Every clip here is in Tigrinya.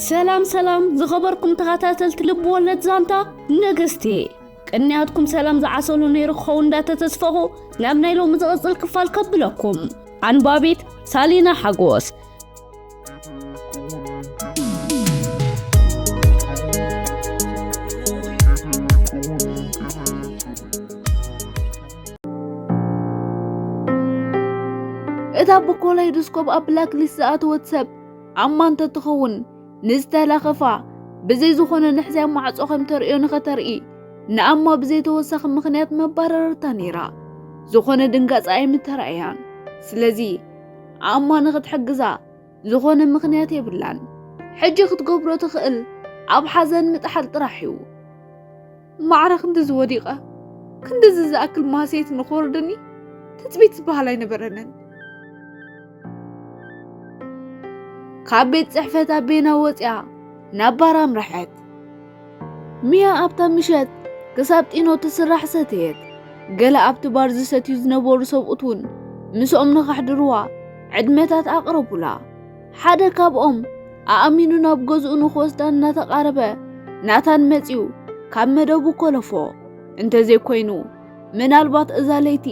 ሰላም ሰላም ዝኸበርኩም ተኸታተልቲ ልብ ወለድ ዛንታ ንግስቲ፣ ቅንያትኩም ሰላም ዝዓሰሉ ነይሩ ክኸውን እንዳተተስፈኹ ናብ ናይ ሎሚ ዝቕጽል ክፋል ከብለኩም። ኣንባቢት ሳሊና ሓጎስ። እታ ብኮላይዶስኮፕ ኣብ ብላክ ሊስት ዝኣተወት ሰብ ኣማ እንተትኸውን፣ ንዝተለኸፋ ብዘይ ዝኾነ ንሕስያ ማዕጾ ከም ተርእዮ ንኸተርኢ፣ ንኣማ ብዘይ ተወሳኺ ምኽንያት መባረረታ ነይራ። ዝኾነ ድንጋጸ ኣይምተራእያን። ስለዚ ኣማ ንኽትሕግዛ ዝኾነ ምኽንያት የብላን። ሕጂ ክትገብሮ ትኽእል ኣብ ሓዘን ምጥሓል ጥራሕ እዩ። ማዕረ ክንድዚ ወዲቐ፣ ክንድዚ ዝኣክል ማህሰይቲ ንኽወርደኒ ትጽቢት ዝበሃል ኣይነበረንን። ካብ ቤት ጽሕፈት ኣቤና ወጺኣ ናብ ባር ኣምረሐት። ሚያ ኣብታ ምሸት ክሳብ ጢኖ ትስራሕ ሰተየት። ገለ ኣብቲ ባር ዝሰትዩ ዝነበሩ ሰብኡት እውን ምስኦም ንኸሕድርዋ ዕድመታት ኣቕረቡላ። ሓደ ካብኦም ኣእሚኑ ናብ ገዝኡ ንኽወስዳ እናተቓረበ ናታን መጺኡ ካብ መደቡ ኮለፎ። እንተዘይኮይኑ ምናልባት እዛ ለይቲ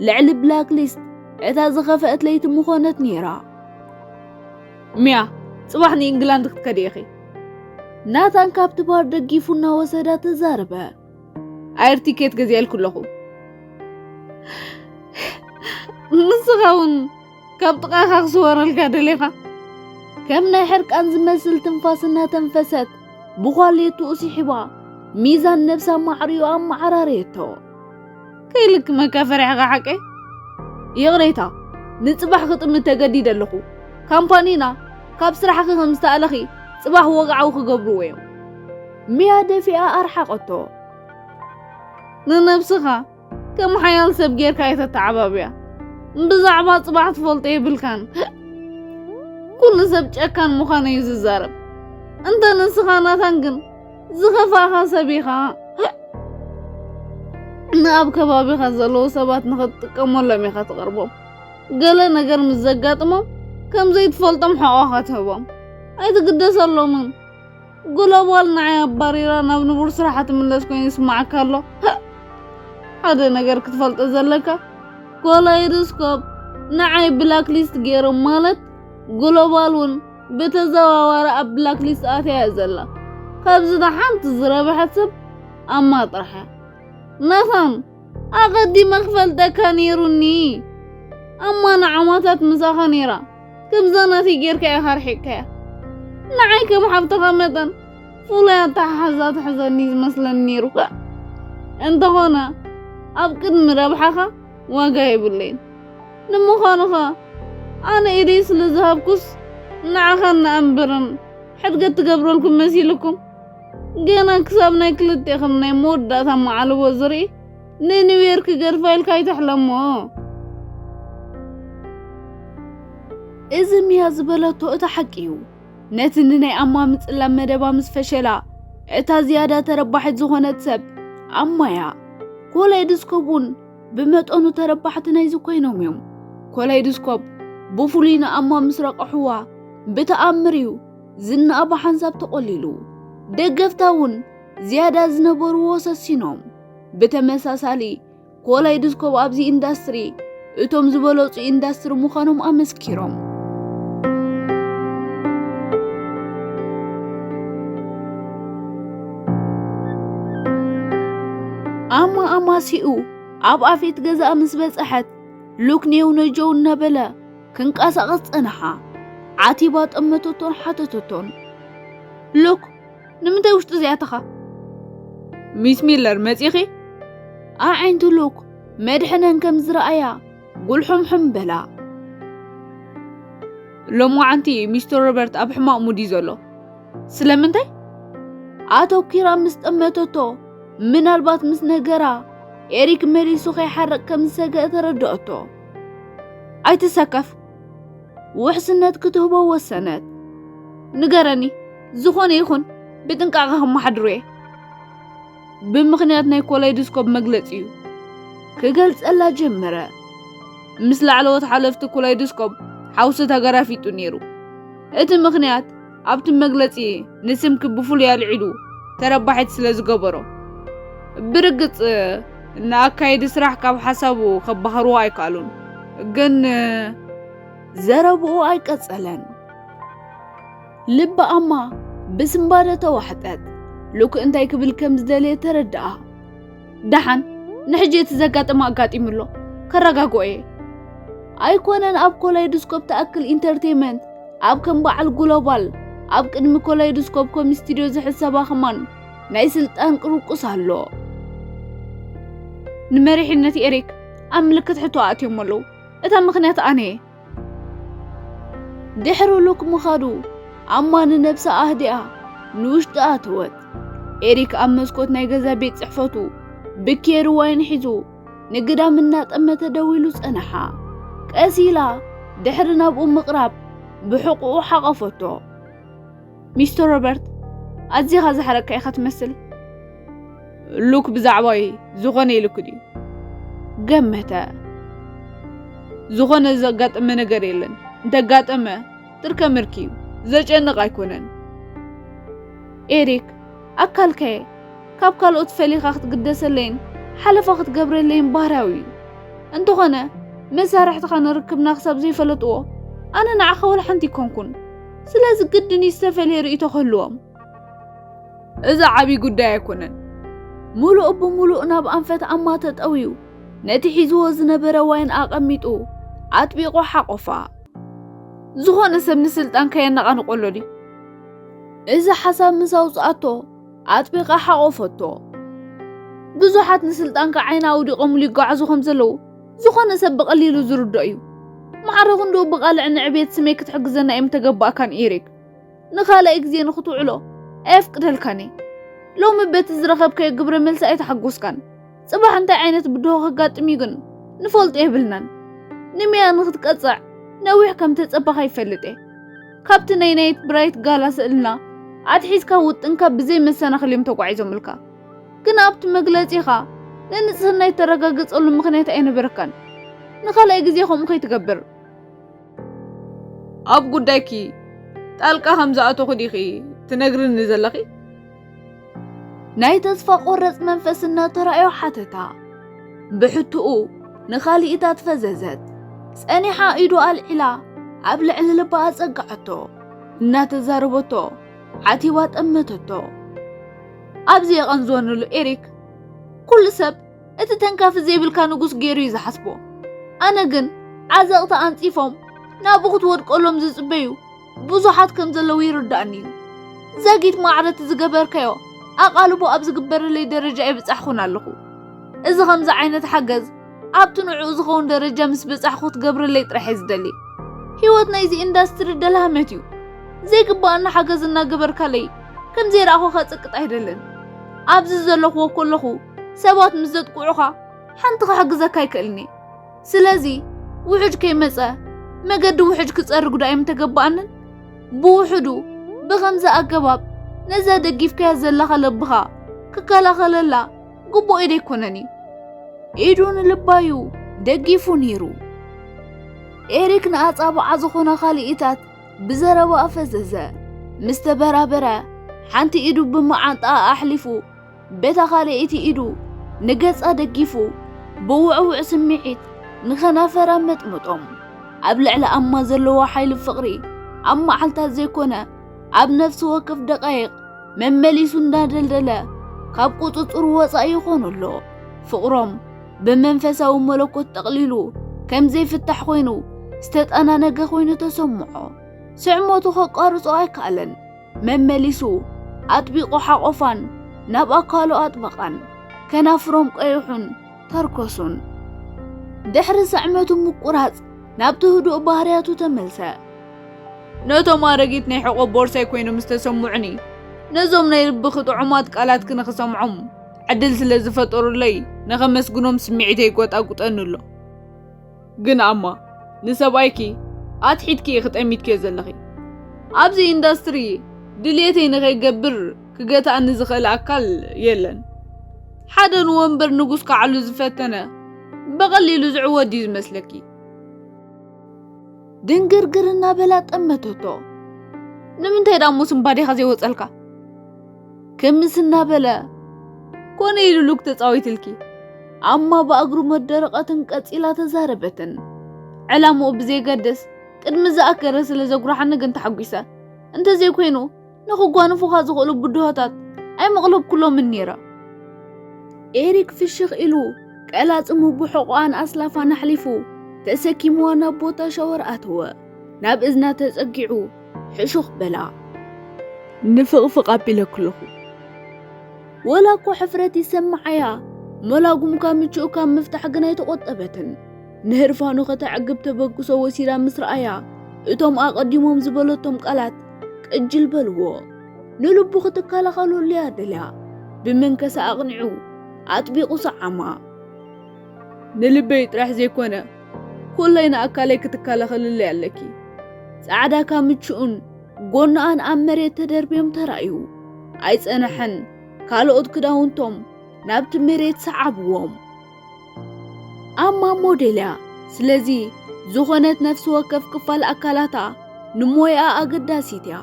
ልዕሊ ብላክ ሊስት እታ ዝኸፍአት ለይቲ ምኾነት ነይራ። ሚያ፣ ጽባሕ ንኢንግላንድ ክትከዲ ኢኺ። ናታን ካብቲ ባር ደጊፉ እናወሰዳ ተዛረበ። ኣየር ቲኬት ገዚኣልኩ ኣለኹ። ንስኻ እውን ካብ ጥቓኻ ክስወረልካ ደሊኻ? ከም ናይ ሕርቃን ዝመስል ትንፋስ እናተንፈሰት ብኳሌትኡ ስሒባ ሚዛን ነብሳ ማዕሪኡ ኣመዓራረየቶ። ከይልክመካ ፈሪሕኻ ሓቀይ? ይቕሬታ፣ ንጽባሕ ክጥምት ተገዲደ ኣለኹ። ካምፓኒና ካብ ስራሕኺ ከም ዝተኣለኺ ጽባሕ ወግዓዊ ክገብርዎ እዮም። ሚያ ደፊኣ ኣርሓቐቶ። ንነብስኻ ከም ሓያል ሰብ ጌርካ ኣይተተዓባብያ። ብዛዕባ ጽባሕ ትፈልጦ የብልካን። ኩሉ ሰብ ጨካን ምዃኑ እዩ ዝዛረብ። እንተ ንስኻ ናታን ግን ዝኸፋእኻ ሰብ ኢኻ። ንኣብ ከባቢኻ ዘለዉ ሰባት ንኽትጥቀመሎም ኢኻ ትቐርቦም። ገለ ነገር ምስ ዘጋጥሞም ከም ዘይትፈልጦም ሕቖኻ ትህቦም። ኣይትግደሰሎምን። ግሎባል ንዓይ ኣባሪራ ናብ ንቡር ስራሓ ትምለስ ኮይኑ ይስማዓካ ኣሎ። ሓደ ነገር ክትፈልጦ ዘለካ፣ ኮላይዶስኮፕ ንዓይ ብላክ ሊስት ገይሮም ማለት ግሎባል እውን ብተዘዋዋሪ ኣብ ብላክ ሊስት ኣትያ እያ ዘላ። ካብዚ እታ ሓንቲ ዝረብሐት ሰብ ኣማ ጥራሕ እያ። ናታን፣ ኣቐዲመ ክፈልጠካ ነይሩኒ። ኣማ ንዓመታት ምሳኻ ነይራ። ከምዛ ናተይ ጌርካ ኢኻ ኣርሒቕካያ። ንዓይ ከም ሓብትኻ መጠን ፍሉይ ኣተሓሕዛ ትሕዘኒ ዝመስለኒ ነይሩ። እንተኾነ ኣብ ቅድሚ ረብሓኻ ዋጋ የብለይን። ንምዃኑ ኸኣ ኣነ ኢደይ ስለ ዝሃብኩስ ንዓኻን ንኣንብርን ሕድገት ትገብረልኩም መሲልኩም? ገና ክሳብ ናይ ክልቴኹም ናይ መወዳእታ መዓልቦ ዝርኢ ንኒውዮርክ ገድፋ ኢልካ ኣይትሕለሞ። እዚ ሚያ ዝበለቶ እቲ ሓቂ እዩ። ነቲ ንናይ ኣማ ምጽላም መደባ ምስ ፈሸላ፣ እታ ዝያዳ ተረባሒት ዝኾነት ሰብ ኣማ እያ። ኮላይድስኮፕ እውን ብመጠኑ ተረባሕቲ ናይዚ ኮይኖም እዮም። ኮላይድስኮፕ ብፍሉይ ንኣማ ምስ ረቐሕዋ፣ ብተኣምር እዩ ዝናኣ ብሓንሳብ ተቖሊሉ። ደገፍታ እውን ዝያዳ ዝነበርዎ ሰሲኖም። ብተመሳሳሊ፣ ኮላይድስኮፕ ኣብዚ ኢንዳስትሪ እቶም ዝበለጹ ኢንዳስትሪ ምዃኖም ኣመስኪሮም። ኣማ ኣማሲኡ ኣብ ኣፌት ገዛኣ ምስ በጽሐት፣ ሉክ ኔው ነጀው እናበለ ክንቀሳቐስ ጸንሓ። ዓቲባ ጠመተቶን ሓተተቶን። ሉክ፣ ንምንታይ ውሽጢ ዘይኣተኻ? ሚስ ሚለር መጺኺ? ኣዒንቲ ሉክ መድሕነን ከም ዝረኣያ ጉልሑምሑም በላ። ሎማዓንቲ ሚስተር ሮበርት ኣብ ሕማቕ ሙድ እዩ ዘሎ። ስለምንታይ? ኣተኲራ ምስ ጠመተቶ፣ ምናልባት ምስ ነገራ፣ ኤሪክ መሊሱ ከይሓርቕ ከም ዝሰግአ ተረድኣቶ። ኣይትሰከፍ፣ ውሕስነት ክትህቦ ወሰነት። ንገረኒ፣ ዝኾነ ይኹን ብጥንቃቐ ከመሓድሮ እየ። ብምኽንያት ናይ ኮላይድስኮፕ መግለጺ እዩ። ክገልጸላ ጀመረ። ምስ ላዕለዎት ሓለፍቲ ኮላይድስኮፕ ሓውሲ ተገራፊጡ ነይሩ። እቲ ምኽንያት ኣብቲ መግለጺ ንስምኪ ብፍሉይ ኣልዒሉ ተረባሒት ስለ ዝገበሮ። ብርግጽ ንኣካየዲ ስራሕ ካብ ሓሳቡ ከባህርዎ ኣይከኣሉን። ግን ዘረብኡ ኣይቀጸለን። ልቢ ኣማ ብስንባደ ተዋሕጠት። ሉክ እንታይ ክብል ከም ዝደለየ ተረድኣ። ደሓን፣ ንሕጂ እቲ ዘጋጠመ ኣጋጢሙ ኣሎ። ከረጋግኦ እየ። ኣይኮነን ኣብ ኮላይዶስኮፕ ትኣክል ኢንተርቴይመንት፣ ኣብ ከም በዓል ግሎባል፣ ኣብ ቅድሚ ኮላይዶስኮፕ ኮሚ ስቱድዮ ዝሕሰባ ከማን ናይ ስልጣን ቅርቁስ ኣሎ። ንመሪሕነት ኤሪክ ኣብ ምልክት ሕቶ ኣእትዮም ኣለዉ። እታ ምኽንያት ኣነ እየ። ድሕሪ ሉክ ምኻዱ ኣማ ንነብሳ ኣህዲኣ ንውሽጢ ኣተወት። ኤሪክ ኣብ መስኮት ናይ ገዛ ቤት ጽሕፈቱ ብኬሪ ዋይን ሒዙ ንግዳም እናጠመተ ደው ኢሉ ጸንሓ። ቀስ ኢላ ድሕሪ ናብኡ ምቕራብ ብሕቑኡ ሓቐፈቶ። ሚስተር ሮበርት፣ ኣዚኻ ዝሓረቅካ ኢኻ ትመስል። ሉክ ብዛዕባይ ዝኾነ ኢሉክ ድዩ? ገመተ። ዝኾነ ዘጋጠመ ነገር የለን። እንተጋጠመ ትርከምርኪ እዩ። ዘጨንቕ ኣይኮነን። ኤሪክ፣ ኣካልካየ ካብ ካልኦት ፈሊኻ ክትግደሰለይን ሓለፋ ክትገብረለይን ባህርያዊ እዩ። እንተኾነ መሳርሕትኻ ንርክብና ክሳብ ዘይፈለጥዎ ኣነ ንዓኻ ወላ ሓንቲ ይኮንኩን። ስለዚ ግድን እዩ ዝተፈለየ ርእይቶ ክህልዎም። እዚ ዓቢ ጉዳይ ኣይኮነን። ሙሉእ ብሙሉእ ናብ ኣንፈት ኣማ ተጠውዩ ነቲ ሒዝዎ ዝነበረ ዋይን ኣቐሚጡ ኣጥቢቑ ሓቖፋ። ዝኾነ ሰብ ንስልጣን ከየነቓንቆሎ ድዩ? እዚ ሓሳብ ምስ ኣውጽኣቶ ኣጥቢቓ ሓቖፈቶ። ብዙሓት ንስልጣንካ ዓይና ኣውዲቖምሉ ይጓዓዙ ከም ዘለዉ ዝኾነ ሰብ ብቐሊሉ ዝርድኦ እዩ። ማዕረ ክንድኡ ብቓልዕ ንዕቤት ስመይ ክትሕግዘና እየ ምተገባእካን ኤሪክ። ንኻልኣይ ግዜ ንኽትውዕሎ ኣየፍቅደልካን እየ። ሎሚ በቲ ዝረኸብካዮ ግብረ መልሲ ኣይተሓጎስካን። ጽባሕ እንታይ ዓይነት ብድሆ ከጋጥም እዩ ግን ንፈልጦ የብልናን። ንሚያ ንኽትቀጽዕ ነዊሕ ከም ተጸበኻ ይፈልጥ እየ። ካብቲ ናይ ናይት ብራይት ጋላ ስእልና ኣትሒዝካ ውጥንካ ብዘይ መሰናኽል እዮም ተጓዒዞምልካ። ግን ኣብቲ መግለጺኻ ንንጽህና ይተረጋገጸሉ ምኽንያት ኣይነበረካን። ንኻልኣይ ግዜ ከምኡ ከይትገብር። ኣብ ጉዳይኪ ጣልቃ ከም ዝኣተኹ ዲኺ ትነግርኒ ዘለኺ? ናይ ተስፋ ቆረጽ መንፈስ እናተራእዮ ሓተታ። ብሕትኡ ንኻልኢታት ፈዘዘት። ጸኒሓ ኢዱ ኣልዒላ ኣብ ልዕሊ ልባ ኣጸግዓቶ። እናተዛረበቶ ዓቲባ ጠመተቶ። ኣብዚ የቐንዝወንሉ ኤሪክ፣ ኩሉ ሰብ እቲ ተንካፊ ዘይብልካ ንጉስ ገይሩ እዩ ዝሓስቦ። ኣነ ግን ዓዘቕቲ ኣንጺፎም ናብኡ ክትወድቀሎም ዝጽበዩ ብዙሓት ከም ዘለዉ ይርዳእኒ እዩ። ዘጊት ማዕረ እቲ ዝገበርካዮ ኣቓልቦ ኣብ ዝግበረለይ ደረጃ ኣይበጻሕኹን ኣለኹ። እዚ ከምዚ ዓይነት ሓገዝ ኣብቲ ንዕኡ ዝኸውን ደረጃ ምስ በጻሕኩ ክትገብረለይ ጥራሕ እየ ዝደሊ። ህይወት ናይዚ ኢንዳስትሪ ደልሃመት እዩ። ዘይግባኣኒ ሓገዝ እናገበርካለይ ከም ዘይረኣኹ ከጽቅጥ ኣይደልን። ኣብዚ ዘለኽዎ ከለኹ ሰባት ምስ ዘጥቅዑኻ ሓንቲ ክሕግዘካ ኣይክእልኒ። ስለዚ ውሑድ ከይመጸ መገዲ ውሑድ ክጸርግ ዶ ኣይምተገባኣንን? ብውሑዱ ብኸምዚ ኣገባብ ነዛ ደጊፍካያ ዘለኻ ለብኻ ክከላኸለላ ግቡእ ኢደ ኣይኮነን እዩ። ኢዱ ንልባዩ ደጊፉ ነይሩ። ኤሪክ ንኣጻብዓ ዝኾና ካልኢታት ብዘረባ ኣፈዘዘ። ምስ ተበራበረ ሓንቲ ኢዱ ብመዓንጣኣ ኣሕሊፉ በታ ካልኣይቲ ኢዱ ንገጻ ደጊፉ ብውዕውዕ ስምዒት ንኸናፈራ መጥመጦም። ኣብ ልዕሊ ኣማ ዘለዎ ሓይሊ ፍቕሪ ኣብ መዓልታት ዘይኮነ ኣብ ነፍሲ ወከፍ ደቃይቕ መመሊሱ እንዳደልደለ ካብ ቁጽጽሩ ወጻኢ ይኾኑ ኣሎ። ፍቕሮም ብመንፈሳዊ መለኮት ጠቕሊሉ ከም ዘይፍታሕ ኮይኑ ዝተጠናነገ ኮይኑ ተሰምዖ። ስዕመቱ ከቋርጾ ኣይከኣለን። መመሊሱ ኣጥቢቑ ሓቖፋን ናብ ኣካሉ ኣጥበቓን። ከናፍሮም ቀይሑን ተርኮሱን። ድሕሪ ስዕመቱ ምቁራጽ ናብቲ ህዱእ ባህርያቱ ተመልሰ። ነቶም ኣረጊት ናይ ሕቖ ቦርሳይ ኮይኖም ዝተሰምዑኒ፣ ነዞም ናይ ልብኺ ጥዑማት ቃላትኪ ንኽሰምዖም ዕድል ስለ ዝፈጠሩለይ ንኸመስግኖም ስምዒተይ ይጎጣጉጠኒ ኣሎ። ግን ኣማ፣ ንሰብኣይኪ ኣትሒትኪ ኢኺ ጠሚትክዮ ዘለኺ። ኣብዚ ኢንዳስትሪ ድልየተይ ንኸይገብር ክገትኣኒ ዝኽእል ኣካል የለን። ሓደ ንወንበር ንጉስ ክዓሉ ዝፈተነ ብቐሊሉ ዝዕወት ድዩ ዝመስለኪ? ድንግርግር እናበላ ጠመተቶ። ንምንታይ ደኣ እሞ ስንባዴኻ ዘይወጸልካ? ክምስ እናበለ ኮነ ኢሉ ሉክ ተጻዊትልኪ። ኣማ ብእግሩ መደረቐትን ቀጺላ ተዛረበትን። ዕላምኡ ብዘይገድስ ቅድሚ ዝኣከረ ስለ ዘጉራሓኒ ግን ተሓጒሰ። እንተዘይኮይኑ ንኽጓንፉኻ ዝኽእሉ ብድሆታት ኣይመቕለብኩሎምን ነይረ። ኤሪክ ፍሽኽ ኢሉ ቀላጽሙ ብሕቖኣን ኣስላፋን ኣሕሊፉ ተሰኪምዋ ናብ ቦታ ሻወር ኣተወ። ናብ እዝና ተጸጊዑ ሕሹኽ በላ። ንፍቕፍቕ ኣቢለኩ ኣለኹ። ወላ እኮ ሕፍረት ይሰምዓያ፣ መላጉምካ ምቹእካ ምፍታሕ ግን ኣይተቖጠበትን። ንህርፋኑ ከተዕግብ ተበግሶ ወሲዳ ምስ ረኣያ፣ እቶም ኣቐዲሞም ዝበለቶም ቃላት ቅጅል በልዎ። ንልቡ ክትከላኸለሉ እያ ደልያ። ብመንከሳ ኣቕኒዑ ኣጥቢቑ ሰዓማ። ንልበይ ጥራሕ ዘይኮነ፣ ኩለይ ንኣካለይ ክትከላኸልለይ ኣለኪ። ጻዕዳካ ምቹእን ጎናኣን ኣብ መሬት ተደርብዮም ተራእዩ። ኣይጸነሐን፣ ካልኦት ክዳውንቶም ናብቲ መሬት ሰዓብዎም። ኣማ ሞዴል እያ። ስለዚ ዝኾነት ነፍሲ ወከፍ ክፋል ኣካላታ ንሞያኣ ኣገዳሲት እያ።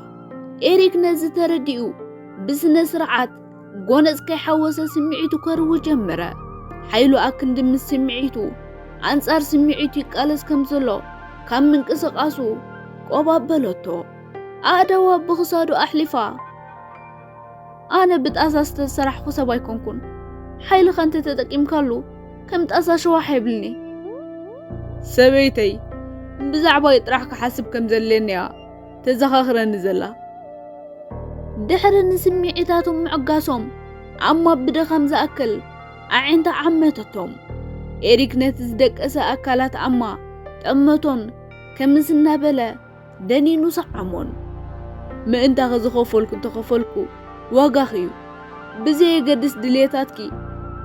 ኤሪክ ነዚ ተረዲኡ ብስነ ስርዓት ጎነጽ ከይሓወሰ ስምዒቱ ከርዊ ጀመረ። ሓይሉ ኣክንዲ ምስ ስምዒቱ ኣንጻር ስምዒቱ ይቃለስ ከም ዘሎ ካብ ምንቅስቓሱ ቆብ ኣበለቶ። ኣእዳዋ ብኽሳዱ ኣሕሊፋ። ኣነ ብጣሳ ዝተሰራሕኩ ሰብ ኣይኮንኩን። ሓይልኻ እንተ ተጠቂምካሉ ከም ጣሳ ሸዋሕ የብልኒ። ሰበይተይ ብዛዕባይ ጥራሕ ክሓስብ ከም ዘድልየኒ እያ ተዘኻኽረኒ ዘላ። ድሕሪ ንስምዒታቶም ምዕጋሶም ኣማ ብድኻም ዝኣክል ኣዒንታ ዓመተቶም። ኤሪክ ነቲ ዝደቀሰ ኣካላት ኣማ ጠመቶን ከምስ እናበለ ደኒኑ ሰዓሞን። ምእንታኺ ዝኸፈልኩ እንተኸፈልኩ ዋጋኺ እዩ። ብዘየገድስ ድልየታትኪ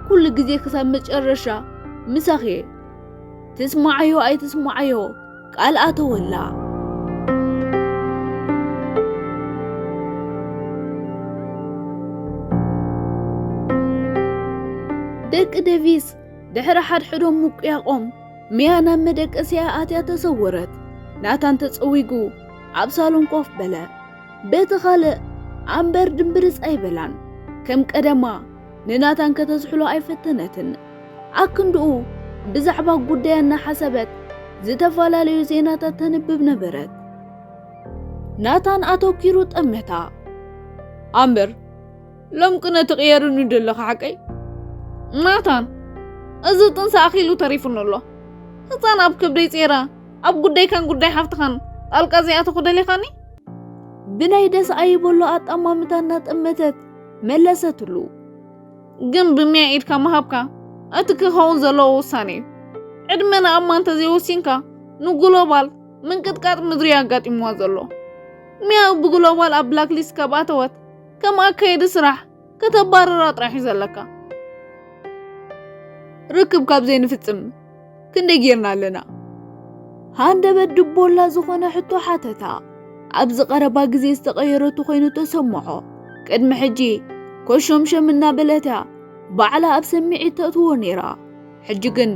ኩሉ ግዜ ክሳብ መጨረሻ ምሳኺ እየ። ትስማዓዮ ኣይትስማዓዮ ቃል ኣተወላ። ደቂ ደቪስ ድሕሪ ሓድሕዶም ምቁያቖም፣ ሚያ ናብ መደቀሲኣ ኣትያ ተሰወረት። ናታን ተጸዊጉ ኣብ ሳሎን ኮፍ በለ። በቲ ካልእ ኣምበር ድምብርጽ ኣይበላን። ከም ቀደማ ንናታን ከተዝሕሎ ኣይፈተነትን። ኣክንድኡ ብዛዕባ ጉዳያ እናሓሰበት ዝተፈላለዩ ዜናታት ተንብብ ነበረት። ናታን ኣተኪሩ ጠመታ። ኣምበር፣ ሎምቅነ ትቕየርኒ ደለኻ ሓቀይ? ናታን፣ እዚ ጥንሲ ኣኺሉ ተሪፉኒ ኣሎ። ህፃን ኣብ ከብደይ ጸይራ፣ ኣብ ጉዳይካን ጉዳይ ሓፍትኻን ጣልቃ ዘይኣተኹ ደሊኻኒ? ብናይ ደስ ኣይበሎ ኣጣማምታ እናጠመተት መለሰትሉ። ግን ብሚያ ኢድካ ምሃብካ እቲ ክኸውን ዘለዎ ውሳኔ እዩ። ዕድመ ንኣማ እንተዘይወሲንካ ንግሎባል ምንቅጥቃጥ ምድሪ ኣጋጢምዋ ዘሎ። ሚያ ብግሎባል ኣብ ብላክሊስት ካብ ኣተወት ከም ኣካየዲ ስራሕ ከተባርራ ጥራሕ እዩ ዘለካ። ርክብ ካብ ዘይንፍጽም ክንደይ ጌርና ኣለና? ሃንደበት ድቦላ ዝኾነ ሕቶ ሓተታ። ኣብዚ ቀረባ ግዜ ዝተቐየረቱ ኮይኑ ተሰምዖ። ቅድሚ ሕጂ ኮሾምሸም እናበለት እያ ባዕላ ኣብ ስምዒት ተእትዎ ነይራ። ሕጂ ግን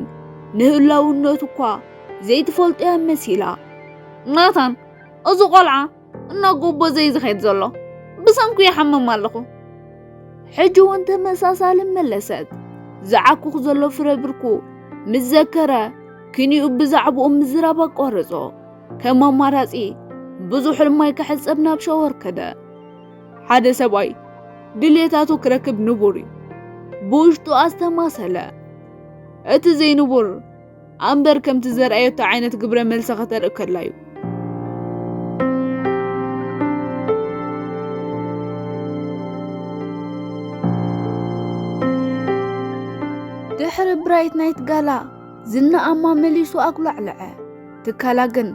ንህላውነቱ እኳ ዘይትፈልጦ እያ መሲላ። ናታን፣ እዚ ቆልዓ እናጎበዘ እዩ ዝኸይድ ዘሎ። ብሰንኩ ይሓምም ኣለኹ። ሕጂ እውን ተመሳሳሊ መለሰት። ዝዓኩኽ ዘሎ ፍረ ብርኩ ምስ ዘከረ፣ ክንዩ ብዛዕባኡ ምዝራብ ኣቋረጾ። ከም ኣማራጺ ብዙሕ ሕልማይ ክሕጸብ ናብ ሻወር ከደ። ሓደ ሰብኣይ ድሌታቱ ክረክብ ንቡር እዩ። ብውሽጡ ኣስተማሰለ። እቲ ዘይንቡር ኣምበር ከምቲ ዘርኣየቶ ዓይነት ግብረ መልሲ ከተርኢ ከላ እዩ። ድሕሪ ብራይት ናይት ጋላ ዝና ኣማ መሊሱ ኣጉላዕለዐ። ትካላ ግን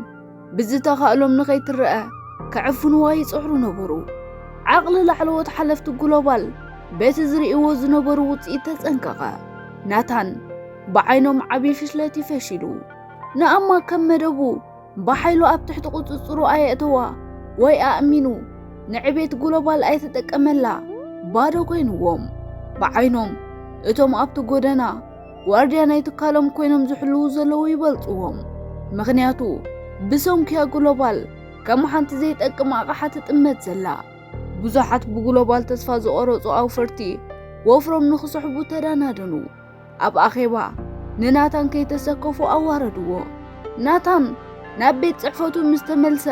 ብዝተኻእሎም ንኸይትረአ ከዕፍንዋ ይጽዕሩ ነበሩ። ዓቕሊ ላዕለዎት ሓለፍቲ ግሎባል በቲ ዝርእይዎ ዝነበሩ ውጽኢት ተጸንቀቐ። ናታን ብዓይኖም ዓቢ ፍሽለት እዩ ፈሺሉ። ንኣማ ከም መደቡ ብሓይሉ ኣብ ትሕቲ ቁጽጽሩ ኣየእተዋ ወይ ኣእሚኑ ንዕቤት ግሎባል ኣይተጠቀመላ። ባዶ ኮይንዎም። ብዓይኖም እቶም ኣብቲ ጎደና ዋርድያ ናይ ትካሎም ኮይኖም ዝሕልዉ ዘለዉ ይበልጽዎም። ምኽንያቱ ብሰንኩያ ግሎባል ከም ሓንቲ ዘይጠቅም ኣቕሓ ትጥመት ዘላ። ብዙሓት ብግሎባል ተስፋ ዝቖረጹ ኣውፈርቲ ወፍሮም ንኽስሕቡ ተዳናደኑ። ኣብ ኣኼባ ንናታን ከይተሰከፉ ኣዋረድዎ። ናታን ናብ ቤት ጽሕፈቱ ምስ ተመልሰ፣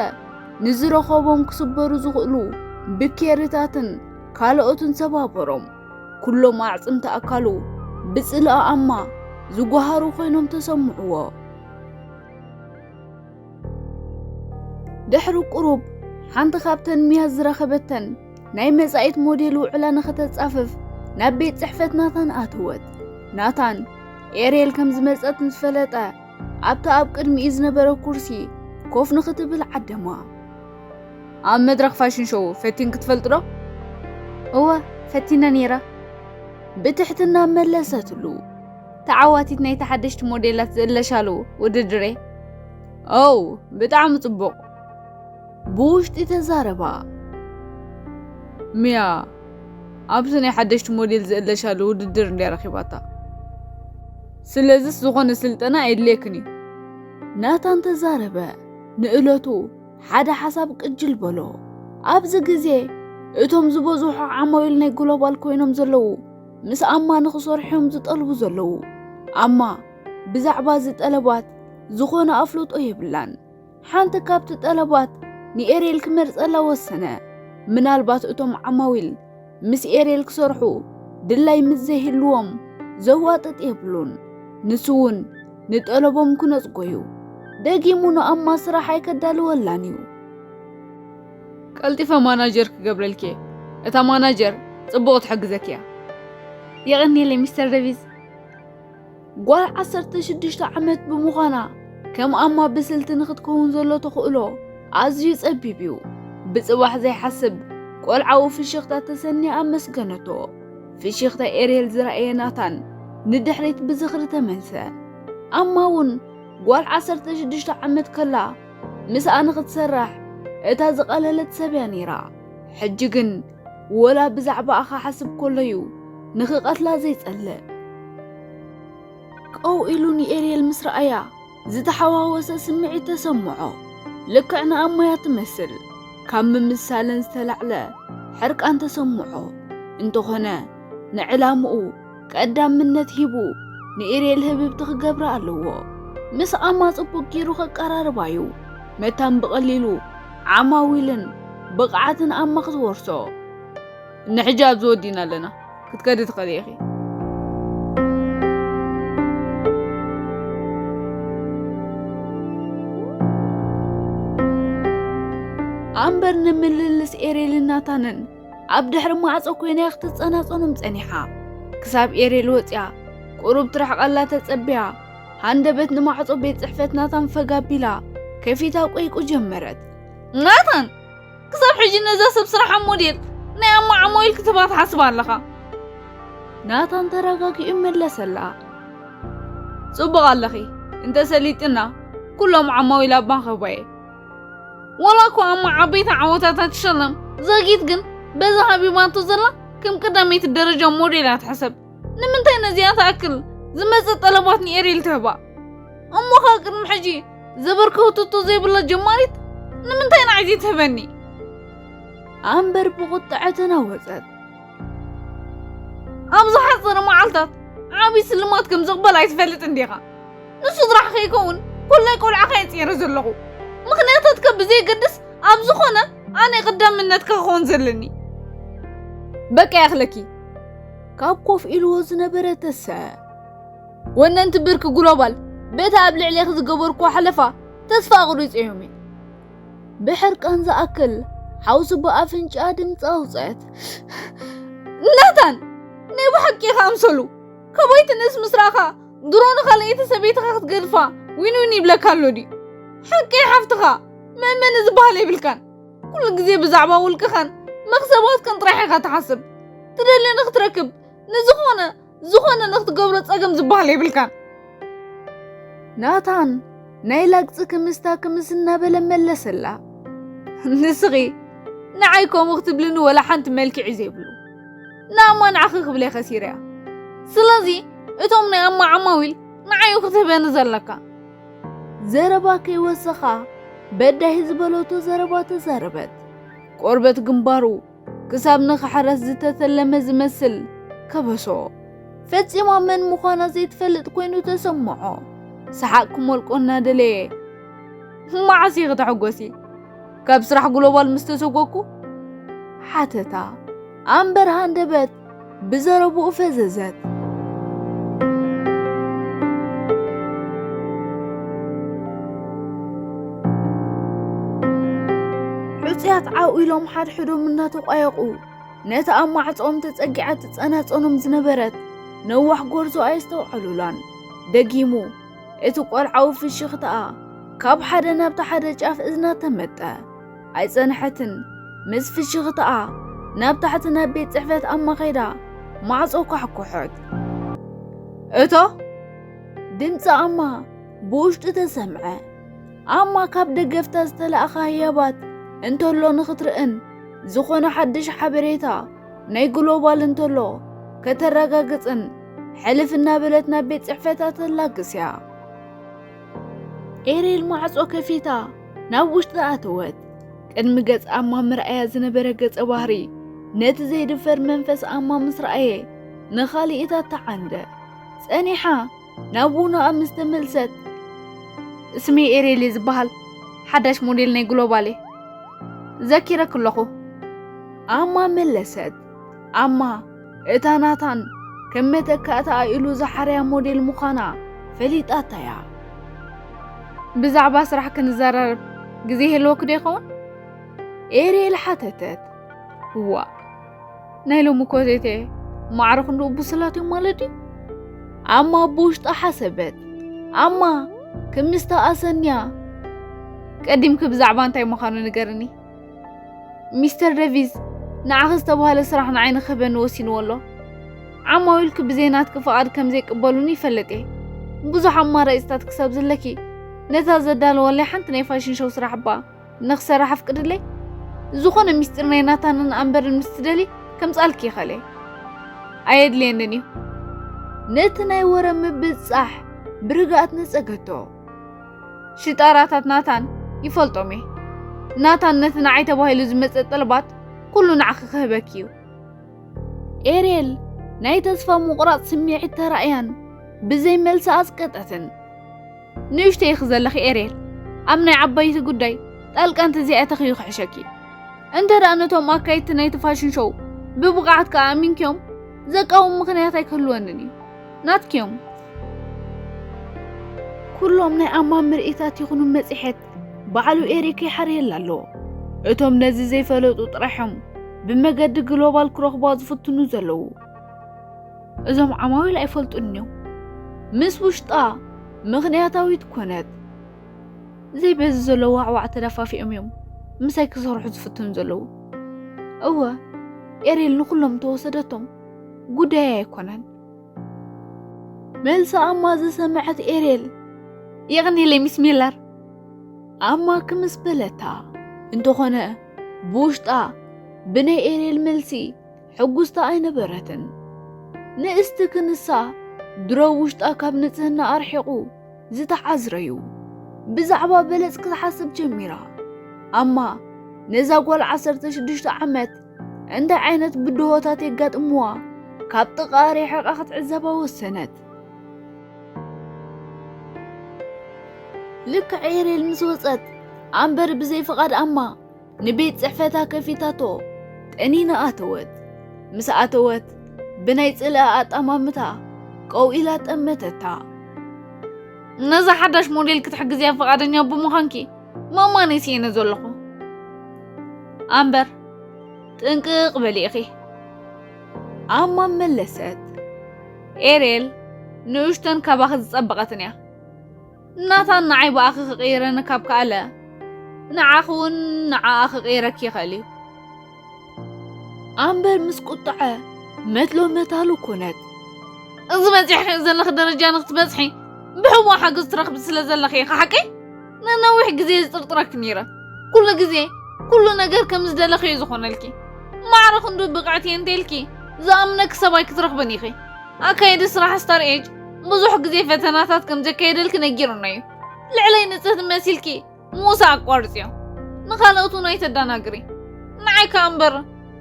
ንዝረኸቦም ክስበሩ ዝኽእሉ ብኬርታትን ካልኦትን ሰባበሮም። ኩሎም ኣዕጽምቲ ኣካሉ ብጽልኢ ኣማ ዝጓሃሩ ኮይኖም ተሰምዕዎ። ድሕሪ ቁሩብ፣ ሓንቲ ካብተን ሚያ ዝረኸበተን ናይ መጻኢት ሞዴል ውዕላ ንኽተጻፍፍ ናብ ቤት ጽሕፈት ናታን ኣተወት። ናታን ኤርየል ከም ዝመጸት ምስ ፈለጠ፣ ኣብታ ኣብ ቅድሚኡ ዝነበረ ኩርሲ ኮፍ ንኽትብል ዓደማ። ኣብ መድረኽ ፋሽን ሾው ፈቲንኪ ትፈልጢ ዶ? እወ፣ ፈቲነ ነይረ። ብትሕትና መለሰትሉ። ተዓዋቲት ናይቲ ሓደሽቲ ሞዴላት ዝእለሻሉ ውድድር እየ። ኦው፣ ብጣዕሚ ጽቡቕ። ብውሽጢ ተዛረባ። ሚያ፣ ኣብዚ ናይ ሓደሽቲ ሞዴል ዝእለሻሉ ውድድር እንድያ ረኺባታ። ስለዚስ ዝኾነ ስልጠና ኣየድልየክን እዩ። ናታን ተዛረበ። ንእለቱ ሓደ ሓሳብ ቅጅል በሎ። ኣብዚ ግዜ እቶም ዝበዝሑ ዓማዊል ናይ ግሎባል ኮይኖም ዘለዉ፣ ምስ ኣማ ንኽሰርሑ እዮም ዝጠልቡ ዘለዉ። ኣማ ብዛዕባ እዚ ጠለባት ዝኾነ ኣፍልጦ የብላን። ሓንቲ ካብቲ ጠለባት ንኤርየል ክመርጸላ ወሰነ። ምናልባት እቶም ዓማዊል ምስ ኤርየል ክሰርሑ ድላይ ምስ ዘይህልዎም ዘዋጥጥ የብሉን። ንሱ እውን ንጠለቦም ክነጽጎ እዩ። ደጊሙ ንኣማ ስራሕ ኣይከዳልወላን እዩ። ቀልጢፈ ማናጀር ክገብረልኪ እየ። እታ ማናጀር ጽቡቕ ትሕግዘኪ እያ። የቐንየለይ ሚስተር ደቪዝ። ጓል ዓሰርተ ሽዱሽተ ዓመት ብምዃና ከም ኣማ ብስልቲ ንኽትከውን ዘሎ ተኽእሎ ኣዝዩ ጸቢብ እዩ። ብጽባሕ ዘይሓስብ ቆልዓዊ ፍሽኽታ ተሰንያ ኣመስገነቶ። ፍሽኽታ ኤርየል ዝረኣየ ናታን ንድሕሪት ብዝኽሪ ተመልሰ። ኣማ እውን ጓል ዓሰርተ ሽዱሽተ ዓመት ከላ ምስኣ ንኽትሰርሕ እታ ዝቐለለት ሰብ እያ ነይራ። ሕጂ ግን ወላ ብዛዕባኣ ክሓስብ ከሎ'ዩ ንኽቐትላ ዘይጸልእ። ቀው ኢሉ ንኤርየል ምስ ረኣያ ዝተሓዋወሰ ስምዒት ተሰምዖ። ልክዕ ንኣማያ ትመስል። ካብ ምምሳለን ዝተላዕለ ሕርቃን ተሰምዖ። እንተኾነ ንዕላምኡ ቀዳምነት ሂቡ ንኤርየል ህብብቲ ክገብራ ኣለዎ። ምስ ኣማ ጽቡቕ ጌሩ ከቀራርባ'ዩ። መታን ብቐሊሉ ዓማዊልን ብቕዓትን ኣማ ክትወርሶ። ንሕጂ ኣብዚ ወዲና ኣለና። ክትከዲ ትኽእሊ ኢኺ። ኣምበር ንምልልስ ኤርየልን ናታንን ኣብ ድሕሪ ማዕጾ ኮይና ክትጸናጸኖም ጸኒሓ። ክሳብ ኤርየል ወጽያ ቁሩብ ትርሕቐላ ተጸቢያ፣ ሃንደበት ንማዕጾ ቤት ጽሕፈት ናታን ፈግ ኣቢላ ከፊታ ቆይቁ ጀመረት። ናታን! ክሳብ ሕጂ ነዛ ሰብ ስራሓ ሞዴል ናይ ኣማ ዓማዊል ክትህባ ትሓስብ ኣለኻ? ናታን ተረጋጊኡ መለሰላ። ጽቡቕ ኣለኺ፣ እንተ ሰሊጥና ኩሎም ዓማዊል ኣብ ማኸባየ። ወላ እኮ ኣማ ዓበይቲ ዓወታት ኣይትሸለም፣ ዘጊት ግን በዛ ሃቢባቶ ዘላ ከም ቀዳመይቲ ደረጃ ሞዴል እያ ትሕሰብ። ንምንታይ ነዚኣ ትኣክል ዝመጸ ጠለባት ንኤሪል ትህባ? እሞ ኸኣ ቅድሚ ሕጂ ዘበርከትቶ ዘይብላ ጀማሪት ንምንታይ ንዓይ ዘይትህበኒ? ኣምበር ብቑጥዐ ተናወጸት። ኣብ ዝሓጸረ መዓልታት ዓቢ ስልማት ከም ዝቕበል ኣይትፈልጥን ዲኻ? ንስድራኻ ከይከውን ኩላይ ቆልዓኻ እየ ጸይረ ዘለኹ። ምኽንያታትካ ብዘየገድስ ኣብ ዝኾነ ኣነ ቀዳምነትካ ክኸውን ዘለኒ። በቃ ይኣኽለኪ። ካብ ኮፍ ኢልዎ ዝነበረ ተሰ ወነንቲ ብርኪ ግሎባል በቲ ኣብ ልዕሌኺ ዝገበርኩዎ ሓለፋ ተስፋ ኣቑሪጸ እዮም እየ። ብሕርቃን ዝኣክል ሓውሲ ብኣፍንጫኣ ድምፂ ኣውፅአት። ናታን! ናይ ብሓቂ ኢኻ ኣምሰሉ! ካባይ ትንእስ ምስ ረኣኻ ድሮ ንኻልኣይቲ ሰበይትኻ ክትገድፋ ዊን ዊን ይብለካ ኣሎ ድዩ? ሓቀይ ሓፍትኻ መእመኒ ዝበሃል የብልካን። ኩሉ ግዜ ብዛዕባ ውልቅኻን መኽሰባትካን ጥራሕ ኢኻ ትሓስብ። ትደልዮ ንኽትረክብ ንዝኾነ ዝኾነ ንኽትገብሮ ጸገም ዝበሃል የብልካን። ናታን ናይ ላግጺ ክምስታ ክምስ እናበለ መለሰላ። ንስኺ ንዓይ ከምኡ ክትብልኒ ወላ ሓንቲ መልክዕ እዩ ዘይብሉ። ንኣማ ንዓኺ ክብለ ከሲረያ። ስለዚ እቶም ናይ ኣማ ዓማዊል ንዓይ እዩ ክትህበኒ ዘለካ። ዘረባ ከይወሰኻ በዳሂ ዝበለቶ ዘረባ ተዛረበት። ቆርበት ግንባሩ ክሳብ ንኽሕረስ ዝተተለመ ዝመስል ከበሶ። ፈጺማ መን ምዃና ዘይትፈልጥ ኮይኑ ተሰምዖ። ሰሓቕ ክመልቆ እናደለየ፣ "መዓስ ኢኺ ተሐጎሲ? ካብ ስራሕ ግሎባል ምስ ተሰጎግኩ?" ሓተታ። ኣምበር ሃንደበት ብዘረብኡ ፈዘዘት። ሕጹያት ዓው ኢሎም ሓድሕዶም እናተቋየቑ፣ ነቲ ኣብ ማዕጾኦም ተጸጊዓ ትጸናጸኖም ዝነበረት ነዋሕ ጎርዞ ኣየስተውዓሉላን። ደጊሙ እቲ ቆልዓዊ ፍሽኽታኣ ካብ ሓደ ናብቲ ሓደ ጫፍ እዝና ተመጠ። ኣይጸንሐትን። ምስ ፍሽኽታኣ ናብ ታሕቲ ናብ ቤት ጽሕፈት ኣማ ኸይዳ ማዕጾ ኳሕኮሐት። "እቶ!" ድምጺ ኣማ ብውሽጡ ተሰምዐ። ኣማ ካብ ደገፍታ ዝተላእኻ ህያባት እንተሎ ንኽትርእን ዝኾነ ሓድሽ ሓበሬታ ናይ ግሎባል እንተሎ ከተረጋግጽን ሕልፍ እናበለት ናብ ቤት ጽሕፈታ ተላግስ እያ። ኤሬል ማዕጾ ከፊታ ናብ ውሽጢ ኣተወት። ቅድሚ ገጽ ኣማ ምርኣያ ዝነበረ ገጸ ባህሪ ነቲ ዘይድፈር መንፈስ ኣማ ምስ ረኣየ ንኻልኢታት ተዓንደ። ጸኒሓ ናብ ውኖኣ ምስ ተመልሰት፣ "ስመይ ኤሬል እየ ዝበሃል፣ ሓዳሽ ሞዴል ናይ ግሎባል እየ። ዘኪረኪ ኣለኹ?" ኣማ መለሰት። ኣማ እታ ናታን ከም መተካእታ ኢሉ ዝሓርያ ሞዴል ምዃና ፈሊጣታ እያ። "ብዛዕባ ስራሕ ክንዘራረብ ግዜ ይህልወኪ ዶ ይኸውን?" ኤሬል ሓተተት። "እዋእ፣ ናይ ሎሚ ኮቴቴ ማዕረ ክንድኡ ብሱላት እዮም ማለት ድዩ?" ኣማ ብውሽጣ ሓሰበት። ኣማ ክምስታ ኣሰንያ፣ "ቀዲምኪ ብዛዕባ እንታይ ምዃኑ ንገርኒ?" "ሚስተር ደቪዝ ንዓኺ ዝተባህለ ስራሕ ንዓይ ንክህበኒ ወሲንዎ ኣሎ። ዓማዊልኪ ብዘይ ናትኪ ፍቓድ ከም ዘይቅበሉኒ ይፈልጥ እየ። ብዙሕ ኣማራጺታት ክሳብ ዘለኪ፣ ነታ ዘዳለወለይ ሓንቲ ናይ ፋሽን ሾው ስራሕ እባ ንኽሰርሕ ኣፍቅድለይ። ዝኾነ ሚስጢር ናይ ናታንን ኣምበርን ምስ ትደሊ ከምጻልኪ ይኸለ። ኣየድልየንን እዩ።" ነቲ ናይ ወረ ምብጻሕ ብርግኣት ነጸገቶ። "ሽጣራታት ናታን ይፈልጦም እየ። ናታን ነቲ ንዓይ ተባሂሉ ዝመጸ ጠለባት ኩሉ ንዓኺ ክህበኪ እዩ።" ኤሬል ናይ ተስፋ ምቑራጽ ስምዒት ተራእያን ብዘይ መልሲ ኣጽቀጠትን። "ንእሽተይ ኢኺ ዘለኺ ኤሬል፣ ኣብ ናይ ዓባይቲ ጉዳይ ጣልቃ እንተዘይኣተኺ እዩ ክሕሸኪ። እንተ ደኣ ነቶም ኣካየድቲ ናይቲ ፋሽን ሾው ብብቕዓት ከኣ ኣሚንክዮም ዘቃውም ምኽንያት ኣይክህልወንን እዩ። ናትክዮም። ኩሎም ናይ ኣማ ምርኢታት ይኹኑ መጽሔት ባዕሉ ኤሪክ ይሓርየላ ኣሎ። እቶም ነዚ ዘይፈለጡ ጥራይ እዮም ብመገዲ ግሎባል ክረኽቧ ዝፍትኑ ዘለዉ። እዞም ዓማዊል ኣይፈልጡን እዮም። ምስ ውሽጣ ምኽንያታዊት ኮነት። ዘይበዚ ዘሎ ዋዕዋዕ ተደፋፊኦም እዮም ምሳይ ክሰርሑ ዝፍትኑ ዘለዉ። እወ፣ ኤሬል ንኹሎም ተወሰደቶም ጉዳይ ኣይኮነን። መልሲ ኣማ ዝሰምዐት ኤሬል፣ የቕኒለይ ሚስ ሚለር፣ ኣማ ክምስ በለታ። እንተኾነ ብውሽጣ ብናይ ኤሬል መልሲ ሕጉስታ ኣይነበረትን። ንእስቲ ክንሳ ድሮ ውሽጣ ካብ ንጽህና ኣርሒቑ ዝተዓዝረዩ። ብዛዕባ በለጽ ክትሓስብ ጀሚራ። ኣማ ነዛ ጓል ዓሰርተ ሽዱሽተ ዓመት እንታይ ዓይነት ብድሆታት የጋጥምዋ ካብ ጥቓ ርሒቓ ክትዕዘባ ወሰነት። ልክዕ ኤሬል ምስ ወጸት ኣምበር ብዘይ ፍቓድ ኣማ ንቤት ጽሕፈታ ከፊታቶ ጠኒና ኣተወት። ምስ ኣተወት ብናይ ጽልኣ ኣጠማምታ ቀው ኢላ ጠመተታ። ነዛ ሓዳሽ ሞዴል ክትሕግዝያ ፍቓደኛ ብምዃንኪ መማነይ ስኢነ ዘለኹ። ኣምበር ጥንቅቕ በሊ ኢኺ። ኣማ መለሰት። ኤሬል ንእሽቶን ካባኺ ዝጸበቐትን እያ። ናታን ንዓይ ብኣኺ ክቕይረኒ ካብ ከኣለ፣ ንዓኺ እውን ንዓኣ ክቕይረኪ ይኽእል እዩ። ኣምበር ምስ ቁጥዐ መትሎ መታሉ ኮነት። እዚ በጺሕኺ ዘለኺ ደረጃ ንክትበጽሒ ብሕቡእ ሓገዝ ትረኽቢ ስለ ዘለኺ ኢኻ ሓቀይ? ንነዊሕ ግዜ ዝጥርጥረኪ ነይረ። ኩሉ ግዜ ኩሉ ነገር ከም ዝደለኺ እዩ ዝኾነልኪ። ማዕረ ክንዱ ብቕዕቲ እየ እንተኢልኪ ዝኣምነኪ ሰብ ኣይክትረኽብን ኢኺ። ኣካየዲ ስራሕ ስታር ኤጅ ብዙሕ ግዜ ፈተናታት ከም ዘካየደልኪ ነጊሩና እዩ። ልዕለይ ንጽህቲ መሲልኪ ሙሳ ኣቋርጽዮ። ንኻልኦት እውን ኣይተዳናግሪ። ንዓይ ከኣ እምበር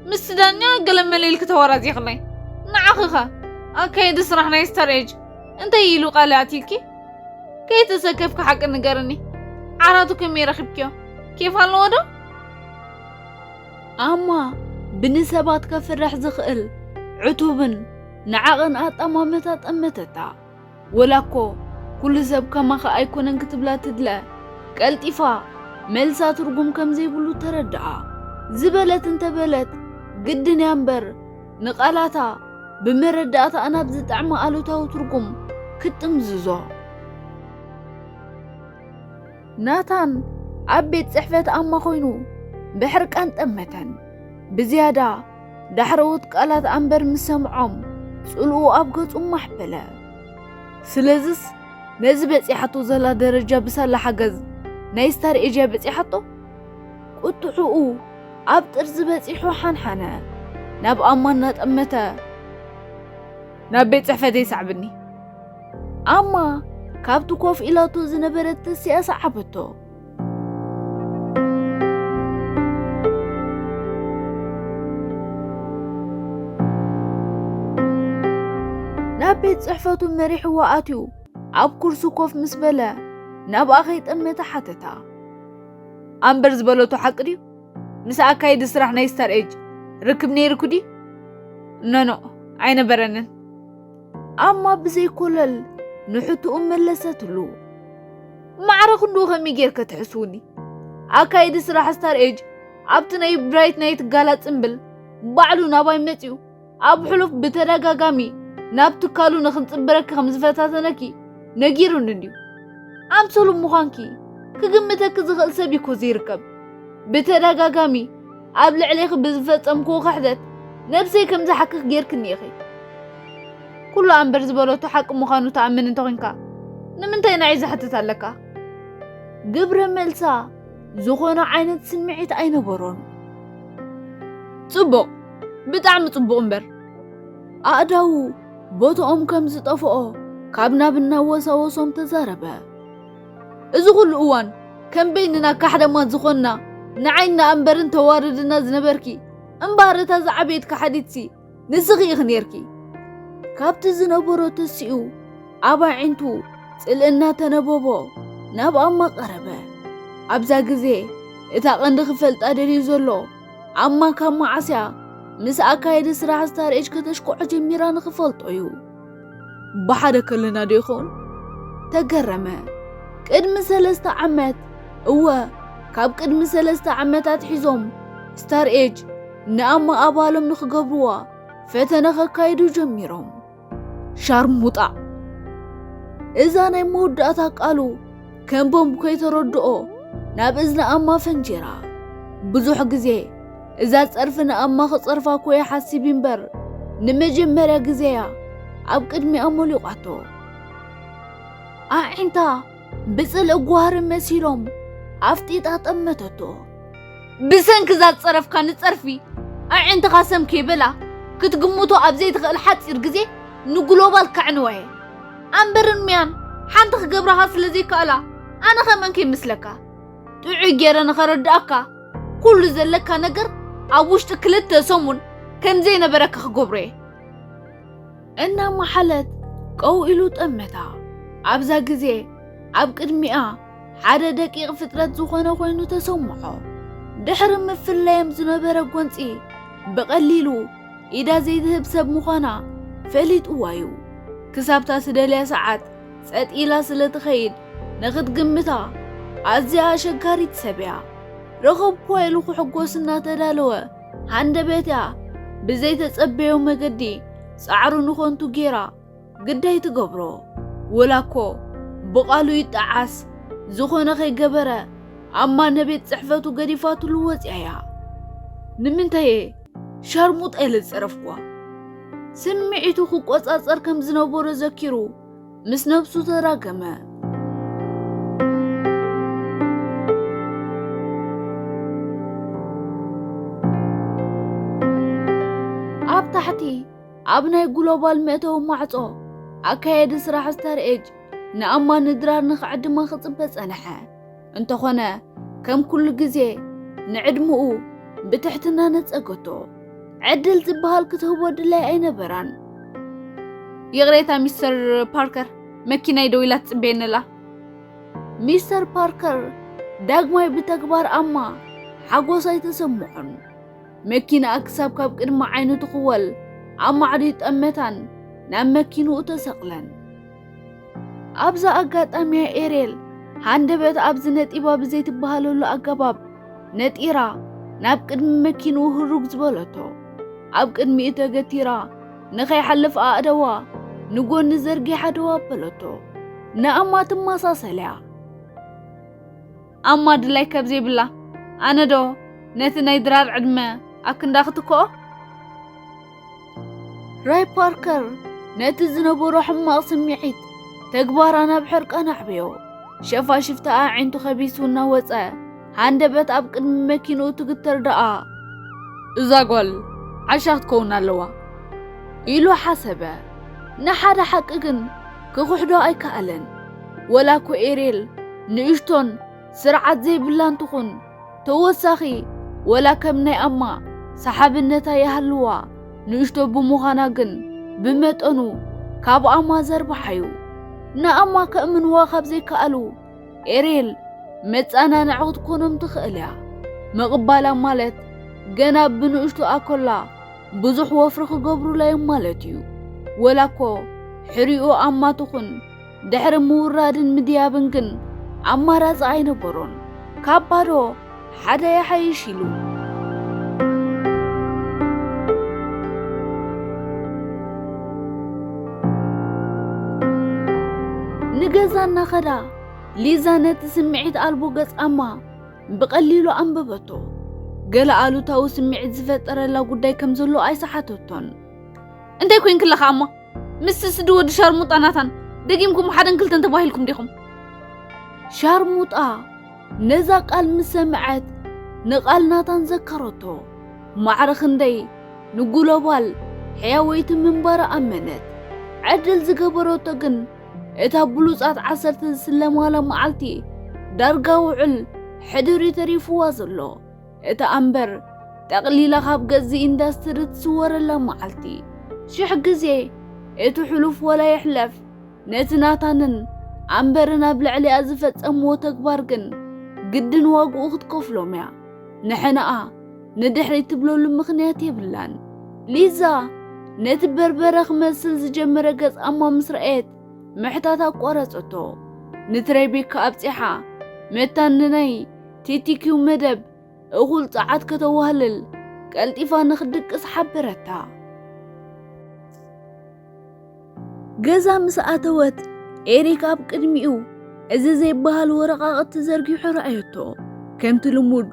ምስቲ ዳኛ ገለ መለ ኢልኪ ተወራዚኽለይ። ንዓኺ ኸ ኣካየዲ ስራሕ ናይ ስታር ኤጅ እንታይ ኢሉ ቃል ኣትዩልኪ? ከይተሰከፍኪ ሓቂ ንገርኒ። ዓራቱ ከመይ ረኺብክዮ? ኬፍ ኣለዎ ዶ? ኣማ ብንሰባት ከፍርሕ ዝኽእል ዕቱብን ንዓቕን ኣጠማምታ ጠመተታ። ወላ እኮ ኩሉ ሰብ ከማኻ ኣይኮነን ክትብላ ትድለ፣ ቀልጢፋ መልሳ ትርጉም ከም ዘይብሉ ተረድኣ። ዝበለት እንተበለት ግድን እያ እምበር፣ ንቓላታ ብመረዳእታ ናብ ዝጠዕማ ኣሉታዊ ትርጉም ክትጥምዝዞ። ናታን ኣብ ቤት ጽሕፈት ኣማ ኮይኑ ብሕርቃን ጠመተን። ብዝያዳ ዳሕረዎት ቃላት ኣምበር ምስ ሰምዖም ጽልኡ ኣብ ገጹ ማሕበለ። ስለዝስ ነዚ በጺሓቶ ዘላ ደረጃ ብሳላ ሓገዝ ናይ ስታር ኤጅ እያ በጺሓቶ? ቁጥዕኡ ኣብ ጥርዚ በጺሑ ሓንሓነ። ናብ ኣማ እናጠመተ ናብ ቤት ጽሕፈተይ ሰዕብኒ። ኣማ ካብቲ ኮፍ ኢላቶ ዝነበረት ተሲኣ ሰዓበቶ። ናብ ቤት ጽሕፈቱ መሪሕዋ ኣትዩ ኣብ ኩርሲ ኮፍ ምስ በለ ናብኣ ከይጠመተ ሓተታ። ኣምበር ዝበለቶ ሓቂ ድዩ? ምስ ኣካይዲ ስራሕ ናይ ስታር ኤጅ ርክብ ነይርኩ ድዩ? ኖኖ፣ ኣይነበረንን። ኣማ ብዘይኮለል ንሕትኡ መለሰትሉ። ማዕረ ክንድኡ ከመይ ጌርከ ትሕስውኒ? ኣካይዲ ስራሕ ስታር ኤጅ ኣብቲ ናይ ብራይት ናይት ጋላ ጽምብል ባዕሉ ናባይ መጺኡ ኣብ ሕሉፍ ብተደጋጋሚ ናብ ትካሉ ንኽንጽበረኪ ከም ዝፈታተነኪ ነጊሩኒ እንድዩ። ኣምሰሉ ምዃንኪ ክግምተኪ ዝኽእል ሰብ እኮ ዘይርከብ። ብተደጋጋሚ ኣብ ልዕሌኺ ብዝፈጸምክዎ ክሕደት ነብሰይ ከም ዝሓክኽ ጌርክኒ ኢኺ። ኩሉ ኣምበር ዝበለቶ ሓቂ ምዃኑ ትኣምን እንተኾይንካ ንምንታይ ንዓይ ዝሕትት ኣለካ? ግብረ መልሳ ዝኾነ ዓይነት ስምዒት ኣይነበሮን። ጽቡቕ፣ ብጣዕሚ ጽቡቕ እምበር። ኣእዳዉ ቦትኦም ከም ዝጠፍኦ ካብ ናብ እናወሳወሶም ተዛረበ። እዚ ኩሉ እዋን ከም በይንና ካሕደማት ዝኾንና ንዓይና እምበርን ተዋርድና ዝነበርኪ እምበኣር እታ ዝዓበየት ካሓዲትሲ ንስኺ ኢኺ ኔርኪ። ካብቲ ዝነበሮ ተሲኡ ኣብ ኣዒንቱ ጽልእና ተነበቦ ናብ ኣማ ቀረበ። ኣብዛ ግዜ እታ ቀንዲ ክፈልጣ ደልዩ ዘሎ ኣማ ካብ መዓስያ ምስ ኣካየዲ ስራሕ ስታር ኤጅ ከተሽኩዖ ጀሚራ ንኽፈልጦ እዩ። ብሓደ ከለና ዶ ይኸውን? ተገረመ። ቅድሚ ሰለስተ ዓመት፣ እወ፣ ካብ ቅድሚ ሰለስተ ዓመታት ሒዞም ስታር ኤጅ ንኣማ ኣባሎም ንኽገብርዋ ፈተነ ከካይዱ ጀሚሮም። ሻርሙጣ። እዛ ናይ መወዳእታ ቃሉ ከም ቦምብ ከይተረድኦ ናብ እዝኒ ኣማ ፈንጂራ። ብዙሕ ግዜ እዛ ጸርፊ ንኣማ ክጸርፋ እኮ እየ ሓሲብ እምበር ንመጀመርያ ግዜያ ኣብ ቅድሚኣ ሞሊቋቶ። ኣዒንታ ብጽልኢ ጓህሪ መሲሎም ኣፍጢጣ ጠመተቶ። ብሰንኪ እዛ ዝጸረፍካኒ ጸርፊ ኣዒንትኻ ሰም ከይበላ ክትግምቶ ኣብ ዘይትኽእል ሓጺር ግዜ ንግሎባል ከዕንዋ እየ። ኣምበርን ሚያን ሓንቲ ክገብራኻ ስለ ዘይከኣላ ኣነ ከመን ከይመስለካ? ጥዑይ ገይረ ንኸረድኣካ ኩሉ ዘለካ ነገር ኣብ ውሽጢ ክልተ ሰሙን ከም ዘይነበረካ ክገብሮ እየ። እናመሓለት ቀው ኢሉ ጠመታ። ኣብዛ ግዜ ኣብ ቅድሚኣ ሓደ ደቂቕ ፍጥረት ዝኾነ ኮይኑ ተሰምዖ። ድሕሪ ምፍላዮም ዝነበረ ጎንጺ ብቐሊሉ ኢዳ ዘይትህብ ሰብ ምዃና ፈሊጥዋ እዩ። ክሳብታ ትደልያ ሰዓት ጸጥ ኢላ ስለ ትኸይድ ንኽትግምታ ኣዝያ ኣሸጋሪት ሰብ እያ። ረኸብኩዋ ኢሉ ክሕጎስ እናተዳለወ ሃንደበት እያ ብዘይተጸበዮ መገዲ ጻዕሩ ንኾንቱ ጌራ ግዳይ ትገብሮ። ወላ እኮ ብቓሉ ይጠዓስ ዝኾነ ከይገበረ ኣማ ነቤት ጽሕፈቱ ገዲፋትሉ ወጽያ እያ። ንምንታይ እየ ሻርሙጣ ኢለ ዝጸረፍኳ? ስምዒቱ ክቆጻጸር ከም ዝነበሮ ዘኪሩ ምስ ነብሱ ተራገመ። ኣብ ታሕቲ ኣብ ናይ ግሎባል መእተዊ ማዕጾ ኣካየዲ ስራሕ ስታር ኤጅ ንኣማ ንድራር ንኽዕድማ ክጽበ ጸንሐ። እንተኾነ ከም ኩሉ ግዜ ንዕድምኡ ብትሕትና ነጸገቶ። ዕድል ዝበሃል ክትህቦ ድላይ ኣይነበራን። ይቕሬታ ሚስተር ፓርከር፣ መኪናይ ደው ኢላ ትጽበየኒ ኣላ። ሚስተር ፓርከር ዳግማይ ብተግባር ኣማ ሓጎስ ኣይተሰምዖን። መኪናኣ ክሳብ ካብ ቅድሚ ዓይኑ ትኽወል ኣብ ማዕዶ ጠመታን ናብ መኪንኡ ተሰቕለን። ኣብዛ ኣጋጣሚያ ኤሬል ሃንደበት ኣብዚ ነጢባ ብዘይትበሃለሉ ኣገባብ ነጢራ ናብ ቅድሚ መኪንኡ ህሩግ ዝበለቶ። ኣብ ቅድሚኡ ተገቲራ ንኸይሓልፍ ኣእደዋ ንጎኒ ዘርጊሓ ደው ኣበለቶ። ንኣማ ትመሳሰል እያ። ኣማ ድላይ ካብ ዘይብላ፣ ኣነ ዶ ነቲ ናይ ድራር ዕድመ ኣብ ክንዳ ክትክኦ? ራይ ፓርከር ነቲ ዝነበሮ ሕማቕ ስምዒት ተግባራ ናብ ሕርቃን ኣዕበዮ። ሸፋሽፍቲ ኣዒንቱ ከቢሱ እናወጸ፣ ሃንደበት ኣብ ቅድሚ መኪንኡ ትግተር ደኣ፣ "እዛ ጓል ዓሻ ክትከውን ኣለዋ" ኢሉ ሓሰበ። ንሓደ ሓቂ ግን ክኽሕዶ ኣይከኣለን። ወላ እኮ ኤሬል ንእሽቶን ስርዓት ዘይብላን ትኹን፣ ተወሳኺ ወላ ከም ናይ ኣማ ሰሓብነታ ይሃልዋ፣ ንእሽቶ ብምዃና ግን ብመጠኑ ካብ ኣማ ዘርባሓዩ። ንኣማ ከእምንዋ ካብ ዘይከኣሉ፣ ኤሬል መጸናንዒ ክትኮኖም ትኽእል እያ። ምቕባላ ማለት ገና ብንእሽቶ ኣኮላ ብዙሕ ወፍሪ ክገብሩላ እዮም ማለት እዩ። ወላ እኮ ሕሪኡ ኣማ ትኹን ድሕሪ ምውራድን ምድያብን ግን ኣማራጺ ኣይነበሮን። ካብ ባዶ ሓደ ይሓይሽ ኢሉ። ንገዛ እናኸዳ ሊዛ ነቲ ስምዒት ኣልቦ ገጽ ኣማ ብቐሊሉ ኣንበበቶ። ገለ ኣሉታዊ ስምዒት ዝፈጠረላ ጉዳይ ከም ዘሎ ኣይሰሓተቶን። "እንታይ ኮይንክለኻ ኣማ? ምስ ስዲ ወዲ ሻርሙጣ ናታን ደጊምኩም ሓደን ክልተን ተባሂልኩም ዲኹም?" ሻርሙጣ ነዛ ቃል ምስ ሰምዐት ንቓል ናታን ዘከረቶ። ማዕረ ክንደይ ንግሎባል ሕያወይቲ ምንባራ ኣመነት። ዕድል ዝገበረቶ ግን እታ ብሉጻት ዓሰርተ ዝስለማላ መዓልቲ ዳርጋ ውዕል ሕድሪ ተሪፍዋ ዘሎ። እታ ኣምበር ጠቕሊላ ካብ ገዚ ኢንዳስትሪ ትስወረላ መዓልቲ። ሽሕ ግዜ እቲ ሕሉፍ ወላ ይሕለፍ፣ ነቲ ናታንን ኣምበርን ኣብ ልዕሊኣ ዝፈጸምዎ ተግባር ግን ግድን ዋግኡ ክትከፍሎም እያ። ንሕነኣ ንድሕሪት ትብለሉ ምኽንያት የብላን። ሊዛ ነቲ በርበረ ክመስል ዝጀመረ ገጽ ኣማ ምስ ረኣየት ምሕታት ኣቋረጸቶ። ንትሬቤካ ኣብጺሓ መታን ንናይ ቲቲኪው መደብ እኹል ጸዓት ከተዋህልል ቀልጢፋ ንኽድቅስ ሓበረታ። ገዛ ምስ ኣተወት ኤሪክ ኣብ ቅድሚኡ እዚ ዘይበሃል ወረቓቕቲ ዘርጊሑ ረኣየቶ። ከምቲ ልሙድ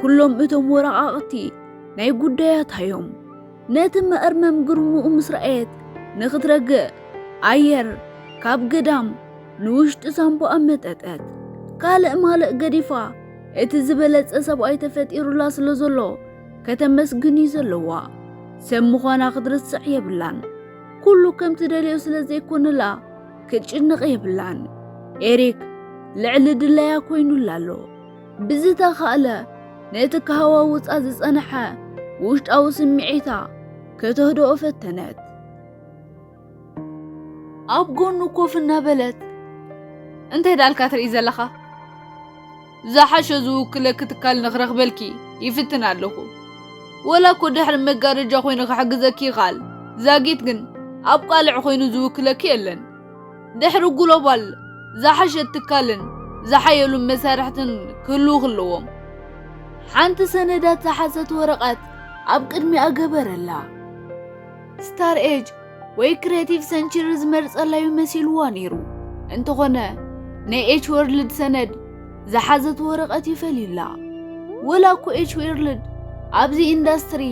ኩሎም እቶም ወረቓቕቲ ናይ ጉዳያታ እዮም። ነቲ መእርመም ግርምኡ ምስ ረኣየት ንኽትረግእ ኣየር ካብ ገዳም ንውሽጢ ሳንቡኣ መጠጠት። ካልእ ማልእ ገዲፋ እቲ ዝበለጸ ሰብኣይ ተፈጢሩላ ስለ ዘሎ ከተመስግን እዩ ዘለዋ። ሰብ ምዃና ክትርስዕ የብላን። ኩሉ ከም ትደልዮ ስለ ዘይኮነላ ክትጭነቕ የብላን። ኤሪክ ልዕሊ ድላያ ኮይኑላ ኣሎ። ብዝተኻእለ ነቲ ከሃዋውጻ ዝጸንሐ ውሽጣዊ ስምዒታ ከተህድኦ ፈተነት። ኣብ ጎኑ ኮፍ እናበለት፣ "እንታይ ዳልካ ትርኢ ዘለኻ? ዝሓሸ ዝውክለኪ ትካል ንኽረኽበልኪ ይፍትን ኣለኹ። ወላ እኮ ድሕሪ መጋረጃ ኮይኑ ክሕግዘኪ ይኽኣል። ዛጊት ግን ኣብ ቃልዕ ኮይኑ ዝውክለኪ የለን። ድሕሪ ግሎባል ዝሓሸት ትካልን ዝሓየሉ መሳርሕትን ክህልዉ ክለዎም." ሓንቲ ሰነዳት ዝሓዘት ወረቐት ኣብ ቅድሚኣ ገበረላ። ስታር ኤጅ ወይ ክሬቲቭ ሰንቸሪ ዝመርጸላዩ መሲልዋ ነይሩ። እንተኾነ ናይ ኤች ወርልድ ሰነድ ዝሓዘት ወረቐት ይፈልዩላ። ወላ እኮ ኤች ወርልድ ኣብዚ ኢንዳስትሪ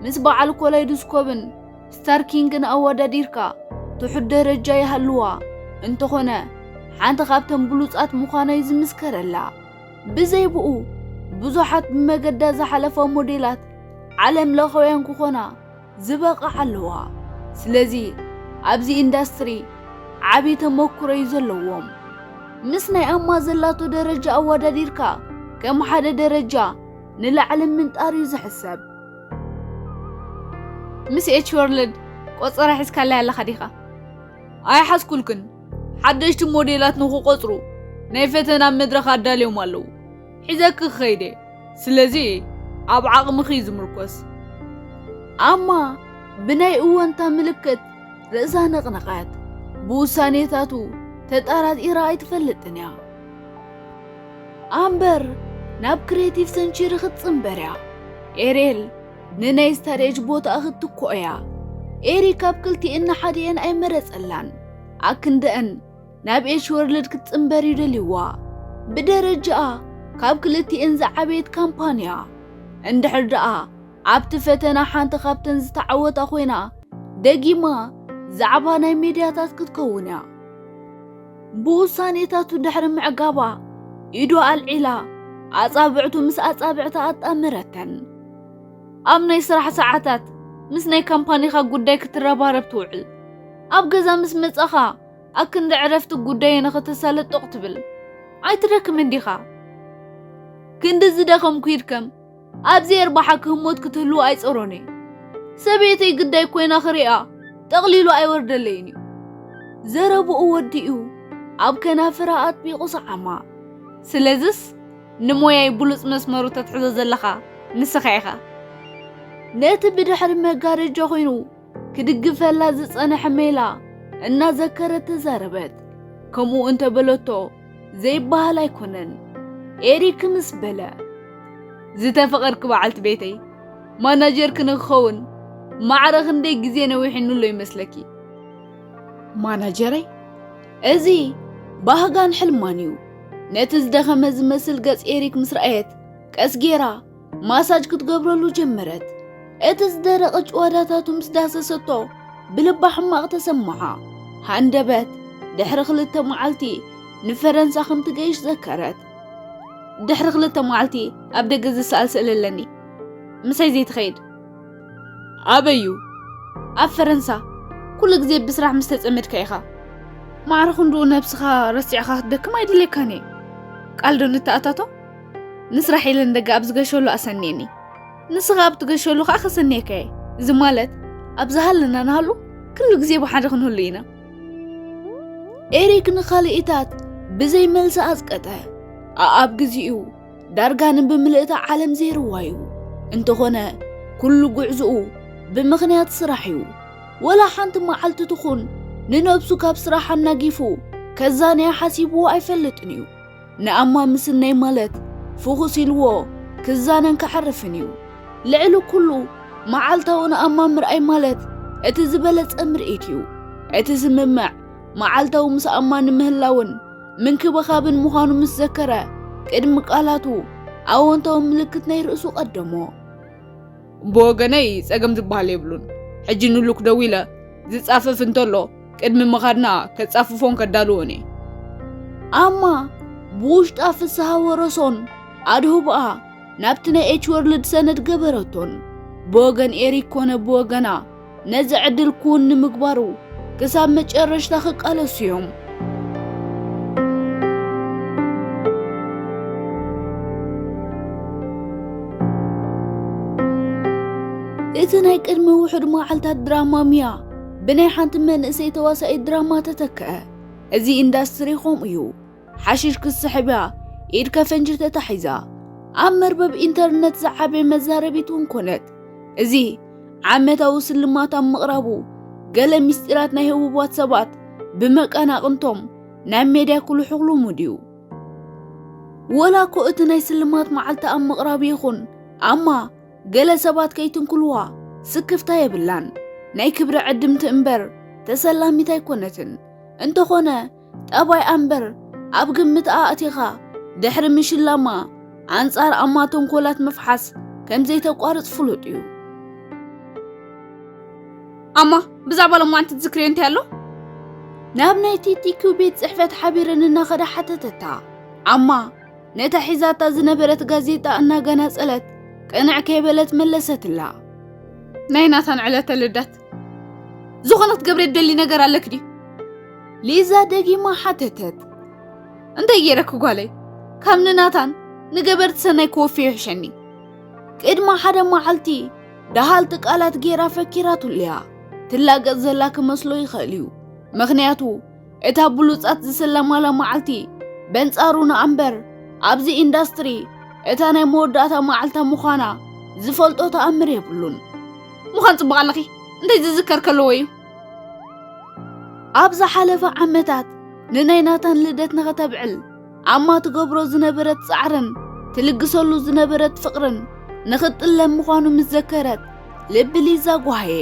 ምስ በዓል ኮላይዶስኮፕን ስታርኪንግን ኣወዳዲርካ ትሑት ደረጃ ይሃልዋ፣ እንተኾነ ሓንቲ ካብተን ብሉጻት ምዃና እዩ ዝምስከረላ። ብዘይ ብኡ ብዙሓት ብመገዳ ዝሓለፋ ሞዴላት ዓለም ለኻውያን ክኾና ዝበቕዓ ኣለዋ። ስለዚ ኣብዚ ኢንዳስትሪ ዓቢ ተመኩሮ እዩ ዘለዎም። ምስ ናይ ኣማ ዘላቶ ደረጃ ኣወዳዲርካ ከም ሓደ ደረጃ ንላዕሊ ምንጣር እዩ ዝሕሰብ። ምስ ኤች ወርልድ ቆጸራ ሒዝካለይ ኣለኻ ዲኻ? ኣይሓዝኩልክን። ሓደሽቲ ሞዴላት ንኽቆጽሩ ናይ ፈተና መድረኽ ኣዳልዮም ኣለዉ። ሒዘኪ ክኸይድ እየ። ስለዚ ኣብ ዓቕምኺ እዩ ዝምርኮስ። ኣማ ብናይ እወንታ ምልክት ርእሳ ነቕነቐት። ብውሳኔታቱ ተጠራጢራ ኣይትፈልጥን እያ። ኣምበር ናብ ክሬቲቭ ሰንቸሪ ክትጽንበር እያ። ኤሬል ንናይ ስታሬጅ ቦታኣ ክትትክኦ እያ። ኤሪ ካብ ክልቲኤን ንሓዲኤን ኣይመረጸላን። ኣክንደአን ናብ ኤች ወርልድ ክትጽንበር እዩ ደልይዋ። ብደረጃኣ ካብ ክልቲኤን ዝዓበየት ካምፓንያ። እንድሕር ደኣ ኣብቲ ፈተና ሓንቲ ካብተን ዝተዓወታ ኮይና፣ ደጊማ ዛዕባ ናይ ሜድያታት ክትከውን እያ። ብውሳኔታቱ ድሕሪ ምዕጋባ፣ ኢዱ ኣልዒላ፣ ኣጻብዕቱ ምስ ኣጻብዕታ ኣጣመረተን። ኣብ ናይ ስራሕ ሰዓታት ምስ ናይ ካምፓኒኻ ጉዳይ ክትረባረብ ትውዕል። ኣብ ገዛ ምስ መጻኻ፣ ኣክንዲ ዕረፍቲ ጉዳይ ንኽተሳልጥ ጦቕ ትብል። ኣይትደክምን ዲኻ? ክንዲ ዝደኸምኩ ይድከም፣ ኣብዚ የርባሓ ክህሞት ክትህልው ኣይጸሮን እየ። ሰበይተይ ግዳይ ኮይና ክሪኣ ጠቕሊሉ ኣይወርደለይን እዩ። ዘረብኡ ወዲኡ ኣብ ከናፍራ ኣጥቢቑ ሰዓማ። ስለዝስ ንሞያይ ብሉጽ መስመሩ ተትሕዞ ዘለኻ ንስኻ ኢኻ። ነቲ ብድሕሪ መጋረጃ ኮይኑ ክድግፈላ ዝጸንሐ ሜላ እናዘከረት ተዛረበት። ከምኡ እንተበለቶ ዘይበሃል ኣይኮነን። ኤሪክ ምስ በለ፣ ዝተፈቐርኪ በዓልቲ ቤተይ፣ ማናጀርኪ ንክኸውን ማዕረ ክንደይ ግዜ ነዊሕኑሎ ይመስለኪ? ማናጀረይ? እዚ ባህጋን ሕልማን እዩ። ነቲ ዝደኸመ ዝመስል ገጽ ኤሪክ ምስ ረኣየት፣ ቀስ ጌራ ማሳጅ ክትገብረሉ ጀመረት። እቲ ዝደረቐ ጭዋዳታቱ ምስ ዳሰሰቶ፣ ብልባ ሕማቕ ተሰምዓ። ሃንደበት ድሕሪ ክልተ መዓልቲ ንፈረንሳ ከም ትገይሽ ዘከረት። ድሕሪ ክልተ መዓልቲ ኣብ ደገ ዝሰኣል ስእሊ ኣለኒ። ምሳይ ዘይትኸይድ? ኣበዩ? ኣብ ፈረንሳ። ኩሉ ግዜ ብስራሕ ምስ ተጸመድካ ኢኻ። ማዕረ ክንድኡ ነብስኻ ረሲዕኻ ክትደክም ኣይድልየካን እየ። ቃል ዶ ንተኣታቶ? ንስራሕ ኢለ ንደገ ኣብ ዝገሸሉ ኣሰንየኒ። ንስኻ ኣብ ትገሸሉ ኸኣ ከሰንየካ እየ። እዚ ማለት፣ ኣብ ዝሃለና ንሃሉ፣ ኩሉ ግዜ ብሓደ ክንህሉ ኢና። ኤሪክ ንኻልኢታት ብዘይ መልሲ ኣጽቀጠ። ኣኣብ ግዜኡ ዳርጋ ንብምልእታ ዓለም ዘይርዋ እዩ። እንተኾነ፣ ኩሉ ጉዕዞኡ ብምኽንያት ስራሕ እዩ። ወላ ሓንቲ መዓልቲ ትኹን ንነብሱ ካብ ስራሕ ኣናጊፉ ከዛንያ ሓሲብዎ ኣይፈልጥን እዩ። ንኣማ ምስናይ ማለት ፍኹስ ኢልዎ ክዛነን ከዕርፍን እዩ። ልዕሊ ኩሉ መዓልታዊ ንኣማ ምርኣይ ማለት እቲ ዝበለጸ ምርኢት እዩ። እቲ ስምምዕ መዓልታዊ ምስ ኣማ ንምህላውን ምንክብኻብን ምዃኑ ምስ ዘከረ፣ ቅድሚ ቃላቱ ኣወንታዊ ምልክት ናይ ርእሱ ቀደሞ። ብወገነይ ጸገም ዝበሃል የብሉን። ሕጂ ንሉክ ደዊለ ዝጻፈፍ እንተሎ ቅድሚ ምኻድና ከጻፍፎን ከዳልዎን እየ። ኣማ ብውሽጣ ፍስሃ ወረሶን ኣድህቦኣ ናብቲ ናይ ኤች ወርልድ ሰነድ ገበረቶን። ብወገን ኤሪክ ኮነ ብወገና ነዚ ዕድል ክውን ንምግባሩ ክሳብ መጨረሽታ ክቃለሱ እዮም። እቲ ናይ ቅድሚ ውሑድ መዓልታት ድራማ ሚያ ብናይ ሓንቲ መንእሰይ ተዋሳኢት ድራማ ተተክአ። እዚ ኢንዳስትሪ ከምኡ እዩ። ሓሽሽ ክትስሕብ እያ ኢድ ከፈንጂ ተታሒዛ። ኣብ መርበብ ኢንተርነት ዝዓበየ መዛረቢት እውን ኮነት። እዚ ዓመታዊ ስልማት ኣብ ምቕራቡ ገለ ምስጢራት ናይ ህቡባት ሰባት ብመቀናቕንቶም ናብ ሜድያ ክልሑኽ ልሙድ እዩ። ወላ እኮ እቲ ናይ ስልማት መዓልቲ ኣብ ምቕራቡ ይኹን ኣማ ገለ ሰባት ከይትንክልዋ ስክፍታ የብላን። ናይ ክብሪ ዕድምቲ እምበር ተሰላሚት ኣይኮነትን። እንተኾነ ጠባይ ኣምበር ኣብ ግምት ኣእቲኻ ድሕሪ ምሽላማ ኣንጻር ኣማ ተንኮላት ምፍሓስ ከም ዘይተቋርጽ ፍሉጥ እዩ። ኣማ፣ ብዛዕባ ሎማዓንቲ ትዝክርዮ እንታይ ኣሎ? ናብ ናይ ቲ ቲ ኪው ቤት ጽሕፈት ሓቢረን እናኸዳ ሓተተታ። ኣማ ነታ ሒዛታ ዝነበረት ጋዜጣ እናገናጸለት ቅንዕ ከይበለት መለሰትላ። ናይ ናታን ዕለተ ልደት። ዝኾነ ክትገብርዮ ትደሊ ነገር ኣለክ ድዩ? ሊዛ ደጊማ ሓተተት። እንታይ ገይረኪ ጓለይ? ካብ ንናታን ንገበርቲ ሰናይ ክወፊ ይሕሸኒ። ቅድሚ ሓደ መዓልቲ ደሃልቲ ቃላት ገይራ ፈኪራትሉ እያ። ትላገጽ ዘላ ክመስሎ ይኽእል እዩ። ምኽንያቱ እታ ብሉጻት ዝስለማላ መዓልቲ በንጻሩ ንኣምበር ኣብዚ ኢንዳስትሪ እታ ናይ መወዳእታ መዓልታ ምዃና ዝፈልጦ ተኣምር የብሉን። ምዃን ጽቡቕ ኣለኺ። እንታይ ዝዝከር ከለዎ እዩ? ኣብ ዝሓለፈ ዓመታት ንናይ ናታን ልደት ንኸተብዕል ኣማ ትገብሮ ዝነበረት ጻዕርን ትልግሰሉ ዝነበረት ፍቕርን ንኽጥለም ምዃኑ ምስ ዘከረት ልቢ ሊዛ ጓሃየ።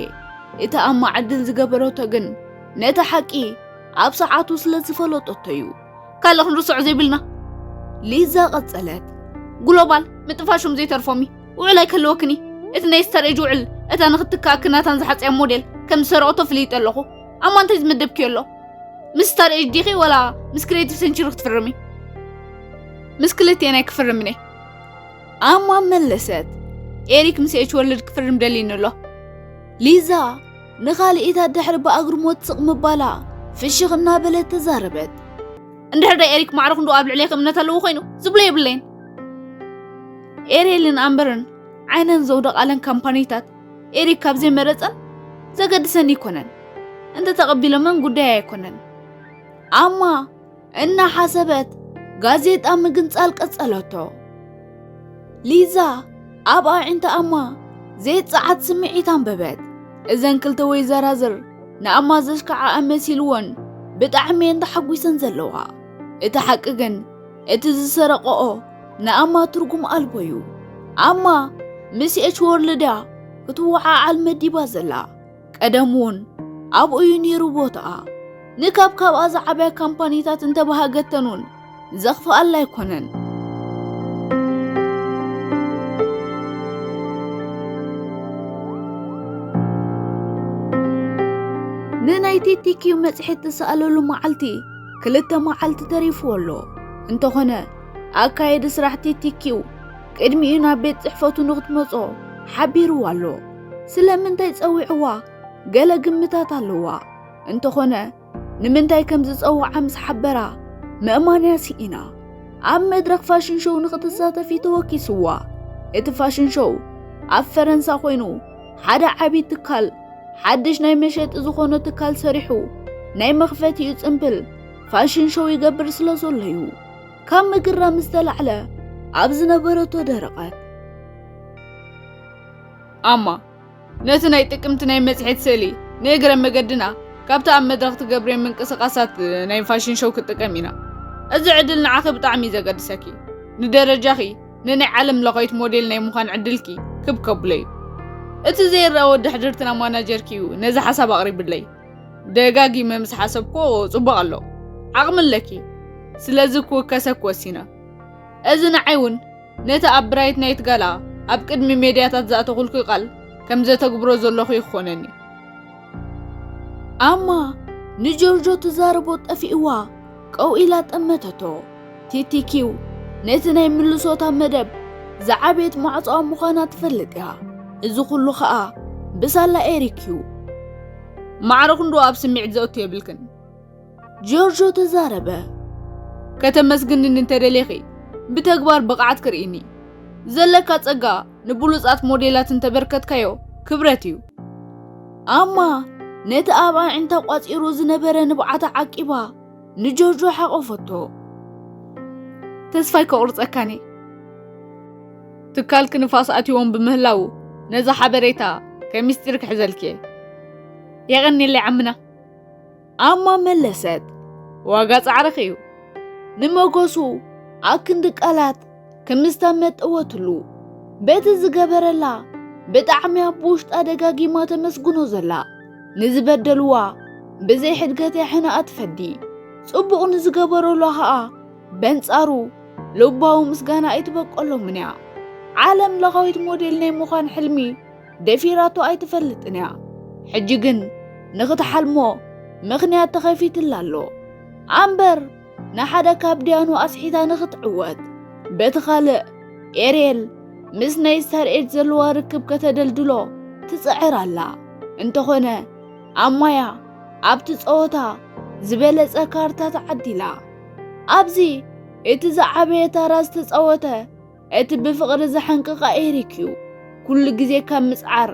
እቲ ኣማ ዕድል ዝገበረቶ ግን ነቲ ሓቂ ኣብ ሰዓቱ ስለ ዝፈለጠቶ እዩ። ካልእ ክንርስዖ ዘይብልና። ሊዛ ቀጸለት። ግሎባል ምጥፋሾም ዘይተርፎሚ ውዕል ኣይከለወክኒ። እቲ ናይ ስታር ኤጅ ውዕል እታ ንኽትከኣኪ ናታን ዝሓጽያ ሞዴል ከም ዝሰረቐቶ ፍልይጠ ኣለኹ። ኣማ እንታይ ዝመደብክዮ ኣሎ? ምስ ስታር ኤጅ ዲኺ ወላ ምስ ክሬቲቭ ሴንቸሪ ክትፍርሚ? ምስ ክልቲኤን ኣይክፍርምን እየ። ኣማ መለሰት። ኤሪክ ምስ ኤች ወርልድ ክፍርም ደልዩኒ ኣሎ። ሊዛ ንኻልኢታት ድሕሪ ብኣግርሞት ስቕ ምባላ ፍሽኽ እናበለት ተዛረበት። እንድሕር ዳ ኤሪክ ማዕረ ክንድኡ ኣብ ልዕሌኺ እምነት ኣለዎ ኮይኑ ዝብሎ የብለይን። ኤሪልን ኣምበርን ዓይነን ዘውደቓለን ካምፓኒታት ኤሪክ ካብ ዘይመረጸን ዘገድሰኒ ኣይኮነን። እንተ ተቐቢሎመን ጉዳይ ኣይኮነን። ኣማ እናሓሰበት ጋዜጣ ምግንጻል ቀጸለቶ። ሊዛ ኣብ ኣዒንቲ ኣማ ዘይጸዓት ስምዒት ኣንበበት። እዘን ክልተ ወይዘራዝር ንኣማ ዘሽካዓኣ መሲልወን ብጣዕሚ እየን ተሓጒሰን ዘለዋ። እቲ ሓቂ ግን እቲ ዝሰረቐኦ ንኣማ ትርጉም ኣልቦ እዩ። ኣማ ምስ ኤች ወርልድ እያ ክትወዓዓል መዲባ ዘላ። ቀደም እውን ኣብኡ እዩ ነይሩ ቦታኣ። ንካብ ካብኣ ዝዓበያ ካምፓኒታት እንተባሃገተን እውን ዘኽፍኣላ ኣይኮነን። ንናይ ቲቲኪው መጽሔት ትሰኣለሉ መዓልቲ ክልተ መዓልቲ ተሪፍዎ ኣሎ። እንተኾነ ኣካየዲ ስራሕ ቲቲኪው ቅድሚኡ ናብ ቤት ጽሕፈቱ ንኽትመጾ ሓቢርዋ ኣሎ። ስለምንታይ ጸዊዕዋ ገለ ግምታት ኣለዋ። እንተኾነ ንምንታይ ከም ዝጸውዓ ምስ ሓበራ ምእማንያ ስኢና። ኣብ መድረኽ ፋሽን ሾው ንኽትሳተፊ ተወኪስዋ። እቲ ፋሽን ሾው ኣብ ፈረንሳ ኮይኑ ሓደ ዓቢ ትካል ሓድሽ ናይ መሸጢ ዝኾነ ትካል ሰሪሑ ናይ መኽፈቲኡ ጽምብል ፋሽን ሾው ይገብር ስለ ዘሎ እዩ። ካብ ምግራ ምስ ተላዕለ ኣብ ዝነበረቶ ደረቐት። ኣማ ነቲ ናይ ጥቅምቲ ናይ መጽሔት ስእሊ ንእግረ መገድና ካብቲ ኣብ መድረኽ ትገብርዮ ምንቅስቓሳት ናይ ፋሽን ሾው ክጥቀም ኢና። እዚ ዕድል ንዓኺ ብጣዕሚ እዩ ዘገድሰኪ። ንደረጃኺ ንናይ ዓለም ለኻዊት ሞዴል ናይ ምዃን ዕድልኪ ክብ ከብሎ እዩ። እቲ ዘይረአ ወዲ ሕድርትና ማናጀርኪ እዩ ነዚ ሓሳብ ኣቕሪብለይ። ደጋጊመ ምስ ሓሰብኮ ጽቡቕ ኣሎ። ዓቕሚ ኣለኪ። ስለዚ ክውከሰኪ ወሲነ። እዚ ንዓይ እውን ነቲ ኣብ ብራይት ናይት ጋላ ኣብ ቅድሚ ሜድያታት ዝኣተኹልኪ ቃል ከም ዘተግብሮ ዘለኹ ይኾነኒ። ኣማ ንጆርጆ ትዛረቦ ጠፊእዋ ቀው ኢላ ጠመተቶ። ቲቲኪው ነቲ ናይ ምልሶታ መደብ ዝዓበየት ማዕጾኣ ምዃና ትፈልጥ እያ። እዚ ኩሉ ኸኣ ብሳላ ኤሪክ እዩ። ማዕረ ክንድኡ ኣብ ስምዒት ዘእቱ የብልክን። ጆርጆ ተዛረበ። ከተመስግንኒ እንተደሊኺ ብተግባር ብቕዓት ክርኢኒ። ዘለካ ጸጋ ንብሉጻት ሞዴላት እንተበርከትካዮ ክብረት እዩ። ኣማ ነቲ ኣብ ኣዒንታ ቋጺሩ ዝነበረ ንብዓታ ዓቂባ ንጆርጆ ሓቆፈቶ። ተስፋይ ከቑርጸካኒ። ትካልኪ ንፋስ ኣትይዎም ብምህላዉ ነዛ ሓበሬታ ከም ምስጢር ክሕዘልኪ እየ። የቐንየለይ ዓምና። ኣማ መለሰት። ዋጋ ጻዕርኺ እዩ። ንመጎሱ ኣክንዲ ቃላት ክምስታ መጠወትሉ። በቲ ዝገበረላ ብጣዕሚ ኣብ ውሽጣ ደጋጊማ ተመስግኖ ዘላ። ንዝበደልዋ ብዘይ ሕድገት ያሕንኣ ትፈዲ። ጽቡቕ ንዝገበረሉ ኸኣ በንጻሩ ልባዊ ምስጋና ኣይትበቀሎምን እያ። ዓለም ለኻዊት ሞዴል ናይ ምዃን ሕልሚ ደፊራቶ ኣይትፈልጥን እያ። ሕጂ ግን ንኽትሓልሞ ምኽንያት ተኸፊትላ ኣሎ። ኣምበር ንሓደ ካብ ዲያኑ ኣስሒታ ንኽትዕወት፣ በቲ ካልእ ኤርየል ምስ ናይ ስታር ኤጅ ዘለዋ ርክብ ከተደልድሎ ትጽዕር ኣላ። እንተኾነ ኣማያ ኣብቲ ጸወታ ዝበለጸ ካርታ ተዓዲላ። ኣብዚ እቲ ዝዓበየ ታራ ዝተጻወተ፣ እቲ ብፍቕሪ ዝሓንቀቓ ኤሪክ እዩ። ኩሉ ግዜ ካብ ምጽዓር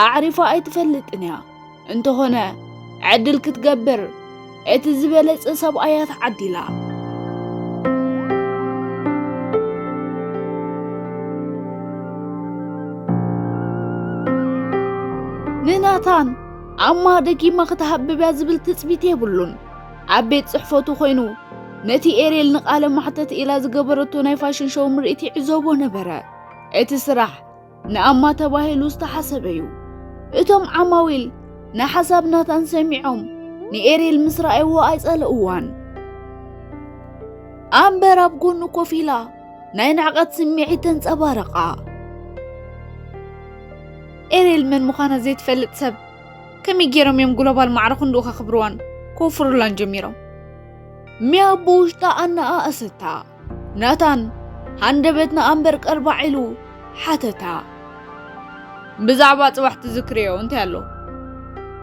ኣዕሪፋ ኣይትፈልጥን እያ። እንተኾነ፣ ዕድል ክትገብር እቲ ዝበለጸ ሰብኣያ ተዓዲላ። ንናታን ኣማ ደጊማ ክትሃብብ እያ ዝብል ትጽቢት የብሉን። ኣብ ቤት ጽሕፈቱ ኮይኑ ነቲ ኤሪል ንቃለ ማሕተት ኢላ ዝገበረቶ ናይ ፋሽን ሾው ምርኢት ይዕዘቦ ነበረ። እቲ ስራሕ ንኣማ ተባሂሉ ዝተሓሰበ እዩ። እቶም ዓማዊል ንሓሳብ ናታን ሰሚዖም ንኤሪል ምስ ረኣይዎ ኣይጸለእዋን። ኣምበር ኣብ ጎኑ ኮፍ ኢላ ናይ ንዕቐት ስምዒት ተንጸባረቓ። ኤሪል መን ምዃና ዘይትፈልጥ ሰብ ከመይ ገይሮም እዮም ግሎባል ማዕረ ክንድኡ ከኽብርዋን ከውፍሩላን ጀሚሮም? ሚያ ብውሽጣ ኣነኣእሰታ። ናታን ሃንደበት ንኣምበር ቀርባዕ ኢሉ ሓተታ። ብዛዕባ ጽባሕ ትዝክርዮ እንታይ ኣሎ?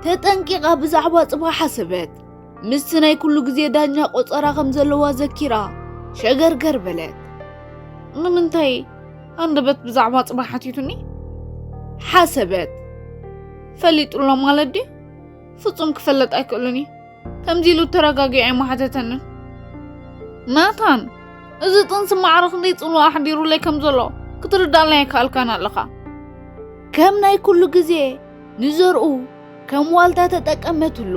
ተጠንቂቓ ብዛዕባ ጽባሕ ሓሰበት። ምስቲ ናይ ኩሉ ግዜ ዳኛ ቆጸራ ከም ዘለዋ ዘኪራ ሸገርገር በለት። ንምንታይ ሃንደበት ብዛዕባ ጽባሕ ሓቲቱኒ? ሓሰበት። ፈሊጡ ኣሎ ማለት ድዩ? ፍጹም ክፈለጥ ኣይክእልን እዩ። ከምዚ ኢሉ ተረጋጊዑ ኣይመሓተተንን። ናታን፣ እዚ ጥንሲ ማዕረ ክንደይ ጽልዋ ኣሕዲሩለይ ከም ዘሎ ክትርዳእለይ ኣይከኣልካን ኣለኻ። ከም ናይ ኩሉ ግዜ ንዘርኡ ከም ዋልታ ተጠቀመትሉ።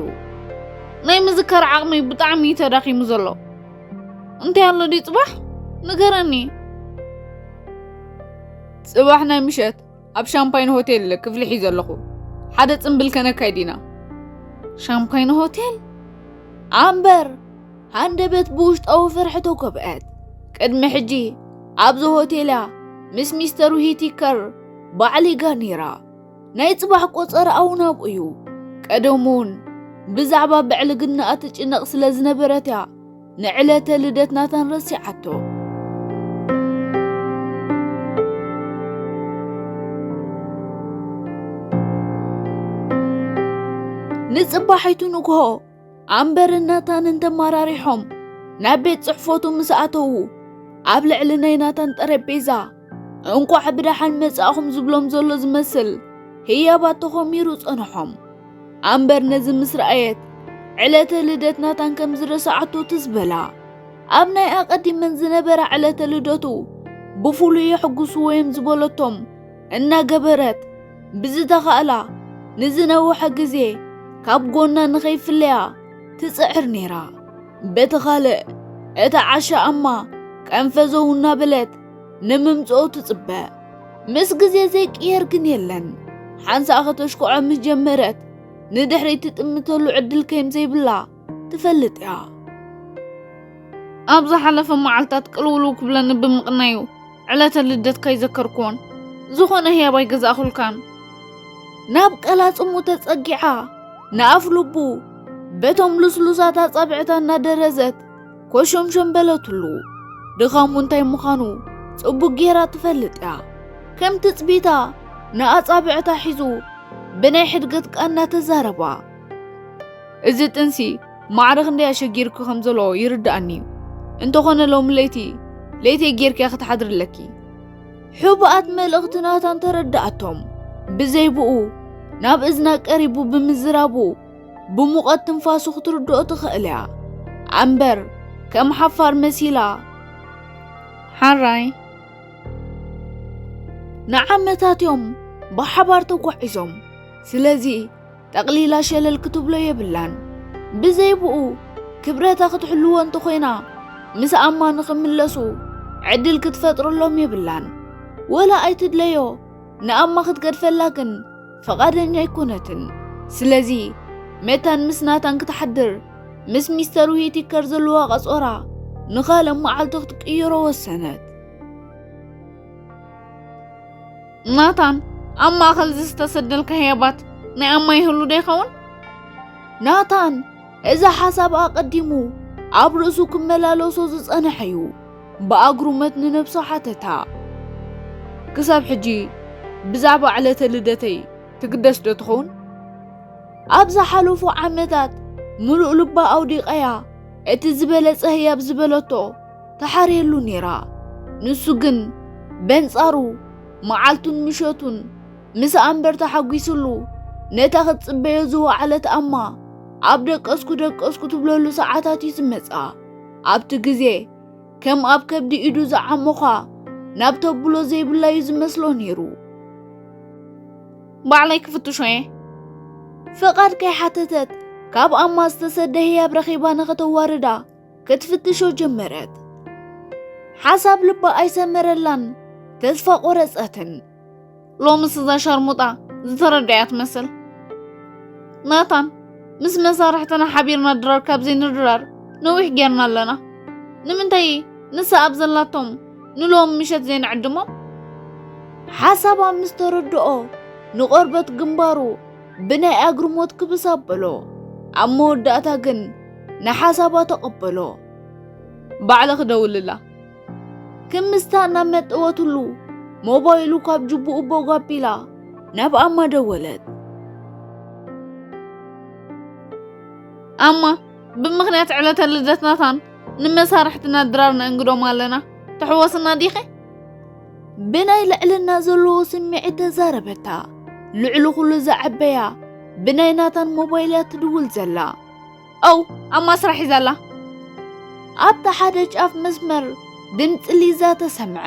ናይ ምዝካር ዓቕመይ ብጣዕሚ እዩ ተዳኺሙ ዘሎ። እንታይ ኣሎ ድዩ ጽባሕ? ንገረኒ። ጽባሕ ናይ ምሸት ኣብ ሻምፓይን ሆቴል ክፍሊ ሒዘ ኣለኹ። ሓደ ጽምብል ከነካይድ ኢና። ሻምፓይን ሆቴል? ኣምበር ሃንደበት ብውሽጣዊ ፍርሒ ተኮብአት። ቅድሚ ሕጂ ኣብዚ ሆቴል እያ ምስ ሚስተር ሂቲከር ባዕሊጋ ነይራ። ናይ ጽባሕ ቆጸራ እውን ኣብኡ እዩ። ቀደም እውን ብዛዕባ ብዕልግናኣ ትጭነቕ ስለ ዝነበረት እያ ንዕለተ ልደት ናታን ረሲዓቶ። ንጽባሒቱ ንግሆ ኣምበርን ናታንን ተመራሪሖም ናብ ቤት ጽሕፈቱ ምስ ኣተዉ፣ ኣብ ልዕሊ ናይ ናታን ጠረጴዛ እንቋዕ ብደሓን መጻእኹም ዝብሎም ዘሎ ዝመስል ህያባት ተኾሚሩ ጸንሖም። ኣምበር ነዚ ምስ ረኣየት፣ ዕለተ ልደት ናታን ከም ዝረስዓቶ ትዝ በላ። ኣብ ናይ ኣቐዲመን ዝነበራ ዕለተ ልደቱ ብፍሉይ የሕጉስዎ እዮም ዝበለቶም እናገበረት፣ ብዝተኻእላ ንዝነውሐ ግዜ ካብ ጎና ንኸይፍለያ ትጽዕር ነይራ። በቲ ካልእ፣ እታ ዓሻ ኣማ ቀንፈዘው እናበለት ንምምጽኦ ትጽበ። ምስ ግዜ ዘይቅየር ግን የለን። ሓንሳእ ከተሽክዖ ምስ ጀመረት፣ ንድሕሪት ትጥምተሉ ዕድል ከም ዘይብላ ትፈልጥ እያ። ኣብ ዝሓለፈ መዓልታት ቅልውልው ክብለኒ ብምቕናዩ፣ ዕለተ ልደትካ ኣይዘከርኩዎን። ዝኾነ ህያብ ኣይገዛእኹልካን። ናብ ቀላጽሙ ተጸጊዓ፣ ንኣፍ ልቡ በቶም ልስሉሳት ኣጻብዕታ እናደረዘት ኮሸምሸም በለትሉ። ድኻሙ እንታይ ምዃኑ ጽቡቕ ጌራ ትፈልጥ እያ። ከም ትጽቢታ ንኣጻብዕታ ሒዙ ብናይ ሕድገት ቃና ተዛረባ። እዚ ጥንሲ ማዕረ ክንደይ ኣሸጊርኪ ከም ዘሎ ይርድኣኒ እዩ። እንተኾነ ሎሚ ለይቲ ለይተይ ጌርኪ ክትሓድሪ ኣለኪ። ሕቡኣት መልእኽቲ ናታን ተረድኣቶም። ብዘይ ብኡ ናብ እዝና ቀሪቡ ብምዝራቡ ብሙቐት ትንፋሱ ክትርድኦ ትኽእል እያ። ኣምበር ከም ሓፋር መሲላ፣ ሓራይ። ንዓመታት እዮም ብሓባር ተጓዒዞም። ስለዚ ጠቕሊላ ሸለል ክትብሎ የብላን። ብዘይ ብኡ ክብረታ ክትሕልዎ እንተኾይና፣ ምስ ኣማ ንኽምለሱ ዕድል ክትፈጥረሎም የብላን። ወላ ኣይትድለዮ፣ ንኣማ ክትገድፈላ ግን ፍቓደኛ ኣይኮነትን። ስለዚ መታን ምስ ናታን ክትሓድር፣ ምስ ሚስተር ዊቲከር ዘለዋ ቐጾራ ንኻልእ መዓልቲ ክትቅይሮ ወሰነት። ናታን፣ ኣብ ማእከል ዝተሰደልካ ህያባት ናይ ኣማ ይህሉ ዶ ይኸውን? ናታን፣ እዚ ሓሳብ ኣቐዲሙ ኣብ ርእሱ ክመላለሶ ዝጸንሐ እዩ። ብኣግሩመት ንነብሱ ሓተታ። ክሳብ ሕጂ ብዛዕባ ዕለተ ልደተይ ትግደስ ዶ ትኸውን? ኣብ ዝሓለፉ ዓመታት ምሉእ ልባ ኣውዲቐያ እቲ ዝበለጸ ህያብ ዝበለቶ ተሓርየሉ ነይራ። ንሱ ግን በንጻሩ መዓልቱን ምሸቱን ምስ ኣንበር ተሓጒስሉ፣ ነታ ክትጽበዮ ዝወዓለት ኣማ ኣብ ደቀስኩ ደቀስኩ ትብለሉ ሰዓታት እዩ ዝመጻ። ኣብቲ ግዜ ከም ኣብ ከብዲ ኢዱ ዝዓሞኻ ናብ ተብሎ ዘይብላ እዩ ዝመስሎ ነይሩ። ባዕለይ ክፍትሾ እየ። ፍቓድ ከይሓተተት ካብ ኣማ ዝተሰደ ህያብ ረኺባ ንኸተዋርዳ ክትፍትሾ ጀመረት። ሓሳብ ልባ ኣይሰመረላን፣ ተስፋ ቆረጸትን። ሎምስ እዛ ሸርሙጣ ዝተረዳያ ትመስል። ናታን፣ ምስ መሳርሕትና ሓቢርና ድራር ካብ ዘይንድራር ነዊሕ ጌርና ኣለና። ንምንታይ ንሳ ኣብ ዘላቶም ንሎም ምሸት ዘይንዕድሞም? ሓሳባ ምስ ተረድኦ ንቆርበት ግንባሩ ብናይ ኣግርሞት ክብስ ኣበሎ። ኣብ መወዳእታ ግን ንሓሳባ ተቐበሎ። ባዕለ ክደውልላ። ክምስታ እናመጠወትሉ ሞባይሉ ካብ ጅቡኡ ቦግ ኣቢላ ናብ ኣማ ደወለት። ኣማ፣ ብምኽንያት ዕለተ ልደት ናታን ንመሳርሕትና ድራር ነእንግዶም ኣለና። ትሕወስና ዲኺ? ብናይ ልዕልና ዘለዎ ስምዒት ተዛረበታ። ልዕሊ ኩሉ ዘዐበያ ብናይ ናታን ሞባይል እያ ትድውል ዘላ። ኦው፣ ኣማ ስራሕ ሒዛ ኣላ። ኣብታ ሓደ ጫፍ መስመር ድምፂ ሊዛ ተሰምዐ።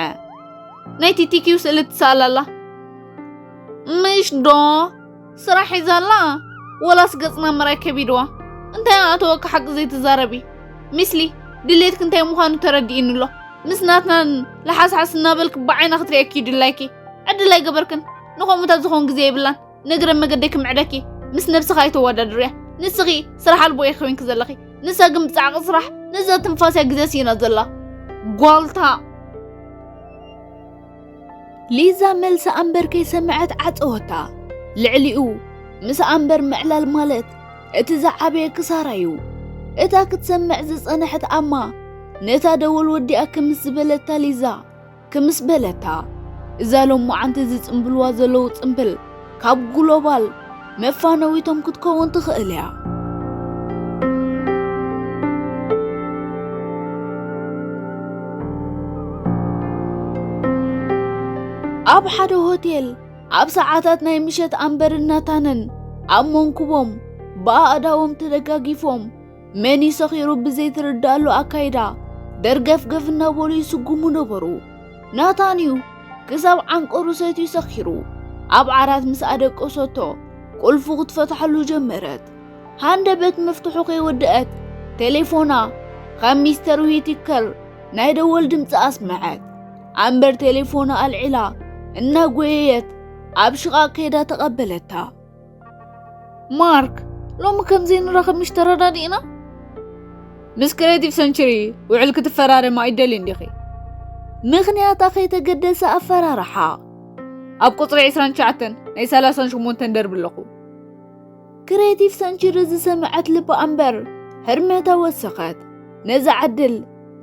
ናይ ቲቲኪው ስእሊ ትሰኣል ኣላ። ምሽ ዶ ስራሕ ሒዛ ኣላ? ወላስ ገፅና ምርኣይ ከቢድዋ? እንታይ ኣተወኪ ሓቂ ዘይትዛረቢ? ሚስሊ፣ ድሌትኪ እንታይ ምዃኑ ተረዲእኒ ኣሎ። ምስ ናትናን ለሓስሓስ እናበልኪ ብዓይና ክትርእየኪ እዩ ድላይኪ። ዕድል ኣይገበርክን። ንኸምኡታት ዝኾን ግዜ የብላን። ንእግረ መገደይ ክምዕደኪ ምስ ነብስኻ ኣይተወዳድርያ። ንስኺ ስራሕ ኣልቦ ኢኺ ኮይንኪ ዘለኺ። ንሳ ግን ብጻዕቂ ስራሕ ነዛ ትንፋስያ ግዜ ስኢና ዘላ። ጓልታ። ሊዛ መልሲ ኣንበር ከይሰምዐት ዓጸወታ። ልዕሊኡ ምስ ኣንበር ምዕላል ማለት እቲ ዝዓበየ ክሳራ እዩ። እታ ክትሰምዕ ዝጸንሐት ኣማ ነታ ደወል ወዲኣ ክምስ ዝበለታ ሊዛ ክምስ በለታ፣ እዛ ሎማዓንቲ ዝጽምብልዋ ዘለዉ ጽምብል ካብ ግሎባል መፋነዊቶም ክትከውን ትኽእል እያ። ኣብ ሓደ ሆቴል ኣብ ሰዓታት ናይ ምሸት ኣንበርን ናታንን ኣብ መንኩቦም ብኣእዳዎም ተደጋጊፎም መን እዩ ሰኺሩ ብዘይትርድኣሉ ኣካይዳ ደርገፍገፍ እናበሉ ይስጉሙ ነበሩ። ናታን እዩ ክሳብ ዓንቀሩ ሰትዩ ሰኺሩ ኣብ ዓራት ምስ ኣደቀሰቶ ቁልፉ ክትፈትሓሉ ጀመረት። ሃንደበት መፍትሑ ከይወደአት ቴሌፎና ካብ ሚስተር ዊቲከር ናይ ደወል ድምፂ ኣስመዐት። ኣንበር ቴሌፎና ኣልዒላ እናጎየየት ኣብ ሽቓቕ ከይዳ ተቐበለታ። ማርክ፣ ሎሚ ከምዘይ ንራኸብ ምሽ ተረዳዲእና? ምስ ክሬቲቭ ሰንቸሪ ውዕል ክትፈራረማ ኣይደልይን ዲኺ? ምኽንያታ ከይተገደሰ ኣፈራርሓ። ኣብ ቁጽሪ ዕስራን ትሽዓተን ናይ ሰላሳን ሸሞንተን ደርቢ ኣለኹ። ክሬቲቭ ሰንቸሪ ዝሰምዐት ልባ ኣንበር ህርመታ ወሰኸት። ነዛ ዕድል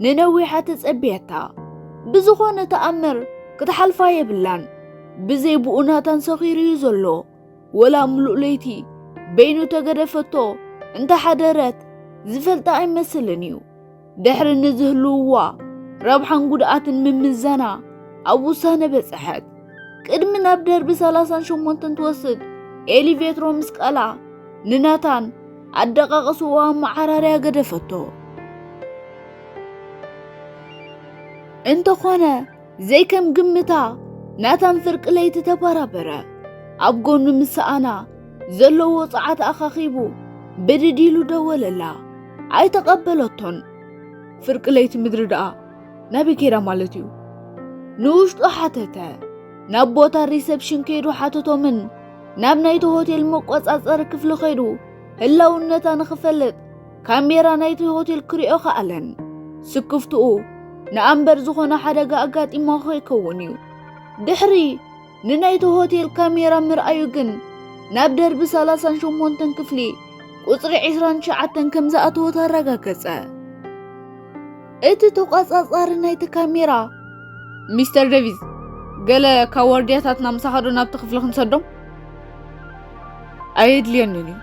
ንነዊሓ ተጸብየታ። ብዝኾነ ተኣምር ክትሓልፋ የብላን። ብዘይ ብኡ ናታን ሰኺሩ እዩ ዘሎ። ወላ ምሉእ ለይቲ በይኑ ተገደፈቶ እንተሓደረት ዝፈልጣ ኣይመስልን እዩ። ድሕሪ ንዝህልውዋ ረብሓን ጉድኣትን ምምዘና ኣብ ውሳነ በጽሐት። ቅድሚ ናብ ደርቢ ሰላሳን ሸሞንተን ትወስድ ኤሊቬትሮ ምስ ቀላ ንናታን ኣደቃቕስዋ መዓራርያ ገደፈቶ። እንተኾነ ዘይከም ግምታ ናታን ፍርቂ ለይቲ ተባራበረ። ኣብ ጎኑ ምስ ሰኣና ዘለዎ ጸዓት ኣኻኺቡ ብድድ ኢሉ ደወለላ። ኣይተቐበለቶን። ፍርቂ ለይቲ ምድሪ ደኣ ናበይ ከይዳ ማለት እዩ? ንውሽጡ ሓተተ። ናብ ቦታ ሪሰፕሽን ከይዱ ሓተቶምን ናብ ናይቲ ሆቴል መቆጻጸሪ ክፍሊ ከይዱ ህላውነታ ንኽፈልጥ ካሜራ ናይቲ ሆቴል ክሪኦ ከኣለን። ስክፍትኡ ንኣንበር ዝኾነ ሓደጋ ኣጋጢሞ ከይከውን እዩ። ድሕሪ ንናይቲ ሆቴል ካሜራ ምርኣዩ ግን ናብ ደርቢ ሰላሳን ሸሞንተን ክፍሊ ቁጽሪ ዕስራን ትሽዓተን ከም ዝኣተወት ኣረጋገጸ። እቲ ተቆጻጻሪ ናይቲ ካሜራ፣ ሚስተር ዴቪስ፣ ገለ ካብ ዋርድያታትና ምሳኻ ዶ ናብቲ ክፍሊ ክንሰዶም? ኣየድልየንን እዩ።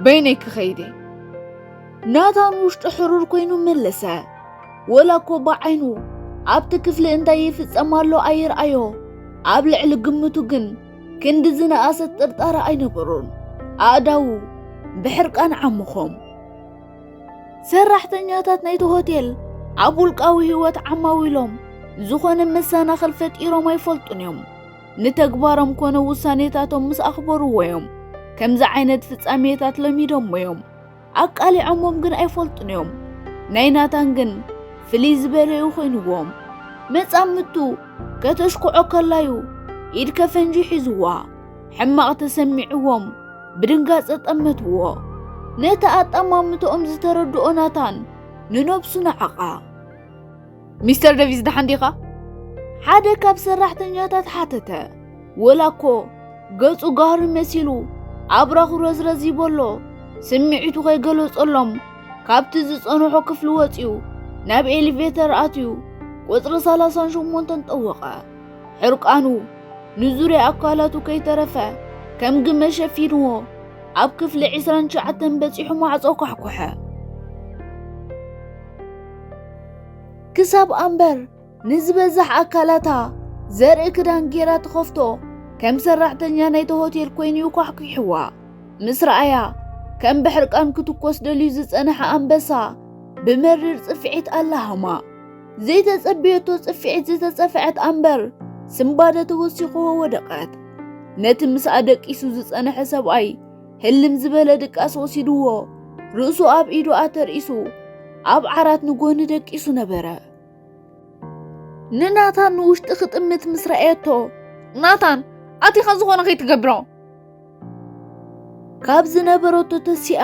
በይነይ ክኸይድ እየ። ናታን ውሽጡ ሕሩር ኮይኑ መለሰ። ወላ እኮ ብዓይኑ ኣብቲ ክፍሊ እንታይ ይፍጸም ኣሎ ኣይርኣዮ። ኣብ ልዕሊ ግምቱ ግን ክንዲ ዝነኣሰ ጥርጣረ ኣይነበሮን። ኣእዳዉ ብሕርቃን ዓመኾም። ሰራሕተኛታት ናይቲ ሆቴል ኣብ ውልቃዊ ህይወት ዓማዊሎም ዝኾነ መሰናኽል ፈጢሮም ኣይፈልጡን እዮም። ንተግባሮም ኮነ ውሳኔታቶም ምስ ኣኽበርዎ እዮም ከምዚ ዓይነት ፍጻሜታት ለሚዶሞ እዮም። ኣቃሊዖሞም ግን ኣይፈልጡን እዮም። ናይ ናታን ግን ፍልይ ዝበለ እዩ ኮይንዎም። መጻምድቱ ከተሽኩዖ ከላዩ ኢድ ከፈንጂ ሒዝዋ፣ ሕማቕ ተሰሚዕዎም ብድንጋጸ ጠመትዎ። ነቲ ኣጠማምትኦም ዝተረድኦ ናታን ንነብሱ ነዓቓ። ሚስተር ደቪስ ደሓን ዲኻ? ሓደ ካብ ሰራሕተኛታት ሓተተ። ወላ እኮ ገጹ ጋህሪ መሲሉ ኣብራኹ ረዝረዝ ይበሎ። ስምዒቱ ከይገለጸሎም ካብቲ ዝጸንሖ ክፍሊ ወጺኡ ናብ ኤሊቬተር ኣትዩ ቁጽሪ ሰላሳን ሸሞንተን ጠወቐ። ሕርቃኑ ንዙርያ ኣካላቱ ከይተረፈ ከም ግመ ሸፊንዎ ኣብ ክፍሊ ዕስራን ትሽዓተን በጺሑ ማዕጾ ኳሕኮሐ። ክሳብ ኣምበር ንዝበዝሕ ኣካላታ ዘርኢ ክዳን ጌራ ትኸፍቶ ከም ሰራሕተኛ ናይቲ ሆቴል ኮይኑ እዩ ኳሕኲሕዋ። ምስ ረኣያ ከም ብሕርቃን ክትኮስ ደልዩ ዝጸንሐ ኣንበሳ ብመሪር ጽፍዒት ኣላሃማ። ዘይተጸበየቶ ጽፍዒት ዝተጸፍዐት ኣምበር ስምባደ ተወሲኽዎ ወደቐት። ነቲ ምስኣ ደቂሱ ዝጸንሐ ሰብኣይ ህልም ዝበለ ድቃስ ወሲድዎ ርእሱ ኣብ ኢዱ ኣተርኢሱ ኣብ ዓራት ንጎኒ ደቂሱ ነበረ። ንናታን ንውሽጢ ክጥምት ምስ ረኣየቶ፣ ናታን፣ ኣቲኻ ዝኾነ ከይትገብሮ። ካብ ዝነበረቶ ተሲኣ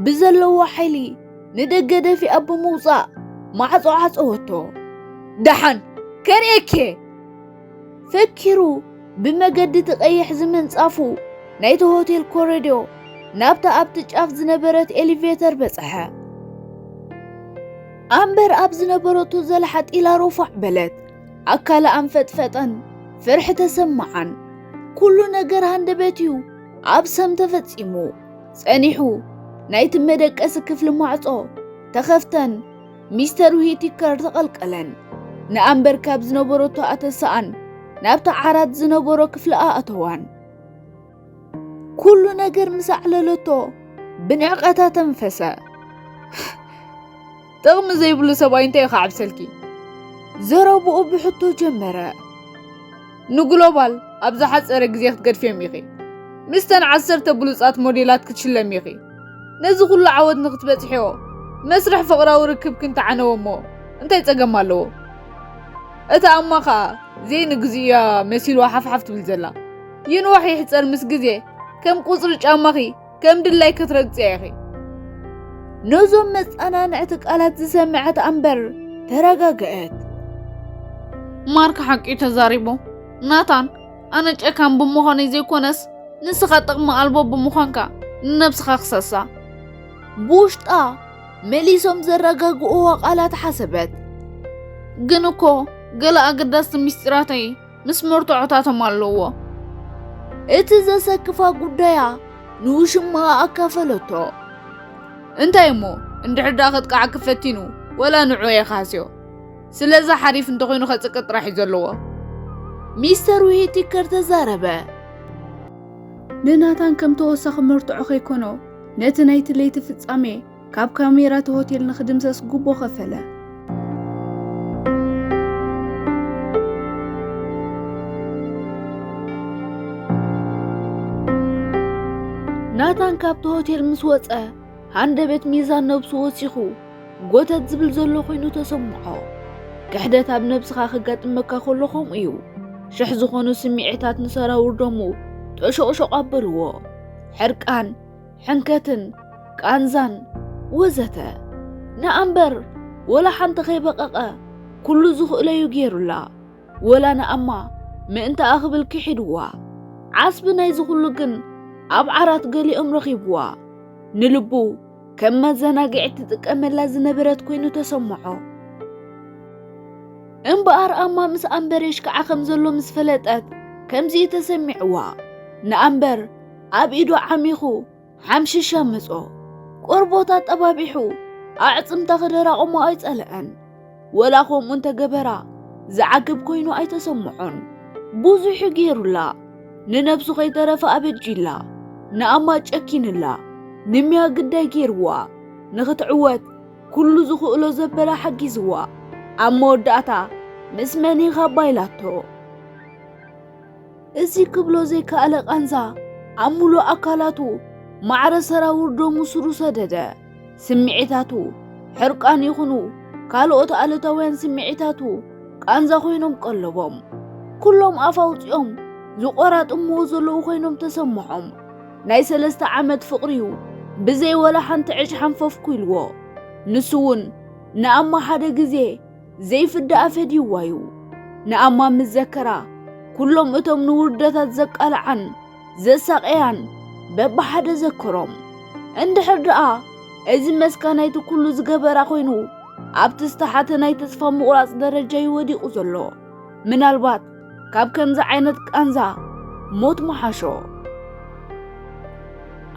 ብዘለዎ ሓይሊ ንደገ ደፊኣ ብምውጻእ ማዕጾ ዓጸወቶ። ደሓን ከርእየኪ። ፈኪሩ ብመገዲ እቲ ቀይሕ ዝምንጻፉ ናይቲ ሆቴል ኮረድዮ ናብታ ኣብቲ ጫፍ ዝነበረት ኤሊቬተር በጽሐ። ኣምበር ኣብ ዝነበረቶ ዘላ ሓጢላ ሮፋዕ በለት። ኣካላ ኣንፈጥፈጠን፣ ፍርሒ ተሰማዓን። ኩሉ ነገር ሃንደበት እዩ ኣብ ሰም ተፈጺሙ። ጸኒሑ ናይቲ መደቀሲ ክፍሊ ማዕጾ ተኸፍተን፣ ሚስተር ዊቲከር ተቐልቀለን። ንኣምበር ካብ ዝነበረቶ ኣተሰኣን ናብቲ ዓራት ዝነበሮ ክፍሊ ኣእተዋን። ኩሉ ነገር ምስ ኣዕለለቶ ብንዕቐታ ተንፈሰ። ጥቕሚ ዘይብሉ ሰብኣይ እንታይ እዩ ክዓብሰልኪ? ዘረብኡ ብሕቶ ጀመረ። ንግሎባል ኣብ ዝሓጸረ ግዜ ክትገድፍዮም ኢኺ። ምስተን ዓሰርተ ብሉጻት ሞዴላት ክትሽለሚ ኢኺ። ነዚ ኩሉ ዓወት ንክትበጽሕዮ መስርሕ ፍቕራዊ ርክብ ክንተዓነወ እሞ እንታይ ጸገም ኣለዎ? እታ እማ ኸኣ ዘይንግዝእያ መሲልዋ ሓፍሓፍ ትብል ዘላ። ይንዋሕ ይሕጸር ምስ ግዜ ከም ቁጽሪ ጫማኺ ከም ድላይ ክትረግጽያ ኢኺ። ነዞም መጸናንዕቲ ቃላት ዝሰምዐት ኣምበር ተረጋግአት። ማርክ ሓቂ ተዛሪቡ። ናታን፣ ኣነ ጨካን ብምዃነይ ዘይኮነስ ንስኻ ጥቕሚ ኣልቦ ብምዃንካ ንነብስኻ ክሰሳ። ብውሽጣ መሊሶም ዘረጋግእዎ ቃላት ሓሰበት። ግን እኮ ገለ ኣገዳስቲ ምስጢራተይ ምስ መርትዖታቶም ኣለዎ። እቲ ዘሰክፋ ጉዳያ ንውሽማኣ ኣካፈለቶ። እንታይ እሞ እንድሕር ደኣ ከጥቅዓኪ ፈቲኑ ወላ ንዑ እየ ክሃስዮ። ስለዚ ሓሪፍ እንተኾይኑ ከጽቅጥ ጥራሕ እዩ ዘለዎ። ሚስተር ዊሂቲከር ተዛረበ። ንናታን ከም ተወሳኺ መርትዖ ከይኮኖ ነቲ ናይቲ ለይቲ ፍጻሜ ካብ ካሜራ እቲ ሆቴል ንኽድምሰስ ጉቦ ከፈለ። ናታን ካብቲ ሆቴል ምስ ወጸ፣ ሃንደበት ሚዛን ነብሱ ወሲኹ፣ ጎተት ዝብል ዘሎ ኮይኑ ተሰምዖ። ክሕደት ኣብ ነብስኻ ከጋጥመካ ከሎ ከምኡ እዩ። ሽሕ ዝኾኑ ስምዒታት ንሰራውር ደሙ ጠሾቕሾቕ ኣበልዎ። ሕርቃን፣ ሕንከትን፣ ቃንዛን፣ ወዘተ። ንኣምበር ወላ ሓንቲ ከይበቐቐ፣ ኩሉ ዝኽእለዩ ገይሩላ። ወላ ንኣማ ምእንታኣ ክብል ክሒድዋ። ዓስቢ ናይዚ ኩሉ ግን ኣብ ዓራት ገሊኦም ረኺብዋ። ንልቡ ከም መዘናግዒ ትጥቀመላ ዝነበረት ኮይኑ ተሰምዖ። እምበኣር ኣማ ምስ ኣምበር የሽክዓ ከም ዘሎ ምስ ፈለጠት፣ ከምዚ እዩ ተሰሚዕዋ። ንኣምበር ኣብ ኢዱ ዓሚኹ ሓምሽሻ መጾ። ቆርቦታ ጠባቢሑ ኣዕጽምታ ክደራቕሞ ኣይጸልአን። ወላ ከምኡ እንተገበራ ዝዓግብ ኮይኑ ኣይተሰምዖን። ብዙሕ ገይሩላ፣ ንነብሱ ከይተረፈ ኣበጂላ፣ ንኣማ ጨኪንላ፣ ንሚያ ግዳይ ገይርዋ፣ ንኽትዕወት ኩሉ ዝኽእሎ ዘበላ ሓጊዝዋ። ኣብ መወዳእታ ምስ መን ኢኻ ባይላቶ። እዚ ክብሎ ዘይከኣለ ቃንዛ ኣብ ሙሉእ ኣካላቱ ማዕረ ሰራውር ደሙ ስሩ ሰደደ። ስምዒታቱ ሕርቃን ይኹኑ ካልኦት ኣሉታውያን ስምዒታቱ ቃንዛ ኮይኖም ቀለቦም። ኩሎም ኣፍ ኣውፂኦም ዝቆራጥምዎ ዘለዉ ኮይኖም ተሰምዖም። ናይ ሰለስተ ዓመት ፍቕሪዩ ብዘይ ወላ ሓንቲ ዕጭ ሓንፈፍኩ ኢልዎ። ንሱ እውን ንኣማ ሓደ ግዜ ዘይፍዳኣ ፈድይዋ እዩ። ንኣማ ምስ ዘከራ ኩሎም እቶም ንውርደታት ዘቃልዓን ዘሳቀያን በብሓደ ዘከሮም። እንድሕር ደኣ እዚ መስካ ናይቲ ኩሉ ዝገበራ ኮይኑ ኣብቲ ዝተሓተ ናይ ተስፋ ምቑራጽ ደረጃ እዩ ወዲቑ ዘሎ። ምናልባት ካብ ከምዚ ዓይነት ቃንዛ ሞት ምሓሾ።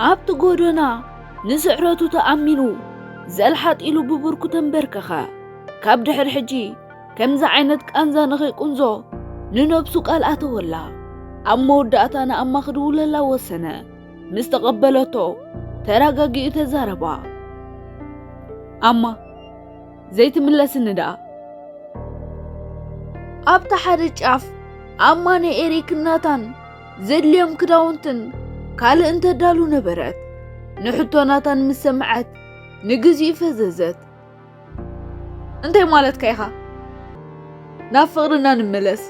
ኣብቲ ጎደና ንስዕረቱ ተኣሚኑ ዘልሓጥ ኢሉ ብብርኩ ተንበርከኸ። ካብ ድሕሪ ሕጂ ከምዚ ዓይነት ቃንዛ ንኸይቁንዞ ንነብሱ ቃል ኣተወላ። ኣብ መወዳእታ ንኣማ ክድውለላ ወሰነ። ምስ ተቐበለቶ ተረጋጊኡ ተዛረባ። ኣማ ዘይትምለስኒ ደኣ። ኣብቲ ሓደ ጫፍ ኣማ ንኤሪክን ናታን ዘድልዮም ክዳውንትን ካልእን ተዳሉ ነበረት። ንሕቶ ናታን ምስ ሰምዐት ንግዚኡ ፈዘዘት። እንታይ ማለትካ ኢኻ? ናብ ፍቕርና ንመለስ።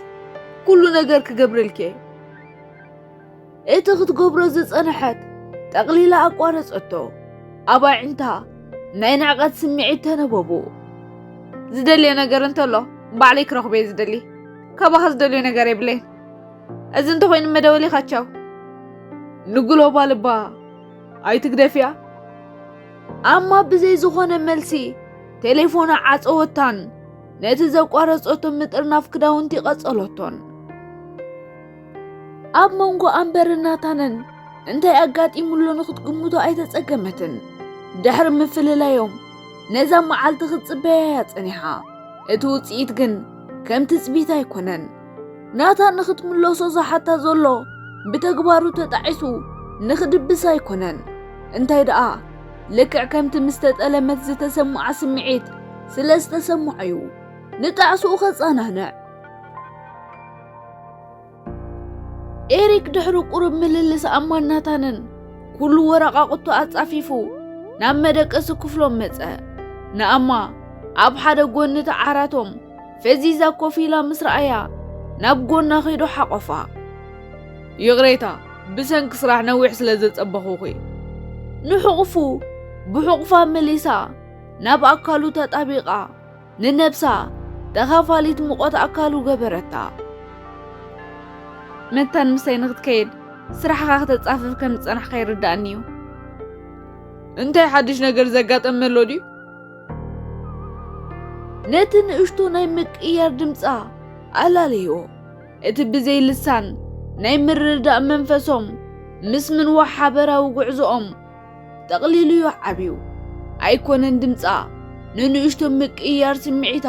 ኩሉ ነገር ክገብረልኪ እየ። እቲ ክትገብሮ ዝጸንሐት ጠቕሊላ ኣቋረጸቶ። ኣብ ኣዒንታ ናይ ንዕቐት ስምዒት ተነበቡ። ዝደልዮ ነገር እንተሎ ባዕለይ ክረኽቦ እየ ዝደሊ። ካባኻ ዝደልዮ ነገር የብለይን። እዚ እንተኾይኑ መደወሊኻ ቻው። ንግሎባል እባ ኣይትግደፍያ። ኣማ ብዘይ ዝኾነ መልሲ ቴሌፎና ዓጸወታን ነቲ ዘቋረጸቶ ምጥርናፍ ክዳውንቲ ቀጸለቶን። ኣብ መንጎ ኣምበርን ናታንን እንታይ ኣጋጢሙሎ ንኽትግምቶ ኣይተጸገመትን። ድሕሪ ምፍልላዮም ነዛ መዓልቲ ክትጽበያ እያ ጸኒሓ። እቲ ውጽኢት ግን ከም ትጽቢት ኣይኮነን። ናታን ንኽትምለሶ ዝሓታ ዘሎ ብተግባሩ ተጣዒሱ ንኽድብስ ኣይኮነን። እንታይ ደኣ ልክዕ ከምቲ ምስ ተጠለመት ዝተሰምዓ ስምዒት ስለ ዝተሰምዖ እዩ። ንጣዕስኡ ከጸናንዕ። ኤሪክ ድሕሪ ቁሩብ ምልልስ ኣማን ናታንን ኩሉ ወረቓቕቱ ኣጻፊፉ ናብ መደቀሲ ክፍሎም መጸ። ንኣማ ኣብ ሓደ ጎኒ ተዓራቶም ፈዚዛ ኮፍ ኢላ ምስ ረኣያ ናብ ጎና ከይዱ ሓቆፋ። ይቕሬታ፣ ብሰንኪ ስራሕ ነዊሕ ስለ ዘጸበኹኺ። ንሕቑፉ ብሕቑፋ መሊሳ ናብ ኣካሉ ተጣቢቓ ንነብሳ ተኻፋሊት ሙቐት ኣካሉ ገበረታ። መታን ምሳይ ንኽትከይድ ስራሕኻ ክተጻፍፍ ከም ዝጸናሕካ ይርዳእኒ እዩ። እንታይ ሓድሽ ነገር ዘጋጠመ ኣሎ ድዩ? ነቲ ንእሽቶ ናይ ምቅይያር ድምጻ ኣላለዮ። እቲ ብዘይ ልሳን ናይ ምርድዳእ መንፈሶም ምስ ምንዋሕ ሓበራዊ ጉዕዞኦም ጠቕሊሉ እዩ ዓብዩ። ኣይኮነን ድምጻ ንንእሽቶ ምቅይያር ስምዒታ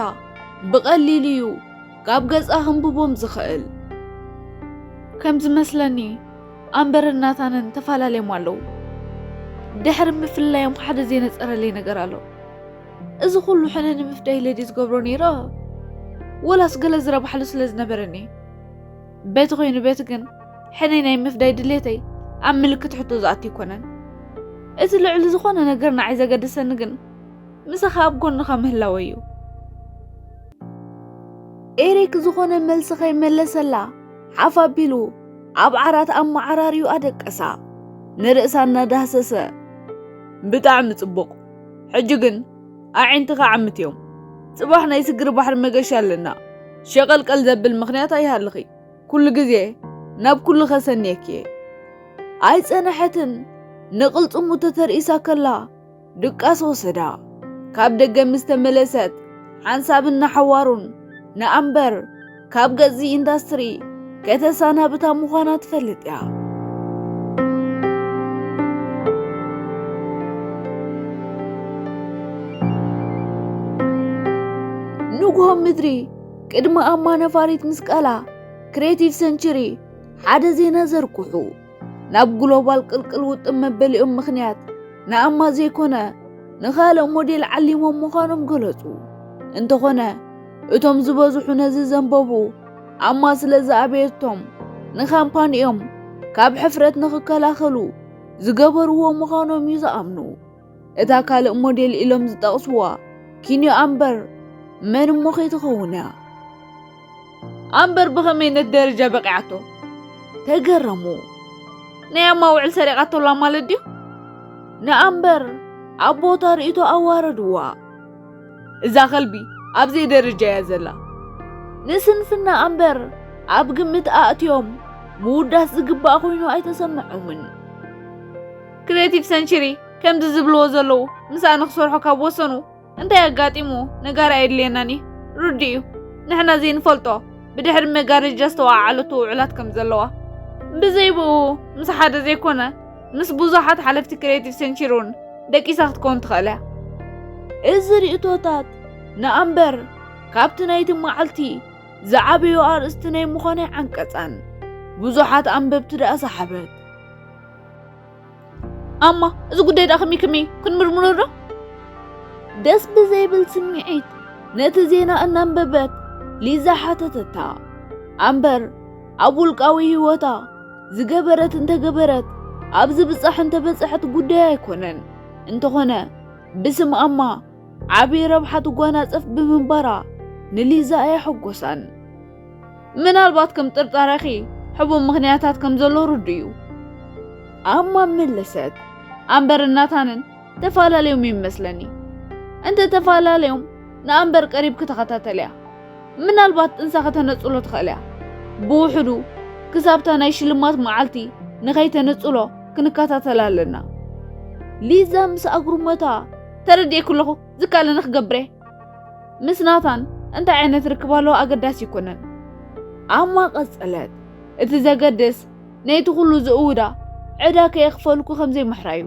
ብቐሊሉ እዩ ካብ ገጻ ክንብቦም ዝኽእል። ከም ዝመስለኒ ኣምበርን ናታንን ተፈላለዮም ኣለዉ። ድሕሪ ምፍልላዮም ሓደ ዘይነጸረለይ ነገር ኣሎ። እዚ ኩሉ ሕነ ንምፍዳይ ኢለ ድየ ዝገብሮ ነይረ? ወላስ ገለ ዝረባሕሉ ስለ ዝነበረኒ? በቲ ኮይኑ በቲ ግን ሕነ ናይ ምፍዳይ ድሌተይ ኣብ ምልክት ሕቶ ዝኣቱ ኣይኮነን። እቲ ልዕሊ ዝኾነ ነገር ንዓይ ዘገድሰኒ ግን ምሳኻ ኣብ ጎንኻ ምህላወይ እዩ። ኤሪክ ዝኾነ መልሲ ከይመለሰላ ሓፍ ኣቢሉ ኣብ ዓራት ኣመዓራርዩ ኣደቀሳ። ንርእሳ እናዳህሰሰ፣ ብጣዕሚ ጽቡቕ። ሕጂ ግን ኣዒንትኻ ዓምት እዮም። ጽባሕ ናይ ስግሪ ባሕሪ መገሻ ኣለና። ሸቐልቀል ዘብል ምኽንያት ኣይሃልኺ። ኩሉ ግዜ ናብ ኩሉ ከሰንየኪ እየ። ኣይጸነሐትን። ንቕልጽሙ ተተርኢሳ ከላ ድቃስ ወሰዳ። ካብ ደገ ምስ ተመለሰት ሓንሳብን ንሓዋሩን ንኣምበር ካብ ገጽ ኢንዳስትሪ ከተሰናብታ ምዃና ትፈልጥ እያ። ብሆም ምድሪ ቅድሚ ኣማ ነፋሪት ምስ ቀላ፣ ክሬቲቭ ሰንቸሪ ሓደ ዜና ዘርግሑ። ናብ ግሎባል ቅልቅል ውጥን መበሊኦም ምኽንያት ንኣማ ዘይኮነ ንኻልእ ሞዴል ዓሊሞም ምዃኖም ገለጹ። እንተኾነ እቶም ዝበዝሑ ነዚ ዘንበቡ፣ ኣማ ስለ ዝኣበየቶም ንካምፓኒኦም ካብ ሕፍረት ንኽከላኸሉ ዝገበርዎ ምዃኖም እዩ ዝኣምኑ። እታ ካልእ ሞዴል ኢሎም ዝጠቕስዋ ኪንዮ ኣምበር መን እሞ ከይትኸውን እያ? ኣምበር ብኸመይ ነቲ ደረጃ በቒዓቶ? ተገረሙ። ናይ ኣማ ውዕል ሰሪቓቶ ኣላ ማለት ድዩ? ንኣምበር ኣብ ቦታ ርእይቶ ኣዋረድዋ። እዛ ከልቢ ኣብ ዘይደረጃ እያ ዘላ። ንስንፍና ኣምበር ኣብ ግምት ኣእትዮም ምውዳስ ዝግባእ ኮይኑ ኣይተሰምዖምን። ክሬቲቭ ሰንቸሪ ከምዚ ዝብልዎ ዘለዉ ምስኣ ንክሰርሖ ካብ ወሰኑ እንታይ ኣጋጢሙ ነጋሪ ኣየድልየናን እዩ። ርዱእ እዩ። ንሕና ዘይንፈልጦ ብድሕሪ መጋረጃ ዝተወዓዓለቶ ውዕላት ከም ዘለዋ። ብዘይ ብኡ ምስ ሓደ ዘይኮነ ምስ ብዙሓት ሓለፍቲ ክሬቲቭ ሰንቸሪ እውን ደቂሳ ክትከውን ትኽእል እያ። እዚ ርእይቶታት ንኣምበር ካብቲ ናይቲ መዓልቲ ዝዓበዩ ኣርእስቲ ናይ ምዃን ኣይዓንቀጻን። ብዙሓት ኣንበብቲ ደኣ ሰሓበት። ኣማ፣ እዚ ጉዳይ ደኣ ከመይ ከመይ እዩ? ክንምርምሮ ዶ? ደስ ብዘይብል ስምዒት ነቲ ዜና እናንበበት ሊዛ ሓተተታ። ኣምበር ኣብ ውልቃዊ ህይወታ ዝገበረት እንተገበረት፣ ኣብ ዝብጻሕ እንተበጽሐት ጉዳይ ኣይኮነን። እንተኾነ ብስም ኣማ ዓቢ ረብሓ ትጓናጸፍ ብምንባራ ንሊዛ ኣየሐጎሳን። ምናልባት ከም ጥርጣረኺ ሕቡእ ምኽንያታት ከም ዘሎ ርዱእ እዩ። ኣማ መለሰት። ኣምበርን ናታንን ተፈላለዮም ይመስለኒ። እንተ ተፈላለዮም ንኣምበር ቀሪብኪ ተኸታተልያ። ምናልባት ጥንሳ ከተነጽሎ ትኽእል እያ። ብውሕዱ ክሳብታ ናይ ሽልማት መዓልቲ ንኸይተነጽሎ ክንከታተላ ኣለና። ሊዛ ምስ ኣጉርመታ ተረዲኤኪ ኣለኹ፣ ዝከኣለኒ ክገብር እየ። ምስ ናታን እንታይ ዓይነት ርክብ ኣለዎ ኣገዳሲ ኣይኮነን። ኣማ ቀጸለት። እቲ ዘገድስ ነይቲ ኩሉ ዝእውዳ ዕዳ ከየኽፈልኩ ከም ዘይምሕራዩ።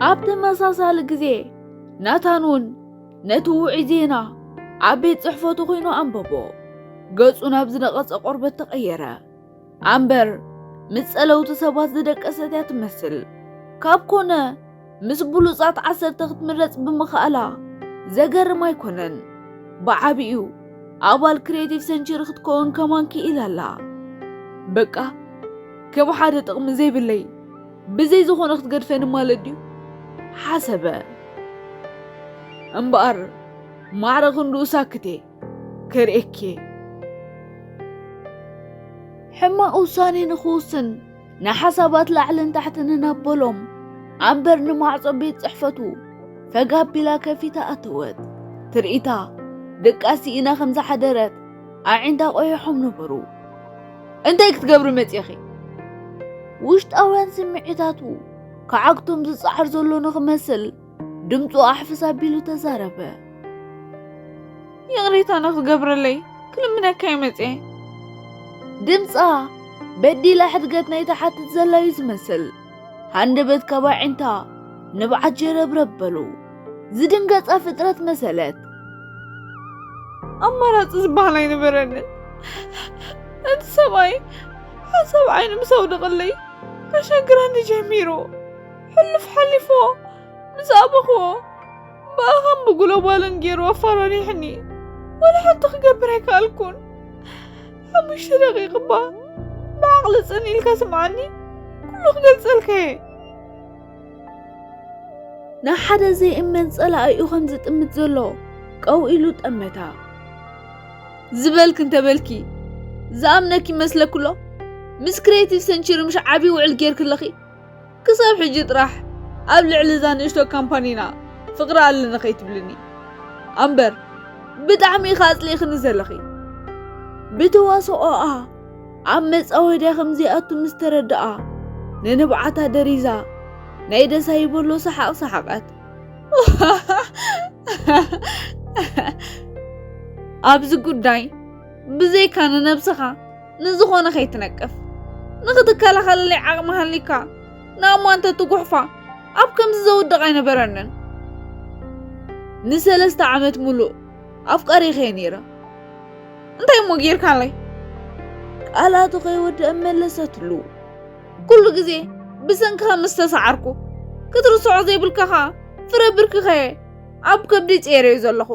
ኣብ ተመሳሳሊ ግዜ ናታን እውን ነቲ ውዑይ ዜና ኣብ ቤት ጽሕፈቱ ኮይኑ ኣንበቦ። ገጹ ናብ ዝነቐጸ ቆርበት ተቐየረ። ኣምበር ምስ ጸለውቲ ሰባት ዝደቀሰት እያ ትመስል። ካብ ኮነ ምስ ብሉጻት ዓሰርተ ክትምረጽ ብምኽኣላ ዘገርም ኣይኮነን። ብዓቢኡ ኣባል ክሬቲቭ ሰንቸሪ ክትከውን ከማን ክኢላ ኣላ። በቃ ከም ሓደ ጥቕሚ ዘይብለይ ብዘይ ዝኾነ ክትገድፈኒ ማለት ድዩ? ሓሰበ። እምበኣር ማዕረ ክንድኡ ሳክቴ ከርእየኪ። ሕማቕ ውሳኔ ንኽውስን ንሓሳባት ላዕልን ታሕትን እናበሎም ኣምበር ንማዕጾ ቤት ጽሕፈቱ ፈጋ ኣቢላ ከፊታ ኣተወት። ትርኢታ ደቃ ስኢና ከም ዝሓደረት ኣዒንታ ቆይሖም ነበሩ። እንታይ ክትገብሪ መጺእኺ? ውሽጣውያን ስምዒታቱ ክዓግቶም ዝጸዓር ዘሎ ንኽመስል ድምፁ ኣሕፍስ ኣቢሉ ተዛረበ። ይቕሬታ ንኽትገብረለይ ክልምነካ እየ መፅየ። ድምፃ በዲላ ሕድገት ናይ ትሓትት ዘላ እዩ ዝመስል። ሃንደበት ካብ ኣዒንታ ንብዓት ጀረብረብ በሉ። ዝድንገፃ ፍጥረት መሰለት። ኣማራፂ ዝበሃል ኣይነበረንን። እቲ ሰብኣይ ሓሳብ ዓይኒ ምስ ኣውደቐለይ ከሸግረኒ ጀሚሩ። ሕሉፍ ሓሊፎ ምስ ኣበኽዎ ብኣኻን ብግሎባልን ገይሩ ኣፈራሪሕኒ። ወላ ሓንቲ ክገብር ኣይከኣልኩን። ሓሙሽተ ደቂቕ እባ ብዓቕሊ ጽን ኢልካ ስምዓኒ። ኩሉ ክገልጸልካ እየ። ንሓደ ዘይእመን ጸላኢኡ ከም ዝጥምት ዘሎ ቀው ኢሉ ጠመታ። ዝበልክ እንተበልኪ ዝኣምነኪ ይመስለክሎ? ምስ ክሬቲቭ ሰንቸሪ ምሽ ዓቢ ውዕል ጌርክለኺ? ክሳብ ሕጂ ጥራሕ ኣብ ልዕሊ እዛ ንእሽቶ ካምፓኒና ፍቕሪ ኣለኒ ከይትብልኒ። ኣምበር ብጣዕሚ ኢኻ ኣጽሊእኽኒ ዘለኺ። ብተዋስኦኣ ኣብ መጻወድያ ከም ዘይኣቱ ምስ ተረድኣ፣ ንንብዓታ ደሪዛ ናይ ደሳይ በሎ ሰሓቕ ሰሓቐት። ኣብዚ ጉዳይ ብዘይካ ንነብስኻ ንዝኾነ ከይትነቅፍ። ንኽትከላኸለለይ ዓቕሚ ሃልዩካ ንኣማ እንተትጉሕፋ ኣብ ከምዚ ዘውድቕ ኣይነበረንን። ንሰለስተ ዓመት ሙሉእ ኣፍቃሪኸ ነይረ። እንታይ እሞ ጌርካለይ? ቃላቱ ከይወደአ መለሰትሉ። ኩሉ ግዜ ብሰንክኻ ምስ ተሰዓርኩ ክትርስዖ ዘይብልካ ኸኣ ፍረ ብርክኸ ኣብ ከብዲ ጸይረዮ ዘለኹ።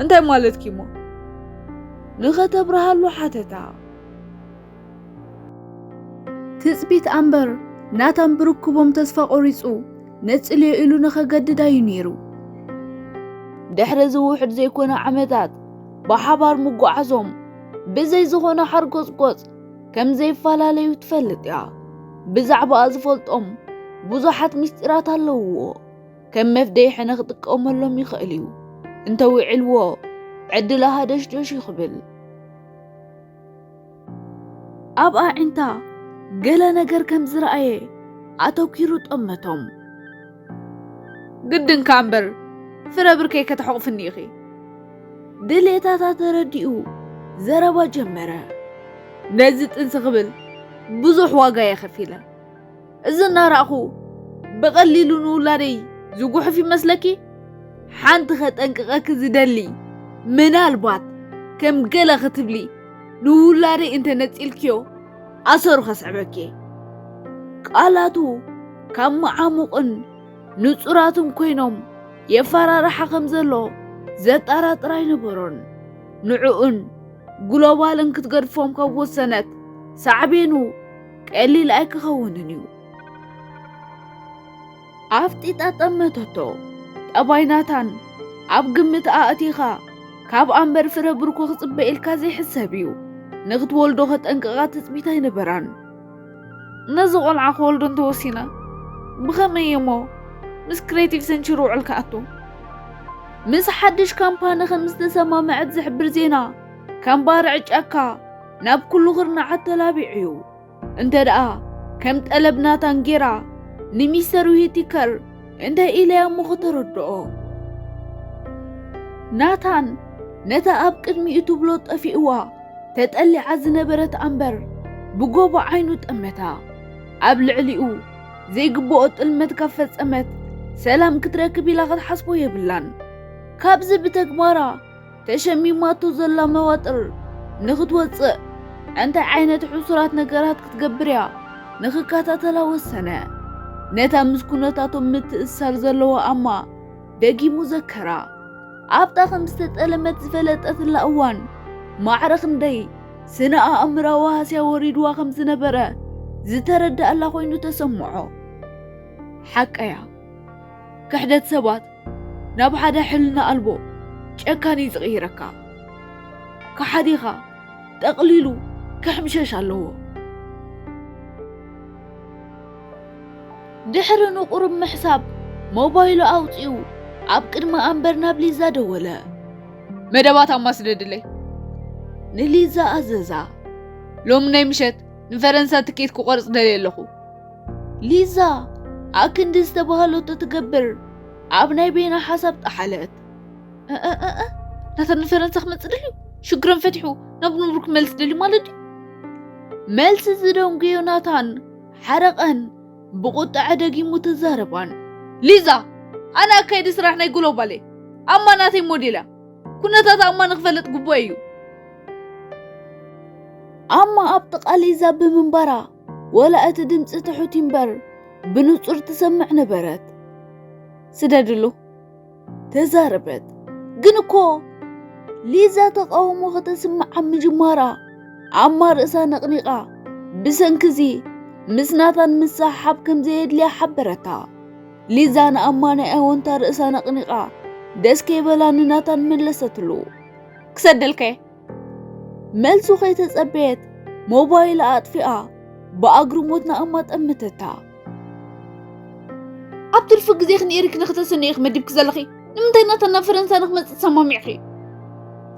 እንታይ ማለትኪ እሞ? ንኸተብርሃሉ ሓተታ። ትጽቢት ኣምበር ናታን ብርክቦም ተስፋ ቆሪጹ ነጽልዮ ኢሉ ንኸገድድ እዩ ነይሩ። ድሕሪ እዚ ውሑድ ዘይኮነ ዓመታት ብሓባር ምጓዓዞም ብዘይ ዝኾነ ሓርጎጽጎጽ ከም ዘይፈላለዩ ትፈልጥ እያ። ብዛዕባኣ ዝፈልጦም ብዙሓት ምስጢራት ኣለውዎ። ከም መፍደይሒ ንኽጥቀመሎም ይኽእል እዩ። እንተዊዕልዎ ዕድላ ሃደሽዶሽ እዩ ክብል። ኣብ ኣዒንታ ገለ ነገር ከም ዝረኣየ ኣተኲሩ ጠመቶም። ግድንካ እምበር ፍረ ብርከይ ከተሕቑፍኒ ኢኺ። ድሌታታ ተረዲኡ ዘረባ ጀመረ። ነዚ ጥንሲ ክብል ብዙሕ ዋጋ እየ ከፊለ። እዚ እናረኣኹ ብቐሊሉ ንውላደይ ዝጉሕፍ ይመስለኪ? ሓንቲ ከጠንቅቐኪ ዝደሊ፣ ምናልባት ከም ገለ ክትብሊ ንውላደይ እንተ ነጺልክዮ ኣሰሩ ከስዕበኪ። ቃላቱ ካብ መዓሙቕን ንጹራትን ኮይኖም የፈራርሓ ከም ዘሎ ዘጠራጥር ኣይነበሮን። ንዕኡን ግሎባልን ክትገድፎም ካብ ወሰነት ሳዕቤኑ ቀሊል ኣይክኸውንን እዩ። ኣፍጢጣ ጠመተቶ። ጠባይ ናታን ኣብ ግምት ኣእቲኻ ካብ ኣንበር ፍረ ብርኮ ክጽበ ኢልካ ዘይሕሰብ እዩ። ንኽትወልዶ ከጠንቅቓ ትጽቢት ኣይነበራን። ነዚ ቆልዓ ክወልዶ እንተወሲነ ብኸመይ እሞ ምስ ክሬቲቭ ሰንችሪ ውዕል ክኣቱ? ምስ ሓድሽ ካምፓኒ ከም ዝተሰማምዐት ዝሕብር ዜና ከም ባርዕ ጫካ ናብ ኩሉ ክርናዓት ተላቢዑ እዩ። እንተ ደኣ ከም ጠለብ ናታን ጌራ ንሚስተር ዊቲከር እንታይ ኢለያ እሞ ከተረድኦ? ናታን ነታ ኣብ ቅድሚኡ ትብሎ ጠፊእዋ ተጠሊዓ ዝነበረት ኣምበር ብጎቦ ዓይኑ ጠመታ። ኣብ ልዕሊኡ ዘይግብኦ ጥልመት ካብ ፈጸመት ሰላም ክትረክብ ኢላ ክትሓስቦ የብላን። ካብዚ ብተግባራ ተሸሚማቶ ዘላ መዋጥር ንኽትወጽእ እንታይ ዓይነት ሕሱራት ነገራት ክትገብር እያ ንኽከታተላ ወሰነ። ነታ ምስ ኩነታቶም ምትእስሳር ዘለዋ ኣማ ደጊሙ ዘከራ። ኣብታ ከም ዝተጠለመት ዝፈለጠትላ እዋን ማዕረ ክንደይ ስነ ኣእምራዊ ሃስያ ወሪድዋ ከም ዝነበረ ዝተረዳእላ ኮይኑ ተሰምዖ። ሓቀያ ክሕደት ሰባት ናብ ሓደ ሕልና ኣልቦ ጨካን እዩ ዝቕይረካ። ከሓዲኻ ጠቕሊሉ ክሕምሸሽ ኣለዎ። ድሕሪ ንቑሩብ ምሕሳብ ሞባይሉ ኣውጺኡ ኣብ ቅድሚ ኣንበር ናብ ሊዛ ደወለ። መደባት ኣማ ስደድለይ። ንሊዛ ኣዘዛ። ሎሚ ናይ ምሸት ንፈረንሳ ትኬት ክቆርጽ ደልየ ኣለኹ። ሊዛ ኣክንዲ ዝተባህለቶ ትገብር ኣብ ናይ ቤና ሓሳብ ጠሓለት። እእእእ፣ ናታን ንፈረንሳ ክመጽእ ደልዩ? ሽግረን ፈቲሑ ናብ ኑብሩክ ክመልስ ደልዩ ማለት ድዩ? መልሲ ዝደንጉዮ ናታን ሓረቐን ብቁጥዐ ደጊሙ ተዛረባን። ሊዛ፣ ኣነ ኣካይዲ ስራሕ ናይ ግሎባል እየ። ኣማ ናተይ ሞዴል እያ። ኩነታት ኣማ ንኽፈልጥ ግቡእ እዩ። ኣማ ኣብ ጥቓ ሊዛ ብምንባራ፣ ወላ እቲ ድምጺ ትሑት እምበር ብንጹር ትሰምዕ ነበረት። ስደድሉ። ተዛረበት። ግን እኮ ሊዛ ተቓውሞ ከተስምዕ ኣብ ምጅማራ ኣማ ርእሳ ነቕኒቓ፣ ብሰንኪ እዚ ምስ ናታን ምስሕሓብ ከም ዘየድልያ ሓበረታ። ሊዛ ንኣማ ናይ ኣወንታ ርእሳ ነቕኒቓ ደስ ከይበላ ንናታን መለሰትሉ። ክሰደልከ? መልሱ ከይተጸበየት ሞባይላ ኣጥፊኣ ብኣግርሞት ንኣማ ጠመተታ። ኣብ ትርፊ ግዜኺ ንኤሪክ ንኽተሰንዮ ኢኺ መዲብኪ ዘለኺ። ንምንታይ ናታን ናብ ፈረንሳ ንኽመጽእ ተሰማሚዕኺ?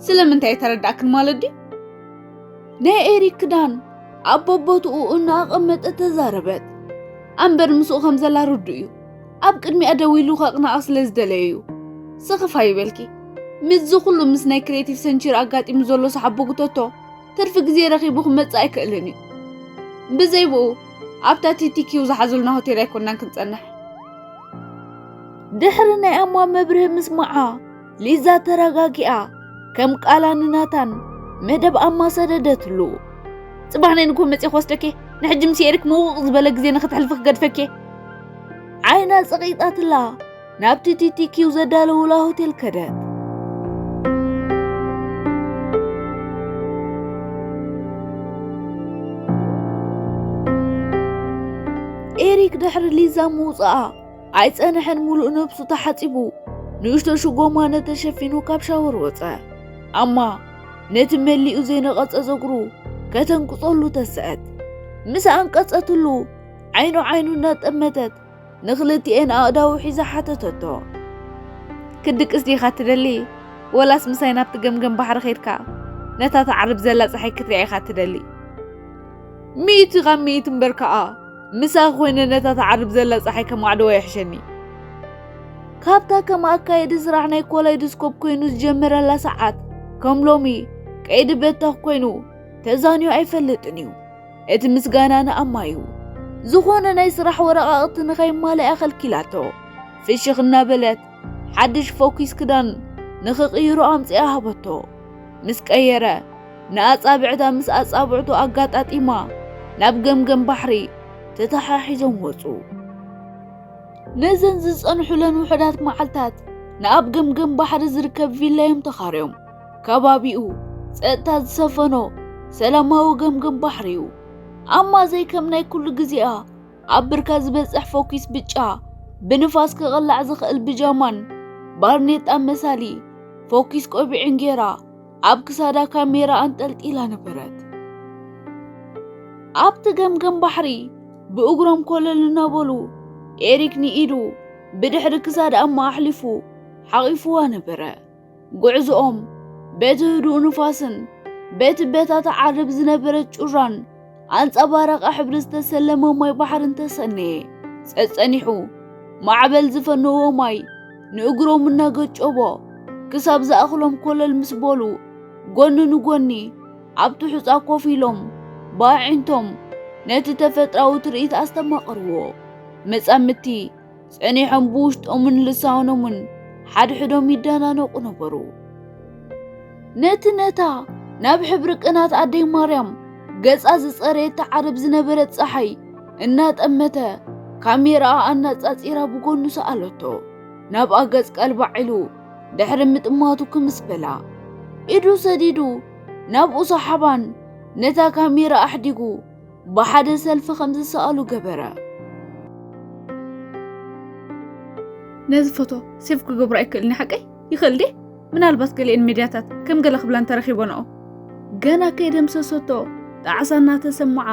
ስለምንታይ ኣይተረዳእክን ማለት ድዩ? ናይ ኤሪክ ክዳን ኣብ በቦትኡ እናኣቐመጠት ተዛረበት። ኣንበር ምስኡ ከም ዘላ ርዱእ እዩ። ኣብ ቅድሚኣ ደው ኢሉ ከቕንኣ ስለ ዝደለየ እዩ። ስኽፍ ኣይበልኪ። ምስዚ ኩሉ ምስ ናይ ክሬቲቭ ሰንቸሪ ኣጋጢሙ ዘሎ ሰሓቦ ጉተቶ ትርፊ ግዜ ረኺቡ ክመጽእ ኣይክእልን እዩ። ብዘይ ብኡ ኣብታ ቲቲኪው ዝሓዙልና ሆቴል ኣይኮናን ክንጸንሕ። ድሕሪ ናይ ኣማ መብርሂ ምስማዓ፣ ሊዛ ተረጋጊኣ፣ ከም ቃላ ንናታን መደብ ኣማ ሰደደትሉ። ጽባሕ ናይ ንግሆ መጺእ ክወስደኪ፣ ንሕጂ ምስ ኤሪክ ምውቕ ዝበለ ግዜ ንኽተሕልፊ ክገድፈኪ። ዓይና ጸቒጣትላ ናብቲ ቲቲኪው ዘዳለውላ ሆቴል ከደት። ኤሪክ ድሕሪ ሊዛ ምውጽኣ ኣይጸንሐን፣ ምሉእ ነብሱ ተሓጺቡ፣ ንእሽቶ ሽጎማነ ተሸፊኑ ካብ ሻወር ወጸ። ኣማ ነቲ መሊኡ ዘይነቐጸ ጸጉሩ ከተንቅጸሉ ተስአት። ምስ ኣንቀጸትሉ፣ ዓይኑ ዓይኑ እናጠመተት፣ ንኽልቲኤን ኣእዳዉ ሒዛ ሓተተቶ። "ክድቅስ ዲኻ ትደሊ? ወላስ ምሳይ ናብቲ ገምገም ባሕሪ ኸይድካ ነታ ትዓርብ ዘላ ጸሓይ ክትሪኣ ኢኻ ትደሊ?" "ሚእቲ ካብ ሚእቲ እምበር ከኣ፣ ምሳኺ ኮይነ ነታ ትዓርብ ዘላ ጸሓይ ከማዕድዋ ይሕሸኒ." ካብታ ከም ኣካየዲ ስራሕ ናይ ኮላይዶስኮፕ ኮይኑ ዝጀመረላ ሰዓት፣ ከም ሎሚ ቀይዲ በተኽ ኮይኑ ተዛንዩ ኣይፈልጥን እዩ። እቲ ምስጋና ንኣማ እዩ። ዝኾነ ናይ ስራሕ ወረቓቕቲ ንኸይማልኣ ከልኪላቶ። ፍሽኽ እናበለት፣ ሓድሽ ፎኪስ ክዳን ንኽቕይሮ ኣምጺኣ ሃበቶ። ምስ ቀየረ፣ ንኣጻብዕታ ምስ ኣጻብዕቱ ኣጋጣጢማ፣ ናብ ገምገም ባሕሪ ተተሓሒዞም ወጹ። ነዘን ዝጸንሑለን ውሑዳት መዓልታት፣ ንኣብ ገምገም ባሕሪ ዝርከብ ቪላ እዮም ተኻርዮም። ከባቢኡ ጸጥታ ዝሰፈኖ ሰላማዊ ገምገም ባሕሪ እዩ። ኣማ ዘይከም ናይ ኩሉ ግዜኣ፣ ኣብ ብርካ ዝበጽሕ ፎኪስ ብጫ፣ ብንፋስ ክቕላዕ ዝኽእል ብጃማን ባርኔጣ መሳሊ ፎኪስ ቆቢዕን ጌራ፣ ኣብ ክሳዳ ካሜራ ኣንጠልጢላ ነበረት። ኣብቲ ገምገም ባሕሪ ብእግሮም ኮለል እናበሉ፣ ኤሪክ ንኢዱ ብድሕሪ ክሳድ ኣማ ኣሕሊፉ ሓቒፉዋ ነበረ። ጉዕዞኦም በቲ ህዱእ ንፋስን በቲ በታ ትዓርብ ዝነበረት ጩራን ኣንጸባራቒ ሕብሪ ዝተሰለመ ማይ ባሕርን ተሰነየ። ጸጸኒሑ፣ ማዕበል ዝፈነዎ ማይ ንእግሮም እናገጨቦ፣ ክሳብ ዝኣኽሎም ኮለል ምስ በሉ፣ ጎኒ ንጎኒ ኣብቲ ሑጻ ኮፍ ኢሎም፣ ብኣዒንቶም ነቲ ተፈጥራዊ ትርኢት ኣስተማቐርዎ። መጻምድቲ ጸኒሖም ብውሽጦምን ልሳኖምን ሓድሕዶም ይደናነቑ ነበሩ። ነቲ ነታ ናብ ሕብሪ ቅናት ኣደይ ማርያም ገጻ ዝጸረየት ትዓርብ ዝነበረት ጸሓይ እናጠመተ፣ ካሜራኣ ኣነጻጺራ ብጎኑ ሰኣለቶ። ናብኣ ገጽ ቀልባዕ ኢሉ ድሕሪ ምጥማቱ ክምስ በላ። ኢዱ ሰዲዱ ናብኡ ሰሓባን ነታ ካሜራ ኣሕዲጉ ብሓደ ሰልፊ ከም ዝሰኣሉ ገበረ። ነዚ ፎቶ ሴቭ ክገብሮ ኣይክእልን ሓቀይ? ይኽእል ድየ? ምናልባት ገሊኤን ሚድያታት ከም ገለ ክብላ እንተረኺቦንኦ። ገና ከይደምሰሰቶ ጣዕሳ እናተሰምዓ፣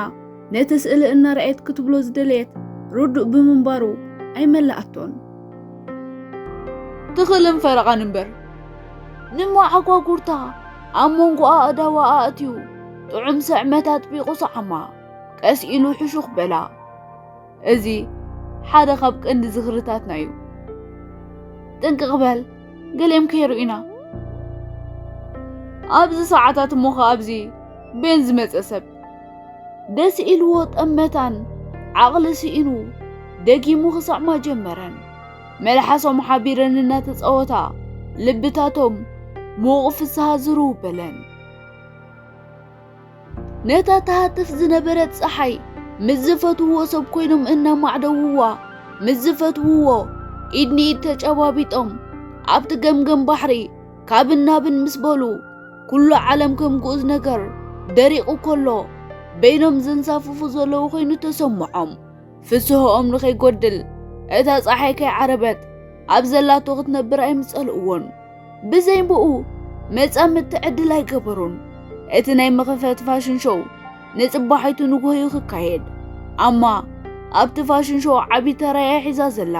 ነቲ ስእሊ እናረኣየት ክትብሎ ዝደለየት ርዱእ ብምንባሩ ኣይመልኣቶን። ትኽእልን ፈረቓን እምበር፣ ንመዓጓጉርታ ኣብ መንጎ ኣእዳዋ ኣእትዩ፣ ጥዑም ስዕመት ኣጥቢቑ ሰዓማ። ቀስ ኢሉ ሕሹኽ በላ። "እዚ ሓደ ካብ ቀንዲ ዝኽርታትና እዩ። ጥንቅቕ በል፣ ገሊኦም ከይርእዩና። ኣብዚ ሰዓታት እሞ ኸኣ ኣብዚ ቤን ዝመጸ ሰብ?" ደስ ኢልዎ ጠመታን ዓቕሊ ስኢኑ ደጊሙ ክሰዕማ ጀመረን። መልሓሶም ሓቢረን እናተጻወታ፣ ልብታቶም ምዉቕ ፍስሃ ዝርው በለን። ነታ ትሃትፍ ዝነበረት ጸሓይ ምስ ዝፈትውዎ ሰብ ኮይኖም እናማዕደውዋ፣ ምስ ዝፈትውዎ ኢድ ንኢድ ተጨባቢጦም ኣብቲ ገምገም ባሕሪ ካብን ናብን ምስ በሉ፣ ኩሉ ዓለም ከም ግኡዝ ነገር ደሪቑ ከሎ፣ በይኖም ዘንሳፍፉ ዘለዉ ኮይኑ ተሰምዖም። ፍስሆኦም ንኸይጎድል፣ እታ ጸሓይ ከይዓረበት ኣብ ዘላቶ ክትነብር ኣይምጸልእዎን። ብዘይ ብኡ መጻምድቲ ዕድል ኣይገበሩን። እቲ ናይ መኽፈቲ ፋሽን ሾው ንጽባሒቱ ንግሆ እዩ ክካየድ። ኣማ ኣብቲ ፋሽን ሾው ዓቢ ተራ እያ ሒዛ ዘላ።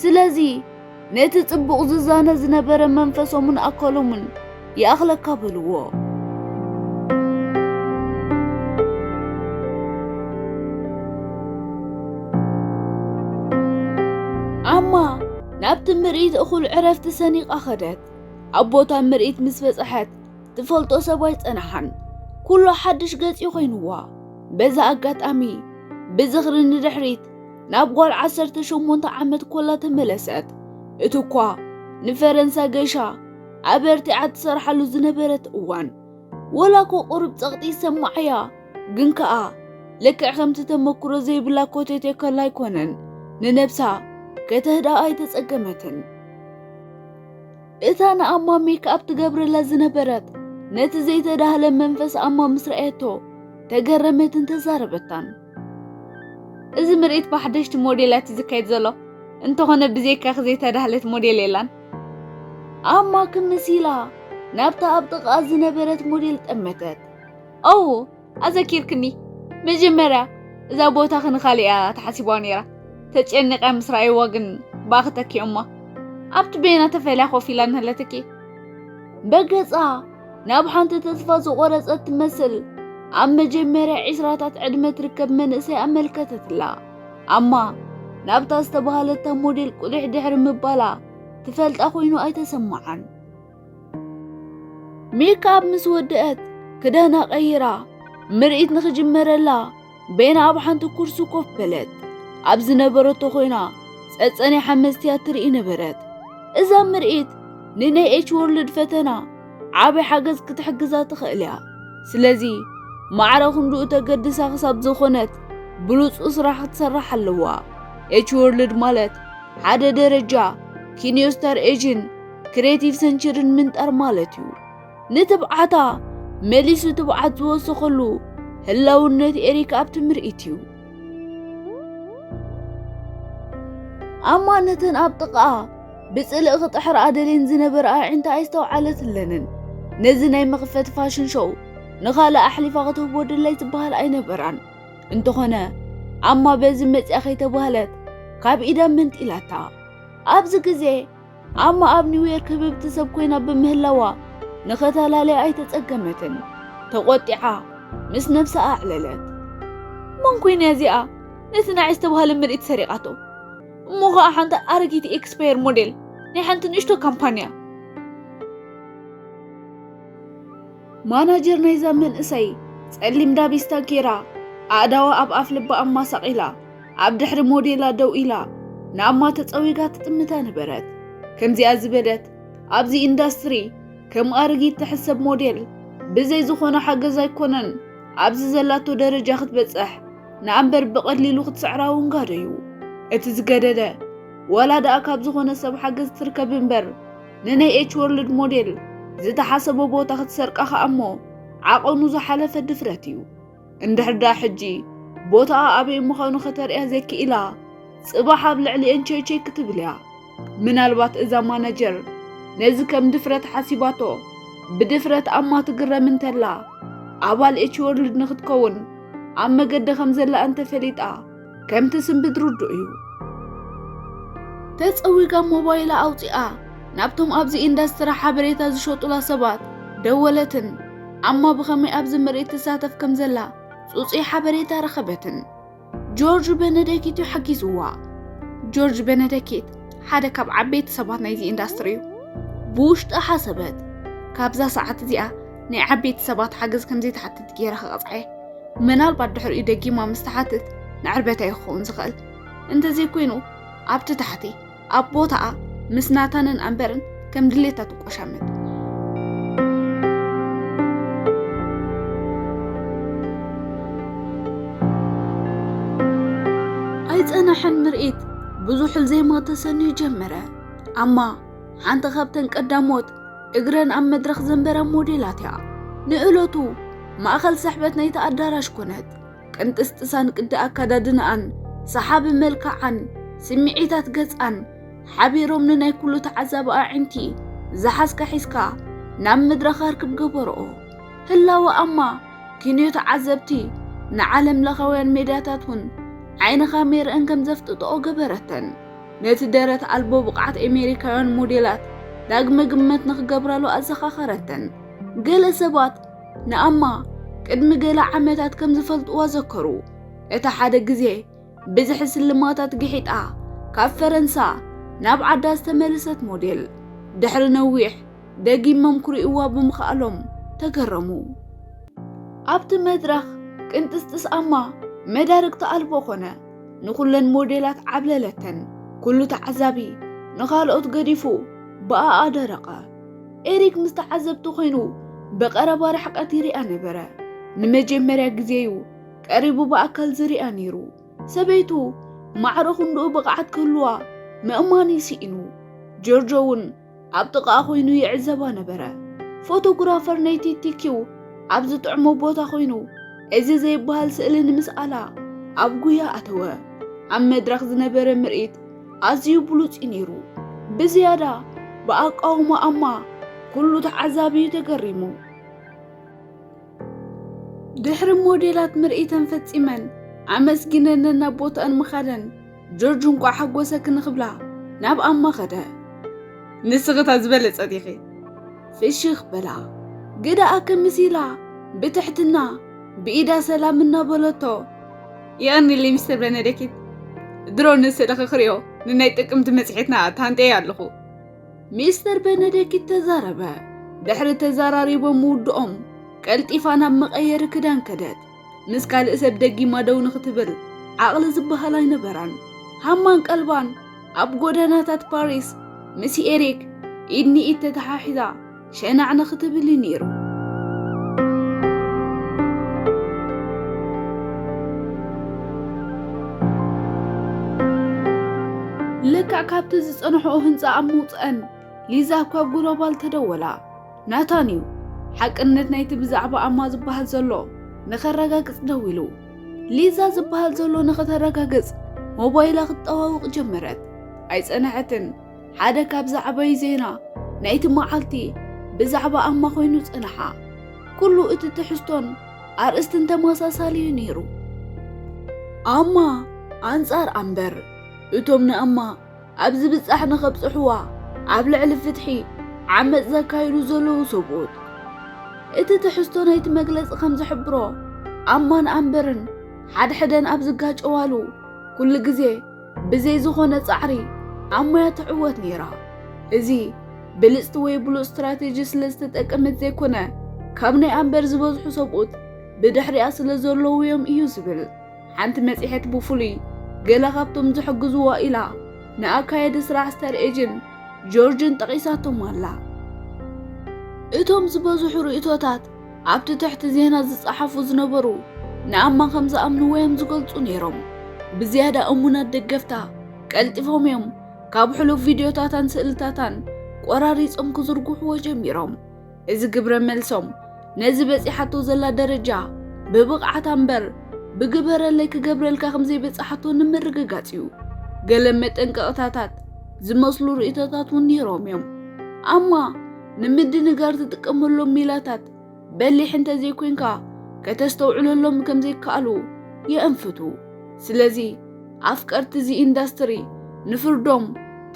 ስለዚ ነቲ ጽቡቕ ዝዛነ ዝነበረ መንፈሶምን ኣካሎምን ይኣኽለካ በልዎ። ኣማ ናብቲ ምርኢት እኹል ዕረፍቲ ሰኒቓ ኸደት። ኣብ ቦታ ምርኢት ምስ በጽሐት ትፈልጦ ሰብ ኣይጸንሓን። ኩሉ ሓድሽ ገጽ ኮይንዋ። በዛ ኣጋጣሚ ብዝኽሪ ንድሕሪት ናብ ጓል ዓሰርተ ሸሞንተ ዓመት ኮላ ተመለሰት። እቲ እኳ ንፈረንሳ ገይሻ ኣበርቲዓ ትሰርሓሉ ዝነበረት እዋን፣ ወላ እኮ ቁሩብ ጸቕጢ ይሰማዓያ፣ ግን ከኣ ልክዕ ከምቲ ተመክሮ ዘይብላ ኮቴቴ ከላ ኣይኮነን፣ ንነብሳ ከተህድኣ ኣይተጸገመትን። እታ ንኣማ ሜክኣፕ ትገብረላ ዝነበረት፣ ነቲ ዘይተዳህለ መንፈስ ኣማ ምስ ረኣየቶ፣ ተገረመትን ተዛረበታን። እዚ ምርኢት ብሓደሽቲ ሞዴላት እዩ ዝካየድ ዘሎ፣ እንተኾነ ብዘይካኺ ዘይተዳህለት ሞዴል የላን። ኣማ ክምስ ኢላ ናብታ ኣብ ጥቓኣ ዝነበረት ሞዴል ጠመተት። ኦው፣ ኣዘኪርክኒ። መጀመርያ እዛ ቦታ ክንኻል እያ ተሓሲቧ ነይራ። ተጨኒቐ ምስ ረኣይዋ ግን ብኣኺ ተኪኦማ። ኣብቲ በይና ተፈልያ ኮፍ ኢላ እናሃለትኪ። በገጻ ናብ ሓንቲ ተስፋ ዝቖረጸት ትመስል፣ ኣብ መጀመርያ ዒስራታት ዕድመ ትርከብ መንእሰይ ኣመልከተትላ። ኣማ ናብታ ዝተባህለታ ሞዴል ቁሊሕ ድሕሪ ምባላ ትፈልጣ ኮይኑ ኣይተሰማዓን። ሜክኣፕ ምስ ወደአት ክዳና ቀይራ ምርኢት ንኽጅመረላ በይና ኣብ ሓንቲ ኩርሲ ኮፍ በለት። ኣብ ዝነበረቶ ኮይና ጸጸኒሓ መስትያት ትርኢ ነበረት። እዛ ምርኢት ንናይ ኤች ወርልድ ፈተና ዓቢ ሓገዝ ክትሕግዛ ትኽእል እያ። ስለዚ ማዕረ ክንድኡ ተገድሳ ክሳብ ዝኾነት ብሉጹ ስራሕ ክትሰርሕ ኣለዋ። ኤች ወርልድ ማለት ሓደ ደረጃ ኪንዮስታር ኤጅን ክሬቲቭ ሰንቸርን ምንጣር ማለት እዩ። ንትብዓታ መሊሱ ትብዓት ዝወሰኸሉ ህላውነት ኤሪካ ኣብቲ ምርኢት እዩ። ኣማ ነተን ኣብ ጥቓኣ ብጽልኢ ክጥሕራ ደልየን ዝነበራ ኣዒንታ ኣይስተውዓለትለንን። ነዚ ናይ መኽፈቲ ፋሽን ሾው ንኻልእ ኣሕሊፋ ክትህቦ ድላይ ዝበሃል ኣይነበራን። እንተኾነ ኣማ በዚ መጽያ ከይተባህለት ካብ ኢዳ መንጢላታ። ኣብዚ ግዜ ኣማ ኣብ ኒውዮርክ ህብብቲ ሰብ ኮይና ብምህላዋ ንኸተላለያ ኣይተጸገመትን። ተቖጢዓ ምስ ነብሳ ኣዕለለት። መን ኮይና እዚኣ ነቲ ንዓይ ዝተባህለ ምርኢት ሰሪቓቶ? እሞ ኸኣ ሓንቲ ኣረጊት ኤክስፓየር ሞዴል ናይ ሓንቲ ንእሽቶ ካምፓንያ። ማናጀር ናይዛ መንእሰይ ጸሊም ዳቢስታ ጌራ፣ ኣእዳዋ ኣብ ኣፍ ልባ ኣማሳቒላ፣ ኣብ ድሕሪ ሞዴላ ደው ኢላ፣ ንኣማ ተጸዊጋ ትጥምታ ነበረት። ከምዚኣ ዝበለት፣ ኣብዚ ኢንዳስትሪ ከም ኣረጊት ትሕሰብ ሞዴል፣ ብዘይ ዝኾነ ሓገዝ ኣይኮነን ኣብዚ ዘላቶ ደረጃ ክትበጽሕ፣ ንኣምበር ብቐሊሉ ክትስዕራ እውን ጋዶ እዩ። እቲ ዝገደደ፣ ዋላ ደኣ ካብ ዝኾነ ሰብ ሓገዝ ትርከብ እምበር፣ ንናይ ኤች ወርልድ ሞዴል ዝተሓሰቦ ቦታ ክትሰርቃ ከኣ እሞ ዓቐኑ ዝሓለፈ ድፍረት እዩ። እንድሕር ደኣ ሕጂ ቦታኣ ኣበይ ምዃኑ ከተርእያ ዘይክኢላ፣ ጽባሕ ኣብ ልዕሊኤን ቸይቸይ ክትብል እያ። ምናልባት እዛ ማናጀር ነዚ ከም ድፍረት ሓሲባቶ፣ ብድፍረት ኣማ ትግረም እንተላ፣ ኣባል ኤች ወርልድ ንኽትከውን ኣብ መገዲ ከም ዘላ እንተፈሊጣ፣ ከም ትስንብድ ርዱእ እዩ። ተጸዊጋ ሞባይላ ኣውጺኣ ናብቶም ኣብዚ ኢንዳስትሪ ሓበሬታ ዝሸጡላ ሰባት ደወለትን ኣማ ብኸመይ ኣብዚ ምርኢት ትሳተፍ ከም ዘላ ጽጹይ ሓበሬታ ረኸበትን። ጆርጅ በነደኪት እዩ ሓጊዝዋ። ጆርጅ በነደኪት ሓደ ካብ ዓበይቲ ሰባት ናይዚ ኢንዳስትሪ እዩ። ብውሽጣ ሓሰበት፣ ካብዛ ሰዓት እዚኣ ናይ ዓበይቲ ሰባት ሓገዝ ከም ዘይትሓትት ገይረ ክቐጽዓ እየ። ምናልባት ድሕሪኡ ደጊማ ምስ ትሓትት ንዕርበታ እዩ ክኸውን ዝኽእል። እንተዘይኮይኑ ኣብቲ ታሕቲ ኣብ ቦታኣ ምስ ናታንን ኣምበርን ከም ድሌታ ትቆሻመጥ። ኣይጸናሐን ምርኢት ብዙሕ ዜማ ተሰንዩ ጀመረ። ኣማ ሓንቲ ካብተን ቀዳሞት እግረን ኣብ መድረኽ ዘንበራ ሞዴላት እያ። ንእለቱ ማእከል ስሕበት ናይቲ ኣዳራሽ ኮነት። ቅንጥስጥሳን ቅዲ ኣከዳድንኣን፣ ሰሓቢ መልክዓን፣ ስምዒታት ገጻን ሓቢሮም ንናይ ኩሉ ተዓዛቢ ኣዒንቲ ዝሓዝካ ሒዝካ ናብ መድረኽ ኣርክብ ገበርኦ። ህላወ ኣማ ኪንዮ ተዓዘብቲ ንዓለም ለኻውያን ሜድያታት እውን ዓይንኻ ሜርአን ከም ዘፍጥጥኦ ገበረተን። ነቲ ደረት ኣልቦ ብቕዓት ኣሜሪካውያን ሞዴላት ዳግመ ግመት ንኽገብራሉ ኣዘኻኸረተን። ገለ ሰባት ንኣማ ቅድሚ ገለ ዓመታት ከም ዝፈልጥዋ ዘከሩ። እቲ ሓደ ግዜ ብዝሒ ስልማታት ግሒጣ ካብ ፈረንሳ ናብ ዓዳ ዝተመልሰት ሞዴል፣ ድሕሪ ነዊሕ ደጊሞም ክርእይዋ ብምኽኣሎም ተገረሙ። ኣብቲ መድረኽ ቅንጥስጥስ ኣማ መዳርግቲ ኣልቦ ኮነ። ንኹለን ሞዴላት ዓብለለተን። ኩሉ ተዓዛቢ ንኻልኦት ገዲፉ ብኣኣ ደረቐ። ኤሪክ ምስ ተዓዘብቲ ኮይኑ ብቐረባ ርሕቀት ይሪኣ ነበረ። ንመጀመርያ ግዜ'ዩ ቀሪቡ ብኣካል ዝሪኣ ነይሩ። ሰበይቱ ማዕረ ክንድኡ ብቕዓት ክህልዋ ምእማን ይስኢኑ። ጆርጆ እውን ኣብ ጥቓኣ ኮይኑ ይዕዘባ ነበረ። ፎቶግራፈር ናይቲ ቲኪው ኣብ ዝጥዕሞ ቦታ ኮይኑ እዚ ዘይበሃል ስእሊ ንምስኣላ ኣብ ጉያ ኣተወ። ኣብ መድረኽ ዝነበረ ምርኢት ኣዝዩ ብሉጽ እዩ ነይሩ። ብዝያዳ ብኣቃውማ ኣማ ኩሉ ተዓዛቢ እዩ ተገሪሙ። ድሕሪ ሞዴላት ምርኢተን ፈጺመን ኣመስጊነነን ናብ ቦታኣን ምኻደን ጆርጅ እንቋዕ ሓጎሰኪ ንኽብላ ናብ ኣማ ኸደ። ንስኺ እታ ዝበለጸት ኢኺ። ፍሽኽ በላ። ግደኣ ክምስ ኢላ ብትሕትና ብኢዳ ሰላም እናበለቶ። የቐንየለይ ሚስተር በነደኪት። ድሮ ንስእልኺ ክርእዮ ንናይ ጥቅምቲ መጽሔትና ተሃንጥየ ኣለኹ። ሚስተር በነደኪት ተዛረበ። ድሕሪ ተዘራሪቦም ምውድኦም ቀልጢፋ ናብ መቐየሪ ክዳን ከደት። ምስ ካልእ ሰብ ደጊማ ደው ንኽትብል ዓቕሊ ዝበሃል ኣይነበራን። ሃማን ቀልባን ኣብ ጎደናታት ፓሪስ ምስ ኤሪክ ኢድ ንኢድ ተተሓሒዛ ሸናዕ ንኽትብል እዩ ነይሩ። ልክዕ ካብቲ ዝጸንሕኦ ህንጻ ኣብ ምውጽአን ሊዛ ካብ ግሎባል ተደወላ። ናታን እዩ ሓቅነት ናይቲ ብዛዕባ ኣማ ዝበሃል ዘሎ ንኸረጋግጽ ደዊሉ። ሊዛ ዝበሃል ዘሎ ንኸተረጋግጽ ሞባይላ ክትጠዋውቕ ጀመረት። ኣይጸንሐትን። ሓደ ካብ ዝዓበዩ ዜና ናይቲ መዓልቲ ብዛዕባ ኣማ ኮይኑ ጸንሓ። ኩሉ እቲ ትሕዝቶን ኣርእስትን ተመሳሳሊ እዩ ነይሩ። ኣማ ኣንጻር ኣምበር፣ እቶም ንኣማ ኣብ ዝብጻሕ ንኸብጽሕዋ ኣብ ልዕሊ ፍትሒ ዓመጽ ዘካይዱ ዘለዉ ሰብኡት። እቲ ትሕዝቶ ናይቲ መግለጺ ከም ዝሕብሮ፣ ኣማን ኣምበርን ሓድሕደን ኣብ ዝጋጨዋሉ ኩሉ ግዜ ብዘይ ዝኾነ ጻዕሪ ኣማ እያ ትዕወት ነይራ። እዚ ብልጽቲ ወይ ብሉጽ ስትራቴጂ ስለ ዝተጠቀመት ዘይኮነ፣ ካብ ናይ ኣምበር ዝበዝሑ ሰብኡት ብድሕሪኣ ስለ ዘለዉ እዮም እዩ ዝብል። ሓንቲ መጽሔት ብፍሉይ ገለ ካብቶም ዝሕግዝዋ ኢላ ንኣካየዲ ስራሕ ስተር ኤጅን ጆርጅን ጠቒሳቶም ኣላ። እቶም ዝበዝሑ ርእይቶታት ኣብቲ ትሕቲ ዜና ዝጸሓፉ ዝነበሩ ንኣማ ከም ዝኣምንዎ እዮም ዝገልጹ ነይሮም። ብዝያዳ እሙናት ደገፍታ ቀልጢፎም እዮም ካብ ሕሉፍ ቪድዮታታን ስእልታታን ቆራሪጾም ክዝርግሕዎ ጀሚሮም። እዚ ግብረ መልሶም ነዚ በጺሓቶ ዘላ ደረጃ ብብቕዓት እምበር ብግበረለይ ክገብረልካ ከም ዘይበጻሓቶ ንምርግጋጽ እዩ። ገለ መጠንቀቕታታት ዝመስሉ ርእይቶታት እውን ነይሮም እዮም። ኣማ ንምድንጋር ትጥቀመሎም ሜላታት በሊሕ እንተዘይኮይንካ ከተስተውዕለሎም ከም ዘይከኣሉ የእንፍቱ። ስለዚ ኣፍቀርቲ እዚ ኢንዳስትሪ ንፍርዶም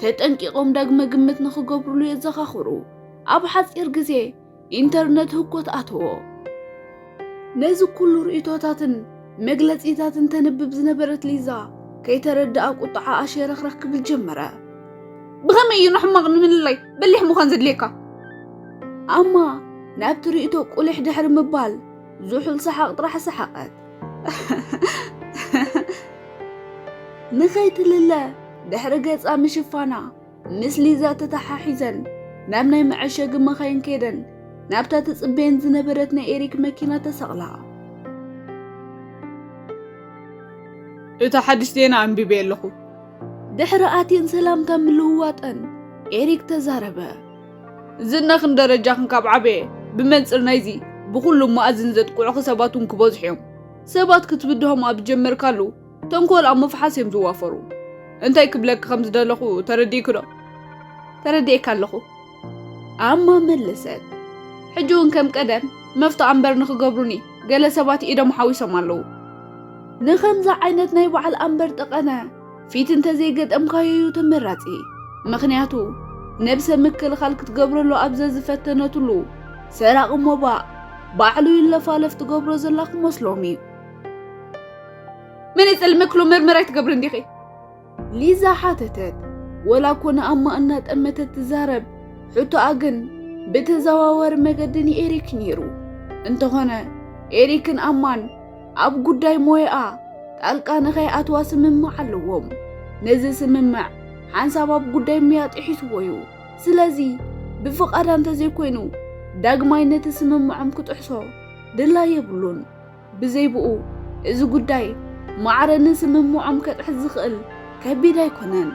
ተጠንቂቖም ዳግመ ግምት ንኽገብሩሉ የዘኻኽሩ። ኣብ ሓጺር ግዜ ኢንተርነት ህኮት ኣተዎ። ነዚ ኩሉ ርእይቶታትን መግለጺታትን ተንብብ ዝነበረት ሊዛ ከይተረድኣ ቁጥዓ ኣሸረኽረኽ ክብል ጀመረ። ብኸመይ እዩ ንሕማቕ ንምልላይ በሊሕ ምዃን ዘድልየካ? ኣማ ናብቲ ርእይቶ ቁሊሕ ድሕሪ ምባል ዝሑል ሰሓቕ ጥራሕ ሰሓቐት። ንኸይትልለ ድሕሪ ገጻ ምሽፋና ምስ ሊዛ ተተሓሒዘን ናብ ናይ መዐሸጊ መኻይን ከይደን ናብታ ትጽበየን ዝነበረት ናይ ኤሪክ መኪና ተሰቕላ። እታ ሓድሽ ዜና ኣንቢበ ኣለኹ። ድሕሪ ኣትየን ሰላምታ ምልውዋጠን ኤሪክ ተዛረበ። ዝናኽን ደረጃኽን ካብ ዓበየ ብመንጽር ናይዚ ብኹሉ መኣዝን ዘጥቅዑኺ ሰባት እውን ክበዝሑ እዮም። ሰባት ክትብድሆም ኣብ ዝጀመርካሉ ተንኮል ኣብ ምፍሓስ እዮም ዝዋፈሩ። እንታይ ክብለኪ ከም ዝደለኹ ተረዲእኪ ዶ? ተረዲኤካ ኣለኹ። ኣማ መለሰት። ሕጂ እውን ከም ቀደም መፍቶ ኣምበር ንኽገብሩኒ ገለ ሰባት ኢዶም ሓዊሶም ኣለዉ። ንኸምዚ ዓይነት ናይ በዓል ኣምበር ጠቐነ ፊት እንተዘይገጠምካዮ እዩ ተመራጺ። ምኽንያቱ ነብሰ ምክልኻል ክትገብረሉ ኣብ ዘዝፈተነትሉ ሰራቒ ሞባእ ባዕሉ ይለፋለፍ ትገብሮ ዘላ ክመስሎም እዩ። መነጽር መክሎ መርመራ ኣይትገብርን ዲኺ? ሊዛ ሓተተት። ወላ እኮ ንኣማ እናጠመተት ትዛረብ፣ ሕቶኣ ግን ብተዘዋዋሪ መገዲ ንኤሪክ ነይሩ። እንተኾነ ኤሪክን ኣማን ኣብ ጉዳይ ሞያኣ ጣልቃ ንኸይኣትዋ ስምምዕ ኣለዎም። ነዚ ስምምዕ ሓንሳብ ኣብ ጉዳይ ሞያ ጥሒስዎ እዩ። ስለዚ ብፍቓዳ እንተዘይኮይኑ ዳግማይ ነቲ ስምምዖም ክጥሕሶ ድላይ የብሉን። ብዘይ ብኡ እዚ ጉዳይ ማዕረ ንስምምዖም ከጥሕስ ዝኽእል ከቢድ ኣይኮነን።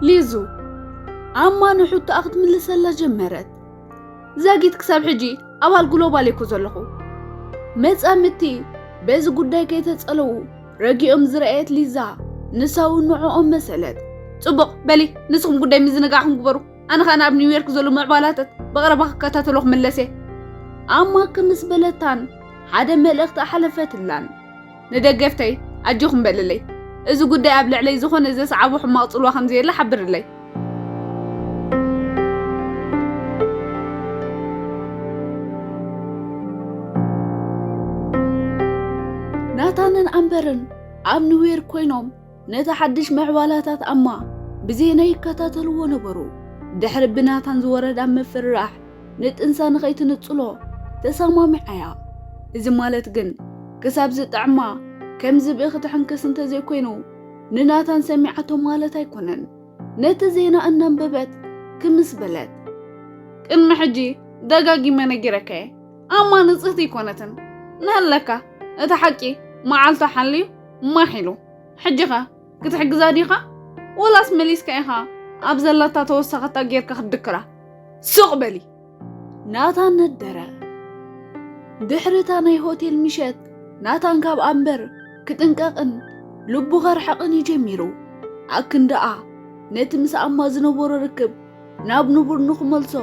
ሊዙ ኣማ ንሕቶኣ ክትምልሰላ ጀመረት። ዛጊት ክሳብ ሕጂ ኣባል ግሎባል እኮ ዘለኹ። መጻምድቲ በዚ ጉዳይ ከይተጸለዉ ረጊኦም ዝረኣየት ሊዛ ንሳ እውን ንዕኦም መሰለት። ጽቡቕ በሊ ንስኹም ጉዳይ ምዝንጋዕኹም ግበሩ። ኣነ ኸኣ ናብ ኒውዮርክ ዘሎ ምዕባላታት ብቐረባ ክከታተሎ ክምለስ እየ። ኣማ ክምስ በለታን ሓደ መልእኽቲ ኣሕለፈትላን። ንደገፍተይ ኣጆኹም በልለይ። እዚ ጉዳይ ኣብ ልዕለይ ዝኾነ ዘስዓቦ ሕማቕ ጽልዋ ከም ዘየለ ሓብርለይ። ናታንን ኣምበርን ኣብ ኒውዮርክ ኮይኖም ነቲ ሓድሽ ምዕባላታት ኣማ ብዜና ይከታተልዎ ነበሩ። ድሕሪ ብናታን ዝወረዳ ምፍርራሕ ንጥንሳ ንኸይትንጽሎ ተሰማሚዓያ። እዚ ማለት ግን ክሳብ ዝጥዕማ ከም ዝብኢ ክትሕንክስ እንተዘይኮይኑ ንናታን ሰሚዓቶ ማለት ኣይኮነን። ነቲ ዜና እናንበበት ክምስ በለት። ቅድሚ ሕጂ ደጋጊመ ነጊረካየ፣ ኣማ ንጽህቲ ኣይኮነትን። ንሃለካ እቲ ሓቂ መዓልቱ ሓልዩ ማሕ ኢሉ። ሕጂኸ ክትሕግዛ ዲኻ? ወላስ መሊስካ ኢኻ ኣብ ዘላታ ተወሰኸታ ጌርካ ክትድክራ? ሱቕ በሊ! ናታን ነደረ። ድሕሪ እታ ናይ ሆቴል ምሸት ናታን ካብ ኣምበር ክጥንቀቕን ልቡ ከርሕቕን እዩ ጀሚሩ። ኣክንደኣ ነቲ ምስ ኣማ ዝነበሮ ርክብ ናብ ንቡር ንኽመልሶ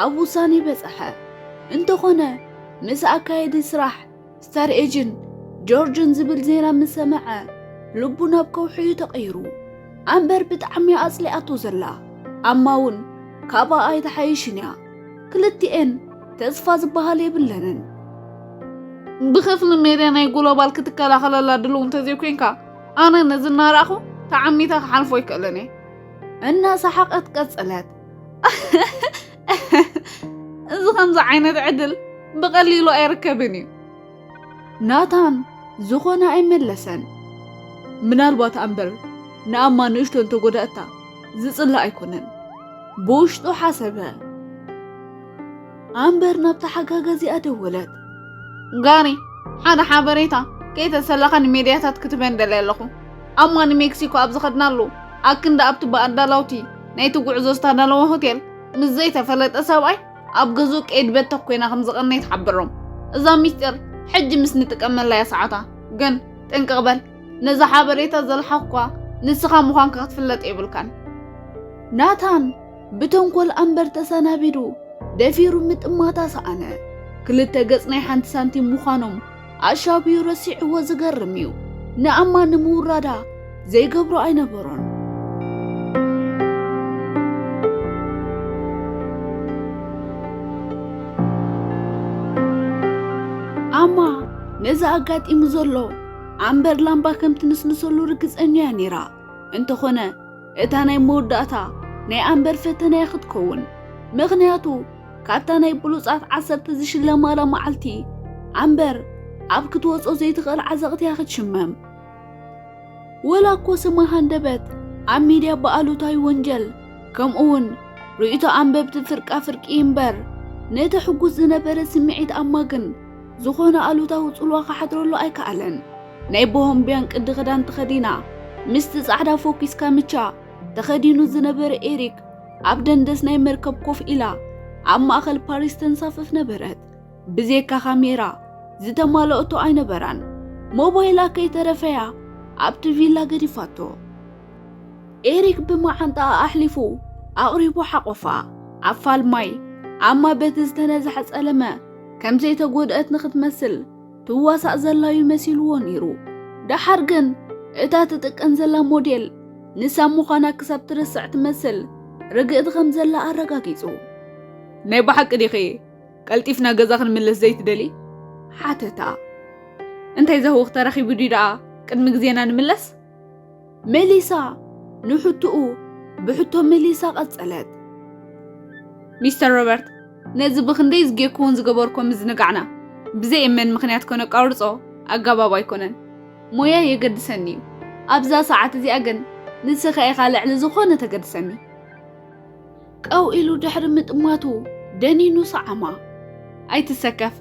ኣብ ውሳኔ በጸሐ። እንተኾነ ምስ ኣካየዲ ስራሕ ስታር ኤጅን ጆርጅን ዝብል ዜና ምስ ሰምዐ ልቡ ናብ ከውሒ እዩ ተቐይሩ። ኣምበር ብጣዕሚ እያ ኣጽሊኣቶ ዘላ። ኣማ እውን ካብኣ ኣይትሓይሽን እያ። ክልቲኤን ተስፋ ዝበሃል የብለንን። ብኽፍሊ ሜድያ ናይ ግሎባል ክትከላኸለላ ድልው እንተዘይኮይንካ ኣነ ነዚ እናረኣኹ ተዓሚተ ክሓልፎ ኣይክእልን እየ። እናሰሓቐት ቀጸለት። እዚ ከምዚ ዓይነት ዕድል ብቐሊሉ ኣይርከብን እዩ። ናታን ዝኾነ ኣይመለሰን። ምናልባት ኣምበር ንኣማ ንእሽቶ እንተጎዳእታ ዝጽላእ ኣይኮነን። ብውሽጡ ሓሰበ። ኣምበር ናብ ተሓጋጋዚኣ ደወለት። ጋሪ፣ ሓደ ሓበሬታ ከይተሰለኻ ንሜድያታት ክትበን ደልየ ኣለኹ። ኣማ ንሜክሲኮ ኣብ ዝኸድናሉ ኣክንዲ ኣብቲ ብኣዳለውቲ ናይቲ ጉዕዞ ዝተዳለወ ሆቴል ምስ ዘይተፈለጠ ሰብኣይ ኣብ ገዝኡ ቀይድ በተኽ ኮይና ከም ዝቐነየት ሓብሮም። እዛ ሚስጢር ሕጂ ምስ ንጥቀመላ እያ ሰዓታ። ግን ጥንቅቕ በል፣ ነዛ ሓበሬታ ዘልሓኽኳ ንስኻ ምዃንካ ክትፍለጥ የብልካን። ናታን ብተንኮል ኣምበር ተሰናቢዱ ደፊሩ ምጥማታ ሰኣነ። ክልተ ገጽ ናይ ሓንቲ ሳንቲም ምዃኖም ኣሻብዩ ረሲዕዎ ዝገርም እዩ። ንኣማ ንምውራዳ ዘይገብሮ ኣይነበሮን። ኣማ ነዚ ኣጋጢሙ ዘሎ ኣምበር ላምባ ከም ትንስንሰሉ ርግጸኛ እያ ነይራ። እንተኾነ እታ ናይ መወዳእታ ናይ ኣምበር ፈተና እያ ክትከውን። ምኽንያቱ ካብታ ናይ ብሉጻት ዓሰርተ ዝሽለማላ መዓልቲ ኣምበር ኣብ ክትወጾ ዘይትኽእል ዓዘቕቲ እያ ክትሽመም። ወላ እኮ ስማ ሃንደበት ኣብ ሚድያ ብኣሉታዊ ወንጀል ከምኡ እውን ርእይቶ ኣንበብቲ ፍርቃ ፍርቂ እምበር ነቲ ሕጉስ ዝነበረ ስምዒት ኣማ ግን ዝኾነ ኣሉታዊ ጽልዋ ክሓድረሉ ኣይከኣለን። ናይ ቦሆምቢያን ቅዲ ክዳን ተኸዲና ምስቲ ጻዕዳ ፎኪስ ካምቻ ተኸዲኑ ዝነበረ ኤሪክ ኣብ ደንደስ ናይ መርከብ ኮፍ ኢላ ኣብ ማእከል ፓሪስ ተንሳፍፍ ነበረት። ብዜካ ካሜራ ዝተማልኦቶ ኣይነበራን። ሞባይላ ከይተረፈያ ኣብቲ ቪላ ገዲፋቶ። ኤሪክ ብመዓንጣኣ ኣሕሊፉ ኣቕሪቡ ሓቖፋ። ኣብ ፋል ማይ ኣማ በቲ ዝተነዝሐ ጸለመ ከም ዘይተጎድአት ንኽትመስል ትዋሳእ ዘላዩ መሲልዎ ነይሩ። ደሓር ግን እታ ትጥቀን ዘላ ሞዴል ንሳ ምዃና ክሳብ ትርስዕ ትመስል ርግእቲ ከም ዘላ ኣረጋጊጹ። ናይ ብሓቂ ዲኺ ቀልጢፍና ገዛ ክንምለስ ዘይትደሊ? ሓተታ። እንታይ ዘህውኽ ተረኺቡ ድዩ ደኣ ቅድሚ ግዜና ንምለስ? መሊሳ ንሕቶኡ ብሕቶ መሊሳ ቀጸለት። ሚስተር ሮበርት፣ ነዚ ብኽንደይ ዝጌኩዎን ዝገበርኮ ምዝንጋዕና ብዘየመን ምኽንያት ከነቋርጾ ኣገባብ ኣይኮነን። ሞያ የገድሰኒ እዩ። ኣብዛ ሰዓት እዚኣ ግን ንስኻ ኢኻ ልዕሊ ዝኾነ ተገድሰኒ። ቀው ኢሉ ድሕሪ ምጥማቱ ደኒኑ ሰዓማ። ኣይትሰከፍ፣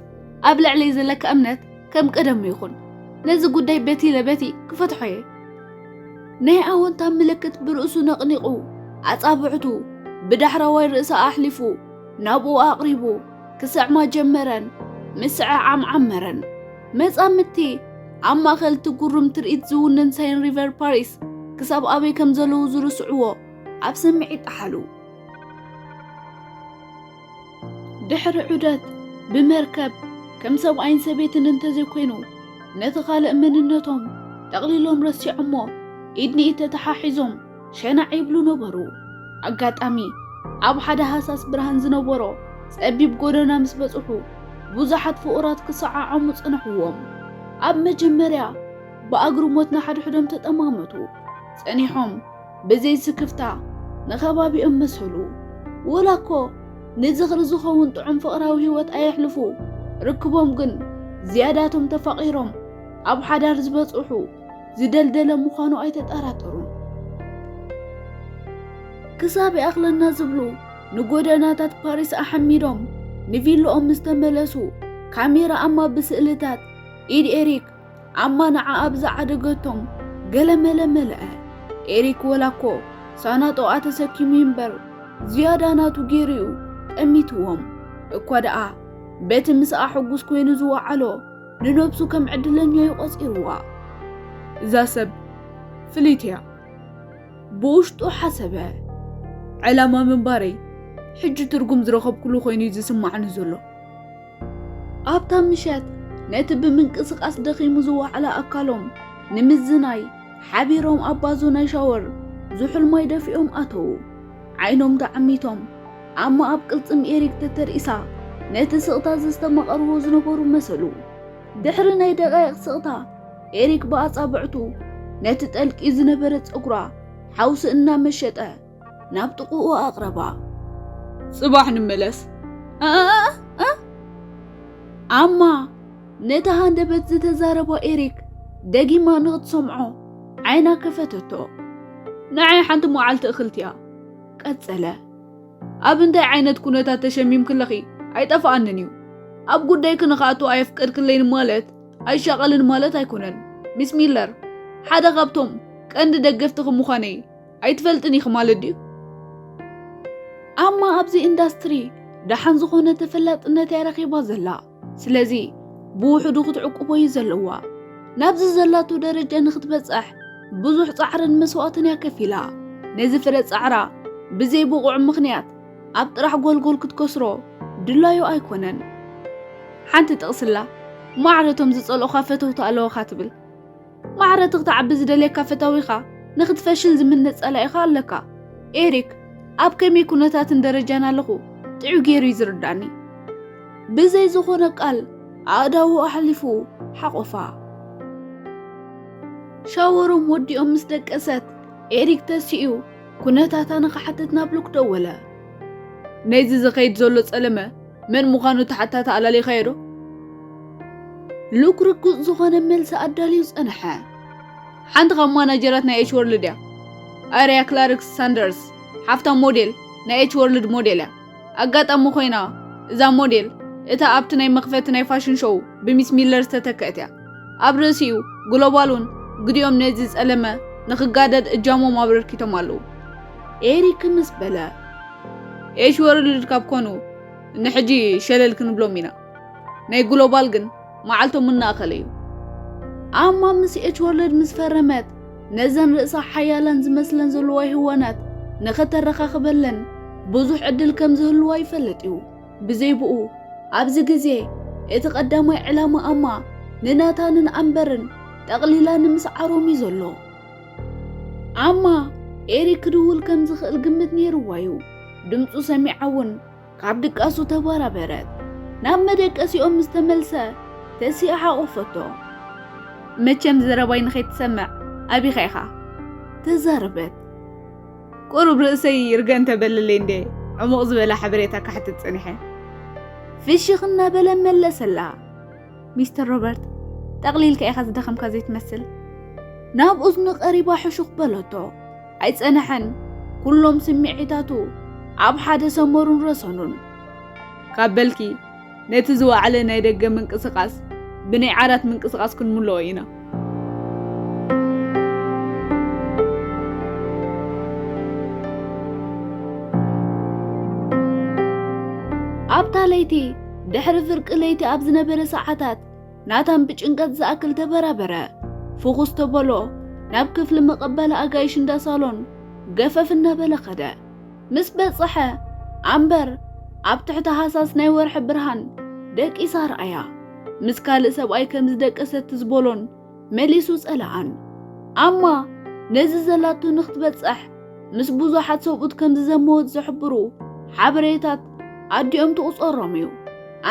ኣብ ልዕለይ ዘለካ እምነት ከም ቀደሙ ይኹን። ነዚ ጉዳይ በቲ ለበቲ ክፈትሖ እየ። ናይ ኣወንታ ምልክት ብርእሱ ነቕኒቑ፣ ኣጻብዕቱ ብዳሕረዋይ ርእሳ ኣሕሊፉ ናብኡ ኣቕሪቡ ክስዕማ ጀመረን። ምስዕዓም ዓመረን። መጻምድቲ ኣብ ማእከል እቲ ጉሩም ትርኢት ዝውንን ሳይን ሪቨር ፓሪስ ክሳብ ኣበይ ከም ዘለዉ ዝርስዕዎ ኣብ ስምዒት ጠሓሉ። ድሕሪ ዑደት ብመርከብ ከም ሰብኣይን ሰበይትን እንተዘይኮይኑ ነቲ ካልእ መንነቶም ጠቕሊሎም ረሲዖሞ ኢድ ንኢድ ተተሓሒዞም ሸናዕ ይብሉ ነበሩ። ኣጋጣሚ ኣብ ሓደ ሃሳስ ብርሃን ዝነበሮ ጸቢብ ጎደና ምስ በጽሑ ብዙሓት ፍቑራት ክሰዓዓሙ ጸንሕዎም። ኣብ መጀመርያ ብኣግርሞት ንሓድሕዶም ተጠማመቱ። ጸኒሖም ብዘይ ስክፍታ ንኸባቢኦም መሰሉ። ወላ እኮ ንዝኽሪ ዝኸውን ጥዑም ፍቕራዊ ህይወት ኣየሕልፉ፣ ርክቦም ግን ዝያዳቶም ተፋቒሮም ኣብ ሓዳር ዝበጽሑ ዝደልደለ ምዃኑ ኣይተጠራጠሩን። ክሳብ ይኣኽለና ዝብሉ ንጎደናታት ፓሪስ ኣሐሚዶም ንቪላኦም ምስ ተመለሱ፣ ካሜራ ኣማ ብስእልታት ኢድ ኤሪክ ኣማ ንዓኣ ብዝዓደገቶም ገለመለ መለአ። ኤሪክ ወላ እኮ ሳናጦኣ ተሰኪሙ ይንበር ዝያዳ ናቱ ገይሩ'ዩ ጠሚትዎም። እኳ ደኣ በቲ ምስኣ ሕጉስ ኮይኑ ዝወዓሎ ንነብሱ ከም ዕድለኛ እዩ ቆጺርዋ። እዛ ሰብ ፍልይቲ እያ። ብውሽጡ ሓሰበ። ዕላማ ምንባረይ ሕጂ ትርጉም ዝረኸብኩሉ ኮይኑ እዩ ዝስማዓኒ ዘሎ። ኣብታ ምሸት ነቲ ብምንቅስቓስ ደኺሙ ዝወዓለ ኣካሎም ንምዝናይ ሓቢሮም ኣብ ባዞ ናይ ሻወር ዝሑል ማይ ደፊኦም ኣተዉ። ዓይኖም ተዓሚቶም ኣማ ኣብ ቅልጽም ኤሪክ ተተርኢሳ ነቲ ስቕታ ዘስተማቐርዎ ዝነበሩ መሰሉ። ድሕሪ ናይ ደቓይቕ ስቕታ ኤሪክ ብኣጻብዕቱ ነቲ ጠልቂ ዝነበረ ጸጉራ ሓውሲ እናመሸጠ ናብ ጥቕኡ ኣቕረባ። ጽባሕ ንመለስ። እ? እ? ኣማ ነቲ ሃንደበት ዝተዛረቦ ኤሪክ ደጊማ ንኽትሰምዖ ዓይና ከፈተቶ። ንዓይ ሓንቲ መዓልቲ እኽልቲ እያ። ቀጸለ። ኣብ እንታይ ዓይነት ኩነታት ተሸሚምክለኺ ኣይጠፍኣንን እዩ። ኣብ ጉዳይኪ ንኽኣቱ ኣየፍቀድክለይን ማለት ኣይሻቐልን ማለት ኣይኮነን። ሚስ ሚለር ሓደ ካብቶም ቀንዲ ደገፍትኺ ምዃነይ ኣይትፈልጥን ኢኺ ማለት ድዩ? ኣማ ኣብዚ ኢንዳስትሪ ደሓን ዝኾነ ተፈላጥነት እያ ረኺባ ዘላ። ስለዚ ብውሕዱ ክትዕቁቦ እዩ ዘለዋ። ናብዚ ዘላቶ ደረጃ ንኽትበጽሕ ብዙሕ ጻዕርን መስዋእትን እያ ከፊላ። ነዚ ፍረ ጻዕራ ብዘይ ብቑዕ ምኽንያት ኣብ ጥራሕ ጎልጎል ክትከስሮ ድላዩ ኣይኮነን። ሓንቲ ጥቕስላ ማዕረቶም ዝጸልኦኻ ፈተውቲ ኣለዋኻ ትብል። ማዕረቲ ክትዓቢ ዝደልየካ ፈታዊኻ ንኽትፈሽል ዝምነ ጸላኢኻ ኣለካ። ኤሪክ ኣብ ከመይ ኩነታትን ደረጃን ኣለኹ ጥዑይ ገይሩ እዩ ዝርዳኒ። ብዘይ ዝኾነ ቃል ኣእዳዉ ኣሕሊፉ ሓቖፋ። ሻወሮም ወዲኦም ምስ ደቀሰት ኤሪክ ተሲኡ ኩነታታ ንኽሓትት ናብ ሉክ ደወለ። ነዚ ዝኸይድ ዘሎ ጸለመ መን ምዃኑ ተሓታቲ ኣላሊኻዮ ዶ? ሉክ ርጉጽ ዝኾነ መልሲ ኣዳልዩ ጸንሐ። ሓንቲ ካብ ማናጀራት ናይ ኤች ወርልድ እያ። ኣርያ ክላርክስ ሳንደርስ፣ ሓፍታ ሞዴል ናይ ኤች ወርልድ ሞዴል እያ። ኣጋጣሚ ኮይና እዛ ሞዴል እታ ኣብቲ ናይ መኽፈቲ ናይ ፋሽን ሾው ብሚስ ሚለር ዝተተክአት እያ። ኣብ ርእሲኡ ግሎባል እውን ግዲኦም ነዚ ጸለመ ንኽጋደድ እጃሞም ኣበርኪቶም ኣለዉ። ኤሪክ ምስ በለ፣ ኤች ወርልድ ካብ ኮኑ ንሕጂ ሸለል ክንብሎም ኢና። ናይ ግሎባል ግን መዓልቶም እናኣኸለ እዩ። ኣማ ምስ ኤች ወርልድ ምስ ፈረመት ነዘን ርእሳ ሓያላን ዝመስለን ዘለዋ ህዋናት ንኸተረኻኽበለን ብዙሕ ዕድል ከም ዝህልዋ ይፈልጥ እዩ። ብዘይ ብኡ ኣብዚ ግዜ እቲ ቀዳማይ ዕላማ ኣማ ንናታንን ኣምበርን ጠቕሊላ ንምስዓሮም እዩ ዘሎ። ኣማ ኤሪክ ክድውል ከም ዝኽእል ግምት ነይርዋ እዩ። ድምፁ ሰሚዓ እውን ካብ ድቃሱ ተበራበረት። ናብ መደቀሲኦም ምስ ተመልሰ ተሲኣ ሓቆፈቶ። መቸም ዘረባይ ንኸይትሰምዕ ኣቢኻ ኢኻ ተዛረበት። ቁሩብ ርእሰይ ርገ እንተበለለይ እንዴ ዕሙቕ ዝበለ ሓበሬታ ካሕትት ጸኒሐ። ፍሽኽ እናበለ መለሰላ። ሚስተር ሮበርት፣ ጠቕሊልካ ኢኻ ዝደኸምካ ዘይትመስል። ናብ እዝኑ ቀሪባ ሕሹኽ በለቶ። ኣይጸንሐን። ኩሎም ስምዒታቱ ኣብ ሓደ ሰመሩን ረሰኑን። ካብ በልኪ፣ ነቲ ዝወዓለ ናይ ደገ ምንቅስቓስ ብናይ ዓራት ምንቅስቓስ ክንምልኦ ኢና። ኣብታ ለይቲ፣ ድሕሪ ፍርቂ ለይቲ ኣብ ዝነበረ ሰዓታት፣ ናታን ብጭንቀት ዝኣክል ተበራበረ። ፍኹስ ተበሎ፣ ናብ ክፍሊ መቐበሊ ኣጋይሽ እንዳ ሳሎን ገፈፍ እናበለ ኸደ። ምስ በጽሐ፣ ኣምበር ኣብ ትሕቲ ሃሳስ ናይ ወርሒ ብርሃን ደቂሳ ረኣያ። ምስ ካልእ ሰብኣይ ከም ዝደቀሰት ትዝበሎን መሊሱ ጸለኣን። ኣማ ነዚ ዘላቶ ንክትበጽሕ ምስ ብዙሓት ሰብኡት ከም ዝዘመወት ዝሕብሩ ሓበሬታት ኣዲኦም ትቑጸሮም እዩ።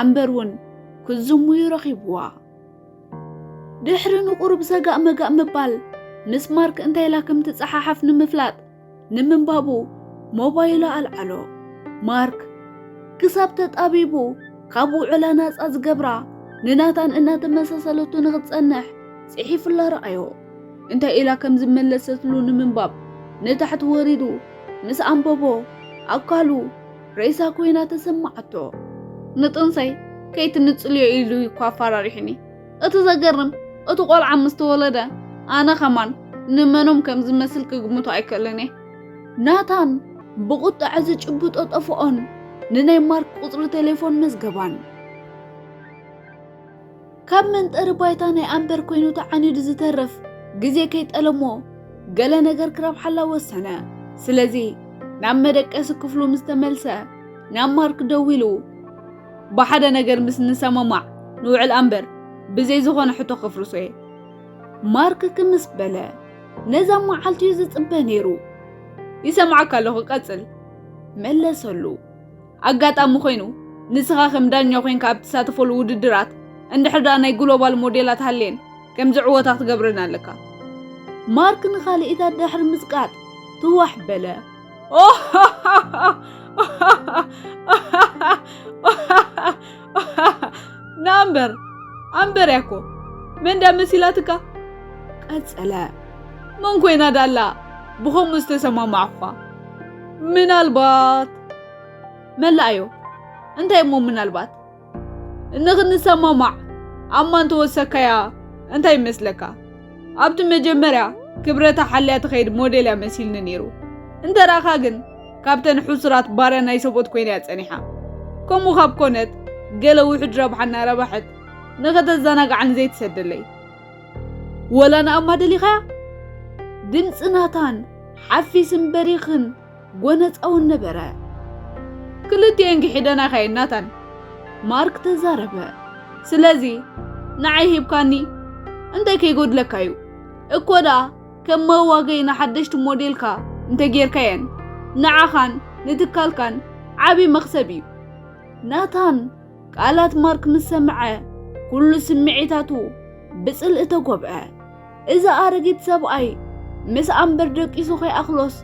ኣምበር እውን ክዝሙዩ ረኺብዋ። ድሕሪ ንቑሩብ ሰጋእ መጋእ ምባል፣ ምስ ማርክ እንታይ ኢላ ከም ትጸሓሓፍ ንምፍላጥ፣ ንምንባቡ ሞባይሉ ኣልዓሎ። ማርክ ክሳብ ተጣቢቡ፣ ካብ ውዕላ ናጻ ዝገብራ፣ ንናታን እናተመሳሰለቱ ንኽትጸንሕ ጽሒፉላ ረኣዮ። እንታይ ኢላ ከም ዝመለሰትሉ ንምንባብ ንታሕቲ ወሪዱ ምስ ኣንበቦ፣ ኣካሉ ሬሳ ኮይና ተሰማዓቶ። ንጥንሰይ ከይትንጽልዮ ኢሉ እኮ ኣፈራሪሑኒ። እቲ ዘገርም፣ እቲ ቆልዓ ምስ ተወለደ፣ ኣነ ከማን ንመኖም ከም ዝመስል ክግምቶ ኣይክእልን እየ። ናታን ብቁጥዐ ዝጭብጦ ጠፍኦን ንናይ ማርክ ቁጽሪ ቴሌፎን መዝገባን። ካብ መንጠሪ ባይታ ናይ ኣምበር ኮይኑ ተዓኒዱ ዝተርፍ ግዜ ከይጠለሞ ገለ ነገር ክረብሓላ ወሰነ። ስለዚ ናብ መደቀሲ ክፍሉ ምስ ተመልሰ ናብ ማርክ ደዊሉ፣ "ብሓደ ነገር ምስ ንሰማማዕ ንውዕል ኣምበር ብዘይ ዝኾነ ሕቶ ከፍርሶ እየ።" ማርክ ክምስ በለ። ነዛ መዓልቲ እዩ ዝጽበ ነይሩ። "ይሰምዓካ ኣለኹ፣ ቀጽል።" መለሰሉ። "ኣጋጣሚ ኮይኑ ንስኻ ከም ዳኛ ኮይንካ ኣብ ትሳተፈሉ ውድድራት እንድሕር ደኣ ናይ ግሎባል ሞዴላት ሃልየን ከምዚ ዕወታ ክትገብረን ኣለካ።" ማርክ ንኻልኢታት ድሕሪ ምጽቃጥ ትዋሕ በለ። ንኣምበር፣ ኣምበር ያኮ፣ መን ዳ መሲላትካ? ቀጸለ። "መን ኮይና ዳላ ብኸምኡ ዝተሰማማዕኳ? ምናልባት" መላኣዮ። "እንታይ እሞ ምናልባት? ንኽንሰማማዕ ኣማ እንተወሰካያ እንታይ ይመስለካ? ኣብቲ መጀመርያ ክብረታ ሓልያ ትኸይድ ሞዴል እያ መሲልኒ ነይሩ። እንተ ረኣኻ ግን ካብተን ሕሱራት ባርያ ናይ ሰብኡት ኮይና እያ ጸኒሓ። ከምኡ ካብ ኮነት ገለ ውሑድ ረብሓ እናረባሐት ንኸተዘናግዓኒ ዘይትሰደለይ። ወላ ንኣማ ደሊኻያ?" ድምጺ ናታን ሓፊስን በሪኽን ጎነጻውን ነበረ። "ክልቲኤን ግሒደናኻ እየን ናታን," ማርክ ተዛረበ። "ስለዚ ንዓይ ሂብካኒ እንታይ ከይጎድለካ እዩ? እኮ ደኣ ከም መዋገይ ንሓደሽቲ ሞዴልካ እንተጌርካየን ንዓኻን ንትካልካን ዓቢ መኽሰብ እዩ።" ናታን ቃላት ማርክ ምስ ሰምዐ፣ ኩሉ ስምዒታቱ ብጽልኢ ተጎብዐ። እዚ ኣረጊት ሰብኣይ ምስ ኣምበር ደቂሱ ከይኣኽሎስ፣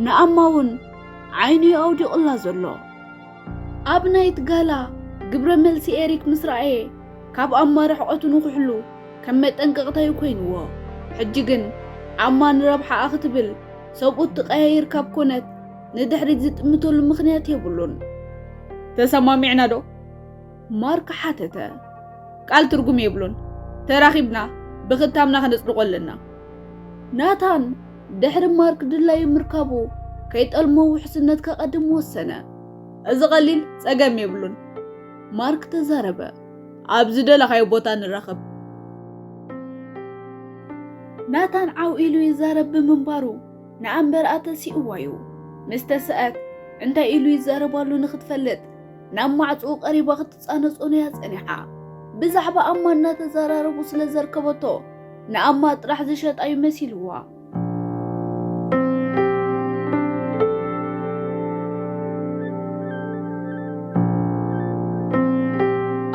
ንኣማ እውን ዓይኑ እዩ ኣውዲቑላ ዘሎ። ኣብ ናይት ጋላ ግብረ መልሲ ኤሪክ ምስ ረኣየ፣ ካብ ኣማ ርሕቐቱ ንኽሕሉ ከም መጠንቀቕታ እዩ ኮይንዎ። ሕጂ ግን ኣማ ንረብሓኣ ክትብል ሰብኡት ትቐያይር ካብ ኮነት፣ ንድሕሪት ዝጥምተሉ ምኽንያት የብሉን። "ተሰማሚዕና ዶ?" ማርክ ሓተተ። "ቃል ትርጉም የብሉን። ተራኺብና ብኽታምና ከነጽድቖ ኣለና።" ናታን ድሕሪ ማርክ ድላዩ ምርካቡ፣ ከይጠልሞ ውሕስነት ከቐድም ወሰነ። "እዚ ቀሊል ጸገም የብሉን," ማርክ ተዛረበ። "ኣብ ዝደለኻዮ ቦታ ንራኸብ።" ናታን ዓው ኢሉ ይዛረብ ብምንባሩ፣ ንኣምበር ኣተሲእዋ እዩ። ምስ ተስአት፣ እንታይ ኢሉ ይዛረባሉ ንኽትፈልጥ፣ ናብ ማዕጾኡ ቀሪባ ክትጻነጾ ነያ ጸኒሓ። ብዛዕባ ኣማ እናተዘራረቡ ስለ ዘርከበቶ፣ ንኣማ ጥራሕ ዝሸጣ እዩ መሲልዋ።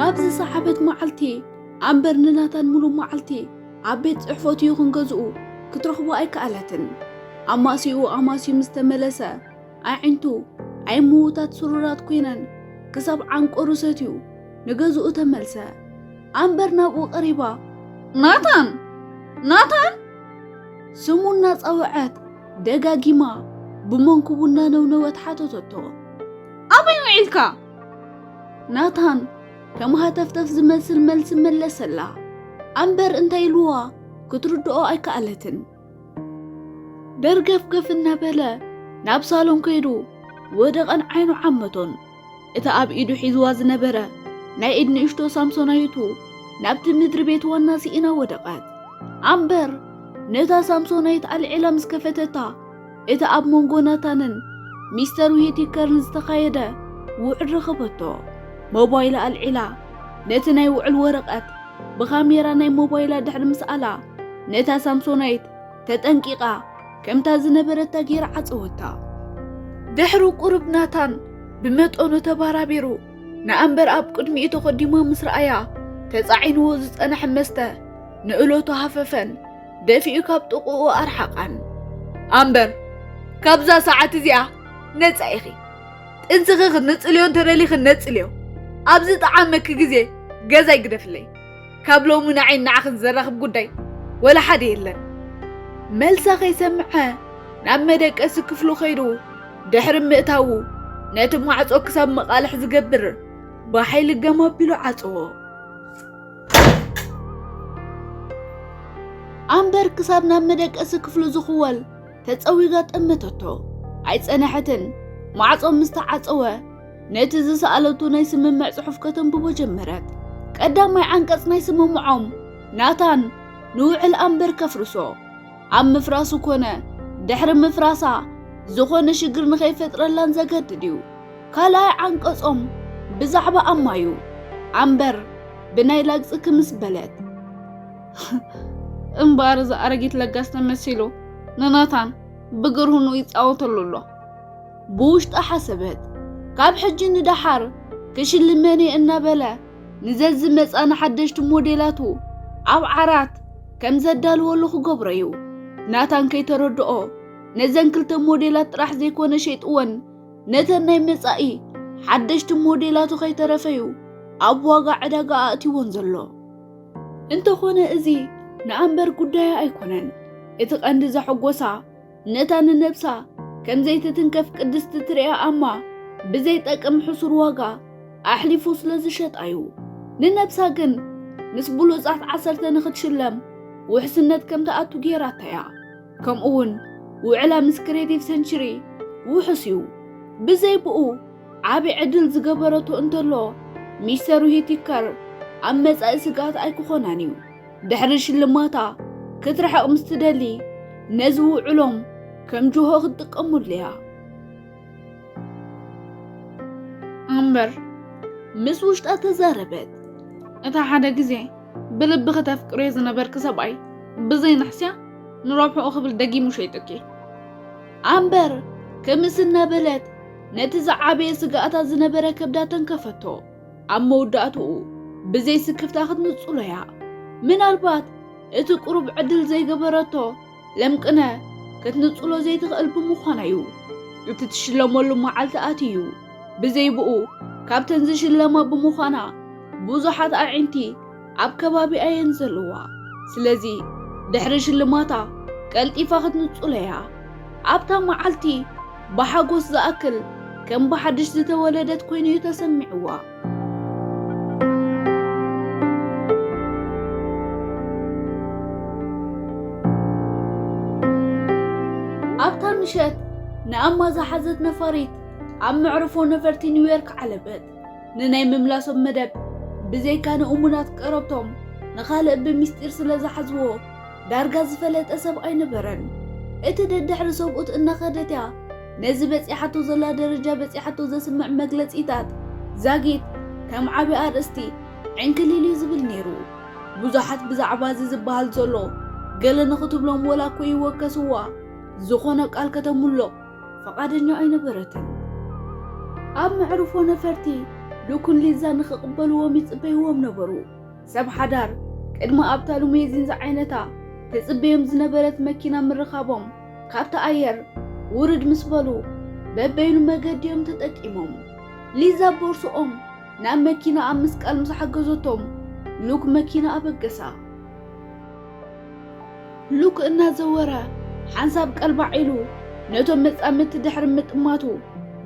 ኣብ ዝሰዓበት መዓልቲ፣ ኣምበር ንናታን ሙሉእ መዓልቲ ኣብ ቤት ጽሕፈቱ ይኹን ገዝኡ ክትረኽቦ ኣይከኣለትን። ኣማሲኡ ኣማሲዩ ምስ ተመለሰ፣ ኣዒንቱ ኣይምውታት ስሩራት ኮይነን፣ ክሳብ ዓንቀሩ ሰትዩ ንገዝኡ ተመልሰ። ኣምበር ናብኡ ቀሪባ፣ "ናታን! ናታን!" ስሙ እናጸውዐት ደጋጊማ ብመንኩቡ እናነውነወት ሓተተቶ። "ኣበይ ውዒልካ?" ናታን ከም ሃተፍተፍ ዝመስል መልሲ መለሰላ። ኣምበር እንታይ ኢልዋ ክትርድኦ ኣይከኣለትን። ደርገፍገፍ እናበለ ናብ ሳሎን ከይዱ ወደቐን ዓይኑ ዓመቶን። እቲ ኣብ ኢዱ ሒዝዋ ዝነበረ ናይ ኢድ ንእሽቶ ሳምሶናይቱ ናብቲ ምድሪ ቤት ዋና ስኢና ወደቐት። ኣምበር ነታ ሳምሶናይት ኣልዒላ ምስ ከፈተታ፣ እቲ ኣብ መንጎ ናታንን ሚስተር ዊቲከርን ዝተኻየደ ውዕል ረኸበቶ። ሞባይላ ኣልዒላ ነቲ ናይ ውዕል ወረቐት ብካሜራ ናይ ሞባይላ ድሕሪ ምስኣላ፣ ነታ ሳምሶናይት ተጠንቂቓ ከምታ ዝነበረታ ጌራ ዓጸወታ። ድሕሩ ቁሩብ ናታን ብመጠኑ ተባራቢሩ ንኣምበር ኣብ ቅድሚኡ ተኸዲማ ምስ ረኣያ፣ ተጻዒንዎ ዝጸንሐ መስተ ንእለቱ ሃፈፈን ደፊኡ ካብ ጥቕኡ ኣርሓቓን። "ኣምበር፣ ካብዛ ሰዓት እዚኣ ነጻ ኢኺ። ጥንስኺ ክትንጽልዮ እንተደሊኺ ነጽልዮ። ኣብ ዝጠዓመኪ ግዜ ገዛይ ግደፍለይ። ካብ ሎሚ ንዓይን ንዓኽን ዘራኽብ ጉዳይ ወላ ሓደ የለን።" መልሳ ከይሰምዐ ናብ መደቀሲ ክፍሉ ከይዱ ድሕሪ ምእታዉ፣ ነቲ ማዕጾ ክሳብ መቓልሕ ዝገብር ብሓይሊ ገም ኣቢሉ ዓጸዎ። ኣምበር ክሳብ ናብ መደቀሲ ክፍሉ ዝኽወል ተጸዊጋ ጠመተቶ። ኣይጸነሐትን። ማዕጾ ምስ ተዓጸወ፣ ነቲ ዝሰኣለቱ ናይ ስምምዕ ጽሑፍ ከተንብቦ ጀመረት። ቀዳማይ ዓንቀጽ ናይ ስምምዖም፣ ናታን ንውዕል ኣምበር ከፍርሶ፣ ኣብ ምፍራሱ ኮነ ድሕሪ ምፍራሳ ዝኾነ ሽግር ንኸይፈጥረላን ዘገድድ እዩ። ካልኣይ ዓንቀጾም ብዛዕባ ኣማ እዩ። ኣምበር ብናይ ላግጺ ክምስ በለት። "እምበኣር እዚ ኣረጊት ለጋስ ተመሲሉ ንናታን ብግርህኑ ይጻወተሉ ኣሎ" ብውሽጣ ሓሰበት። "ካብ ሕጂ ንደሓር ክሽልመኒ" እናበለ ንዘዝመጻ ንሓደሽቲ ሞዴላቱ ኣብ ዓራት ከም ዘዳልወሉ ክገብሮ እዩ። ናታን ከይተረድኦ ነዘን ክልተ ሞዴላት ጥራሕ ዘይኮነ ሸይጥወን፣ ነተን ናይ መጻኢ ሓደሽቲ ሞዴላቱ ከይተረፈዩ ኣብ ዋጋ ዕዳጋ ኣእትይወን ዘሎ። እንተኾነ እዚ ንኣምበር ጉዳያ ኣይኮነን። እቲ ቀንዲ ዘሐጎሳ ነታ ንነብሳ ከም ዘይትትንከፍ ቅድስቲ ትርእያ ኣማ ብዘይጠቅም ሕሱር ዋጋ ኣሕሊፉ ስለ ዝሸጣ እዩ። ንነብሳ ግን ምስ ብሉጻት ዓሰርተ ንኽትሽለም ውሕስነት ከም ትኣቱ ጌራታ እያ። ከምኡውን ውዕላ ምስ ክሬቲቭ ሰንችሪ ውሑስ እዩ። ብዘይ ብኡ ዓቢ ዕድል ዝገበረቶ እንተሎ፣ ሚስተር ዊቲከር ኣብ መጻኢ ስግኣት ኣይክኾናን እዩ። ድሕሪ ሽልማታ ክትርሕቕ ምስ ትደሊ፣ ነዚ ውዕሎም ከም ጅሆ ክትጥቀመሉ እያ። ኣምበር ምስ ውሽጣ ተዛረበት። እታ ሓደ ግዜ ብልቢ ከተፍቅርዮ ዝነበርኪ ሰብኣይ ብዘይ ንሕስያ ንረብሕኡ ክብል ደጊሙ ሸይጡኪ። ኣምበር ክምስ እናበለት ነቲ ዝዓበየ ስግኣታ ዝነበረ ከብዳ ተንከፈቶ። ኣብ መወዳእትኡ ብዘይ ስክፍታ ክትንጽሎ እያ። ምናልባት እቲ ቁሩብ ዕድል ዘይገበረቶ ለምቅነ ክትንጽሎ ዘይትኽእል ብምዃና እዩ። እቲ ትሽለመሉ መዓልቲ ኣትዩ። ብዘይ ብኡ ካብተን ዝሽለማ ብምዃና ብዙሓት ኣዒንቲ ኣብ ከባቢኣ እየን ዘለዋ። ስለዚ ድሕሪ ሽልማታ ቀልጢፋ ክትንጽሎ እያ። ኣብታ መዓልቲ ብሓጎስ ዝኣክል ከም ብሓድሽ ዝተወለደት ኮይኑ እዩ ተሰሚዕዋ። ኣብታ ምሸት ንኣማ ዝሓዘት ነፋሪት ኣብ መዕርፎ ነፈርቲ ኒውዮርክ ዓለበት። ንናይ ምምላሶም መደብ ብዘይካ ንእሙናት ቀረብቶም ንኻልእ ብምስጢር ስለ ዝሓዝዎ ዳርጋ ዝፈለጠ ሰብ ኣይነበረን። እቲ ደድሕሪ ሰብኡት እናኸደት እያ ነዚ በጺሓቶ ዘላ ደረጃ በጺሓቶ ዘስምዕ መግለጺታት ዛጊት ከም ዓቢ ኣርእስቲ ዕንክሊል እዩ ዝብል ነይሩ። ብዙሓት ብዛዕባ እዚ ዝበሃል ዘሎ ገለ ንኽትብሎም ወላ እኮ ይወከስዋ ዝኾነ ቃል ከተምልቕ ፈቓደኛ ኣይነበረትን። ኣብ መዕርፎ ነፈርቲ ሉክን ሊዛ ንኽቕበልዎም ይጽበይዎም ነበሩ። ሰብ ሓዳር ቅድሚ ኣብታ ሉሜዚን ዝዓይነታ ትጽበዮም ዝነበረት መኪና ምርኻቦም ካብቲ ኣየር ውርድ ምስ በሉ በበይኑ መገዲ እዮም ተጠቂሞም። ሊዛ ቦርስኦም ናብ መኪና ኣብ ምስቃል ምስ ሓገዘቶም ሉክ መኪና ኣበገሳ። ሉክ እናዘወረ ሓንሳብ ቀልባዕ ኢሉ ነቶም መጻምድቲ ድሕሪ ምጥማቱ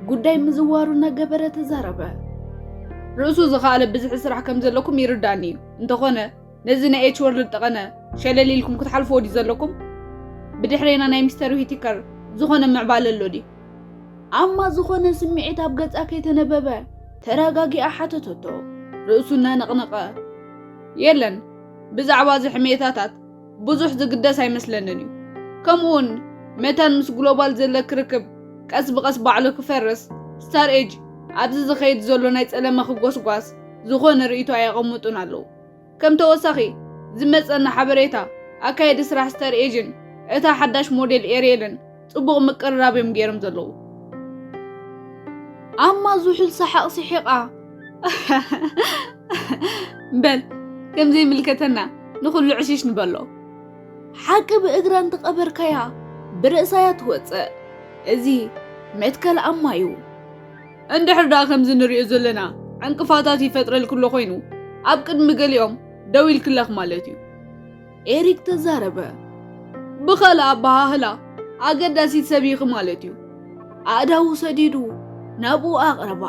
ጉዳይ ምዝዋሩ እናገበረ ተዛረበ። ርእሱ ዝኸኣለ ብዝሒ ስራሕ ከም ዘለኩም ይርዳኒ እዩ። እንተኾነ ነዚ ናይ ኤች ወርልድ ጠቐነ ሸለል ኢልኩም ክትሓልፍዎ ድዩ ዘለኩም? ብድሕሬና ናይ ሚስተር ዊቲከር ዝኾነ ምዕባለ ኣሎ ድዩ? ኣማ ዝኾነ ስምዒት ኣብ ገጻ ከይተነበበ ተረጋጊኣ ሓተተቶ። ርእሱ እናነቕነቐ፣ የለን፣ ብዛዕባ እዚ ሕሜታታት ብዙሕ ዝግደስ ኣይመስለንን እዩ። ከምኡውን መታን ምስ ግሎባል ዘለኪ ርክብ ቀስ ብቐስ ባዕሉ ክፈርስ፣ ስታር ኤጅ ኣብዚ ዝኸይድ ዘሎ ናይ ጸለመ ክጎስጓስ ዝኾነ ርእይቶ ኣየቐምጡን ኣለዉ። ከም ተወሳኺ ዝመጸና ሓበሬታ፣ ኣካየዲ ስራሕ ስታር ኤጅን እታ ሓዳሽ ሞዴል ኤርየልን ጽቡቕ ምቅርራብ እዮም ገይሮም ዘለዉ። ኣማ ዝሑል ሰሓቕ ስሒቓ፣ በል ከም ዘይምልከተና ንኹሉ ዕሽሽ ንበሎ። ሓቂ ብእግራ እንተቐበርካያ ብርእሳያ ትወጽእ። እዚ መትከል ኣማ እዩ። እንድሕር ደኣ ከምዚ ንሪኦ ዘለና ዕንቅፋታት ይፈጥረልኪ ኣሎ ኮይኑ፣ ኣብ ቅድሚ ገሊኦም ደው ኢልክለኽ ማለት እዩ። ኤሪክ ተዛረበ። ብኻልእ ኣበሃህላ፣ ኣገዳሲት ሰብ ኢኺ ማለት እዩ። ኣእዳዉ ሰዲዱ ናብኡ ኣቕረባ።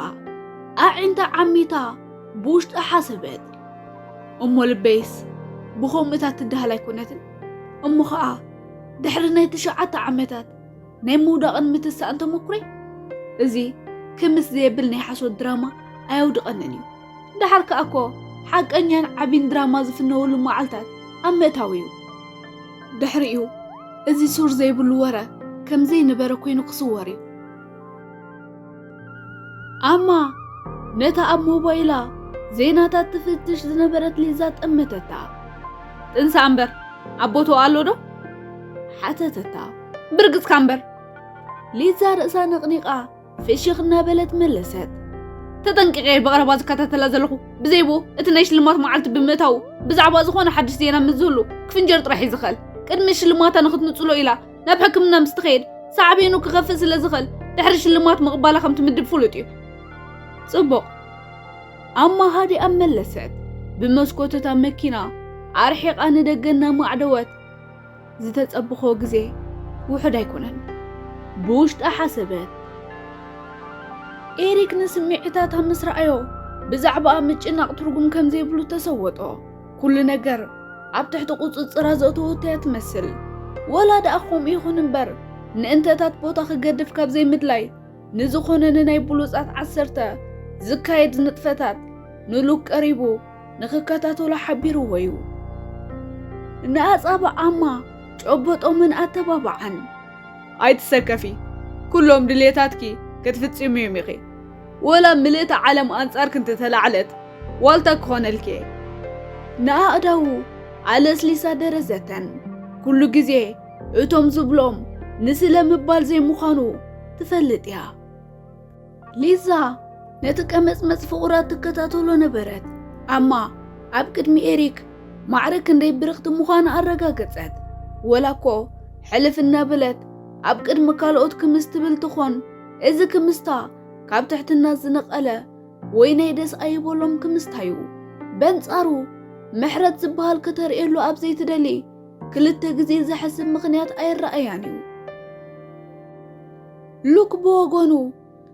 ኣዒንታ ዓሚታ ብውሽጣ ሓሰበት። እሞ ልበይስ ብኸምኡታት ትደሃል ኣይኮነትን። እሞ ኸኣ ድሕሪ ናይ ትሽዓተ ዓመታት ናይ ምውዳቕን ምትሳእን ተመኩሮይ፣ እዚ ክምስ ዘየብል ናይ ሓሶት ድራማ ኣየውድቐንን እዩ። ደሓር ከኣ እኮ ሓቀኛን ዓቢን ድራማ ዝፍነወሉ መዓልታት ኣብ ምእታው እዩ። ድሕሪኡ እዚ ሱር ዘይብሉ ወረ ከም ዘይነበረ ኮይኑ ክስወር እዩ። ኣማ ነታ ኣብ ሞባይላ ዜናታት ትፍትሽ ዝነበረት ሊዛ ጠመተታ። ጥንሳ እምበር ኣብ ቦትኡ ኣሎ ዶ? ሓተተታ። ብርግጽካ እምበር። ሊዛ ርእሳ ነቕኒቓ ፍሽኽ እናበለት መለሰት። ተጠንቂቐ እየ ብቐረባ ዝከታተላ ዘለኹ። ብዘይ ብኡ እቲ ናይ ሽልማት መዓልቲ ብምእታዉ ብዛዕባ ዝኾነ ሓድሽ ዜና ምስ ዝህሉ ክፍንጀር ጥራሕ እዩ ዝኽእል። ቅድሚ ሽልማታ ንኽትንጽሎ ኢላ ናብ ሕክምና ምስ ትኸይድ ሳዕቤኑ ክኸፍእ ስለ ዝኽእል ድሕሪ ሽልማት ምቕባላ ከም ትምድብ ፍሉጥ እዩ። ጽቡቕ። ኣማ ሃዲኣ መለሰት። ብመስኮት እታ መኪና ኣርሒቓ ንደገ እናማዕደወት፣ ዝተጸብኾ ግዜ ውሑድ ኣይኮነን። ብውሽጣ ሓሰበት። ኤሪክ ንስምዒታታ ምስ ረኣዮ ብዛዕባኣ ምጭናቕ ትርጉም ከም ዘይብሉ ተሰወጦ። ኩሉ ነገር ኣብ ትሕቲ ቁጽጽራ ዘእተወቶ እያ ትመስል። ወላ ደኣ ከምኡ ይኹን እምበር ንእንተታት ቦታ ክገድፍ ካብ ዘይምድላይ ንዝኾነ ንናይ ብሉጻት ዓሰርተ ዝካየድ ንጥፈታት ንሉክ ቀሪቡ ንኽከታተሎ ሓቢርዎ እዩ። ንኣጻብዕ ኣማ ጨበጦምን ኣተባብዓን። ኣይትሰከፊ፣ ኩሎም ድሌታትኪ ክትፍጽምዮም ኢኺ። ወላ ምልእቲ ዓለም ኣንጻርኪ እንተተላዕለት ዋልታ ክኾነልኪ እየ። ንኣእዳዉ ኣለስሊሳ ደረዘተን። ኩሉ ግዜ እቶም ዝብሎም ንስለ ምባል ዘይምዃኑ ትፈልጥ እያ። ሊዛ ነቲ ቀመጽመጽ ፍቑራ ትከታተሎ ነበረት። ኣማ ኣብ ቅድሚ ኤሪክ ማዕረ ክንደይ ብርኽቲ ምዃና ኣረጋገጸት። ወላ እኮ ሕልፍ እናበለት ኣብ ቅድሚ ካልኦት ክምስ ትብል ትኾን፣ እዚ ክምስታ ካብ ትሕትና ዝነቐለ ወይ ናይ ደስ ኣይበሎም ክምስታ እዩ። በንጻሩ ምሕረት ዝበሃል ከተርእየሉ ኣብ ዘይትደሊ ክልተ ግዜ ዘሕስብ ምኽንያት ኣይረኣያን እዩ። ሉክ ብወገኑ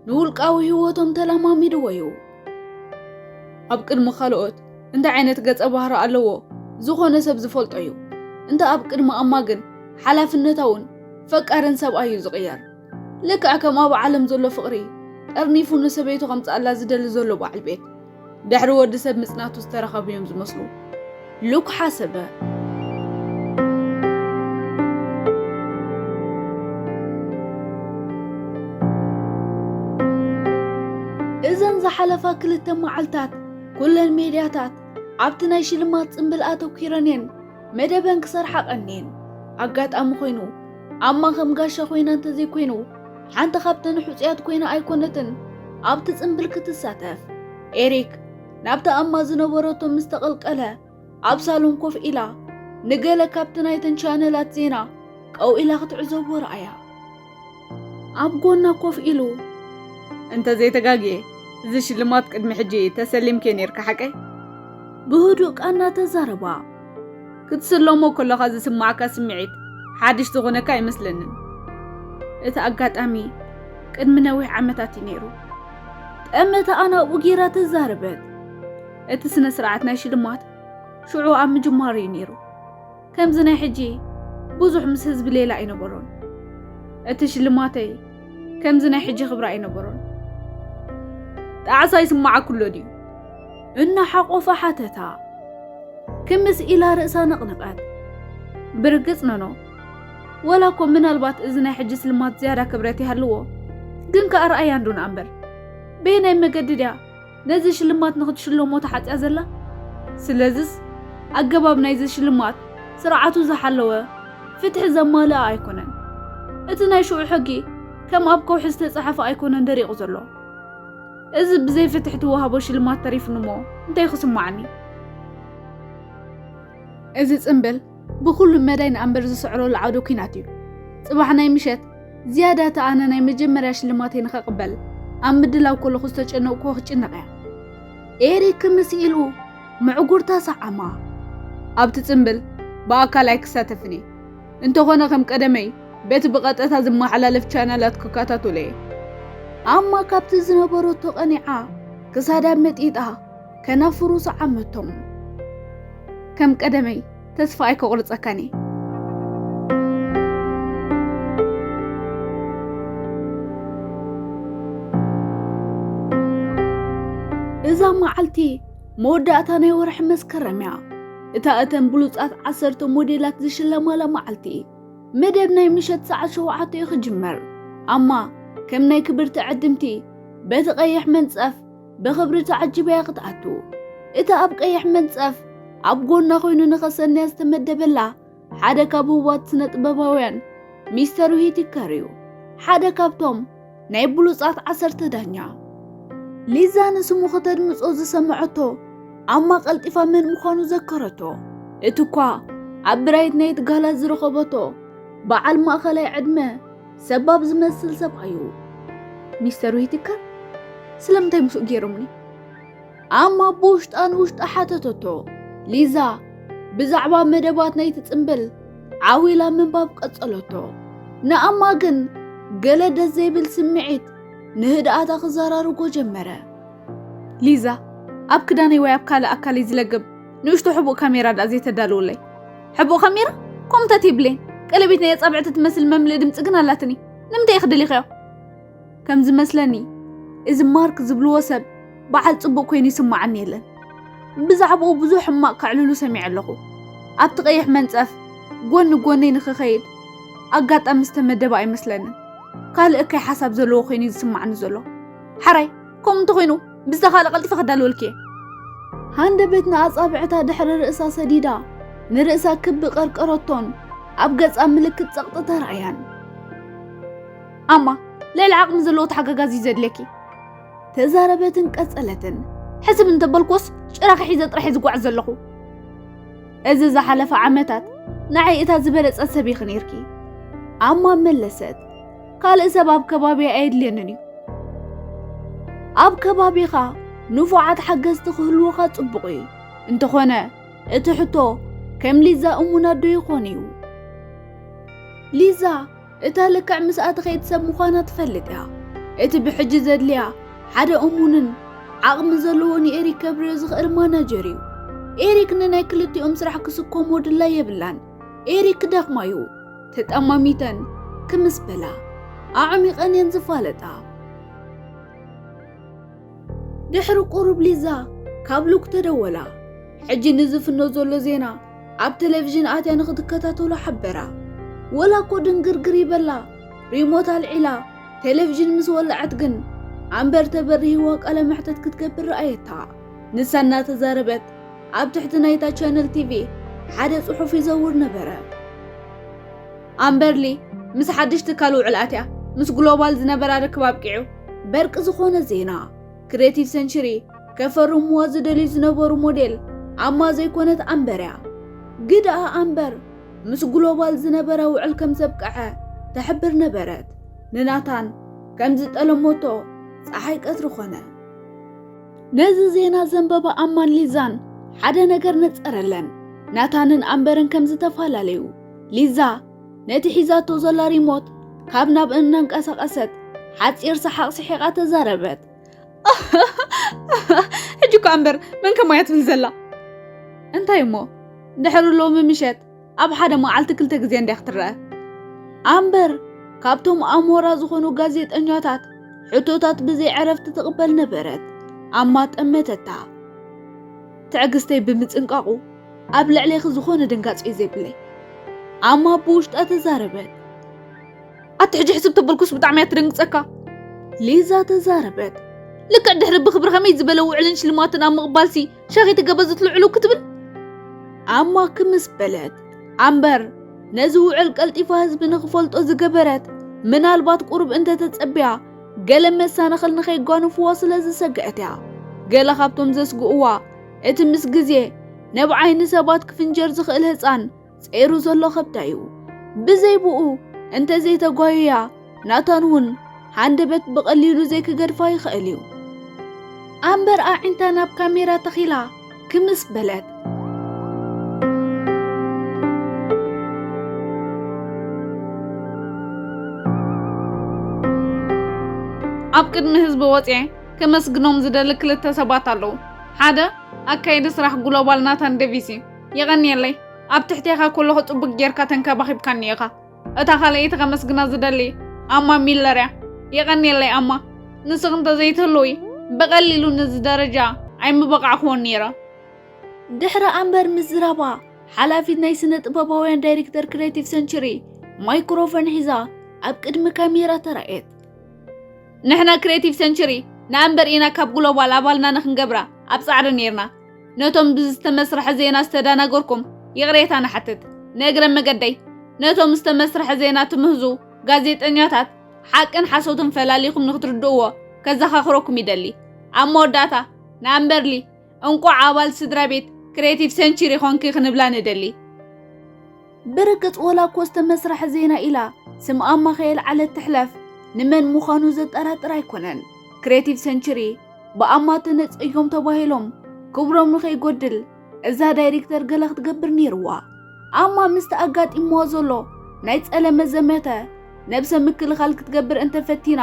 ንውልቃዊ ህይወቶም ተለማሚድዎ እዩ። ኣብ ቅድሚ ካልኦት እንታይ ዓይነት ገጸ ባህሪ ኣለዎ ዝኾነ ሰብ ዝፈልጦ እዩ። እንተ ኣብ ቅድሚ ኣማ ግን ሓላፍነታውን ፈቃርን ሰብኣይ እዩ ዝቕየር። ልክዕ ከም ኣብ ዓለም ዘሎ ፍቕሪ ጠርኒፉ ንሰበይቱ ከምጽኣላ ዝደሊ ዘሎ በዓል ቤት። ድሕሪ ወዲ ሰብ ምጽናቱ ዝተረኸቡ እዮም ዝመስሉ። ሉክ ሓሰበ። እዘን ዝሓለፋ ክልተ መዓልታት ኩለን ሜድያታት ኣብቲ ናይ ሽልማት ጽምብል ኣተኲረን እየን መደበን ክሰርሓ ቀንየን። ኣጋጣሚ ኮይኑ ኣማ ከም ጋሻ ኮይና እንተዘይኮይኑ ሓንቲ ካብተን ሕጹያት ኮይና ኣይኮነትን ኣብቲ ጽምብል ክትሳተፍ። ኤሪክ ናብቲ ኣማ ዝነበረቶ ምስ ተቐልቀለ ኣብ ሳሎን ኮፍ ኢላ ንገለ ካብቲ ናይተን ቻነላት ዜና ቀው ኢላ ክትዕዘቦ ረኣያ። ኣብ ጎና ኮፍ ኢሉ፣ እንተ ዘይተጋግየ እዚ ሽልማት ቅድሚ ሕጂ ተሰሊምኪ ኔርካ ሓቀይ? ብህዱእ ቃና ተዛረባ። ክትስለሞ ከለኻ ዝስማዓካ ስምዒት ሓድሽ ዝኾነካ ኣይመስለንን። እቲ ኣጋጣሚ ቅድሚ ነዊሕ ዓመታት እዩ ነይሩ። ጠመተ ኣናብኡ ጌራ ተዛረበት። እቲ ስነ ስርዓት ናይ ሽልማት ሽዑ ኣብ ምጅማሩ እዩ ነይሩ። ከምዚ ናይ ሕጂ ብዙሕ ምስ ህዝቢ ሌላ ኣይነበሮን። እቲ ሽልማተይ ከምዚ ናይ ሕጂ ክብራ ኣይነበሮን። ጣዕሳ ይስማዓኩ ኣሎ ድዩ? እናሓቆፋ ሓተታ። ክምስ ኢላ ርእሳ ነቕነቐት። ብርግጽ ኖኖ፣ ወላ እኮ ምናልባት እዚ ናይ ሕጂ ስልማት ዝያዳ ክብረት ይሃልዎ፣ ግን ከኣ ረኣያ እንዶ ንኣንበር። በየናይ መገዲ ድያ ነዚ ሽልማት ንኽትሽለሞ ተሓጽያ ዘላ? ስለዝስ ኣገባብ ናይዚ ሽልማት ስርዓቱ ዝሓለወ፣ ፍትሒ ዘማልኣ ኣይኮነን። እቲ ናይ ሽዑ ሕጊ ከም ኣብ ከውሒ ዝተጻሕፈ ኣይኮነን ደሪቑ ዘሎ። እዚ ብዘይ ፍትሒ ትወሃቦ ሽልማት ተሪፍንሞ እንታይ ክስማዓኒ? እዚ ጽምብል ብኹሉ መዳይ ንኣንበር ዝስዕሮ ለዓውዶ ኲናት እዩ። ጽባሕ ናይ ምሸት ዝያዳ እቲ ኣነ ናይ መጀመርያ ሽልማተይ ንኸቕበል ኣብ ምድላው ከለኹ ዝተጨነቕኩዎ ክጭነቕ እያ። ኤሪክ ክምስ ኢሉ ምዕጉርታ ሰዓማ። ኣብቲ ጽምብል ብኣካል ኣይክሳተፍን እየ። እንተኾነ ከም ቀደመይ በቲ ብቐጥታ ዝመሓላለፍ ቻነላት ክከታተሎ እየ። ኣማ ካብቲ ዝነበረቶ ቀኒዓ ክሳዳ መጢጣ ከናፍሩ ሰዓመቶም። ከም ቀደመይ ተስፋ ኣይከቑርጸካን እየ። እዛ መዓልቲ መወዳእታ ናይ ወርሒ መስከረም እያ። እታ እተን ብሉጻት ዓሰርተ ሞዴላት ዝሽለማላ መዓልቲ። መደብ ናይ ምሸት ሰዓት ሸውዓተ እዩ ክጅመር። ኣማ ከም ናይ ክብርቲ ዕድምቲ በቲ ቀይሕ መንጸፍ ብኽብሪ ተዓጂባ እያ ክትኣቱ። እታ ኣብ ቀይሕ መንጸፍ ኣብ ጎና ኮይኑ ንኸሰንያ ዝተመደበላ ሓደ ካብ ህቡባት ስነ ጥበባውያን ሚስተር ዊቲከር እዩ። ሓደ ካብቶም ናይ ብሉጻት ዓሰርተ ዳኛ። ሊዛ ንስሙ ከተድምጾ ዝሰምዐቶ ኣማ ቀልጢፋ መን ምዃኑ ዘከረቶ። እቲ እኳ ኣብ ብራይት ናይት ጋላ ዝረኸበቶ በዓል ማእኸላይ ዕድመ ሰባብ ዝመስል ሰብኣዩ። ሚስተር ዊቲከር ስለምንታይ ምስኡ ገይሮምኒ? ኣማ ብውሽጣ ንውሽጣ ሓተተቶ። ሊዛ ብዛዕባ መደባት ናይቲ ጽምብል ዓው ኢላ ምንባብ ቀጸለቶ። ንኣማ ግን ገለ ደስ ዘይብል ስምዒት ንህድኣታ ክዘራርጎ ጀመረ። ሊዛ፣ ኣብ ክዳነይ ወይ ኣብ ካልእ ኣካለይ ዝለግብ ንእሽቶ ሕቡእ ካሜራ ደኣ ዘይተዳልውለይ? ሕቡእ ካሜራ? ከምኡ እንተትይብለይን፣ ቀለቤት ናይ ኣጻብዕቲ ትመስል መምልኢ ድምጺ ግን ኣላትኒ። ንምንታይ ኢኺ ደሊኽዮ? ከም ዝመስለኒ፣ እዚ ማርክ ዝብልዎ ሰብ በዓል ጽቡቕ ኮይኑ ይስምዓኒ የለን። ብዛዕባኡ ብዙሕ ሕማቕ ከዕልሉ ሰሚዐ ኣለኹ። ኣብቲ ቀይሕ መንጸፍ ጎኒ ጎነይ ንኽኸይድ ኣጋጣሚ ዝተመደበ ኣይመስለንን። ካልእ እከይ ሓሳብ ዘለዎ ኮይኑ እዩ ዝስምዓኒ ዘሎ። ሓራይ፣ ከምኡ እንተኾይኑ፣ ብዝተኻእለ ቀልጢፈ ከዳልወልኪ እየ። ሃንደበት ንኣጻብዕታ ድሕሪ ርእሳ ሰዲዳ፣ ንርእሳ ክቢ ቀርቀረቶን ኣብ ገጻ ምልክት ጸቕጢ ተራእያን። ኣማ፣ ልዕሊ ዓቕሚ ዘለዎ ተሓጋጋዚ እዩ ዘድልየኪ። ተዛረበትን ቀጸለትን። ሕስብ እንተበልኩስ ጭራኺ ሒዘ ጥራሕ እየ ዝጓዓዝ ዘለኹ። እዚ ዝሓለፈ ዓመታት ንዓይ እታ ዝበለጸት ሰብ ኢኺ ነይርኪ። ኣማ መለሰት። ካልእ ሰብ ኣብ ከባቢያ ኣየድልየንን እዩ። ኣብ ከባቢኻ ንፉዓት ሓገዝቲ ክህልዉኻ ጽቡቕ እዩ። እንተኾነ እቲ ሕቶ ከም ሊዛ እሙናት ዶ ይኾኑ እዩ? ሊዛ እታ ልክዕ ምስኣ ትኸይድ ሰብ ምዃና ትፈልጥ እያ። እቲ ብሕጂ ዘድልያ ሓደ እሙንን ዓቕሚ ዘለዎ ንኤሪክ ከብርዮ ዝኽእል ማናጀር እዩ። ኤሪክ ንናይ ክልቲኦም ስራሕ ክስከሞ ድላይ የብላን። ኤሪክ ክደኽማ እዩ። ተጠማሚተን ክምስ በላ ኣዕሚቐን እየን ዝፋለጣ። ድሕሪ ቁሩብ ሊዛ ካብ ሉክ ተደወላ። ሕጂ ንዝፍኖ ዘሎ ዜና ኣብ ቴሌቪዥን ኣትያ ንኽትከታተሎ ሓበራ። ወላ እኮ ድንግርግር ይበላ ሪሞት ኣልዒላ ቴሌቪዥን ምስ ወለዐት ግን ኣምበር ተበሪህዋ ቃለ መሕተት ክትገብር ረኣየታ። ንሳ እናተዛረበት ኣብ ትሕቲ ናይታ ቻነል ቲቪ ሓደ ጽሑፍ ይዘውር ነበረ። ኣምበርሊ ምስ ሓድሽ ትካል ውዕል ኣትያ ምስ ግሎባል ዝነበራ ርክብ ኣብቂዑ በርቂ ዝኾነ ዜና። ክሬቲቭ ሰንችሪ ከፈርምዋ ዝደልዩ ዝነበሩ ሞዴል ኣማ ዘይኮነት ኣምበር እያ። ግድኣ ኣምበር ምስ ግሎባል ዝነበራ ውዕል ከም ዘብቅዐ ትሕብር ነበረት። ንናታን ከም ዝጠለሞቶ ጸሓይ ቀትሪ ኾነ። ነዚ ዜና ዘንበባ ኣማን ሊዛን ሓደ ነገር ነጸረለን። ናታንን ኣምበርን ከም ዝተፈላለዩ። ሊዛ ነቲ ሒዛቶ ዘላ ሪሞት ካብ ናብ እናንቀሳቐሰት ሓጺር ሰሓቕ ስሒቓ ተዛረበት። ሕጂ እኮ ኣምበር መን ከማያ ትብል ዘላ? እንታይ እሞ ድሕሪ ሎሚ ምሸት ኣብ ሓደ መዓልቲ ክልተ ግዜ እንዲያ ክትረአ። ኣምበር ካብቶም ኣሞራ ዝኾኑ ጋዜጠኛታት ሕቶታት ብዘይ ዕረፍቲ ትቕበል ነበረት። ኣማ ጠመተታ። ትዕግስተይ ብምጽንቃቑ ኣብ ልዕሌኺ ዝኾነ ድንጋጽ እዩ ዘይብለይ። ኣማ ብውሽጣ ተዛረበት። ኣቲ ሕጂ ሕስብ ተበልኩስ ብጣዕሚ እያ ትደንግጸካ። ሊዛ ተዛረበት። ልክዕ ድሕሪ ብክብሪ ከመይ ዝበለ ውዕልን ሽልማትን ኣብ ምቕባልሲ ሻኺ ትገበዝት ልዕሉ ክትብል ኣማ ክምስ በለት። ኣምበር ነዚ ውዕል ቀልጢፋ ህዝቢ ንኽፈልጦ ዝገበረት ምናልባት ቁሩብ እንተተጸቢያ ገለ መሳነኸል ንኸይጓንፍዋ ስለ ዝሰግአት እያ። ገለ ካብቶም ዘስግእዋ እቲ ምስ ግዜ ነብ ዓይኒ ሰባት ክፍንጀር ዝኽእል ህጻን ጸይሩ ዘሎ ከብዳ እዩ። ብዘይ ብኡ እንተዘይተጓየያ ናታን እውን ሃንደበት ብቐሊሉ ዘይክገድፋ ይኽእል እዩ። ኣምበር ኣዒንታ ናብ ካሜራ ተኺላ ክምስ በለት። ኣብ ቅድሚ ህዝቢ ወፅየ ከመስግኖም ዝደሊ ክልተ ሰባት ኣለዉ። ሓደ ኣካየዲ ስራሕ ግሎባል ናታን ዴቪስ እዩ። የቐንየለይ። ኣብ ትሕቴኻ ከለኹ ጽቡቅ ጌርካ ተንከባኺብካኒ ኢኻ። እታ ካልኣይቲ ከመስግና ዝደሊ ኣማ ሚለር እያ። የቐንየለይ ኣማ። ንስኺ እንተዘይትህልዊ ብቐሊሉ ነዚ ደረጃ ኣይምበቓዕኩዎን ነይረ። ድሕሪ ኣምበር ምዝራባ ሓላፊት ናይ ስነ ጥበባውያን ዳይሬክተር ክሬቲቭ ሰንቸሪ ማይክሮፎን ሒዛ ኣብ ቅድሚ ካሜራ ተራእየት። ንሕና ክሬቲቭ ሰንቸሪ ንኣምበር ኢና ካብ ግሎባል ኣባልና ንክንገብራ ኣብ ጻዕሪ ነይርና። ነቶም ብዝተመስርሐ ዜና ዝተዳናገርኩም ይቕሬታ ንሓትት። ንእግረ መገደይ ነቶም ዝተመስርሐ ዜና ትምህዙ ጋዜጠኛታት ሓቅን ሓሶትን ፈላሊኹም ንክትርድእዎ ከዘኻኽረኩም ይደሊ። ኣብ መወዳእታ ንኣምበርሊ እንቋዕ ኣባል ስድራ ቤት ክሬቲቭ ሰንቸሪ ኾንኪ ክንብላ ንደሊ። ብርግጽ ወላ እኮ ዝተመስረሐ ዜና ኢላ ስም ኣማ ከየልዓለት ትሕለፍ ንመን ምዃኑ ዘጠራጥር ኣይኮነን። ክሬቲቭ ሰንቸሪ ብኣማ ተነጸዮም ተባሂሎም ክብሮም ንኸይጎድል እዛ ዳይሬክተር ገለ ክትገብር ነይርዋ። ኣማ ምስቲ ኣጋጢምዋ ዘሎ ናይ ጸለመ ዘመተ ነብሰ ምክልኻል ክትገብር እንተፈቲና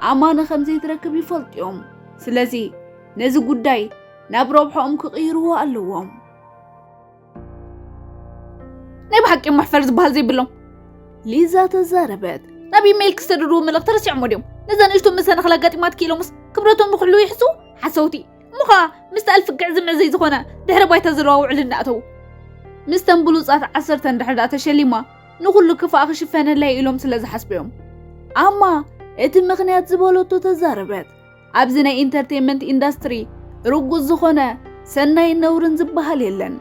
ኣማን ከም ዘይትረክብ ይፈልጡ እዮም። ስለዚ ነዚ ጉዳይ ናብ ረብሖኦም ክቕይርዎ ኣለዎም። ናይ ብሓቂ መሕፈር ዝበሃል ዘይብሎም። ሊዛ ተዛረበት። ናብ ኢሜይል ክሰደድዎ መልእኽቲ ረሲዖሞ ድዮም? ነዛ ንእሽቶ መሰናኽል ኣጋጢማትኪ ኢሎምስ ክብረቶም ንኹሉ ይሕስዉ? ሓሰውቲ። እሞ ኸኣ ምስቲ ኣልፍግዕ ዝምዕ ዘይዝኾነ ድሕሪ ባይታ ዘለዋ ውዕል እናእተዉ። ምስተን ብሉጻት ዓሰርተ እንድሕር ደኣ ተሸሊማ ንኹሉ ክፋኣ ክሽፈነለይ ኢሎም ስለ ዝሓስቡ እዮም። ኣማ እቲ ምኽንያት ዝበለቶ ተዛረበት። ኣብዚ ናይ ኢንተርቴይንመንት ኢንዳስትሪ ርጉጽ ዝኾነ ሰናይን ነውርን ዝበሃል የለን።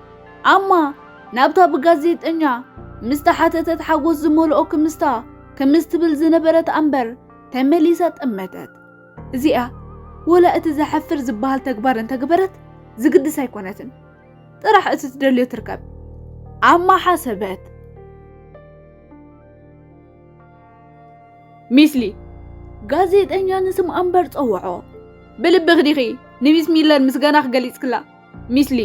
ኣማ ናብታ ብጋዜጠኛ ምስ ተሓተተት ሓጎስ ዝመልኦ ክምስታ ክምስ ትብል ዝነበረት ኣምበር ተመሊሳ ጠመተት። እዚኣ ወላ እቲ ዘሐፍር ዝበሃል ተግባር እንተግበረት ዝግድስ ኣይኮነትን። ጥራሕ እቲ ትደልዮ ትርከብ። ኣማ ሓሰበት። ሚስሊ። ጋዜጠኛ ንስም ኣምበር ጸውዖ። ብልብኺ ዲኺ ንሚስ ሚለር ምስጋናኺ ገሊጽክላ? ሚስሊ።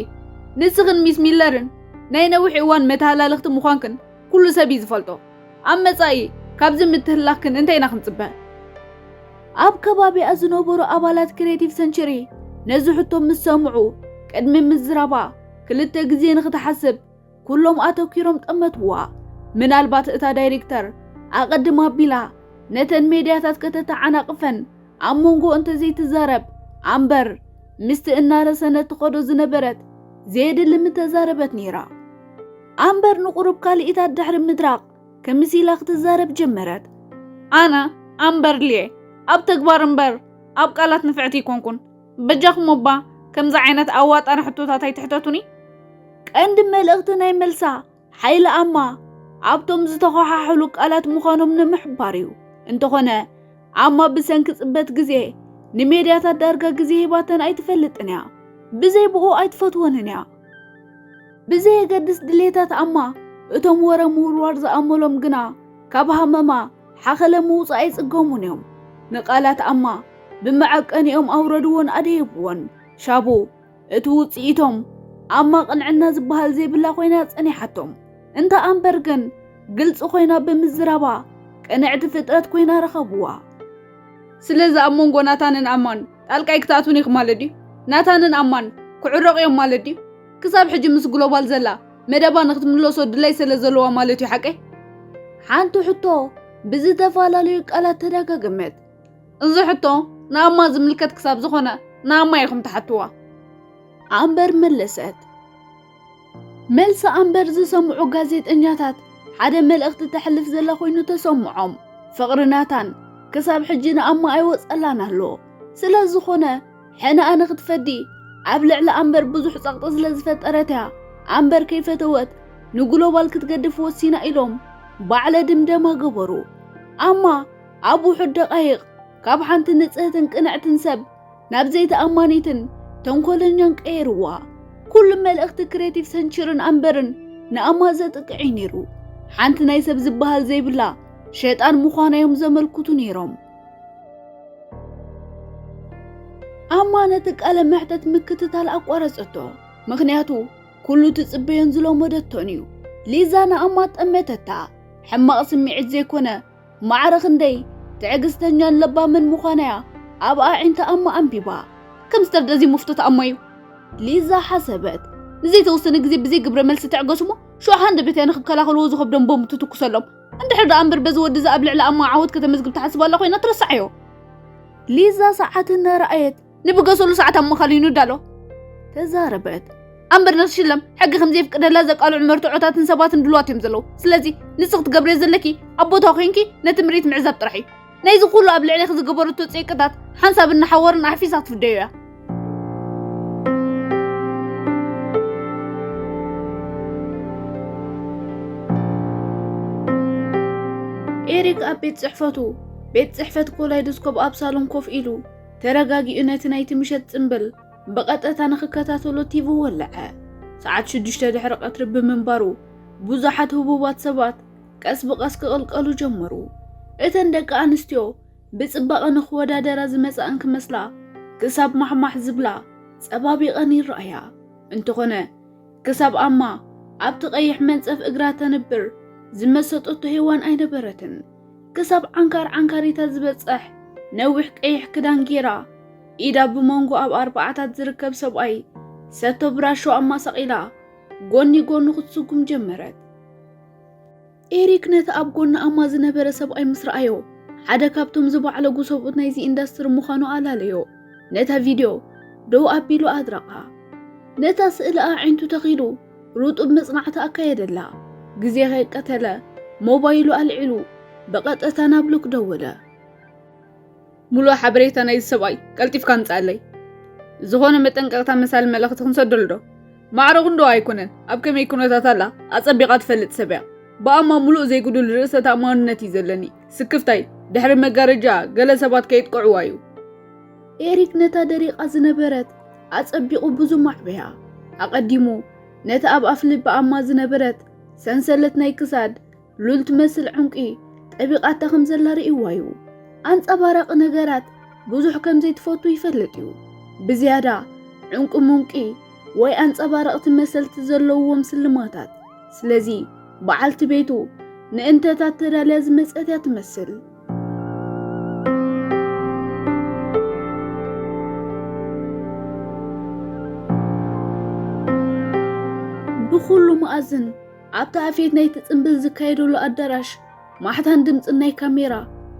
ንስኽን ሚስ ሚለርን ናይ ነዊሕ እዋን መተሃላልኽቲ ምዃንክን ኩሉ ሰብ እዩ ዝፈልጦ። ኣብ መጻኢ ካብዚ ምትህልላኽክን እንታይ ኢና ክንጽበ? ኣብ ከባቢኣ ዝነበሩ ኣባላት ክሬቲቭ ሰንቸሪ ነዚ ሕቶ ምስ ሰምዑ ቅድሚ ምዝራባ ክልተ ግዜ ንኽትሓስብ ኩሎም ኣተኲሮም ጠመትዋ። ምናልባት እታ ዳይሬክተር ኣቐድም ኣቢላ ነተን ሜድያታት ከተተዓናቕፈን ኣብ መንጎ እንተዘይትዛረብ ኣምበር ምስቲ እናረሰነት ትኸዶ ዝነበረት ዘየድሊ ምተዛረበት ነይራ። ኣምበር ንቑሩብ ካልኢታት ድሕሪ ምድራቕ ክምስ ኢላ ክትዛረብ ጀመረት። ኣነ ኣምበር ድልየ ኣብ ተግባር እምበር ኣብ ቃላት ንፍዕቲ ኣይኮንኩን። በጃኹም እባ ከምዚ ዓይነት ኣዋጣሪ ሕቶታት ኣይትሕተቱኒ። ቀንዲ መልእኽቲ ናይ መልሳ ሓይሊ ኣማ ኣብቶም ዝተኸሓሕሉ ቃላት ምዃኖም ንምሕባር እዩ። እንተኾነ ኣማ ብሰንኪ ጽበት ግዜ ንሜድያታት ዳርጋ ግዜ ሂባተን ኣይትፈልጥን እያ። ብዘይ ብኡ ኣይትፈትወንን እያ። ብዘየገድስ ድሌታት ኣማ እቶም ወረ ምውርዋር ዝኣመሎም ግና ካብ ሃመማ ሓኸለ ምውጻእ ኣይጽገሙን እዮም። ንቓላት ኣማ ብመዐቀኒኦም ኣውረድዎን ኣደየብዎን። ሻቡ እቲ ውጽኢቶም ኣማ ቅንዕና ዝበሃል ዘይብላ ኮይና ጸኒሓቶም። እንተ ኣምበር ግን ግልጺ ኮይና ብምዝራባ ቅንዕቲ ፍጥረት ኮይና ረኸብዋ። ስለዚ ኣብ መንጎ ናታንን ኣማን ጣልቃይ ክትኣትውን ኢኹም ማለት ድዩ? ናታንን ኣማን ክዕረቑ እዮም ማለት ድዩ? ክሳብ ሕጂ ምስ ግሎባል ዘላ መደባ ንክትምለሶ ድላይ ስለ ዘለዋ ማለት እዩ ሓቀይ? ሓንቲ ሕቶ ብዝተፈላለዩ ቃላት ተደጋገመት። እዚ ሕቶ ንኣማ ዝምልከት ክሳብ ዝኾነ ንኣማ ኢኹም ትሓትዋ። ኣምበር መለሰት። መልሲ ኣምበር ዝሰምዑ ጋዜጠኛታት ሓደ መልእኽቲ ተሕልፍ ዘላ ኮይኑ ተሰምዖም። ፍቕሪ ናታን ክሳብ ሕጂ ንኣማ ኣይወጸላን ኣሎ። ስለ ዝኾነ ሕነ ኣነ ክትፈዲ ኣብ ልዕሊ ኣምበር ብዙሕ ጸቕጢ ስለ ዝፈጠረት እያ። ኣምበር ከይፈተወት ንግሎባል ክትገድፍ ወሲና ኢሎም ባዕለ ድምደማ ገበሩ። ኣማ ኣብ ውሑድ ደቃይቕ ካብ ሓንቲ ንጽህትን ቅንዕትን ሰብ ናብ ዘይተኣማኒትን ተንኮለኛን ቀይርዋ። ኩሉ መልእኽቲ ክሬቲቭ ሰንችርን ኣምበርን ንኣማ ዘጥቅዕ እዩ ነይሩ። ሓንቲ ናይ ሰብ ዝበሃል ዘይብላ ሸጣን ምዃና እዮም ዘመልክቱ ነይሮም። ኣማ ነቲ ቃለ መሕተት ምክትታል ኣቋረጸቶ። ምኽንያቱ ኩሉ ትጽበዮን ዝለመደቶን እዩ። ሊዛ ንኣማ ጠመተታ። ሕማቕ ስምዒት ዘይኮነ ማዕረ ክንደይ ትዕግስተኛን ለባምን ምዃናያ ኣብ ኣዒንታ ኣማ ኣንቢባ። ከም ዝተርደዚ ሙፍቶ ተኣሞ እዩ። ሊዛ ሓሰበት። ንዘይተወሰነ ግዜ ብዘይ ግብረ መልሲ ትዕገሱ እሞ ሽዑ ሃንደበትያ ንክከላኸልዎ ዝኸብዶም ቦምብ ትትኩሰሎም። እንድሕር ደኣ እምበር በዚ ወዲ እዚ ኣብ ልዕሊ ኣማ ዓወት ከተመዝግብ ትሓስብ ኣላ ኮይና ትረስዓዮ። ሊዛ ሰዓት እናረኣየት ንብገሰሉ ሰዓት ኣብ ምኻል እዩ ንዳሎ ተዛረበት። ኣምበር ንኽትሽለም ሕጊ ከም ዘየፍቅደላ ዘቃልዑ መርትዖታትን ሰባትን ድልዋት እዮም ዘለዉ። ስለዚ ንስኺ ክትገብርዮ ዘለኪ ኣብ ቦታ ኮይንኪ ነቲ ምርኢት ምዕዛብ ጥራሕ እዩ። ናይዚ ኩሉ ኣብ ልዕሌኺ ዝገበረቶ ጸይቅታት ሓንሳብ እናሓወርን ኣሕፊሳ ክትፍደዮ እያ። ኤሪክ ኣብ ቤት ጽሕፈቱ፣ ቤት ጽሕፈት ኮላይዶስኮፕ ኣብ ሳሎን ኮፍ ኢሉ ተረጋጊኡ ነቲ ናይቲ ምሸት ጽምብል ብቐጥታ ንኽከታተሎ ቲቪ ወለዐ። ሰዓት ሽዱሽተ ድሕሪ ቀትሪ ብምንባሩ ብዙሓት ህቡባት ሰባት ቀስ ብቐስ ክቕልቀሉ ጀመሩ። እተን ደቂ ኣንስትዮ ብጽባቐ ንኽወዳደራ ዝመጻእን ክመስላ ክሳብ ማሕማሕ ዝብላ ጸባቢቐን ይረኣያ። እንተኾነ ክሳብ ኣማ ኣብቲ ቀይሕ መንጸፍ እግራ ተንብር ዝመሰጠቶ ሄዋን ኣይነበረትን። ክሳብ ዓንካር ዓንካሪታ ዝበጽሕ ነዊሕ ቀይሕ ክዳን ጌራ ኢዳ ብመንጎ ኣብ ኣርባዓታት ዝርከብ ሰብኣይ ሰቶ ብራሾ ኣማሳቒላ ጎኒ ጎኑ ክትስጉም ጀመረት። ኤሪክ ነቲ ኣብ ጎኒ ኣማ ዝነበረ ሰብኣይ ምስ ረኣዮ ሓደ ካብቶም ዝባዕለጉ ሰብኡት ናይዚ ኢንዳስትሪ ምዃኑ ኣለለዮ። ነታ ቪድዮ ደው ኣቢሉ ኣድረቓ። ነታ ስእሊ ኣዒንቱ ተኺሉ ርጡብ መጽናዕቲ ኣካየደላ። ግዜ ከይቀተለ ሞባይሉ ኣልዒሉ ብቐጥታ ናብ ሉክ ደወለ። ሙሉእ ሓበሬታ ናይዚ ሰብኣይ ቀልጢፍካ ኣምጽኣለይ። ዝኾነ መጠንቀቕታ መሳሊ መልእኽቲ ክንሰደሉ ዶ? ማዕረ ክንዶ ኣይኮነን፣ ኣብ ከመይ ኩነታት ኣላ ኣጸቢቓ ትፈልጥ ሰብ እያ። ብኣማ ሙሉእ ዘይጉዱል ርእሰ ተኣማንነት እዩ ዘለኒ። ስክፍታይ ድሕሪ መጋረጃ ገለ ሰባት ከየጥቅዕዋ እዩ። ኤሪክ ነታ ደሪቓ ዝነበረት ኣጸቢቑ ብዙም ኣዕበያ። ኣቐዲሙ ነቲ ኣብ ኣፍ ልቢ ኣማ ዝነበረት ሰንሰለት ናይ ክሳድ ሉል ትመስል ዕንቂ ጠቢቓታ ከም ዘላ ርእይዋ እዩ። ኣንጸባራቒ ነገራት ብዙሕ ከም ዘይትፈቱ ይፈልጥ እዩ። ብዝያዳ ዕንቂ ሙንቂ ወይ ኣንጸባረቕቲ መሰልቲ ዘለውዎም ስልማታት። ስለዚ በዓልቲ ቤቱ ንእንተታት ተዳልያ ዝመጸት እያ ትመስል። ብኹሉ መኣዝን ኣብቲ ኣፌት ናይቲ ጽምብል ዝካየደሉ ኣዳራሽ ማሕታን ድምጽን ናይ ካሜራ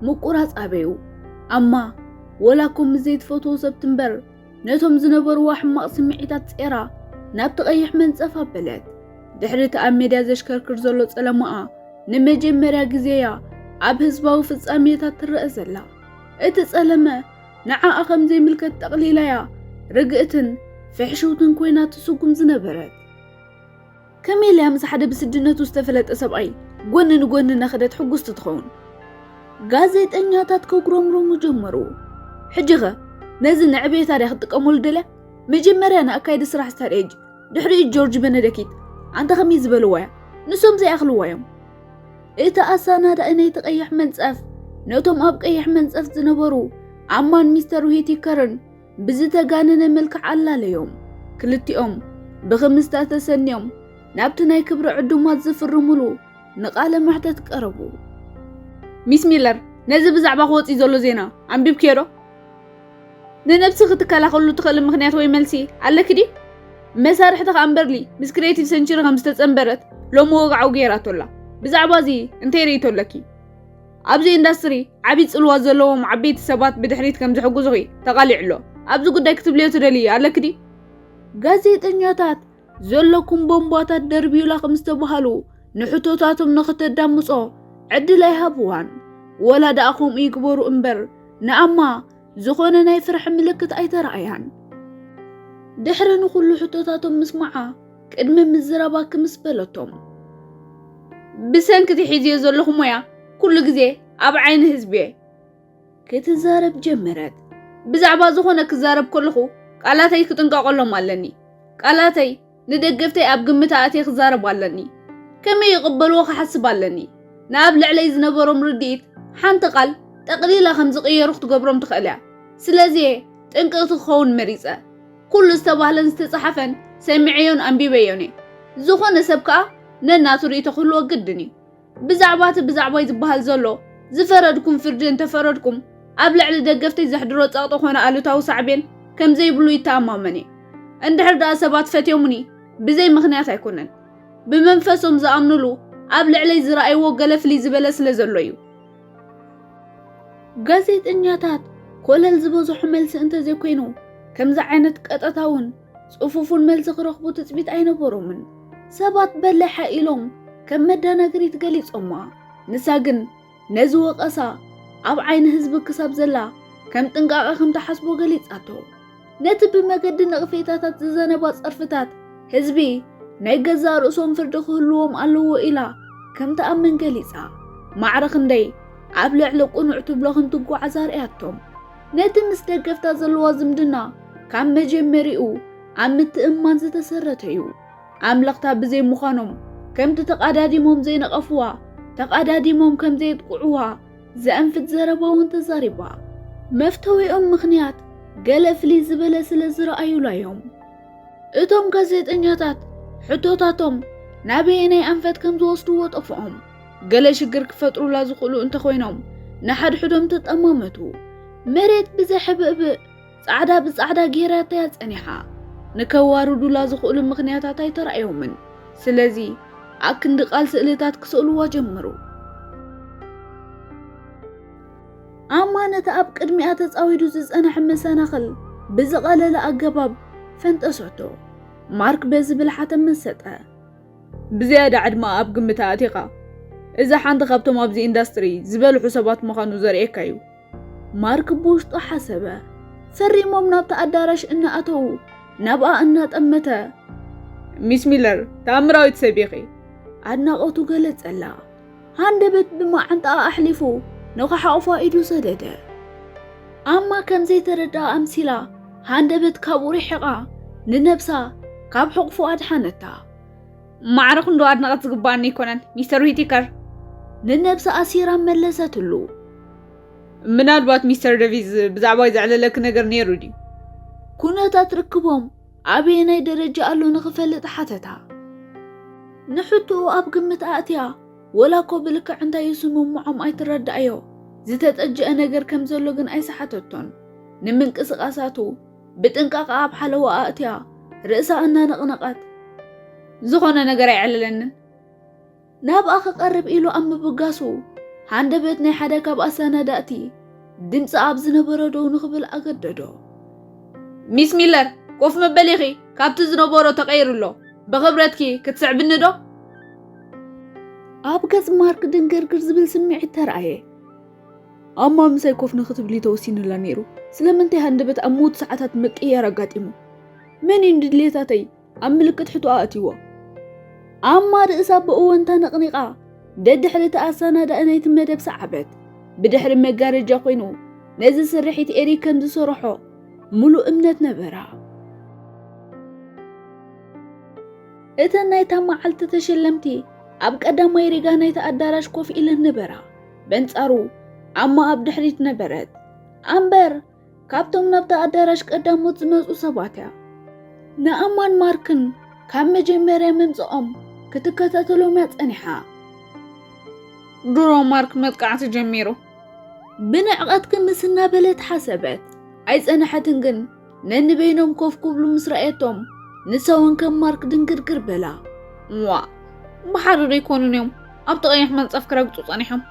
ምቁራጽ ኣበዩ። ኣማ ወላ እኮ ምስ ዘይትፈትዎ ሰብ ትንበር ነቶም ዝነበርዋ ሕማቕ ስምዒታት ጼራ ናብቲ ቀይሕ መንጸፍ ኣበለት። ድሕሪ እቲ ኣብ ሜድያ ዘሽከርክር ዘሎ ጸለማኣ ንመጀመርያ ግዜያ ኣብ ህዝባዊ ፍጻሜታት ትረአ ዘላ። እቲ ጸለመ ንዓኣ ከም ዘይምልከት ጠቕሊላያ ርግእትን ፍሕሽውትን ኮይና ትስጉም ዝነበረት። ከመይ ኢላ ምስ ሓደ ብስድነቱ ዝተፈለጠ ሰብኣይ ጎኒ ንጎኒ እናኸደት ሕጉስቲ ትኸውን? ጋዜጠኛታት ከጉረምረሙ ጀመሩ። ሕጂኸ ነዚ ንዕቤታ ድያ ክትጥቀመሉ ደልያ? መጀመርያ ንኣካይዲ ስራሕ ስታደጅ፣ ድሕሪኡ ጆርጅ በነደኪት። ኣንታ ከመይ ዝበልዋ እያ? ንሶም ዘይኣኽልዋ እዮም። እቲ ኣሰናዳኢ ናይቲ ቀይሕ መንጸፍ ነቶም ኣብ ቀይሕ መንጸፍ ዝነበሩ ኣማን ሚስተር ዊቲከርን ብዝተጋነነ መልክዕ ኣላለዮም። ክልቲኦም ብኽምስታ ተሰንዮም ናብቲ ናይ ክብሪ ዕዱማት ዝፍርሙሉ ንቃለ መሕተት ቀረቡ። ሚስ ሚለር፣ ነዚ ብዛዕባ ክወጽእ ዘሎ ዜና ኣንቢብክዮ ዶ? ንነብሲ ክትከላኸሉ ትኽእል ምኽንያት ወይ መልሲ ኣለኪ ድዩ? መሳርሕቲ ከኣ እምበርሊ ምስ ክሬቲቭ ሰንቸሪ ከም ዝተጸንበረት ሎሚ ወግዓዊ ገይራቶ ኣላ። ብዛዕባ እዚ እንታይ ርእይቶ ኣለኪ? ኣብዚ ኢንዳስትሪ ዓቢ ጽልዋ ዘለዎም ዓበይቲ ሰባት ብድሕሪት ከም ዝሕግዙኺ ተቓሊዑ ኣሎ። ኣብዚ ጉዳይ ክትብልዮ ትደልዪ ኣለኪ ድዩ? ጋዜጠኛታት ዘለኩም ቦምባታት ደርብዩላ ከም ዝተባሃሉ ንሕቶታቶም ንኽተዳምጾ ዕድል ኣይሃብዋን። ወላ ደኣ ከምኡ ይግበሩ እምበር ንኣማ ዝኾነ ናይ ፍርሒ ምልክት ኣይተረኣያን። ድሕሪ ንኹሉ ሕቶታቶም ምስማዓ ቅድሚ ምዝራባ ክምስ በለቶም። ብሰንኪ እቲ ሒዝዮ ዘለኹ ሞያ ኩሉ ግዜ ኣብ ዓይኒ ህዝቢ እየ ክትዛረብ ጀመረት። ብዛዕባ ዝኾነ ክዛረብ ከለኹ ቃላተይ ክጥንቀቐሎም ኣለኒ። ቃላተይ ንደገፍተይ ኣብ ግምት ኣእትየ ክዛረብ ኣለኒ። ከመይ ይቕበልዎ ክሓስብ ኣለኒ። ንኣብ ልዕለይ ዝነበሮም ርድኢት ሓንቲ ቃል ጠቕሊላ ከም ዝቕየሩ ክትገብሮም ትኽእል እያ። ስለዚ እየ ጥንቅቕቲ ክኸውን መሪጸ። ኩሉ ዝተባህለን ዝተጻሓፈን ሰሚዐዮን ኣንቢበዮን እየ። ዝኾነ ሰብ ከኣ ነናቱ ርእይቶ ክህልዎ ግድን እዩ። ብዛዕባ እቲ ብዛዕባይ ዝበሃል ዘሎ ዝፈረድኩም ፍርዲ እንተፈረድኩም፣ ኣብ ልዕሊ ደገፍተይ ዘሕድሮ ጸቕጢ ኮነ ኣሉታዊ ሳዕቤን ከም ዘይብሉ ይተኣማመን እየ። እንድሕር ደኣ ሰባት ፈትዮሙኒ ብዘይ ምኽንያት ኣይኮነን። ብመንፈሶም ዝኣምኑሉ ኣብ ልዕለይ ዝረኣይዎ ገለ ፍልይ ዝበለ ስለ ዘሎ እዩ። ጋዜጠኛታት ኮለል ዝበዝሖ መልሲ እንተዘይኮይኑ፣ ከምዚ ዓይነት ቀጥታውን ጽፉፉን መልሲ ክረኽቡ ትጽቢት ኣይነበሮምን። ሰባት በሊሕ ኢሎም ከም መደናገሪት ገሊጾማ። ንሳ ግን ነዚ ወቐሳ ኣብ ዓይኒ ህዝቢ ክሳብ ዘላ ከም ጥንቃቐ ከም ትሓስቦ ገሊጻቶ። ነቲ ብመገዲ ነቕፌታታት ዝዘነባ ጸርፍታት ህዝቢ ናይ ገዛእ ርእሶም ፍርዲ ክህልዎም ኣለዎ ኢላ ከም ትኣምን ገሊጻ። ማዕረ ክንደይ ኣብ ልዕሊ ቅኑዕ ትብሎ ከም ትጓዓዝ ኣርእያቶም። ነቲ ምስ ደገፍታ ዘለዋ ዝምድና ካብ መጀመሪኡ ኣብ ምትእምማን ዝተሰረተ እዩ። ኣምለኽታ ብዘይ ምዃኖም ከምቲ ተቓዳዲሞም ዘይነቐፍዋ፣ ተቓዳዲሞም ከም ዘየጥቅዕዋ ዘእንፍት ዘረባ እውን ተዛሪባ። መፍተዊኦም ምኽንያት ገለ ፍልይ ዝበለ ስለ ዝረኣዩላ እዮም። እቶም ጋዜጠኛታት ሕቶታቶም ናበየናይ ኣንፈት ከም ዝወስድዎ ጠፍኦም። ገለ ሽግር ክፈጥሩላ ዝኽእሉ እንተኾይኖም ንሓድሕዶም ተጠማመቱ። መሬት ብዘይ ሕብእብእ ጻዕዳ ብጻዕዳ ጌራታያ ጸኒሓ። ንከዋርዱላ ዝኽእሉ ምኽንያታት ኣይተራእዮምን። ስለዚ ኣክንዲ ቃል ስእልታት ክስእልዋ ጀመሩ። ኣማ ነቲ ኣብ ቅድሚኣ ተጻዊዱ ዝጸንሐ መሰናኽል ብዝቐለለ ኣገባብ ፈንጠሰቶ። ማርክ በዚ ብልሓ ተመሰጠ። ብዝያዳ ዕድመኣ ኣብ ግምት ኣእቲኻ፣ እዛ ሓንቲ ካብቶም ኣብዚ ኢንዳስትሪ ዝበልሑ ሰባት ምዃኑ ዘርእየካ እዩ። ማርክ ብውሽጡ ሓሰበ። ፈሪሞም ናብቲ ኣዳራሽ እናኣተዉ ናብኣ እናጠመተ፣ ሚስ ሚለር፣ ተኣምራዊት ሰብ ኢኺ። ኣድናቖቱ ገለጸላ። ሃንደበት ብመዓንጣኣ ኣሕሊፉ ንኽሓቑፋ ኢዱ ሰደደ። ኣማ ከም ዘይተረድኣ ኣምሲላ ሃንደበት ካብኡ ርሒቓ ንነብሳ ካብ ሕቑፉ ኣድሓነታ። ማዕረ ክንዶ ኣድናቐት ዝግባኣኒ ኣይኮነን ሚስተር ዊቲከር። ንነብሳ ኣሲራ መለሰትሉ። ምናልባት ሚስተር ደቪዝ ብዛዕባይ ዘዕለለኪ ነገር ነይሩ ድዩ? ኩነታት ርክቦም ኣበየናይ ደረጃ ኣሎ ንኽፈልጥ ሓተታ። ንሕቶኡ ኣብ ግምት ኣእትያ፣ ወላ እኮ ብልክዕ እንታይ እዩ ስምምዖም ኣይትረዳእዮ። ዝተጠጀአ ነገር ከም ዘሎ ግን ኣይሰሓተቶን። ንምንቅስቓሳቱ ብጥንቃቐ ኣብ ሓለዋ ኣእትያ ርእሳ እናነቕነቐት፣ ዝኾነ ነገር ኣይዕለለንን። ናብኣ ክቐርብ ኢሉ ኣብ ምብጋሱ፣ ሃንደበት ናይ ሓደ ካብ ኣሰናዳእቲ ድምፂ ኣብ ዝነበሮ ደው ንኽብል ኣገደዶ። ሚስ ሚለር፣ ኮፍ መበሊኺ ካብቲ ዝነበሮ ተቐይሩ ኣሎ። ብኽብረትኪ ክትስዕብኒ ዶ? ኣብ ገጽ ማርክ ድንግርግር ዝብል ስምዒት ተራእየ። ኣማ ምሳይ ኮፍ ንኽትብሊ ተወሲኑላ ነይሩ። ስለምንታይ ሃንደበት ኣብ ምዉት ሰዓታት ምቅይያር ኣጋጢሙ? መን እዩ ንድሌታተይ ኣብ ምልክት ሕቶ ኣእትይዎ? ኣማ ርእሳ ብእወንታ ነቕኒቓ ደድሕሪ እቲ ኣሰናዳኢ ናይቲ መደብ ሰዓበት። ብድሕሪ መጋረጃ ኮይኑ ነዚ ስርሒት ኤሪክ ከም ዝሰርሖ ምሉእ እምነት ነበራ። እተን ናይታ መዓልቲ ተሸለምቲ ኣብ ቀዳማይ ሪጋ ናይቲ ኣዳራሽ ኮፍ ኢለን ነበራ። በንጻሩ ኣማ ኣብ ድሕሪት ነበረት። ኣምበር ካብቶም ናብታ ኣዳራሽ ቀዳሞት ዝመጹ ሰባት እያ። ንኣማን ማርክን ካብ መጀመርያ ምምጽኦም ክትከታተሎም እያ ጸኒሓ። ድሮ ማርክ መጥቃዕቲ ጀሚሩ። ብንዕቐት ክምስ እናበለት ሓሰበት። ኣይጸንሐትን ግን ነንበይኖም ኮፍ ክብሉ ምስ ረኣየቶም ንሳ እውን ከም ማርክ ድንግርግር በላ። ዋ፣ ብሓደ ዶ ኣይኮኑን እዮም ኣብቲ ቀይሕ መንጸፍ ክረግጹ ጸኒሖም?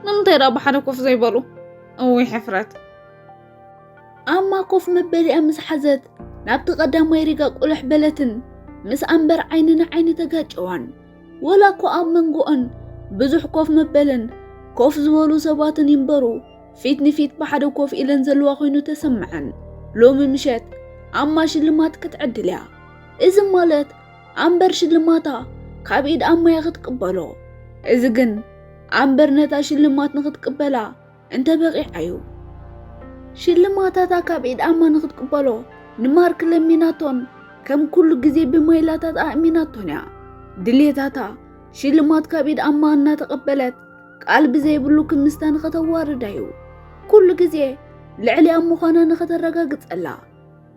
ንምንታይ ደኣ ብሓደ ኮፍ ዘይበሉ? እውይ ሕፍረት። ኣማ ኮፍ መበሊኣ ምስ ሓዘት ናብቲ ቀዳማይ ሪጋ ቁልሕ በለትን ምስ ኣምበር ዓይኒ ንዓይኒ ተጋጨዋን። ወላ እኮ ኣብ መንጎኦን ብዙሕ ኮፍ መበልን ኮፍ ዝበሉ ሰባትን ይንበሩ ፊት ንፊት ብሓደ ኮፍ ኢለን ዘለዋ ኮይኑ ተሰምዐን። ሎሚ ምሸት ኣማ ሽልማት ክትዕድል እያ። እዚ ማለት ኣምበር ሽልማታ ካብ ኢድ ኣማ እያ ክትቅበሎ። እዚ ግን ኣምበር ነታ ሽልማት ንክትቅበላ እንተ በቒዓ እዩ። ሽልማታታ ካብ ኢድ ኣማ ንክትቅበሎ ንማርክ ለሚናቶን ከም ኩሉ ግዜ ብማይላታት ኣእሚናቶን እያ። ድሌታታ ሽልማት ካብ ኢድ ኣማ እናተቐበለት ቃል ብዘይብሉ ክምስታ ንኸተዋርዳ እዩ። ኩሉ ግዜ ልዕሊኣ ምዃና ንኸተረጋግጸላ።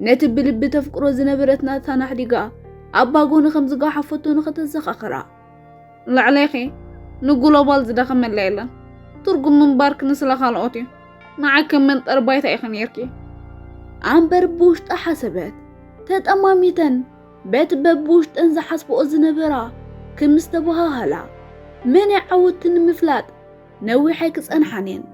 ነቲ ብልቢ ተፍቅሮ ዝነበረት ናታን ኣሕዲጋ ኣብ ባጎ ንኸም ዝጓሓፈቶ ንኸተዘኻኽራ። ላዕለይኺ ንግሎባል ዝደኸመላ የለን። ትርጉም ምንባርኪ ንስለ ካልኦት እዩ። ንዓይ ከም መንጠሪ ባይታ ኢኺ ነይርኪ። ኣምበር ብውሽጣ ሓሰበት። ተጠማሚተን በቲ በብውሽጠን ዝሓስብኦ ዝነበራ ክምስ ተበሃሃላ። መን እያ ዓወትቲ ንምፍላጥ ነዊሕ ኣይክጸንሓን እየን።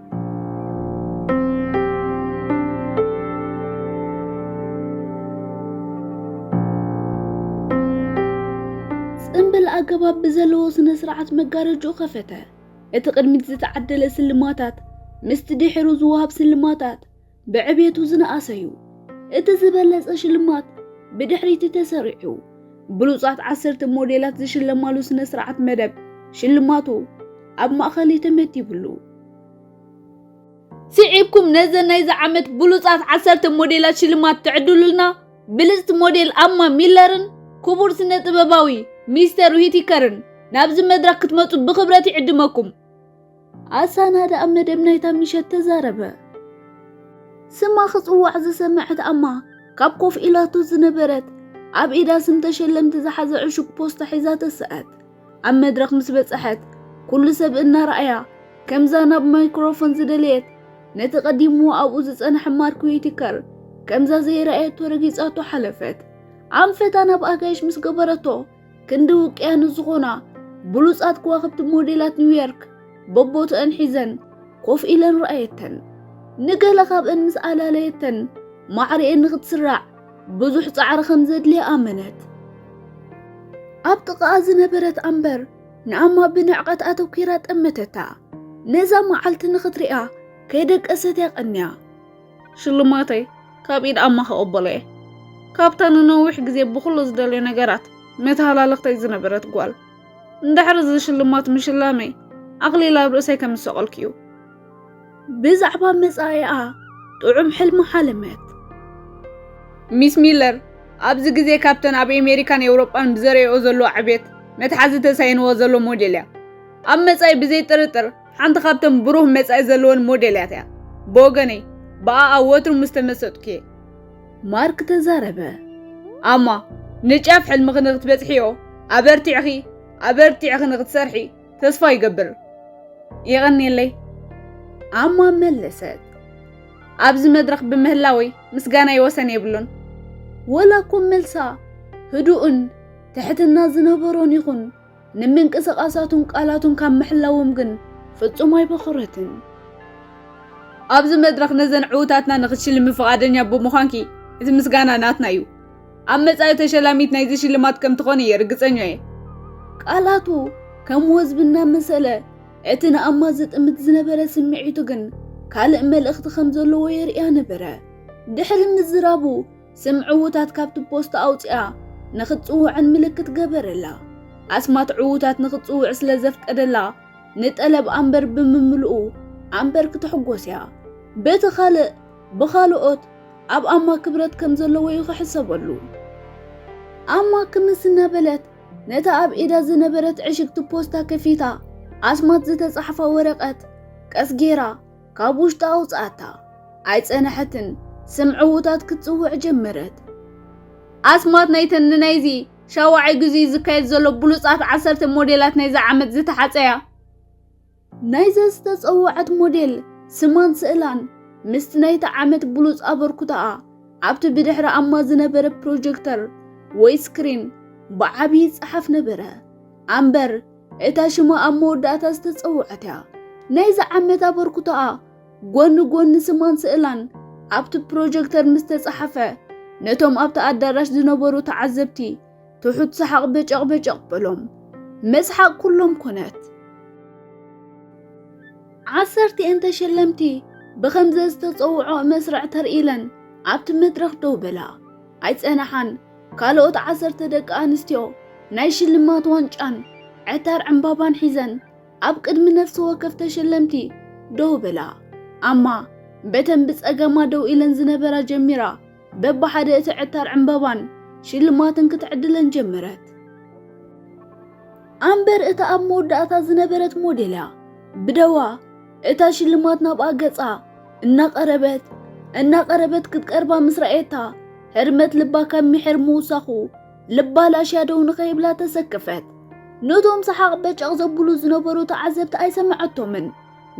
ጽምብል ኣገባብ ብዘለዎ ስነ ስርዓት መጋረጅኡ ከፈተ። እቲ ቅድሚት ዝተዓደለ ስልማታት ምስቲ ድሒሩ ዝወሃብ ስልማታት ብዕቤቱ ዝነኣሰ እዩ። እቲ ዝበለጸ ሽልማት ብድሕሪት ተሰሪዑ። ብሉጻት ዓሰርተ ሞዴላት ዝሽለማሉ ስነ ስርዓት መደብ ሽልማቱ ኣብ ማእከል እዩ ተመዲብሉ። ስዒብኩም ነዘን ናይዚ ዓመት ብሉጻት ዓሰርተ ሞዴላት ሽልማት ትዕድሉልና ብልጽቲ ሞዴል ኣማ ሚለርን ክቡር ስነ ጥበባዊ ሚስተር ዊቲከርን ናብዚ መድረኽ ክትመጹ ብኽብረት ይዕድመኩም። ኣሳናዳኢ መደብ ናይታ ምሸት ተዛረበ። ስማ ክጽዋዕ ዝሰመዐት ኣማ ካብ ኮፍ ኢላቶ ዝነበረት ኣብ ኢዳ ስም ተሸለምቲ ዝሓዘ ዕሹግ ፖስታ ሒዛ ተሰኣት። ኣብ መድረኽ ምስ በጽሐት ኩሉ ሰብ እናረኣያ ከምዛ ናብ ማይክሮፎን ዝደለየት ነቲ ቀዲምዎ ኣብኡ ዝጸንሐ ማርክ ዊቲከር ከምዛ ዘይረኣየቶ ረጊጻቶ ሓለፈት። ኣንፈታ ናብ ኣጋይሽ ምስ ገበረቶ ክንዲ ውቅያኖስ ዝኾና ብሉጻት ከዋኽብቲ ሞዴላት ኒውዮርክ በቦትአን ሒዘን ኮፍ ኢለን ረኣየተን። ንገለ ካብአን ምስ ኣላለየተን ማዕሪኤን ንኽትስራዕ ብዙሕ ጻዕሪ ከም ዘድልያ ኣመነት። ኣብ ጥቓኣ ዝነበረት ኣምበር ንኣማ ብንዕቐት ኣተኲራ ጠመተታ። ነዛ መዓልቲ ንኽትሪኣ ከይደቀሰት እያ ቀንያ። ሽልማተይ ካብ ኢድ ኣማ ክቕበሎ እየ። ካብታ ንነዊሕ ግዜ ብኹሉ ዝደልዮ ነገራት መተሃላለኽተይ ዝነበረት ጓል። እንድሕሪ እዚ ሽልማት ምሽላመይ ኣኽሊል ኣብ ርእሰይ ከም ዝሰቐልኩ እዩ። ብዛዕባ መጻኢኣ ጥዑም ሕልሚ ሓለመት። ሚስ ሚለር ኣብዚ ግዜ ካብተን ኣብ ኣሜሪካን ኤውሮጳን ብዘርእዮ ዘሎ ዕቤት መትሓዚ ተሳይንዎ ዘሎ ሞዴል እያ። ኣብ መጻኢ ብዘይ ጥርጥር ሓንቲ ካብተን ብሩህ መጻኢ ዘለወን ሞዴላት እያ። ብወገነይ ብኣኣ ወትሩ ምስ ተመሰጥኩ እየ። ማርክ ተዛረበ። ኣማ ንጫፍ ሕልምኺ ንክትበጽሕዮ ኣበርቲዕኺ ኣበርቲዕኺ ንክትሰርሒ ተስፋ ይገብር። የቐንየለይ። ኣማ መለሰት። ኣብዚ መድረኽ ብምህላወይ ምስጋናይ ወሰን የብሉን። ወላ እኮ መልሳ ህዱእን ትሕትና ዝነበሮን ይኹን ንምንቅስቓሳቱን ቃላቱን ካብ ምሕላዎም ግን ፍጹም ኣይበኸረትን። ኣብዚ መድረኽ ነዘን ዕዉታትና ንኽትሽልሚ ፍቓደኛ ብምዃንኪ እቲ ምስጋና ናትና እዩ። ኣብ መጻኢ ተሸላሚት ናይዚ ሽልማት ከም ትኾኒ እየ ርግጸኛ እየ። ቃላቱ ከም ወዝቢ እናመሰለ እቲ ንኣማ ዝጥምት ዝነበረ ስምዒቱ ግን ካልእ መልእኽቲ ከም ዘለዎ የርእያ ነበረ። ድሕሪ ምዝራቡ ስም ዕዉታት ካብቲ ፖስታ ኣውጺኣ ንኽትጽውዐን ምልክት ገበረላ። ኣስማት ዕዉታት ንኽትጽውዕ ስለ ዘፍቀደላ ንጠለብ ኣምበር ብምምልኡ ኣምበር ክትሕጎስ እያ። በቲ ካልእ ብኻልኦት ኣብ ኣማ ክብረት ከም ዘለዎ እዩ ክሕሰበሉ። ኣማ ክምስ እናበለት ነታ ኣብ ኢዳ ዝነበረት ዕሽግቲ ፖስታ ከፊታ ኣስማት ዝተጻሕፋ ወረቐት ቀስ ጌራ ካብ ውሽጣ ኣውጽኣታ። ኣይጸነሐትን፣ ስም ዕዉታት ክትጽውዕ ጀመረት። ኣስማት ናይተን ንናይዚ ሻውዓይ ግዜኡ ዝካየድ ዘሎ ብሉጻት ዓሰርተ ሞዴላት ናይዛ ዓመት ዝተሓጸያ። ናይዛ ዝተጸውዐት ሞዴል ስማን ስእላን ምስቲ ናይቲ ዓመት ብሉጽ ኣበርክቶኣ ኣብቲ ብድሕሪ ኣማ ዝነበረ ፕሮጀክተር ወይ ስክሪን ብዓቢ ይጸሓፍ ነበረ። ኣምበር እታ ሽማ ኣብ መወዳእታ ዝተጸውዐት እያ። ናይዚ ዓመት ኣበርክቶኣ ጎኒ ጎኒ ስማን ስእላን ኣብቲ ፕሮጀክተር ምስ ተጻሓፈ፣ ነቶም ኣብቲ ኣዳራሽ ዝነበሩ ተዓዘብቲ ትሑት ሰሓቕ በጨቕ በጨቕ በሎም። መስሓቕ ኩሎም ኮነት። ዓሰርቲኤን ተሸለምቲ ብኸምዘ ዝተጸውዖ መስርዕ ተር ኢለን ኣብቲ መድረኽ ደው በላ። ኣይጸንሓን፣ ካልኦት ዓሰርተ ደቂ ኣንስትዮ ናይ ሽልማት ዋንጫን ዕታር ዕምባባን ሒዘን ኣብ ቅድሚ ነፍሲ ወከፍ ተሸለምቲ ደው በላ። ኣማ በተን ብጸገማ ደው ኢለን ዝነበራ ጀሚራ በብሓደ እቲ ዕታር ዕምባባን ሽልማትን ክትዕድለን ጀመረት። ኣምበር እታ ኣብ መወዳእታ ዝነበረት ሞዴል እያ። ብደዋ እታ ሽልማት ናብኣ ገጻ እናቐረበት፣ እናቐረበት ክትቀርባ ምስ ረኣየታ፣ ህርመት ልባ ካብ ሚሒር ምውሳኹ፣ ልባ ላሽያ ደው ንኸይብላ ተሰከፈት። ነቶም ሰሓቕ በጨቕ ዘብሉ ዝነበሩ ተዓዘብቲ ኣይሰምዐቶምን።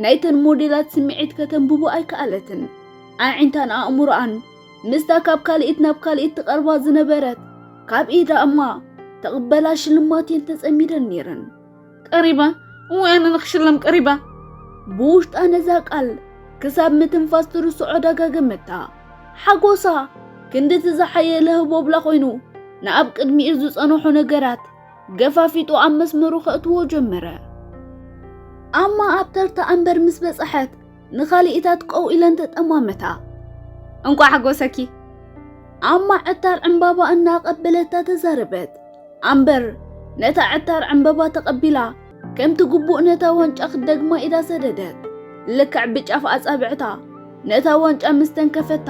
ናይተን ሞዴላት ስምዒት ከተንብቦ ኣይከኣለትን። ኣዒንታን ኣእምሮኣን ምስታ ካብ ካልኢት ናብ ካልኢት ትቐርባ ዝነበረት፣ ካብ ኢዳ እማ ትቕበላ ሽልማት እየን ተጸሚደን ነይረን። ቀሪበ፣ እወ፣ ኣነ ንኽሽለም ቀሪበ። ብውሽጣ ነዛ ቃል ክሳብ ምትንፋስ ትርስዖ ደጋገመታ። ሓጎሳ ክንድቲ ዝሓየለ ህቦብላ ኮይኑ፣ ንኣብ ቅድሚኡ ዝጸንሑ ነገራት ገፋፊጡ ኣብ መስመሩ ከእትዎ ጀመረ። ኣማ ኣብ ተርታ ኣምበር ምስ በጸሐት፣ ንኻልኢታት ቀው ኢለን ተጠማመታ። እንቋዕ ሓጎሰኪ። ኣማ ዕታር ዕምባባ እናቐበለታ ተዛረበት። ኣምበር ነታ ዕታር ዕምባባ ተቐቢላ፣ ከምቲ ግቡእ ነታ ዋንጫ ክትደግማ ኢዳ ሰደደት። ልክዕ ብጫፍ ኣጻብዕታ ነታ ዋንጫ ምስ ተንከፈታ፣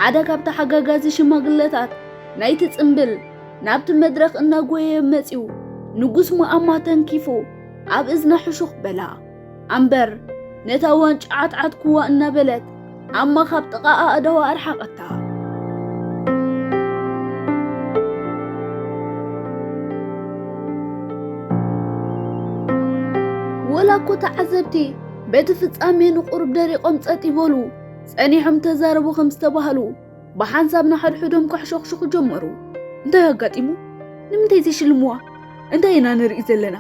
ሓደ ካብ ተሓጋጋዚ ሽማግለታት ናይቲ ጽምብል ናብቲ መድረኽ እናጎየየ መጺኡ፣ ንጉስ መኣማ ተንኪፉ ኣብ እዝና ሕሹኽ በላ። ኣምበር ነታ ዋንጫ ዓትዓትኩዋ እናበለት፣ ኣማ ካብ ጥቓ ኣእዳዋ ኣርሓቐታ። ወላ እኮ ተዓዘብቲ በቲ ፍጻሜ ንቑሩብ ደሪቖም ጸጥ ይበሉ፣ ጸኒሖም ተዛረቡ ከም ዝተባህሉ፣ ብሓንሳብ ንሓድሕዶም ከሕሸኽሽኹ ጀመሩ። እንታይ ኣጋጢሙ? ንምንታይ ዘይሽልምዋ? እንታይ ኢና ንርኢ ዘለና?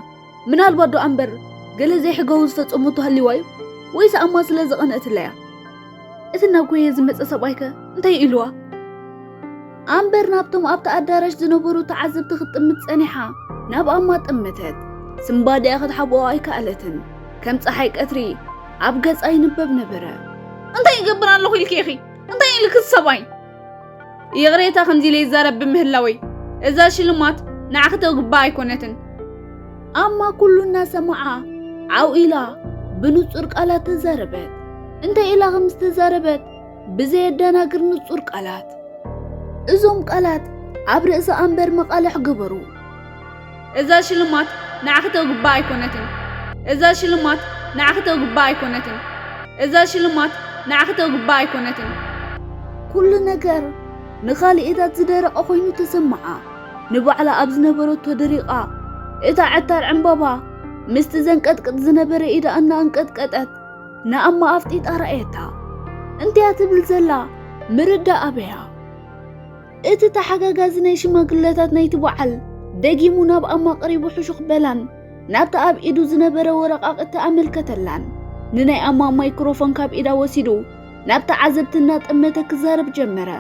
ምናልባት ዶ ኣምበር ገለ ዘይሕጋዊ ዝፈጸመቶ ሃልይዋ እዩ? ወይስ ኣማ ስለ ዝቐንአትላ እያ? እቲ እናጎየ ዝመጸ ሰብኣይከ እንታይ ኢልዋ? ኣምበር ናብቶም ኣብቲ ኣዳራሽ ዝነበሩ ተዓዘብቲ ክትጥምት ጸኒሓ፣ ናብ ኣማ ጠመተት። ስንባዲኣ ክትሓብኦ ኣይከኣለትን። ከም ጸሓይ ቀትሪ ኣብ ገጻ ይንበብ ነበረ። እንታይ ይገብር ኣለኹ ኢልኪ ኢኺ? እንታይ ኢልኪ ሰብኣይ? ይቕሬታ ከምዚ ኢለ ይዛረብ ብምህላወይ፣ እዛ ሽልማት ንዓኺ ተውግባ ኣይኮነትን። ኣማ ኩሉ እናሰማዓ ዓው ኢላ ብንጹር ቃላት ተዛረበት። እንታይ ኢላ ከም ዝተዛረበት ብዘየደናግር ንጹር ቃላት። እዞም ቃላት ኣብ ርእሲ ኣምበር መቓልሕ ገበሩ። እዛ ሽልማት ንዓኺ ተውግባ ኣይኮነትን። እዛ ሽልማት ንዓኺ ተውግባ ኣይኮነትን። እዛ ሽልማት ንዓኺ ተውግባ ኣይኮነትን። ኩሉ ነገር ንኻልኢታት ዝደረቐ ኮይኑ ተሰምዓ። ንባዕላ ኣብ ዝነበረቶ ደሪቓ፣ እታ ዕታር ዕምባባ ምስቲ ዘንቀጥቅጥ ዝነበረ ኢዳ እናኣንቀጥቀጠት ንኣማ ኣፍጢጣ ረኣየታ። እንቲያ ትብል ዘላ ምርዳእ ኣበያ። እቲ ተሓጋጋዚ ናይ ሽማግለታት ናይቲ በዓል ደጊሙ ናብ ኣማ ቀሪቡ ሕሹኽ በላን ናብቲ ኣብ ኢዱ ዝነበረ ወረቓቕቲ ኣመልከተላን። ንናይ ኣማ ማይክሮፎን ካብ ኢዳ ወሲዱ ናብ ተዓዘብቲ እናጠመተ ክዛረብ ጀመረ።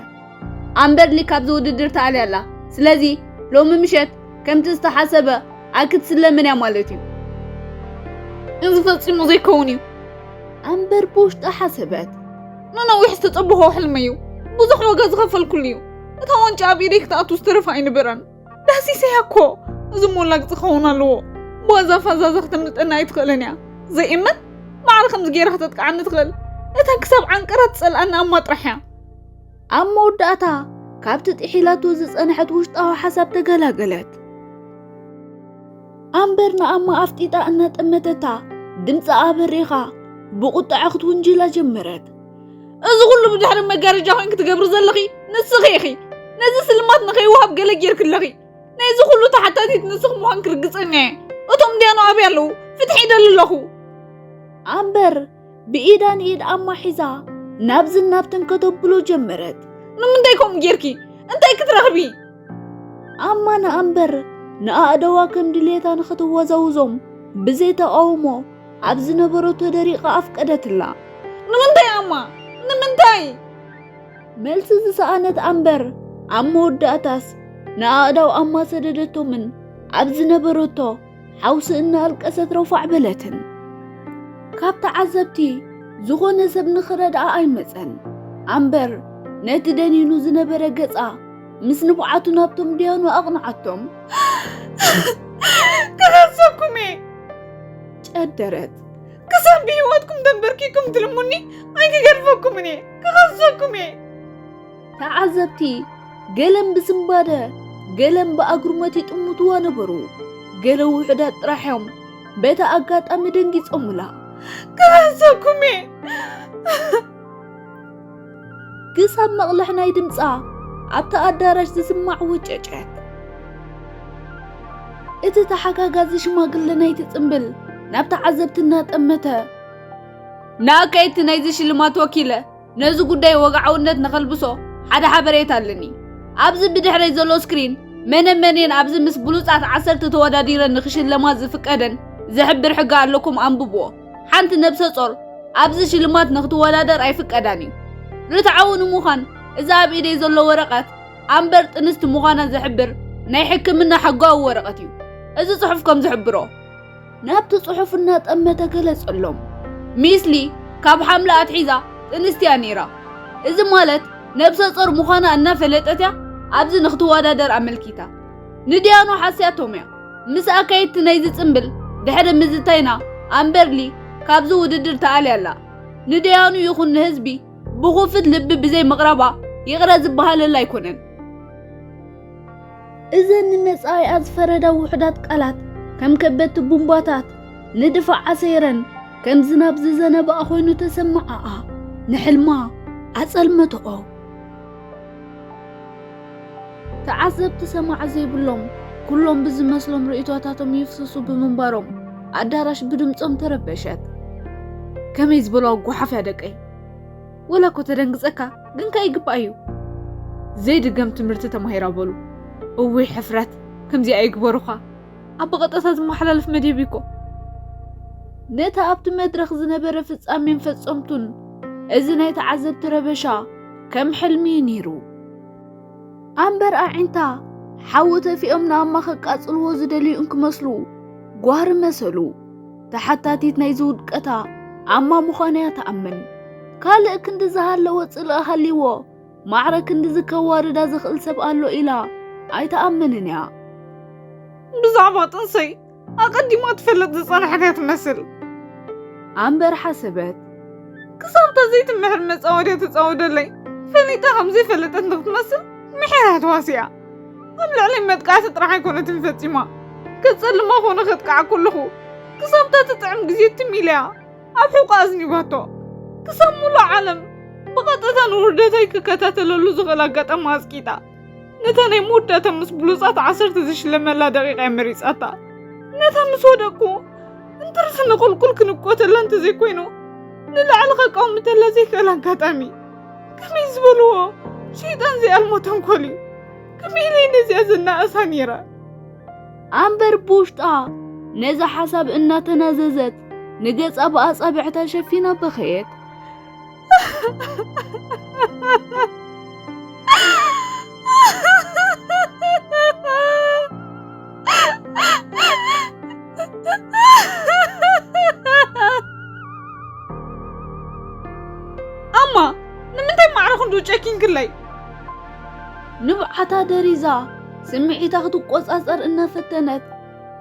ኣምበርሊ ካብዚ ውድድር ተኣልያ ኣላ። ስለዚ ሎሚ ምሸት ከምቲ ዝተሓሰበ ኣይክትስለምን እያ ማለት እዩ። እዚ ፈጺሙ ዘይከውን እዩ። ኣምበር ብውሽጣ ሓሰበት። ንነዊሕ ዝተጸበኹዎ ሕልመይ እዩ። ብዙሕ ዋጋ ዝኸፈልኩሉ እዩ። እታ ዋንጫ ኣብ ኢደይ ክትኣቱ ዝተረፈ ኣይነበረን። ዳህሲሰያ እኮ። እዚ ሞላግጺ ክኸውን ኣለዎ። ብዋዛ ፋዛዛ ክተምልጠና ኣይትኽእልን እያ። ዘይእመን ማዕረ ከምዚ ገይራ ክተጥቅዓኒ ትኽእል። እታ ክሳብ ዓንቀራ ትጸልኣኒ ኣማ ጥራሕ እያ። ኣብ መወዳእታ ካብቲ ጥሒላቶ ዝጸንሐት ውሽጣዊ ሓሳብ ተገላገለት። ኣምበር ንኣማ ኣፍጢጣ እናጠመተታ ድምጻ ኣበሪኻ ብቁጥዐ ክትውንጅላ ጀመረት። እዚ ኩሉ ብድሕሪ መጋረጃ ኮይንኪ ትገብሪ ዘለኺ ንስኺ ኢኺ። ነዚ ስልማት ንኸይወሃብ ገለ ጌርኪ ኣለኺ። ናይዚ ኩሉ ተሓታቲት ንስኺ ምዃንኪ ርግጸኛ እየ። እቶም ዲያኑ ኣበይ ኣለዉ? ፍትሒ ይደሊ ኣለኹ። ኣምበር ብኢዳ ንኢድ ኣማ ሒዛ ናብዝን ናብትን ከተብሎ ጀመረት። ንምንታይ ከምኡ ጌርኪ? እንታይ ክትረኽቢ? ኣማ ንኣምበር ንኣእደዋ ከም ድሌታ ንኽትወዛውዞም ብዘይ ተቓውሞ ኣብ ዝነበረቶ ደሪቓ ኣፍቀደትላ። ንምንታይ ኣማ? ንምንታይ? መልሲ ዝሰኣነት ኣምበር ኣብ መወዳእታስ ንኣእዳው ኣማ ሰደደቶምን ኣብ ዝነበረቶ ሓውሲ እናኣልቀሰት ረፋዕ በለትን። ካብ ተዓዘብቲ ዝኾነ ሰብ ንኽረድኣ ኣይመጸን። ኣምበር ነቲ ደኒኑ ዝነበረ ገጻ ምስ ንብዓቱ ናብቶም ድያኑ ኣቕንዓቶም። ክኸሰኩም እየ። ጨደረት። ክሳብ ብህይወትኩም ተንበርኪኩም ትልሙኒ ኣይክገድፈኩምን እየ። ክኸሰኩም እየ። ተዓዘብቲ ገለን ብስንባደ ገለን ብኣግርሞት ይጥምትዋ ነበሩ። ገለ ውሑዳት ጥራሕ እዮም በቲ ኣጋጣሚ ደንጊጾምላ። ክኸሰኩም እየ። ክሳብ መቕልሕ ናይ ድምጻ ኣብቲ ኣዳራሽ ዝስማዕ ወጨጨት። እቲ ተሓጋጋዚ ሽማግለ ናይቲ ጽምብል ናብ ተዓዘብቲ እናጠመተ፣ ንኣካየድቲ ናይዚ ሽልማት ወኪለ ነዚ ጉዳይ ወግዓውነት ንኸልብሶ ሓደ ሓበሬታ ኣለኒ። ኣብዚ ብድሕረይ ዘሎ ስክሪን መነ መን እየን ኣብዚ ምስ ብሉጻት ዓሰርተ ተወዳዲረን ንኽሽለማ ዝፍቀደን ዝሕብር ሕጊ ኣለኩም፣ ኣንብብዎ። ሓንቲ ነብሰ ጾር ኣብዚ ሽልማት ንኽትወዳደር ኣይፍቀዳን እዩ። ርትዓዊ ንምዃን እዚ ኣብ ኢደይ ዘሎ ወረቐት ኣምበር ጥንስቲ ምዃና ዝሕብር ናይ ሕክምና ሕጋዊ ወረቐት እዩ። እዚ ጽሑፍ ከም ዝሕብሮ ናብቲ ጽሑፍ እናጠመተ ገለጸሎም። ሚስሊ ካብ ሓምለ ኣትሒዛ ጥንስቲ እያ ነይራ። እዚ ማለት ነብሰ ጾር ምዃና እናፈለጠት እያ ኣብዚ ንኽትወዳደር ኣመልኪታ። ንድያኑ ሓስያቶም እያ። ምስ ኣካየድቲ ናይዚ ጽምብል ድሕሪ ምዝታይና ኣምበርሊ ካብዚ ውድድር ተኣልያ ኣላ። ንድያኑ ይኹን ንህዝቢ ብኹፍት ልቢ ብዘይ ምቕራባ ይቕረ ዝበሃለላ ኣይኮነን። እዘን ንመጻኢኣ ዝፈረዳ ውሑዳት ቃላት ከም ከበድቲ ቡምባታት ንድፋዕ ኣሰይረን ከም ዝናብ ዝዘነበኣ ኮይኑ ተሰማዓኣ። ንሕልማ ኣጸልመትኦ። ተዓዘብቲ ሰማዒ ዘይብሎም ኩሎም ብዝመስሎም ርእይቶታቶም ይፍስሱ ብምንባሮም ኣዳራሽ ብድምጾም ተረበሸት። ከመይ ዝበልዋ ጓሓፍ እያ ደቀይ። ወላ እኮ ተደንግጸካ ግን ከኣ ይግባእ እዩ። ዘይድገም ትምህርቲ ተማሂራ በሉ። እውይ ሕፍረት፣ ከምዚኣ ይግበሩኻ። ኣብ ብቐጥታ ዝመሓላለፍ መደብ እኮ። ነቲ ኣብቲ መድረኽ ዝነበረ ፍጻሜን ፈጸምቱን እዚ ናይ ተዓዘብቲ ረበሻ ከም ሕልሚ እዩ ነይሩ። ኣምበር ኣዒንታ ሓዊ ተፊኦም ንኣማ ከቃጽልዎ ዝደልዩ እንክመስሉ ጓህሪ መሰሉ። ተሓታቲት ናይዚ ውድቀታ ኣማ ምዃና እያ ትኣምን። ካልእ ክንዲ ዝሃለወ ጽልኢ ሃልይዎ ማዕረ ክንድዚ ከዋርዳ ዝኽእል ሰብ ኣሎ ኢላ ኣይትኣምንን እያ። ብዛዕባ ጥንሰይ ኣቐዲማ ትፈልጥ ዝጸንሐት እያ ትመስል። ኣምበር ሓሰበት። ክሳብታ ዘይትምሕር መጻወድያ ትጻወደለይ ፈሊጣ ከም ዘይፈለጠት ንክትመስል ምሒራ ተዋሲኣ። ኣብ ልዕለይ መጥቃዕቲ ጥራሕ ኣይኮነትን ፈጺማ። ከጸልማ ኮነ ከጥቅዓ ከለኹ ክሳብታ ትጥዕም ግዜ ትም ኢለያ ኣብ ሕቖኣ ኣዝኒባቶ። ክሳብ ሙሉእ ዓለም ብቐጥታ ንውርደተይ ክከታተለሉ ዝኽእል ኣጋጣሚ ኣጽቂጣ። ነታ ናይ መወዳእታ ምስ ብሉጻት ዓሰርተ ዝሽለመላ ደቂቕ እያ መሪጻታ። ነታ ምስ ወደቅኩ እንትርፊ ንቑልቁል ክንቆተላ እንተዘይኮይኑ ንላዕሊ ከቃውምተላ ዘይክእል ኣጋጣሚ። ከመይ ዝበልዎ ሸይጣን ዘይኣልሞ ተንኮል እዩ። ከመይ ኢለ ነዚኣ ዘናእሳ ነይረ። ኣምበር ብውሽጣ ነዚ ሓሳብ እናተናዘዘት ንገጻ ብኣጻብዕታ ሸፊና በኸየት። ኣማ ንምንታይ ማዕረ ክንዱ ጨኪንክለይ? ንብዓታ ደሪዛ ስምዒታ ክትቆጻጸር እናፈተነት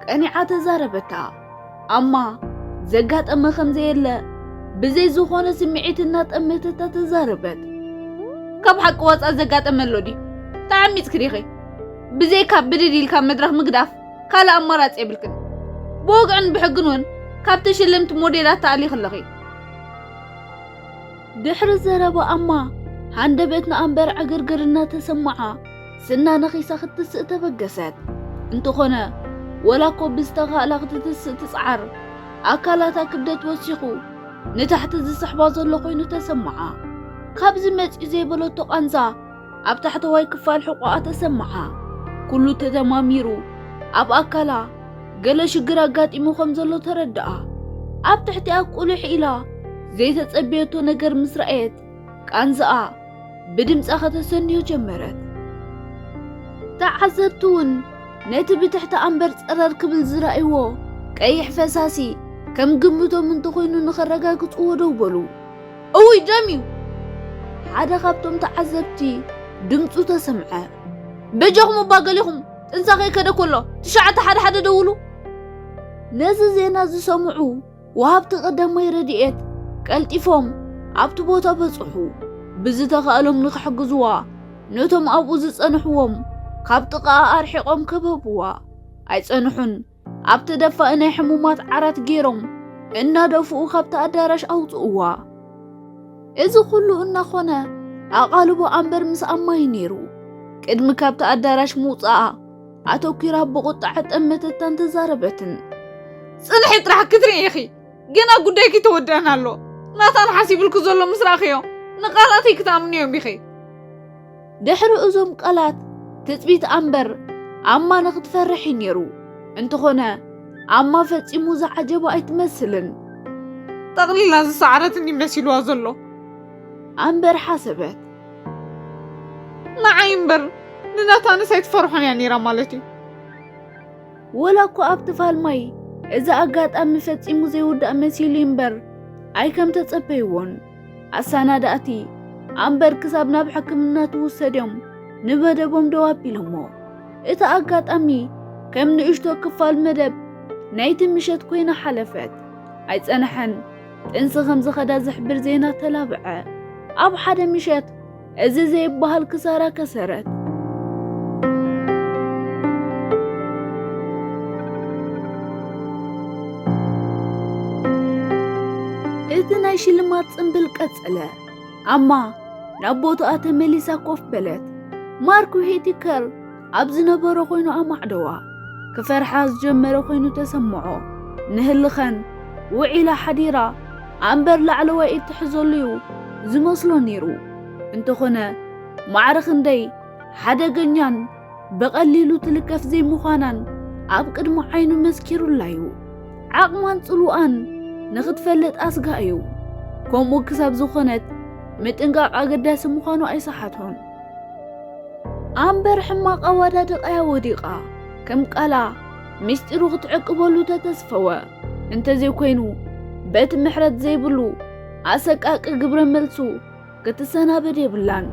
ቀኒዓ ተዛረበታ። ኣማ ዘጋጠመ ከም ዘየለ ብዘይ ዝኾነ ስምዒት እናጠመተታ ተዛረበት። ካብ ሓቂ ወጻ ዘጋጠመ ኣሎ ድዩ? ተዓሚጽኪ ዲኺ? ብዘይካ ብድድ ኢልካ መድረኽ ምግዳፍ ካልእ ኣማራጺ የብልክን። ብወግዕን ብሕግን እውን ካብ ተሽለምቲ ሞዴላት ተኣሊኺ ኣለኺ። ድሕሪ ዘረባ ኣማ ሃንደበት ንኣምበር ዕግርግር እናተሰማዓ ስና ነኺሳ ክትስእ ተበገሰት። እንተኾነ፣ ወላ እኮ ብዝተኻእላ ክትትስእ ትጽዓር፣ ኣካላታ ክብደት ወሲኹ ንታሕቲ ዝስሕባ ዘሎ ኮይኑ ተሰምዓ። ካብዚ መጺኡ ዘይበለቶ ቃንዛ ኣብ ታሕተዋይ ክፋል ሕቖኣ ተሰምዓ። ኩሉ ተደማሚሩ ኣብ ኣካላ ገለ ሽግር ኣጋጢሙ ከም ዘሎ ተረድኣ። ኣብ ትሕቲኣ ቁልሕ ኢላ ዘይተጸበየቶ ነገር ምስ ረኣየት፣ ቃንዛኣ ብድምጻ ከተሰንዮ ጀመረት። ተዓዘብቲ እውን ነቲ ብትሕቲ ኣምበር ጸረር ክብል ዝረኣይዎ ቀይሕ ፈሳሲ ከም ግምቶም እንተኾይኑ ንኸረጋግጽዎ ደው በሉ። "እውይ፣ ደም እዩ!" ሓደ ካብቶም ተዓዘብቲ ድምጹ ተሰምዐ። "በጃኹም እባ ገሊኹም፣ ጥንሳ ከይከደ ከሎ ትሽዓተ ሓደ ሓደ ደውሉ!" ነዚ ዜና ዝሰምዑ ወሃብቲ ቀዳማይ ረድኤት ቀልጢፎም ኣብቲ ቦታ በጽሑ። ብዝተኻእሎም ንኽሕግዝዋ ነቶም ኣብኡ ዝጸንሕዎም ካብ ጥቓኣ ኣርሒቖም ከበብዋ። ኣይጸንሑን። ኣብ ተደፋኢ ናይ ሕሙማት ዓራት ገይሮም እናደፍኡ ካብቲ ኣዳራሽ ኣውጽእዋ። እዚ ኩሉ እናኾነ ኣቓልቦ ኣምበር ምስ ኣማይ ነይሩ። ቅድሚ ካብቲ ኣዳራሽ ምውጻኣ ኣተኲራ ብቑጣዕ ጠመተታን ተዛረበትን። "ጽንሒ ጥራሕ ክትርኢ ኢኺ፣ ገና ጉዳይኪ ተወደአን ኣሎ። ናታን ሓሲብልኩ ዘሎ ምስ ረኣኽዮ ንቓላተይ ክትኣምንዮም ኢኺ።" ድሕሪ እዞም ቃላት ትጽቢት ኣምበር ኣማ ንኽትፈርሕ እዩ ነይሩ። እንተኾነ ኣማ ፈጺሙ ዝዓጀባ ኣይትመስልን። "ጠቕሊላ ዝሰዓረትኒ መሲልዋ ዘሎ" ኣምበር ሓሰበት። "ንዓይ እምበር ንናታንስ ኣይትፈርሖን እያ ነይራ ማለት እዩ?" ወላ እኮ ኣብቲ ፋልማይ እዚ ኣጋጣሚ ፈጺሙ ዘይውዳእ መሲሉ እምበር ኣይከም ተጸበይዎን። ኣሰናዳእቲ ኣምበር ክሳብ ናብ ሕክምና ትውሰድዮም ንመደቦም ደው ኣቢሎሞ። እቲ ኣጋጣሚ ከም ንእሽቶ ክፋል መደብ ናይቲ ምሸት ኮይና ሓለፈት። ኣይጸንሐን፣ ጥንሲ ከም ዝኸዳ ዝሕብር ዜና ተላብዐ። ኣብ ሓደ ምሸት እዚ ዘይበሃል ክሳራ ከሰረት። እቲ ናይ ሽልማት ጽምብል ቀጸለ። ኣማ ናብ ቦታኣ ተመሊሳ ኮፍ በለት። ማርክ ዊሄቲከር ኣብ ዝነበሮ ኮይኑ ኣማዕደዋ። ክፈርሓ ዝጀመረ ኮይኑ ተሰምዖ። ንህልኸን ውዒላ ሓዲራ ኣምበር ላዕለዋይ ኢድ ትሕዘሉ እዩ ዝመስሎ ነይሩ። እንተኾነ ማዕረ ክንደይ ሓደገኛን ብቐሊሉ ትልከፍ ዘይምዃናን ኣብ ቅድሚ ዓይኑ መስኪሩላ እዩ። ዓቕማን ጽልዋኣን ንኽትፈልጥ ኣስጋ እዩ። ከምኡ ክሳብ ዝኾነት ምጥንቃቕ ኣገዳሲ ምዃኑ ኣይሰሓቶን። ኣምበር ሕማቕ ኣወዳድቓ እያ ወዲቓ። ከም ቃላ ምስጢሩ ክትዕቅበሉ ተተስፈወ። እንተዘይኮይኑ በቲ ምሕረት ዘይብሉ ኣሰቃቂ ግብረ መልሱ ክትሰናበድ የብላን።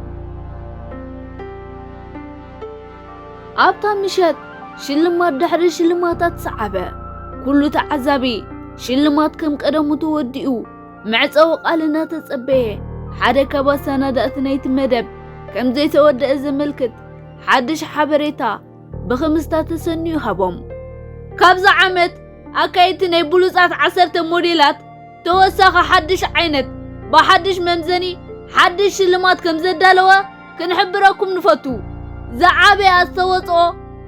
ኣብታ ምሸት ሽልማት ድሕሪ ሽልማታት ሰዓበ። ኩሉ ተዓዛቢ ሽልማት ከም ቀደሙ ተወዲኡ መዕጸዊ ቃል እናተጸበየ፣ ሓደ ካብ ኣሰናዳእቲ ናይቲ መደብ ከም ዘይተወደአ ዘመልክት ሓድሽ ሓበሬታ ብኽምስታ ተሰንዩ ሃቦም። ካብዛ ዓመት ኣካየድቲ ናይ ብሉጻት ዓሰርተ ሞዴላት ተወሳኺ ሓድሽ ዓይነት ብሓድሽ መምዘኒ ሓድሽ ሽልማት ከም ዘዳለወ ክንሕብረኩም ንፈቱ። ዝዓበየ ኣስተዋጽኦ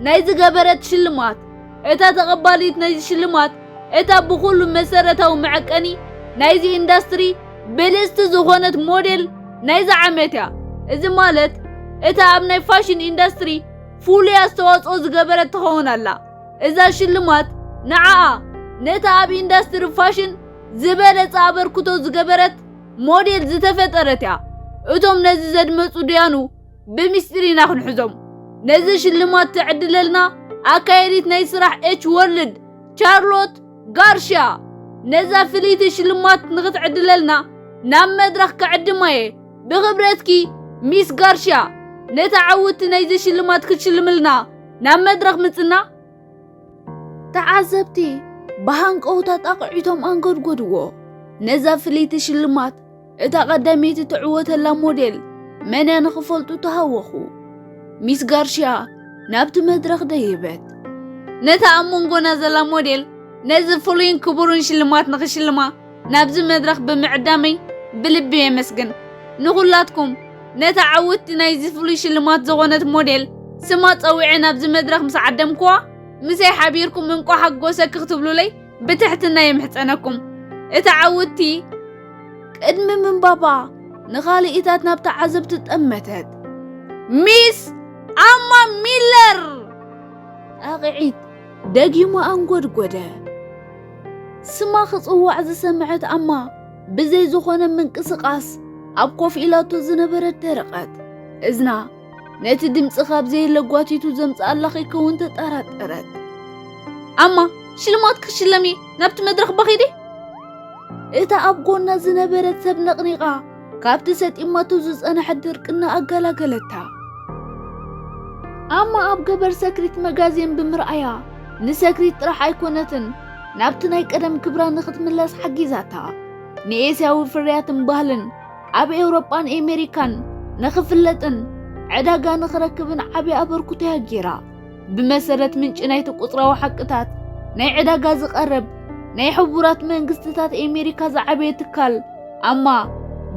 ናይ ዝገበረት ሽልማት። እታ ተቐባሊት ናይዚ ሽልማት እታ ብኹሉ መሰረታዊ መዐቀኒ ናይዚ ኢንዳስትሪ ብልጽቲ ዝኾነት ሞዴል ናይዚ ዓመት እያ። እዚ ማለት እታ ኣብ ናይ ፋሽን ኢንዳስትሪ ፍሉይ ኣስተዋጽኦ ዝገበረት ትኸውን ኣላ። እዛ ሽልማት ንዓኣ ነታ ኣብ ኢንዳስትሪ ፋሽን ዝበለጸ ኣበርክቶ ዝገበረት ሞዴል ዝተፈጠረት እያ። እቶም ነዚ ዘድመጹ ደያኑ ብምስጢር ኢና ክንሕዞም። ነዚ ሽልማት ትዕድለልና ኣካየዲት ናይ ስራሕ ኤች ወርልድ ቻርሎት ጋርሽያ። ነዛ ፍልይቲ ሽልማት ንኽትዕድለልና ናብ መድረኽ ክዕድማ እየ። ብኽብረትኪ ሚስ ጋርሽያ፣ ነታ ዓውቲ ናይዚ ሽልማት ክትሽልምልና ናብ መድረኽ ምጽና። ተዓዘብቲ ብሃንቀውታ ጣቕዒቶም ኣንጎድጎድዎ። ነዛ ፍልይቲ ሽልማት እታ ቀዳመይቲ ትዕወተላ ሞዴል መን እያ ንኽፈልጡ ተሃወኹ። ሚስ ጋርሽያ ናብቲ መድረኽ ደየበት። ነታ ኣብ መንጎና ዘላ ሞዴል ነዚ ፍሉይን ክቡርን ሽልማት ንኽሽልማ ናብዚ መድረኽ ብምዕዳመይ ብልቢ የመስግን። ንኹላትኩም ነታ ዓውቲ ናይዚ ፍሉይ ሽልማት ዝኾነት ሞዴል ስማ ጸዊዐ ናብዚ መድረኽ ምስ ዓደምክዋ፣ ምሳይ ሓቢርኩም እንቋዕ ሓጎሰኪ ክትብሉለይ ብትሕትና የምሕጸነኩም። እታ ዕውትቲ ቅድሚ ምንባባ ንኻልኢታት ናብ ተዓዘብቲ ጠመተት። ሚስ ኣማ ሚለር! ጣቕዒት ደጊሙ ኣንጎድጎደ። ስማ ክጽዋዕ ዝሰምዐት ኣማ ብዘይ ዝኾነ ምንቅስቓስ ኣብ ኮፍ ኢላቶ ዝነበረት ደረቐት። እዝና ነቲ ድምጺ ካብ ዘየለ ጓቲቱ ዘምጽኣላ ከይከውን ተጠራጠረት። ኣማ፣ ሽልማት ክሽለም እየ፣ ናብቲ መድረኽ በኺዲ? እታ ኣብ ጎና ዝነበረት ሰብ ነቕኒቓ ካብቲ ሰጢማቶ ዝጸንሐት ድርቅና ኣገላገለታ። ኣማ ኣብ ገበር ሰክሪት መጋዜን ብምርኣያ ንሰክሪት ጥራሕ ኣይኮነትን ናብቲ ናይ ቀደም ክብራ ንኽትምለስ ሓጊዛታ። ንኤስያዊ ፍርያትን ባህልን ኣብ ኤውሮጳን ኤሜሪካን ንኽፍለጥን ዕዳጋ ንኽረክብን ዓቢ ኣበርክቶ እያ ጌራ። ብመሰረት ምንጪ ናይቲ ቁጽራዊ ሓቅታት፣ ናይ ዕዳጋ ዝቐርብ ናይ ሕቡራት መንግስትታት ኤሜሪካ ዝዓበየ ትካል ኣማ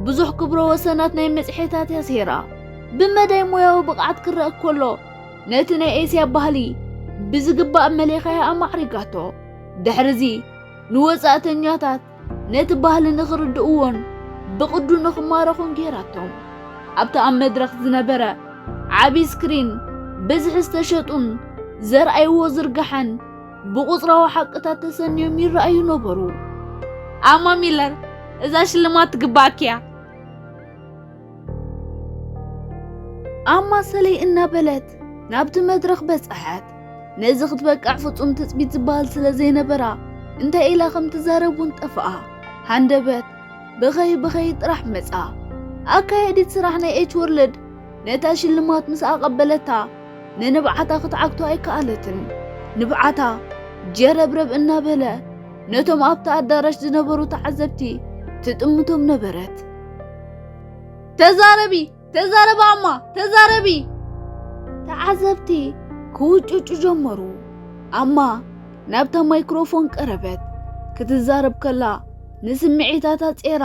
ብዙሕ ክብረ ወሰናት ናይ መጽሔታት እያ ሰይራ። ብመዳይ ሞያዊ ብቕዓት ክረአ ከሎ፣ ነቲ ናይ ኤስያ ባህሊ ብዝግባእ መሌኻያ ኣማዕሪጋቶ። ድሕርዚ ንወጻእተኛታት ነቲ ባህሊ ንኽርድእዎን ብቕዱ ንኽማረኹን ጌራቶም። ኣብቲ ኣብ መድረኽ ዝነበረ ዓቢ ስክሪን ብዝሒ ዝተሸጡን ዘርኣይዎ ዝርጋሐን ብቑጽራዊ ሓቅታት ተሰንዮም ይረኣዩ ነበሩ። ኣማ ሚለር፣ እዛ ሽልማት ትግባኣኪ እያ። ኣማ ሰለይ እናበለት ናብቲ መድረኽ በጽሐት። ነዚ ክትበቅዕ ፍጹም ትጽቢት ዝበሃል ስለ ዘይነበራ፣ እንታይ ኢላ ከም ትዛረብ እውን ጠፍኣ። ሃንደበት ብኸይ ብኸይ ጥራሕ መጻ። ኣካየዲት ስራሕ ናይ ኤች ወርልድ ነታ ሽልማት ምስ ኣቐበለታ፣ ንንብዓታ ክትዓግቶ ኣይከኣለትን። ንብዓታ ጀረብረብ እናበለ ነቶም ኣብቲ ኣዳራሽ ዝነበሩ ተዓዘብቲ ትጥምቶም ነበረት። ተዛረቢ! ተዛረቢ ኣማ! ተዛረቢ! ተዓዘብቲ ክውጭጩ ጀመሩ። ኣማ ናብታ ማይክሮፎን ቀረበት። ክትዛረብ ከላ ንስምዒታታ ጼራ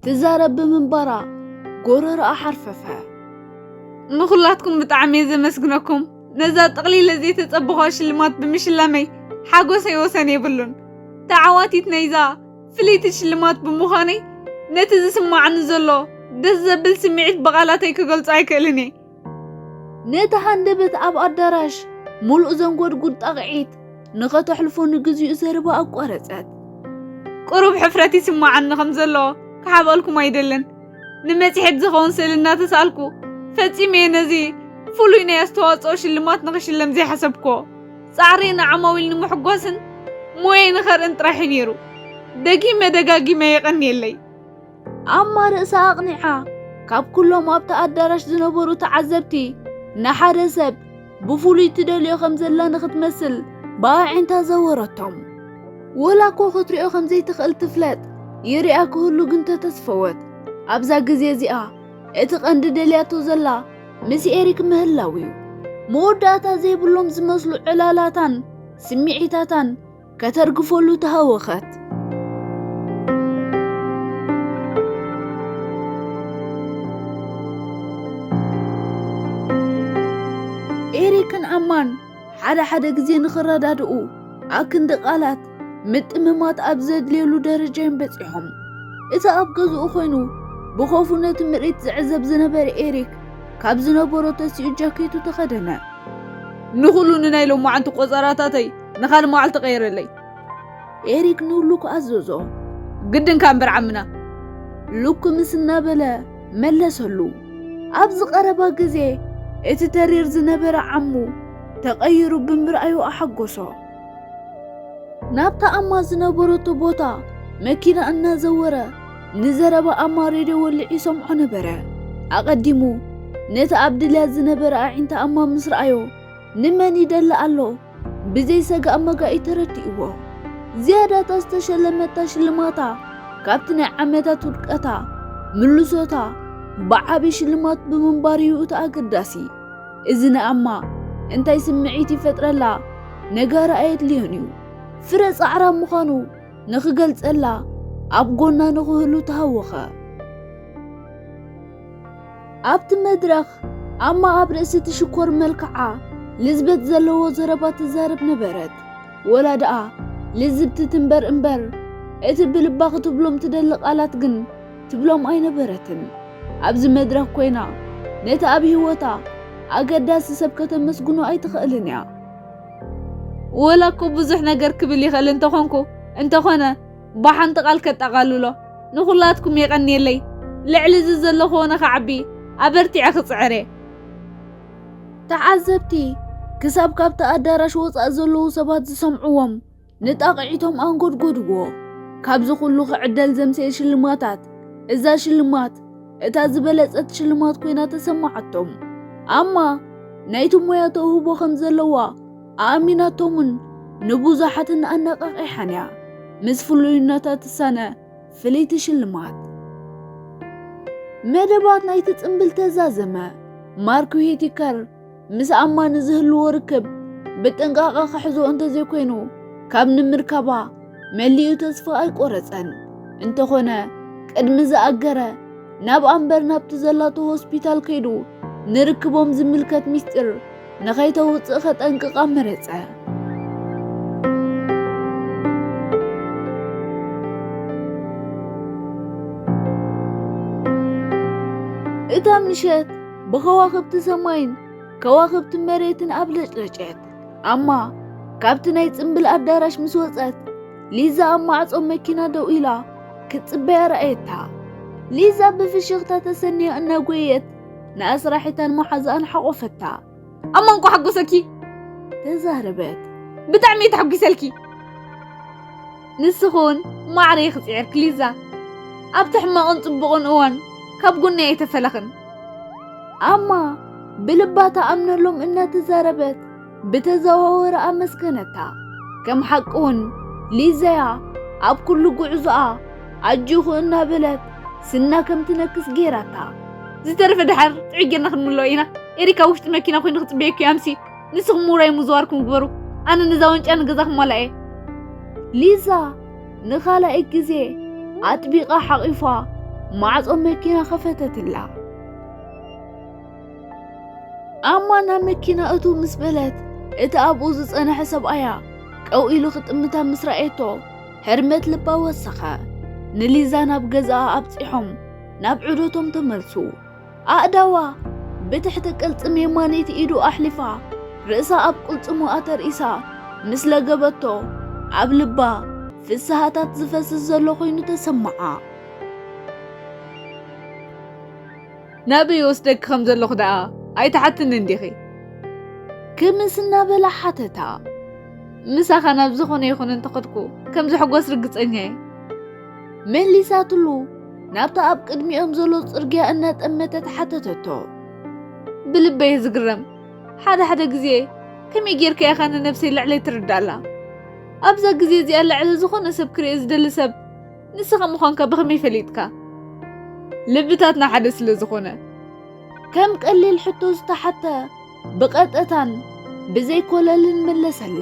ትዛረብ ብምንባራ ጎረሮኣ ሓርፈፈ። ንኹላትኩም ብጣዕሚ እየ ዘመስግነኩም። ነዛ ጠቕሊለ ዘይተጸበኾ ሽልማት ብምሽላመይ ሓጎሰይ ወሰን የብሉን። ተዓዋቲት ናይዛ ፍልይቲ ሽልማት ብምዃነይ ነቲ ዝስማዓኒ ዘሎ ደስ ዘብል ስምዒት ብቓላተይ ክገልጾ ኣይክእልን እየ። ነቲ ሃንደበት ኣብ ኣዳራሽ ምሉእ ዘንጎድጉድ ጣቕዒት ንኸተሕልፎ ንግዚኡ ዘረባ ኣቋረጸት። ቁሩብ ሕፍረት ይስማዓኒ ከም ዘሎ ክሓብኣልኩም ኣይደልን። ንመጽሔት ዝኸውን ስእሊ እናተሳእልኩ ፈጺመ እየ ነዚ ፍሉይ ናይ ኣስተዋጽኦ ሽልማት ንኽሽለም ዘይሓሰብኩዎ። ጻዕሪ ንዓማዊል ንምሕጓስን ሞየይ ንኸርእን ጥራሕ እዩ ነይሩ። ደጊመ ደጋጊመ የቐንየለይ። ኣማ ርእሳ ኣቕኒዓ፣ ካብ ኩሎም ኣብቲ ኣዳራሽ ዝነበሩ ተዓዘብቲ ንሓደ ሰብ ብፍሉይ ትደልዮ ከም ዘላ ንኽትመስል ብኣዒንታ ዘወረቶም። ወላ እኮ ክትሪኦ ከም ዘይትኽእል ትፍለጥ፣ ይሪኣ ክህሉ ግን ተተስፈወት። ኣብዛ ግዜ እዚኣ እቲ ቀንዲ ደልያቶ ዘላ ምስ ኤሪክ ምህላው እዩ። መወዳእታ ዘይብሎም ዝመስሉ ዕላላታን ስምዒታታን ከተርግፈሉ ተሃወኸት። ኤሪክን ኣማን ሓደ ሓደ ግዜ ንኽረዳድኡ ኣክንዲ ቃላት ምጥምማት ኣብ ዘድልየሉ ደረጃ እዮም በጺሖም። እቲ ኣብ ገዝኡ ኮይኑ ብኸፉ ነቲ ምርኢት ዝዕዘብ ዝነበረ ኤሪክ ካብ ዝነበሮ ተሲኡ ጃኬቱ ተኸደነ። ንኹሉ ንናይ ሎማዓንቲ ቆጸራታተይ ንኻልእ መዓልቲ ቀይረለይ። ኤሪክ ንሉክ ኣዘዞ። ግድንካ እምበር ዓምና። ሉክ ምስ እናበለ መለሰሉ። ኣብዚ ቀረባ ግዜ እቲ ተሪር ዝነበረ ዓሙ ተቐይሩ ብምርኣዩ ኣሓጎሶ። ናብታ ኣማ ዝነበረቶ ቦታ መኪና እናዘወረ ንዘረባ ኣማ ሬድዮ ወሊዑ ይሰምዖ ነበረ። ኣቐዲሙ ነቲ ኣብ ድልያት ዝነበረ ኣዒንታ ኣማ ምስ ረኣዮ ንመን ይደሊ ኣሎ ብዘይ ሰጋእ መጋኢ ተረዲእዎ። ዝያዳታ ዝተሸለመታ ሽልማታ ካብቲ ናይ ዓመታት ውድቀታ ምልሶታ ብዓቢ ሽልማት ብምንባር እዩ እቲ ኣገዳሲ። እዚ ንኣማ እንታይ ስምዒት ይፈጥረላ ነጋሪ ኣየድልዮን እዩ። ፍረ ጻዕራ ምዃኑ ንኽገልጸላ ኣብ ጎና ንኽህሉ ተሃወኸ። ኣብቲ መድረኽ ኣማ ኣብ ርእሲ እቲ ሽኮር መልክዓ ልዝበት ዘለዎ ዘረባ ትዛረብ ነበረት። ወላ ደኣ ልዝብቲ ትንበር እምበር፣ እቲ ብልባ ክትብሎም ትደሊ ቃላት ግን ትብሎም ኣይነበረትን። ኣብዚ መድረኽ ኮይና ነቲ ኣብ ህይወታ ኣገዳሲ ሰብ ከተመስግኖ ኣይትኽእልን እያ። ወላ እኮ ብዙሕ ነገር ክብል ይኽእል እንተኾንኩ፣ እንተኾነ ብሓንቲ ቃል ከጠቓልሎ፣ ንኹላትኩም የቐንየለይ። ልዕሊ እዚ ዘለኽዎ ንኽዓቢ ኣበርቲዐ ክጽዕር እየ። ተዓዘብቲ ክሳብ ካብቲ ኣዳራሽ ወጻኢ ዘለዉ ሰባት ዝሰምዕዎም ንጣቕዒቶም ኣንጎድጎድዎ። ካብዚ ኩሉ ክዕደል ዘምሰየ ሽልማታት፣ እዛ ሽልማት እታ ዝበለጸት ሽልማት ኮይና ተሰማዓቶም። ኣማ ናይቲ ሞያ ተውህቦ ከም ዘለዋ ኣእሚናቶምን ንብዙሓትን ኣነቓቒሓን እያ። ምስ ፍሉይነታ ትሳነ ፍልይቲ ሽልማት። መደባት ናይቲ ጽምብል ተዛዘመ። ማርክ ሂቲከር ምስ ኣማ ንዝህልዎ ርክብ ብጥንቃቐ ክሕዞ እንተዘይኮይኑ፣ ካብ ንምርካባ መሊኡ ተስፋ ኣይቆረጸን። እንተኾነ፣ ቅድሚ ዝኣገረ፣ ናብ ኣምበር ናብቲ ዘላቶ ሆስፒታል ከይዱ፣ ንርክቦም ዝምልከት ሚስጢር ንኸይተውጽእ ከጠንቅቓ መረጸ። እታ ምሸት ብኸዋኽብቲ ሰማይን ከዋኽብቲ መሬትን ኣብለጭለጨት። ኣማ ካብቲ ናይ ጽምብል ኣዳራሽ ምስ ወጸት፣ ሊዛ ኣብ ማዕጾ መኪና ደው ኢላ ክትጽበያ ረኣየታ። ሊዛ ብፍሽኽታ ተሰንያ እናጎየት ንኣስራሒታን መሓዛኣን ሓቖፈታ። ኣማ እንኳዕ ሓጎሰኪ! ተዛረበት። ብጣዕሚ እየ ተሓጒሰልኪ። ንስኺ እውን ማዕረ ኢኺ ጽዒርኪ ሊዛ። ኣብቲ ሕማቕን ጽቡቕን እዋን ካብ ጎነይ ኣይተፈለኽን። ኣማ ብልባ ትኣምነሎም እናተዛረበት ብተዘዋወረ ኣመስገነታ። ከም ሓቂ እውን ሊዛያ ኣብ ኩሉ ጉዕዞኣ ኣጆኺ እናበለት ስና ከም ትነክስ ገይራታ። ዝተረፈ ደሓር ጥዑይ ጌርና ክንምልኦ ኢና። ኤሪካ ውሽጢ መኪና ኮይኑ ክጽበየኪ እዩ ኣምሲ። ንስኹም ውራይ ምዝዋርኩም ግበሩ። ኣነ ነዛ ዋንጫ ንገዛ ክማላ እየ። ሊዛ ንኻልኣይ ግዜ ኣጥቢቓ ሓቒፋ ማዕጾ መኪና ከፈተትላ። ኣማ ናብ መኪና እትው ምስ በለት፣ እቲ ኣብኡ ዝጸንሐ ሰብኣያ ቀው ኢሉ ክጥምታ ምስ ረኣየቶ፣ ህርመት ልባ ወሰኸ። ንሊዛ ናብ ገዛኣ ኣብጺሖም ናብ ዑደቶም ተመልሱ። ኣእዳዋ ብትሕቲ ቅልጽም የማነይቲ ኢዱ ኣሕሊፋ፣ ርእሳ ኣብ ቅልጽሙ ኣተርኢሳ ምስ ለገበቶ፣ ኣብ ልባ ፍስሃታት ዝፈስስ ዘሎ ኮይኑ ተሰምዓ። ናበይ ወስደኪ ከም ዘለኹ ደኣ ኣይትሓትንን ዲኺ? ክምስ እናበላ ሓተታ። ምሳኻ ናብ ዝኾነ ይኹን እንተኸድኩ ከም ዝሕጎስ ርግጸኛ እየ። መሊሳትሉ ናብታ ኣብ ቅድሚኦም ዘሎ ጽርግያ እናጠመተት ሓተተቶ። ብልበይ እየ ዝግረም። ሓደ ሓደ ግዜ ከመይ ጌርካ ኢኻ ንነብሰይ ልዕለይ ትርዳላ? ኣብዛ ግዜ እዚኣ ልዕሊ ዝኾነ ሰብ ክርኢ ዝደሊ ሰብ ንስኻ ምዃንካ ብኸመይ ፈሊጥካ? ልብታትና ሓደ ስለ ዝኾነ። ከም ቀሊል ሕቶ ዝተሓተ ብቐጥታን ብዘይ ኮለልን መለሰላ።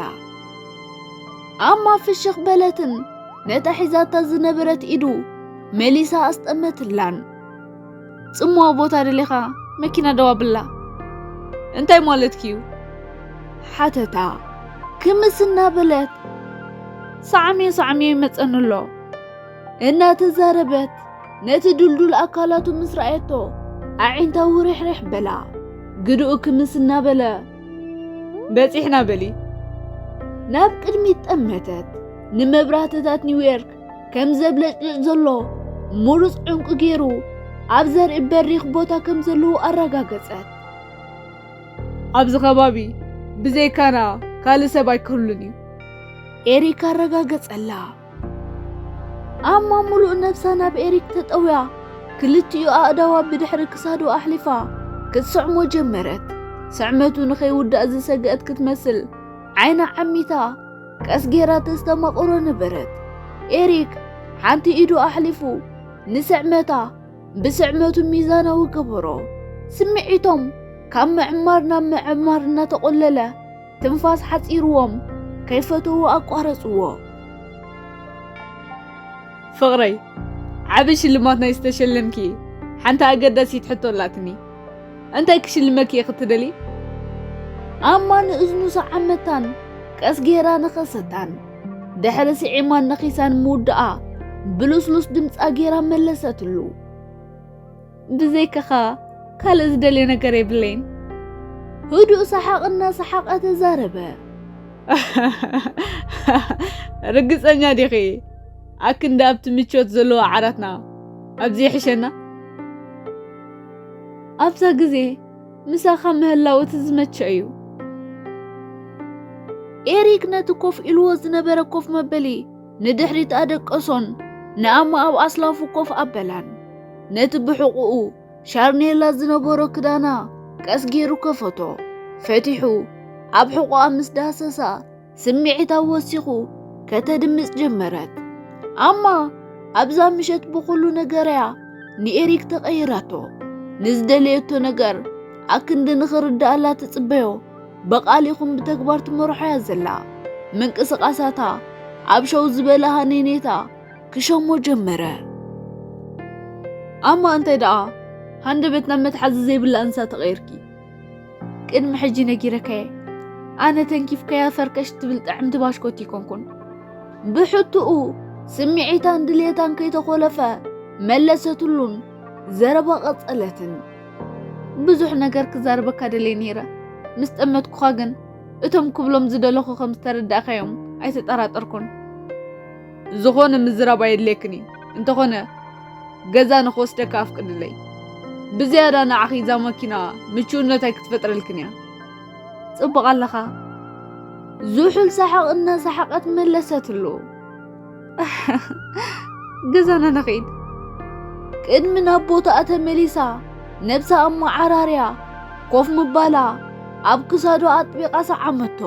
ኣማ ፍሽኽ በለትን ነታ ሒዛታ ዝነበረት ኢዱ መሊሳ ኣስጠመትላን። ጽምዋ ቦታ ደሊኻ መኪና ደው ኣብላ። እንታይ ማለትኪ እዩ? ሓተታ ክምስ እናበለት። ሳዕምዮ ሳዕምዮ ይመጸኒ ኣሎ። እናተዛረበት ነቲ ድልዱል ኣካላቱ ምስ ረኣየቶ ኣዒንታ ውርሕርሕ በላ። ግድኡ ክምስ እናበለ በጺሕና በሊ። ናብ ቅድሚት ጠመተት። ንመብራህትታት ኒውዮርክ ከም ዘብለጭልጭ ዘሎ ምሩጽ ዕንቁ ገይሩ ኣብ ዘርኢ በሪኽ ቦታ ከም ዘለዉ ኣረጋገጸት። ኣብዚ ከባቢ ብዘይካና ካልእ ሰብ ኣይክህሉን እዩ። ኤሪክ ኣረጋገጸላ። ኣማ ምሉእ ነብሳ ናብ ኤሪክ ተጠውያ፣ ክልቲኡ ኣእዳዋ ብድሕሪ ክሳዱ ኣሕሊፋ ክትስዕሞ ጀመረት። ስዕመቱ ንኸይውዳእ ዝሰግአት ክትመስል ዓይና ዓሚታ ቀስ ጌራ ተስተማቕሮ ነበረት። ኤሪክ ሓንቲ ኢዱ ኣሕሊፉ ንስዕመታ ብስዕመቱ ሚዛናዊ ገበሮ። ስምዒቶም ካብ ምዕማር ናብ ምዕማር እናተቖለለ ትንፋስ ሓጺርዎም ከይፈተዉ ኣቋረጽዎ። ፍቕረይ፣ ዓቢ ሽልማት ናይ ዝተሸለምኪ ሓንቲ ኣገዳሲት ሕቶ ኣላትኒ። እንታይ ክሽልመኪ እየ ክትደሊ? ኣማ ንእዝኑ ሰዓመታን ቀስ ጌራ ነኸሰታን። ድሕሪ ስዒማን ነኺሳን ምውድኣ ብልስሉስ ድምጻ ጌራ መለሰትሉ። ብዘይካኻ ካልእ ዝደልዮ ነገር የብለይን። ህዱእ ሰሓቕ እናሰሓቐ ተዛረበ። ርግጸኛ ዲኺ? ኣክንዲ ኣብቲ ምቾት ዘለዎ ዓራትና ኣብዚ ይሕሸና። ኣብዛ ግዜ ምሳኻ ምህላው እቲ ዝመቸ እዩ። ኤሪክ ነቲ ኮፍ ኢልዎ ዝነበረ ኮፍ መበሊ ንድሕሪት ኣደቀሶን ንኣማ ኣብ ኣስላፉ ኮፍ ኣበላን። ነቲ ብሕቑኡ ሻርኔላ ዝነበሮ ክዳና ቀስ ገይሩ ከፈቶ። ፈቲሑ ኣብ ሕቑኣ ምስ ዳሰሳ ስምዒታ ወሲኹ ከተድምጽ ጀመረት። ኣማ ኣብዛ ምሸት ብኹሉ ነገርያ ንኤሪክ ተቐይራቶ። ንዝደለየቶ ነገር ኣክንዲ ንኽርድኣላ ትጽበዮ ብቓል ይኹን ብተግባር ትመርሖያ ዘላ። ምንቅስቓሳታ ኣብ ሸው ዝበለ ሃነይነይታ ክሸሞ ጀመረ። ኣማ እንታይ ደኣ ሃንደበት ናብ መትሓዚ ዘይብላ እንሳ ተቐይርኪ። ቅድሚ ሕጂ ነጊረካየ። ኣነ ተንኪፍካያ ፈርከሽ ትብል ጥዕምቲ ባሽኮቲ ኣይኮንኩን። ብሕትኡ ስምዒታን ድሌታን ከይተኾለፈ መለሰትሉን ዘረባ ቀጸለትን። ብዙሕ ነገር ክዛረበካ ደልየ ነይረ። ምስ ጠመትኩኻ ግን እቶም ክብሎም ዝደለኹ ከም ዝተረዳእካዮም ኣይተጠራጠርኩን። ዝኾነ ምዝራብ ኣየድልየክን እዩ። እንተኾነ ገዛ ንኽወስደካ ኣፍቅድለይ። ብዝያዳ ንዓኺ እዛ መኪና ምቹእነት ኣይክትፈጥረልክን እያ። ጽቡቕ ኣለኻ። ዝሑል ሰሓቕ እናሰሓቐት መለሰትሉ። ገዛና ንኺድ። ቅድሚ ናብ ቦታኣ ተመሊሳ ነብሳ ኣመዓራርያ ኮፍ ምባላ ኣብ ክሳዱ ኣጥቢቓ ሰዓመቶ።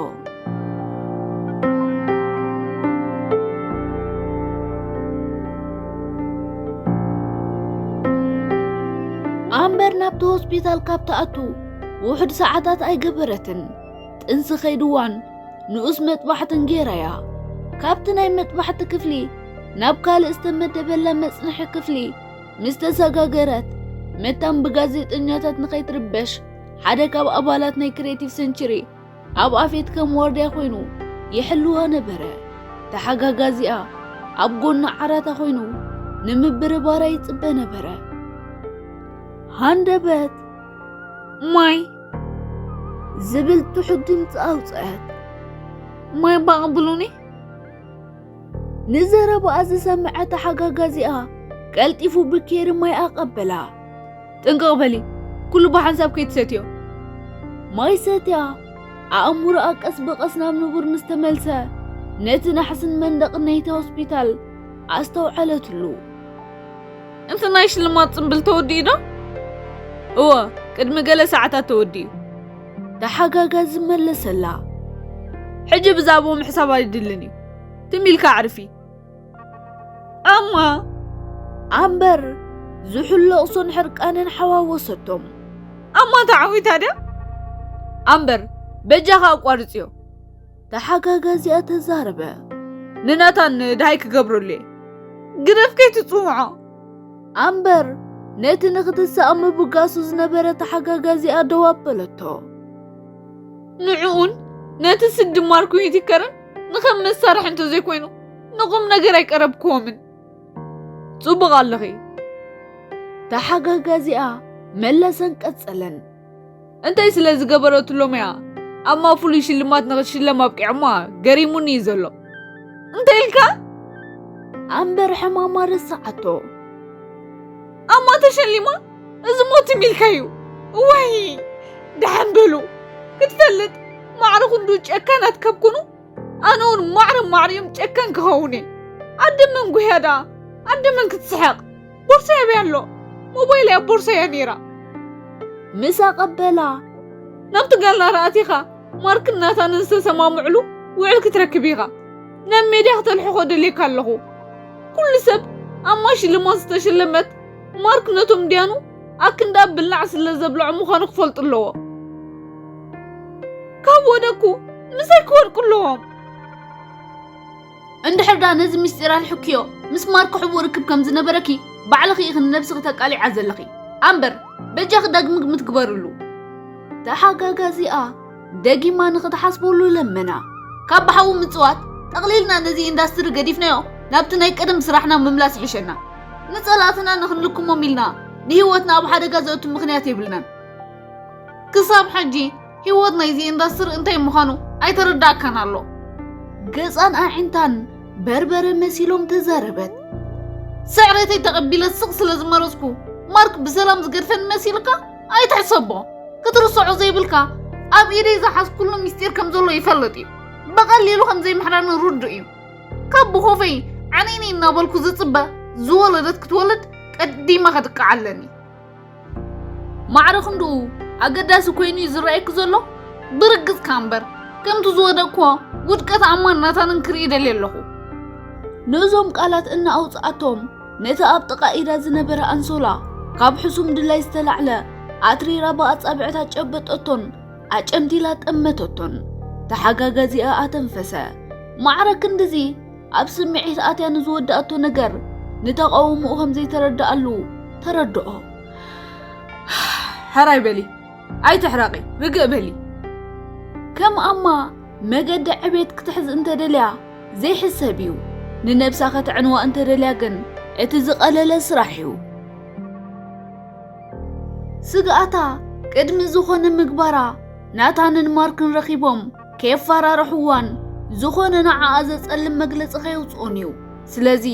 ኣምበር ናብቲ ሆስፒታል ካብ ትኣቱ ውሑድ ሰዓታት ኣይገበረትን። ጥንሲ ከይድዋን ንኡስ መጥባሕትን ጌራያ። ካብቲ ናይ መጥባሕቲ ክፍሊ ናብ ካልእ ዝተመደበላ መጽንሒ ክፍሊ ምስ ተሰጋገረት፣ መታን ብጋዜጠኛታት ንኸይትርበሽ ሓደ ካብ ኣባላት ናይ ክሬቲቭ ሰንችሪ ኣብ ኣፌት ከም ዋርድያ ኮይኑ ይሕልዋ ነበረ። ተሓጋጋዚኣ ኣብ ጎና ዓራታ ኮይኑ ንምብርባራ ይጽበ ነበረ። ሃንደበት ማይ ዝብል ትሑት ድምፂ ኣውፅአት። ማይ ባቕብሉኒ። ንዘረባኣ ዝሰምዐ ተሓጋጋዚኣ ቀልጢፉ ብኬሪ ማይ ኣቐበላ። ጥንቅቕ በሊ፣ ኩሉ ብሓንሳብ ከይትሰትዮ። ማይ ሰትያ፣ ኣእምሮኣ ቀስ ብቐስ ናብ ንቡር ምስ ተመልሰ፣ ነቲ ናሕስን መንደቕን ናይቲ ሆስፒታል ኣስተውዓለትሉ። እቲ ናይ ሽልማት ጽምብል ተወዲኡ ዶ? እወ፣ ቅድሚ ገለ ሰዓታት ተወዲኡ። ተሓጋጋዚ መለሰላ። ሕጂ ብዛዕባኡ ምሕሳብ ኣይድልን እዩ። ትም ኢልካ ኣዕርፊ። ኣማ ኣምበር ዝሑል ለቕሶን ሕርቃንን ሓዋወሰቶም። ኣማ ተዓዊታ ድያ? ኣምበር በጃኻ ኣቋርጽዮ። ተሓጋጋዚኣ ተዛረበ። ንናታን ድሃይ ክገብረሉ እየ። ግደፍ ከይትጽውዖ። ኣምበር ነቲ ንኽትስኣም ምብጋሱ ዝነበረ ተሓጋጋዚኣ ደው ኣበለቶ። ንዕኡን ነቲ ስዲ ማርኩ ዩቲከርን ንኸም መሳርሒ እንተዘይኮይኑ ንቑም ነገር ኣይቀረብክዎምን። ጽቡቕ ኣለኺ። ተሓጋጋዚኣ መለሰን ቀጸለን። እንታይ ስለ ዝገበረትሎም እያ ኣማ ፍሉይ ሽልማት ንኽትሽለም ኣብቂዖማ ገሪሙኒ እዩ ዘሎ። እንታይ ኢልካ? ኣምበር ሕማማ ረስዓቶ። ኣማ ተሸሊማ? እዚ ሞ ትም ኢልካ እዩ። ወይ ደሓን በሉ። ክትፈልጥ ማዕረ ክንዱ ጨካናት ካብ ኩኑ ኣነ እውን ማዕረ ማዕረ እዮም ጨካን ክኸውን እየ። ኣደ መን ጉህያ ደኣ? ኣደ መን ክትስሕቕ? ቦርሳይ ኣበይ ኣሎ? ሞባይለይ ኣብ ቦርሳይ እያ ነይራ። ምስ ኣቐበላ ናብቲ ጋላሪ ኣቲኻ ማርክን ናታንን ዝተሰማምዕሉ ውዕል ክትረክብ ኢኻ። ናብ ሜድያ ክተልሕኾ ደልየካ ኣለኹ። ኩሉ ሰብ ኣማ ሽልማት ዝተሸለመት ማርክ ነቶም ድያኑ ኣክንዳ ብላዕ ስለ ዘብልዖ ምዃኑ ክፈልጡ ኣለዎ። ካብ ወደኩ ምሳይ ክወድቁ ኣለዎም። እንድሕር ደኣ ነዚ ምስጢር ኣልሕክዮ፣ ምስ ማርክ ሕቡእ ርክብ ከም ዝነበረኪ ባዕልኺ ኢኺ ንነብስኺ ተቃሊዓ ዘለኺ። ኣምበር በጃኺ ዳግም ግምት ግበርሉ። ተሓጋጋዚኣ ደጊማ ንኽትሓስበሉ ለመና። ካብ ብሓዊ ምጽዋት ጠቕሊልና ነዚ ኢንዳስትሪ ገዲፍናዮ ናብቲ ናይ ቀደም ስራሕና ምምላስ ይሕሸና። ንጸላእትና ንኽንልክሞም ኢልና ንህይወትና ኣብ ሓደጋ ዘእቱ ምኽንያት የብልናን። ክሳብ ሕጂ ህይወት ናይዚ ኢንዳስትሪ እንታይ ምዃኑ ኣይተረዳእካን ኣሎ። ገጻን ኣዒንታን በርበረ መሲሎም ተዛረበት። ስዕረተይ ተቐቢለ ስቕ ስለ ዝመረጽኩ ማርክ ብሰላም ዝገድፈን መሲልካ ኣይትሕሰቦ። ክትርስዖ ዘይብልካ ኣብ ኢደይ ዝሓዝኩሉ ምስጢር ከም ዘሎ ይፈልጥ እዩ። ብቐሊሉ ከም ዘይምሕረኒ ርዱእ እዩ። ካብ ብኾፈይ ዓነይነይ እናበልኩ ዝጽበ ዝወለደት ክትወልድ ቀዲማ ከድቅዓ ኣለኒ። ማዕረ ክንድኡ ኣገዳሲ ኮይኑ እዩ ዝረኣየኪ ዘሎ? ብርግጽካ እምበር ከምቲ ዝወደቅክዎ ውድቀት ኣማን ናታንን ክርኢ ደልየ ኣለኹ። ነዞም ቃላት እናኣውጽኣቶም ነቲ ኣብ ጥቓ ኢዳ ዝነበረ ኣንሶላ ካብ ሕሱም ድላይ ዝተላዕለ ኣትሪራ ብኣጻብዕታ ጨበጠቶን ኣጨምቲላ ጠመተቶን። ተሓጋጋዚኣ ኣተንፈሰ። ማዕረ ክንድዚ ኣብ ስምዒት ኣትያ ንዝወዳእቶ ነገር ንተቓውሞኡ ከም ዘይተረድኣሉ ተረድኦ። ሕራይ በሊ፣ ኣይትሕረቒ፣ ርግእ በሊ። ከም ኣማ መገዲ ዕቤት ክትሕዝ እንተደልያ ዘይሕሰብ እዩ። ንነብሳ ከተዕንዋ እንተደልያ ግን እቲ ዝቐለለ ስራሕ እዩ። ስግኣታ ቅድሚ ዝኾነ ምግባራ ናታንን ማርክን ረኺቦም ከየፈራርሕዋን ዝኾነ ንዓኣ ዘጸልም መግለጺ ከየውጽኡን እዩ። ስለዚ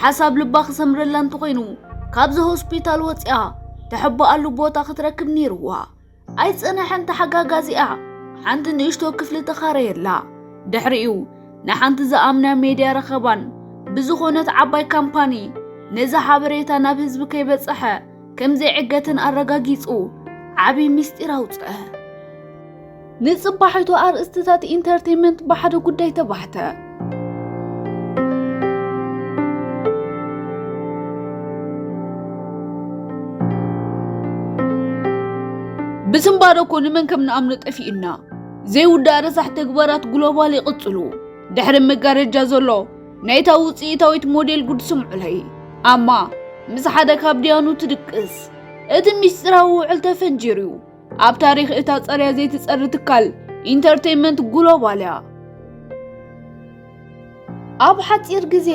ሓሳብ ልባ ክሰምረላ እንተኾይኑ ካብዚ ሆስፒታል ወጺኣ ተሕብኣሉ ቦታ ክትረክብ ነይርዋ። ኣይጸነሐን ተሓጋጋዚኣ ሓንቲ ንእሽቶ ክፍሊ ተኻረየላ። ድሕሪኡ ንሓንቲ ዝኣምና ሜድያ ረኸባን ብዝኾነት ዓባይ ካምፓኒ ነዚ ሓበሬታ ናብ ህዝቢ ከይበጸሐ ከም ዘይዕገትን ኣረጋጊጹ ዓቢ ምስጢር ኣውጽአ። ንጽባሒቱ ኣርእስትታት ኢንተርቴይመንት ብሓደ ጉዳይ ተባሕተ። ብስንባደ እኮ ንመን ከም ንኣምኖ ጠፊኡና። ዘይውዳእ ረሳሕ ተግባራት ግሎባል ይቕጽሉ። ድሕሪ መጋረጃ ዘሎ ናይታ ውጽኢታዊት ሞዴል ጉድ ስምዑለይ። ኣማ ምስ ሓደ ካብ ድያኑ ትድቅስ። እቲ ምስጢራዊ ውዕል ተፈንጂሩ እዩ። ኣብ ታሪኽ እታ ጸርያ ዘይትጸሪ ትካል ኢንተርቴይመንት ግሎባል እያ። ኣብ ሓጺር ግዜ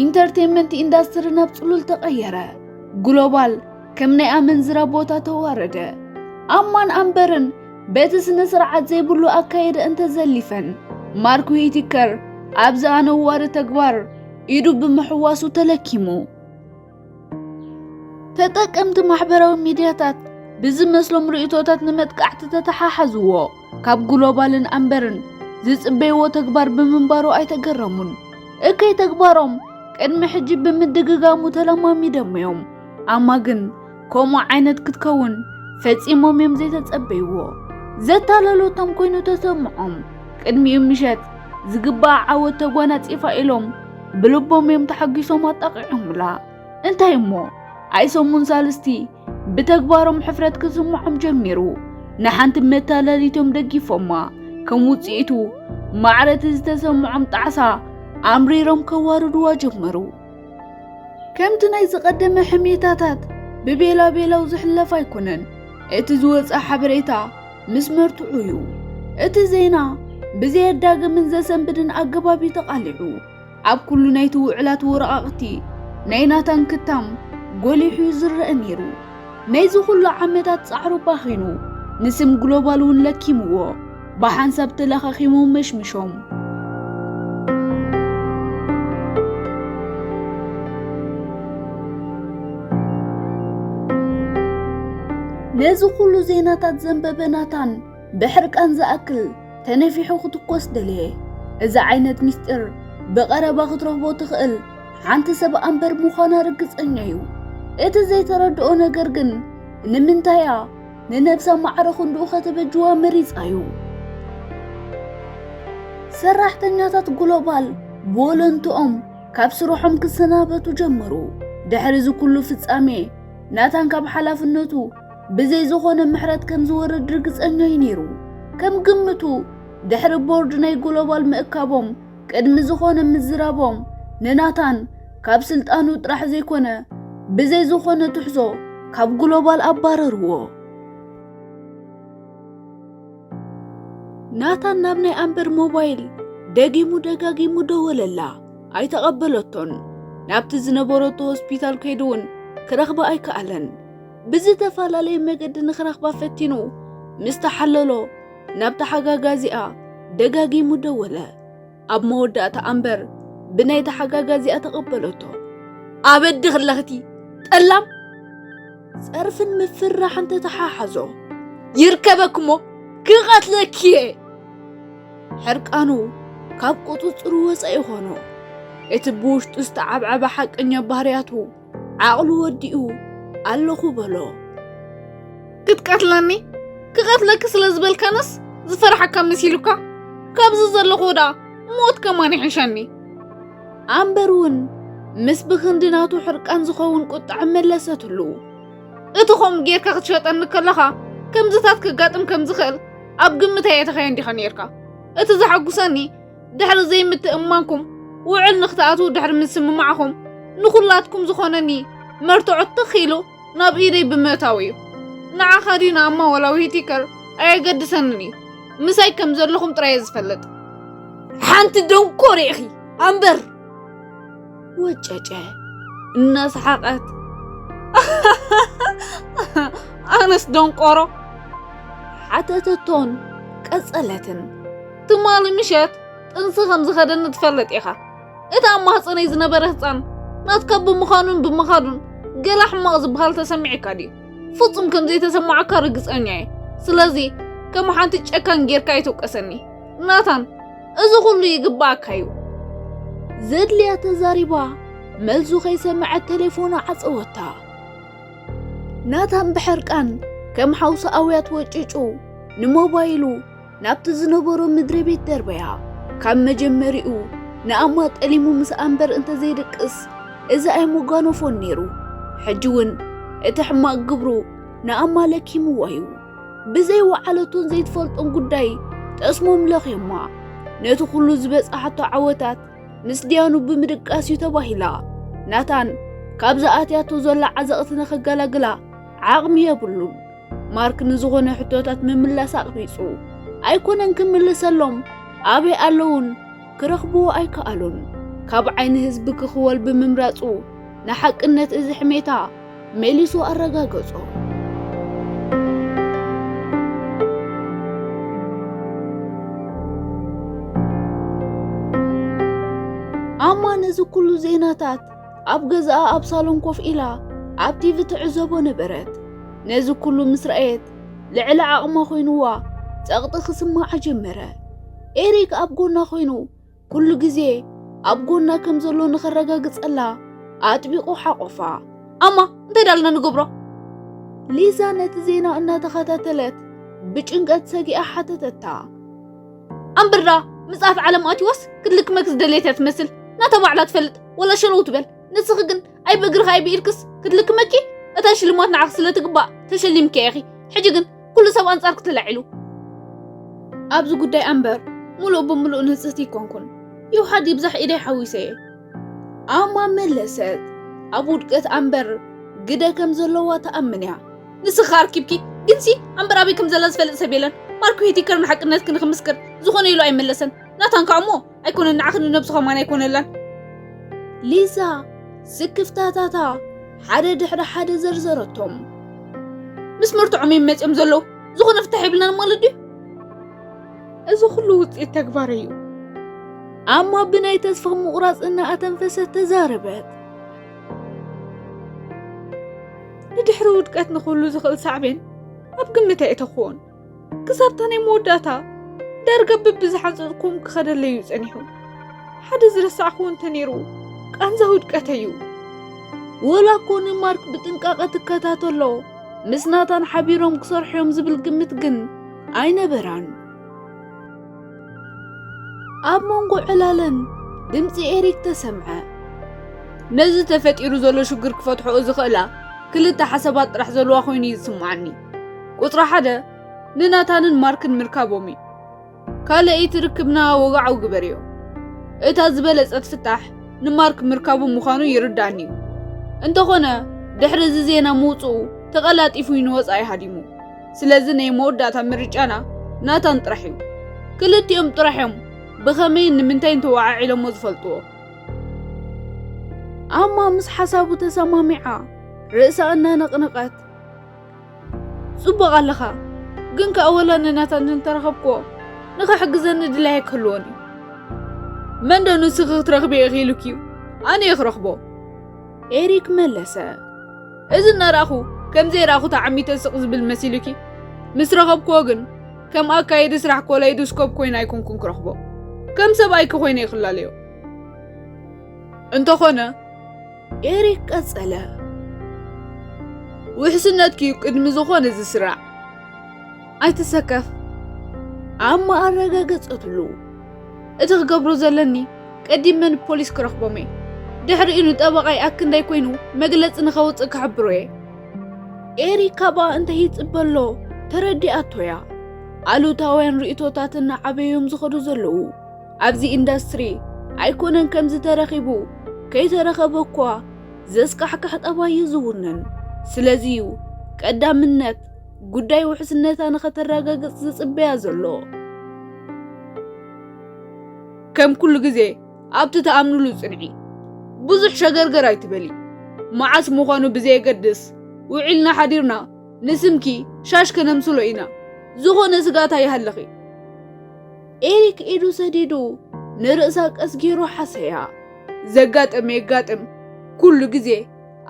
ኢንተርቴይመንት ኢንዳስትሪ ናብ ጽሉል ተቐየረ። ግሎባል ከም ናይ ኣመንዝራ ቦታ ተዋረደ። ኣማን ኣምበርን በቲ ስነ ስርዓት ዘይብሉ ኣካየደ እንተዘሊፈን፣ ማርክ ዊቲከር ኣብዚ ኣነዋሪ ተግባር ኢዱ ብምሕዋሱ ተለኪሙ። ተጠቀምቲ ማሕበራዊ ሚድያታት ብዝመስሎም ርእይቶታት ንመጥቃዕቲ ተተሓሓዝዎ። ካብ ግሎባልን ኣምበርን ዝጽበይዎ ተግባር ብምንባሩ ኣይተገረሙን። እከይ ተግባሮም ቅድሚ ሕጂ ብምድግጋሙ ተለማሚዶም እዮም። ኣማ ግን ከምኡ ዓይነት ክትከውን ፈጺሞም እዮም ዘይተጸበይዎ። ዘታለለቶም ኮይኑ ተሰምዖም። ቅድሚኡ ምሸት ዝግባእ ዓወት ተጓናጺፋ ኢሎም ብልቦም እዮም ተሓጒሶም ኣጣቒዖምላ። እንታይ እሞ ኣይሰሙን ሳልስቲ ብተግባሮም ሕፍረት ክስምዖም ጀሚሩ። ንሓንቲ መታለሊቶም ደጊፎማ። ከም ውጽኢቱ ማዕረቲ ዝተሰምዖም ጣዕሳ ኣምሪሮም ከዋርድዋ ጀመሩ። ከምቲ ናይ ዝቐደመ ሕሜታታት ብቤላ ቤላው ዝሕለፍ ኣይኮነን። እቲ ዝወጸ ሓበሬታ ምስ መርትዑ እዩ። እቲ ዜና ብዘየዳግምን ዘሰንብድን ኣገባብ እዩ ተቓሊዑ። ኣብ ኩሉ ናይቲ ውዕላት ወረቓቕቲ ናይ ናታን ክታም ጎሊሑ እዩ ዝረአ ነይሩ። ናይዚ ኩሉ ዓመታት ጻዕሩ ባኺኑ፣ ንስም ግሎባል እውን ለኪምዎ፣ ብሓንሳብ ተለኻኺሞም መሽምሾም። ነዚ ኩሉ ዜናታት ዘንበበ ናታን ብሕርቃን ዝኣክል ተነፊሑ ክትኮስ ደለየ። እዚ ዓይነት ምስጢር ብቐረባ ክትረኽቦ ትኽእል ሓንቲ ሰብ ኣምበር ምዃና ርግጸኛ እዩ። እቲ ዘይተረድኦ ነገር ግን ንምንታያ ንነብሳ ማዕረ ክንድኡ ከተበጅዋ መሪጻ እዩ። ሰራሕተኛታት ግሎባል ብወለንትኦም ካብ ስርሖም ክሰናበቱ ጀመሩ። ድሕሪ እዚ ኩሉ ፍጻሜ ናታን ካብ ሓላፍነቱ ብዘይ ዝኾነ ምሕረት ከም ዝወርድ ርግጸኛ እዩ ነይሩ። ከም ግምቱ ድሕሪ ቦርድ ናይ ግሎባል ምእካቦም ቅድሚ ዝኾነ ምዝራቦም ንናታን ካብ ስልጣኑ ጥራሕ ዘይኮነ ብዘይ ዝኾነ ትሕዞ ካብ ግሎባል ኣባረርዎ። ናታን ናብ ናይ ኣምበር ሞባይል ደጊሙ ደጋጊሙ ደወለላ። ኣይተቐበለቶን። ናብቲ ዝነበረቶ ሆስፒታል ከይዱ እውን ክረኽባ ኣይከኣለን። ብዝተፈላለየ መገዲ ንኽረኽባ ፈቲኑ ምስ ተሓለሎ፣ ናብ ተሓጋጋዚኣ ደጋጊሙ ደወለ። ኣብ መወዳእታ ኣምበር ብናይ ተሓጋጋዚኣ ተቐበለቶ። ኣበዲ ክለኽቲ ጠላም! ጸርፍን ምፍርራሕን ተተሓሓዞ። ይርከበክሞ ክቐትለኪ እየ! ሕርቃኑ ካብ ቁጽጽሩ ወጻኢ ኾኖ። እቲ ብውሽጡ ዝተዓብዓበ ሓቀኛ ባህርያቱ ዓቕሉ ወዲኡ ኣለኹ በሎ። ክትቀትለኒ? ክቐትለኪ ስለ ዝበልካንስ ዝፈርሓካ መሲሉካ? ካብዚ ዘለኹ ደኣ ሞት ከማን ይሕሸኒ። ኣምበር እውን ምስ ብኽንዲ ናቱ ሕርቃን ዝኸውን ቁጥዐ መለሰትሉ። እቲ ኸም ጌርካ ክትሸጠኒ ከለኻ ከምዝታት ከጋጥም ከም ዝኽእል ኣብ ግምት ኣየእተኻዮን ዲኻ ኔርካ? እቲ ዘሐጉሰኒ ድሕሪ ዘይምትእምማንኩም ውዕል ንኽትኣትዉ ድሕሪ ምስምማዕኹም ንኹላትኩም ዝኾነኒ መርትዖ ትኽ ኢሉ ናብ ኢደይ ብምእታው እዩ። ንዓኻ ድዩ ንኣማ ወላ ዊሂቲከር ኣየገድሰንን እዩ። ምሳይ ከም ዘለኹም ጥራይ እየ ዝፈልጥ። ሓንቲ ደንቆሮ ኢኺ ኣምበር! ወጨጨ እናሰሓቐት። ኣነስ ደንቆሮ? ሓተተቶን ቀጸለትን። ትማሊ ምሸት ጥንሲ ከም ዝኸደኒ ትፈልጥ ኢኻ። እቲ ኣብ ማህጸነይ ዝነበረ ህጻን ናትካ ብምዃኑን ብምኻዱን ገላ ሕማቕ ዝበሃል ተሰሚዕካ ድዩ? ፍጹም ከም ዘይተሰማዓካ ርግጸኛ እየ። ስለዚ ከም ሓንቲ ጨካን ጌርካ ኣይትውቀሰኒ። ናታን፣ እዚ ኩሉ ይግባኣካ እዩ። ዘድልያ ተዛሪባ፣ መልሱ ከይሰመዐት ቴሌፎና ዓጸወታ። ናታን ብሕርቃን ከም ሓውሲ ኣውያት ወጭጩ ንሞባይሉ ናብቲ ዝነበሮ ምድሪ ቤት ደርበያ። ካብ መጀመሪኡ ንኣማ ጠሊሙ ምስ ኣምበር እንተዘይድቅስ፣ እዚ ኣይምጓነፎን ነይሩ። ሕጂ እውን እቲ ሕማቕ ግብሩ ንኣማ ለኪምዋ እዩ። ብዘይ ወዓለቶን ዘይትፈልጦን ጉዳይ ጠስሞም ለኽዮማ። ነቲ ኩሉ ዝበጻሓቶ ዓወታት ምስ ድያኑ ብምድቃስ እዩ ተባሂላ። ናታን ካብዛ ኣትያቶ ዘላ ዓዘቕቲ ንኽገላግላ ዓቕሚ የብሉን። ማርክ ንዝኾነ ሕቶታት ምምላስ ኣቕቢጹ። ኣይኮነን ክምልሰሎም፣ ኣበይ ኣለዉን ክረኽብዎ ኣይከኣሉን። ካብ ዓይኒ ህዝቢ ክኽወል ብምምራጹ ንሓቅነት እዚ ሕሜታ መሊሱ ኣረጋገጾ። ኣማ ነዚ ኩሉ ዜናታት ኣብ ገዛኣ ኣብ ሳሎን ኮፍ ኢላ ኣብ ቲቪ ትዕዘቦ ነበረት። ነዚ ኩሉ ምስ ረኣየት ልዕሊ ዓቕማ ኮይንዋ ጸቕጢ ክስምዓ ጀመረ። ኤሪክ ኣብ ጎና ኮይኑ ኩሉ ግዜ ኣብ ጎና ከም ዘሎ ንኸረጋግጸላ ኣጥቢቑ ሓቖፋ። ኣማ፣ እንታይ ዳልና ንገብሮ? ሊዛ ነቲ ዜና እናተኸታተለት ብጭንቀት ሰጊኣ ሓተተታ። ኣምበር ደኣ ምጽኣት ዓለም ኣትይዋስ ክትልክመኪ ዝደለየት እያ ትመስል። ናታ ባዕላ ትፈልጥ፣ ወላ ሸለው ትበል። ንስኺ ግን ኣይ ብእግርኺ ኣይ ብኢድክስ ክትልክመኪ፣ እታ ሽልማት ንዓኺ ስለ ትግባእ ተሸሊምኪ ኢኺ። ሕጂ ግን ኩሉ ሰብ ኣንጻርኪ ተላዒሉ። ኣብዚ ጉዳይ ኣምበር ምሉእ ብምሉእ ንጽህቲ ኣይኮንኩን። ይውሓድ ይብዛሕ ኢደይ ሓዊሰ እየ። ኣማ መለሰት። ኣብ ውድቀት ኣምበር ግደ ከም ዘለዋ ትኣምን እያ። ንስኺ ኣርኪብኪ፣ ግንሲ ኣምበር ኣበይ ከም ዘላ ዝፈልጥ ሰብ የለን። ማርክ ሄቲከር ንሓቅነትኪ ንኽምስክር ዝኾነ ኢሉ ኣይመለሰን። ናታን ከኣ እሞ ኣይኮነን፣ ንዓኺ ንነብሱ ኸማን ኣይኮነላን። ሊዛ ስክፍታታታ ሓደ ድሕሪ ሓደ ዘርዘረቶም። ምስ መርትዖም እዮም መጺኦም ዘለዉ። ዝኾነ ፍታሕ የብልናን ማለት ድዩ? እዚ ኩሉ ውጽኢት ተግባረይ እዩ። ኣማ ብናይ ተስፋ ምቑራጽ እናኣተንፈሰት ተዛረበት። ንድሕሪ ውድቀት ንኽህሉ ዝኽእል ሳዕቤን ኣብ ግምት ኣየእተኽዎን። ክሳብታ ናይ መወዳእታ ዳርጋ በብዝሓንጸጽኩም ክኸደለይ እዩ ጸኒሑ። ሓደ ዝረሳዕክዎ እንተ ነይሩ፣ ቃንዛ ውድቀተይ እዩ። ወላ እኮ ንማርክ ብጥንቃቐ ትከታተሎ፣ ምስ ናታን ሓቢሮም ክሰርሑ እዮም ዝብል ግምት ግን ኣይነበራን። ኣብ መንጎ ዕላለን ድምጺ ኤሪክ ተሰምዐ። ነዚ ተፈጢሩ ዘሎ ሽግር ክፈትሖ ዝኽእላ ክልተ ሓሳባት ጥራሕ ዘለዋ ኮይኑ እዩ ዝስምዓኒ። ቁጽሪ ሓደ ንናታንን ማርክን ምርካቦም እዩ። ካልኣይቲ ርክብና ወግዓዊ ግበርዮ። እታ ዝበለጸት ፍታሕ ንማርክ ምርካቡ ምዃኑ ይርዳኒ እዩ። እንተኾነ ድሕሪ እዚ ዜና ምውጽኡ ተቐላጢፉ እዩ ንወጻኢ ሃዲሙ። ስለዚ ናይ መወዳእታ ምርጫና ናታን ጥራሕ እዩ። ክልቲኦም ጥራሕ እዮም ብኸመይን ንምንታይን ተወዓዒሎሞ ዝፈልጥዎ። ኣማ ምስ ሓሳቡ ተሰማሚዓ ርእሳ እናነቕነቐት፣ "ጽቡቕ ኣለኻ፣ ግን ከኣ ወላ ንናታን እንተረኸብክዎ ንኽሕግዘኒ ድላይ ኣይክህልዎን እዩ። መን ዶ ንስኺ ክትረኽቢ ኢኺ ኢሉኪ እዩ? ኣነ እየ ክረኽቦ?" ኤሪክ መለሰ። "እዚ እናረኣኹ ከም ዘይረኣኹ ተዓሚተ ስቕ ዝብል መሲሉኪ? ምስ ረኸብክዎ ግን ከም ኣካየዲ ስራሕ ኮለይዶስኮፕ ኮይነ ኣይኮንኩን ክረኽቦ። ከም ሰብ ኣይኪ ኮይነ እየ ክላለዮ። እንተኾነ" ኤሪክ ቀጸለ፣ "ውሕስነትኪ እዩ ቅድሚ ዝኾነ ዝስራዕ። ኣይትሰከፍ" ኣማ ኣረጋገጸትሉ። "እቲ ክገብሮ ዘለኒ ቀዲመ ንፖሊስ ክረኽቦም እየ። ድሕሪኡ ንጠበቓይ ኣክንዳይ ኮይኑ መግለጺ ንኸውጽእ ክሕብሮ እየ።" ኤሪክ ካብኣ እንታይ ይጽበ ኣሎ ተረዲኣቶ እያ። ኣሉታውያን ርእይቶታት እናዓበዮም ዝኸዱ ዘለዉ ኣብዚ ኢንዳስትሪ ኣይኮነን ከምዚ ተረኺቡ፣ ከይተረኸበ እኳ ዘስካሕክሕ ጠባይ እዩ ዝውንን። ስለዚ እዩ ቀዳምነት ጉዳይ ውሕስነታ ንኸተረጋግጽ ዝጽበያ ዘሎ። ከም ኩሉ ግዜ ኣብቲ ትኣምንሉ ጽንዒ። ብዙሕ ሸገርገር ኣይትበሊ። መዓስ ምዃኑ ብዘየገድስ፣ ውዒልና ሓዲርና ንስምኪ ሻሽ ከነምስሎ ኢና። ዝኾነ ስግኣት ኣይሃልኺ። ኤሪክ ኢዱ ሰዲዱ ንርእሳ ቀስ ገይሩ ሓሰያ። ዘጋጠመ የጋጥም፣ ኩሉ ግዜ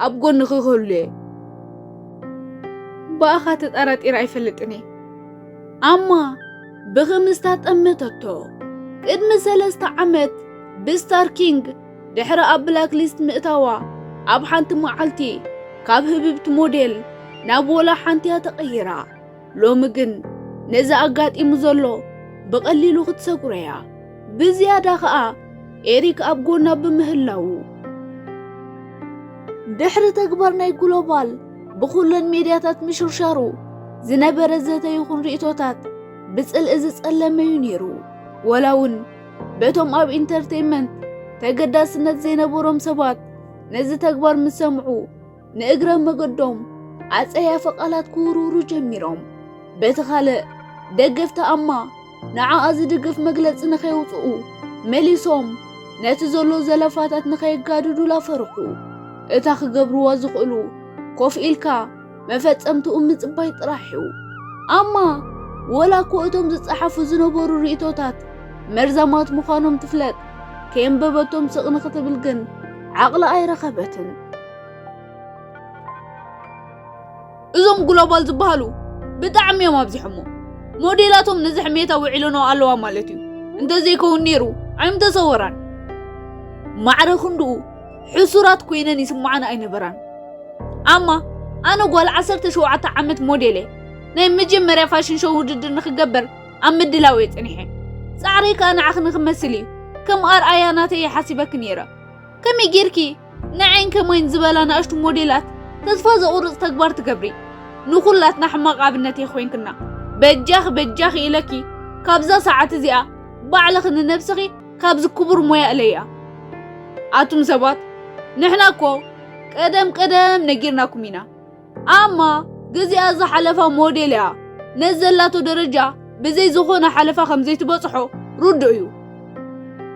ኣብ ጎንኺ ክህሉ እየ። ብኣኻ ተጠራጢረ ኣይፈልጥን እየ። ኣማ ብኽምስታ ጠመተቶ። ቅድሚ ሰለስተ ዓመት ብስታር ኪንግ ድሕሪ ኣብ ብላክ ሊስት ምእታዋ፣ ኣብ ሓንቲ መዓልቲ ካብ ህብብቲ ሞዴል ናብ ወላ ሓንቲያ ተቐይራ። ሎሚ ግን ነዚ ኣጋጢሙ ዘሎ ብቐሊሉ ክትሰጉሮ እያ። ብዝያዳ ኸኣ ኤሪክ ኣብ ጎና ብምህላዉ። ድሕሪ ተግባር ናይ ግሎባል ብኹለን ሜድያታት ምሽርሻሩ ዝነበረ ዘተ ይኹን ርእይቶታት ብጽልኢ ዝጸለመ እዩ ነይሩ። ወላ እውን በቶም ኣብ ኢንተርቴይንመንት ተገዳስነት ዘይነበሮም ሰባት ነዚ ተግባር ምስ ሰምዑ ንእግረ መገዶም ኣጸያፊ ቃላት ክውርውሩ ጀሚሮም። በቲ ካልእ ደገፍቲ ኣማ ንዓኣ ዝድግፍ መግለጺ ንኸየውጽኡ መሊሶም ነቲ ዘሎ ዘለፋታት ንኸየጋድዱላ ፈርሑ። እታ ክገብርዋ ዝኽእሉ ኮፍ ኢልካ መፈጸምትኡ ምጽባይ ጥራሕ እዩ። ኣማ ወላ እኮ እቶም ዝጸሓፉ ዝነበሩ ርእይቶታት መርዛማት ምዃኖም ትፍለጥ፣ ከየንበበቶም ስቕ ንኽትብል ግን ዓቕሊ ኣይረኸበትን። እዞም ግሎባል ዝበሃሉ ብጣዕሚ እዮም ኣብዚሖሞ። ሞዴላቶም ነዚ ሕሜታ ውዒሎኖ ኣለዋ ማለት እዩ። እንተዘይከውን ነይሩ ኣይምተሰወራን። ማዕረ ክንድኡ ሕሱራት ኮይነን ይስምዓን ኣይነበራን። ኣማ ኣነ ጓል ዓሰርተ ሸውዓተ ዓመት ሞዴል እየ። ናይ መጀመርያ ፋሽን ሾው ውድድር ንክገበር ኣብ ምድላው እየ ጸኒሐ። ጻዕረይ ከኣ ንዓኺ ንክመስል እዩ። ከም ኣርኣያ ናተይ እየ ሓሲበኪ ነይረ። ከመይ ጌርኪ ንዓይን ከማይን ዝበላ ንኣሽቱ ሞዴላት ተስፋ ዘቑርጽ ተግባር ትገብሪ? ንኹላትና ሕማቕ ኣብነት እየ ኮይንክና። በጃኺ በጃኺ ኢለኪ ካብዛ ሰዓት እዚኣ ባዕልኺ ንነብስኺ ካብዚ ክቡር ሞያ እለያ። ኣቱም ሰባት ንሕና እኮ ቀደም ቀደም ነጊርናኩም ኢና። ኣማ ግዚኣ ዝሓለፋ ሞዴል እያ። ነዚ ዘላቶ ደረጃ ብዘይ ዝኾነ ሓለፋ ከም ዘይትበጽሖ ርዱእ እዩ።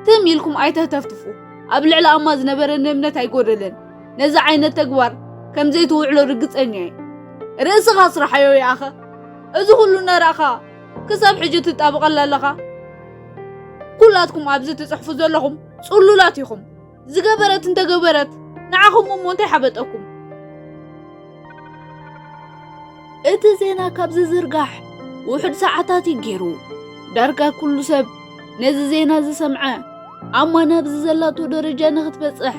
ትም ኢልኩም ኣይተህተፍትፉ። ኣብ ልዕሊ ኣማ ዝነበረኒ እምነት ኣይጎደለን። ነዚ ዓይነት ተግባር ከም ዘይትውዕሎ ርግጸኛ እየ። ርእስኻ ኣስርሓዮ ይኣኸ። እዚ ኩሉ እናረኣኻ ክሳብ ሕጂ ትጣበቐላ ኣለኻ? ኩላትኩም ኣብዚ ትጽሕፉ ዘለኹም ጽሉላት ኢኹም። ዝገበረት እንተገበረት ንዓኹም እሞ እንታይ ሓበጠኩም? እቲ ዜና ካብ ዝዝርጋሕ ውሑድ ሰዓታት እዩ ገይሩ። ዳርጋ ኩሉ ሰብ ነዚ ዜና ዝሰምዐ ኣማ ናብዚ ዘላቶ ደረጃ ንኽትበጽሕ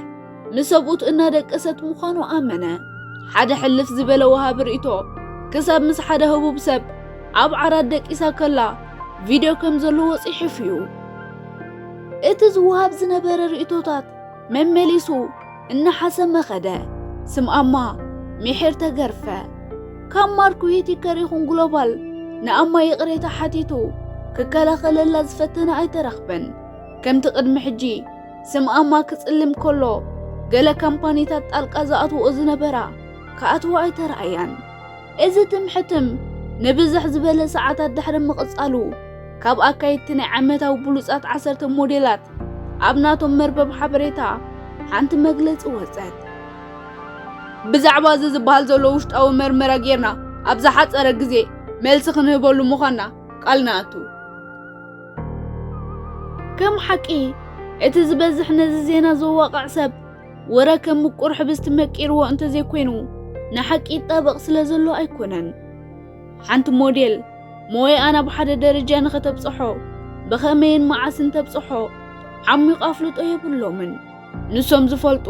ምስ ሰብኡት እናደቀሰት ምዃኑ ኣመነ። ሓደ ሕልፍ ዝበለ ወሃቢ ርእይቶ ክሳብ ምስ ሓደ ህቡብ ሰብ ኣብ ዓራት ደቂሳ ከላ ቪድዮ ከም ዘለዎ ጽሒፉ እዩ። እቲ ዝወሃብ ዝነበረ ርእይቶታት መመሊሱ እናሓሰመ ኸደ። ስም ኣማ ምሒር ተገርፈ። ካብ ማርክ ዊቲከር ይኹን ግሎባል ንኣማ ይቕሬታ ሓቲቱ ክከላኸለላ ዝፈተነ ኣይተረኽበን። ከምቲ ቅድሚ ሕጂ ስም ኣማ ክጽልም ከሎ ገለ ካምፓኒታት ጣልቃ ዝኣትውኦ ዝነበራ ክኣትዋ ኣይተረኣያን። እዚ ትምሕትም ንብዝሕ ዝበለ ሰዓታት ድሕሪ ምቕጻሉ፣ ካብ ኣካየድቲ ናይ ዓመታዊ ብሉጻት ዓሰርተ ሞዴላት ኣብ ናቶም መርበብ ሓበሬታ ሓንቲ መግለጺ ወጸት። ብዛዕባ እዚ ዝበሃል ዘሎ ውሽጣዊ መርመራ ጌርና ኣብ ዝሓጸረ ግዜ መልሲ ክንህበሉ ምዃንና ቃል ንኣቱ። ከም ሓቂ እቲ ዝበዝሕ ነዚ ዜና ዘዋቕዕ ሰብ ወረ ከም ምቁር ሕብስቲ መቂርዎ እንተዘይኮይኑ ንሓቂ ይጣበቕ ስለ ዘሎ ኣይኮነን። ሓንቲ ሞዴል ሞያኣ ናብ ሓደ ደረጃ ንኸተብጽሖ ብኸመይን መዓስን ተብጽሖ ዓሚቕ ኣፍልጦ የብሎምን። ንሶም ዝፈልጡ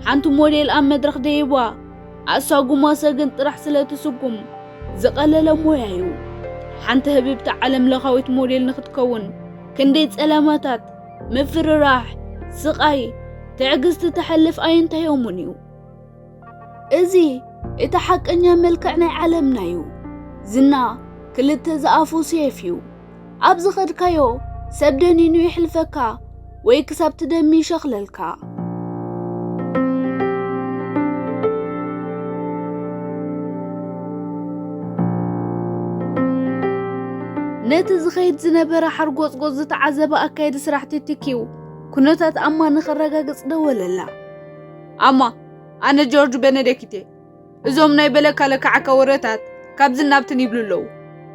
ሓንቲ ሞዴል ኣብ መድረኽ ደይባ ኣሳጉማ ሰገን ጥራሕ ስለ ትስጉም ዝቐለለ ሞያ እዩ። ሓንቲ ህብብቲ ዓለም ለኻዊት ሞዴል ንኽትከውን ክንደይ ጸለማታት፣ ምፍርራሕ፣ ስቓይ፣ ትዕግስቲ ተሕልፍ ኣየንታዮምን እዩ። እዚ እቲ ሓቀኛ መልክዕ ናይ ዓለምና እዩ። ዝና ክልተ ዝኣፉ ሴፍ እዩ። ኣብ ዝኸድካዮ ሰብ ደኒኑ ይሕልፈካ ወይ ክሳብ ትደሚ ይሸኽለልካ። ነቲ ዝኸይድ ዝነበረ ሓርጎጽጎጽ ዝተዓዘበ ኣካየዲ ስራሕ ቲቲኪው ኩነታት ኣማ ንኸረጋግጽ ደወለላ። ኣማ፣ ኣነ ጆርጅ በነደኪት እየ። እዞም ናይ በለካ ለካዓካ ወረታት ካብዝን ናብትን ይብሉ ኣለዉ።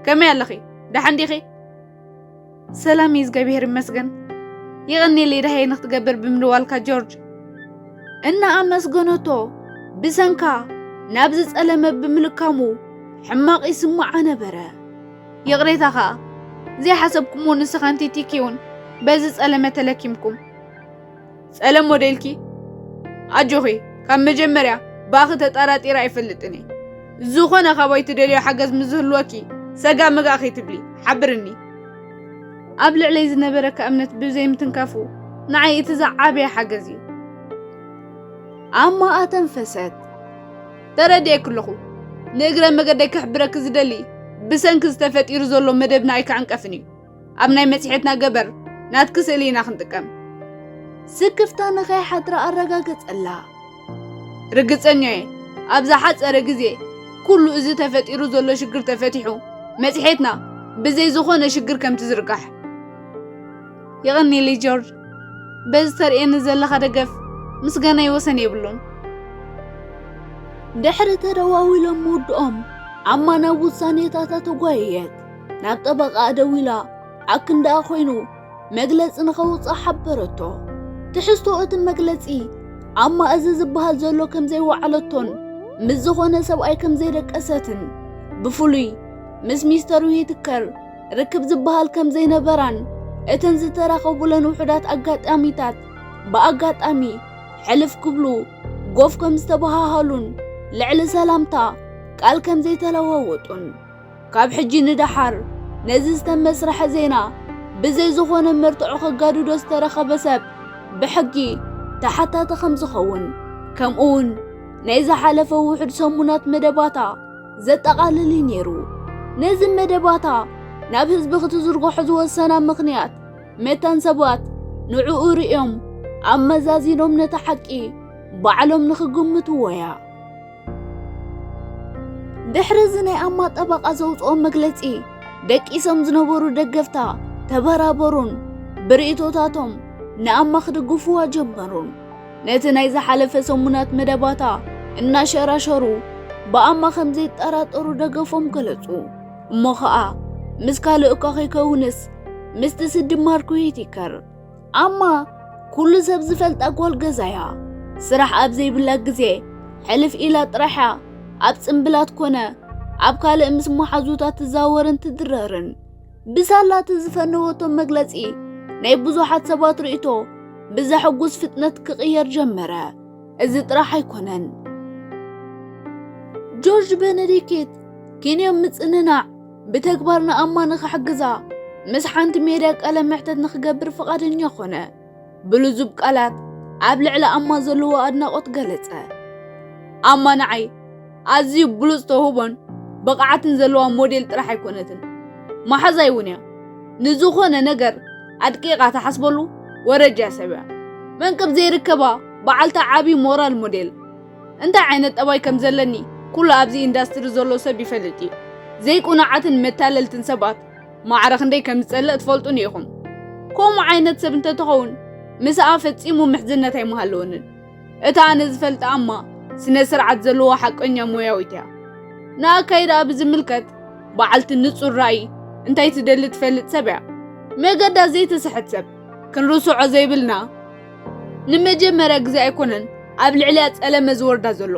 ከመይ ኣለኺ? ደሓን ዲኺ? ሰላም እዩ፣ እግዚኣብሔር ይመስገን። የቐንየለይ ደሃየ ንኽትገብር ብምድዋልካ ጆርጅ። እናኣመስገነቶ ብሰንካ ናብዚ ጸለመ ብምልካሙ ሕማቕ ይስምዓ ነበረ። ይቕሬታ ኸኣ ዘይሓሰብኩሞ ንስኻን ቲቲኪውን በዚ ጸለመ ተለኪምኩም። ጸለሞ ደልኪ? ኣጆኺ፣ ካብ መጀመርያ ብኣኺ ተጠራጢረ ኣይፈልጥን እየ። ዝኾነ ካባይ ትደልዮ ሓገዝ ምስ ዝህልወኪ ሰጋ መጋ ከይትብሊ ሓብርኒ። ኣብ ልዕለይ ዝነበረካ እምነት ብዘይምትንካፉ ንዓይ እቲ ዝዓበየ ሓገዝ እዩ። ኣማ ኣተንፈሰት። ተረዲኤኪ ኣለኹ። ንእግረ መገደይ ክሕብረኪ ዝደሊ ብሰንኪ ዝተፈጢሩ ዘሎ መደብና ኣይክዕንቀፍን እዩ። ኣብ ናይ መጽሔትና ገበር ናትኪ ስእሊ ኢና ክንጥቀም። ስክፍታ ንኸይሓድራ ኣረጋገጸላ። ርግጸኛ እየ፣ ኣብ ዝሓጸረ ግዜ ኩሉ እዚ ተፈጢሩ ዘሎ ሽግር ተፈቲሑ፣ መጽሔትና ብዘይ ዝኾነ ሽግር ከም ትዝርጋሕ። የቐንየለይ ጆርጅ፣ በዚ ተርእየኒ ዘለኻ ደገፍ ምስጋናይ ወሰን የብሉን። ድሕሪ ተደዋዊሎም ምውድኦም፣ ኣማ ናብ ውሳኔታታ ተጓየየት። ናብ ጠበቓኣ ደዊላ፣ ኣክንዳኣ ኮይኑ መግለጺ ንኸውጽእ ሓበረቶ። ትሕዝቶ እቲ መግለጺ፣ ኣማ እዚ ዝበሃል ዘሎ ከም ዘይወዓለቶን ምስ ዝኾነ ሰብኣይ ከም ዘይደቀሰትን፣ ብፍሉይ ምስ ሚስተር ዊትከር ርክብ ዝበሃል ከም ዘይነበራን፣ እተን ዝተራኸቡለን ውሑዳት ኣጋጣሚታት ብኣጋጣሚ ሕልፍ ክብሉ ጎፍ ከም ዝተበሃሃሉን፣ ልዕሊ ሰላምታ ቃል ከም ዘይተለዋወጡን። ካብ ሕጂ ንደሓር ነዚ ዝተመስረሐ ዜና ብዘይ ዝኾነ መርትዖ ከጋድዶ ዝተረኸበ ሰብ ብሕጊ ተሓታቲ ከም ዝኸውን፣ ከምኡውን ናይ ዝሓለፈ ውሑድ ሰሙናት መደባታ ዘጠቓልል እዩ ነይሩ። ነዚ መደባታ ናብ ህዝቢ ክትዝርግሖ ዝወሰና ምኽንያት፣ መታን ሰባት ንዕኡ ርእዮም ኣመዛዚኖም ነቲ ሓቂ ባዕሎም ንኽግምትዎ እያ። ድሕሪ እዚ ናይ ኣማ ጠበቓ ዘውጽኦ መግለጺ፣ ደቂሶም ዝነበሩ ደገፍታ ተበራበሩን ብርእይቶታቶም ንኣማ ክድግፍዋ ጀመሩን። ነቲ ናይ ዝሓለፈ ሰሙናት መደባታ እናሸራሸሩ ብኣማ ከም ዘይጠራጠሩ ደገፎም ገለጹ። እሞ ኸኣ ምስ ካልእ እኳ ከይከውንስ ምስቲ ስዲ ማርክ ዊቲከር። ኣማ ኩሉ ሰብ ዝፈልጣ ጓል ገዛ እያ። ስራሕ ኣብ ዘይብላ ግዜ ሕልፍ ኢላ ጥራሕ እያ ኣብ ጽምብላት ኮነ ኣብ ካልእ ምስ መሓዙታት ትዛወርን ትድረርን። ብሳላ እቲ ዝፈነወቶ መግለጺ ናይ ብዙሓት ሰባት ርእይቶ ብዘሐጉስ ፍጥነት ክቕየር ጀመረ። እዚ ጥራሕ ኣይኮነን። ጆርጅ በነዲክት ኪንዮ ምጽንናዕ ብተግባር ንኣማ ንኽሕግዛ ምስ ሓንቲ ሜድያ ቃለ መሕተት ንኽገብር ፍቓደኛ ኾነ። ብልዙብ ቃላት ኣብ ልዕሊ ኣማ ዘለዎ ኣድናቖት ገለጸ። ኣማ ንዓይ ኣዝዩ ብሉጽ ተውህቦን ብቕዓትን ዘለዋ ሞዴል ጥራሕ ኣይኮነትን፣ መሓዛይ እውን እያ። ንዝኾነ ነገር ኣድቂቓ ትሓስበሉ ወረጃ ሰብ እያ። መንቅብ ዘይርከባ በዓልቲ ዓቢ ሞራል ሞዴል። እንታይ ዓይነት ጠባይ ከም ዘለኒ ኩሉ ኣብዚ ኢንዳስትሪ ዘሎ ሰብ ይፈልጥ እዩ። ዘይቁኑዓትን መታለልትን ሰባት ማዕረ ክንደይ ከም ዝጸልእ ትፈልጡኒ ኢኹም። ከምኡ ዓይነት ሰብ እንተትኸውን ምስኣ ፈጺሙ ምሕዝነት ኣይምሃለወንን። እታ ኣነ ዝፈልጣ ኣማ ስነ ስርዓት ዘለዎ ሓቀኛ ሞያዊት እያ። ንኣካይዳኣ ብዝምልከት በዓልቲ ንጹር ራእይ፣ እንታይ ትደሊ ትፈልጥ ሰብ እያ። መገዳ ዘይትስሕት ሰብ፣ ክንርስዖ ዘይብልና። ንመጀመርያ ግዜ ኣይኮነን ኣብ ልዕሊኣ ጸለመ ዝወርዳ ዘሎ።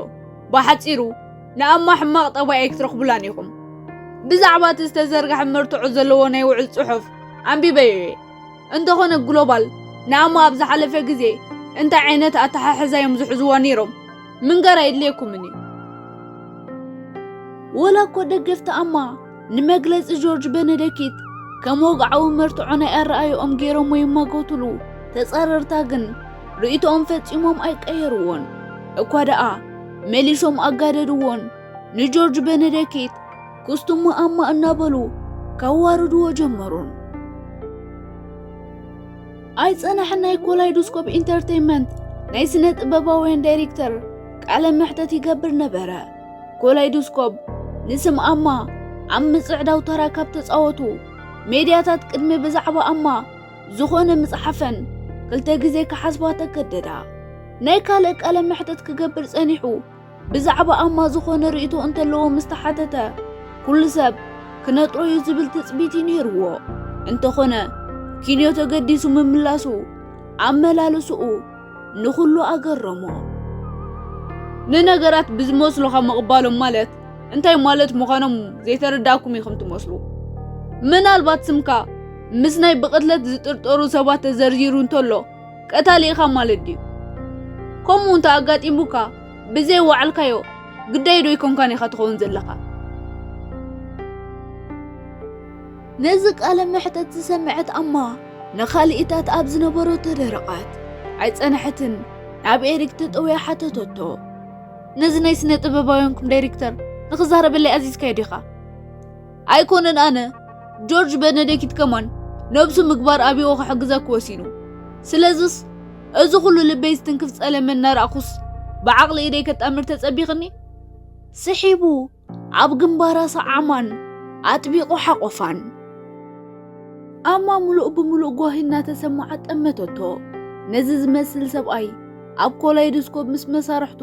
ብሓጺሩ ንኣማ ሕማቕ ጠባይ ኣይክትረኽቡላን ኢኹም። ብዛዕባ እቲ ዝተዘርግሐ መርትዖ ዘለዎ ናይ ውዕል ጽሑፍ ኣንቢበዮ እየ። እንተኾነ ግሎባል ንኣማ ኣብ ዝሓለፈ ግዜ እንታይ ዓይነት ኣተሓሕዛ እዮም ዝሕዝዋ ነይሮም ምንጋር ኣይድልየኩምን እዩ። ወላ እኮ ደገፍቲ ኣማ ንመግለጺ ጆርጅ በነደኪት ከም ወግዓዊ መርትዖ ናይ ኣረኣዮኦም ገይሮሞ ይማጎትሉ፣ ተጻረርታ ግን ርእይቶኦም ፈጺሞም ኣይቀየርዎን። እኳ ደኣ መሊሶም ኣጋደድዎን ንጆርጅ በነደኪት ክስቱሙ ኣማ እናበሉ ከዋርድዎ ጀመሩን። ኣይጸናሕን ናይ ኮላይዶስኮፕ ኢንተርቴይንመንት ናይ ስነ ጥበባውያን ዳይሬክተር ቃለ መሕተት ይገብር ነበረ። ኮላይዶስኮፕ ንስም ኣማ ኣብ ምጽዕዳው ተራ ካብ ተጻወቱ ሜድያታት ቅድሚ ብዛዕባ ኣማ ዝኾነ ምጽሓፈን ክልተ ግዜ ክሓስባ ተገደዳ። ናይ ካልእ ቃለ መሕተት ክገብር ጸኒሑ ብዛዕባ ኣማ ዝኾነ ርእይቶ እንተለዎ ምስ ተሓተተ፣ ኩሉ ሰብ ክነጥሮ እዩ ዝብል ትጽቢት እዩ ነይርዎ። እንተኾነ፣ ኪንዮ ተገዲሱ ምምላሱ፣ ኣመላልስኡ ንኹሉ ኣገረሞ። ንነገራት ብዝመስሉኻ ምቕባሎም ማለት እንታይ ማለት ምዃኖም ዘይተረዳእኩም ኢኹም ትመስሉ። ምናልባት ስምካ ምስ ናይ ብቕትለት ዝጥርጠሩ ሰባት ተዘርዚሩ እንተሎ፣ ቀታሊ ኢኻ ማለት ድዩ? ከምኡ እንተ ኣጋጢሙካ፣ ብዘይ ዋዕልካዮ ግዳይ ዶ ኣይኮንካን ኢኻ ትኸውን ዘለኻ? ነዚ ቃለ መሕተት ዝሰምዐት ኣማ ንኻልኢታት ኣብ ዝነበሮ ተደረቐት። ኣይጸንሐትን፣ ናብ ኤሪክ ተጠውያ ሓተተቶ። ነዚ ናይ ስነ ጥበባውያንኩም ዳይሬክተር ንኽዛረበለይ ኣዚዝካዮ ዲኻ? ኣይኮነን ኣነ፣ ጆርጅ በነደኪት ከማን ነብሱ ምግባር ኣብይዎ ክሕግዘኪ ወሲኑ። ስለዝስ እዚ ኩሉ ልበይ ዝትንክፍ ጸለመ እናረኣኹስ ብዓቕሊ ኢደይ ከጣምር ተጸቢኽኒ? ስሒቡ ኣብ ግንባራ ሰዓማን ኣጥቢቑ ሓቆፋን። ኣማ ምሉእ ብምሉእ ጓሂ እናተሰማዓ ጠመተቶ። ነዚ ዝመስል ሰብኣይ ኣብ ኮላይዶስኮፕ ምስ መሳርሕቱ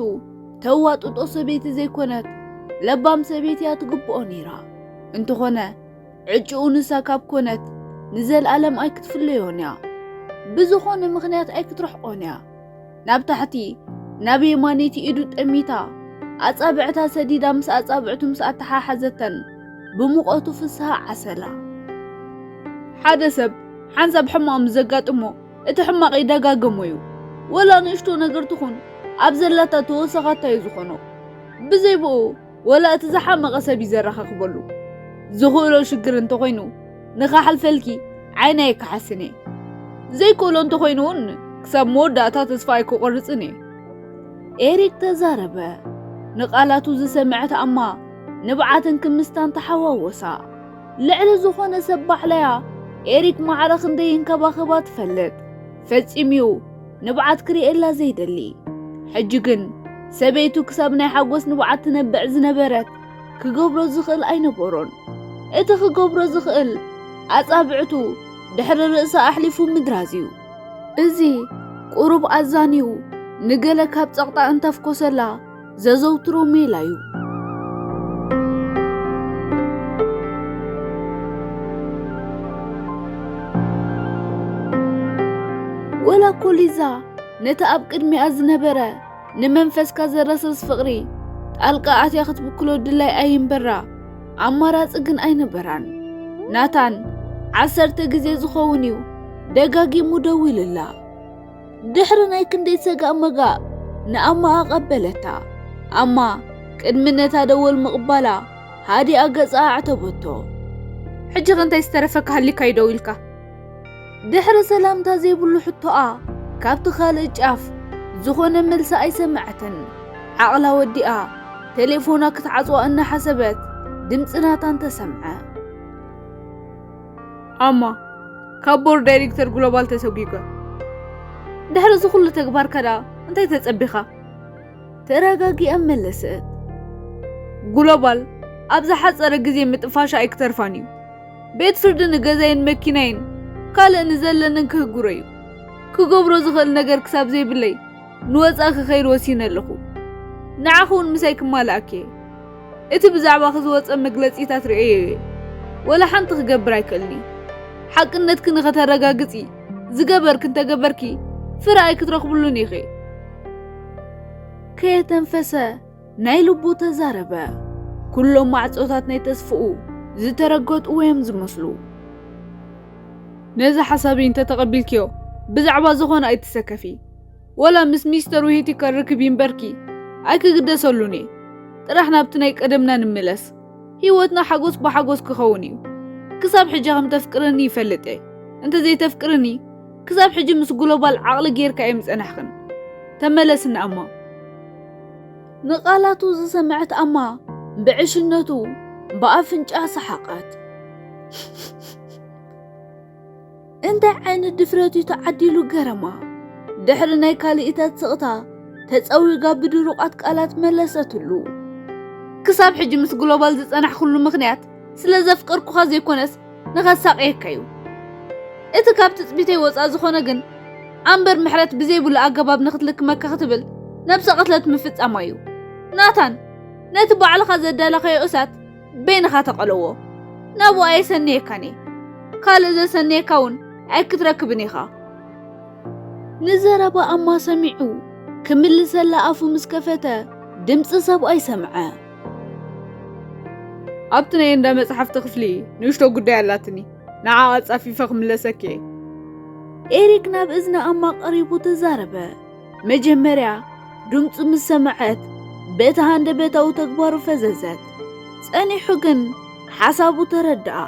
ተዋጥጦ ሰበይቲ ዘይኮነት ለባም ሰበይቲ እያ ትግብኦ ነይራ። እንተኾነ ዕጭኡ ንሳ ካብ ኮነት ንዘለኣለም ኣይክትፍለዮን እያ። ብዝኾነ ምኽንያት ኣይክትርሕቆን እያ። ናብ ታሕቲ ናብ የማነይቲ ኢዱ ጠሚታ ኣጻብዕታ ሰዲዳ ምስ ኣጻብዕቱ ምስ ኣተሓሓዘተን ብሙቐቱ ፍስሃ ዓሰላ። ሓደ ሰብ ሓንሳብ ሕማቕ ምስ ዘጋጥሞ እቲ ሕማቕ ይደጋገሞ እዩ። ወላ ንእሽቶ ነገር ትኹን ኣብ ዘላታ ተወሰኻታ እዩ ዝኾኖ። ብዘይ ብኡ ወላ እቲ ዝሓመቐ ሰብ እዩ ዘረኻኽበሉ። ዝኽእሎ ሽግር እንተኾይኑ ንኽሓልፈልኪ ዓይነይ ኣይከሓስን እየ። ዘይክእሎ እንተኾይኑ እውን ክሳብ መወዳእታ ተስፋ ኣይክቆርጽን እየ። ኤሪክ ተዛረበ። ንቓላቱ ዝሰምዐት ኣማ ንብዓትን ክምስታን ተሓዋወሳ። ልዕሊ ዝኾነ ሰብ ባዕላያ ኤሪክ ማዕረ ክንደይ ይንከባኸባ ትፈልጥ። ፈጺሙ'ዩ ንብዓት ክርእየላ ዘይደሊ። ሕጂ ግን ሰበይቱ ክሳብ ናይ ሓጎስ ንብዓት ትነብዕ ዝነበረት ክገብሮ ዝኽእል ኣይነበሮን። እቲ ክገብሮ ዝኽእል ኣጻብዕቱ ድሕሪ ርእሳ ኣሕሊፉ ምድራዝ እዩ። እዚ ቁሩብ ኣዛንዩ ንገለ ካብ ጸቕጣ እንተፍኮሰላ ዘዘውትሮ ሜላ እዩ። ወላ እኮ ሊዛ ነቲ ኣብ ቅድሚኣ ዝነበረ ንመንፈስካ ዘረስርስ ፍቕሪ ጣልቃ ኣትያ ክትብክሎ ድላይ ኣይንበራ ኣማራጺ ግን ኣይነበራን። ናታን ዓሰርተ ግዜ ዝኸውን እዩ ደጋጊሙ ደዊሉላ። ድሕሪ ናይ ክንደይ ሰጋእ መጋእ ንኣማ ኣቐበለታ። ኣማ ቅድሚ ነታ ደወል ምቕባላ ሃዲኣ ገጻ ኣዕተበቶ። ሕጂ ኸ እንታይ ዝተረፈካ ሃሊካ እዩ ደው ኢልካ? ድሕሪ ሰላምታ ዘይብሉ ሕቶኣ ካብቲ ካልእ ጫፍ ዝኾነ መልሲ ኣይሰምዐትን። ዓቕላ ወዲኣ ቴሌፎና ክትዓጽዋ እናሓሰበት ድምጺ ናታን ተሰምዐ። ኣማ፣ ካብ ቦርድ ዳይሬክተር ግሎባል ተሰጒገ። ድሕሪ እዚ ኩሉ ተግባርካ ደኣ እንታይ ተጸቢኻ? ተረጋጊኣ መለሰት። ግሎባል ኣብ ዝሓጸረ ግዜ ምጥፋሻ ኣይክተርፋን እዩ። ቤት ፍርዲ ንገዛይን መኪናይን ካልእ ንዘለንን ክህግሮ እዩ። ክገብሮ ዝኽእል ነገር ክሳብ ዘይብለይ ንወጻኢ ክኸይድ ወሲነ ኣለኹ። ንዓኺ እውን ምሳይ ክማልኣኪ እየ። እቲ ብዛዕባኺ ዝወጸ መግለጺታት ርእየዮ እየ። ወላ ሓንቲ ክገብር ኣይክእልኒ። ሓቅነትኪ ንኸተረጋግጺ ዝገበርኪ እንተገበርኪ ፍረ ኣይክትረኽብሉን ኢኺ። ከየተንፈሰ ናይ ልቡ ተዛረበ። ኩሎም ማዕጾታት ናይ ተስፍኡ ዝተረገጡ እዮም ዝመስሉ። ነዚ ሓሳበይ እንተተቐቢልክዮ ብዛዕባ ዝኾነ ኣይትሰከፊ። ወላ ምስ ሚስተር ዊሂቲከር ርክብ ይንበርኪ ኣይክግደሰሉን እየ። ጥራሕ ናብቲ ናይ ቀደምና ንምለስ። ህይወትና ሓጎስ ብሓጎስ ክኸውን እዩ። ክሳብ ሕጂ ከም ተፍቅርኒ ይፈልጥ እየ። እንተ ዘይተፍቅርኒ ክሳብ ሕጂ ምስ ግሎባል ዓቕሊ ጌርካ እዮም ጸናሕክን። ተመለስኒ ኣማ። ንቓላቱ ዝሰምዐት ኣማ ብዕሽነቱ ብኣፍንጫ ሰሓቐት። እንታይ ዓይነት ድፍረት እዩ ተዓዲሉ ገረማ። ድሕሪ ናይ ካልኢታት ስቕታ ተጸዊጋ ብድሩቓት ቃላት መለሰትሉ። ክሳብ ሕጂ ምስ ግሎባል ዝጸናሕኩሉ ምኽንያት ስለ ዘፍቀርኩኻ ዘይኮነስ ንኸሳቕየካ እዩ። እቲ ካብ ትጽቢተይ ወጻእ ዝኾነ ግን ኣምበር ምሕረት ብዘይብሉ ኣገባብ ንኽትልክመካ ክትብል ነብሰ ቅትለት ምፍጻማ እዩ። ናታን፣ ነቲ ባዕልኻ ዘዳለኻዮ እሳት በይንኻ ተቐለዎ። ናብኡ ኣየሰንየካን እየ። ካልእ ዘሰንየካ እውን ኣይክትረክብን ኢኻ። ንዘረባ ኣማ ሰሚዑ ክምልሰላ ኣፉ ምስ ከፈተ ድምፂ ሰብኣይ ሰምዐ። ኣብቲ ናይ እንዳ መጽሓፍቲ ክፍሊ ንእሽቶ ጉዳይ ኣላትኒ። ንዓ ኣጻፊፈ ክምለሰኪ እየ። ኤሪክ ናብ እዝኒ ኣማ ቀሪቡ ተዛረበ። መጀመርያ ድምፁ ምስ ሰምዐት በቲ ሃንደበታዊ ተግባሩ ፈዘዘት። ጸኒሑ ግን ሓሳቡ ተረድኣ።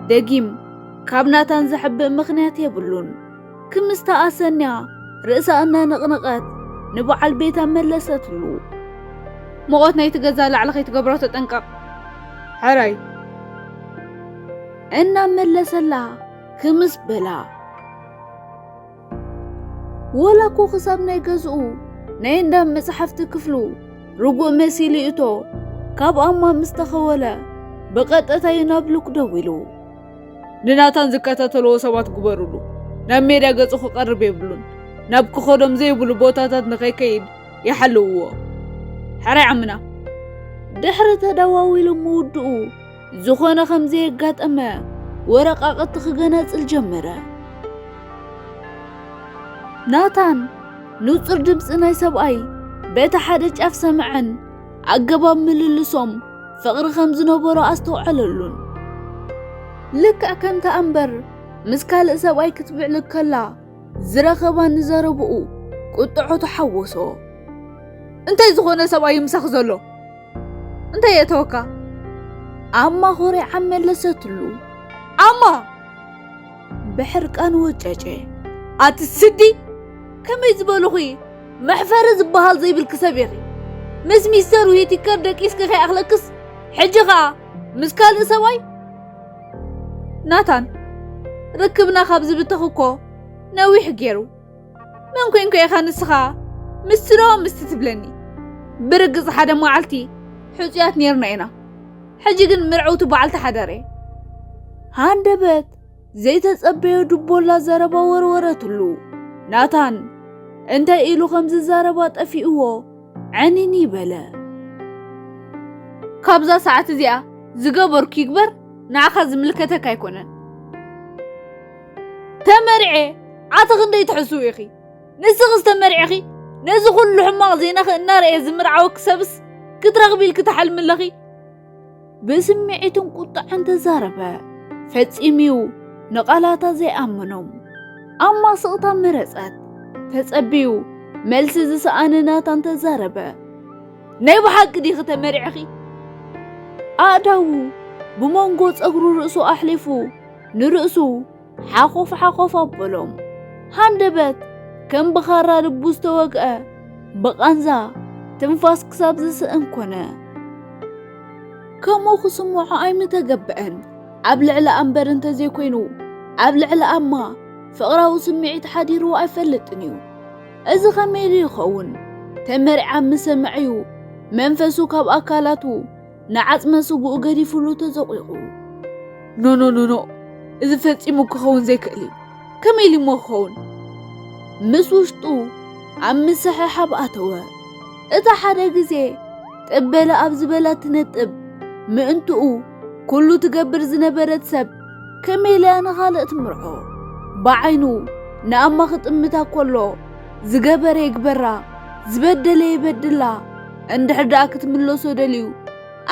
ደጊም ካብ ናታን ዘሕብእ ምኽንያት የብሉን። ክምስታ ኣሰንያ ርእሳ እናነቕነቐት ንበዓል ቤታ መለሰትሉ። ሙቐት ናይቲ ገዛ ላዕሊ ከይትገብሮ ተጠንቀቕ። ሕራይ። እናመለሰላ ክምስ በላ። ወላ እኮ ክሳብ ናይ ገዝኡ ናይ እንዳ መጽሓፍቲ ክፍሉ ርጉእ መሲሉ ይእቶ። ካብ ኣማ ምስ ተኸወለ ብቐጥታ እዩ ናብ ሉክ ደዊሉ። ንናታን ዝከታተልዎ ሰባት ግበሩሉ። ናብ ሜዳ ገጹ ክቐርብ የብሉን። ናብ ክኸዶም ዘይብሉ ቦታታት ንኸይከይድ ይሓልውዎ። ሕራይ ዓምና። ድሕሪ ተደዋዊሉ ምውድኡ ዝኾነ ከም ዘየጋጠመ ወረቓቕቲ ክገናጽል ጀመረ። ናታን ንጹር ድምጺ ናይ ሰብኣይ በቲ ሓደ ጫፍ ሰምዐን ኣገባብ ምልልሶም ፍቕሪ ከም ዝነበሮ ኣስተውዓለሉን። ልክዕ ከምታ ኣምበር ምስ ካልእ ሰብኣይ ክትብዕል ከላ ዝረኸባ ንዘረብኡ ቁጥዖ ተሓወሶ። እንታይ ዝኾነ ሰብኣይ እዩ ምሳኺ ዘሎ? እንታይ የእተወካ? ኣማ ኾሪዓ መለሰትሉ። ኣማ! ብሕርቃን ወጨጨ። ኣቲ ስዲ! ከመይ ዝበልኹ መሕፈሪ ዝበሃል ዘይብልኪ ሰብ ኢኺ። ምስ ሚስተር ዊቲከር ደቂስኪ ከይኣኽለክስ፣ ሕጂ ኸኣ ምስ ካልእ ሰብኣይ? ናታን፣ ርክብና ካብ ዝብተኽ እኮ ነዊሕ ገይሩ። መን ኮንኮ ኢኻ ንስኻ ምስቲ ዶ ምስቲ ትብለኒ? ብርግጽ ሓደ መዓልቲ ሕጹያት ኔርና ኢና። ሕጂ ግን ምርዕውቲ በዓልቲ ሓዳር እየ። ሃንደበት ዘይተጸበዮ ድቦላ ዘረባ ወርወረትሉ። ናታን እንታይ ኢሉ ከም ዝዛረባ ጠፊእዎ ዕንኒ በለ። ካብዛ ሰዓት እዚኣ ዝገበርኩ ይግበር፣ ንዓኻ ዝምልከተካ ኣይኮነን። ተመሪዐ፣ ኣቲ ክንደይ ትሕስው ኢኺ? ንስኺስ ተመሪዕኺ፣ ነዚ ኩሉ ሕማቕ ዜናኺ እናረኣየ ዝምርዓወኪ ሰብስ ክትረኽቢ ኢልኪ ትሓልሚ ኣለኺ? ብስምዒትን ቁጥዐን ተዛረበ። ፈጺሙ'ዩ ንቓላታ ዘይኣመኖም። ኣማ ስቕታ መረጸት። ተጸብዩ መልሲ ዝሰኣነ ናታን ተዛረበ። ናይ ብሓቂ ዲኺ ተመሪዕኺ? ኣእዳዉ ብመንጎ ጸጉሩ ርእሱ ኣሕሊፉ ንርእሱ ሓኾፍ ሓኾፍ ኣበሎም። ሃንደበት ከም ብኻራ ልቡ ዝተወግአ ብቓንዛ ትንፋስ ክሳብ ዝስእን ኮነ። ከምኡ ክስምዖ ኣይምተገብአን። ኣብ ልዕሊ ኣምበር እንተዘይኮይኑ፣ ኣብ ልዕሊ ኣማ ፍቕራዊ ስምዒት ሓዲርዎ ኣይፈልጥን እዩ። እዚ ኸመይ ኢሉ ይኸውን? ተመሪዓ ምስ ሰምዐ'ዩ መንፈሱ ካብ ኣካላቱ ንዓጽመ ስግኡ ገዲፉሉ ተዘቒቑ። ኖ ኖ ኖ ኖ፣ እዚ ፈጺሙ ክኸውን ዘይክእል እዩ። ከመይ ኢሉ እሞ ክኸውን? ምስ ውሽጡ ኣብ ምስሕሓብ ኣተወ። እታ ሓደ ግዜ ጥበለ ኣብ ዝበላ ትነጥብ ምእንትኡ ኩሉ ትገብር ዝነበረት ሰብ ከመይ ኢላ እያ ንኻልእ ትምርዖ? ብዓይኑ ንኣማ ክጥምታ ከሎ ዝገበረ ይግበራ፣ ዝበደለ ይበድላ፣ እንድሕር ደኣ ክትምለሶ ደልዩ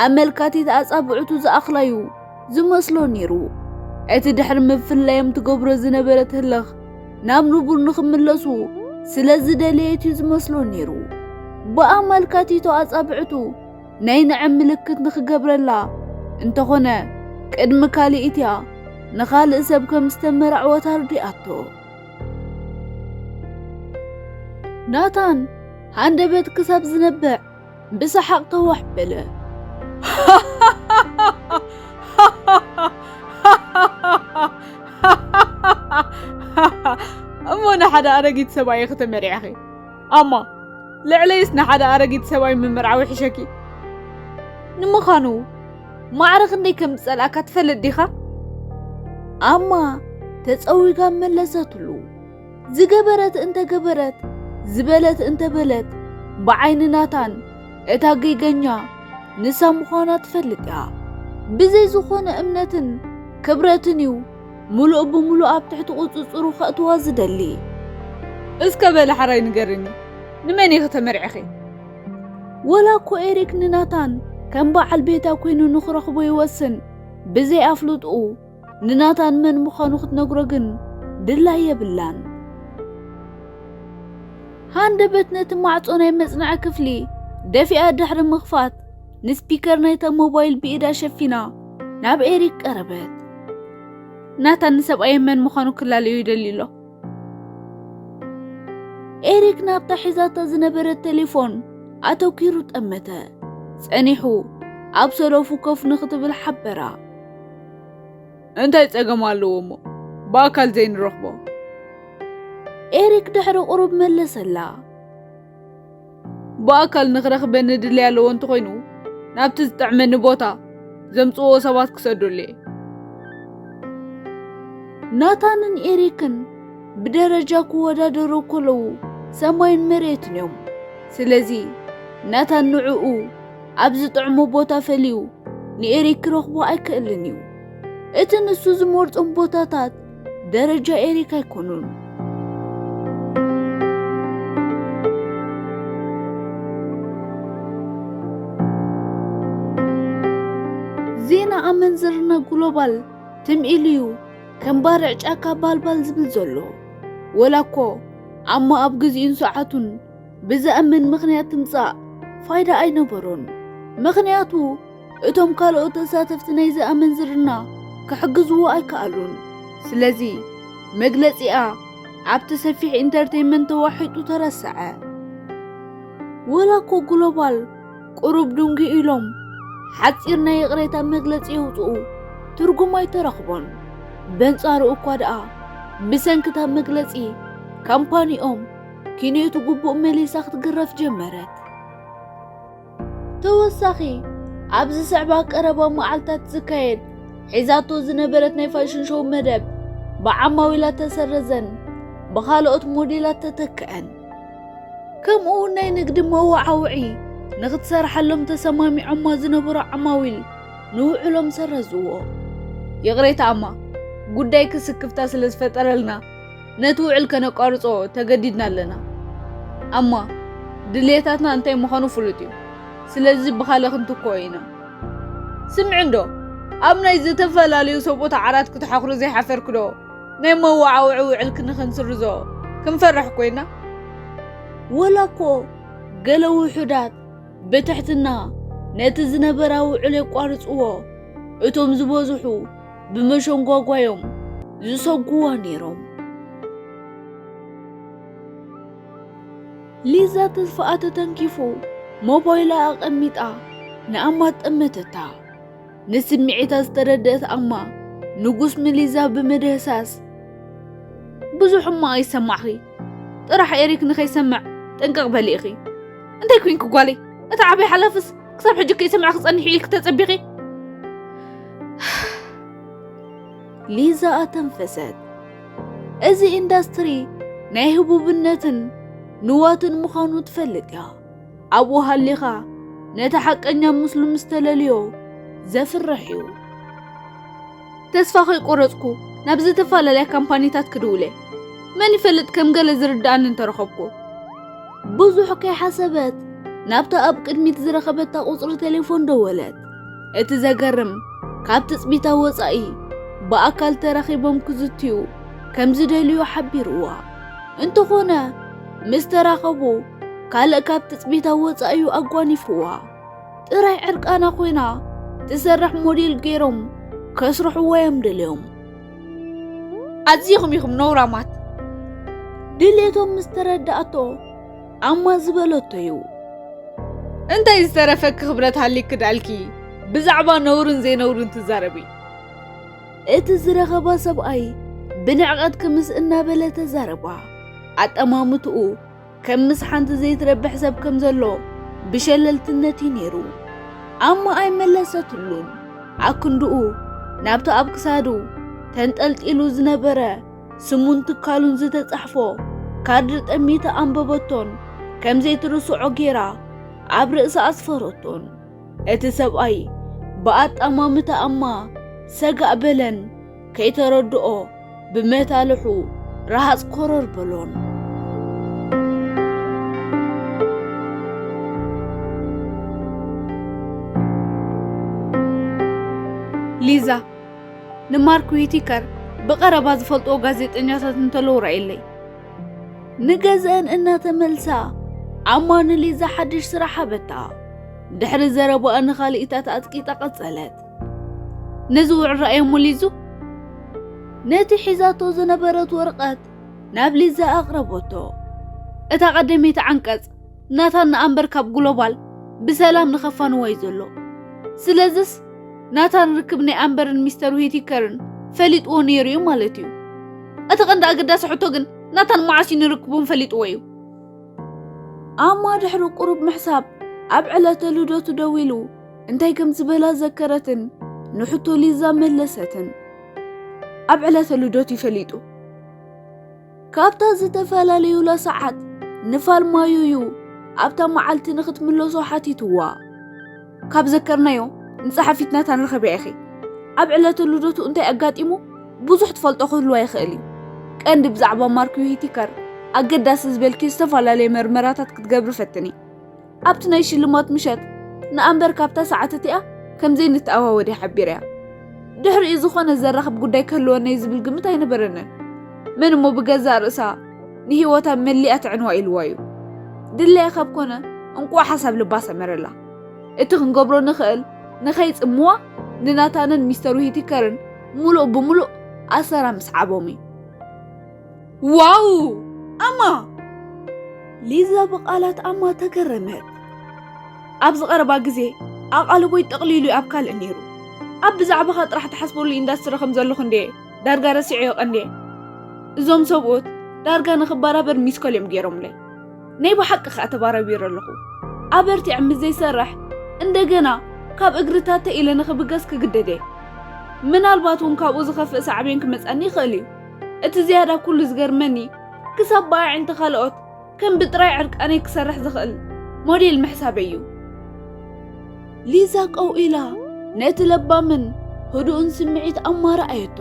ኣመልካቲት ኣጻብዕቱ ዝኣኽላዩ ዝመስሎ ነይሩ። እቲ ድሕሪ ምፍላዮም ትገብሮ ዝነበረት ህልኽ ናብ ንቡር ንኽምለሱ ስለ ዝደለየት እዩ ዝመስሎ ነይሩ። ብኣመልካቲቶ ኣጻብዕቱ ናይ ንዕም ምልክት ንኽገብረላ፣ እንተኾነ ቅድሚ ካልእ እቲኣ ንኻልእ ሰብ ከም ዝተመራዕወታ ኣርዲኣቶ። ናታን ሃንደበት ክሳብ ዝነብዕ ብሰሓቕ ተዋሕ በለ። እሞ ንሓደ ኣረጊት ሰብኣይ ኢኺ ተመሪዕኺ። ኣማ፣ ልዕለይስ ንሓደ ኣረጊት ሰብኣይ ምምርዓው ይሕሸኪ። ንምዃኑ፣ ማዕረ ክንደይ ከም ዝጸልኣካ ትፈልጥ ዲኻ? ኣማ ተጸዊጋ መለሰትሉ። ዝገበረት እንተገበረት፣ ዝበለት እንተበለት፣ ብዓይኒ ናታን እታ ጌገኛ ንሳ ምዃና ትፈልጥ እያ። ብዘይ ዝኾነ እምነትን ክብረትን እዩ ምሉእ ብምሉእ ኣብ ትሕቲ ቁጽጽሩ ከእትዋ ዝደሊ። እስከ በሊ ሓራይ ንገርኒ፣ ንመን ኢኺ ተመርዒኺ? ወላ እኮ ኤሪክ ንናታን ከም በዓል ቤታ ኮይኑ ንኽረኽቦ ይወስን፣ ብዘይ ኣፍልጥኡ ንናታን መን ምዃኑ ክትነግሮ ግን ድላይ የብላን። ሃንደበት ነቲ ማዕጾ ናይ መጽንዒ ክፍሊ ደፊኣ ድሕሪ ምኽፋት፣ ንስፒከር ናይታ ሞባይል ብኢዳ ሸፊና ናብ ኤሪክ ቀረበት። ናታን ንሰብኣየይ መን ምዃኑ ክላለዮ ይደሊ ኣሎ። ኤሪክ ናብታ ሒዛታ ዝነበረት ቴሌፎን ኣተኲሩ ጠመተ። ጸኒሑ ኣብ ሰለፉ ኮፍ ንኽትብል ሓበራ። እንታይ ጸገም ኣለዎ እሞ ብኣካል ዘይንረኽቦ? ኤሪክ ድሕሪ ቁሩብ መለሰላ። ብኣካል ንኽረኽበኒ ድልያ ኣለዎ እንተኾይኑ፣ ናብቲ ዝጥዕመኒ ቦታ ዘምጽእዎ ሰባት ክሰደሉ እየ። ናታንን ኤሪክን ብደረጃ ክወዳደሩ ከለዉ ሰማይን መሬትን እዮም። ስለዚ ናታን ንዕኡ ኣብ ዝጥዕሞ ቦታ ፈልዩ ንኤሪክ ክረኽቦ ኣይክእልን እዩ። እቲ ንሱ ዝመርጾም ቦታታት ደረጃ ኤሪክ ኣይኮኑን። ዜና ኣመንዝርና ግሎባል ትም ኢሉ እዩ ከም ባርዕ ጫካ ባልባል ዝብል ዘሎ። ወላ እኮ ኣማ ኣብ ግዜኡን ሰዓቱን ብዘእምን ምኽንያት ትምጻእ ፋይዳ ኣይነበሮን። ምኽንያቱ እቶም ካልኦት ተሳተፍቲ ናይዚ ኣመንዝርና ክሕግዝዎ ኣይከኣሉን። ስለዚ መግለጺኣ ኣብቲ ሰፊሕ ኢንተርቴይንመንት ተዋሒጡ ተረስዐ። ወላ እኮ ግሎባል ቁሩብ ድንጉ ኢሎም ሓጺር ናይ ይቕሬታ መግለጺ የውጽኡ፣ ትርጉም ኣይተረኽቦን። በንጻሩ እኳ ደኣ ብሰንክታ መግለጺ ካምፓኒኦም ኪንዮቱ ግቡእ መሊሳ ክትግረፍ ጀመረት። ተወሳኺ፣ ኣብ ዝስዕባ ቀረባ መዓልታት ዝካየድ ሒዛቶ ዝነበረት ናይ ፋሽን ሾው መደብ ብዓማዊላ ተሰረዘን ብኻልኦት ሞዴላት ተተክአን። ከምኡ እውን ናይ ንግዲ መወዓውዒ ንኽትሰርሓሎም ተሰማሚዖማ ዝነበሩ ዓማዊል ንውዕሎም ሰረዝዎ። ይቕሬታ ኣማ፣ ጉዳይ ክስክፍታ ስለ ዝፈጠረልና ነቲ ውዕል ከነቋርጾ ተገዲድና ኣለና። ኣማ፣ ድሌታትና እንታይ ምዃኑ ፍሉጥ እዩ። ስለዚ ብኻልእ ክንትክኦ ኢና። ስምዒ እንዶ፣ ኣብ ናይ ዝተፈላለዩ ሰብኡት ዓራት ክትሓኽሩ ዘይሓፈርኩ ዶ? ናይ መወዓውዒ ውዕል ክንክንስርዞ ክንፈርሕ ኮይና። ወላ እኮ ገለ ውሑዳት ብትሕትና ነቲ ዝነበራ ውዕል የቋርጽዎ፣ እቶም ዝበዝሑ ብመሸንጓጓዮም ዝሰጉዋ ነይሮም። ሊዛ ተስፋኣ ተተንኪፉ ሞባይላ ኣቐሚጣ ንኣማ ጠመተታ። ንስምዒታ ዝተረደአት ኣማ ንጉስ ንሊዛ ብምድህሳስ፣ ብዙሕ እሞ ኣይሰማዕኺ፣ ጥራሕ ኤሪክ ንኸይሰምዕ ጥንቅቕ በሊ ኢኺ። እንታይ ኮንኪ ጓለይ? እቲ ዓብይ ሓላፍስ ክሳብ ሕጂ ከይሰምዐ ክጸንሕ ኢልኪ ተጸቢኺ? ሊዛ ኣተንፈሰት። እዚ ኢንዳስትሪ ናይ ህቡብነትን ንዋትን ምዃኑ ትፈልጥ እያ። ኣብኡ ሃሊኻ ነቲ ሓቀኛ ምስሉ ምስ ተለልዮ ዘፍርሕ እዩ። ተስፋ ከይቆረጽኩ ናብ ዝተፈላለያ ካምፓኒታት ክድውለ። መን ይፈልጥ ከም ገለ ዝርድኣኒ እንተረኸብኩ። ብዙሕ ከይሓሰበት ናብታ ኣብ ቅድሚት ዝረኸበታ ቁጽሪ ቴሌፎን ደወለት። እቲ ዘገርም ካብ ትጽቢታ ወጻኢ ብኣካል ተራኺቦም ክዝትዩ ከም ዝደልዩ ሓቢርዋ። እንተኾነ ምስ ተራኸቡ ካልእ ካብ ትጽቢታ ወጻኢ እዩ ኣጓኒፍዋ። ጥራይ ዕርቃና ኮይና ትሰርሕ ሞዴል ገይሮም ከስርሕዋ እዮም ደልዮም። ኣዚኹም ኢኹም ነውራማት። ድሌቶም ምስ ተረዳእቶ ኣማ ዝበለቶ እዩ። እንታይ ዝተረፈኪ ክብረት ሃሊክ ክዳልኪ ብዛዕባ ነውርን ዘይነውርን ትዛረቢ? እቲ ዝረኸባ ሰብኣይ ብንዕቐት ክምስ እናበለ ተዛረባ። ኣጠማምትኡ ከም ምስ ሓንቲ ዘይትረብሕ ሰብ ከም ዘሎ ብሸለልትነት እዩ ነይሩ። ኣማ ኣይመለሰትሉን። ኣክንድኡ ናብቲ ኣብ ክሳዱ ተንጠልጢሉ ዝነበረ ስሙን ትካሉን ዝተጻሕፎ ካርድ ጠሚታ ኣንበበቶን ከም ዘይትርስዖ ጌራ ኣብ ርእሳ ኣስፈረቶን። እቲ ሰብኣይ ብኣጣማምታ ኣማ ሰጋእ በለን። ከይተረድኦ ብመታልሑ ረሃጽ ኮረር በሎን። ሊዛ፣ ንማርክ ዊቲከር ብቐረባ ዝፈልጥዎ ጋዜጠኛታት እንተለዉ ርኣየለይ። ንገዝአን እናተመልሳ ኣማ ንሊዛ ሓድሽ ስራሕ ሃበታ። ድሕሪ ዘረባኣ ንኻልኢታት ኣጽቂጣ ቀጸለት። ነዚ ውዕል ረኣየሞ ሊዙ? ነቲ ሒዛቶ ዝነበረት ወረቐት ናብ ሊዛ ኣቕረበቶ። እታ ቀደመይቲ ዓንቀጽ ናታን ንኣምበር ካብ ግሎባል ብሰላም ንኸፋንዋ እዩ ዘሎ። ስለዝስ ናታን ርክብ ናይ ኣምበርን ሚስተር ዊቲከርን ፈሊጥዎ ነይሩ እዩ ማለት እዩ። እቲ ቀንዲ ኣገዳሲ ሕቶ ግን ናታን መዓስ እዩ ንርክቦም ፈሊጥዎ እዩ? ኣማ ድሕሪ ቁሩብ ምሕሳብ ኣብ ዕለተ ልደቱ ደዊሉ እንታይ ከም ዝበላ ዘከረትን ንሕቶ ሊዛ መለሰትን። ኣብ ዕለተ ልደቱ ይፈሊጡ። ካብታ ዝተፈላለዩላ ሰዓት ንፋል ማዩ እዩ ኣብታ መዓልቲ ንኽትምለሶ ሓቲትዋ። ካብ ዘከርናዮ ንጸሓፊት ናታን ርኸብያ ኢኺ። ኣብ ዕለተ ልደቱ እንታይ ኣጋጢሙ ብዙሕ ትፈልጦ ክህልዋ ይኽእል እዩ። ቀንዲ ብዛዕባ ማርክ ዊቲከር ኣገዳሲ ዝበልኪ ዝተፈላለየ መርመራታት ክትገብሪ ፈትኒ። ኣብቲ ናይ ሽልማት ምሸት ንኣምበር ካብታ ሰዓት እቲኣ ከም ዘይንተኣዋወድ እያ ሓቢረያ። ድሕሪኡ ዝኾነ ዘራኽብ ጉዳይ ክህልወና እዩ ዝብል ግምት ኣይነበረንን። መን እሞ ብገዛእ ርእሳ ንህይወታ መሊኣ ትዕንዋ ኢልዋ እዩ። ድላያ ካብ ኮነ እንቋዕ ሓሳብ ልባ ሰመረላ። እቲ ክንገብሮ ንኽእል ንኸይጽምዋ ንናታንን ሚስተር ዊቲከርን ሙሉእ ብሙሉእ ኣሰራ ምስዓቦም እዩ። ዋው! ኣማ! ሊዛ ብቓላት ኣማ ተገረመት። ኣብዚ ቀረባ ግዜ ኣቓልቦይ ጠቕሊሉ እዩ ኣብ ካልእ ነይሩ። ኣብ ብዛዕባኻ ጥራሕ ትሓስበሉ ኢንዳስትሪ ከም ዘለኹ እንድየ ዳርጋ ረሲዐዮ ቀንድየ። እዞም ሰብኡት ዳርጋ ንኽበራበር ሚስኮል እዮም ገይሮምለይ። ናይ ብሓቂ ከኣ ተባራቢረ ኣለኹ። ኣበርቲዐ ምስ ዘይሰርሕ እንደገና ካብ እግርታተ ኢለ ንኽብገስ ክግደድ እየ። ምናልባት እውን ካብኡ ዝኸፍእ ሳዕቤን ክመጸኒ ይኽእል እዩ። እቲ ዝያዳ ኩሉ ዝገርመኒ ክሳብ ብኣዒንቲ ካልኦት ከም ብጥራይ ዕርቃነይ ክሰርሕ ዝኽእል ሞዴል ምሕሳበይ እዩ። ሊዛ ቀው ኢላ ነቲ ለባምን ህዱእን ስምዒት ኣማ ረኣየቶ።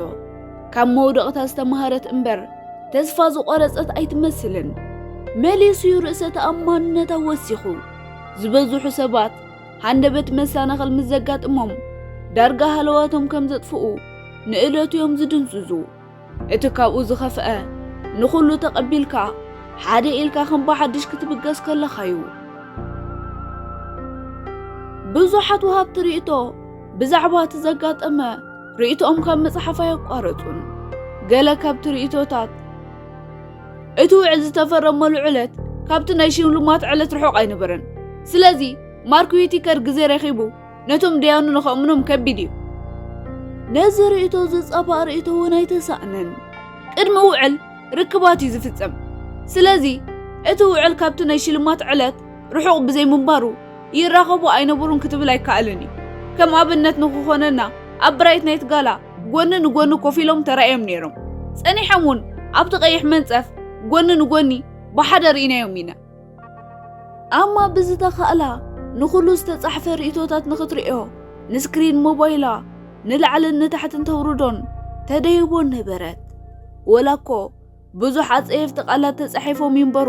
ካብ መውደቕታ ዝተማሃረት እምበር ተስፋ ዝቖረጸት ኣይትመስልን። መሊሱ እዩ ርእሰ ተኣማንነታ ወሲኹ። ዝበዝሑ ሰባት ሃንደበት መሰናኽል ምስ ዘጋጥሞም ዳርጋ ሃለዋቶም ከም ዘጥፍኡ ንእለቱ እዮም ዝድንዝዙ። እቲ ካብኡ ዝኸፍአ ንኹሉ ተቐቢልካ ሓደ ኢልካ ከም ብሓድሽ ክትብገስ ከለኻ'ዩ። ብዙሓት ወሃብቲ ርእይቶ ብዛዕባ እቲ ዘጋጠመ ርእይቶኦም ካብ ምጽሓፍ ኣየቋረጹን። ገለ ካብቲ ርእይቶታት፣ እቲ ውዕል ዝተፈረመሉ ዕለት ካብቲ ናይ ሽልማት ዕለት ርሑቕ ኣይነበረን። ስለዚ ማርክ ዊቲከር ግዜ ረኺቡ ነቶም ደያኑ ንኸእምኖም ከቢድ እዩ። ነዚ ርእይቶ ዝጻባእ ርእይቶ እውን ኣይተሳእነን። ቅድሚ ውዕል ርክባት እዩ ዝፍጸም። ስለዚ እቲ ውዕል ካብቲ ናይ ሽልማት ዕለት ርሑቕ ብዘይምንባሩ ይራኸቡ ኣይነበሩን ክትብል ኣይከኣልን እዩ። ከም ኣብነት ንኽኾነና ኣብ ብራይት ናይት ጋላ ጎኒ ንጎኒ ኮፍ ኢሎም ተራእዮም ነይሮም። ጸኒሖም እውን ኣብቲ ቀይሕ መንጸፍ ጎኒ ንጎኒ ብሓደ ርኢናዮም ኢና። ኣማ ብዝተኻእላ ንኹሉ ዝተጻሕፈ ርእይቶታት ንኽትርእዮ ንስክሪን ሞባይላ ንላዕልን ንታሕትን ተውርዶን ተደይቦን ነበረት። ወላ እኮ ብዙሕ ኣጸየፍቲ ቃላት ተጻሒፎም ይንበሩ፣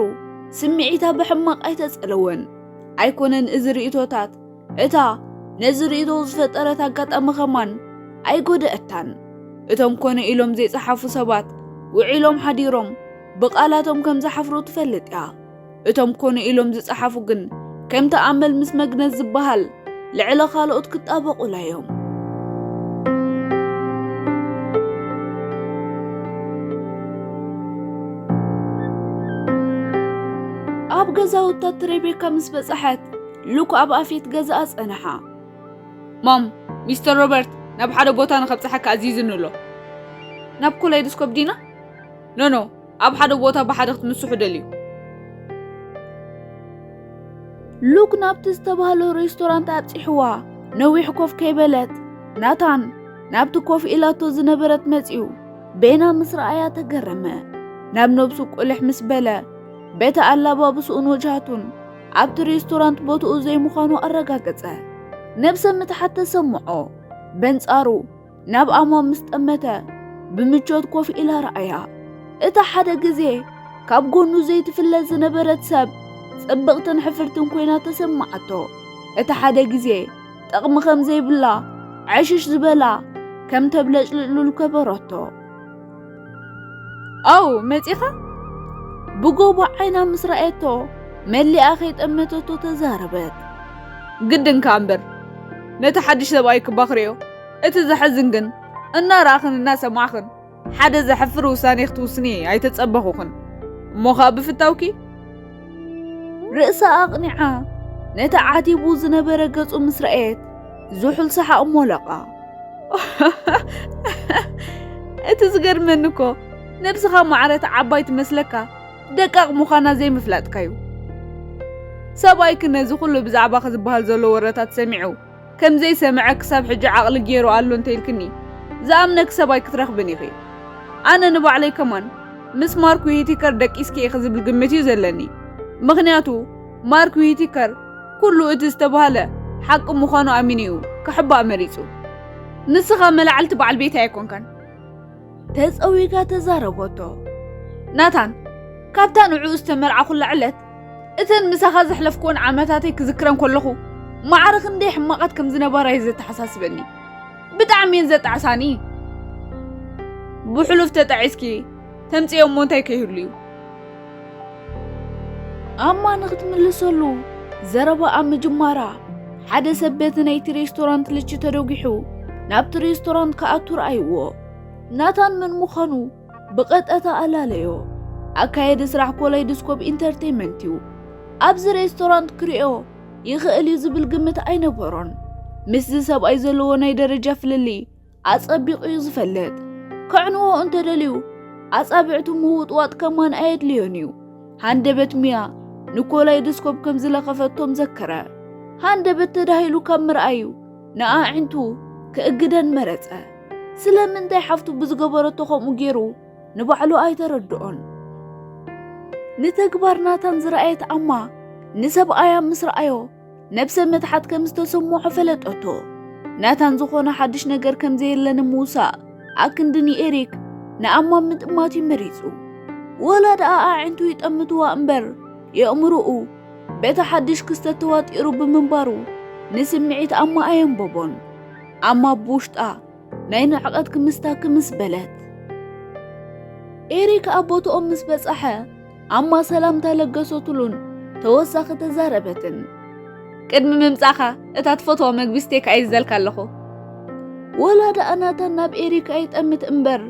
ስምዒታ ብሕማቕ ኣይተጸለወን። ኣይኮነን እዚ ርእይቶታት፣ እታ ነዚ ርእይቶ ዝፈጠረት ኣጋጣሚ ኸማን ኣይጎደኣታን። እቶም ኮነ ኢሎም ዘይጸሓፉ ሰባት ውዒሎም ሓዲሮም ብቓላቶም ከም ዝሓፍሩ ትፈልጥ እያ። እቶም ኮነ ኢሎም ዝጸሓፉ ግን ከምቲ ኣመል ምስ መግነዝ ዝበሃል ልዕሊ ካልኦት ክጣበቑላ እዮም። ኣብ ገዛውታ ትሬቤካ ምስ በጻሐት ሉክ ኣብ ኣፌት ገዛኣ ጸንሓ። ማም፣ ሚስተር ሮበርት ናብ ሓደ ቦታ ንኸብጽሓካ ኣዚዙኒ ኣሎ። ናብ ኮላይዶስኮፕ ዲና? ኖ ኖ፣ ኣብ ሓደ ቦታ ብሓደ ክትምስሑ ደልዩ። ሉክ ናብቲ ዝተባህሎ ሬስቶራንት ኣብጺሕዋ ነዊሕ ኮፍ ከይበለት ናታን ናብቲ ኮፍ ኢላቶ ዝነበረት መጺኡ ቤና ምስ ረኣያ ተገረመ። ናብ ነብሱ ቁልሕ ምስ በለ በቲ ኣላባብስኡን ወጅሃቱን ኣብቲ ሬስቶራንት ቦትኡ ዘይምዃኑ ኣረጋገጸ። ነብሰ ምትሓት ተሰምዖ። በንጻሩ ናብ ኣማ ምስ ጠመተ ብምቾት ኮፍ ኢላ ረኣያ። እታ ሓደ ግዜ ካብ ጎኑ ዘይትፍለ ዝነበረት ሰብ ጽብቕትን ሕፍርትን ኮይና ተሰማዓቶ። እታ ሓደ ግዜ ጥቕሚ ከም ዘይብላ ዕሽሽ ዝበላ ከም ተብለጭልጭ ሉል ከበረቶ። ኣው መጺኻ? ብጎቦ ዓይና ምስ ረኣየቶ መሊኣ ከይጠመተቶ ተዛረበት። ግድን ከኣ እምበር ነቲ ሓድሽ ሰብኣይ ክባ ክርእዮ። እቲ ዘሕዝን ግን እናረኣኽን እናሰማዕኽን ሓደ ዘሕፍር ውሳኔ ክትውስኒ ኣይተጸበኹኽን። እሞ ኸኣ ብፍታውኪ ርእሳ ኣቕኒዓ ነቲ ዓቲቡ ዝነበረ ገጹ ምስ ረኣየት ዝሑል ሰሓቕ ሞለቓ። እቲ ዝገርመኒ እኮ ነብስኻ ማዕረ እታ ዓባይ ትመስለካ ደቃቕ ምዃና ዘይምፍላጥካ እዩ። ሰብኣይኪ ነዚ ኩሉ ብዛዕባኺ ዝበሃል ዘሎ ወረታት ሰሚዑ ከም ዘይሰምዐ ክሳብ ሕጂ ዓቕሊ ገይሩ ኣሎ እንተኢልክኒ ዝኣምነኪ ሰብኣይ ክትረኽብን ኢኺ። ኣነ ንባዕለይ ከማን ምስ ማርክ ዊሂቲከር ደቂስኪ ኢኺ ዝብል ግምት እዩ ዘለኒ። ምኽንያቱ ማርክ ዊሂቲከር ኩሉ እቲ ዝተባህለ ሓቂ ምዃኑ ኣሚኑ እዩ ክሕባእ መሪጹ። ንስኻ መላዕልቲ በዓል ቤት ኣይኮንካን። ተጸዊጋ ተዛረበቶ። ናታን፣ ካብታ ንዕኡ ዝተመርዓኹላ ዕለት እተን ምሳኻ ዘሕለፍኩወን ዓመታተይ ክዝክረን ከለኹ ማዕረ ክንደይ ሕማቓት ከም ዝነበራ እዩ ዘተሓሳስበኒ። ብጣዕሚ እየን ዘጣዕሳኒ። ብሕሉፍ ተጣዒስኪ ተምጽዮ እሞ እንታይ ከይህሉ እዩ? ኣማ ንክትምልሰሉ ዘረባ ኣብ ምጅማራ ሓደ ሰብ በቲ ናይቲ ሬስቶራንት ልቺ ተደጒሑ ናብቲ ሬስቶራንት ክኣቱ ረኣይዎ። ናታን መን ምዃኑ ብቐጠታ ኣላለዮ። ኣካየዲ ስራሕ ኮላይዶስኮፕ ኢንተርቴይመንት እዩ። ኣብዚ ሬስቶራንት ክሪኦ ይኽእል እዩ ዝብል ግምት ኣይነበሮን። ምስዚ ሰብኣይ ዘለዎ ናይ ደረጃ ፍልልይ ኣጸቢቑ እዩ ዝፈልጥ። ከዕንዎ እንተደልዩ ኣጻብዕቱ ምውጥዋጥ ከማን ኣየድልዮን እዩ። ሃንደበት ሚያ ንኮላይዶስኮፕ ከም ዝለኸፈቶም ዘከረ። ሃንደበት ተዳሂሉ ካብ ምርኣዩ ንኣዒንቱ ክእግደን መረጸ። ስለምንታይ ሓፍቱ ብዝገበረቶ ከምኡ ገይሩ ንባዕሉ ኣይተረድኦን። ንተግባር ናታን ዝረኣየት ኣማ ንሰብኣያ ምስ ረኣዮ ነብሰ ምትሓት ከም ዝተሰምዖ ፈለጠቶ። ናታን ዝኾነ ሓድሽ ነገር ከም ዘየለ ንምውሳእ ኣክንዲ ንኤሪክ ንኣማ ምጥማት እዩ መሪጹ። ወላ ደኣ ኣዒንቱ ይጠምትዋ እምበር የእምሮኡ በቲ ሓድሽ ክስተት ተዋጢሩ ብምንባሩ ንስምዒት ኣማ ኣየንበቦን። ኣማ ብውሽጣ ናይ ንዕቐት ክምስታ ክምስ በለት። ኤሪክ ኣብ ቦትኦም ምስ በጻሐ ኣማ ሰላምታ ለገሰትሉን ተወሳኺ ተዛረበትን። ቅድሚ ምምጻኻ እታ ትፈትዋ መግቢ ስቴክ ኣይዝዘልካ ኣለኹ። ወላ ደኣ ናታን ናብ ኤሪክ ኣይጠምት እምበር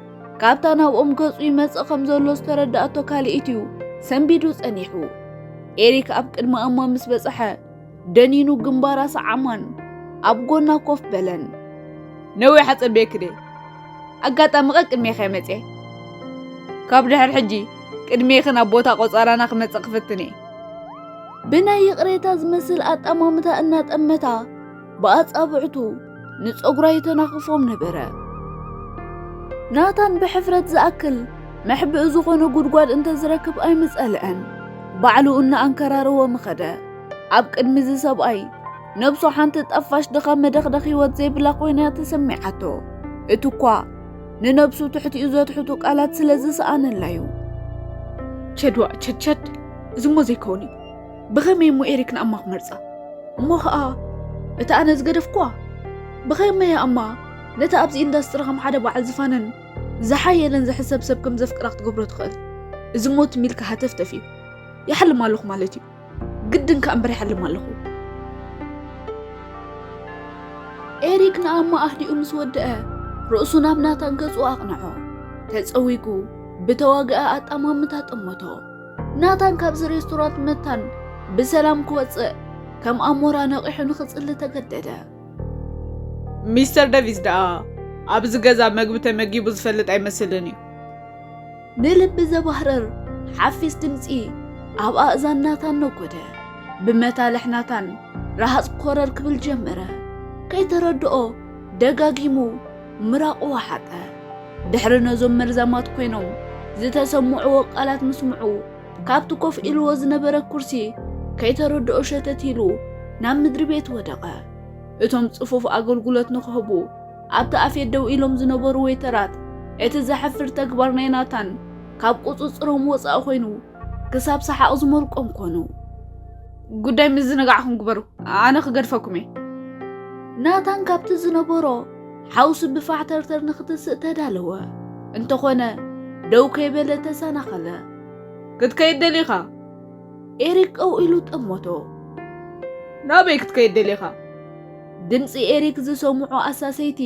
ካብታ ናብኦም ገጹ ይመጽእ ከም ዘሎ ዝተረዳእቶ ካልኢት እዩ ሰንቢዱ ጸኒሑ። ኤሪክ ኣብ ቅድሚ ኣማ ምስ በጻሐ ደኒኑ ግንባራ ሰዓማን ኣብ ጎና ኮፍ በለን። ነዊሕ ኣጸብየኪ ድየ? ኣጋጣሚ ቀቅድሜኻ እየ መጽየ። ካብ ድሕር ሕጂ ቅድሜኽን ኣብ ቦታ ቆጸራና ክመጽእ ክፍትን እየ። ብናይ ይቕሬታ ዝመስል ኣጠማምታ እናጠመታ ብኣጻብዕቱ ንጸጉራ የተናኽፎም ነበረ። ናታን ብሕፍረት ዝኣክል መሕብኢ ዝኾነ ጉድጓድ እንተዝረክብ ኣይምጸልአን። ባዕሉ እናኣንከራረወ ምኸደ። ኣብ ቅድሚ እዚ ሰብኣይ ነብሱ ሓንቲ ጠፋሽ ድኻ መደኽደኽ ህይወት ዘይብላ ኮይና ተሰሚዓቶ። እቲ እኳ ንነብሱ ትሕቲኡ ዘትሕቱ ቃላት ስለ ዝሰኣነላ እዩ። ቸድዋ ቸድቸድ፣ እዚ እሞ ዘይከውን እዩ። ብኸመይ እሞ ኤሪክ ንኣማ ክመርጻ? እሞ ኸኣ እታ ኣነ ዝገደፍኩዋ? ብኸመይ ኣማ ነታ ኣብዚ ኢንዳስትሪ ከም ሓደ በዓል ዝፋነን ዝሓየለን ዝሕሰብ ሰብ ከም ዘፍቅራ ክትገብሮ ትኽእል? እዚ እሞ ትም ኢልካ ሃተፍተፍ እዩ። ይሓልም ኣለኹ ማለት እዩ። ግድን ከኣ እምበር ይሓልም ኣለኹ። ኤሪክ ንኣማ ኣህዲኡ ምስ ወደአ፣ ርእሱ ናብ ናታን ገጹ ኣቕንዖ። ተጸዊጉ፣ ብተዋግኣ ኣጣማምታ ጠመቶ። ናታን ካብዚ ሬስቶራንት መታን ብሰላም ክወጽእ፣ ከም ኣሞራ ነቒሑ ንኽጽሊ ተገደደ። ሚስተር ዴቪስ ደኣ ኣብዚ ገዛ መግቢ ተመጊቡ ዝፈልጥ ኣይመስልን እዩ። ንልቢ ዘባህርር ሓፊስ ድምጺ ኣብ ኣእዛን ናታን ነጎደ። ብመታልሕ ናታን ረሃጽ ኮረር ክብል ጀመረ። ከይተረድኦ ደጋጊሙ ምራቑ ወሓጠ። ድሕሪ ነዞም መርዛማት ኮይኖም ዝተሰምዕዎ ቃላት ምስምዑ፣ ካብቲ ኮፍ ኢልዎ ዝነበረ ኩርሲ ከይተረድኦ ሸተት ኢሉ ናብ ምድሪ ቤት ወደቐ። እቶም ጽፉፍ ኣገልግሎት ንኽህቡ ኣብቲ ኣፌት ደው ኢሎም ዝነበሩ ዌይተራት፣ እቲ ዘሕፍር ተግባር ናይ ናታን ካብ ቁጽጽሮም ወጻኢ ኮይኑ፣ ክሳብ ሰሓቕ ዝመልቆም ኮኑ። ጉዳይ ምዝንጋዕኩም ግበሩ፣ ኣነ ክገድፈኩም እየ። ናታን ካብቲ ዝነበሮ ሓውሲ ብፋሕተርተር ንኽትስእ ተዳለወ። እንተኾነ፣ ደው ከይበለ ተሰናኸለ። ክትከይድ ደሊኻ? ኤሪክ ቀው ኢሉ ጠመቶ። ናበይ ክትከይድ ደሊኻ? ድምጺ ኤሪክ ዝሰምዑ ኣሳሰይቲ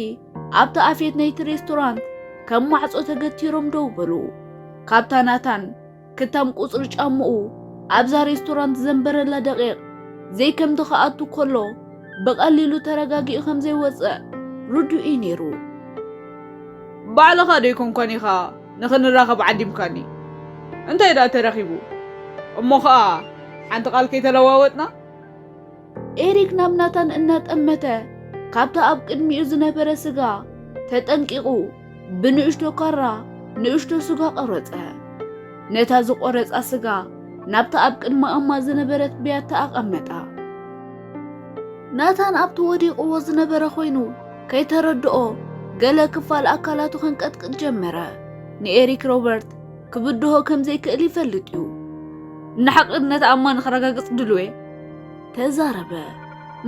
ኣብቲ ኣፌት ናይቲ ሬስቶራንት ከም ማዕጾ ተገቲሮም ደው በሉ። ካብታ ናታን ክታም ቁጽሪ ጫምኡ ኣብዛ ሬስቶራንት ዘንበረላ ደቂቕ ዘይከምቲ ክኣቱ ከሎ ብቐሊሉ ተረጋጊኡ ከም ዘይወጽእ ርዱእ እዩ ነይሩ። ባዕልኻ ዶ ኣይኮንካን ኢኻ ንኽንራኸብ ዓዲምካኒ? እንታይ ደኣ ተረኺቡ? እሞ ኸኣ ሓንቲ ቃል ከይተለዋወጥና? ኤሪክ ናብ ናታን እናጠመተ ካብቲ ኣብ ቅድሚኡ ዝነበረ ስጋ ተጠንቂቑ ብንእሽቶ ካራ ንእሽቶ ስጋ ቆረጸ። ነታ ዝቆረጻ ስጋ ናብታ ኣብ ቅድሚ ኣማ ዝነበረት ብያታ ኣቐመጣ። ናታን ኣብቲ ወዲቕዎ ዝነበረ ኮይኑ ከይተረድኦ ገለ ክፋል ኣካላቱ ከንቀጥቅጥ ጀመረ። ንኤሪክ ሮበርት ክብድሆ ከም ዘይክእል ይፈልጥ እዩ። ንሓቅነት ኣማ ንኸረጋግጽ ድልው እየ። ተዛረበ።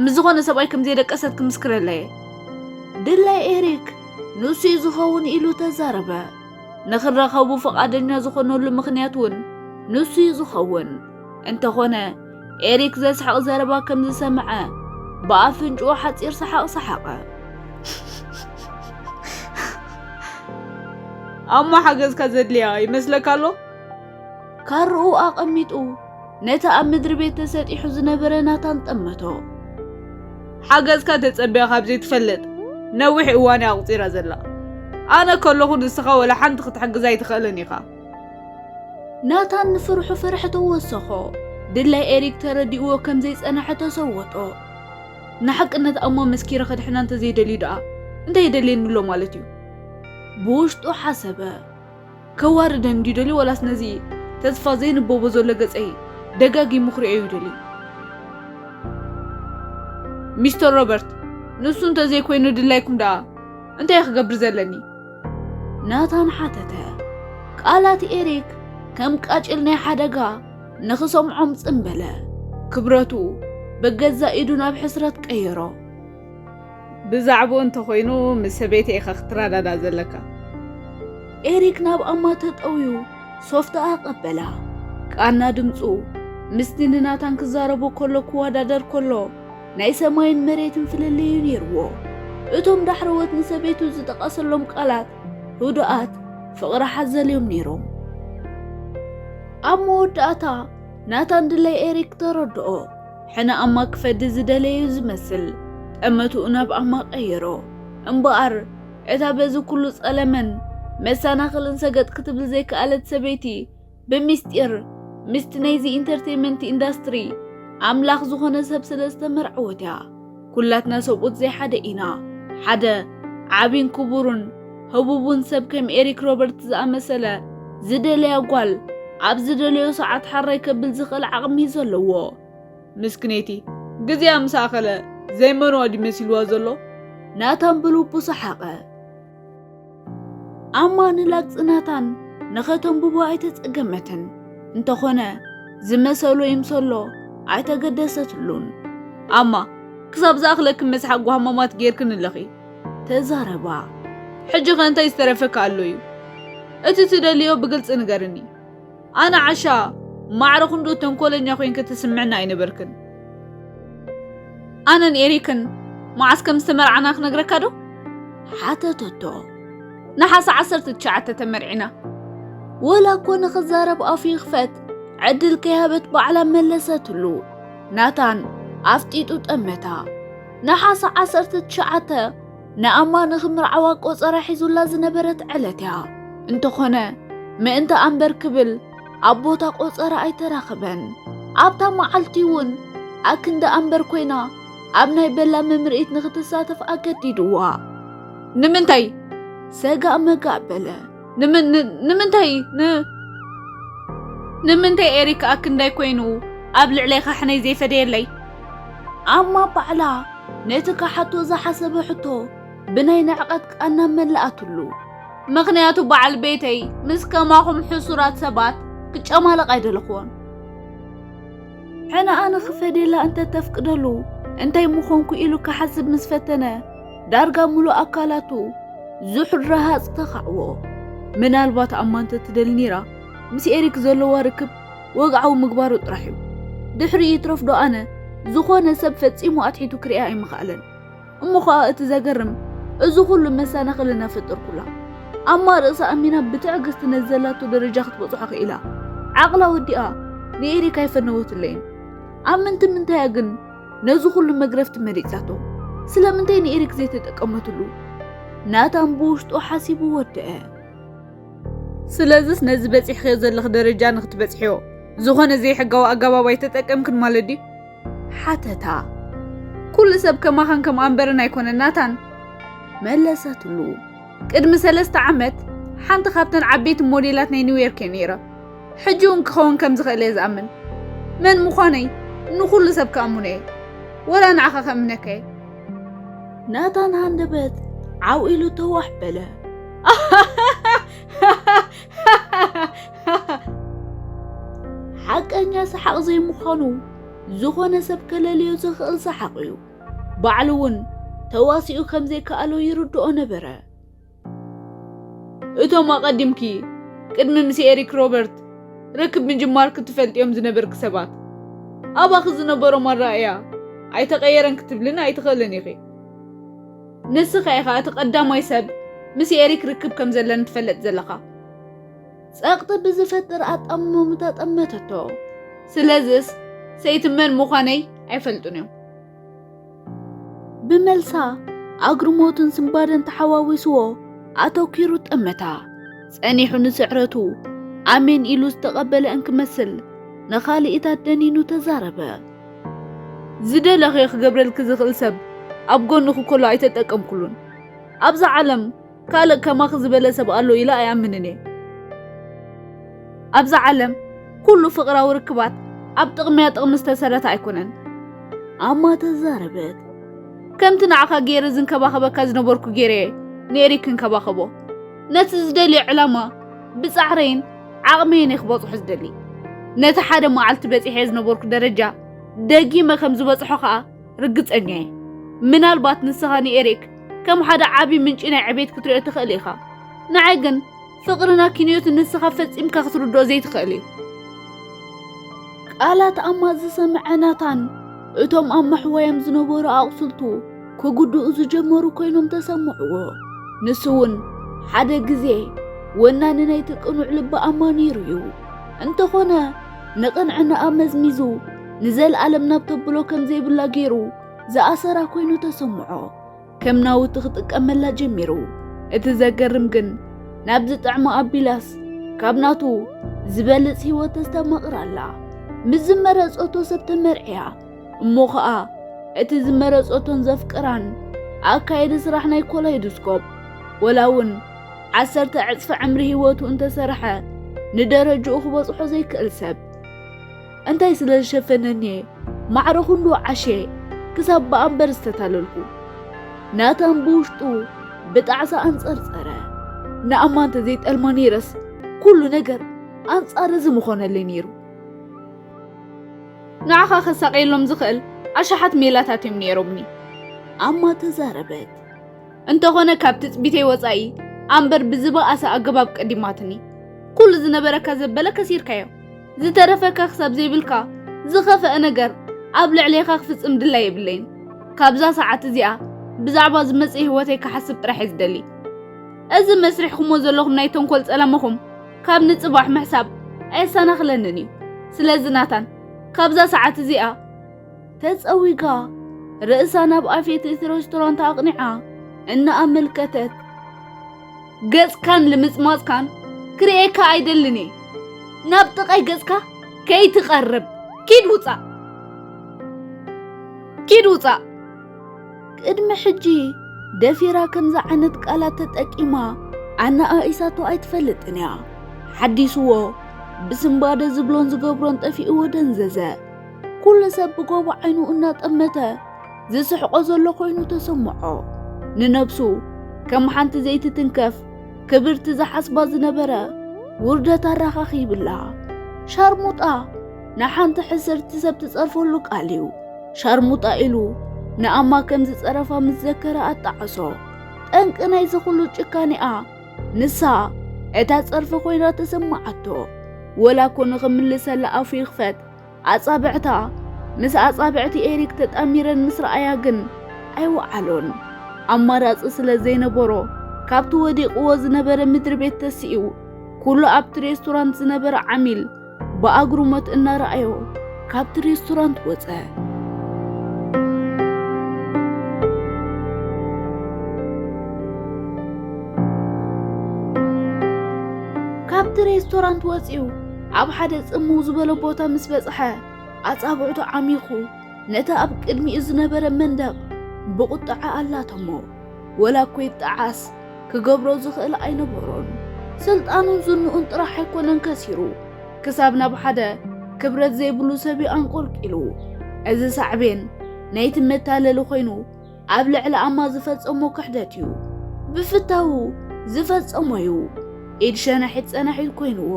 ምስ ዝኾነ ሰብኣይ ከም ዘይደቀሰት ክምስክረላ እየ። ድላይ ኤሪክ ንሱ እዩ ዝኸውን ኢሉ ተዛረበ። ንኽራኸቡ ፈቓደኛ ዝኾነሉ ምኽንያት እውን ንሱ እዩ ዝኸውን። እንተኾነ ኤሪክ ዘስሕቕ ዘረባ ከም ዝሰምዐ ብኣፍንጭኡ ሓጺር ሰሓቕ ሰሓቐ። ኣማ ሓገዝካ ዘድልያ ይመስለካ ኣሎ? ካርኡ ኣቐሚጡ ነቲ ኣብ ምድሪ ቤት ተሰጢሑ ዝነበረ ናታን ጠመቶ። ሓገዝካ ተጸቢያ ካብ ዘይትፈልጥ ነዊሕ እዋን እያ ኣቑጺራ ዘላ። ኣነ ከለኹ ንስኻ ወላ ሓንቲ ክትሕግዛ ኣይትኽእልን ኢኻ። ናታን ንፍርሑ ፍርሒ ተወሰኾ። ድላይ ኤሪክ ተረዲእዎ ከም ዘይጸንሐ ተሰወጦ። ንሓቅነት ኣማ መስኪረ ከድሕና እንተዘይደልዩ ደኣ እንታይ የደልየኒ ኣሎ ማለት እዩ? ብውሽጡ ሓሰበ። ከዋርደን ድዩ ደልዩ ወላስ ነዚ ተስፋ ዘይንበቦ ዘሎ ገጸይ ደጋጊሙ ክርእዮ እዩ ደልዩ? ሚስተር ሮበርት፣ ንሱ እንተዘይኮይኑ ድላይኩም ደኣ እንታይ ክገብር ዘለኒ? ናታን ሓተተ። ቃላት ኤሪክ ከም ቃጭል ናይ ሓደጋ ንኽሰምዖም ጽምበለ። ክብረቱ ብገዛእ ኢዱ ናብ ሕስረት ቀየሮ። ብዛዕባኡ እንተኾይኑ ምስ ሰበይተይ ኢኻ ክትረዳዳእ ዘለካ። ኤሪክ ናብ ኣማ ተጠውዩ ሶፍት ኣቐበላ። ቃና ድምፁ ምስቲ ንናታን ክዛረቦ ከሎ ክወዳደር ከሎ ናይ ሰማይን መሬትን ፍልልይ እዩ ነይርዎ። እቶም ዳሕረዎት ንሰበይቱ ዝጠቐሰሎም ቃላት ህዱኣት ፍቕሪ ሓዘል እዮም ነይሮም። ኣብ መወዳእታ ናታን ድላይ ኤሪክ ተረድኦ። ሕነ ኣማ ክፈዲ ዝደለዩ ዝመስል ጠመትኡ ናብ ኣማ ቀየሮ። እምበኣር እታ በዚ ኩሉ ጸለመን መሰናኽልን ሰገጥ ክትብል ዘይከኣለት ሰበይቲ ብምስጢር ምስቲ ናይዚ ኢንተርቴይንመንት ኢንዳስትሪ ኣምላኽ ዝኾነ ሰብ ስለ ዝተመርዐወት እያ። ኩላትና ሰብኡት ዘይሓደ ኢና። ሓደ ዓቢን ክቡርን ህቡቡን ሰብ ከም ኤሪክ ሮበርት ዝኣመሰለ ዝደለያ ጓል ኣብ ዝደለዮ ሰዓት ሓራይ ከብል ዝኽእል ዓቕሚ እዩ ዘለዎ። ምስክነይቲ፣ ግዜኣ ምስ ኣኸለ ዘይመንዋ ድዩ መሲልዋ ዘሎ? ናታን ብልቡ ሰሓቐ። ኣማ ንላግጺ ናታን ንኸተንብቦ ኣይተጸገመትን። እንተኾነ ዝመሰሎ ይምሰሎ ኣይተገደሰትሉን። ኣማ፣ ክሳብ ዝኣኽለኪ መስሓቕ ጓህማማት ጌርክኒ ኣለኺ። ተዛረባ። ሕጂ ኸ እንታይ ዝተረፈካ ኣሎ እዩ? እቲ ትደልዮ ብግልጺ ንገርኒ። ኣነ ዓሻ ማዕረ ክንዱ ተንኮለኛ ኮይንኪ ትስምዕኒ ኣይነበርክን። ኣነን ኤሪክን መዓስ ከም ዝተመርዓና ክነግረካ ዶ? ሓተተቶ። ነሓሰ ዓሰርተ ትሽዓተ ተመርዒና። ወላ እኮ ንኽዛረብ ኣፉ ይኽፈት ዕድል ከይሃበት ባዕላ መለሰትሉ። ናታን ኣፍጢጡ ጠመታ። ነሓሰ ዓሰርተ ትሽዓተ ንኣማ ንኽምርዓዋ ቆጸራ ሒዙላ ዝነበረት ዕለት እያ። እንተኾነ ምእንቲ ኣንበር ክብል ኣብ ቦታ ቆጸራ ኣይተራኸበን። ኣብታ መዓልቲ እውን ኣክንዲ ኣንበር ኮይና ኣብ ናይ በላሚ ምርኢት ንኽትሳተፍ ኣገዲድዋ። ንምንታይ? ሰጋእ መጋእ በለ። ንምን-፣ ን-፣ ንምንታይ? ን-፣ ንምንታይ ኤሪክ ኣክንዳይ ኮይኑ ኣብ ልዕለይ ካሕነይ ዘይፈደየለይ? ኣማ ባዕላ ነቲ ክሓቶ ዝሓሰበ ሕቶ ብናይ ንዕቐት ቃና መለኣትሉ። ምኽንያቱ በዓል ቤተይ ምስ ከማኹም ሕሱራት ሰባት ክጨማለቕ ኣይደለኽዎን። ሕነኣ ንኽፈድየላ እንተ ተፍቅደሉ እንታይ ምኾንኩ ኢሉ ክሓስብ ምስ ፈተነ፣ ዳርጋ ምሉእ ኣካላቱ ዝሑል ረሃጽ ተኻዕዎ። ምናልባት ኣማ እንተ ትደሊ ነይራ፣ ምስ ኤሪክ ዘለዋ ርክብ ወግዓዊ ምግባሩ ጥራሕ እዩ። ድሕሪኡ ይትረፍ ዶ ኣነ፣ ዝኾነ ሰብ ፈጺሙ ኣትሒቱ ክርእያ ኣይምኸኣለን። እሞ ኸኣ እቲ ዘገርም፣ እዚ ኹሉ መሰናኽል እናፈጠርኩላ፣ ኣማ ርእሳ ኣሚና ብትዕግስቲ ነዚ ዘላቶ ደረጃ ክትበጽሖ ክኢላ። ዓቕላ ወዲኣ ንኤሪክ ኣይፈነወትለይን። ኣብ ምንቲ ምንታያ ግን ነዚ ኹሉ መግረፍቲ መሪጻቶ? ስለምንታይ ንኤሪክ ዘይተጠቀመትሉ? ናታን ብውሽጡ ሓሲቡ ወደአ። ስለዚስ ነዚ በጺሕኽዮ ዘለኺ ደረጃ ንኽትበጽሕዮ ዝኾነ ዘይሕጋዊ ኣገባብ ኣይተጠቀምክን ማለት ድዩ? ሓተታ። ኩሉ ሰብ ከማኻን ከም ኣንበርን ኣይኮነን ናታን። መለሰትሉ። ቅድሚ ሰለስተ ዓመት ሓንቲ ካብተን ዓበይቲ ሞዴላት ናይ ኒውዮርክ እየ ነይረ። ሕጂ እውን ክኸውን ከም ዝኽእል እየ ዝኣምን። መን ምዃነይ ንኹሉ ሰብ ክኣምኖ እየ። ወላ ንዓኻ ከእምነካ እየ። ናታን ሃንደበት ዓው ኢሉ ተዋሕ በለ። ሓቀኛ ሰሓቕ ዘይምዃኑ ዝኾነ ሰብ ከለልዮ ዝኽእል ሰሓቕ እዩ። ባዕሉ እውን ተዋሲኡ ከም ዘይከኣሎ ይርድኦ ነበረ። እቶም ኣቐዲምኪ ቅድሚ ምስ ኤሪክ ሮበርት ርክብ ምጅማርኪ ትፈልጥዮም ዝነበርኪ ሰባት፣ ኣባኺ ዝነበሮም ኣረኣእያ ኣይተቐየረን ክትብልኒ ኣይትኽእልን ኢኺ። ንስኺ ኢኻ እቲ ቀዳማይ ሰብ ምስ ኤሪክ ርክብ ከም ዘለኒ ትፈልጥ ዘለኻ። ጸቕጢ ብዝፈጥር ኣጣምምታ ጠመተቶ። ስለዝስ ሰይቲ መን ምዃነይ ኣይፈልጡን እዮም። ብመልሳ ኣግርሞትን ስንባደን ተሓዋዊስዎ ኣተኲሩ ጠመታ። ጸኒሑ ንስዕረቱ ኣሜን ኢሉ ዝተቐበለ እንክመስል ንኻልኢታት ደኒኑ ተዛረበ። ዝደለኽዮ ክገብረልኪ ዝኽእል ሰብ ኣብ ጎንኺ ከሎ ኣይተጠቀምኩሉን። ኣብዛ ዓለም ካልእ ከማኺ ዝበለ ሰብ ኣሎ ኢለ ኣይኣምንን እየ። ኣብዛ ዓለም ኩሉ ፍቕራዊ ርክባት ኣብ ጥቕምያ ጥቕሚ ዝተሰረተ ኣይኮነን። ኣማ ተዛረበት። ከምቲ ንዓኻ ገይረ ዝንከባኸበካ ዝነበርኩ ገይረ እየ ንኤሪክ ክንከባኸቦ። ነቲ ዝደልዮ ዕላማ ብጻዕረይን ዓቕመይን እየ ክበጽሖ ዝደሊ። ነቲ ሓደ መዓልቲ በጺሐ ዝነበርኩ ደረጃ ደጊመ ከም ዝበጽሖ ከኣ ርግጸኛ እየ። ምናልባት ንስኻ ንኤሪክ ከም ሓደ ዓቢ ምንጪ ናይ ዕቤት ክትሪኦ ትኽእል ኢኻ። ንዓይ ግን ፍቕርና ኪንዮት ንስኻ ፈጺምካ ክትርድኦ ዘይትኽእል እዩ። ቃላት ኣማ ዝሰምዐ ናታን እቶም ኣብ መሕወያም ዝነበሩ ኣቑስልቱ ክጉድኡ ዝጀመሩ ኮይኖም ተሰምዕዎ። ንሱ እውን ሓደ ግዜ ወናኒ ናይቲ ቅኑዕ ልቢ ኣማ ነይሩ እዩ። እንተኾነ ንቕንዕናኣ መዝሚዙ ንዘለኣለም ናብ ተብሎ ከም ዘይብላ ገይሩ ዝኣሰራ ኮይኑ ተሰምዖ። ከም ናውቲ ክጥቀመላ ጀሚሩ። እቲ ዘገርም ግን ናብዚ ጥዕሚ ኣቢላስ ካብ ናቱ ዝበልጽ ህይወት ተስተማቕር ኣላ። ምስ ዝመረጸቶ ሰብ ተመርዕያ። እሞ ኸኣ እቲ ዝመረጸቶን ዘፍቅራን ኣካየዲ ስራሕ ናይ ኮላይዶስኮፕ ወላ እውን ዓሰርተ ዕጽፊ ዕምሪ ህይወቱ እንተሰርሐ፣ ንደረጅኡ ክበጽሖ ዘይክእል ሰብ። እንታይ ስለ ዝሸፈነኒ እየ ማዕረ ክንዱ ዓሸ ክሳብ ብኣምበር ዝተታለልኩ? ናታን ብውሽጡ ብጣዕሳ ኣንጸርጸረ። ንኣማ እንተ ዘይጠልማ ነይረስ፣ ኩሉ ነገር ኣንጻር እዚ ምኾነለይ ነይሩ። ንዓኻ ከሳቕየሎም ዝኽእል ኣሽሓት ሜላታት እዮም ነይሮምኒ። ኣማ ተዛረበት። እንተኾነ ካብ ትጽቢተይ ወጻኢ ኣምበር ብዝበኣሰ ኣገባብ ቀዲማትኒ። ኩሉ ዝነበረካ ዘበለ ከሲርካዮ። ዝተረፈካ ክሳብ ዘይብልካ ዝኸፍአ ነገር ኣብ ልዕሌኻ ክፍጽም ድላይ የብለይን። ካብዛ ሰዓት እዚኣ ብዛዕባ ዝመጽእ ህይወተይ ክሓስብ ጥራሕ እየ ዝደሊ። እዚ መስሪሕኩሞ ዘለኹም ናይ ተንኮል ጸለመኹም ካብ ንጽባሕ ምሕሳብ ኣየሰናኽለንን እዩ። ስለዚ ናታን፣ ካብዛ ሰዓት እዚኣ ተጸዊጋ ርእሳ ናብ ኣፌት እቲ ሬስቶራንት ኣቕኒዓ እናኣመልከተት፣ "ገጽካን ልምጽማጽካን ክርእየካ ኣይደልን እየ። ናብ ጥቓይ ገጽካ ከይትቐርብ። ኪድ ውጻእ! ኪድ ውጻእ!" ቅድሚ ሕጂ ደፊራ ከምዚ ዓይነት ቃላት ተጠቂማ ኣነኣኢሳቶ ኣይትፈልጥን እያ። ሓዲስዎ ብስንባደ ዝብሎን ዝገብሮን ጠፊእዎ ደንዘዘ። ኩሉ ሰብ ብጎቦ ዓይኑ እናጠመተ ዝስሕቆ ዘሎ ኮይኑ ተሰምዖ። ንነብሱ ከም ሓንቲ ዘይትትንከፍ ክብርቲ ዝሓስባ ዝነበረ ውርደት ኣራኻኺብላ። ሻርሙጣ ንሓንቲ ሕስርቲ ሰብ ትጸርፈሉ ቃል እዩ። ሻርሙጣ ኢሉ ንኣማ ከም ዝጸረፋ ምስ ዘከረ ኣጣዓሶ። ጠንቂ ናይዚ ኩሉ ጭካኔኣ ንሳ እታ ጸርፊ ኮይና ተሰማዓቶ። ወላ እኮ ንኽምልሰላ ኣፉ ይኽፈት፣ ኣጻብዕታ ምስ ኣጻብዕቲ ኤሪክ ተጣሚረን ምስ ረኣያ ግን ኣይወዓሎን። ኣማራጺ ስለ ዘይነበሮ፣ ካብቲ ወዲቕዎ ዝነበረ ምድሪ ቤት ተሲኡ፣ ኩሉ ኣብቲ ሬስቶራንት ዝነበረ ዓሚል ብኣግርሞት እናረኣዮ ካብቲ ሬስቶራንት ወጸ። ካብቲ ሬስቶራንት ወጺኡ ኣብ ሓደ ጽምው ዝበለ ቦታ ምስ በጽሐ፣ ኣጻብዕቱ ዓሚኹ ነቲ ኣብ ቅድሚኡ ዝነበረ መንደቕ ብቑጥዐ ኣላተሞ። ወላ እኮ ይጠዓስ፣ ክገብሮ ዝኽእል ኣይነበሮን። ስልጣኑን ዝንኡን ጥራሕ ኣይኮነን ከሲሩ፣ ክሳብ ናብ ሓደ ክብረት ዘይብሉ ሰብ እዩ ኣንቆልቂሉ። እዚ ሳዕቤን ናይቲ መታለሊ ኮይኑ፣ ኣብ ልዕሊ ኣማ ዝፈጸሞ ክሕደት እዩ። ብፍታዉ ዝፈጸሞ እዩ። ኢድ ሸነሒት ጸናሒት ኮይንዎ።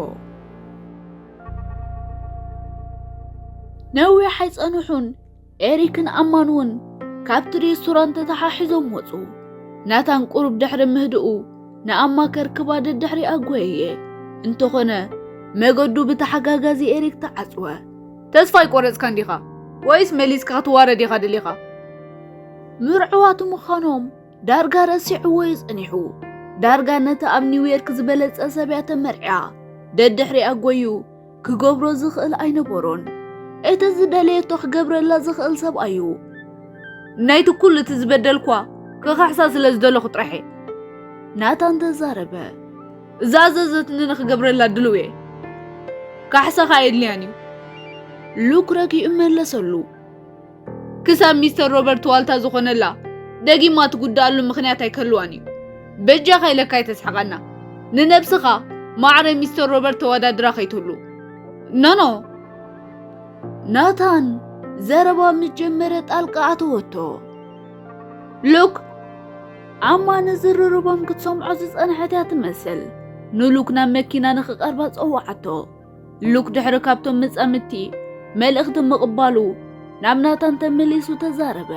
ነዊሕ ኣይጸንሑን፣ ኤሪክን ኣማን እውን ካብቲ ሬስቶራንት ተተሓሒዞም ወጹ። ናታን ቁሩብ ድሕሪ ምህድኡ፣ ንኣማ ከርክባ ደድሕሪኣ ጐየየ። እንተኾነ፣ መገዱ ብተሓጋጋዚ ኤሪክ ተዓጽወ። "ተስፋ ኣይቆረጽካን ዲኻ? ወይስ መሊስካ ክትዋረድ ኢኻ ደሊኻ?" ምርዕዋቱ ምዃኖም ዳርጋ ረሲዕዎ እዩ ጸኒሑ። ዳርጋ ነቲ ኣብ ኒውዮርክ ዝበለጸ ሰብ እያ ተመርዕያ። ደድሕሪኣ ጐዩ ክገብሮ ዝኽእል ኣይነበሮን። እቲ ዝደለየቶ ክገብረላ ዝኽእል ሰብኣይ እዩ። "ናይቲ ኩሉ እቲ ዝበደልኳ ክኻሕሳ ስለ ዝደለኹ ጥራሕ እየ." ናታን ተዛረበ። "ዝኣዘዘትኒ ንኽገብረላ ድሉው እየ። ካሕሳኻ ኣየድልያን እዩ." ሉክ ረጊኡ መለሰሉ። "ክሳብ ሚስተር ሮበርት ዋልታ ዝኾነላ፣ ደጊማ ትጉድኣሉ ምኽንያት ኣይክህልዋን እዩ። በጃኻ ኢለካ ኣይተስሕቐና። ንነብስኻ ማዕረ ሚስተር ሮበርት ተወዳድራ ከይትህሉ። ኖ፣ ኖ!" ናታን ዘረባ ምስ ጀመረ ጣልቃ ኣተወቶ። ሉክ፣ ኣማ ንዝርርቦም ክትሰምዖ ዝጸንሐት እያ ትመስል። ንሉክ ናብ መኪና ንኽቐርባ ጸውዓቶ። ሉክ ድሕሪ ካብቶም መጻምድቲ መልእኽቲ ምቕባሉ ናብ ናታን ተመሊሱ ተዛረበ።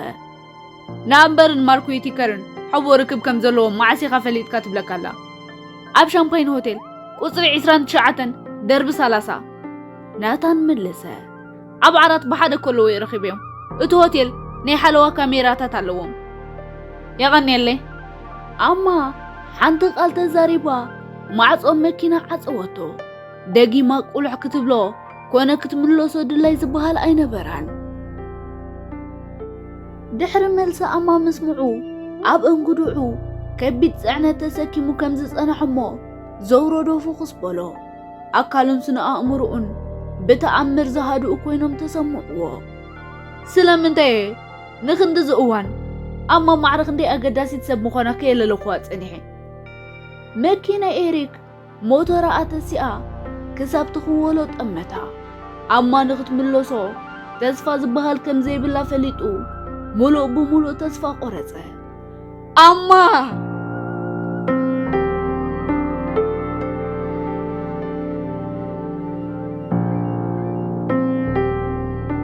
"ንኣምበርን ማርክ ዊቲከርን ሕቡእ ርክብ ከም ዘለዎም መዓስ ኢኻ ፈሊጥካ?" ትብለካ ኣላ። "ኣብ ሻምፓይን ሆቴል ቁጽሪ ዕስራን ትሽዓተን ደርቢ ሰላሳ" ናታን መለሰ። "ኣብ ዓራት ብሓደ ከለዉ እየ ረኺበዮም። እቲ ሆቴል ናይ ሓለዋ ካሜራታት ኣለዎም። የቐንየለይ!" ኣማ ሓንቲ ቃል ተዛሪባ ማዕጾ መኪና ዓጸወቶ። ደጊማ ቁልሕ ክትብሎ ኮነ ክትምለሶ ድላይ ዝበሃል ኣይነበራን። ድሕሪ መልሲ ኣማ ምስምዑ፣ ኣብ እንጉድዑ ከቢድ ጽዕነት ተሰኪሙ ከም ዝጸንሐ እሞ ዘውረዶ ፍኹስ በሎ። ኣካሉን ስነ ኣእምሮኡን ብተኣምር ዝሃድኡ ኮይኖም ተሰምዕዎ። ስለምንታይ እየ ንኽንድዚ እዋን ኣማ ማዕረ ክንደይ ኣገዳሲት ሰብ ምዃና ከየለለኹዋ ጸኒሐ? መኪና ኤሪክ ሞተራ ኣተሲኣ ክሳብ ትኽወሎ ጠመታ። ኣማ ንኽትምለሶ ተስፋ ዝበሃል ከም ዘይብላ ፈሊጡ ምሉእ ብምሉእ ተስፋ ቆረጸ። ኣማ!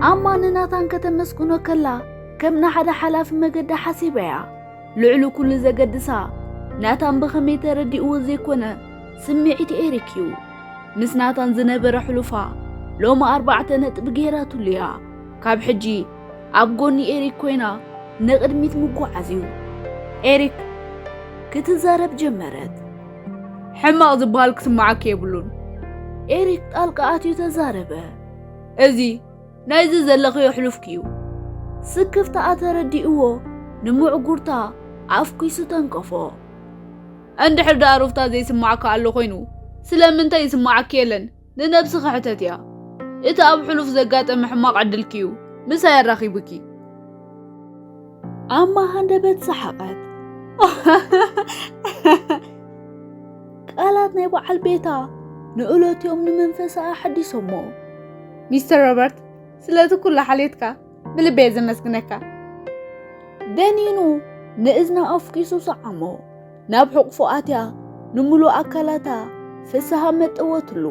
ኣማ ንናታን ከተመስግኖ ከላ ከም ንሓደ ሓላፊ መገዲ ሓሲበያ። ልዕሊ ኩሉ ዘገድሳ ናታን ብኸመይ ተረዲእዎ ዘይኮነ ስምዒት ኤሪክ እዩ። ምስ ናታን ዝነበረ ሕሉፋ ሎሚ ኣርባዕተ ነጥቢ ገይራትሉ እያ። ካብ ሕጂ ኣብ ጎኒ ኤሪክ ኮይና ንቕድሚት ምጉዓዝ እዩ። ኤሪክ ክትዛረብ ጀመረት። ሕማቕ ዝበሃል ክስምዓኪ የብሉን። ኤሪክ ጣልቃ ኣትዩ ተዛረበ። እዚ ናይዚ ዘለኽዮ ሕሉፍኪ እዩ። ስክፍታኣ ተረዲእዎ ንምዕጉርታ ኣፍኲሱ ተንከፎ። እንድሕር ደኣ ሩፍታ ዘይስምዓካ ኣሎ ኮይኑ ስለምንታይ ይስምዓኪ የለን? ንነብስኺ ሕተትያ። እቲ ኣብ ሕሉፍ ዘጋጠመ ሕማቕ ዕድልኪ እዩ ምሳይ ኣራኺቡኪ። ኣማ ሃንደበት ሰሓቐት። ቃላት ናይ በዓል ቤታ ንእሎትዮም ንመንፈሳ ኣሐዲሶሞ። ሚስተር ሮበርት፣ ስለቲ ኩሉ ሓልዮትካ ብልበየ ዘመስግነካ። ደኒኑ ንእዝና ኣፍኪሱ ሰዓሞ። ናብ ሕቑፉ ኣትያ ንምሉእ ኣካላታ ፍስሃ መጠወትሉ።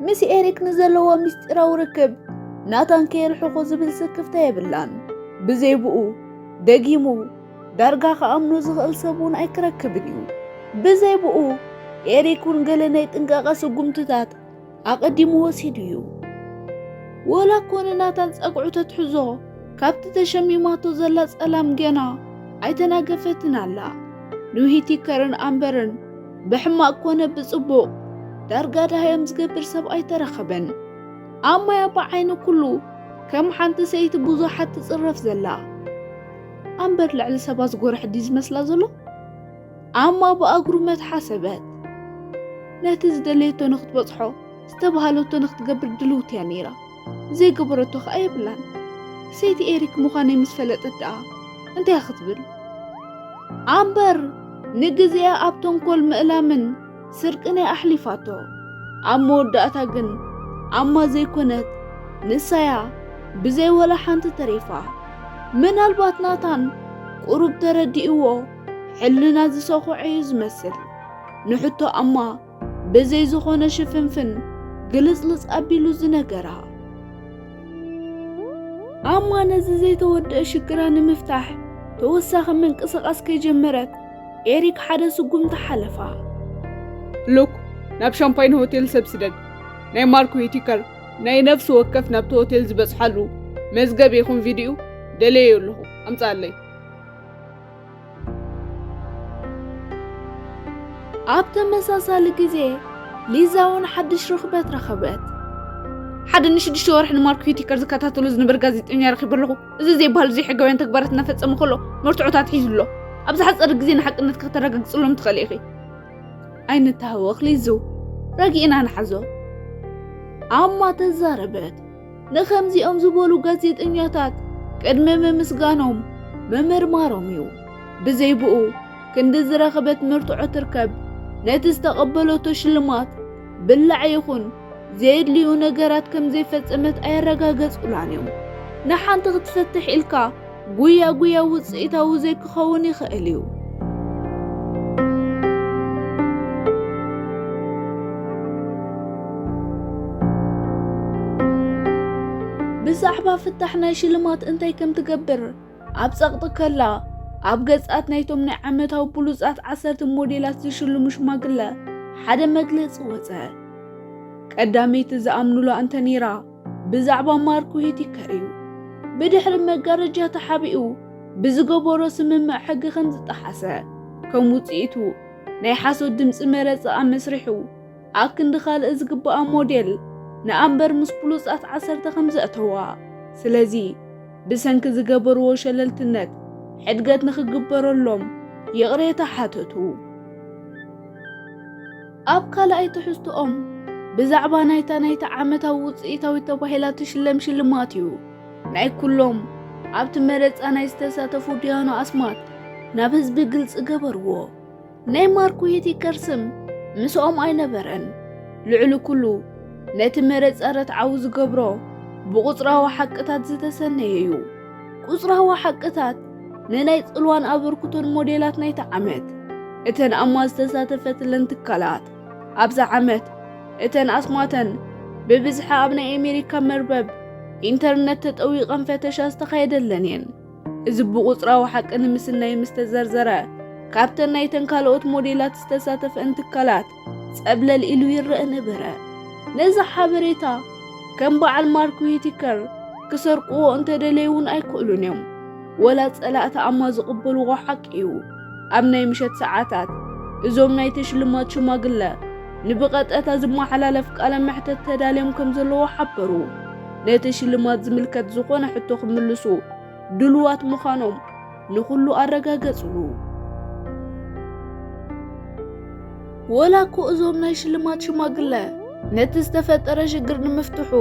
ምስ ኤሪክ ንዘለዎ ምስጢራዊ ርክብ ናታን ከየርሕቖ ዝብል ስክፍታ የብላን። ብዘይ ብኡ ደጊሙ ዳርጋ ክኣምኖ ዝኽእል ሰብ እውን ኣይክረክብን እዩ። ብዘይ ብኡ ኤሪክ እውን ገለ ናይ ጥንቃቐ ስጉምትታት ኣቐዲሙ ወሲዱ እዩ። ወላ እኮ ንናታን ጸግዑ ተትሕዞ፣ ካብቲ ተሸሚማቶ ዘላ ጸላም ገና ኣይተናገፈትን ኣላ። ንውሂቲከርን ኣምበርን ብሕማቕ ኮነ ብጽቡቕ ዳርጋ ዳህዮም ዝገብር ሰብ ኣይተረኸበን። ኣማያ ብዓይኒ ኩሉ ከም ሓንቲ ሰይቲ ብዙሓት ትጽረፍ ዘላ። ኣምበር ልዕሊ ሰባ ዝጎርሕ ድዩ ዝመስላ ዘሎ? ኣማ ብኣጉርመት ሓሰበት። ነቲ ዝደለየቶ ንኽትበጽሖ ዝተባህለቶ ንኽትገብር ድልውቲ እያ ነይራ። ዘይገበረቶ ኸኣ የብላን። ሰይቲ ኤሪክ ምዃነይ ምስ ፈለጠት ደኣ እንታይ ክትብል? ኣምበር ንግዜኣ ኣብ ተንኮል ምእላምን ስርቅን እያ ኣሕሊፋቶ። ኣብ መወዳእታ ግን ኣማ ዘይኮነት ንሳያ ብዘይ ወላ ሓንቲ ተሪፋ። ምናልባት ናታን ቁሩብ ተረዲእዎ ሕልና ዝሰኹዐ እዩ ዝመስል። ንሕቶ ኣማ ብዘይ ዝኾነ ሽፍንፍን ግልጽልጽ ኣቢሉ ዝነገራ። ኣማ ነዚ ዘይተወደአ ሽግራ ንምፍታሕ ተወሳኺ ምንቅስቓስ ከይጀመረት ኤሪክ ሓደ ስጉምቲ ሓለፋ። ሉክ፣ ናብ ሻምፓይን ሆቴል ሰብ ስደድ። ናይ ማርክ ዊቲከር ናይ ነፍሲ ወከፍ ናብቲ ሆቴል ዝበጽሓሉ መዝገብ ይኹን ቪድዮ ደለየ ኣለኹ፣ ኣምጻለይ። ኣብ ተመሳሳሊ ግዜ ሊዛ እውን ሓድሽ ርኽበት ረኸበት። ሓደ ንሽዱሽተ ወርሒ ንማርክ ዊቲከር ዝከታተሎ ዝነበረ ጋዜጠኛ ረኺበ ኣለኹ። እዚ ዘይበሃል ዘይሕጋውያን ተግባራት እናፈጸመ ከሎ መርትዖታት ሒዙ ኣሎ። ኣብ ዝሓጸረ ግዜ ንሓቅነት ከተረጋግጽሎም ትኽእሊ ኢኺ። ኣይንተሃወኽ ሊዙ፣ ረጊእና ንሓዞ። ኣማ ተዛረበት። ንኸምዚኦም ዝበሉ ጋዜጠኛታት ቅድሚ ምምስጋኖም ምምርማሮም እዩ። ብዘይ ብኡ ክንዲ ዝረኸበት መርትዖ ትርከብ፣ ነቲ ዝተቐበለቶ ሽልማት ብላዕ ይኹን ዘየድልዩ ነገራት ከም ዘይፈጸመት ኣየረጋገጹላን እዮም። ንሓንቲ ክትፈትሕ ኢልካ ጉያ ጉያ ውጽኢታዊ ዘይክኸውን ይኽእል እዩ። ብዛዕባ ፍታሕ ናይ ሽልማት እንታይ ከም ትገብር ኣብ ጸቕጢ ከላ፣ ኣብ ገጻት ናይቶም ናይ ዓመታዊ ብሉጻት ዓሰርተ ሞዴላት ዝሽልሙ ሽማግለ ሓደ መግለጺ ወጸ። ቀዳመይቲ ዝኣምኑላ እንተ ነይራ፣ ብዛዕባ ማርክ ዊቲከር እዩ። ብድሕሪ መጋረጃ ተሓቢኡ ብዝገበሮ ስምምዕ ሕጊ ከም ዝጠሓሰ፣ ከም ውጽኢቱ ናይ ሓሶት ድምጺ መረጻ ኣመስሪሑ፣ ኣክንዲ ካልእ ዝግባኣ ሞዴል ንኣምበር ምስ ብሉጻት ዓሰርተ ከም ዘእተዋ። ስለዚ ብሰንኪ ዝገበርዎ ሸለልትነት ሕድገት ንኽግበረሎም ይቕሬታ ሓተቱ። ኣብ ካልኣይ ትሕዝቶኦም ብዛዕባ ናይታ ናይቲ ዓመታዊ ውጽኢታዊት ተባሂላ ትሽለም ሽልማት እዩ። ናይ ኩሎም ኣብቲ መረጻ ናይ ዝተሳተፉ ዲያኖ ኣስማት ናብ ህዝቢ ግልጺ ገበርዎ። ናይ ማርክ ዊቲከር ስም ምስኦም ኣይነበረን። ልዕሊ ኩሉ ነቲ መረጻ ርትዓዊ ዝገብሮ ብቑጽራዊ ሓቅታት ዝተሰነየ እዩ። ቁጽራዊ ሓቅታት ንናይ ጽልዋን ኣበርክቶን ሞዴላት ናይቲ ዓመት፣ እተን ኣማ ዝተሳተፈትለን ትካላት ኣብዛ ዓመት እተን ኣስማተን ብብዝሒ ኣብ ናይ ኣሜሪካ መርበብ ኢንተርነት ተጠዊቐን ፈተሻ ዝተኻየደለን እየን። እዚ ብቑጽራዊ ሓቂ ንምስናይ ምስ ተዘርዘረ፣ ካብተን ናይተን ካልኦት ሞዴላት ዝተሳተፈን ትካላት ጸብለል ኢሉ ይረአ ነበረ። ነዚ ሓበሬታ ከም በዓል ማርክ ዊቲከር ክሰርቅዎ እንተደለዩ እውን ኣይክእሉን እዮም። ወላ ጸላእቲ ኣማ ዝቕበልዎ ሓቂ እዩ። ኣብ ናይ ምሸት ሰዓታት እዞም ናይቲ ሽልማት ሽማግለ ንብቐጥታ ዝመሓላለፍ ቃለ መሕተት ተዳልዮም ከም ዘለዉ ሓበሩ። ነቲ ሽልማት ዝምልከት ዝኾነ ሕቶ ክምልሱ ድሉዋት ምዃኖም ንኹሉ ኣረጋገጽሉ። ወላ እኮ እዞም ናይ ሽልማት ሽማግለ ነቲ ዝተፈጠረ ሽግር ንምፍትሑ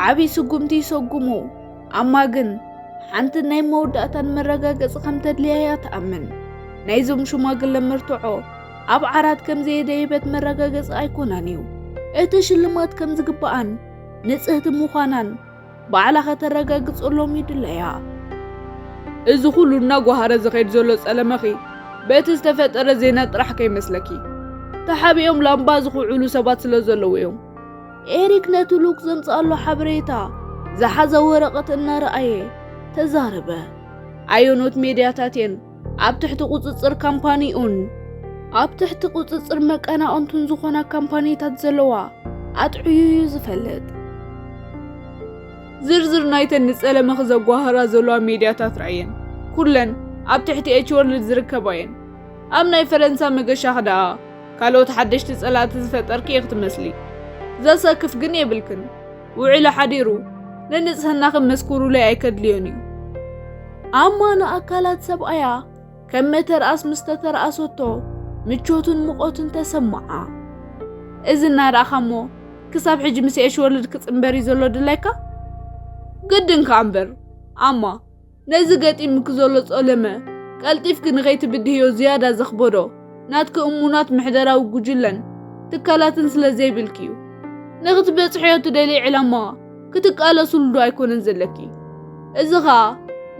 ዓቢ ስጉምቲ ይሰጉሙ፣ ኣማ ግን ሓንቲ ናይ መወዳእታን መረጋገጺ ከም ተድልያ እያ ትኣምን። ናይዞም ሽማግለ መርትዖ ኣብ ዓራት ከም ዘየደየበት መረጋገጺ ኣይኮናን እዩ። እቲ ሽልማት ከም ዝግብኣን ንጽህቲ ምዃናን ባዕላ ከተረጋግጸሎም ይድለያ። እዚ ኩሉ እናጓሃረ ዝኸይድ ዘሎ ጸለመኺ በቲ ዝተፈጠረ ዜና ጥራሕ ከይመስለኪ። ተሓቢኦም ላምባ ዝኹዕሉ ሰባት ስለ ዘለዉ እዮም። ኤሪክ ነቲ ሉክ ዘምጽኣሉ ሓበሬታ ዝሓዘ ወረቐት እናረኣየ ተዛረበ። ኣየኖት ሜድያታት እየን ኣብ ትሕቲ ቁጽጽር ካምፓኒኡን ኣብ ትሕቲ ቁጽጽር መቀናቕንቱን ዝኾና ካምፓኒታት ዘለዋ ኣጥዕዩ እዩ ዝፈልጥ። ዝርዝር ናይተን ንጸለመኺ ዘጓህራ ዘለዋ ሜድያታት ርኣየን። ኩለን ኣብ ትሕቲ ኤች ወርልድ ዝርከባ እየን። ኣብ ናይ ፈረንሳ መገሻኺ ደኣ ካልኦት ሓደሽቲ ጸላእቲ ዝፈጠርኪ ኢኺ ትመስሊ። ዘሰክፍ ግን የብልክን። ውዒሉ ሓዲሩ ንንጽህናኺ መስኩሩለይ ኣይከድልዮን እዩ። ኣማ ንኣካላት ሰብኣያ ከም መተርኣስ ምስ ተተርኣሰቶ ምቾትን ሙቐትን ተሰምዓ። እዚ እናረኣኻ እሞ ክሳብ ሕጂ ምስ ኤሽ ወርልድ ክጽንበር እዩ ዘሎ ድላይካ? ግድን ከኣ እምበር ኣማ ነዚ ገጢሙኪ ዘሎ ጸለመ ቀልጢፍኪ ንኸይትብድህዮ ዝያዳ ዘኽበዶ ናትኪ እሙናት ምሕደራዊ ጉጅለን ትካላትን ስለ ዘይብልኪ እዩ። ንኽትበጽሕዮ ትደልዪ ዕላማ ክትቃለስሉ ዶ ኣይኮነን ዘለኪ? እዚ ኸኣ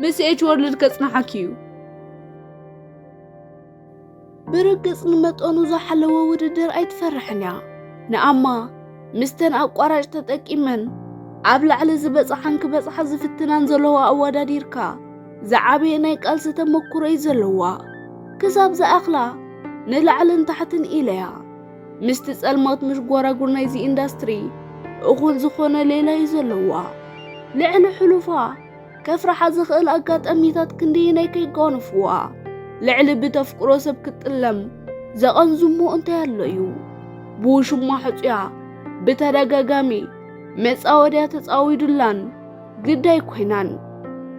ምስ ኤች ወርልድ ከጽንሓኪ እዩ። ብርግጽ ንመጠኑ ዝሓለወ ውድድር ኣይትፈርሕን እያ። ንኣማ ምስተን ኣቋራጭ ተጠቂመን ኣብ ላዕሊ ዝበጽሓን ክበጽሓ ዝፍትናን ዘለዋ ኣወዳዲርካ ዝዓበየ ናይ ቃልሲ ተመኩሮ እዩ ዘለዋ። ክሳብ ዝኣኽላ ንላዕልን ታሕትን ኢለያ። ምስቲ ጸልማት ምሽጎራጉር ናይዚ ኢንዳስትሪ እኹል ዝኾነ ሌላ እዩ ዘለዋ። ልዕሊ ሕሉፋ ከፍርሓ ዝኽእል ኣጋጣሚታት ክንደየናይ ከይጓንፍዋ። ልዕሊ ብተፍቅሮ ሰብ ክትጥለም ዘቐንዝሞ እንታይ ኣሎ እዩ? ብውሽማ ሕጹያ ብተደጋጋሚ መጻወድያ ተጻዊዱላን ግዳይ ኮይናን።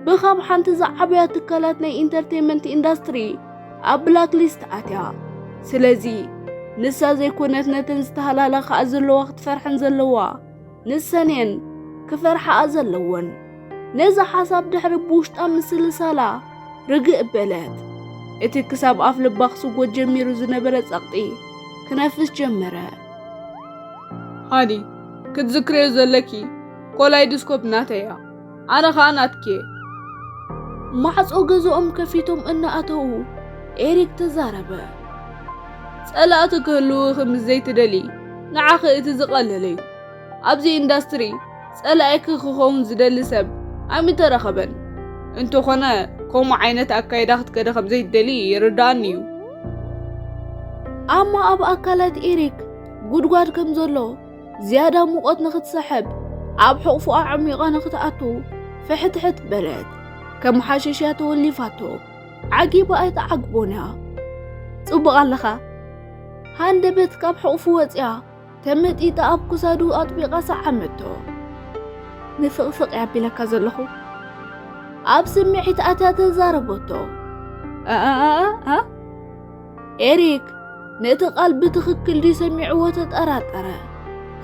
ብኻብ ሓንቲ ዝዓበያ ትካላት ናይ ኢንተርቴይንመንት ኢንዳስትሪ ኣብ ብላክ ሊስት ኣትያ። ስለዚ ንሳ ዘይኮነት ነተን ዝተሃላለኻ ዘለዋ ክትፈርሐን ዘለዋ፣ ንሰን እየን ክፈርሓኣ ዘለወን። ነዚ ሓሳብ ድሕሪ ብውሽጣ ምስልሳላ ርግእ በለት። እቲ ክሳብ ኣፍ ልባ ክስጎ ጀሚሩ ዝነበረ ጸቕጢ ክነፍስ ጀመረ። ሃኒ፣ ክትዝክርዮ ዘለኪ ኮላይድስኮፕ ናተይ እያ፣ ኣነ ኸኣ ናትኪ እየ። ማዕጾ ገዝኦም ከፊቶም እናኣተዉ ኤሪክ ተዛረበ። ጸላእቲ ክህልውኺ ምስ ዘይትደሊ ንዓኺ እቲ ዝቐለለ እዩ። ኣብዚ ኢንዳስትሪ ጸላኢኪ ክኸውን ዝደሊ ሰብ ኣይምተረኸበን። እንተኾነ ከምኡ ዓይነት ኣካይዳ ክትከዲ ከም ዘይትደሊ ይርድኣኒ እዩ። ኣማ ኣብ ኣካላት ኤሪክ ጉድጓድ ከም ዘሎ ዝያዳ ሙቐት ንኽትስሕብ ኣብ ሕቑፉ ኣዕሚቓ ንኽትኣቱ ፍሕትሕት በለት። ከም ሓሽሽ እያ ተወሊፋቶ። ዓጊባ ኣይትዓግቦን እያ። ጽቡቕ ኣለኻ። ሃንደበት ካብ ሕቑፉ ወጺኣ ተመጢጣ ኣብ ክሳዱ ኣጥቢቓ ሰዓመቶ። ንፍቕፍቕ እየ ኣቢለካ ዘለኹ። ኣብ ስምዒት ኣትያ ተዛረበቶ። ኣ፣ ኣ፣ ኣ፣ ኣ፣ ኣ? ኤሪክ ነቲ ቃል ብትኽክል ድዩ ሰሚዕዎ ተጠራጠረ።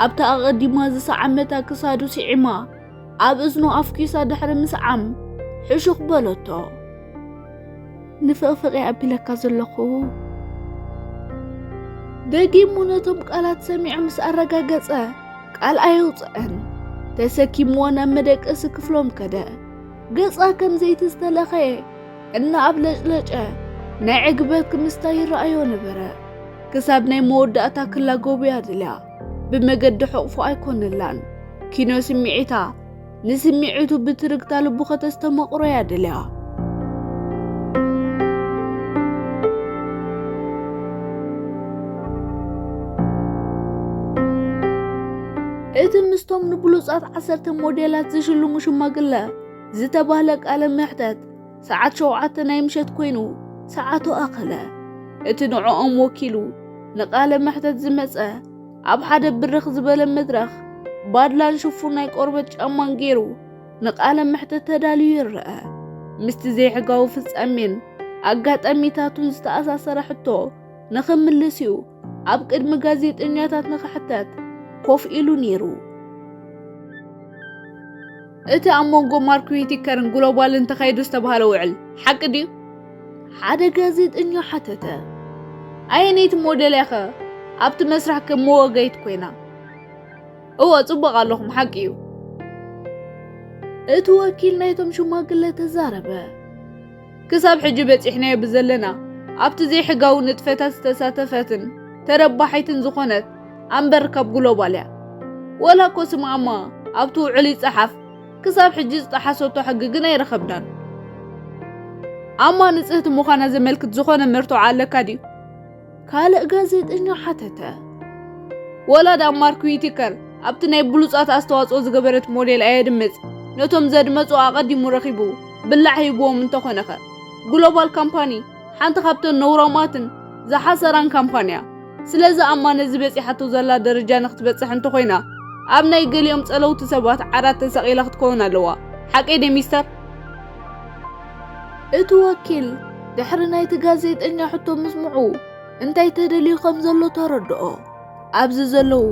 ኣብታ ኣቐዲማ ዝሰዓመታ ክሳዱ ስዒማ ኣብ እዝኑ ኣፍኪሳ ድሕሪ ምስዓም ሕሹኽ በለቶ። ንፍቕፍቕ እየ ኣቢለካ ዘለኹ። ደጊሙ ነቶም ቃላት ሰሚዑ ምስ ኣረጋገጸ፣ ቃል ኣየውጽአን። ተሰኪምዎ ናብ መደቀሲ ክፍሎም ከደ። ገጻ ከም ዘይቲ ዝተለኸየ፣ እናኣብለጭለጨ፣ ናይ ዕግበት ክምስታ ይረኣዮ ነበረ። ክሳብ ናይ መወዳእታ ክላጎብያ ድልያ፣ ብመገዲ ሕቑፎ ኣይኮነላን። ኪኖ ስምዒታ፣ ንስምዒቱ ብትርግታ ልቡ ከተስተመቕሮያ ድልያ። እቲ ምስቶም ንብሉጻት ዓሰርተ ሞዴላት ዝሽልሙ ሽማግለ ዝተባህለ ቃለ መሕተት፣ ሰዓት ሸውዓተ ናይ ምሸት ኮይኑ፣ ሰዓቱ ኣኸለ። እቲ ንዕኦም ወኪሉ ንቃለ መሕተት ዝመጸ፣ ኣብ ሓደ ብርኽ ዝበለ መድረኽ፣ ባድላን ሽፉን ናይ ቆርበት ጫማን ገይሩ፣ ንቃለ መሕተት ተዳልዩ ይረአ። ምስቲ ዘይሕጋዊ ፍጻሜን ኣጋጣሚታቱን ዝተኣሳሰረ ሕቶ ንኽምልስ እዩ ኣብ ቅድሚ ጋዜጠኛታት ንኽሕተት ኮፍ ኢሉ ነይሩ። እቲ ኣብ መንጎ ማርክ ዊቲከርን ግሎባልን ተኻይዱ ዝተባህለ ውዕል ሓቂ ድዩ? ሓደ ጋዜጠኛ ሓተተ። ኣየነይቲ ሞዴል እያ ኸ ኣብቲ መስርሕ ከም መወገይት ኮይና? እወ፣ ጽቡቕ ኣለኹም፣ ሓቂ እዩ። እቲ ወኪል ናይቶም ሽማግለ ተዛረበ። ክሳብ ሕጂ በጺሕናዮ ብዘለና፣ ኣብቲ ዘይሕጋዊ ንጥፈታት ዝተሳተፈትን ተረባሒትን ዝኾነት ኣምበር ካብ ግሎባል እያ። ወላ እኮ ስም ኣማ ኣብቲ ውዕል ይጸሓፍ፣ ክሳብ ሕጂ ዝጠሓሰቶ ሕጊ ግን ኣይረኸብናን። ኣማ ንጽህቲ ምዃና ዘመልክት ዝኾነ መርትዖ ኣለካ ድዩ? ካልእ ጋዜጠኛ ሓተተ። ወላ ዳ ማርክ ዊቲከር ኣብቲ ናይ ብሉጻት ኣስተዋጽኦ ዝገበረት ሞዴል ኣየድምጽ፣ ነቶም ዘድመጹ ኣቐዲሙ ረኺቡ ብላዕ ሂብዎም እንተኾነኸ? ግሎባል ካምፓኒ ሓንቲ ካብተን ነውራማትን ዝሓሰራን ካምፓንያ። ስለዚ ኣማ ነዚ በጺሓቶ ዘላ ደረጃ ንክትበጽሕ እንተኾይና፣ ኣብ ናይ ገሊኦም ጸለውቲ ሰባት ዓራት ተሰቒላ ክትከውን ኣለዋ። ሓቀይ ደ ሚስተር? እቲ ወኪል ድሕሪ ናይቲ ጋዜጠኛ ሕቶ ምስምዑ፣ እንታይ ተደልዩ ከም ዘሎ ተረድኦ። ኣብዚ ዘለዉ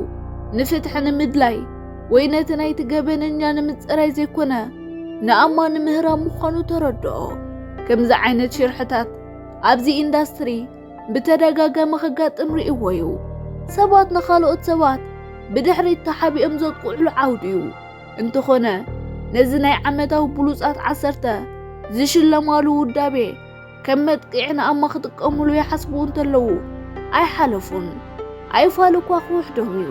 ንፍትሒ ንምድላይ ወይ ነቲ ናይቲ ገበነኛ ንምጽራይ ዘይኮነ፣ ንኣማ ንምህራም ምዃኑ ተረድኦ። ከምዚ ዓይነት ሽርሕታት ኣብዚ ኢንዳስትሪ ብተደጋጋሚ ከጋጥም ርእይዎ እዩ። ሰባት ንኻልኦት ሰባት ብድሕሪት ተሓቢኦም ዘጥቅዕሉ ዓውዲ እዩ። እንተኾነ፣ ነዚ ናይ ዓመታዊ ብሉጻት ዓሰርተ ዝሽለማሉ ውዳቤ ከም መጥቅዒ ንኣማ ክጥቀሙሉ ይሓስቡ እንተለዉ ኣይሓለፉን። ኣይፋል እኳ ክውሕዶም እዩ።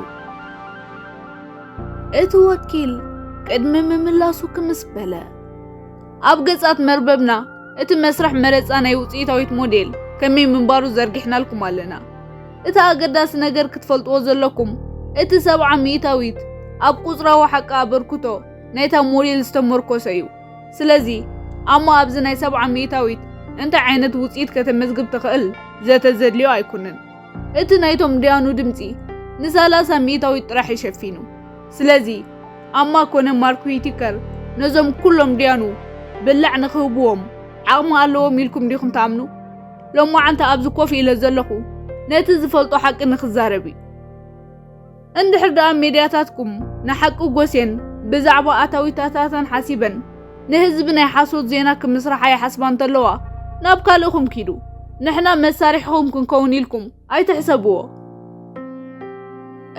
እቲ ወኪል ቅድሚ ምምላሱ ክምስ በለ። ኣብ ገጻት መርበብና እቲ መስርሕ መረጻ ናይ ውጽኢታዊት ሞዴል ከመይ ምንባሩ ዘርጊሕናልኩም ኣለና። እቲ ኣገዳሲ ነገር ክትፈልጥዎ ዘለኩም፣ እቲ ሰብዓ ሚእታዊት ኣብ ቁጽራዊ ሓቂ ኣበርክቶ ናይታ ሞዴል ዝተመርኮሰ እዩ። ስለዚ፣ ኣማ ኣብዚ ናይ ሰብዓ ሚእታዊት እንታይ ዓይነት ውጽኢት ከተመዝግብ ትኽእል ዘተ ዘድልዮ ኣይኮነን። እቲ ናይቶም ድያኑ ድምጺ ንሰላሳ ሚእታዊት ጥራሕ እዩ ሸፊኑ። ስለዚ፣ ኣማ ኮነ ማርክ ዊቲከር ነዞም ኩሎም ድያኑ ብላዕ ንኽህብዎም ዓቕሚ ኣለዎም ኢልኩም ዲኹም ትኣምኑ? ሎማዓንቲ ኣብዚ ኮፍ ኢለ ዘለኹ ነቲ ዝፈልጦ ሓቂ ንኽዛረብ እዩ። እንድሕር ደኣ ሜድያታትኩም ንሓቂ ጎስየን ብዛዕባ ኣታዊታታተን ሓሲበን ንህዝቢ ናይ ሓሶት ዜና ክምስርሓ ይሓስባ እንተለዋ፣ ናብ ካልእኹም ኪዱ። ንሕና መሳርሒኹም ክንከውን ኢልኩም ኣይትሕሰብዎ።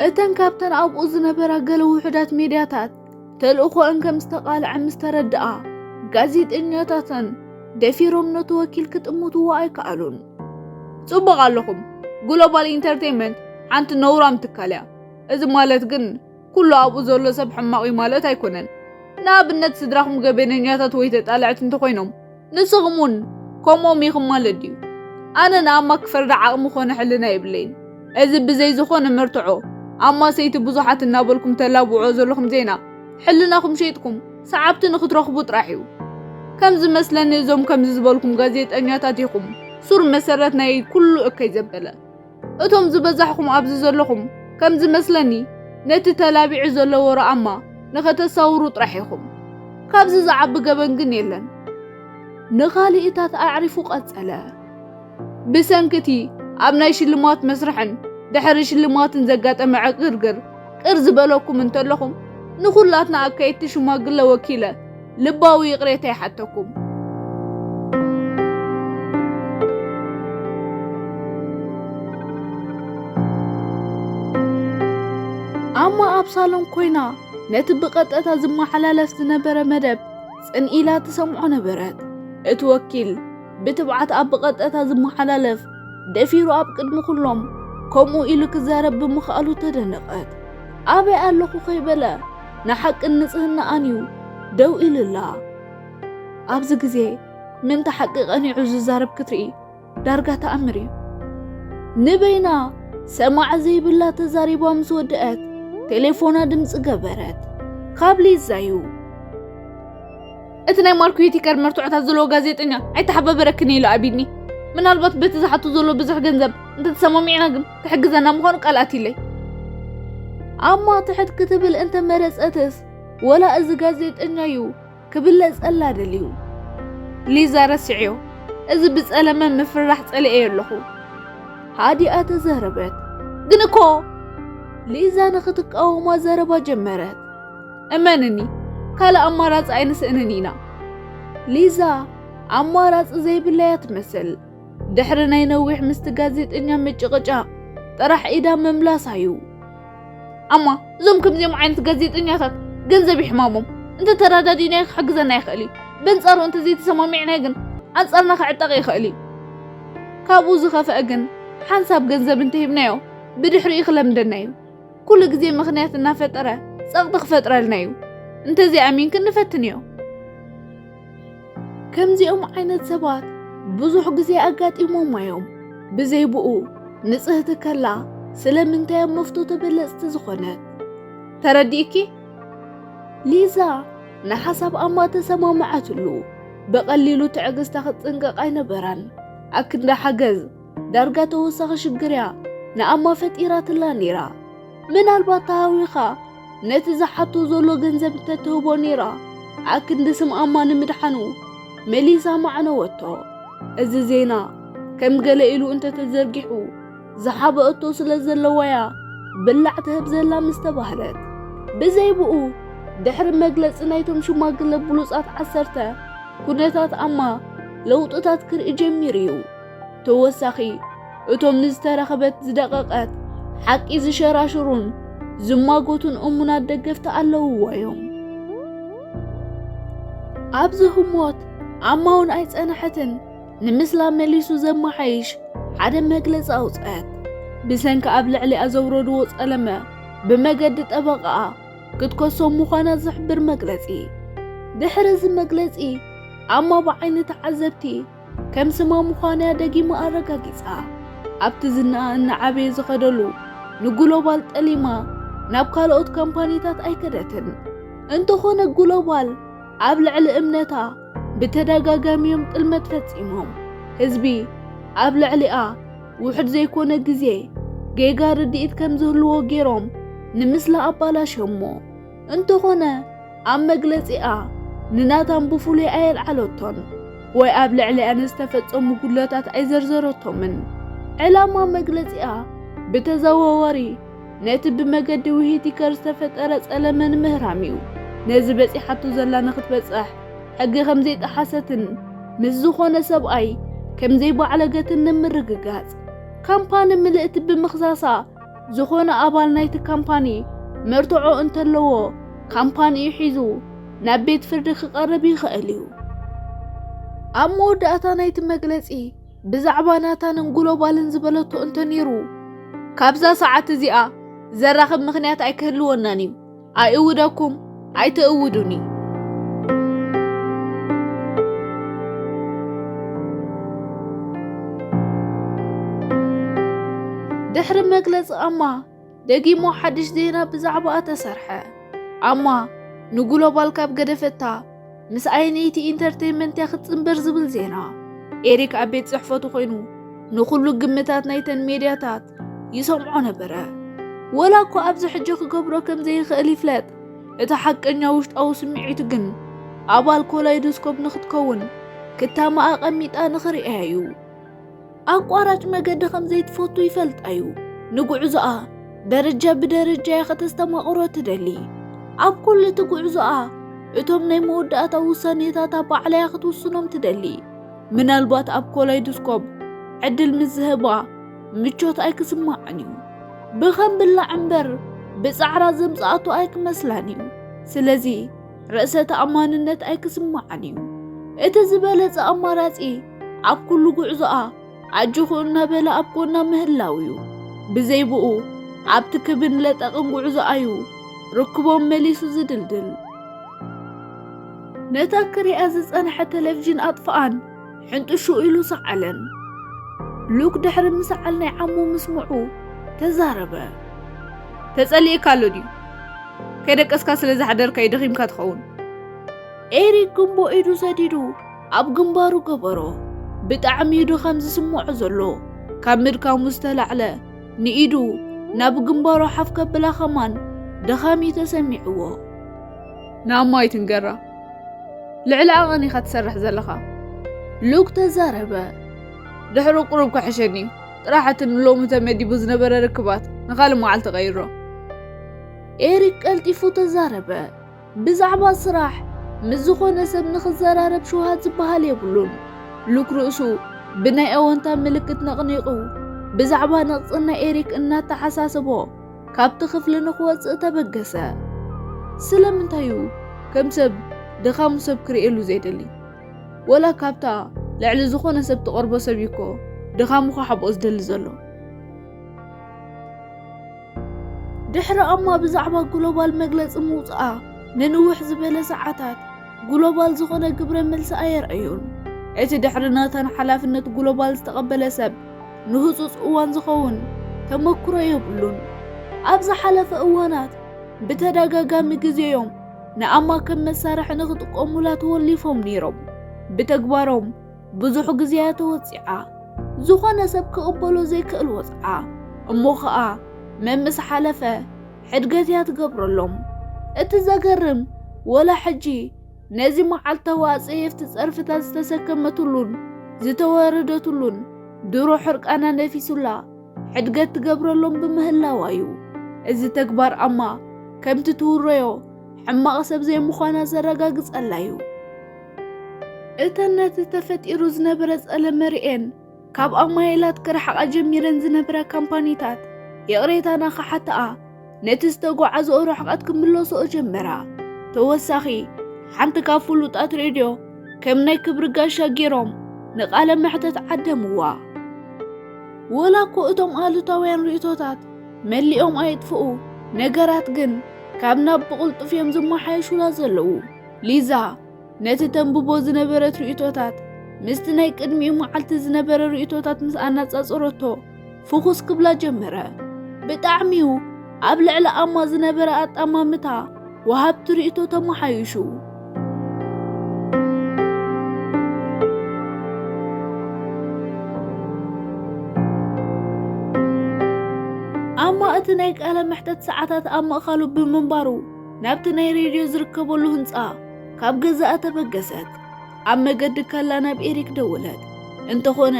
እተን ካብተን ኣብኡ ዝነበራ ገለ ውሑዳት ሜድያታት ተልእኾአን ከም ዝተቓልዐ ምስ ተረድኣ፣ ጋዜጠኛታተን ደፊሮም ነቲ ወኪል ክጥምትዎ ኣይከኣሉን። ጽቡቕ ኣለኹም፣ ግሎባል ኢንተርቴይንመንት ሓንቲ ነውራም ትካል እያ። እዚ ማለት ግን ኩሉ ኣብኡ ዘሎ ሰብ ሕማቕ እዩ ማለት ኣይኮነን። ንኣብነት ስድራኹም ገበነኛታት ወይ ተጣለዕቲ እንተኾይኖም ንስኹም እውን ከምኦም ኢኹም ማለት ድዩ? ኣነ ንኣማ ክፈርዳ ዓቕሚ ኮነ ሕልና የብለይን። እዚ ብዘይ ዝኾነ መርትዖ ኣማ ሰይቲ ብዙሓት እናበልኩም ተላብዕዎ ዘለኹም ዜና ሕልናኹም ሸይጥኩም ሰዓብቲ ንኽትረኽቡ ጥራሕ እዩ። ከም ዝመስለኒ እዞም ከምዚ ዝበልኩም ጋዜጠኛታት ኢኹም ሱር መሰረት ናይ ኩሉ እከይ ዘበለ። እቶም ዝበዛሕኹም ኣብዚ ዘለኹም ከም ዝመስለኒ ነቲ ተላቢዑ ዘሎ ወረ ኣማ ንኸተሳውሩ ጥራሕ ኢኹም። ካብዚ ዝዓቢ ገበን ግን የለን። ንኻልኢታት ኣዕሪፉ ቀጸለ። ብሰንክቲ ኣብ ናይ ሽልማት መስርሕን ድሕሪ ሽልማትን ዘጋጠመ ዕግርግር ቅር ዝበለኩም እንተለኹም፣ ንኹላትና ኣካየድቲ ሽማግለ ወኪለ ልባዊ ይቕሬታ ይሓተኩም። ኣብ ሳሎን ኮይና ነቲ ብቐጥታ ዝመሓላለፍ ዝነበረ መደብ ጽን ኢላ ትሰምዖ ነበረት። እቲ ወኪል ብትብዓት ኣብ ብቐጥታ ዝመሓላለፍ ደፊሩ ኣብ ቅድሚ ኩሎም ከምኡ ኢሉ ክዛረብ ብምኽኣሉ ተደነቐት። ኣበይ ኣለኹ ከይበለ ንሓቅን ንጽህናኣን እዩ ደው ኢሉላ። ኣብዚ ግዜ ምእንቲ ሓቂ ቀኒዑ ዝዛረብ ክትርኢ ዳርጋ ተኣምር እዩ። ንበይና ሰማዕ ዘይብላ ተዛሪባ ምስ ወደአት ቴሌፎና ድምፂ ገበረት። ካብ ሊዛ እዩ። እቲ ናይ ማርክ ዊቲከር መርትዖታት ዘለዎ ጋዜጠኛ ኣይተሓባበረክን ኢሉ ኣቢድኒ። ምናልባት በቲ ዝሓቱ ዘሎ ብዙሕ ገንዘብ እንተተሰማሚዕና ግን ክሕግዘና ምዃኑ ቃል ኣትይለይ። ኣማ ትሕት ክትብል እንተመረጸትስ ወላ እዚ ጋዜጠኛ እዩ ክብለጸላ ደልዩ። ሊዛ ረስዕዮ፣ እዚ ብጸለመ ምፍርራሕ ጸሊኤዮ ኣለኹ። ሃዲኣ ተዛረበት። ግን እኮ ሊዛ ንኽትቃወማ ዘረባ ጀመረት። እመንኒ፣ ካልእ ኣማራጺ ኣይንስእንን ኢና። ሊዛ ኣማራጺ ዘይብላያ ትመስል። ድሕሪ ናይ ነዊሕ ምስቲ ጋዜጠኛ ምጭቕጫቕ ጥራሕ ኢዳ ምምላሳ እዩ። ኣማ፣ እዞም ከምዚኦም ዓይነት ጋዜጠኛታት ገንዘብ ይሕማሞም። እንተ ተረዳዲእናዮ ክሕግዘና ይኽእል እዩ። በንጻሩ እንተ ዘይተሰማሚዕናዮ ግን ኣንጻርና ክዕጠቕ ይኽእል እዩ። ካብኡ ዝኸፍአ ግን ሓንሳብ ገንዘብ እንተሂብናዮ ብድሕሪኡ ክለምደና እዩ። ኩሉ ግዜ ምኽንያት እናፈጠረ ጸቕጢ ክፈጥረልና እዩ። እንተዘይኣሚንክን ንፈትንዮ። ከምዚኦም ዓይነት ሰባት ብዙሕ ግዜ ኣጋጢሞም እዮም። ብዘይ ብኡ ንጽህቲ ከላ ስለምንታይ ኣብ መፍቶ ተበለጽቲ ዝኾነት? ተረዲእኪ? ሊዛ ንሓሳብ ኣማ ተሰማምዐትሉ። ብቐሊሉ ትዕግስታ ክትጽንቀቕ ኣይነበራን። ኣክንዳ ሓገዝ ዳርጋ ተወሳኺ ሽግር እያ ንኣማ ፈጢራትላ ነይራ። ምናልባት ተሃዊኻ ነቲ ዝሓቶ ዘሎ ገንዘብ እንተትህቦ ነይራ፣ ኣክንዲ ስም ኣማ ንምድሓኑ መሊሳ ማዕነወቶ። እዚ ዜና ከም ገለ ኢሉ እንተተዘርጊሑ ዝሓበአቶ ስለ ዘለዋያ ብላዕ ትህብ ዘላ ምስ ተባህለት። ብዘይ ብኡ ድሕሪ መግለጺ ናይቶም ሽማግለ ብሉጻት ዓሰርተ ኩነታት ኣማ ለውጥታት ክርኢ ጀሚሩ እዩ። ተወሳኺ እቶም ንዝተረኸበት ዝደቐቐት ሓቂ ዝሸራሽሩን ዝማጎቱን እሙናት ደገፍቲ ኣለውዎ እዮም። ኣብዚ ህሞት ኣማ እውን ኣይጸንሐትን። ንምስላ መሊሱ ዘመሓይሽ ሓደ መግለጺ ኣውጽአት። ብሰንኪ ኣብ ልዕሊኣ ዘውረድዎ ጸለመ ብመገዲ ጠበቓኣ ክትከሶም ምዃና ዝሕብር መግለጺ። ድሕሪ እዚ መግለጺ ኣማ ብዓይኒ ተዓዘብቲ ከም ስማ ምዃንያ ደጊማ ኣረጋጊጻ። ኣብቲ ዝናኣ እናዓበየ ዝኸደሉ ንግሎባል ጠሊማ ናብ ካልኦት ካምፓኒታት ኣይከደትን። እንተኾነ ግሎባል ኣብ ልዕሊ እምነታ ብተደጋጋሚ እዮም ጥልመት ፈጺሞም። ህዝቢ ኣብ ልዕሊኣ ውሑድ ዘይኮነ ግዜ ጌጋ ርድኢት ከም ዝህልዎ ገይሮም ንምስላ ኣባላሽዮሞ። እንተኾነ ኣብ መግለጺኣ ንናታን ብፍሉይ ኣየልዓለቶን ወይ ኣብ ልዕሊኣ ንዝተፈጸሙ ጉድለታት ኣይዘርዘረቶምን። ዕላማ መግለጺኣ ብተዘዋዋሪ ነቲ ብመገዲ ዊቲከር ዝተፈጠረ ጸለመ ንምህራም እዩ። ነዚ በጺሓቶ ዘላ ንኽትበጽሕ ሕጊ ከም ዘይጠሓሰትን ምስ ዝኾነ ሰብኣይ ከም ዘይባዕለገትን ንምርግጋጽ። ካምፓኒ ምልእቲ ብምኽሳሳ ዝኾነ ኣባል ናይቲ ካምፓኒ መርትዖ እንተለዎ ካምፓኒኡ ሒዙ ናብ ቤት ፍርዲ ክቐርብ ይኽእል እዩ። ኣብ መወዳእታ ናይቲ መግለጺ ብዛዕባ ናታንን ግሎባልን ዝበለቶ እንተነይሩ፣ ካብዛ ሰዓት እዚኣ ዘራኽብ ምኽንያት ኣይክህልወናን እዩ። ኣይእውደኩም፣ ኣይትእውዱኒ። ድሕሪ መግለጺ ኣማ ደጊሞ ሓድሽ ዜና ብዛዕባኣ ተሰርሐ። ኣማ ንግሎባል ካብ ገደፈታ ምስ ኣይነይቲ ኢንተርቴይንመንት እያ ክትጽንበር ዝብል ዜና ኤሪክ ኣብ ቤት ጽሕፈቱ ኮይኑ ንኹሉ ግምታት ናይተን ሜድያታት ይሰምዖ ነበረ። ወላ እኳ ኣብዚ ሕጂ ክገብሮ ከም ዘይኽእል ይፍለጥ፣ እቲ ሓቀኛ ውሽጣዊ ስምዒቱ ግን ኣባል ኮላይዶስኮፕ ንኽትከውን ክታማ ኣቐሚጣ ንኽርእያ እዩ። ኣቋራጭ መገዲ ከም ዘይትፈቱ ይፈልጣ እዩ። ንጉዕዞኣ ደረጃ ብደረጃ እያ ከተስተማቕሮ ትደሊ። ኣብ ኩሉ እቲ ጉዕዞኣ እቶም ናይ መወዳእታ ውሳኔታታ ባዕላ እያ ክትውስኖም ትደሊ። ምናልባት ኣብ ኮላይዶስኮፕ ዕድል ምስ ዝህባ ምቾት ኣይክስምዓን እዩ። ብኸም ብላዕ እምበር ብጻዕራ ዘምጽኣቶ ኣይክመስላን እዩ። ስለዚ ርእሰ ተኣማንነት ኣይክስምዓን እዩ። እቲ ዝበለጸ ኣማራጺ ኣብ ኩሉ ጉዕዞኣ ኣጆኹ እናበለ ኣብ ጎና ምህላው እዩ። ብዘይ ብኡ ኣብቲ ክብን ለጠቕን ጉዕዞኣ እዩ ርክቦም መሊሱ ዝድልድል። ነታ ክሪኣ ዝጸንሐ ቴሌቪዥን ኣጥፍኣን ሕንጥሹ ኢሉ ሰዓለን። ሉክ ድሕሪ ምሰዓል ናይ ዓሙ ምስምዑ ተዛረበ። ተጸሊእካ ኣሎ ድዩ? ከይደቀስካ ስለ ዝሓደርካ እዩ ደኺምካ ትኸውን። ኤሪክ ግንቦ ኢዱ ሰዲዱ ኣብ ግንባሩ ገበሮ። ብጣዕሚ እዩ ድኻም ዝስምዖ ዘሎ። ካብ ምድካሙ ዝተላዕለ ንኢዱ ናብ ግንባሩ ሓፍ ከብላ ከማን ድኻም እዩ ተሰሚዕዎ። ንኣማ ኣይትንገራ። ልዕሊ ዓቐን ኢኻ ትሰርሕ ዘለኻ። ሉክ ተዛረበ። ድሕሪ ቁሩብ ክሕሸኒ እዩ። ጥራሕ እቲ ንሎሚ ተመዲቡ ዝነበረ ርክባት ንኻልእ መዓልቲ ቀይሮ። ኤሪክ ቀልጢፉ ተዛረበ። ብዛዕባ ስራሕ ምስ ዝኾነ ሰብ ንኽዘራረብ ሽውሃት ዝበሃል የብሉን። ሉክ ርእሱ ብናይ ኣወንታ ምልክት ነቕኒቑ ብዛዕባ ነቕጽን ናይ ኤሪክ እናተሓሳሰቦ ካብቲ ክፍሊ ንኽወጽእ ተበገሰ። ስለምንታይ እዩ ከም ሰብ ድኻሙ ሰብ ክርእየሉ ዘይደሊ? ወላ ካብታ ልዕሊ ዝኾነ ሰብ ትቐርቦ ሰብ እዩ እኮ ድኻሙ ክሓብኦ ዝደሊ ዘሎ። ድሕሪ ኣማ ብዛዕባ ግሎባል መግለጺ ምውጽኣ ንንውሕ ዝበለ ሰዓታት ግሎባል ዝኾነ ግብረ መልሲ ኣየርኣዩን። እቲ ድሕሪ ናታን ሓላፍነት ግሎባል ዝተቐበለ ሰብ ንህጹጽ እዋን ዝኸውን ተመክሮ የብሉን። ኣብ ዝሓለፈ እዋናት ብተደጋጋሚ ግዜዮም ንኣማ ከም መሳርሒ ንኽጥቀሙላ ተወሊፎም ነይሮም። ብተግባሮም ብዙሕ ግዜያ ተወጺዓ። ዝኾነ ሰብ ክቕበሎ ዘይክእል ወጽዓ። እሞ ኸኣ መምስ ሓለፈ ሕድገት እያ ትገብረሎም። እቲ ዘገርም ወላ ሕጂ ነዚ መዓልታዊ ኣጸየፍቲ ጸርፍታት ዝተሰከመትሉን ዝተወረደትሉን ድሮ ሕርቃና ነፊሱላ ሕድገት ትገብረሎም ብምህላዋ እዩ። እዚ ተግባር ኣማ ከምቲ ትውረዮ ሕማቕ ሰብ ዘይምዃና ዘረጋግጸላ እዩ። እተን ነቲ ተፈጢሩ ዝነበረ ጸለመ ርእየን ካብ ኣማየላት ክረሓቓ ጀሚረን ዝነበራ ካምፓኒታት ይቕሬታና ክሓትኣ ነቲ ዝተጓዓዝኦ ርሕቐት ክምለስኦ ጀመራ። ተወሳኺ ሓንቲ ካብ ፍሉጣት ሬድዮ ከም ናይ ክብሪ ጋሻ ገይሮም ንቃለ መሕተት ዓደምዋ። ወላ እኮ እቶም ኣሉታውያን ርእቶታት መሊኦም ኣየጥፍኡ፣ ነገራት ግን ካብ ናብ ብቕልጡፍ እዮም ዝመሓየሹላ ዘለዉ። ሊዛ ነቲ ተንብቦ ዝነበረት ርእቶታት ምስቲ ናይ ቅድሚኡ መዓልቲ ዝነበረ ርእቶታት ምስ ኣነጻጸረቶ ፍኹስ ክብላ ጀመረ። ብጣዕሚ'ዩ ኣብ ልዕሊ ኣማ ዝነበረ ኣጠማምታ ወሃብቲ ርእቶ ተመሓይሹ። ኣማ እቲ ናይ ቃለ መሕተት ሰዓታት ኣብ ምእኻሉ ብምንባሩ ናብቲ ናይ ሬድዮ ዝርከበሉ ህንጻ ካብ ገዛኣ ተበገሰት። ኣብ መገዲ ከላ ናብ ኤሪክ ደወለት። እንተኾነ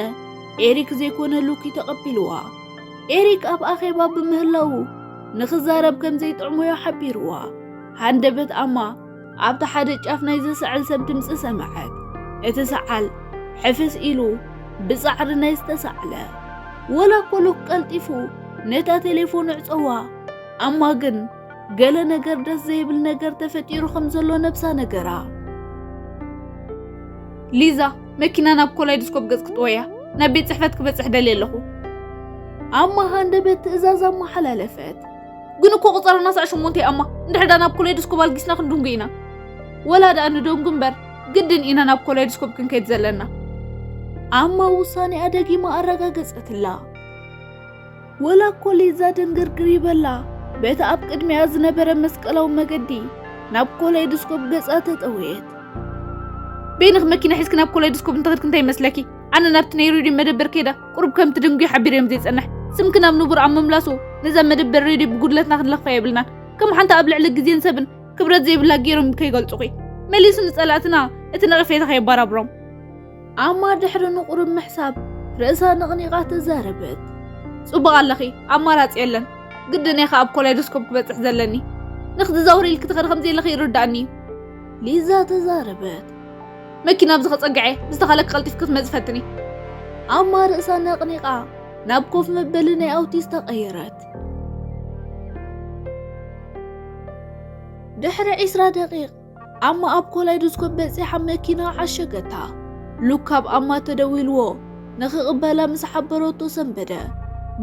ኤሪክ ዘይኮነ ሉኪ ተቐቢልዋ። ኤሪክ ኣብ ኣኼባ ብምህላዉ ንኽዛረብ ከም ዘይጥዕሞዮ ሓቢርዋ። ሃንደበት ኣማ ኣብቲ ሓደ ጫፍ ናይ ዝስዕል ሰብ ድምጺ ሰምዐት። እቲ ሰዓል ሕፍስ ኢሉ ብጻዕሪ ናይ ዝተሳዕለ። ወላ እኮ ሉክ ቀልጢፉ ነታ ቴሌፎን ኣዕጸዋ። ኣማ ግን ገለ ነገር ደስ ዘይብል ነገር ተፈጢሩ ከም ዘሎ ነብሳ ነገራ። ሊዛ፣ መኪና ናብ ኮላይድስኮፕ ገጽ ክትወያ ናብ ቤት ጽሕፈት ክበጽሕ ደልየ ኣለኹ። ኣማ ሃንደበት ትእዛዝ ኣመሓላለፈት። ግን እኮ ቁጸርና ሳዕ ሸሞንተ ኣማ፣ እንድሕር ዳ ናብ ኮላይድስኮፕ ኣልጊስና ክንድንጉ ኢና። ወላ ደኣ ንደንጉ እምበር ግድን ኢና ናብ ኮላይድስኮፕ ክንከይድ ዘለና። ኣማ ውሳኔኣ ደጊማ ኣረጋገጸትላ። ወላ እኮ ሊዛ ድንግርግር ይበላ፣ በቲ ኣብ ቅድሚኣ ዝነበረ መስቀላዊ መገዲ ናብ ኮላይድስኮፕ ገጻ ተጠወየት። በይንኽ መኪና ሒዝኪ ናብ ኮላይድስኮፕ እንተኸድኪ እንታይ ይመስለኪ? ኣነ ናብቲ ናይ ሬድዮ መደበር ከይዳ ቁሩብ ከም ትድንጉ ሓቢረ እዮም ዘይጸንሕ። ስምኪ ናብ ንቡር ኣብ ምምላሱ ነዛ መደበር ሬድዮ ብጉድለትና ክንለኽፋ የብልናን። ከም ሓንቲ ኣብ ልዕሊ ግዜን ሰብን ክብረት ዘይብላ ገይሮም ከይገልጹኺ። መሊሱ ንጸላእትና እቲ ነቐፌታ ከየባራብሮም። ኣማ ድሕሪ ንቑሩብ ምሕሳብ ርእሳ ነቕኒቓ ተዛረበት። ጽቡቕ ኣለኺ፣ ኣማራጺ የለን። ግድን እየ ከኣ ኣብ ኮላይዶስኮፕ ክበጽሕ ዘለኒ። ንኽትዛወሪ ኢልኪ ትኸዲ ከም ዘለኺ ይርድኣኒ እዩ። ሊዛ ተዛረበት። መኪና ኣብዚ ከጸግዐ፣ ብዝተኻለኪ ቀልጢፍኪ ክትመጺ ፈትኒ። ኣማ ርእሳ ነቕኒቓ ናብ ኮፍ መበሊ ናይ ኣውቲስ ተቐየረት። ድሕሪ ዒስራ ደቂቕ ኣማ ኣብ ኮላይዶስኮፕ በጺሓ መኪና ዓሸገታ። ሉክ ካብ ኣማ ተደዊልዎ ንኽቕበላ ምስ ሓበረቶ ሰንበደ።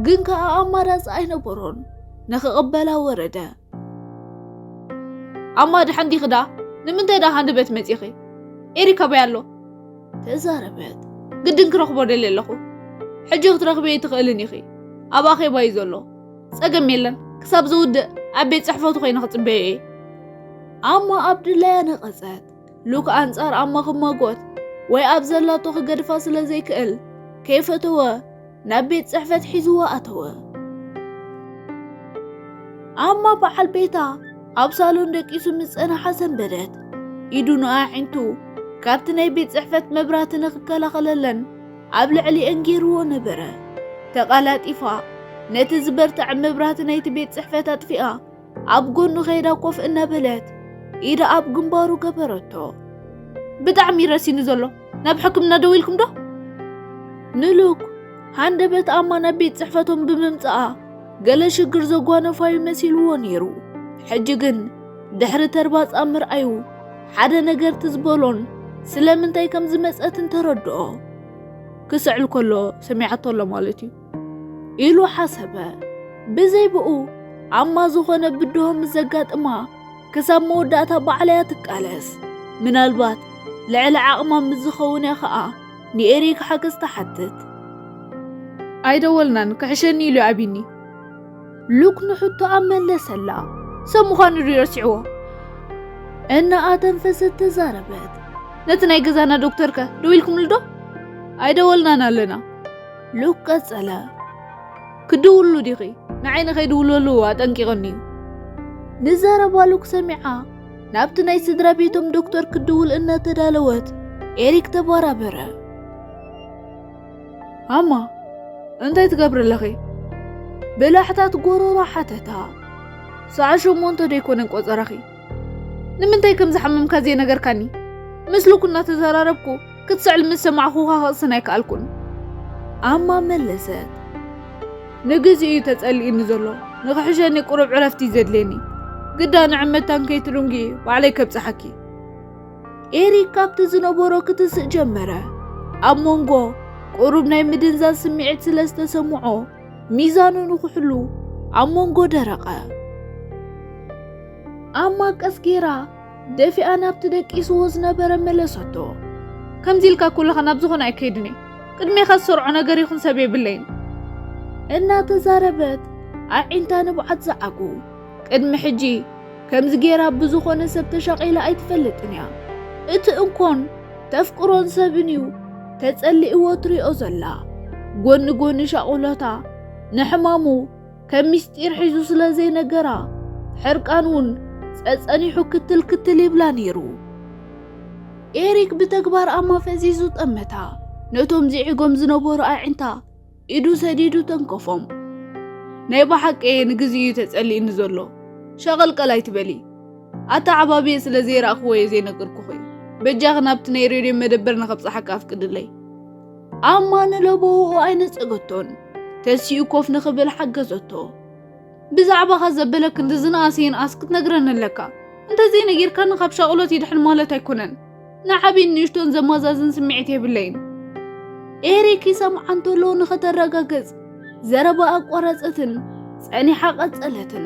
ግን ከኣ ኣማራጺ ኣይነበሮን። ንኽቕበላ ወረደ። ኣማ፣ ደሓን ዲኺ ደኣ? ንምንታይ ደኣ ሃንደበት መጺኺ? ኤሪክ ኣበይ ኣሎ? ተዛረበት። ግድን ክረኽቦ ደልየ ኣለኹ። ሕጂ ክትረኽብዮ ኣይትኽእልን ኢኺ። ኣብ ኣኼባ እዩ ዘሎ። ጸገም የለን። ክሳብ ዝውድእ ኣብ ቤት ጽሕፈቱ ኮይነ ክጽበዮ እየ። ኣማ ኣብ ድላያ ነቐጸት። ሉክ ኣንጻር ኣማ ክማጎት ወይ ኣብ ዘላቶ ክገድፋ ስለ ዘይክእል ከይፈተወ ናብ ቤት ጽሕፈት ሒዝዋ ኣተወ። ኣማ በዓል ቤታ ኣብ ሳሎን ደቂሱ ምስ ጸንሓ ሰንበደት። ኢዱ ንኣዒንቱ ካብቲ ናይ ቤት ጽሕፈት መብራህቲ ንኽከላኸለለን ኣብ ልዕሊአን ገይርዎ ነበረ። ተቐላጢፋ ነቲ ዝበርትዕ መብራህቲ ናይቲ ቤት ጽሕፈት ኣጥፊኣ ኣብ ጎኑ ከይዳ ኮፍ እናበለት ኢዳ ኣብ ግንባሩ ገበረቶ። ብጣዕሚ ረሲኑ ዘሎ። ናብ ሕክምና ደው ኢልኩም ዶ? ንሉክ ሃንደበት ኣማ ናብ ቤት ጽሕፈቶም ብምምጽኣ ገለ ሽግር ዘጓነፋዩ መሲልዎ ነይሩ። ሕጂ ግን ድሕሪ ተርባጻ ምርኣዩ ሓደ ነገር ትዝበሎን ስለምንታይ ከም ዝመጸትን ተረድኦ። ክስዕል ከሎ ሰሚዓቶ ኣሎ ማለት እዩ ኢሉ ሓሰበ። ብዘይ ብኡ ኣማ ዝኾነ ብድሆ ምስ ዘጋጥማ ክሳብ መወዳእታ ባዕላ እያ ትቃለስ። ምናልባት ልዕሊ ዓቕማ ምስ ዝኸውን እያ ኸኣ ንኤሪክ ሓገዝ ትሓትት። ኣይደወልናን፣ ክሕሸኒ ኢሉ እዩ ኣቢኒ። ሉክ ንሕቶኣ መለሰላ። ሰብ ምዃኑ ድዩ ረሲዕዎ? እናኣተንፈሰት ተዛረበት። ነቲ ናይ ገዛና ዶክተርከ ደው ኢልኩምሉ ዶ? ኣይደወልናን ኣለና። ሉክ ቀጸለ። ክድውሉ ዲኺ? ንዓይ ንኸይድውለሉ ኣጠንቂቐኒ እዩ። ንዘረባ ሉክ ሰሚዓ ናብቲ ናይ ስድራ ቤቶም ዶክተር ክድውል እናተዳለወት ኤሪክ ተባራበረ። ኣማ፣ እንታይ ትገብሪ ኣለኺ? ብላሕታት ጎሮሮ ሓተታ። ሰዓት ሸሞንተ ዶ ኣይኮነን ቆጸራኺ? ንምንታይ ከም ዝሓመምካ ዘይነገርካኒ? ምስ ሉክ እናተዘራረብኩ ክትስዕል ምስ ሰማዕኹኻ ክቕስን ኣይከኣልኩን። ኣማ መለሰት። ንግዚኡ እዩ ተጸሊእኒ ዘሎ። ንኽሕሸኒ ቁሩብ ዕረፍቲ እዩ ዘድልየኒ። ግዳ ንዕም መታን ከይትድንጉ ባዕለይ ከብጽሓኪ። ኤሪክ ካብቲ ዝነበሮ ክትስእ ጀመረ። ኣብ መንጎ ቁሩብ ናይ ምድንዛዝ ስምዒት ስለ ዝተሰምዖ ሚዛኑ ንኽሕሉ ኣብ መንጎ ደረቐ። ኣማ ቀስ ጌራ ደፊኣ ናብቲ ደቂስዎ ዝነበረ መለሰቶ። ከምዚ ኢልካ ኩለኻ ናብ ዝኾነ ኣይከይድን እየ። ቅድሜኻ ዝሰርዖ ነገር ይኹን ሰብ የብለይን። እናተዛረበት ኣዒንታ ንብዓት ዝዓጉ። ቅድሚ ሕጂ ከምዚ ጌራ ብዝኾነ ሰብ ተሻቒላ ኣይትፈልጥን እያ። እቲ እንኮን ተፍቅሮን ሰብን እዩ ተጸሊእዎ ትሪኦ ዘላ። ጎኒ ጎኒ ሻቑሎታ ንሕማሙ ከም ሚስጢር ሒዙ ስለ ዘይነገራ፣ ሕርቃን እውን ጸጸኒሑ ክትል ክትል ይብላ ነይሩ። ኤሪክ ብተግባር ኣማ ፈዚዙ ጠመታ። ነቶም ዝዒጎም ዝነበሩ ኣዒንታ ኢዱ ሰዲዱ ተንከፎም። ናይ ብሓቂ እየ ንግዚኡ ተጸሊእኒ ዘሎ። ሸቐልቀል ኣይትበሊ። ኣተዓባብየ ስለ ዘይረኣኽዎ እየ ዘይነገርኩኺ። በጃኺ ናብቲ ናይ ሬድዮ መደበር ንኸብጽሓካ ኣፍቅድለይ። ኣማ ንለበውኡ ኣይነጸገቶን። ተሲኡ ኮፍ ንኽብል ሓገዘቶ። ብዛዕባኻ ዘበለ ክንዲ ዝነኣሰ ይንኣስ ክትነግረኒ ኣለካ። እንተዘይነጊርካኒ ካብ ሻቕሎት ይድሕን ማለት ኣይኮነን። ንዓብይን ንእሽቶን ዘማዛዝን ስምዒት የብለይን። ኤሪክ ይሰምዓ እንተሎ ንኸተረጋግጽ ዘረባ ኣቋረጸትን ጸኒሓ ቀጸለትን።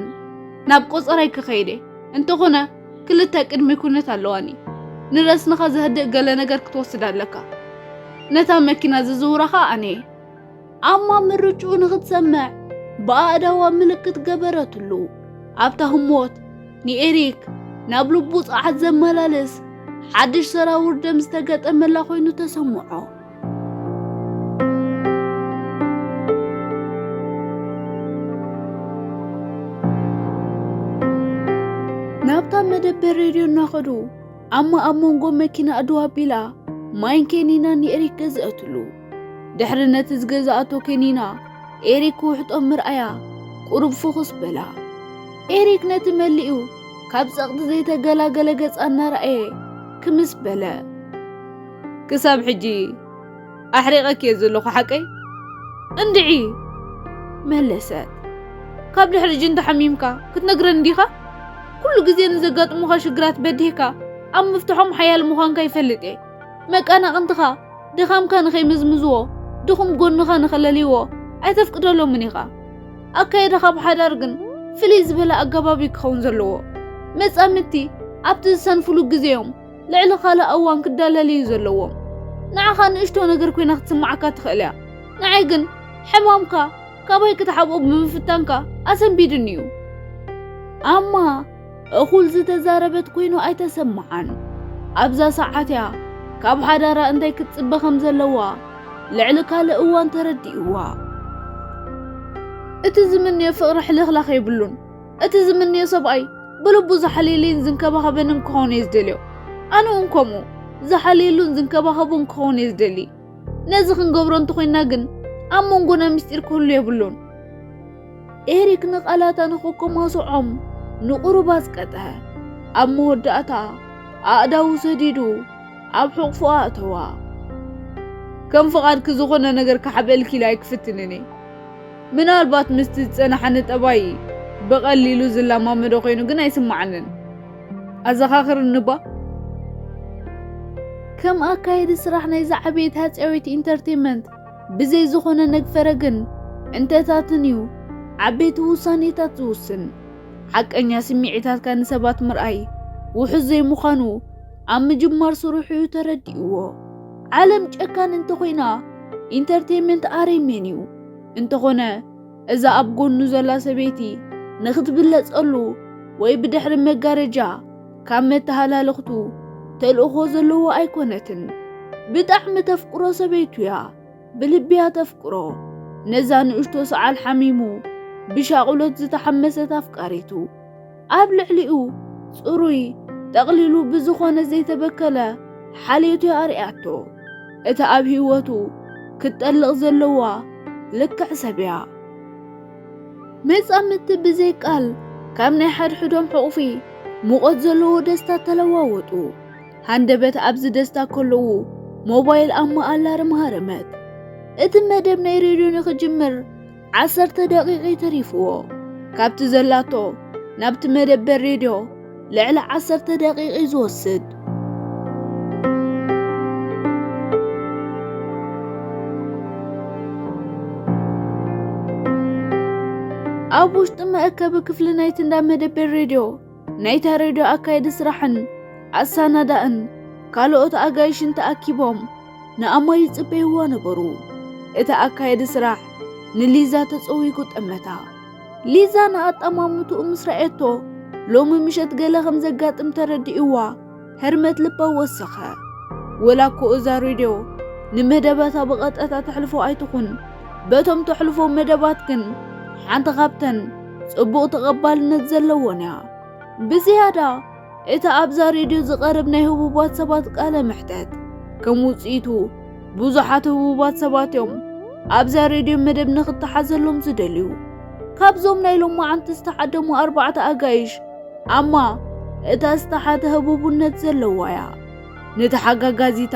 ናብ ቆጸራይ ክኸይድ እየ። እንተኾነ ክልተ ቅድሚ ኩነት ኣለዋኒ። ንረስንኻ ዘህድእ ገለ ነገር ክትወስድ ኣለካ። ነታ መኪና ዝዝውራ ኸኣ ኣነ እየ። ኣማ ምርጭኡ ንኽትሰምዕ ብኣእዳዋ ምልክት ገበረትሉ። ኣብታ ህሞት ንኤሪክ ናብ ልቡ ጸዓት ዘመላልስ ሓድሽ ሰራውር ደም ዝተገጠመላ ኮይኑ ተሰምዖ። ናብታ መደበር ሬድዮ እናኸዱ ኣማ ኣብ መንጎ መኪና ኣድው ኣቢላ ማይን ኬኒናን ንኤሪክ ገዝአትሉ። ድሕሪ ነቲ ዝገዝኣቶ ኬኒና ኤሪክ ክውሕጦ ምርኣያ ቁሩብ ፍኹስ በላ። ኤሪክ ነቲ መሊኡ ካብ ጸቕጢ ዘይተገላገለ ገጻ እናረኣየ ክምስ በለ። ክሳብ ሕጂ ኣሕሪቐኪ እየ ዘለኹ ሓቀይ? እንድዒ መለሰት። ካብ ድሕሪ ሕጂ እንተሓሚምካ ክትነግረኒ ዲኻ? ኩሉ ግዜ ንዘጋጥሙኻ ሽግራት በዲህካ ኣብ ምፍትሖም ሓያል ምዃንካ ይፈልጥ እየ። መቃናቕንትኻ ድኻምካ ንኸይምዝምዝዎ፣ ድኹም ጎንኻ ንኸለልይዎ ኣይተፍቅደሎምን ኢኻ። ኣካይዳኻ ኣብ ሓዳር ግን ፍልይ ዝበለ ኣገባብ እዩ ክኸውን ዘለዎ። መጻምድቲ ኣብቲ ዝሰንፍሉ ግዜ እዮም ልዕሊ ካልእ እዋን ክዳለልዩ ዘለዎም። ንዓኻ ንእሽቶ ነገር ኮይና ክትስምዓካ ትኽእል እያ። ንዓይ ግን ሕማምካ ካባይ ክትሓብኦ ብምፍታንካ ኣሰንቢድኒ እዩ። ኣማ እኹል ዝተዛረበት ኮይኑ ኣይተሰምዓን። ኣብዛ ሰዓት እያ ካብ ሓዳራ እንታይ ክትጽበ ከም ዘለዋ ልዕሊ ካልእ እዋን ተረዲእዋ። እቲ ዝምንዮ ፍቕሪ ሕልኽላኽ የብሉን። እቲ ዝምንዮ ሰብኣይ ብልቡ ዝሓልየለይን ዝንከባኸበንን ክኸውን እየ ዝደልዮ። ኣነ እውን ከምኡ ዝሓልየሉን ዝንከባኸቡን ክኸውን እየ ዝደሊ። ነዚ ክንገብሮ እንተኾይንና ግን ኣብ መንጎና ምስጢር ክህሉ የብሉን። ኤሪክ ንቓላታ ንኸከማስዖም ንቑሩብ ኣጽቀጠ። ኣብ መወዳእታ ኣእዳዉ ሰዲዱ ኣብ ሕቑፉ ኣእተዋ። ከም ፍቓድኪ ዝኾነ ነገር ክሓብአልኪ ኢለ ኣይክፍትንን እየ። ምናልባት ምስቲ ዝጸናሓኒ ጠባይ ብቐሊሉ ዝለማመዶ ኮይኑ ግን ኣይስምዓንን። ኣዘኻኽርኒ እባ። ከም ኣካየዲ ስራሕ ናይዛ ዓበይቲ ሃጸያዊት ኢንተርቴንመንት ብዘይ ዝኾነ ነግፈረ ግን እንተታትን እዩ ዓበይቲ ውሳኔታት ዝውስን። ሓቀኛ ስምዒታትካ ንሰባት ምርኣይ ውሑስ ዘይምዃኑ ኣብ ምጅማር ስርሑ እዩ ተረዲእዎ። ዓለም ጨካን እንተኾይና ኢንተርቴንመንት ኣሬሜን እዩ። እንተኾነ እዛ ኣብ ጎኑ ዘላ ሰበይቲ ንኽትብለጸሉ ወይ ብድሕሪ መጋረጃ ካብ መተሃላለኽቱ ተልእኾ ዘለዎ ኣይኮነትን። ብጣዕሚ ተፍቅሮ ሰበይቱ እያ። ብልቢ እያ ተፍቅሮ። ነዛ ንእሽቶ ሰዓል ሓሚሙ ብሻቑሎት ዝተሓመሰት ኣፍቃሪቱ። ኣብ ልዕሊኡ ጽሩይ፣ ጠቕሊሉ ብዝኾነ ዘይተበከለ ሓልዮት እያ ኣርኣያቶ። እታ ኣብ ህይወቱ ክትጠልቕ ዘለዋ ልክዕ ሰብ እያ። መጻምድቲ ብዘይ ቃል ካብ ናይ ሓድሕዶም ሕቑፊ ሙቐት ዘለዎ ደስታ ተለዋወጡ። ሃንደበት ኣብዚ ደስታ ከለዉ ሞባይል ኣማ ኣላርም ሃረመት። እቲ መደብ ናይ ሬድዮ ንኽጅምር ዓሰርተ ደቂቕ ተሪፍዎ። ካብቲ ዘላቶ ናብቲ መደበር ሬድዮ ልዕሊ ዓሰርተ ደቂቕ እዩ ዝወስድ። ኣብ ውሽጢ መእከቢ ክፍሊ ናይቲ እንዳ መደበር ሬድዮ ናይታ ሬድዮ ኣካየዲ ስራሕን ኣሰናዳእን ካልኦት ኣጋይሽን ተኣኪቦም ንኣማ ይጽበይዋ ነበሩ። እቲ ኣካየዲ ስራሕ ንሊዛ ተጸዊጉ ጠመታ። ሊዛ ንኣጠማምትኡ ምስ ረኣየቶ፣ ሎሚ ምሸት ገለ ከም ዘጋጥም ተረዲእዋ፣ ህርመት ልባ ወሰኸ። ወላ እኮ እዛ ሬድዮ ንመደባታ ብቐጥታ ተሕልፎ ኣይትኹን፣ በቶም ተሕልፎ መደባት ግን ሓንቲ ካብተን ጽቡቕ ተቐባልነት ዘለወን እያ። ብዝያዳ፣ እቲ ኣብዛ ሬድዮ ዝቐርብ ናይ ህቡባት ሰባት ቃለ መሕተት፣ ከም ውጽኢቱ፣ ብዙሓት ህቡባት ሰባት እዮም ኣብዛ ሬድዮ መደብ ንኽተሓዘሎም ዝደልዩ። ካብዞም ናይ ሎማዓንቲ ዝተዓደሙ ኣርባዕተ ኣጋይሽ፣ ኣማ እታ ዝተሓተ ህቡብነት ዘለዋ እያ። ነቲ ሓጋጋዚታ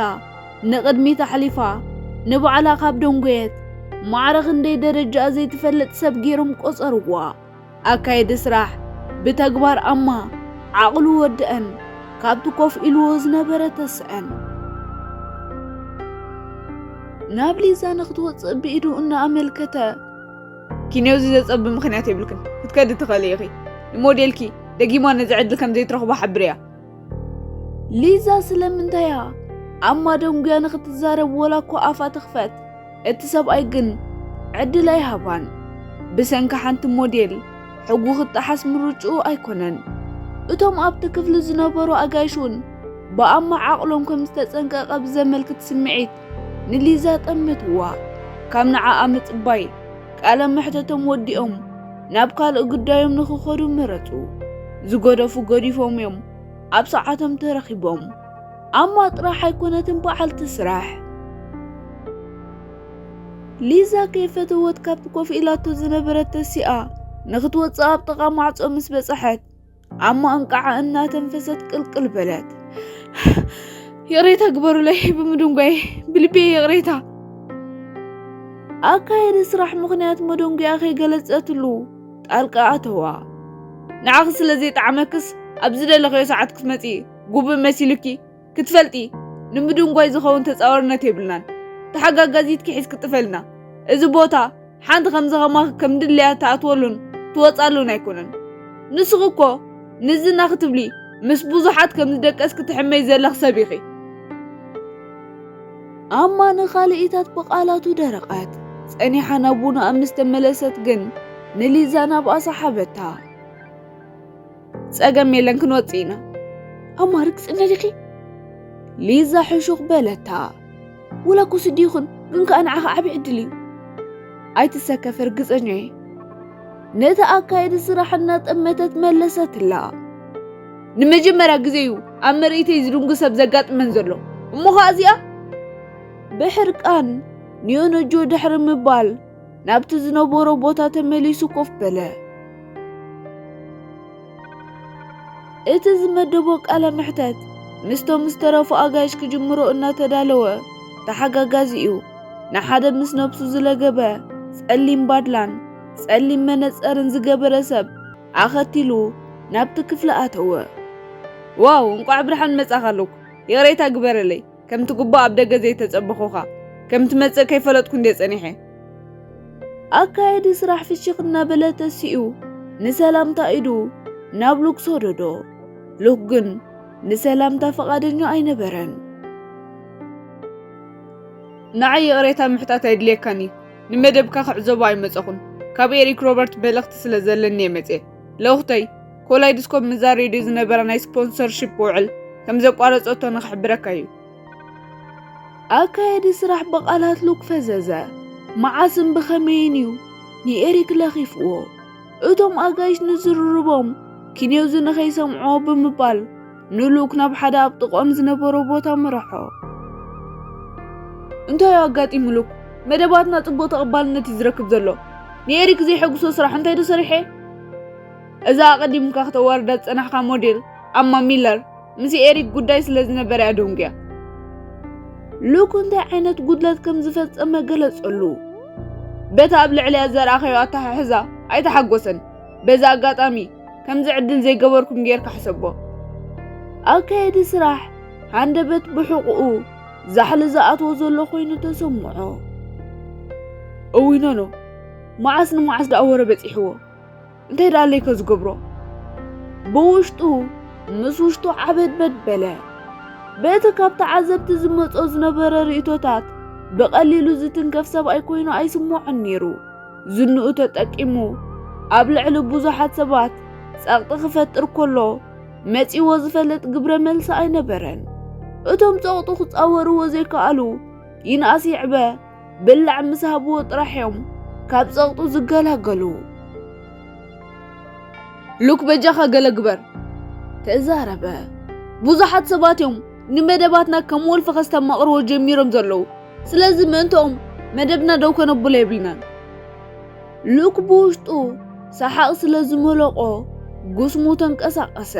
ንቕድሚት ኣሕሊፋ፣ ንባዕላ ካብ ደንጎየት፣ ማዕረ ክንደይ ደረጃኣ ዘይትፈልጥ ሰብ ገይሮም ቆጸርዋ። ኣካየዲ ስራሕ ብተግባር ኣማ ዓቕሉ ወድአን፣ ካብቲ ኮፍ ኢልዎ ዝነበረ ተስአን። ናብ ሊዛ ንክትወፅእ ብኢዱ እናኣመልከተ፣ ኪንዮዚ ዘፀቢ ምኽንያት የብልክን፣ ክትከዲ ትኽእሊ ኢኺ። ንሞዴልኪ ደጊማ ነዚ ዕድል ከም ዘይትረኽቦ ሓብርያ። ሊዛ ስለምንታያ ኣብ ማደንጉያ ንኽትዛረብ ወላ እኮ ኣፋ ትኽፈት፣ እቲ ሰብኣይ ግን ዕድል ኣይሃባን። ብሰንኪ ሓንቲ ሞዴል ሕጉ ክጠሓስ ምርጭኡ ኣይኮነን። እቶም ኣብቲ ክፍሊ ዝነበሩ ኣጋይሽ እውን ብኣማ ዓቕሎም ከም ዝተጸንቀቐ ብዘመልክት ስምዒት ንሊዛ ጠመትዋ። ካብ ንዓኣ ምጽባይ ቃለ መሕተቶም ወዲኦም ናብ ካልእ ጉዳዮም ንኽኸዱ መረጹ። ዝገደፉ ገዲፎም እዮም ኣብ ሰዓቶም ተረኺቦም። ኣማ ጥራሕ ኣይኮነትን በዓልቲ ስራሕ። ሊዛ ከይፈተወት ካብቲ ኮፍ ኢላቶ ዝነበረት ተሲኣ ንኽትወጽእ ኣብ ጥቓ ማዕጾ ምስ በጽሐት፣ ኣማ እንቃዓ እናተንፈሰት ቅልቅል በለት። ይቕሬታ ግበሩለይ ብምድንጓይ፣ ብልቢ ይቕሬታ። ኣካየዲ ስራሕ ምኽንያት መደንጉያ ከይገለጸትሉ ጣልቃ ኣተዋ። ንዓኺ ስለ ዘይጠዓመክስ ኣብ ዝደለኽዮ ሰዓት ክትመጺ ግቡእ መሲሉኪ ክትፈልጢ፣ ንምድንጓይ ዝኸውን ተጻዋርነት የብልናን። ተሓጋጋዚትኪ ሒዝኪ ጥፈልና። እዚ ቦታ ሓንቲ ከምዚ ከማኺ ከም ድለያ ትኣትወሉን ትወጻሉን ኣይኮነን። ንስኺ እኮ ንዝና ክትብሊ ምስ ብዙሓት ከም ዝደቀስኪ ትሕመይ ዘለኽ ሰብ ኢኺ። ኣማ ንኻልኢታት ብቓላቱ ደረቐት። ጸኒሓ ናብ ቡናኣ ምስ ተመለሰት ግን ንሊዛ ናብኣ ሰሓበታ። ጸገም የለን፣ ክንወጽእ ኢና። ኣማ ርግጽኛ ዲኺ? ሊዛ ሕሹኽ በለታ። ውላ ኩስዲ ይኹን፣ ግን ከኣ ንዓኻ ዓቢ ዕድል እዩ። ኣይትሰከፍ፣ ርግጸኛ እየ። ነቲ ኣካየዲ ስራሕ እናጠመተት መለሰትላ። ንመጀመርያ ግዜ እዩ ኣብ ምርኢተይ ዝድንጉ ሰብ ዘጋጥመን ዘሎ። እሞ ኸኣ እዚኣ? ብሕርቃን ንዮነጆ ድሕሪ ምባል ናብቲ ዝነበሮ ቦታ ተመሊሱ ኮፍ በለ። እቲ ዝመደቦ ቃለ መሕተት ምስቶም ዝተረፉ ኣጋይሽ ክጅምሮ እናተዳለወ ተሓጋጋዚኡ ንሓደ ምስ ነብሱ ዝለገበ ጸሊም ባድላን ጸሊም መነጸርን ዝገበረ ሰብ ኣኸቲሉ ናብቲ ክፍሊ ኣተወ። ዋው፣ እንቋዕ ብርሓን መጻኻ ኣሉክ። ይቕሬታ ግበረለይ፣ ከምቲ ግቡእ ኣብ ደገ ዘይተጸበኹኻ። ከም ትመጽእ ከይፈለጥኩ እንድየ ጸኒሐ። ኣካየዲ ስራሕ ፍሽኽ እናበለ ተሲኡ ንሰላምታ ኢዱ ናብ ሉክ ሰደዶ። ሉክ ግን ንሰላምታ ፈቓደኛ ኣይነበረን። ንዓይ ይቕሬታ ምሕታት ኣይድልየካን እዩ። ንመደብካ ክዕዘቦ ኣይመጸኹን። ካብ ኤሪክ ሮበርት መልእኽቲ ስለ ዘለኒ እየ መጽየ። ልኡኽተይ፣ ኮላይድስኮፕ ምስዛ ሬድዮ ዝነበራ ናይ ስፖንሰርሺፕ ውዕል ከም ዘቋረጸቶ ንኽሕብረካ እዩ። ኣካየዲ ስራሕ ብቓላት ሉክ ፈዘዘ። መዓስን ብኸመይን እዩ ንኤሪክ ለኺፍዎ? እቶም ኣጋይሽ ንዝርርቦም ኪንዮዚ ንኸይሰምዖ ብምባል ንሉክ ናብ ሓደ ኣብ ጥቕኦም ዝነበሮ ቦታ መርሖ። እንታይ እዩ ኣጋጢሙ ሉክ? መደባትና ጽቡቕ ተቐባልነት እዩ ዝረክብ ዘሎ። ንኤሪክ ዘየሐጉሶ ስራሕ እንታይ ዶ ሰሪሐ? እዛ ኣቐዲምካ ከተዋርዳ ዝጸናሕካ ሞዴል ኣማ ሚለር ምስ ኤሪክ ጉዳይ ስለ ዝነበረ እያ ደንጉያ። ሉክ እንታይ ዓይነት ጉድለት ከም ዝፈጸመ ገለጸሉ። በቲ ኣብ ልዕሊኣ ዘርኣኸዮ ኣተሓሕዛ ኣይተሓጎሰን። በዚ ኣጋጣሚ ከምዚ ዕድል ዘይገበርኩም ጌርካ ሕሰቦ። ኣካየዲ ስራሕ ሃንደበት ብሕቑኡ ዛሕሊ ዝኣትዎ ዘሎ ኮይኑ ተሰምዖ። እውይ ኖኖ፣ መዓስ ንመዓስ ደኣ ወረ በጺሕዎ? እንታይ ደኣ ኣለይ ከዝገብሮ? ብውሽጡ ምስ ውሽጡ ዓበድበድ በለ። በቲ ካብ ተዓዘብቲ ዝመጾ ዝነበረ ርእይቶታት ብቐሊሉ ዝትንከፍ ሰብኣይ ኮይኑ ኣይስምዖን ነይሩ። ዝንኡ ተጠቂሙ ኣብ ልዕሊ ብዙሓት ሰባት ጸቕጢ ክፈጥር ከሎ መጺዎ ዝፈልጥ ግብረ መልሲ ኣይነበረን። እቶም ጸቕጡ ክጻወርዎ ዘይከኣሉ ይንኣስ ይዕበ ብላዕ ምስ ሃብዎ ጥራሕ እዮም ካብ ጸቕጡ ዝገላገሉ። ሉክ በጃኻ ገለ ግበር ተዛረበ። ብዙሓት ሰባት እዮም ንመደባትና ከም ወልፊ ከስተማቕርዎ ጀሚሮም ዘለዉ። ስለዚ ምእንትኦም መደብና ደው ከነብሎ የብልናን። ሉክ ብውሽጡ ሰሓቕ ስለ ዝመለቖ ጉስሙ ተንቀሳቐሰ።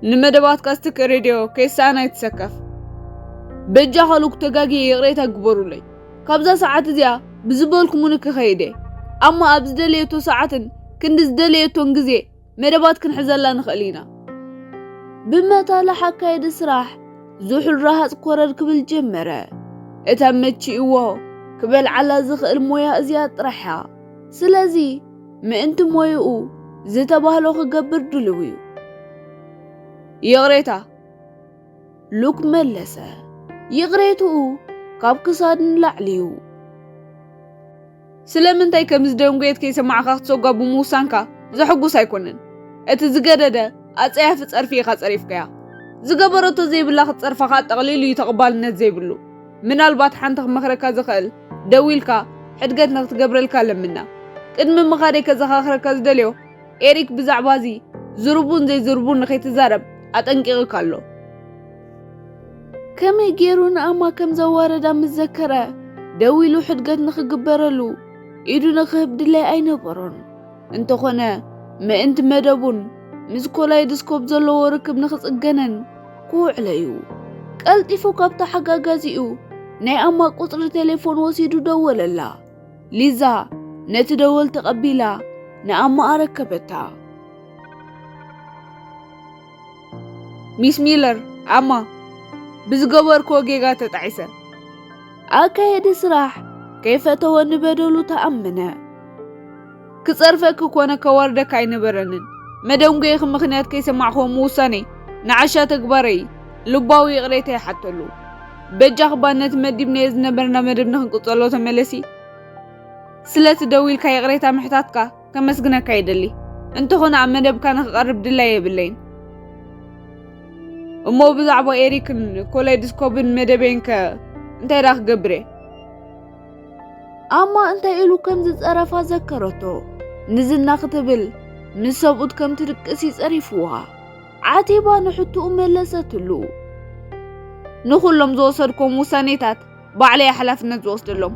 ንመደባትካ ስትክ ሬድዮ ከይሰኣን ኣይትሰከፍ። በጃኻ ሉክ ተጋግየ ይቕሬታ ግበሩለይ። ካብዛ ሰዓት እዚኣ ብዝበልኩሙኒ ክኸይድ እየ። ኣማ ኣብ ዝደለየቶ ሰዓትን ክንዲ ዝደለየቶን ግዜ መደባት ክንሕዘላ ንኽእል ኢና። ብመታልሕ ኣካየዲ ስራሕ ዝሑል ረሃጽ ኮረር ክብል ጀመረ። እታ መቺእዎ ክበልዓላ ዝኽእል ሞያ እዚኣ ጥራሕ እያ። ስለዚ ምእንቲ ሞይኡ ዝተባህሎ ክገብር ድልው እዩ። ይቕሬታ፣ ሉክ መለሰ። ይቕሬትኡ ካብ ክሳድ ንላዕሊ እዩ። ስለምንታይ ከም ዝደንጎየት ከይሰማዕካ ክትሰጓ ብምውሳንካ ዘሐጉስ ኣይኮነን። እቲ ዝገደደ ኣጸያፊ ጸርፊ ኢኻ ጸሪፍካያ። ዝገበረቶ ዘይብላ ክትጸርፋ ከኣ ጠቕሊሉ እዩ ተቐባልነት ዘይብሉ። ምናልባት ሓንቲ ክመኽረካ ዝኽእል፣ ደዊልካ ሕድገት ንክትገብረልካ ለምና። ቅድሚ ምኻደይ ከዘኻኽረካ ዝደልዮ፣ ኤሪክ ብዛዕባ እዚ ዝርቡን ዘይዝርቡን ንኸይትዛረብ ኣጠንቂቕካ ኣሎ። ከመይ ገይሩ ንኣማ ከም ዘዋረዳ ምስ ዘከረ፣ ደው ኢሉ ሕድገት ንኽግበረሉ ኢዱ ንኽህብ ድላይ ኣይነበሮን። እንተኾነ፣ ምእንቲ መደቡን ምስ ኮላይድስኮፕ ዘለዎ ርክብ ንኽጽገንን ክውዕሎ እዩ። ቀልጢፉ ካብ ተሓጋጋዚኡ ናይ ኣማ ቁጽሪ ቴሌፎን ወሲዱ ደወለላ። ሊዛ ነቲ ደወል ተቐቢላ፣ ንኣማ ኣረከበታ። ሚስ ሚለር፣ ኣማ፣ ብዝገበርክዎ ጌጋ ተጣዒሰ። ኣካየዲ ስራሕ ከይፈተወ ንበደሉ ተኣመነ። ክጸርፈኪ ኮነ ከዋርደካ ኣይነበረንን። መደንጎይኺ ምኽንያት ከይሰማዕክዎ ምውሳነይ ንዓሻ ተግባረይ ልባዊ ይቕሬታ ይሓተሉ። በጃኺ እባ ነቲ መዲብናዮ ዝነበርና መደብ ንኽንቅጸሎ ተመለሲ። ስለቲ ደው ኢልካ ይቕሬታ ምሕታትካ ከመስግነካ ይደሊ። እንተኾነ ኣብ መደብካ ንኽቐርብ ድላይ የብለይን። እሞ ብዛዕባ ኤሪክን ኮሌድስኮብን መደበይን ከ እንታይ ደኣ ክገብር እየ? ኣማ እንታይ ኢሉ ከም ዝጸረፋ ዘከረቶ። ንዝና ክትብል ምስ ሰብኡት ከም ትድቅስ ይጸሪፍዋ። ዓቲባ ንሕቶኡ መለሰትሉ። ንኹሎም ዝወሰድኩም ውሳኔታት ባዕለይ ሓላፍነት ዝወስደሎም።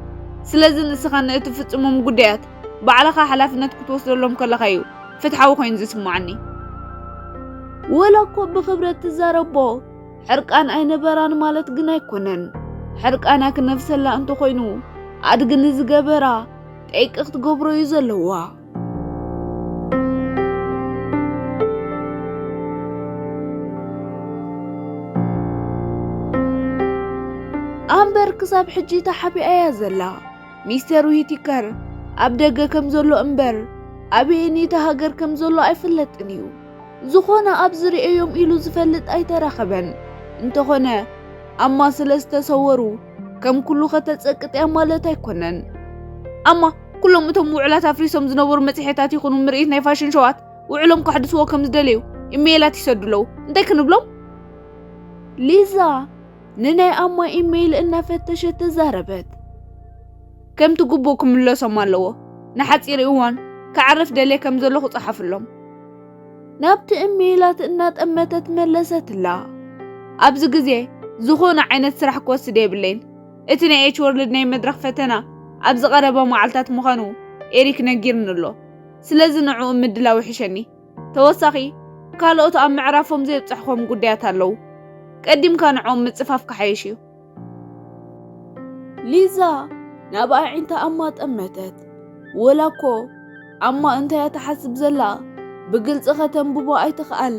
ስለዚ ንስኻ ንእትፍጽሞም ጉዳያት ባዕልኻ ሓላፍነት ክትወስደሎም ከለኻ እዩ ፍትሓዊ ኮይኑ ዝስምዓኒ። ወላ እኮ ብኽብረት ትዛረቦ ሕርቃን ኣይነበራን ማለት ግን ኣይኮነን። ሕርቃና ክነፍሰላ እንተኾይኑ ኣድጊ ንዝገበራ ጠይቂ ክትገብሮ እዩ ዘለዋ። ኣምበር ክሳብ ሕጂ ተሓቢኣ እያ ዘላ። ሚስተር ዊቲከር ኣብ ደገ ከም ዘሎ እምበር ኣበየነይቲ ሃገር ከም ዘሎ ኣይፍለጥን እዩ። ዝኾነ ኣብ ዝርእዮም ኢሉ ዝፈልጥ ኣይተረኸበን። እንተኾነ ኣማ ስለ ዝተሰወሩ ከም ኩሉ ከተጸቅጥያ ማለት ኣይኮነን። ኣማ ኩሎም እቶም ውዕላት ኣፍሪሶም ዝነበሩ መጽሔታት ይኹኑ ምርኢት ናይ ፋሽን ሾዋት ውዕሎም ከሕድስዎ ከም ዝደለዩ ኢሜይላት ይሰዱ ኣለዉ። እንታይ ክንብሎም? ሊዛ ንናይ ኣማ ኢሜይል እናፈተሸት ተዛረበት። ከምቲ ግቡእ ክምለሶም ኣለዎ። ንሓጺር እዋን ክዓርፍ ደልየ ከም ዘለኹ ጸሓፍሎም። ናብቲ ኢሜይላት እናጠመተት መለሰትላ። ኣብዚ ግዜ ዝኾነ ዓይነት ስራሕ ክወስድ የብለይን። እቲ ናይ ኤች ወርልድ ናይ መድረኽ ፈተና ኣብ ዝቐረበ መዓልታት ምዃኑ ኤሪክ ነጊርኒ ኣሎ። ስለዚ ንዕኡ ምድላው ይሕሸኒ። ተወሳኺ ካልኦት ኣብ ምዕራፎም ዘይብጻሕኮም ጉዳያት ኣለዉ። ቀዲምካ ንዕኦም ምጽፋፍ ክሓይሽ እዩ። ሊዛ ናብ ኣዒንታ ኣማ ጠመተት። ወላ እኮ ኣማ እንታይ እያ ትሓስብ ዘላ ብግልጺ ከተንብቦ ኣይትኽኣል።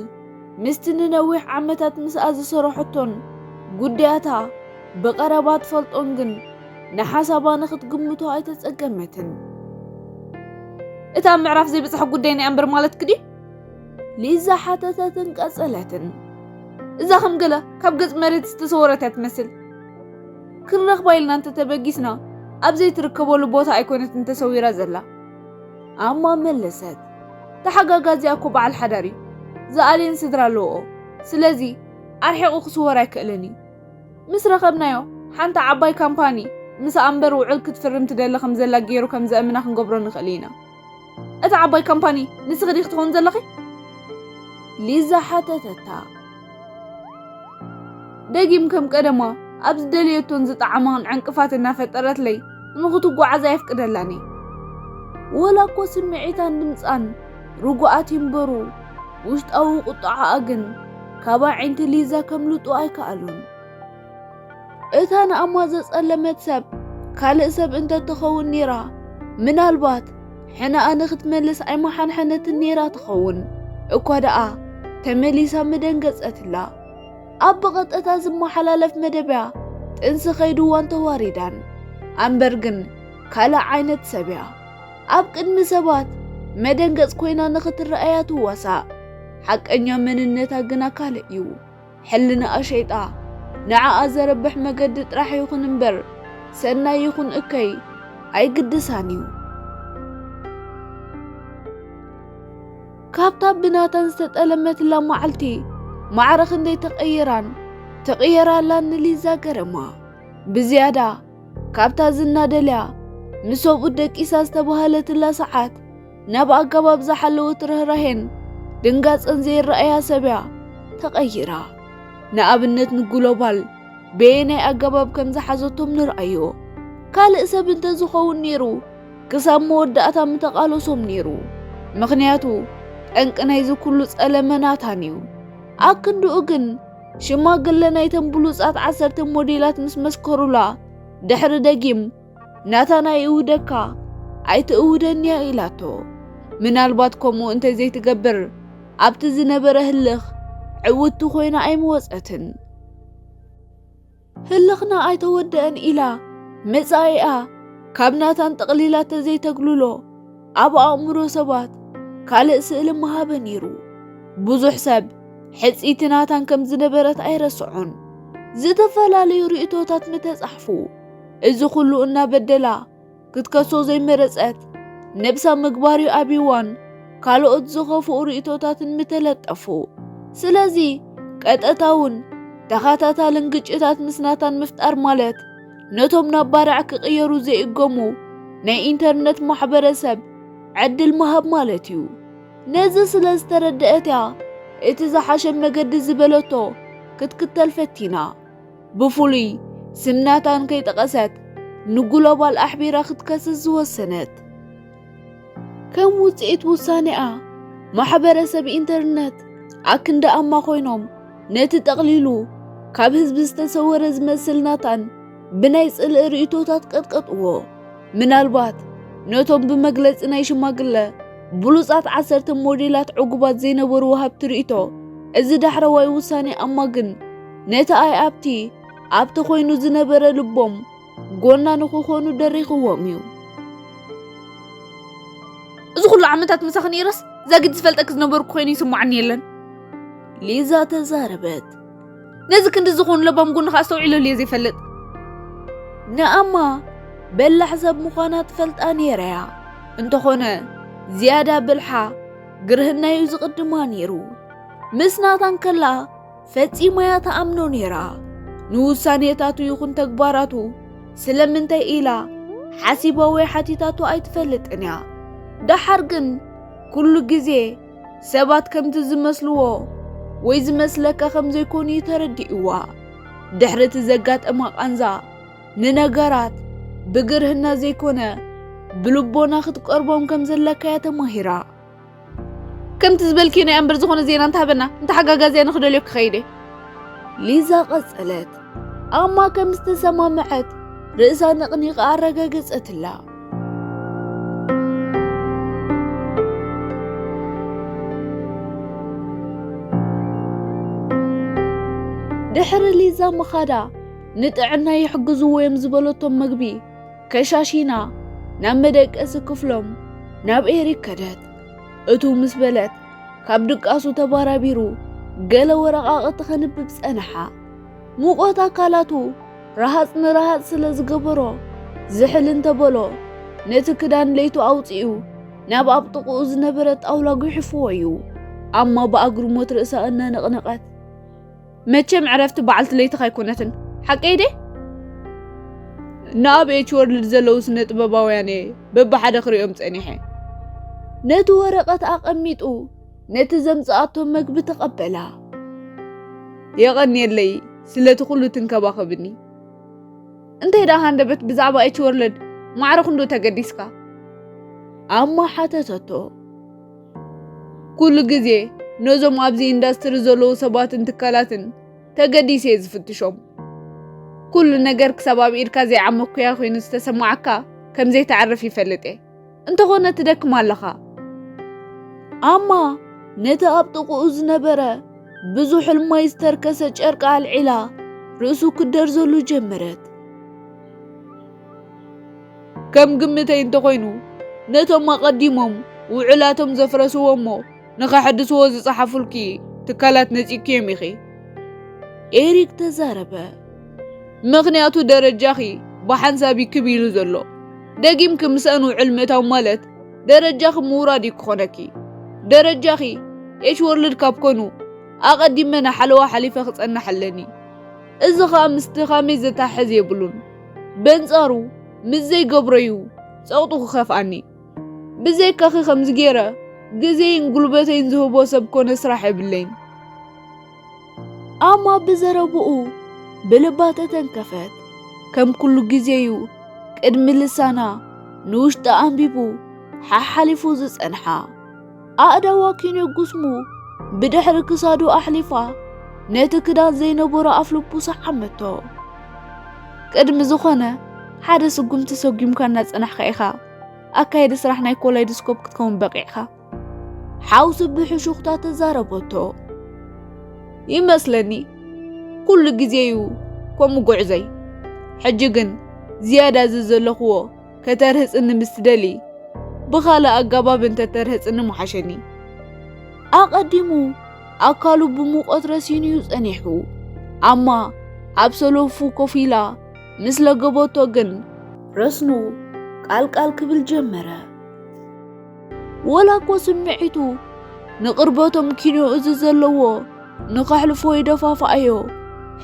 ምስቲ ንነዊሕ ዓመታት ምስኣ ዝሰረሐቶን ጉዳያታ ብቐረባ ትፈልጦን ግን ንሓሳባ ንኽትግምቶ ኣይተጸገመትን። እታ ኣብ ምዕራፍ ዘይበጽሐ ጉዳይ ናይ ኣምበር ማለትኪ ድዩ? ሊዛ ሓተተትን ቀጸለትን። እዛ ከም ገለ ካብ ገጽ መሬት ዝተሰወረት እያ ትመስል። ክንረኽባ ኢልና እንተተበጊስና ኣብ ዘይትርከበሉ ቦታ ኣይኮነትን ተሰዊራ ዘላ። ኣማ መለሰት። ተሓጋጋዚኣ እኮ በዓል ሓዳር እዩ። ዝኣልየን ስድራ ኣለዎ። ስለዚ ኣርሒቑ ክስወር ኣይክእልን እዩ። ምስ ረኸብናዮ ሓንቲ ዓባይ ካምፓኒ ምስ ኣምበር ውዕል ክትፍርም ትደሊ ከም ዘላ ገይሩ ከም ዘእምና ክንገብሮ ንኽእል ኢና። እታ ዓባይ ካምፓኒ ንስኺ ዲኺ ትኾን ዘለኺ? ሊዛ ሓተተታ። ደጊም ከም ቀደማ ኣብ ዝደለየቶን ዝጠዓማን ዕንቅፋት እናፈጠረትለይ ንኽትጓዓዝ ኣየፍቅደላን እየ። ወላ እኮ ስምዒታን ድምጻን ርጉኣት ይንበሩ፣ ውሽጣዊ ቁጥዓኣ ግን ካብ ኣዒንቲ ሊዛ ከምልጡ ኣይከኣሉን። እታ ንኣማ ዘጸለመት ሰብ ካልእ ሰብ እንተትኸውን ኔራ፣ ምናልባት ሕነኣ ንኽትመልስ ኣይመሓንሐነትን ኔራ ትኸውን። እኳ ደኣ ተመሊሳ ምደንገጸትላ። ኣብ ብቐጥታ ዝመሓላለፍ መደብያ ጥንሲ ከይድዋን ተዋሪዳን። ኣምበር ግን ካልእ ዓይነት ሰብያ። ኣብ ቅድሚ ሰባት መደንገጽ ኮይና ንኽትረኣያ ትዋሳእ። ሓቀኛ መንነታ ግና ካልእ እዩ። ሕልናኣ ሸይጣ ንዓኣ ዘረብሕ መገዲ ጥራሕ ይኹን እምበር ሰናይ ይኹን እከይ ኣይግድሳን እዩ። ካብታ ብናታን ዝተጠለመትላ መዓልቲ ማዕረ ክንደይ ተቐይራን ተቐየራላን ንሊዛ ገረማ። ብዝያዳ ካብታ ዝና ደልያ ምስ ሰብኡት ደቂሳ ዝተባህለትላ ሰዓት ናብ ኣገባብ ዝሓለወት ርህራሄን ድንጋጸን ዘይረኣያ ሰብያ ተቐይራ። ንኣብነት ንግሎባል በየናይ ኣገባብ ከም ዝሓዘቶም ንርኣዮ። ካልእ ሰብ እንተዝኸውን ነይሩ ክሳብ መወዳእታ ምተቓለሶም ነይሩ። ምኽንያቱ ጠንቂ ናይዚ ኩሉ ጸለመ ናታን እዩ። ኣክንድኡ ግን ሽማግለ ናይተን ብሉጻት ዓሰርተ ሞዴላት ምስ መስከሩላ ድሕሪ ደጊም ናታን ኣይእውደካ ኣይትእውደንያ ኢላቶ። ምናልባት ከምኡ እንተዘይትገብር፣ ኣብቲ ዝነበረ ህልኽ ዕውትቲ ኮይና ኣይምወጸትን። ህልኽና ኣይተወደአን ኢላ መጻኢኣ ካብ ናታን ጠቕሊላ ተዘይተግልሎ፣ ኣብ ኣእምሮ ሰባት ካልእ ስእሊ ምሃበ ነይሩ። ብዙሕ ሰብ ሕጽይቲ ናታን ከም ዝነበረት ኣይረስዖን። ዝተፈላለዩ ርእይቶታት ምተጻሕፉ፣ እዚ ኩሉ እናበደላ ክትከሶ ዘይመረጸት፣ ነብሳ ምግባር'ዩ ኣብይዋን ካልኦት ዝኸፍኡ ርእይቶታትን ምተለጠፉ። ስለዚ ቀጥታውን ተኸታታልን ግጭታት ምስ ናታን ምፍጣር ማለት፣ ነቶም ናብ ባርዕ ክቕየሩ ዘይእገሙ ናይ ኢንተርነት ማሕበረሰብ ዕድል ምሃብ ማለት እዩ። ነዚ ስለ ዝተረደአት እያ እቲ ዝሓሸ መገዲ ዝበለቶ ክትክተል ፈቲና። ብፍሉይ ስም ናታን ከይጠቐሰት ንግሎባል ኣሕቢራ ክትከስስ ዝወሰነት። ከም ውጽኢት ውሳኔኣ፣ ማሕበረሰብ ኢንተርነት ኣክንዲ ኣማ ኮይኖም ነቲ ጠቕሊሉ ካብ ህዝቢ ዝተሰወረ ዝመስል ናታን ብናይ ጽልኢ ርእይቶታት ቀጥቀጥዎ። ምናልባት ነቶም ብመግለጺ ናይ ሽማግለ ብሉጻት ዓሰርተ ሞዴላት ዕጉባት ዘይነበሩ ወሃብቲ ርእይቶ፣ እዚ ዳሕረዋይ ውሳኔ ኣማ ግን ነቲ ኣይኣብቲ ኣብቲ ኮይኑ ዝነበረ ልቦም ጎና ንኽኾኑ ደሪኽዎም እዩ። እዚ ኩሉ ዓመታት ምሳኺ ነይረስ ዛጊት ዝፈልጠኪ ዝነበርኩ ኮይኑ ይስማዓኒ የለን። ሊዛ ተዛረበት። ነዚ ክንዲ ዝኾኑ ለባም ጎንኻ ኣስተውዒለሉ እየ ዘይፈልጥ። ንኣማ በላሕ ሰብ ምዃና ትፈልጣ ነይራ እያ። እንተኾነ ዝያዳ ብልሓ ግርህናዩ ዝቕድማ ነይሩ። ምስ ናታን ከላ ፈጺማ እያ ትኣምኖ ነይራ። ንውሳኔታቱ ይኹን ተግባራቱ ስለምንታይ ኢላ ሓሲባ ወይ ሓቲታቶ ኣይትፈልጥን እያ። ደሓር ግን ኩሉ ግዜ ሰባት ከምቲ ዝመስልዎ ወይ ዝመስለካ ከም ዘይኮኑ እዩ ተረዲእዋ። ድሕሪ እቲ ዘጋጠማ ቃንዛ ንነገራት ብግርህና ዘይኮነ ብልቦና ክትቀርቦም ከም ዘለካ እያ ተማሂራ። ከምቲ ዝበልክዮ ናይ ኣንበር ዝኾነ ዜና እንተሃበና እንተሓጋጋዝያ ንክደልዮ ክኸይደ። ሊዛ ቀጸለት። ኣማ ከም ዝተሰማምዐት ርእሳ ነቕኒቓ ኣረጋገጸትላ። ድሕሪ ሊዛ ምኻዳ ንጥዕና ይሕግዝዎ እዮም ዝበለቶም መግቢ ከሻሺና ናብ መደቀሲ ክፍሎም ናብ ኤሪክ ከደት። እቱ ምስ በለት ካብ ድቃሱ ተባራቢሩ ገለ ወረቓቕቲ ከንብብ ጸንሓ። ሙቐት ኣካላቱ ረሃጽ ንረሃጽ ስለ ዝገበሮ ዝሕል እንተበሎ ነቲ ክዳን ለይቱ ኣውጺኡ ናብ ኣብ ጥቕኡ ዝነበረ ጣውላ ጉሒፍዎ እዩ። ኣማ ብኣግርሞት ርእሳ እናነቕነቐት መቸም ዕረፍቲ በዓልቲ ለይትኻ ኣይኮነትን። ሓቀይ ድየ? ንኣብ ኤች ወርልድ ዘለዉ ስነ ጥበባውያን እየ በብሓደ ክሪኦም ጸኒሐ። ነቲ ወረቐት ኣቐሚጡ ነቲ ዘምጽኣቶ መግቢ ተቐበላ። የቐንየለይ ስለቲ ኩሉ ትንከባኸብኒ። እንታይ ደኣ ሃንደበት ብዛዕባ ኤች ወርልድ ማዕረ ክንዶ ተገዲስካ? ኣማ ሓተተቶ። ኩሉ ግዜ ነዞም ኣብዚ ኢንዳስትሪ ዘለዉ ሰባትን ትካላትን ተገዲሰ እየ ዝፍትሾም። ኩሉ ነገር ክሳብ ኣብ ኢድካ ዘይዓመኩያ ኮይኑ ዝተሰማዓካ ከም ዘይተዕርፍ ይፈልጥ እየ። እንተኾነ ትደክም ኣለኻ። ኣማ ነቲ ኣብ ጥቕኡ ዝነበረ ብዙሕ ልማይ ዝተርከሰ ጨርቂ ኣልዒላ ርእሱ ክደርዘሉ ጀመረት። ከም ግምተይ እንተኾይኑ ነቶም ኣቐዲሞም ውዕላቶም ዘፍረስዎ እሞ ንኸሐድስዎ ዝጸሓፉልኪ ትካላት ነጺግክዮም ኢኺ። ኤሪክ ተዛረበ። ምኽንያቱ ደረጃኺ ብሓንሳብ እዩ ክብ ኢሉ ዘሎ። ደጊምኪ ምስኣን ውዕል ምእታው ማለት ደረጃኺ ምውራድ እዩ ክኾነኪ። ደረጃኺ ኤች ወርልድ ካብ ኮኑ ኣቐዲመ ንሓለዋ ሓሊፈ ክጸንሕ ኣለኒ። እዚ ኸኣ ምስ ድኻመይ ዘተሓሕዝ የብሉን። በንጻሩ ምስ ዘይገብሮ'ዩ ጸቕጡ ክኸፍኣኒ። ብዘይካኺ ከምዚ ገይረ ግዜይን ጉልበተይን ዝህቦ ሰብ ኮነ ስራሕ የብለይን። ኣማ ብዘረብኡ ብልባ ተተንከፈት። ከም ኩሉ ግዜ'ዩ ቅድሚ ልሳና ንውሽጢ ኣንቢቡ ሓሓሊፉ ዝጸንሓ። ኣእዳዋ ኪኖ ጉስሙ ብድሕሪ ክሳዱ ኣሕሊፋ ነቲ ክዳን ዘይነበሮ ኣፍልቡ ሰዓመቶ። ቅድሚ ዝኾነ ሓደ ስጉምቲ ሰጒምካ እናጸናሕካ ኢኻ ኣካየዲ ስራሕ ናይ ኮላይዶስኮፕ ክትከውን በቂዕካ። ሓውሲ ብሕሹኽታ ተዛረበቶ። ይመስለኒ ኩሉ ግዜ እዩ ከምኡ ጉዕዘይ። ሕጂ ግን ዝያዳ እዚ ዘለኽዎ ከተርህጽኒ ምስ ትደሊ፣ ብኻልእ ኣገባብ እንተተርህጽኒ ምሓሸኒ። ኣቐዲሙ ኣካሉ ብሙቐት ረሲኑ እዩ ጸኒሑ። ኣማ ኣብ ሰለፉ ኮፍ ኢላ ምስ ለገበቶ ግን ረስኑ ቃልቃል ክብል ጀመረ። ወላ እኮ ስምዒቱ ንቕርበቶም ኪኖ እዚ ዘለዎ ንኸሕልፎ ይደፋፍኣዮ።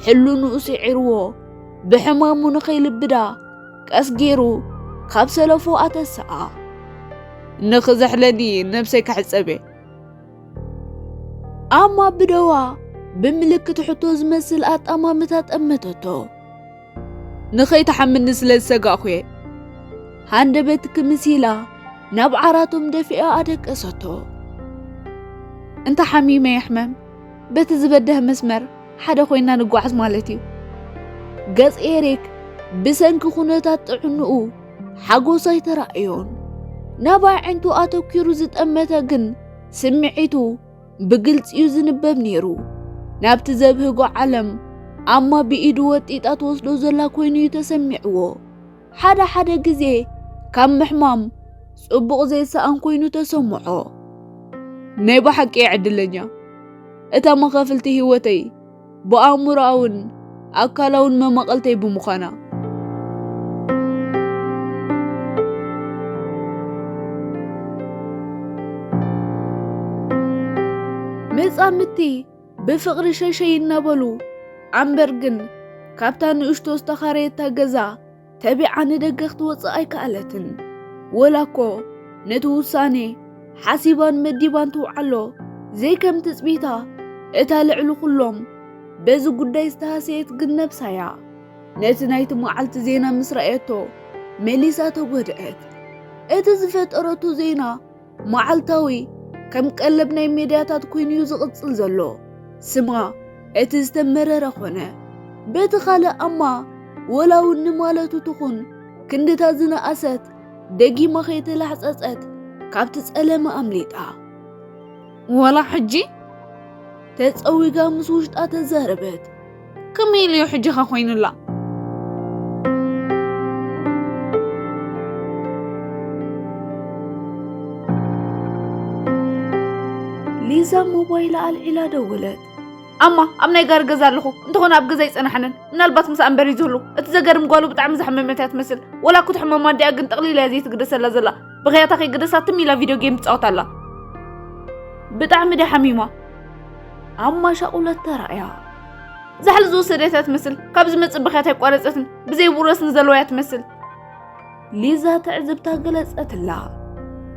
ሕልንኡ ስዒርዎ ብሕማሙ ንኸይልብዳ ቀስ ገይሩ ካብ ሰለፎ ኣተሰኣ። ንኽዘሕለኒ ነብሰይ ክሕጸብ እየ። ኣማ ብደዋ ብምልክት ሕቶ ዝመስል ኣጣማምታ ጠመተቶ። ንኸይትሓምኒ ስለ ዝሰጋእኹ እየ። ሃንደበት ክምስ ኢላ ናብ ዓራቶም ደፊኣ ኣደቀሰቶ። እንተ ሓሚመ ይሕመም፣ በቲ ዝበደህ መስመር ሓደ ኮይና ንጓዓዝ ማለት እዩ። ገጽ ኤሪክ ብሰንኪ ኩነታት ጥዕንኡ ሓጎስ ኣይተራእዮን። ናብ ኣዒንቱ ኣተኪሩ ዝጠመተ ግን ስምዒቱ ብግልጺ እዩ ዝንበብ ነይሩ። ናብቲ ዘብህጎ ዓለም ኣማ ብኢዱ ወጢጣ ትወስዶ ዘላ ኮይኑ እዩ ተሰሚዕዎ። ሓደ ሓደ ግዜ ካብ ምሕማም ጽቡቕ ዘይሰኣን ኮይኑ ተሰምዖ። ናይ ብሓቂ እየ ዕድለኛ። እታ መኻፍልቲ ህይወተይ ብኣእምሮኣውን ኣካላውን መማቐልተይ ብምዃና። መጻምድቲ ብፍቕሪ ሸሸይ እናበሉ ኣምበር ግን ካብታ ንእሽቶ ዝተኻረየታ ገዛ ተቢዓ ንደገ ክትወጽእ ኣይከኣለትን። ወላ እኮ ነቲ ውሳኔ ሓሲባን መዲባን ትውዓሎ ዘይከም ትጽቢታ እታ ልዕሊ ኩሎም በዚ ጉዳይ ዝተሃሰየት ግን ነብሳ እያ። ነቲ ናይቲ መዓልቲ ዜና ምስ ረኣየቶ መሊሳ ተጎድአት። እቲ ዝፈጠረቶ ዜና መዓልታዊ ከም ቀለብ ናይ ሜድያታት ኮይኑ እዩ ዝቕጽል ዘሎ። ስማ እቲ ዝተመረረ ኾነ። በቲ ካልእ ኣማ ወላ እውን ንማለቱ ትኹን ክንድታ ዝነኣሰት ደጊማ ከይተላሕጸጸት ካብቲ ጸለመ ኣምሊጣ። ወላ ሕጂ ተጸዊጋ ምስ ውሽጣ ተዛረበት። ከመይ ኢሉ እዩ ሕጂ ኸ ኮይኑላ? ሊዛ ሞባይላ ኣልዒላ ደወለት። ኣማ፣ ኣብ ናይ ጋሪ ገዛ ኣለኹ። እንተኾነ ኣብ ገዛ ኣይጸናሕንን። ምናልባት ምሳኣ እምበር እዩ ዝህሉ። እቲ ዘገርም ጓሉ ብጣዕሚ ዝሓመመት እያ ትመስል። ወላ ክትሕመማ እንዲኣ ግን ጠቕሊላ እያ ዘይትግደሰላ ዘላ። ብኽያታ ከይግደሳ ትም ኢላ ቪድዮ ጌም ትጻወት ኣላ። ብጣዕሚ ድያ ሓሚማ? ኣማ ሻቑለት ተራእያ። ዛሕሊ ዝወሰደት እያ ትመስል። ካብ ዝመጽእ ብኽያት ኣይቋረጸትን። ብዘይ ብኡረስ ንዘለዋ እያ ትመስል። ሊዛ ትዕዝብታ ገለጸትላ።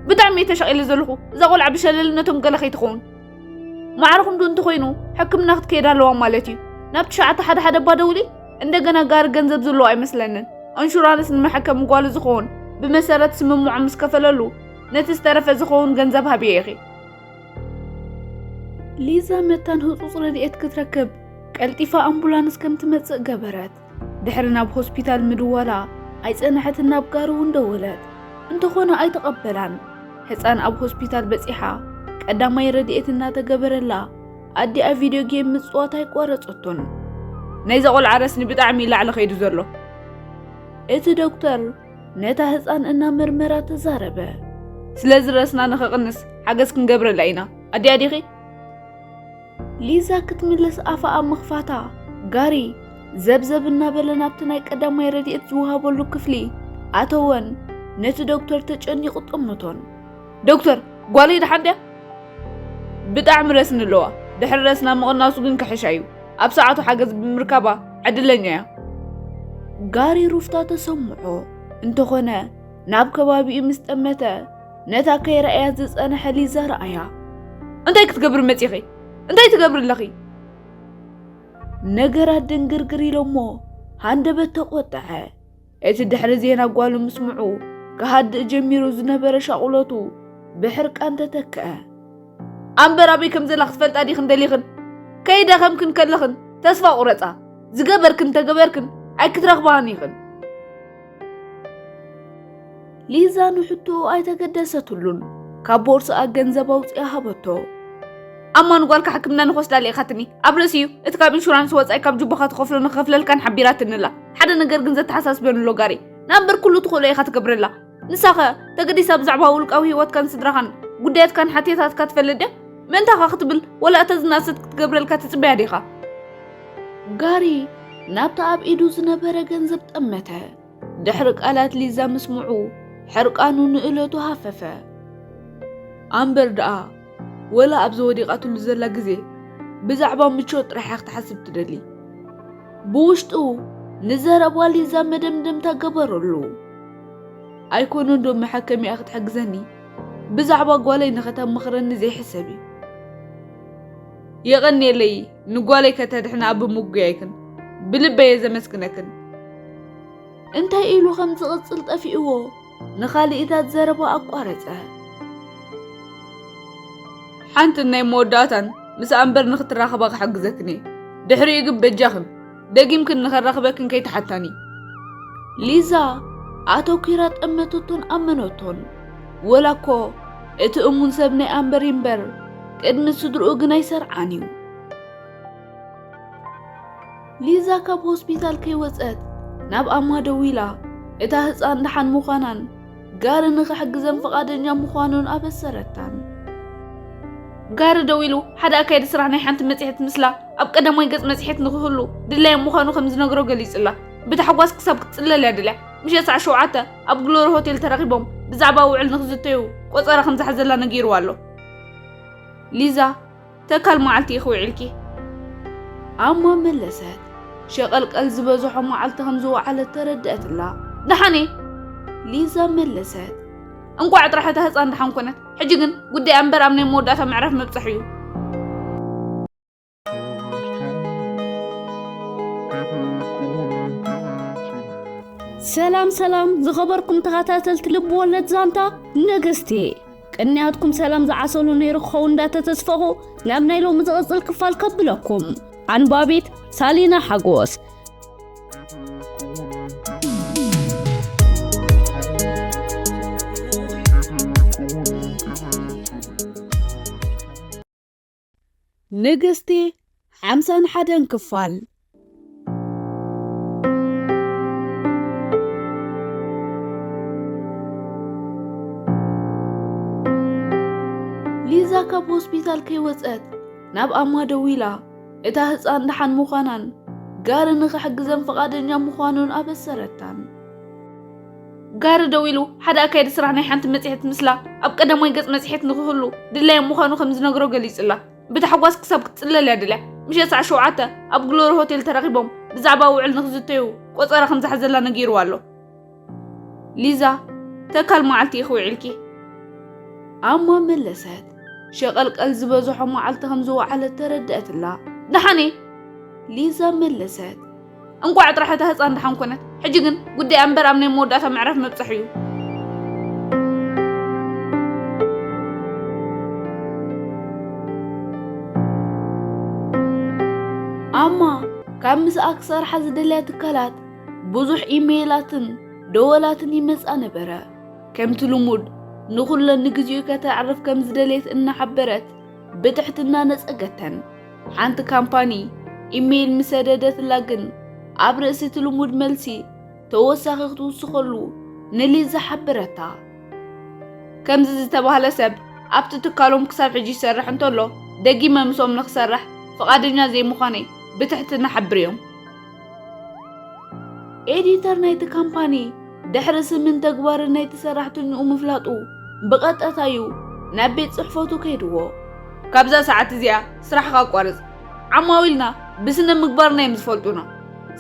ብጣዕሚ እየ ተሻቒለ ዘለኹ። እዛ ቆልዓ ብሸለልነቶም ገለ ከይትኸውን። ማዕረኹም ዶ እንተኾይኑ ሕክምና ክትከይድ ኣለዋ ማለት እዩ። ናብ ትሽዓተ ሓደ ሓደ እባ ደውሊ። እንደገና ጋሪ ገንዘብ ዘለዎ ኣይመስለንን። ኢንሹራንስ ንመሐከሚ ጓሉ ዝኸውን ብመሰረት ስምምዖም ምስ ከፈለሉ ነቲ ዝተረፈ ዝኸውን ገንዘብ ሃብየ ኢኺ። ሊዛ መታን ህጹጽ ረድኤት ክትረክብ ቀልጢፋ ኣምቡላንስ ከም ትመጽእ ገበረት። ድሕሪ ናብ ሆስፒታል ምድዋላ ኣይጸንሐትን፣ ናብ ጋሪ እውን ደወለት። እንተኾነ ኣይተቐበላን። ህጻን ኣብ ሆስፒታል በጺሓ ቀዳማይ ረድኤት እናተገበረላ ኣዲኣ ቪድዮ ጌም ምጽዋት ኣይቋረጸቶን። ናይዛ ቆልዓ ረስኒ ብጣዕሚ እዩ ላዕሊ ከይዱ ዘሎ። እቲ ዶክተር ነታ ህጻን እናመርመራ ተዛረበ። ስለዚ ረስና ንኸቕንስ ሓገዝ ክንገብረላ ኢና። ኣዲኣ ዲኺ? ሊዛ ክትምልስ ኣፋ ኣብ ምኽፋታ፣ ጋሪ ዘብዘብ እናበለ ናብቲ ናይ ቀዳማይ ረድኤት ዝወሃበሉ ክፍሊ ኣተወን ነቲ ዶክተር ተጨኒቑ ጠመቶን። ዶክተር፣ ጓለይ ደሓን ድያ? ብጣዕሚ ረስኒ ኣለዋ። ድሕሪ ረስና ምቕናሱ ግን ክሕሻ እዩ። ኣብ ሰዓቱ ሓገዝ ብምርካባ ዕድለኛ እያ። ጋሪ ሩፍታ ተሰምዖ። እንተኾነ ናብ ከባቢኡ ምስ ጠመተ፣ ነታ ከይረኣያ ዝጸንሐ ሊዛ ረኣያ። እንታይ ክትገብሪ መጺኺ? እንታይ ትገብሪ ኣለኺ? ነገራት ድንግርግር ኢሎሞ ሃንደበት ተቖጠዐ። እቲ ድሕሪ ዜና ጓሉ ምስምዑ ክሃድእ ጀሚሩ ዝነበረ ሻቑሎቱ ብሕርቃን ተተክአ። ኣምበር ኣበይ ከም ዘላ ክትፈልጣ ዲኽን ደሊኽን? ከይደኸምክን ከለኽን ተስፋ ቁረጻ። ዝገበርክን ተገበርክን ኣይክትረኽባን ኢኽን። ሊዛ ንሕቶኡ ኣይተገደሰትሉን። ካብ ቦርስኣ ገንዘብ ኣውጺኣ ሃበቶ። ኣማ፣ ንጓልካ ሕክምና ንክወስዳሉ ኢኻትኒ። ኣብ ርእሲ እዩ። እቲ ካብ ኢንሹራንስ ወጻኢ ካብ ጅቦኻ ትኸፍሎ ንክኸፍለልካን ሓቢራትኒ ኣላ። ሓደ ነገር ግን ዘተሓሳስበኒ ኣሎ ጋሪ። ንኣምበር ኩሉ ትኽእሎ ኢኻ ትገብረላ። ንሳኸ ተገዲሳ ብዛዕባ ውልቃዊ ህይወትካን ስድራኻን ጉዳያትካን ሓትያታትካ ትፈልጥ ድያ? ምእንታኻ ክትብል ወላ እታ ዝነኣሰት ክትገብረልካ ትጽበያ ዲኻ? ጋሪ ናብቲ ኣብ ኢዱ ዝነበረ ገንዘብ ጠመተ። ድሕሪ ቃላት ሊዛ ምስምዑ ሕርቃኑ ንእለቱ ሃፈፈ። ኣምበር ደኣ ወላ ኣብዚ ወዲቓትሉ ዘላ ግዜ ብዛዕባ ምቾት ጥራሕ እያ ክትሓስብ ትደሊ። ብውሽጡ ንዘረባ ሊዛ መደምደምታ ገበረሉ። ኣይኮነን ዶ መሐከሚኣ ክትሕግዘኒ? ብዛዕባ ጓለይ ንኸተማኽረኒ ዘይሕሰብ እዩ። የቐንየለይ፣ ንጓለይ ከተድሕና ብምጉያይክን ብልበይ እየ ዘመስግነክን። እንታይ ኢሉ ከም ዝቕጽል ጠፊእዎ፣ ንኻልኢታት ዘረባ ኣቋረጸ። ሓንትን ናይ መወዳእታን ምስኣ እምበር ንኽትራኸባ ክሕግዘክን እየ። ድሕሪኡ ግን በጃኽን ደጊምክን ንኸራኽበክን ከይትሓታኒ። ሊዛ ኣተኲራ ጠመተቶን ኣመነቶን። ወላ እኮ እቲ እሙን ሰብ ናይ ኣምበር ይምበር፣ ቅድሚ ስድርኡ ግን ኣይሰርዓን እዩ። ሊዛ ካብ ሆስፒታል ከይወጸት ናብ ኣማ ደዊላ፣ እታ ህጻን ደሓን ምዃናን ጋሪ ንኽሕግዘን ፍቓደኛ ምዃኑን ኣበሰረታን። ጋሪ ደዊሉ ሓደ ኣካያዲ ስራሕ ናይ ሓንቲ መጽሔት ምስላ ኣብ ቀዳማይ ገጽ መጽሔት ንኽህሉ ድላዩ ምዃኑ ከም ዝነግሮ ገሊጹላ። ብታሕጓስ ክሳብ ክትጽለል እያ ደልያ። ምሸት ሰዓት ሸውዓተ ኣብ ግሎሪ ሆቴል ተራኺቦም ብዛዕባ ውዕል ንኽዝተዩ ቆጸራ ከም ዝሓዘላ ነጊርዋ ኣሎ። ሊዛ፣ ተካል መዓልቲ ኢኺ ውዒልኪ? ኣማ መለሰት። ሸቐልቀል ዝበዝሖ መዓልቲ ከም ዝወዓለት ተረድአትላ። ደሓን እየ። ሊዛ መለሰት። እንቋዕ ጥራሕ እታ ህጻን ደሓን ኮነት። ሕጂ ግን ጉዳይ እምበር ኣብ ናይ መወዳእታ ምዕራፍ ምብጻሕ እዩ። ሰላም ሰላም፣ ዝኸበርኩም ተኸታተልቲ ልብ ወለድ ዛንታ ንግስቲ፣ ቅንያትኩም ሰላም ዝዓሰሉ ነይሩ ክኸውን እንዳተተስፈኹ፣ ናብ ናይ ሎሚ ዝቕጽል ክፋል ከብለኩም። ኣንባቢት ሳሊና ሓጎስ። ንግስቲ ሓምሳን ሓደን ክፋል። ሊዛ ካብ ሆስፒታል ከይወጸት ናብ ኣማ ደዊላ፣ እታ ህጻን ደሓን ምዃናን ጋሪ ንኽሕግዘን ፍቓደኛ ምዃኑን ኣበሰረታን። ጋሪ ደዊሉ ሓደ ኣካያዲ ስራሕ ናይ ሓንቲ መጽሔት ምስላ ኣብ ቀዳማይ ገጽ መጽሔት ንኽህሉ ድላዩ ምዃኑ ከም ዝነግሮ ገሊጹላ። ብታሕጓስ ክሳብ ክትጽለል እያ ደልያ። ምሸት ሰዓት ሸውዓተ ኣብ ግሎሪ ሆቴል ተራኺቦም ብዛዕባ ውዕል ንኽዝተዩ ቆጸራ ከም ዝሓዘላ ነጊርዋ ኣሎ። ሊዛ፣ ተካል መዓልቲ ኢኺ ውዒልኪ? ኣማ መለሰት። ሸቐልቀል ዝበዝሖ መዓልቲ ከም ዝወዓለት ተረድአትላ። ደሓን እየ። ሊዛ መለሰት። እንቋዕ ጥራሕ እታ ህጻን ደሓን ኮነት። ሕጂ ግን ጉዳይ እምበር ኣብ ናይ መወዳእታ ምዕራፍ ምብጻሕ እዩ። ኣማ ካብ ምስኣ ክሰርሓ ዝደልያ ትካላት ብዙሕ ኢሜይላትን ደወላትን ይመጻ ነበረ። ከምቲ ልሙድ ንኹለን ንግዚኡ ከተዕርፍ ከም ዝደልየት እናሓበረት ብትሕትና ነጸገተን። ሓንቲ ካምፓኒ ኢሜይል ምስ ሰደደትላ ግን ኣብ ርእሲ እቲ ልሙድ መልሲ ተወሳኺ ክትውስኸሉ ንሊዛ ሓበረታ። ከምዚ ዝተባህለ ሰብ ኣብቲ ትካሎም ክሳብ ሕጂ ይሰርሕ እንተሎ፣ ደጊመ ምስኦም ንኽሰርሕ ፍቓደኛ ዘይምዃነይ ብትሕትና ሓብርዮም። ኤዲተር ናይቲ ካምፓኒ ድሕሪ ስምን ተግባርን ናይቲ ሰራሕተኛኡ ምፍላጡ፣ ብቐጥታ እዩ ናብ ቤት ጽሕፈቱ ከይድዎ። ካብዛ ሰዓት እዚኣ ስራሕኻ ኣቋርጽ። ዓማዊልና ብስነ ምግባርና እዮም ዝፈልጡና።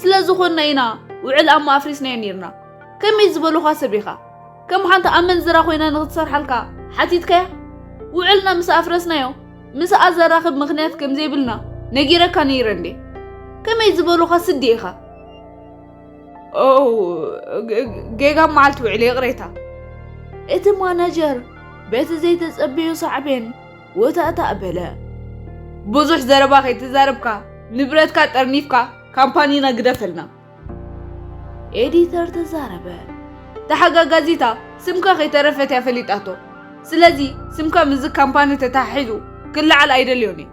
ስለ ዝኾንና ኢና ውዕል ኣማ ኣፍሪስናዮ ነይርና። ከመይ ዝበሉኻ ሰብ ኢኻ? ከም ሓንቲ ኣመንዝራ ኮይና ንኽትሰርሓልካ ሓቲትካያ? ውዕልና ምስ ኣፍረስናዮ፣ ምስኣ ዘራኽብ ምኽንያት ከም ዘይብልና ነጊረካ ነይረ እንዴ? ከመይ ዝበሉኻ ስዲ ኢኻ? ኦ፣ ጌጋ መዓልቲ ውዕል፣ ይቕሬታ። እቲ ማናጀር በቲ ዘይተጸበዮ ሳዕቤን ወታእታእ በለ። ብዙሕ ዘረባ ከይተዛረብካ፣ ንብረትካ ጠርኒፍካ፣ ካምፓኒና ግደፈልና። ኤዲተር ተዛረበ። ተሓጋጋዚታ ስምካ ከይተረፈት እያ ፈሊጣቶ። ስለዚ ስምካ ምስዚ ካምፓኒ ተተሓሒዙ ክለዓል ኣይደልዮን እየ።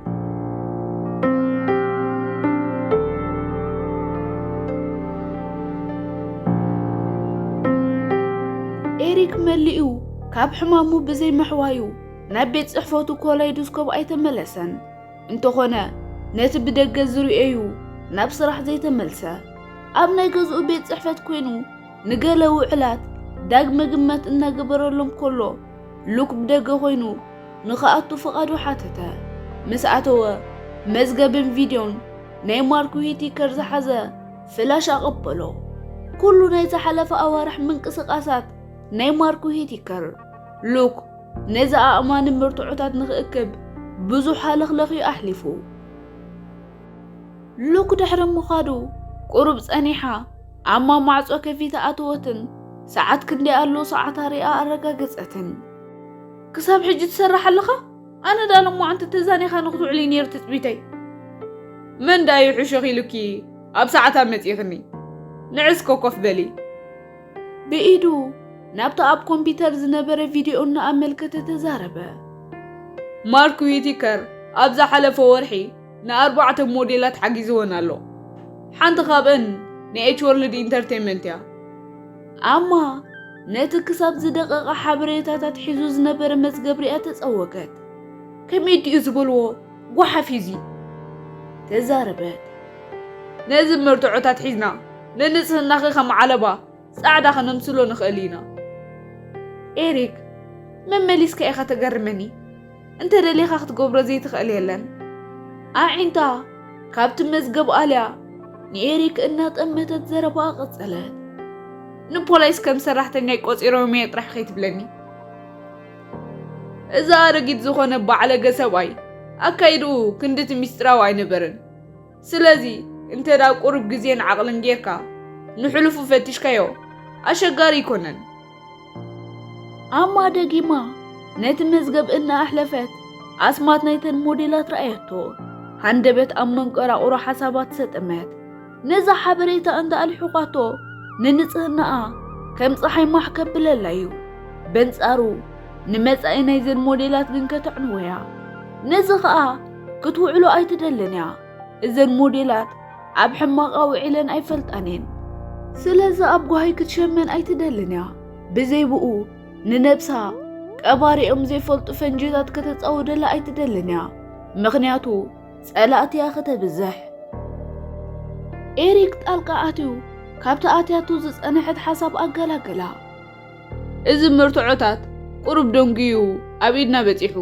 ኤሪክ መሊኡ ካብ ሕማሙ ብዘይ ምሕዋዩ ናብ ቤት ጽሕፈቱ ኮላይዶስኮፕ ኣይተመለሰን። እንተኾነ ነቲ ብደገ ዝርእየዩ ናብ ስራሕ ዘይተመልሰ፣ ኣብ ናይ ገዝኡ ቤት ጽሕፈት ኮይኑ ንገለ ውዕላት ዳግመ ግመት እናገበረሎም ከሎ፣ ሉክ ብደገ ኮይኑ ንኽኣቱ ፍቓዱ ሓተተ። ምስ ኣተወ፣ መዝገብን ቪድዮን ናይ ማርክ ዊቲከር ዝሓዘ ፍላሽ ኣቐበሎ። ኩሉ ናይ ዝሓለፈ ኣዋርሕ ምንቅስቓሳት ናይ ማርክ ዊቲከር፣ ሉክ ነዚ ኣእማኒ መርትዖታት ንኽእክብ ብዙሕ ሃለኽለኽ እዩ ኣሕሊፉ። ሉክ ድሕሪ ምዃዱ ቁሩብ ጸኒሓ፣ ኣማ ማዕጾ ከፊታ ኣተወትን ሰዓት ክንደይ ኣሎ ሰዓታ ሪኣ ኣረጋገጸትን። ክሳብ ሕጂ ትሰርሕ ኣለኻ? ኣነ ዳ ሎማዓንቲ ተዛኒኻ ንኽትውዕሊ ነይሩ ትጽቢተይ። መን ዳዩ ሕሹኽ ኢሉኪ? ኣብ ሰዓታ መጺእኽኒ። ንዕስኮ ኮፍ በሊ። ብኢዱ ናብቲ ኣብ ኮምፒተር ዝነበረ ቪድዮ እናኣመልከተ ተዛረበ። ማርክ ዊቲከር ኣብ ዝሓለፈ ወርሒ ንኣርባዕተ ሞዴላት ሓጊዝወን ኣሎ። ሓንቲ ካብአን ንኤች ወርልድ ኢንተርቴይንመንት እያ። ኣማ ነቲ ክሳብ ዝደቐቐ ሓበሬታታት ሒዙ ዝነበረ መዝገብ ሪኣ ተጸወገት። ከመይ ድዩ ዝበልዎ ጓሓፍ እዩ እዚ? ተዛረበት። ነዚ መርትዖታት ሒዝና ንንጽህናኺ ከም ዓለባ ጻዕዳ ከነምስሎ ንኽእል ኢና። ኤሪክ፣ መመሊስካ ኢኻ ተገርመኒ። እንተ ደሊኻ ክትገብሮ ዘይትኽእል የለን። ኣዒንታ ካብቲ መዝገብ ኣልያ ንኤሪክ እናጠመተት ዘረባኣ ቀጸለት። ንፖሊስ ከም ሰራሕተኛይ ቆጺሮም እየ ጥራሕ ከይትብለኒ። እዚ ኣረጊት ዝኾነ ባዕለገ ሰብኣይ ኣካይድኡ ክንድቲ ሚስጥራዊ ኣይነበረን። ስለዚ እንተ ደኣ ቁሩብ ግዜን ዓቕልን ጌርካ ንሕሉፉ ፈቲሽካዮ ኣሸጋሪ ኣይኮነን። ኣማ ደጊማ ነቲ መዝገብ እናኣሕለፈት ኣስማት ናይተን ሞዴላት ረኣየቶ። ሃንደበት ኣብ መንቀራቕሮ ሓሳባት ሰጠመት። ነዛ ሓበሬታ እንዳ ኣልሒዃቶ ንንጽህናኣ ከም ጸሓይ ማሕ ከብለላ እዩ። በንጻሩ ንመጻኢ ናይዘን ሞዴላት ግን ከተዕንወያ። ነዚ ኸኣ ክትውዕሎ ኣይትደልን እያ። እዘን ሞዴላት ኣብ ሕማቕ ኣውዒለን ኣይፈልጣን እየን። ስለዚ ኣብ ጓሂ ክትሸመን ኣይትደልን እያ። ብዘይ ብኡ ንነብሳ ቀባሪኦም ዘይፈልጡ ፈንጂታት ከተጻውደላ ኣይትደልን እያ። ምኽንያቱ ጸላእቲ እያ ከተብዝሕ። ኤሪክ ጣልቃ ኣትዩ ካብቲ ኣትያቱ ዝጸንሐት ሓሳብ ኣገላገላ። እዚ መርትዖታት ቁሩብ ደንጉዩ ኣብ ኢድና በጺሑ።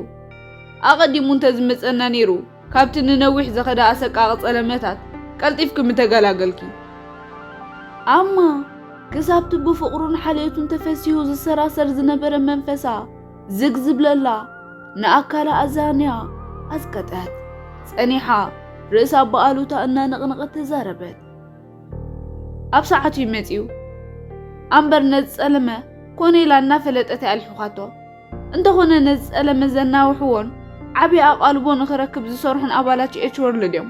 ኣቐዲሙ እንተ ዝመጸና ነይሩ፣ ካብቲ ንነዊሕ ዝኸደ ኣሰቃቒ ጸለመታት ቀልጢፍኪ ምተገላገልኪ። ኣማ ክሳብቲ ብፍቕሩን ሓልዮቱን ተፈሲሁ ዝሰራሰር ዝነበረ መንፈሳ ዝግ ዝብለላ ንኣካላ ኣዛንያ ኣዝቀጠት። ጸኒሓ ርእሳ ብኣሉታ እናነቕነቐት ተዛረበት። ኣብ ሰዓቱ እዩ መጺኡ። ኣምበር ነዚ ጸለመ ኮነ ኢላ እናፈለጠት እያ ኣልሒዃቶ። እንተኾነ ነዚ ጸለመ ዘናውሕዎን ዓቢ ኣቓልቦ ንኽረክብ ዝሰርሑን ኣባላት ኤች ወርልድ እዮም።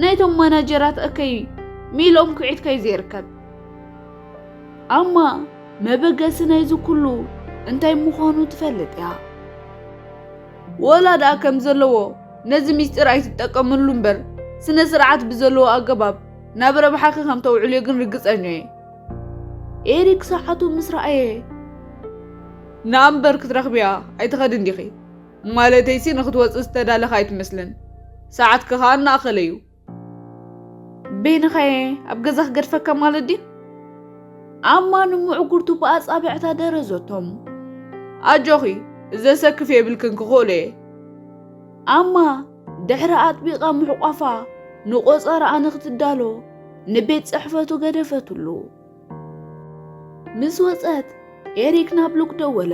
ናይቶም ማናጀራት እከይ ሚልኦም ኩዒትካ እዩ ዘይርከብ። ኣማ መበገሲ ናይዚ ኩሉ እንታይ ምዃኑ ትፈልጥ እያ። ወላ ደኣ ከም ዘለዎ ነዚ ሚስጢር ኣይትጠቀምሉ እምበር፣ ስነ ስርዓት ብዘለዎ ኣገባብ ናብ ረብሓኺ ከም ተውዕልዮ ግን ርግጸኛ እየ። ኤሪክ ሰዓቱ ምስ ረኣየ፣ ንኣምበር ክትረኽብያ ኣይትኸድን ዲኺ? ማለተይሲ ንኽትወጽእ ዝተዳለኻ ኣይትመስልን። ሰዓትኪ ኸኣ እናኣኸለ እዩ። በይንኻየ ኣብ ገዛ ክገድፈካ ማለት ድዩ? ኣማ ንምዕጉርቱ ብኣጻብዕታ ደረዘቶም። ኣጆኺ፣ ዘሰክፍ የብልክን፣ ክኽእሎ እየ። ኣማ ድሕሪ ኣጥቢቓ ምሕቋፋ ንቖጸራኣ ንኽትዳሎ ንቤት ጽሕፈቱ ገደፈትሉ። ምስ ወጸት ኤሪክ ናብ ሉክ ደወለ።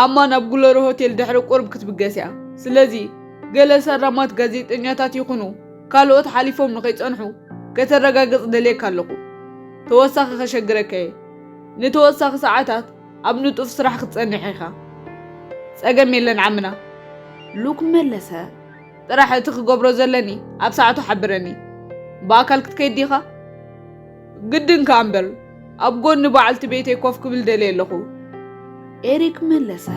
ኣማ ናብ ግሎሪ ሆቴል ድሕሪ ቁሩብ ክትብገስ እያ። ስለዚ ገለ ሰራማት ጋዜጠኛታት ይኹኑ ካልኦት ሓሊፎም ንኸይጸንሑ ከተረጋግጽ ደልየካ ኣለኹ። ተወሳኺ ከሸግረካ እየ። ንተወሳኺ ሰዓታት ኣብ ንጡፍ ስራሕ ክትጸንሕ ኢኻ። ጸገም የለን ዓምና። ሉክ መለሰ። ጥራሕ እቲ ክገብሮ ዘለኒ ኣብ ሰዓቱ ሓብረኒ። ብኣካል ክትከይድ ዲኻ? ግድን ከኣ እምበር፣ ኣብ ጎኒ በዓልቲ ቤተይ ኮፍ ክብል ደልየ ኣለኹ። ኤሪክ መለሰ።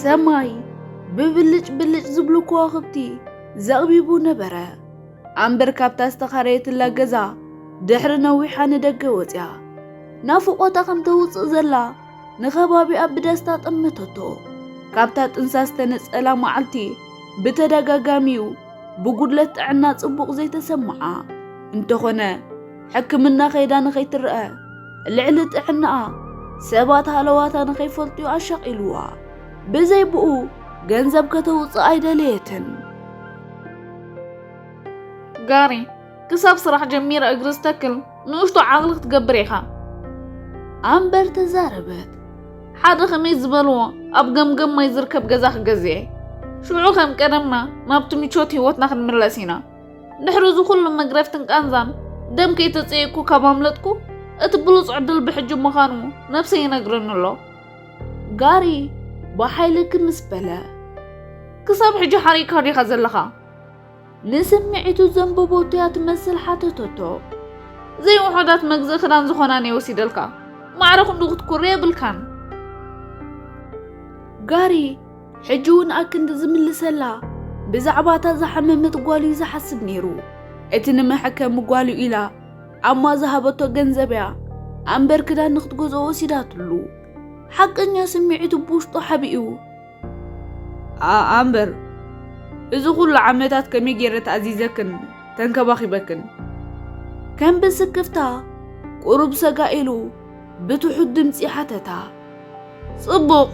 ሰማይ ብብልጭ ብልጭ ዝብሉ ከዋኽብቲ ዘቕቢቡ ነበረ። ኣምበር ካብታ ዝተኻረየትላ ገዛ ድሕሪ ነዊሓ ንደገ ወጽያ። ናፍቖታ ከም ተውጽእ ዘላ ንኸባቢኣ ብደስታ ጠመተቶ። ካብታ ጥንሳ ዝተነጸላ መዓልቲ ብተደጋጋሚ'ዩ ብጉድለት ጥዕና ጽቡቕ ዘይተሰምዓ። እንተኾነ፣ ሕክምና ከይዳ ንኸይትረአ፣ ልዕሊ ጥዕናኣ ሰባት ሃለዋታ ንኸይፈልጡ'ዩ ኣሻቒልዋ። ብዘይ ብኡ ገንዘብ ከተውጽእ ኣይደለየትን። ጋሪ፣ ክሳብ ስራሕ ጀሚረ እግሪ ዝተክል ንእሽቶ ዓቕሊ ክትገብር ኢኻ። ኣምበር ተዛረበት። ሓደ ከመይ ዝበልዎ ኣብ ገምገም ማይ ዝርከብ ገዛ ክገዝእ እየ። ሽዑ ከም ቀደምና ናብቲ ምቾት ህይወትና ክንምለስ ኢና። ድሕሪ እዚ ኩሉ መግረፍትን ቃንዛን ደም ከይተጸየቅኩ ካብ ኣምለጥኩ፣ እቲ ብሉጽ ዕድል ብሕጂ ምዃኑ ነብሰይ ይነግረኒ ኣሎ። ጋሪ ብሓይሊ ክምስ በለ። ክሳብ ሕጂ ሓሪእካ ዲኻ ዘለኻ? ንስምዒቱ ዘንበቦቶ እያ ትመስል ሓተተቶ። ዘይውሑዳት መግዝኢ ክዳን ዝኾና እየ ወሲደልካ። ማዕረ ክንዱ ክትኩሪ የብልካን። ጋሪ ሕጂ እውን ኣክንዲ ዝምልሰላ ብዛዕባ እታ ዝሓመመት ጓሉ እዩ ዝሓስብ ነይሩ። እቲ ንመሐከሚ ጓሉ ኢላ ኣማ ዝሃበቶ ገንዘብ እያ ኣምበር ክዳን ንክትገዝኦ ወሲዳትሉ። ሓቀኛ ስምዒቱ ብውሽጡ ሓቢኡ። ኣ-፣ ኣምበር፣ እዚ ኩሉ ዓመታት ከመይ ገይረ ተኣዚዘክን ተንከባኺበክን? ከም ብስክፍታ ቁሩብ ሰጋ ኢሉ ብትሑት ድምጺ ሓተታ። ጽቡቕ፣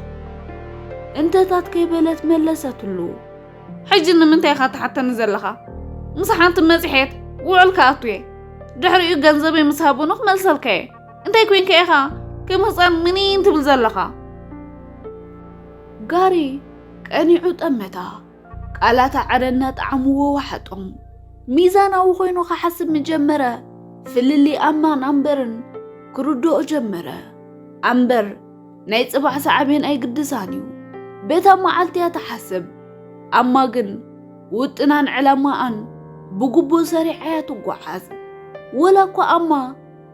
እንተታት ከይበለት መለሰትሉ። ሕጂ ንምንታይ ኢኻ ትሓተኒ ዘለኻ? ምስ ሓንቲ መጽሔት ውዕል ክኣቱ እየ። ድሕሪኡ ገንዘበይ ምስ ሃቡኒ ክመልሰልካ እየ። እንታይ ኮይንካ ኢኻ ከም ህጻን ምኒን ትብል ዘለኻ? ጋሪ ቀኒዑ ጠመታ። ቃላታ ዕረ እናጠዓምዎ ወሓጦም። ሚዛናዊ ኮይኑ ክሓስብ ምጀመረ። ፍልልይ ኣማን ኣምበርን ክርድኦ ጀመረ። ኣምበር ናይ ጽባሕ ሳዕቤን ኣይግድሳን እዩ። በታ መዓልቲ እያ ትሓስብ። ኣማ ግን ውጥናን ዕላማኣን ብግቡእ ሰሪዓ እያ ትጓዓዝ። ወላ እኳ ኣማ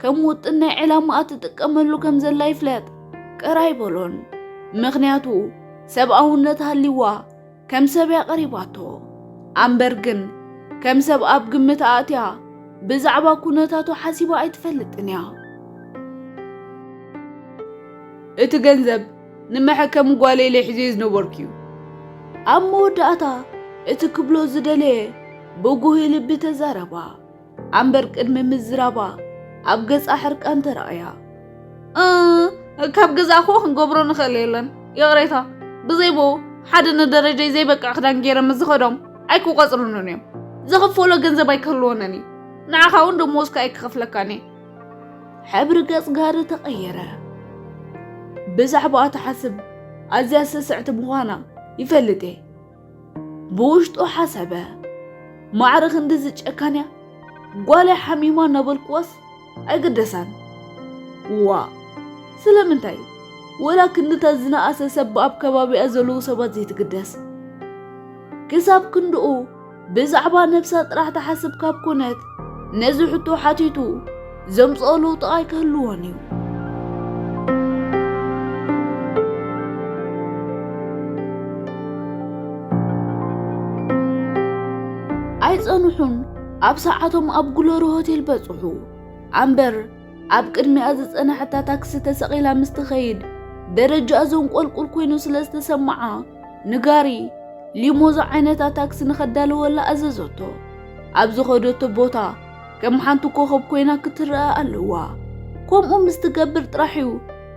ከም ውጥን ናይ ዕላማኣ ትጥቀመሉ ከም ዘላ ይፍለጥ፣ ቅር ኣይበሎን። ምኽንያቱ ሰብኣውነት ሃልይዋ ከም ሰብ እያ ቀሪባቶ። ኣምበር ግን ከም ሰብ ኣብ ግምት ኣእትያ ብዛዕባ ኩነታቱ ሓሲባ ኣይትፈልጥን እያ። እቲ ገንዘብ ንመሐከሚ ጓለይ ኢለ ሒዘዮ ዝነበርኩ እዩ። ኣብ መወዳእታ እቲ ክብሎ ዝደለየ ብጉህይ ልቢ ተዛረባ። ኣምበር ቅድሚ ምዝራባ ኣብ ገጻ ሕርቃን ተራእያ። እ፣ ካብ ገዛ እኮ ክንገብሮ ንኽእል የለን። ይቕሬታ፣ ብዘይ ብኡ ሓደ ንደረጃይ ዘይበቅዕ ክዳን ገይረ ምስ ዝኸዶም ኣይክቆጽሩንን እዮም። ዝኽፈሎ ገንዘብ ኣይክህልወንን እዩ። ንዓኻ እውን ደሞዝካ ኣይክኸፍለካን እየ። ሕብሪ ገጽ ጋሪ ተቐየረ። ብዛዕባኣ ትሓስብ ኣዝያ ስስዕቲ ምዃና ይፈልጥ እየ። ብውሽጡ ሓሰበ። ማዕረ ክንድዚ ጨካን እያ? ጓለይ ሓሚማ እናበልክዋስ ኣይግደሳን። ዋ፣ ስለምንታይ ወላ ክንድታት ዝነኣሰ ሰብ ኣብ ከባቢኣ ዘለዉ ሰባት ዘይትግደስ? ክሳብ ክንድኡ ብዛዕባ ነብሳ ጥራሕ ትሓስብ ካብ ኮነት፣ ነዚ ሕቶ ሓቲቱ ዘምጽኦ ለውጢ ኣይክህልዎን እዩ። ኣይጸንሑን፣ ኣብ ሰዓቶም ኣብ ግሎሪ ሆቴል በጽሑ። ኣምበር ኣብ ቅድሚኣ ዝጸንሐታ ታክሲ ተሰቒላ ምስ ትኸይድ፣ ደረጃኣ ዘንቆልቁል ኮይኑ ስለ ዝተሰምዓ፣ ንጋሪ ሊሞዞ ዓይነታ ታክሲ ንኸዳልወላ ኣዘዘቶ። ኣብ ዝኸደቶ ቦታ ከም ሓንቲ ኮኸብ ኮይና ክትረኣ ኣለዋ። ከምኡ ምስ ትገብር ጥራሕ እዩ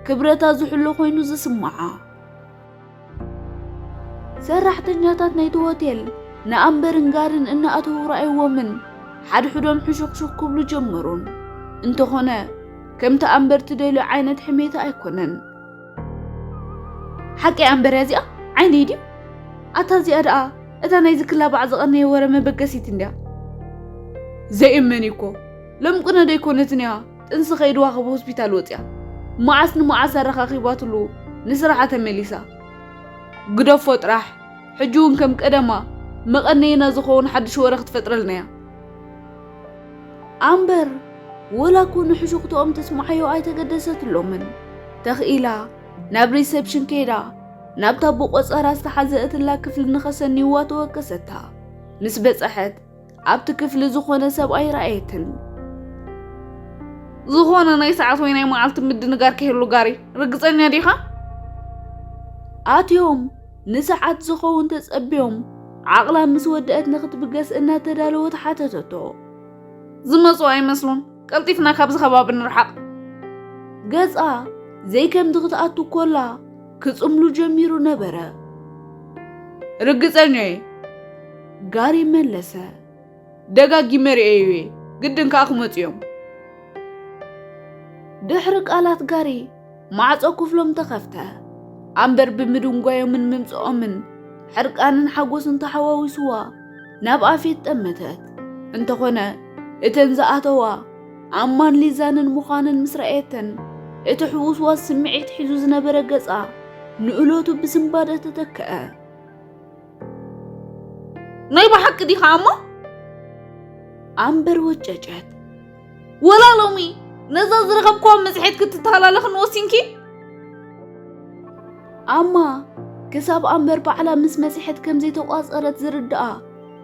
ክብረታ ዝሕሎ ኮይኑ ዝስምዓ። ሰራሕተኛታት ናይቲ ሆቴል ንኣምበርን ጋርን እናኣተዉ ረኣይዎምን ሓድሕዶም ሕሹኽሹኽ ክብሉ ጀመሩን። እንተኾነ ከምቲ ኣምበር ትደልዮ ዓይነት ሕሜታ ኣይኮነን። ሓቀይ ኣምበር እያ እዚኣ? ዓይነይ ድዩ? ኣታ እዚኣ ደኣ እታ ናይዚ ክላባዕ ዝቐነየ ወረ መበገሲት እንድያ። ዘየመን እኮ ሎም ቅነ ዶ ኣይኮነትን እያ ጥንሲ ከይድዋ ካብ ሆስፒታል ወፅያ። መዓስ ንመዓስ ኣረኻኺባትሉ ንስራሓ ተመሊሳ። ግደፎ ጥራሕ ሕጂ እውን ከም ቀደማ መቐነይና ዝኸውን ሓድሽ ወረ ክትፈጥረልና እያ። ኣምበር ወላ እኮ ንሕሹኽትኦም ተስምዓዮ ኣይተገደሰትሎምን። ተኽኢላ ናብ ሪሰፕሽን ከይዳ ናብታ ብቆጸራ ዝተሓዘእትላ ክፍሊ ንኸሰንይዋ ተወከሰታ። ምስ በጸሐት ኣብቲ ክፍሊ ዝኾነ ሰብ ኣይረኣየትን። ዝኾነ ናይ ሰዓት ወይ ናይ መዓልቲ ምድንጋር ከይህሉ ጋሪ፣ ርግጸኛ ዲኻ? ኣትዮም ንሰዓት ዝኸውን ተጸብዮም፣ ዓቕላ ምስ ወደአት ንኽትብገስ እናተዳለወት ሓተተቶ። ዝመጹ ኣይመስሉን፣ ቀልጢፍና ካብዚ ከባቢ ንርሓቕ። ገጻ ዘይከምቲ ክትኣቱ ኮላ ክጽምሉ ጀሚሩ ነበረ። ርግጸኛ እየ፣ ጋሪ መለሰ። ደጋጊመ ርእየዩ እየ፣ ግድን ከኣ ክመጹ እዮም። ድሕሪ ቃላት ጋሪ ማዕጾ ክፍሎም ተኸፍተ። ኣምበር ብምድንጓዮምን ምምጽኦምን ሕርቃንን ሓጎስን ተሓዋዊስዋ ናብ ኣፌት ጠመተት። እንተኾነ እተን ዝኣተዋ ኣማን ሊዛንን ምዃነን ምስ ረኣየተን እቲ ሕውስዋስ ስምዒት ሒዙ ዝነበረ ገጻ ንእለቱ ብስንባደ ተተክአ። ናይ ብሓቂ ዲኻ እሞ? ኣምበር ወጨጨት። ወላ ሎሚ ነዛ ዝረኸብክዋ መጽሔት ክትተሃላለኽን ወሲንኪ? ኣማ ክሳብ ኣምበር ባዕላ ምስ መጽሔት ከም ዘይተቋጸረት ዝርድኣ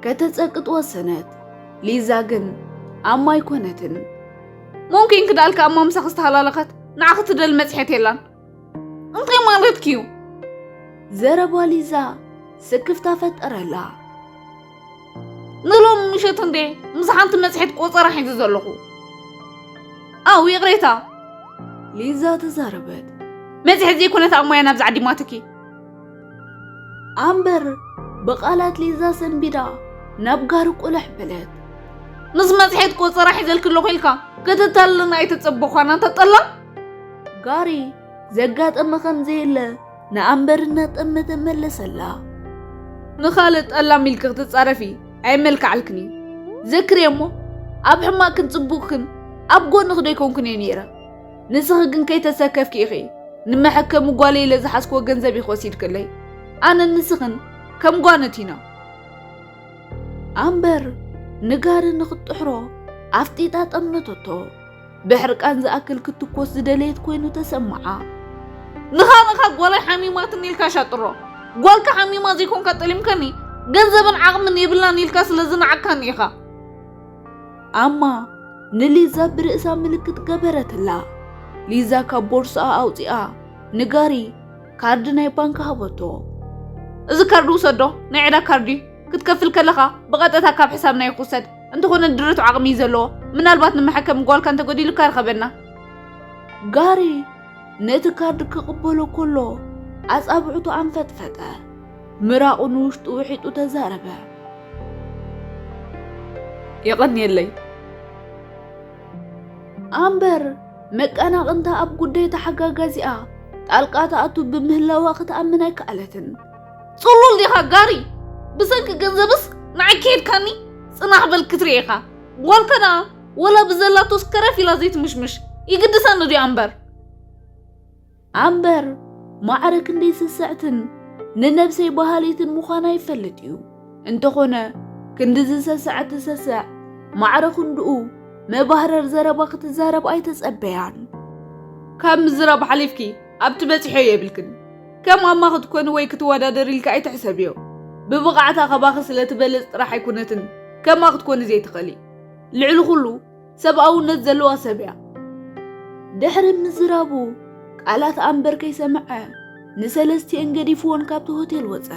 ከተጸቅጥ ወሰነት። ሊዛ ግን ኣማ ኣይኮነትን። ሙምኪን ክደኣልካ ኣማ ምሳኺ ዝተሃላለኸት ንዓኺ ትደሊ መጽሔት የላን። እንታይ ማለትኪ እዩ? ዘረባ ሊዛ ስክፍታ ፈጠረላ። ንሎሚ ምሸት እንዴ ምስ ሓንቲ መጽሔት ቆጸራ ሒዘ ዘለኹ። ኣው ይቕሬታ። ሊዛ ተዛረበት። መጽሔት ዘይኮነት ኣሞያ ናብዚ ዓዲማትኪ። ኣምበር ብቓላት ሊዛ ሰንቢዳ ናብ ጋሪ ቁልሕ በለት። ምስ መጽሔት ቆጸራ ሒዘልኪ ኣለኹ ኢልካ ከተታልለና ኣይተጸበዃን ኣንታ ጠላም። ጋሪ ዘጋጠመ ከም ዘየለ ንኣምበር እናጠመተ መለሰላ። ንኻልእ ጠላም ኢልኪ ክትጻረፊ ኣይመልክዓልክን እዩ። ዘክርዮ እሞ ኣብ ሕማቕክን ጽቡቕክን ኣብ ጎንኺ ዶ ኣይኮንኩን እየ ነይረ? ንስኺ ግን ከይተሰከፍኪ ኢኺ ንመሐከሚ ጓለይ ኢለ ዝሓዝክዎ ገንዘብ ኢኺ ወሲድክለይ። ኣነን ንስኽን ከም ጓኖት ኢና። ኣምበር ንጋሪ ንኽትጥሕሮ ኣፍጢጣ ጠመተቶ። ብሕርቃን ዝኣክል ክትኮስ ዝደለየት ኮይኑ ተሰምዓ። ንኻ ንኻ ጓለይ ሓሚማትኒ ኢልካ ሻጥሮ። ጓልካ ሓሚማ ዘይኮንካ ጠሊምካኒ፣ ገንዘብን ዓቕምን የብላን ኢልካ ስለ ዝነዓቅካኒ ኢኻ። ኣማ ንሊዛ ብርእሳ ምልክት ገበረትላ። ሊዛ ካብ ቦርስኣ ኣውጺኣ ንጋሪ ካርድ ናይ ባንክ ሃበቶ። እዚ ካርድ ውሰዶ፣ ናይ ዕዳ ካርድ እዩ። ክትከፍል ከለኻ ብቐጥታ ካብ ሕሳብና እዩ ክውሰድ። እንተኾነ ድርቱ ዓቕሚ እዩ ዘለዎ። ምናልባት ንመሐከሚ ጓልካ እንተጎዲሉካ ርኸበና። ጋሪ ነቲ ካርድ ክቕበሎ ከሎ ኣጻብዕቱ ኣንፈጥፈጠ። ምራቑ ንውሽጡ ውሒጡ ተዛረበ። የቐንየለይ። ኣምበር መቀናቕንታ ኣብ ጉዳይ ተሓጋጋዚኣ ጣልቃ ትኣቱ ብምህላዋ ክትኣምን ኣይከኣለትን። ጽሉል ዲኻ ጋሪ? ብሰንኪ ገንዘብስ ንዓይ ከየድካኒ? ጽናሕ በል ክትርኢ ኢኻ። ጓልካ ደኣ ወላ ብዘላቶ ስከረፍ ኢላ ዘይትምሽምሽ። ይግድሰኒ ድዩ ኣምበር? ኣምበር ማዕረ ክንደይ ስስዕትን ንነብሰይ በሃሊትን ምዃና ይፈልጥ እዩ። እንተኾነ ክንድዚ ሰስዐት ትሰስዕ ማዕረ ክንድኡ መባህረር ዘረባ ክትዛረብ ኣይተጸበያን። ካብ ምዝራብ ሓሊፍኪ ኣብቲ በጺሖ የብልክን። ከም ኣማ ክትኮኒ ወይ ክትወዳደር ኢልካ ኣይትሕሰብዮ። ብብቕዓታ ካባኺ ስለ ትበልጽ ጥራሕ ኣይኮነትን ከምኣ ክትኮኒ ዘይትኽእሊ። ልዕሊ ኩሉ ሰብኣውነት ዘለዋ ሰብ እያ። ድሕሪ ምዝራቡ ቃላት ኣምበር ከይሰምዐ ንሰለስቲኤን ገዲፍወን ካብቲ ሆቴል ወጸ።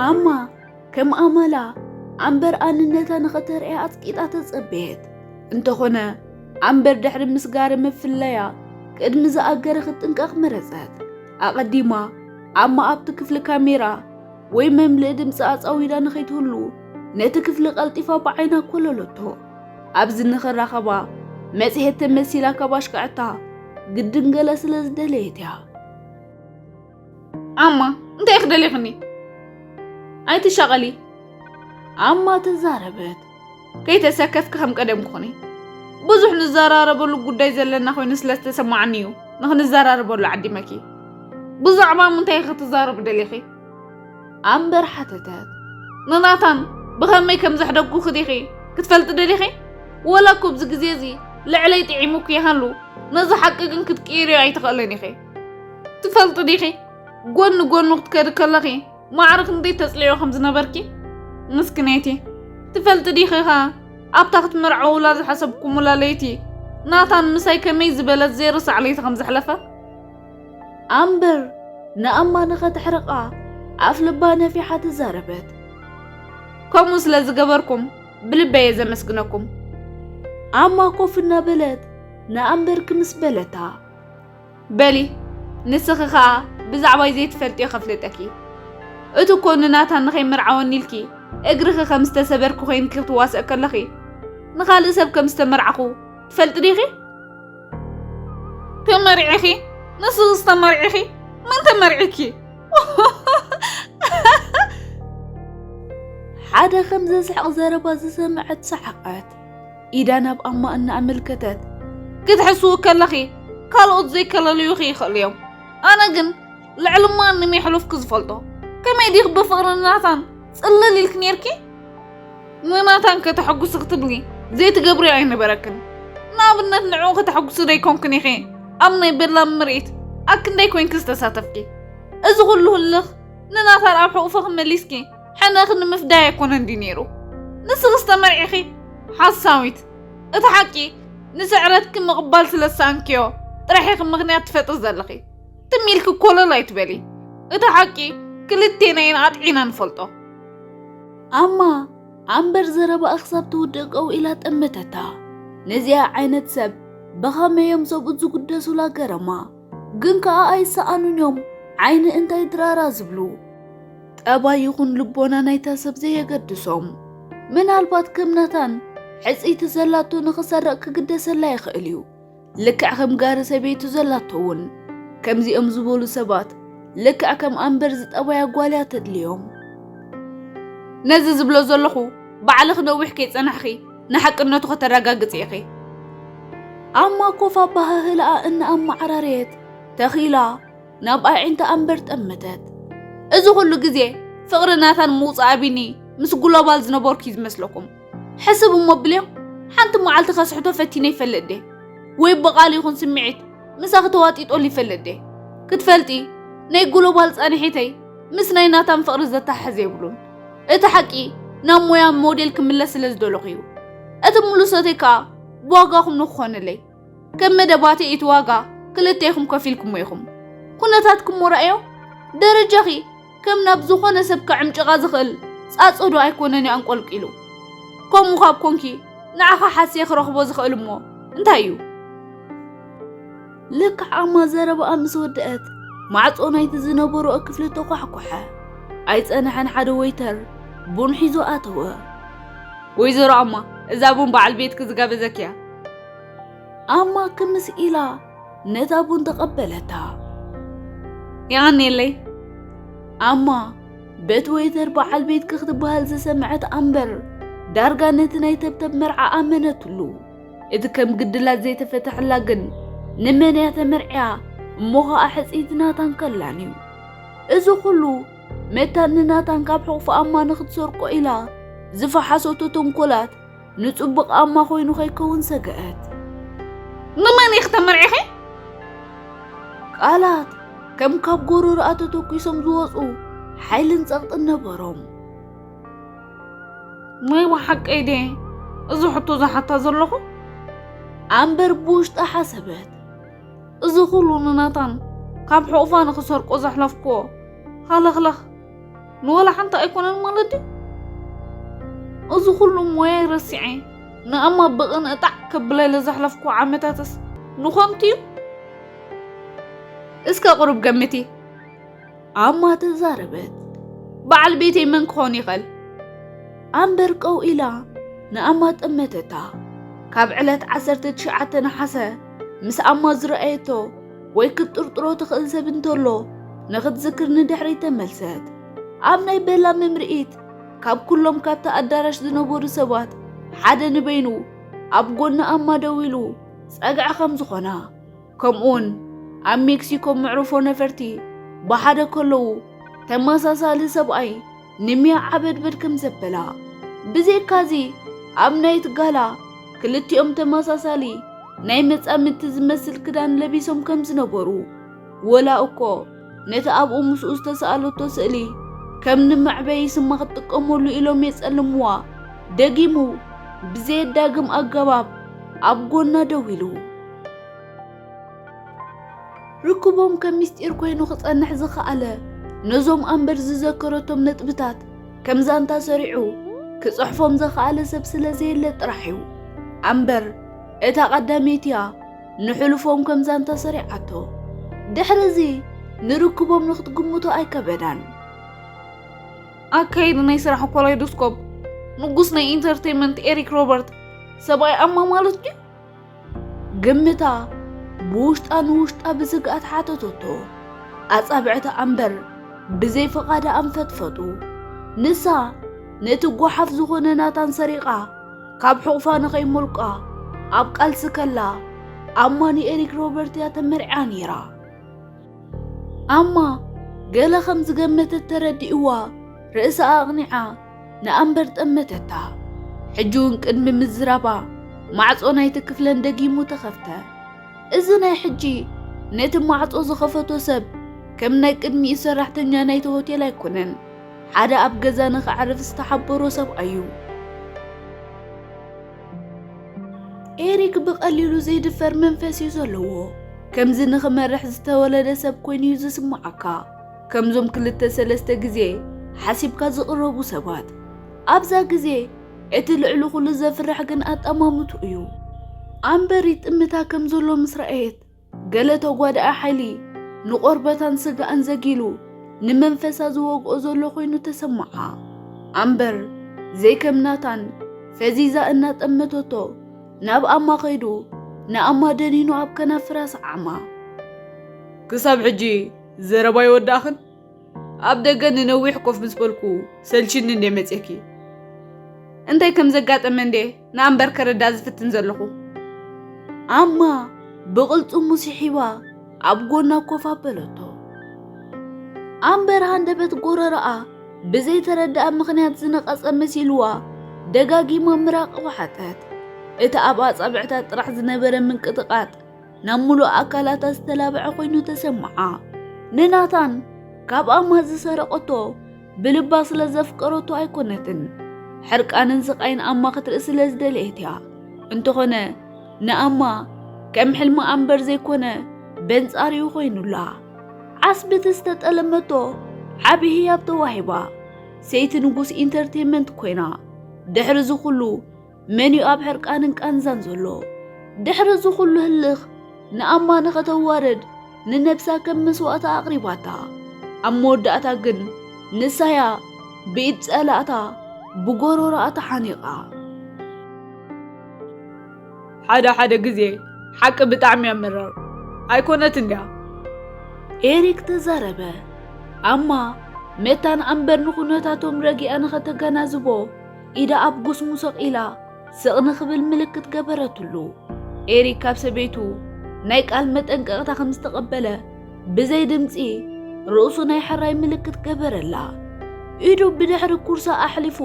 ኣማ ከም ኣመላ ኣምበር ኣንነታ ንኸተርእያ ኣጽቂጣ ተጸበየት። እንተኾነ ኣምበር ድሕሪ ምስጋር ምፍለያ ቅድሚ ዝኣገረ ክትጥንቀቕ መረጸት። ኣቐዲማ ኣማ ኣብቲ ክፍሊ ካሜራ ወይ መምልኢ ድምፂ ኣጻዊዳ ንኸይትህሉ ነቲ ክፍሊ ቀልጢፋ ብዓይና ኮለለቶ። ኣብዚ ንኽራኸባ መጽሔት ተመሲላ ካብ ኣሽካዕታ ግድን ገለ ስለ ዝደለየት እያ። ኣማ እንታይ ክደሊኽኒ? ኣይትሻቐሊ። ኣማ ተዛረበት። ከይተሰከፍኪ ከም ቀደም ኩኒ። ብዙሕ ንዘራረበሉ ጉዳይ ዘለና ኮይኑ ስለ ዝተሰማዓኒ እዩ ንክንዘራረበሉ ዓዲመኪ። ብዛዕባ ምንታይ ክትዛረቡ ደሊኺ? ኣምበር ሓተተት። ንናታን ብኸመይ ከም ዘሕደግኩኺ ዲኺ ክትፈልጢ ደሊኺ? ወላ እኮ ኣብዚ ግዜ እዚ ልዕለይ ጥዒሙኪ ይሃሉ፣ ነዚ ሓቂ ግን ክትቅይርዮ ኣይትኽእልን ኢኺ። ትፈልጢ ዲኺ? ጎኒ ጎኑ ክትከዲ ከለኺ ማዕረ ክንደይ ተጽልዮ ከም ዝነበርኪ? ምስክነይቲ። ትፈልጢ ዲኺ ኸኣ ኣብታ ክትምርዐውላ ዝሓሰብኩምላ ለይቲ ናታን ምሳይ ከመይ ዝበለት ዘይርሳዕ ለይቲ ከም ዘሕለፈ? ኣምበር ንኣማ ንኸተሕርቓ ኣፍ ልባ ነፊሓ ተዛረበት። ከምኡ ስለ ዝገበርኩም ብልበየ ዘመስግነኩም። ኣማ ኮፍ እናበለት ንኣምበር ክምስ በለታ። በሊ ንስኺ ኸኣ ብዛዕባይ ዘይትፈልጥዮ ከፍልጠኪ። እቲ እኮ ንናታን ንኸይምርዓወኒ ኢልኪ እግርኺ ከም ዝተሰበርኩ ኮይንኪ ክትዋስእ ከለኺ ንኻልእ ሰብ ከም ዝተመርዓኹ ትፈልጢ ዲኺ? ተመርዒኺ? ንስኽስ ተመርዒኺ? መን ተመርዒኪ? ሓደ ከም ዘስሕቕ ዘረባ ዝሰምዐት ሰሓቐት። ኢዳ ናብ ኣማ እናኣመልከተት ክትሕስዉ ከለኺ ካልኦት ዘይከለልዩኺ ይኽእሉ እዮም። ኣነ ግን ልዕሊ ማንም የሕለፍኩ ዝፈልጦ። ከመይ ዲኽ ብፍቕሪ ናታን ጽልል ኢልክ ኔርኪ? ንናታን ከተሐጉሲ ክትብሊ ዘይትገብርዮ ኣይነበረክን። ንኣብነት ንዕኡ ከተሐጉሲ ደይኮንክን ኢኺ ኣብ ናይ በላም ምርኢት ኣክንደይ ኮይንኪ ዝተሳተፍኪ። እዚ ኩሉ ህልኽ ንናታን ኣብ ሕቑፍኺ መሊስኪ ሕነኺ ንምፍዳይ ኣይኮነን ድዩ ነይሩ? ንስኽስ ተመርዒኺ ሓሳዊት። እቲ ሓቂ ንስዕረትኪ ምቕባል ስለ ዝሰኣንክዮ ጥራሕ ኢኺ ምኽንያት ትፈጥሪ ዘለኺ። ትም ኢልኪ ኮለል ኣይትበሊ። እቲ ሓቂ ክልቴና ኢና ኣጥዒና ንፈልጦ። ኣማ ኣምበር ዘረባኣ ክሳብ ትውድእ ቀው ኢላ ጠመተታ። ነዚኣ ዓይነት ሰብ ብኸመይ እዮም ሰብኡት ዝጉደሱላ ገረማ። ግን ከኣ ኣይሰኣኑን እዮም ዓይኒ እንታይ ድራራ ዝብሉ። ጠባይ ይኹን ልቦና ናይታ ሰብ ዘየገድሶም። ምናልባት ከም ናታን ሕጽይቲ ዘላቶ ንኽሰርቕ ክግደሰላ ይኽእል እዩ። ልክዕ ከም ጋሪ ሰበይቱ ዘላቶ እውን። ከምዚኦም ዝበሉ ሰባት ልክዕ ከም ኣምበር ዝጠባያ ጓል እያ ተድልዮም። ነዚ ዝብሎ ዘለኹ ባዕልኺ ነዊሕ ከይጸናሕኺ ንሓቅነቱ ከተረጋግጺ ኢኺ። ኣማ ኮፍ ኣባሃህላኣ እናኣመዓራረየት ተኺላ ናብ ኣዒንታ ኣምበር ጠመተት። እዚ ኩሉ ግዜ ፍቕሪ ናታን ምውጻእ ኣቢኒ ምስ ግሎባል ዝነበርኩ እዩ ዝመስለኩም። ሕስብ እሞ ብልዮ፣ ሓንቲ መዓልቲ ከስሕቶ ፈቲነ ይፈልጥ ድየ? ወይ ብቓል ይኹን ስምዒት ምሳኺ ተዋጢጦሉ ይፈልጥ ድየ? ክትፈልጢ፣ ናይ ግሎባል ጻንሒተይ ምስ ናይ ናታን ፍቕሪ ዘተሓሕዝ የብሉን። እቲ ሓቂ ናብ ሞያ ሞዴል ክምለስ ስለ ዝደለኹ እዩ። እቲ ምልሶተይ ከኣ ብዋጋኹም ንክኾነለይ። ከም መደባተይ እቲ ዋጋ ክልቴኹም ከፊልኩሞ ኢኹም። ኩነታትኩም ሞ ረኣዮ። ደረጃኺ ከም ናብ ዝኾነ ሰብ ከዕምጭቓ ዝኽእል ጻጸዶ ኣይኮነን እዩ ኣንቆልቂሉ። ከምኡ ካብ ኮንኪ ንዓኻ ሓስየ ክረኽቦ ዝኽእል እሞ እንታይ እዩ? ልክዕ ኣማ ዘረባኣ ምስ ወደአት ማዕጾ ናይቲ ዝነበርኦ ክፍሊ ተኳሕኮሐ። ኣይጸንሐን ሓደ ወይተር ቡን ሒዙ ኣተወ። ወይዘሮ ኣማ፣ እዛ ቡን በዓል ቤትኪ ዝጋበዘኪ እያ። ኣማ ክምስ ኢላ ነታ ቡን ተቐበለታ። የቐንየለይ። ኣማ በቲ ወይተር በዓል ቤትኪ ክትበሃል ዝሰምዐት ኣምበር ዳርጋ ነቲ ናይ ተብተብ መርዓ ኣመነትሉ። እቲ ከም ግድላት ዘይተፈተሐላ ግን ንመን እያ ተመርዕያ እሞ ኸኣ ሕጽይቲ ናታን ከላን እዩ። እዚ ኩሉ መታን ንናታን ካብ ሕቑፊ ኣማ ንኽትሰርቆ ኢላ ዝፈሓሰቶ ተንኮላት ንጽቡቕ ኣማ ኮይኑ ከይከውን ሰገአት። ንመን ኢኺ ተመርዒኺ? ቃላት ከም ካብ ጎረሮኣ ተተኲሶም ዝወጹ ሓይልን ጸቕጥን ነበሮም። ናይ ብሓቀይ ድየ እዚ ሕቶ ዝሓታ ዘለኹ? ኣምበር ብውሽጣ ሓሰበት። እዚ ኩሉ ንናታን ካብ ሕቑፋ ንኽሰርቆ ዘሕለፍክዎ ሃለኽለኽ ንወላ ሓንቲ ኣይኮነን ማለት ድዩ? እዚ ኩሉ ሞያይ ረሲዐ ንኣማ ብቕንእጣዕ ከብለለ ዘሕለፍክዎ ዓመታትስ ንኾንቱ እዩ? እስከ ቁሩብ ገምቲ። ኣማ ተዛረበት። በዓል ቤተይ መን ክኾን ይኽእል? ኣምበር ቀው ኢላ ንኣማ ጠመተታ። ካብ ዕለት ዓሰርተ ትሽዓተ ነሓሰ ምስ ኣማ ዝረኣየቶ ወይ ክትጥርጥሮ ትኽእል ሰብ እንተሎ ንኽትዝክር ንድሕሪት ተመልሰት። ኣብ ናይ በላ ምምርኢት ካብ ኩሎም ካብቲ ኣዳራሽ ዝነበሩ ሰባት ሓደ ንበይኑ ኣብ ጎኒ ኣማ ደው ኢሉ ጸግዒ ከም ዝኾና፣ ከምኡውን ኣብ ሜክሲኮ መዕርፎ ነፈርቲ ብሓደ ከለዉ ተመሳሳሊ ሰብኣይ ንሚያ ዓበድበድ ከም ዘበላ። ብዘይካዚ ኣብ ናይት ጋላ ክልቲኦም ተመሳሳሊ ናይ መጻምድቲ ዝመስል ክዳን ለቢሶም ከም ዝነበሩ፣ ወላ እኮ ነቲ ኣብኡ ምስኡ ዝተሰኣለቶ ስእሊ ከም ንመዕበዪ ስማ ክትጥቀመሉ ኢሎም የጸልምዋ፣ ደጊሙ ብዘየዳግም ኣገባብ ኣብ ጎና ደው ኢሉ። ርክቦም ከም ምስጢር ኮይኑ ክጸንሕ ዝኸኣለ፣ ነዞም ኣምበር ዝዘከረቶም ነጥብታት ከም ዛንታ ሰሪዑ ክጽሕፎም ዝኸኣለ ሰብ ስለ ዘየለ ጥራሕ እዩ። ኣምበር እታ ቀዳመይቲ እያ ንሕሉፎም ከም ዛንታ ሰሪዓቶ። ድሕሪ እዚ ንርክቦም ንክትግምቶ ኣይከበዳን። ኣካየዲ ናይ ስራሕ ኮላይዶስኮፕ፣ ንጉስ ናይ ኢንተርቴይንመንት ኤሪክ ሮበርት፣ ሰብኣይ ኣማ ማለት ድዩ? ግምታ ብውሽጣ ንውሽጣ ብስግኣት ሓተተቶ። ኣጻብዕቲ ኣምበር ብዘይ ፍቓዳ ኣንፈጥፈጡ። ንሳ ነቲ ጓሓፍ ዝኾነ ናታን ሰሪቓ ካብ ሕቑፋ ንኸይሞልቃ ኣብ ቃልሲ ከላ፣ ኣማ ንኤሪክ ሮበርት እያ ተመርዕያ ነይራ። ኣማ ገለ ከም ዝገመተት ተረዲእዋ፣ ርእሳ ኣቕኒዓ ንኣምበር ጠመተታ። ሕጂ እውን ቅድሚ ምዝራባ ማዕጾ ናይቲ ክፍለን ደጊሙ ተኸፍተ። እዚ ናይ ሕጂ ነቲ ማዕጾ ዝኸፈቶ ሰብ ከም ናይ ቅድሚኡ ሰራሕተኛ ናይቲ ሆቴል ኣይኮነን። ሓደ ኣብ ገዛ ንኸዕርፍ ዝተሓበሮ ሰብኣይ እዩ። ኤሪክ ብቐሊሉ ዘይድፈር መንፈስ እዩ ዘለዎ። ከምዚ ንኽመርሕ ዝተወለደ ሰብ ኮይኑ እዩ ዝስምዓካ። ከምዞም ክልተ ሰለስተ ግዜ ሓሲብካ ዝቕረቡ ሰባት። ኣብዛ ግዜ እቲ ልዕሊ ኩሉ ዘፍርሕ ግን ኣጠማምትኡ እዩ። ኣምበር ይጥምታ ከም ዘሎ ምስ ረኣየት፣ ገለ ተጓዳኢ ሓይሊ ንቆርበታን ስጋኣን ዘጊሉ ንመንፈሳ ዝወግኦ ዘሎ ኮይኑ ተሰምዓ። ኣምበር ዘይከም ናታን ፈዚዛ እናጠመተቶ ናብ ኣማ ከይዱ ንኣማ ደኒኑ ኣብ ከናፍራ ሰዓማ። ክሳብ ሕጂ ዘረባ ይወዳእኽን? ኣብ ደገ ንነዊሕ ኮፍ ምስ በልኩ ሰልችኒ እንዴ መጼኪ? እንታይ ከም ዘጋጠመ እንዴ ንኣምበር ከረድኣ ዝፍትን ዘለኹ። ኣማ ብቕልጽሙ ስሒባ ኣብ ጎና ኮፍ ኣበለቶ። ኣምበር ሃንደበት ጎረረኣ ብዘይተረድኣ ምኽንያት ዝነቐጸ መሲልዋ ደጋጊማ ምራቕ ወሓጠት። እቲ ኣብ ኣጻብዕታ ጥራሕ ዝነበረ ምንቅጥቓጥ ናብ ምሉእ ኣካላታ ዝተላብዐ ኮይኑ ተሰምዓ። ንናታን ካብ ኣማ ዝሰረቐቶ ብልባ ስለ ዘፍቀረቶ ኣይኮነትን። ሕርቃንን ስቓይን ኣማ ክትርኢ ስለ ዝደለየት እያ። እንተኾነ ንኣማ ከም ሕልማ ኣምበር ዘይኮነ በንጻሪኡ ኮይኑላ። ዓስቢ እቲ ዝተጠለመቶ ዓቢ ህያብ ተዋሂባ። ሰይቲ ንጉስ ኢንተርቴይንመንት ኮይና። ድሕሪ እዚ ኩሉ መን እዩ ኣብ ሕርቃንን ቃንዛን ዘሎ? ድሕሪ እዚ ኩሉ ህልኽ ንኣማ ንኸተዋርድ ንነብሳ ከም መስዋእታ ኣቕሪባታ። ኣብ መወዳእታ ግን ንሳያ ብኢድ ጸላእታ ብጎሮሮኣ ተሓኒቓ። ሓደ ሓደ ግዜ ሓቂ ብጣዕሚ እያ መራር። ኣይኮነትን ድያ? ኤሪክ ተዛረበ። ኣማ መታን ኣምበር ንኹነታቶም ረጊኣ ንኸተገናዝቦ ኢዳ ኣብ ጉስሙ ሰቒላ ስቕ ንኽብል ምልክት ገበረትሉ። ኤሪክ ካብ ሰበይቱ ናይ ቃል መጠንቀቕታ ከም ዝተቐበለ ብዘይ ድምጺ ርእሱ ናይ ሕራይ ምልክት ገበረላ። ኢዱ ብድሕሪ ኩርሳ ኣሕሊፉ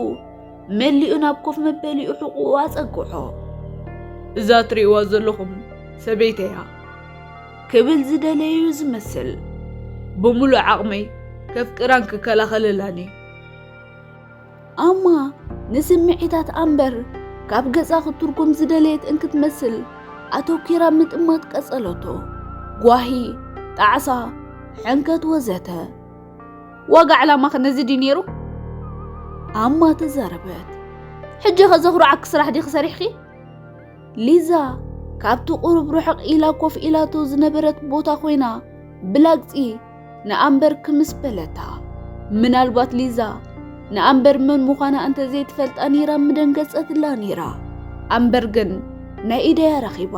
መሊኡ ናብ ኮፍ መበሊኡ ሕቑኡ ኣጸግዖ። እዛ ትርእይዋ ዘለኹም ሰበይተያ ክብል ዝደለዩ ዝመስል። ብምሉእ ዓቕመይ ከፍቅራን ክከላኸለላን እየ። ኣማ ንስምዒታት ኣምበር ካብ ገጻ ክትትርጉም ዝደለየት እንክትመስል ኣተኲራ ምጥማት ቀጸለቶ። ጓሂ፣ ጣዕሳ፣ ሕንከት ወዘተ። ዋጋ ዕላማኺ ነዚ ድዩ ነይሩ? ኣማ ተዛረበት። ሕጂ ኸ ዘኹርዓኪ ስራሕ ዲኺ ሰሪሕኺ? ሊዛ ካብቲ ቁሩብ ርሕቕ ኢላ ኮፍ ኢላቶ ዝነበረት ቦታ ኮይና ብላግጺ ንኣምበር ክምስ በለታ። ምናልባት ሊዛ ንኣምበር መን ምዃና እንተ ዘይትፈልጣ ነይራ ምደንገጸትላ ነይራ። ኣምበር ግን ናይ ኢደያ ረኺባ።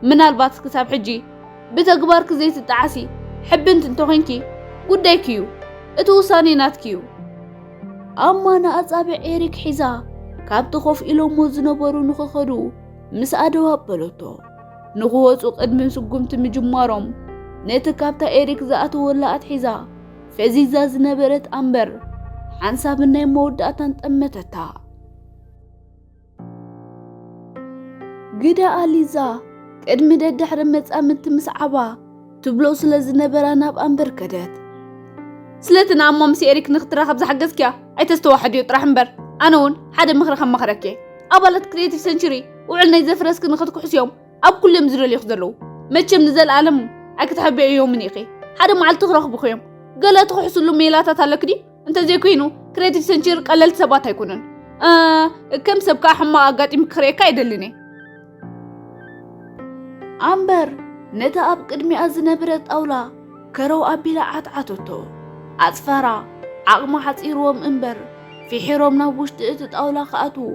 ምናልባት ክሳብ ሕጂ ብተግባርኪ ዘይትጠዓሲ ሕብንቲ እንተኾይንኪ ጉዳይኪ እዩ። እቲ ውሳኔ ናትኪ እዩ። ኣማ ንኣጻብዕ ኤሪክ ሒዛ ካብቲ ኮፍ ኢሎሞ ዝነበሩ ንኽኸዱ ምስ ኣደው ኣበለቶ። ንኽወጹ ቅድሚ ስጉምቲ ምጅማሮም፣ ነቲ ካብታ ኤሪክ ዝኣተወላ ኣትሒዛ ፈዚዛ ዝነበረት ኣምበር፣ ሓንሳብን ናይ መወዳእታን ጠመተታ። ግዳ ኣሊዛ ቅድሚ ደድሕሪ መጻምድቲ ምስዓባ ትብሎ ስለ ዝነበራ ናብ ኣምበር ከደት። ስለቲ ንኣማ ምስ ኤሪክ ንክትራኸብ ዝሓገዝክያ ኣይተስተዋሕድዮ ጥራሕ እምበር፣ ኣነ እውን ሓደ ምኽሪ ከማኽረኪ። ኣባላት ክሪኤቲቭ ሰንቹሪ ውዕል ናይ ዘፍረስኪ ንኽትክሕስዮም ኣብ ኩሎም ዝደልዩኽ ዘለዉ። መቸም ንዘለኣለም ኣይክትሕብእዮምን ኢኺ። ሓደ መዓልቲ ክረኽቡኽ እዮም። ገለ ትኽሕስሉ ሜላታት ኣለኪ ድዩ? እንተዘይኮይኑ ክሬቲቭ ሰንቸሪ ቀለልቲ ሰባት ኣይኮኑን። እ፣ ከም ሰብ ከኣ ሕማቕ ኣጋጢሙ ክርእየካ ኣይደልን እየ። ኣምበር ነታ ኣብ ቅድሚኣ ዝነበረ ጣውላ ከረው ኣቢላ ዓትዓተቶ። ኣጽፋራ ዓቕማ ሓጺርዎም እምበር፣ ፊሒሮም ናብ ውሽጢ እቲ ጣውላ ክኣትዉ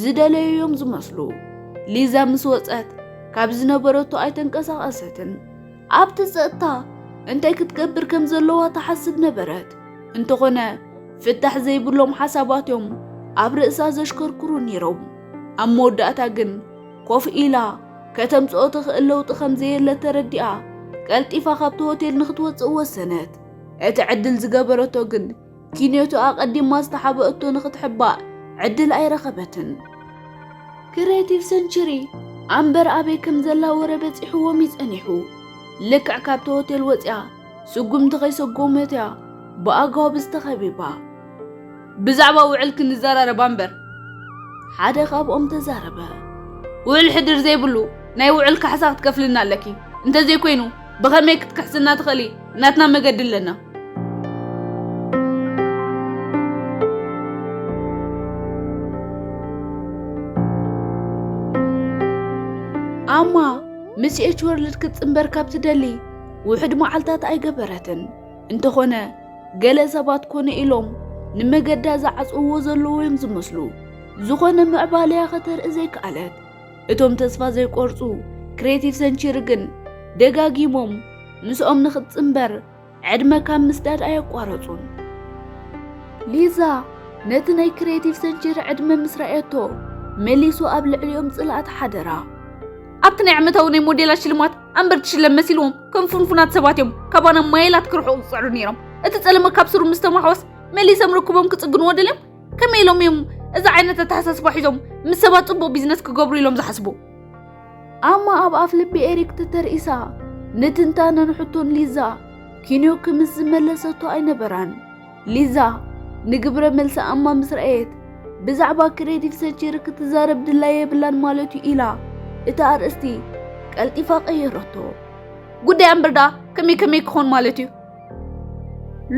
ዝደለዩ እዮም ዝመስሉ። ሊዛ ምስ ወጸት፣ ካብ ዝነበረቶ ኣይተንቀሳቐሰትን። ኣብቲ ጸጥታ እንታይ ክትገብር ከም ዘለዋ ትሓስብ ነበረት። እንተኾነ፣ ፍታሕ ዘይብሎም ሓሳባት እዮም ኣብ ርእሳ ዘሽከርክሩ ነይሮም። ኣብ መወዳእታ ግን፣ ኮፍ ኢላ ከተምጽኦ ትኽእል ለውጢ ከም ዘየለ ተረዲኣ፣ ቀልጢፋ ካብቲ ሆቴል ንኽትወጽእ ወሰነት። እቲ ዕድል ዝገበረቶ ግን፣ ኪንዮቶ ኣቐዲማ ዝተሓበአቶ ንኽትሕባእ ዕድል ኣይረኸበትን። ክሬቲቭ ሰንቸሪ ኣምበር ኣበይ ከም ዘላ ወረ በጺሕዎም እዩ ጸኒሑ። ልክዕ ካብቲ ሆቴል ወጺኣ ስጉምቲ ከይሰጎመት እያ ብኣጋውብዝ ተኸቢባ። ብዛዕባ ውዕል ክንዘራረብ ኣምበር፣ ሓደ ካብኦም ተዛረበ። ውዕል ሕድር ዘይብሉ ናይ ውዕል ካሕሳ ክትከፍልና ኣለኪ። እንተዘይኮይኑ ብኸመይ ክትክሕስና ትኽእሊ? ናትና መገዲ ኣለና። ኣማ ምስ ኤች ወርልድ ክትጽንበር ካብ ትደሊ ውሑድ መዓልታት ኣይገበረትን። እንተኾነ፣ ገለ ሰባት ኮነ ኢሎም ንመገዳ ዝዓጽውዎ ዘለዉ እዮም ዝመስሉ። ዝኾነ ምዕባለያ ከተርኢ ዘይከኣለት። እቶም ተስፋ ዘይቆርጹ ክሬቲቭ ሰንቸሪ ግን ደጋጊሞም ምስኦም ንኽትጽንበር ዕድመ ካብ ምስዳድ ኣየቋረጹን። ሊዛ ነቲ ናይ ክሬቲቭ ሰንቸሪ ዕድመ ምስ ረኣየቶ፣ መሊሱ ኣብ ልዕሊኦም ጽልኣት ሓደራ። ኣብቲ ናይ ዓመታዊ ናይ ሞዴላት ሽልማት ኣምበር ትሽለም መሲልዎም፣ ከም ፍንፉናት ሰባት እዮም ካባና ማይላት ክርሕቑ ዝጽዕሩ ነይሮም። እቲ ጸለመ ካብ ስሩ ምስ ተማሕወስ፣ መሊሶም ርክቦም ክጽግንዎ ደልዮም? ከመይ ኢሎም እዮም እዚ ዓይነት ኣተሓሳስባ ሒዞም ምስ ሰባት ጽቡቕ ቢዝነስ ክገብሩ ኢሎም ዝሓስቡ? ኣማ ኣብ ኣፍ ልቢ ኤሪክ ተተርኢሳ፣ ንትንታነን ሕቶን ሊዛ ኪንዮ ክምስ ዝመለሰቶ ኣይነበራን። ሊዛ ንግብረ መልሲ ኣማ ምስ ረኣየት፣ ብዛዕባ ክሬቲቭ ሰንቸሪ ክትዛረብ ድላይ የብላን ማለት እዩ ኢላ፣ እቲ ኣርእስቲ ቀልጢፋ ቀየረቶ። ጉዳይ ኣምበር ደኣ ከመይ ከመይ ክኾን ማለት እዩ?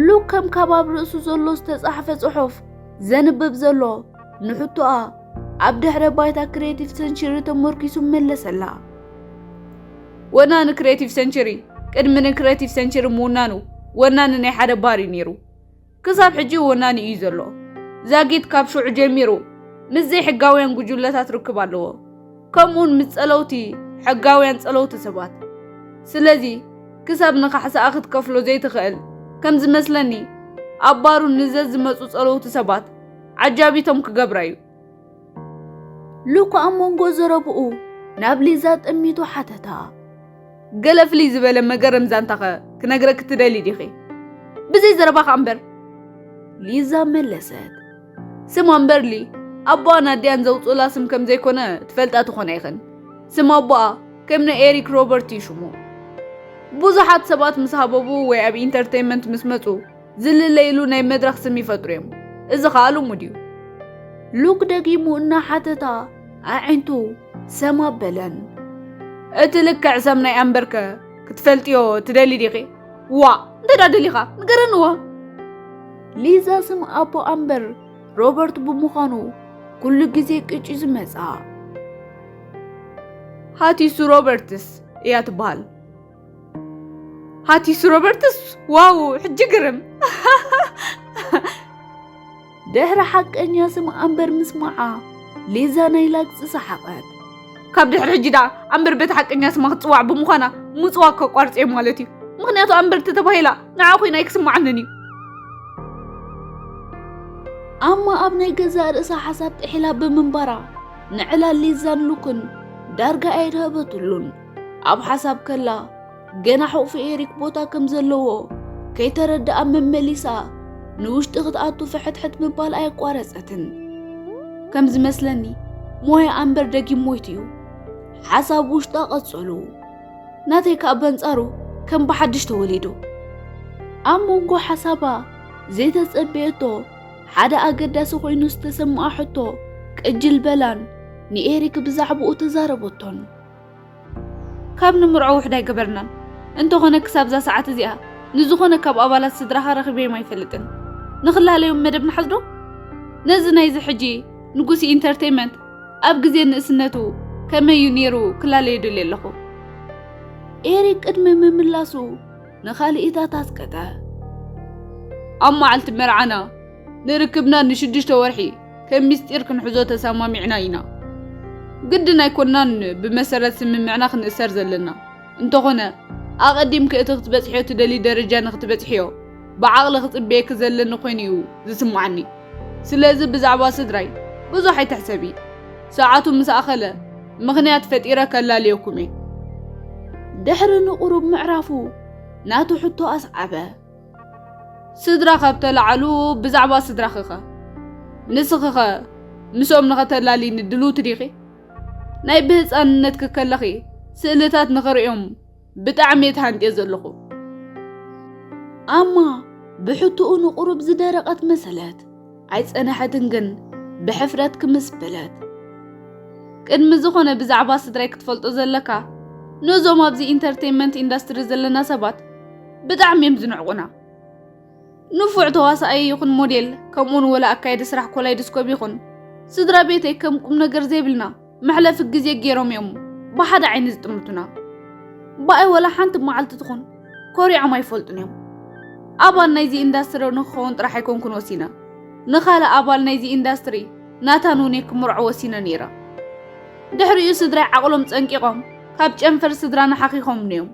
ሉክ ከም ካብ ኣብ ርእሱ ዘሎ ዝተጻሕፈ ጽሑፍ ዘንብብ ዘሎ፣ ንሕቶኣ ኣብ ድሕረ ባይታ ክሬቲቭ ሰንቸሪ ተመርኪሱ መለሰላ። ወናኒ ክሬቲቭ ሰንቸሪ፣ ቅድሚ ንክሬቲቭ ሰንቸሪ ምውናኑ፣ ወናኒ ናይ ሓደ ባር እዩ ነይሩ። ክሳብ ሕጂ ወናኒ እዩ ዘሎ። ዛጊት ካብ ሽዑ ጀሚሩ ምስ ዘይሕጋውያን ጉጅለታት ርክብ ኣለዎ። ከምኡውን ምስ ጸለውቲ፣ ሕጋውያን ጸለውቲ ሰባት። ስለዚ፣ ክሳብ ንካሕሳኣ ክትከፍሎ ዘይትኽእል፣ ከም ዝመስለኒ፣ ኣብ ባሩ ንዘዝመጹ ጸለውቲ ሰባት ዓጃቢቶም ክገብራ እዩ። ሉክ ኣብ መንጎ ዘረብኡ ናብ ሊዛ ጠሚቱ ሓተታ። ገለ ፍልይ ዝበለ መገረም ዛንታኸ ክነግረኪ ትደሊ ዲኺ? ብዘይ ዘረባኻ እምበር። ሊዛ መለሰት። ስማ እምበርሊ፣ ኣቦኣን ኣዲኣን ዘውፅኡላ ስም ከም ዘይኮነ ትፈልጣ ትኾና ኢኽን። ስም ኣቦኣ ከም ናይ ኤሪክ ሮበርት እዩ ሽሙ። ብዙሓት ሰባት ምስ ሃበቡ ወይ ኣብ ኢንተርቴይንመንት ምስ መፁ፣ ዝልለይሉ ናይ መድረኽ ስም ይፈጥሩ እዮም። እዚ ኸኣ ልሙድ እዩ። ሉክ ደጊሙ እናሓተታ ኣዒንቱ ሰም ኣበለን። እቲ ልክዕ ሰም ናይ ኣምበርከ ክትፈልጥዮ ትደሊ ዲኺ? ዋእ፣ እንተ ደኣ ደሊኻ ንገረኒ ዋ። ሊዛ ስም ኣቦ ኣምበር ሮበርት ብምዃኑ ኩሉ ግዜ ቅጭ ዝመጻ። ሃቲሱ ሮበርትስ እያ ትበሃል። ሃቲሱ ሮበርትስ? ዋው፣ ሕጂ ግርም። ድሕሪ ሓቀኛ ስም ኣምበር ምስማዓ፣ ሊዛ ናይ ላግጺ ሰሓቐት። ካብ ድሕሪ ሕጂ ደኣ ኣምበር በቲ ሓቀኛ ስማ ክትጽዋዕ ብምዃና፣ ምጽዋዕ ከቋርጽ እየ ማለት እዩ። ምኽንያቱ ኣምበር ተተባሂላ፣ ንዓ ኮይና ኣይክስምዓንን እዩ። ኣማ ኣብ ናይ ገዛእ ርእሳ ሓሳብ ጥሒላ ብምንባራ፣ ንዕላል ሊዛን ሉክን ዳርጋ ኣይረህበትሉን። ኣብ ሓሳብ ከላ፣ ገና ሕቑፊ ኤሪክ ቦታ ከም ዘለዎ ከይተረድኣ መመሊሳ ንውሽጢ ክትኣቱ ፍሕትሕት ምባል ኣየቋረጸትን። ከም ዝመስለኒ፣ ሞያ ኣምበር ደጊም ሞይቱ እዩ። ሓሳብ ውሽጣ ቀጸሉ። ናተይ ከኣ በንጻሩ ከም ብሓድሽ ተወሊዱ። ኣብ መንጎ ሓሳባ ዘይተጸበየቶ ሓደ ኣገዳሲ ኮይኑ ዝተሰምኣ ሕቶ ቅጅል በላን ንኤሪክ ብዛዕባኡ ተዛረበቶን። ካብ ንምርዖ ውሕድ ኣይገበርናን። እንተኾነ ክሳብ እዛ ሰዓት እዚኣ ንዝኾነ ካብ ኣባላት ስድራኻ ረኺበዮም ኣይፈልጥን። ንኽላለዮም መደብ ንሓዝዶ? ነዚ ናይዚ ሕጂ ንጉስ ኢንተርቴይመንት ኣብ ግዜ ንእስነቱ ከመይ እዩ ነይሩ ክላለዮ ደልየ ኣለኹ። ኤሪክ ቅድሚ ምምላሱ ንኻልኢታት ኣስቀጠ። ኣብ መዓልቲ መርዓና ንርክብና ንሽዱሽተ ወርሒ ከም ምስጢር ክንሕዞ ተሰማሚዕና ኢና። ግድን ኣይኮናን ብመሰረት ስምምዕና ክንእሰር ዘለና። እንተኾነ፣ ኣቐዲምኪ እቲ ክትበጽሕዮ ትደልዪ ደረጃ ንክትበጽሕዮ ብዓቕሊ ክጽበየኪ ዘለኒ ኮይኑ እዩ ዝስምዓኒ። ስለዚ ብዛዕባ ስድራይ ብዙሕ ኣይትሕሰቢ። ሰዓቱ ምስ ኣኸለ ምኽንያት ፈጢረ ከላልየኩም እየ። ድሕሪ ንቑሩብ ምዕራፉ ናቱ ሕቶ ኣስዓበ። ስድራ ካብ ተላዓሉ ብዛዕባ ስድራኺኸ? ንስኺኸ ምስኦም ንኸተላልይኒ ድልውቲ ዲኺ? ናይ ብህፃንነትኪ ከለኺ ስእልታት ንኽርእዮም ብጣዕሚ እየ ተሃንጥየ ዘለኹ። ኣማ ብሕትኡ ንቑሩብ ዝደረቐት መሰለት። ኣይጸነሐትን ግን ብሕፍረት ክምስ በለት። ቅድሚ ዝኾነ ብዛዕባ ስድራይ ክትፈልጦ ዘለካ፣ ነዞም ኣብዚ ኢንተርቴይንመንት ኢንዳስትሪ ዘለና ሰባት ብጣዕሚ እዮም ዝንዕቑና። ንፉዕ ተዋሳኣይ ይኹን ሞዴል፣ ከምኡውን ወላ ኣካየዲ ስራሕ ኮላይዶስኮፕ ይኹን፣ ስድራ ቤተይ ከም ቁም ነገር ዘይብልና መሕለፊ ግዜ ገይሮም እዮም ብሓደ ዓይኒ ዝጥምቱና። ብኣይ ወላ ሓንቲ መዓልቲ ትኹን ኮሪዖም ኣይፈልጡን እዮም። ኣባል ናይዚ ኢንዳስትሪ ንክኸውን ጥራሕ ኣይኮንኩን ወሲነ። ንኻልእ ኣባል ናይዚ ኢንዳስትሪ ናታን እውን እየ ክምርዖ ወሲነ ነይረ። ድሕሪኡ ስድራይ ዓቕሎም ጸንቂቖም ካብ ጨንፈር ስድራና ሓኺኾምኒ እዮም።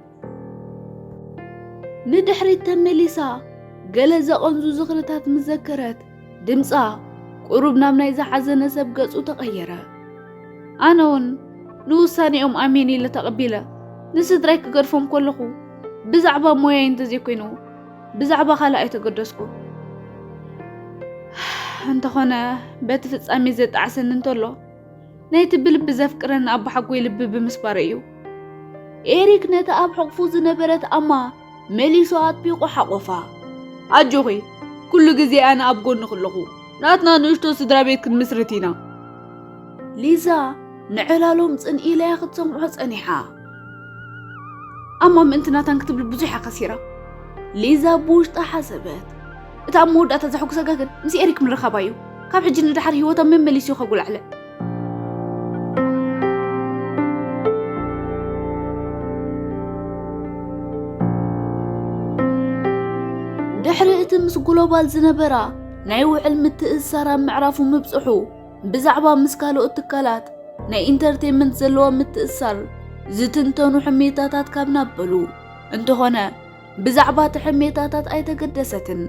ንድሕሪት ተመሊሳ ገለ ዘቐንዙ ዝኽርታት ምስ ዘከረት፣ ድምጻ ቁሩብ ናብ ናይ ዝሓዘነ ሰብ ገጹ ተቐየረ። ኣነ እውን ንውሳኔኦም ኣሜን ኢለ ተቐቢለ። ንስድራይ ክገድፎም ከለኹ ብዛዕባ ሞያይ እንተዘይኮይኑ ብዛዕባ ካልእ ኣይተገደስኩ። እንተኾነ በቲ ፍጻሜ ዘጣዕሰኒ እንተሎ፣ ናይቲ ብልቢ ዘፍቅረኒ ኣቦሓጎይ ልቢ ብምስባረይ እዩ። ኤሪክ ነታ ኣብ ሕቑፉ ዝነበረት ኣማ መሊሱ ኣጥቢቑ ሓቖፋ። ኣጆኺ፣ ኩሉ ግዜ ኣነ ኣብ ጎንኺ ኣለኹ። ናትና ንእሽቶ ስድራ ቤት ክንምስርት ኢና። ሊዛ ንዕላሎም ጽን ኢላ እያ ክትሰምዖ ጸኒሓ። ኣማ ምእንቲ ናታን ክትብል ብዙሕ እያ ከሲራ። ሊዛ ብውሽጣ ሓሰበት። እታ ኣብ መወዳእታ ዘሐጉሰካ ግን ምስ ኤሪክ ምርኻባ እዩ። ካብ ሕጂ ንደሓር ህይወታ መመሊሱ እዩ ከጉላዕለ። ድሕሪ እቲ ምስ ግሎባል ዝነበራ ናይ ውዕል ምትእስሳር ኣብ ምዕራፉ ምብጽሑ፣ ብዛዕባ ምስ ካልኦት ትካላት ናይ ኢንተርቴይንመንት ዘለዋ ምትእስሳር ዝትንተኑ ሕሜታታት ካብ ናበሉ። እንተኾነ፣ ብዛዕባ እቲ ሕሜታታት ኣይተገደሰትን።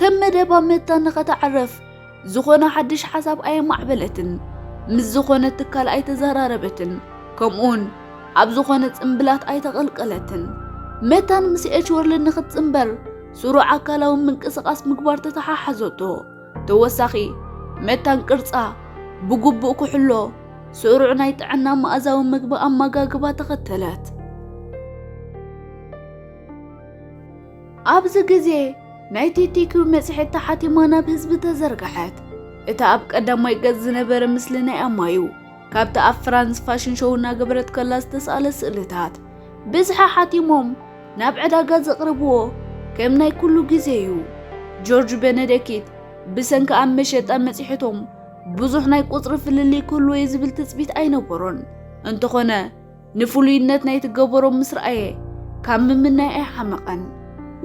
ከም መደባ መታ ንኸተዕርፍ ዝኾነ ሓድሽ ሓሳብ ኣየማዕበለትን። ምስ ዝኾነ ትካል ኣይተዘራረበትን። ከምኡውን ኣብ ዝኾነ ጽምብላት ኣይተቐልቀለትን። መታን ምስ ኤች ወርልድ ንኽትጽንበር ስሩዕ ኣካላዊ ምንቅስቓስ ምግባር ተተሓሓዘቶ። ተወሳኺ መታን ቅርጻ ብግቡእ ክሕሎ ስሩዕ ናይ ጥዕና መኣዛዊ ምግቢ ኣመጋግባ ተኸተለት። ኣብዚ ግዜ ናይ ቲቲኪው መጽሔት ተሓቲማ ናብ ህዝቢ ተዘርግሐት። እቲ ኣብ ቀዳማይ ገጽ ዝነበረ ምስሊ ናይ ኣማዩ፣ ካብቲ ኣብ ፍራንስ ፋሽን ሾው እናገበረት ከላ ዝተሳእለ ስእልታት፣ ብዝሒ ሓቲሞም ናብ ዕዳጋ ዘቕርብዎ ከም ናይ ኩሉ ግዜ እዩ። ጆርጅ ቤነደኪት ብሰንኪ ኣብ መሸጣ መጽሔቶም ብዙሕ ናይ ቁጽሪ ፍልልይ ክህልዎ እዩ ዝብል ትጽቢት ኣይነበሮን። እንተኾነ፣ ንፍሉይነት ናይቲ ገበሮም ምስ ረኣየ፣ ካብ ምምናይ ኣይሓመቐን።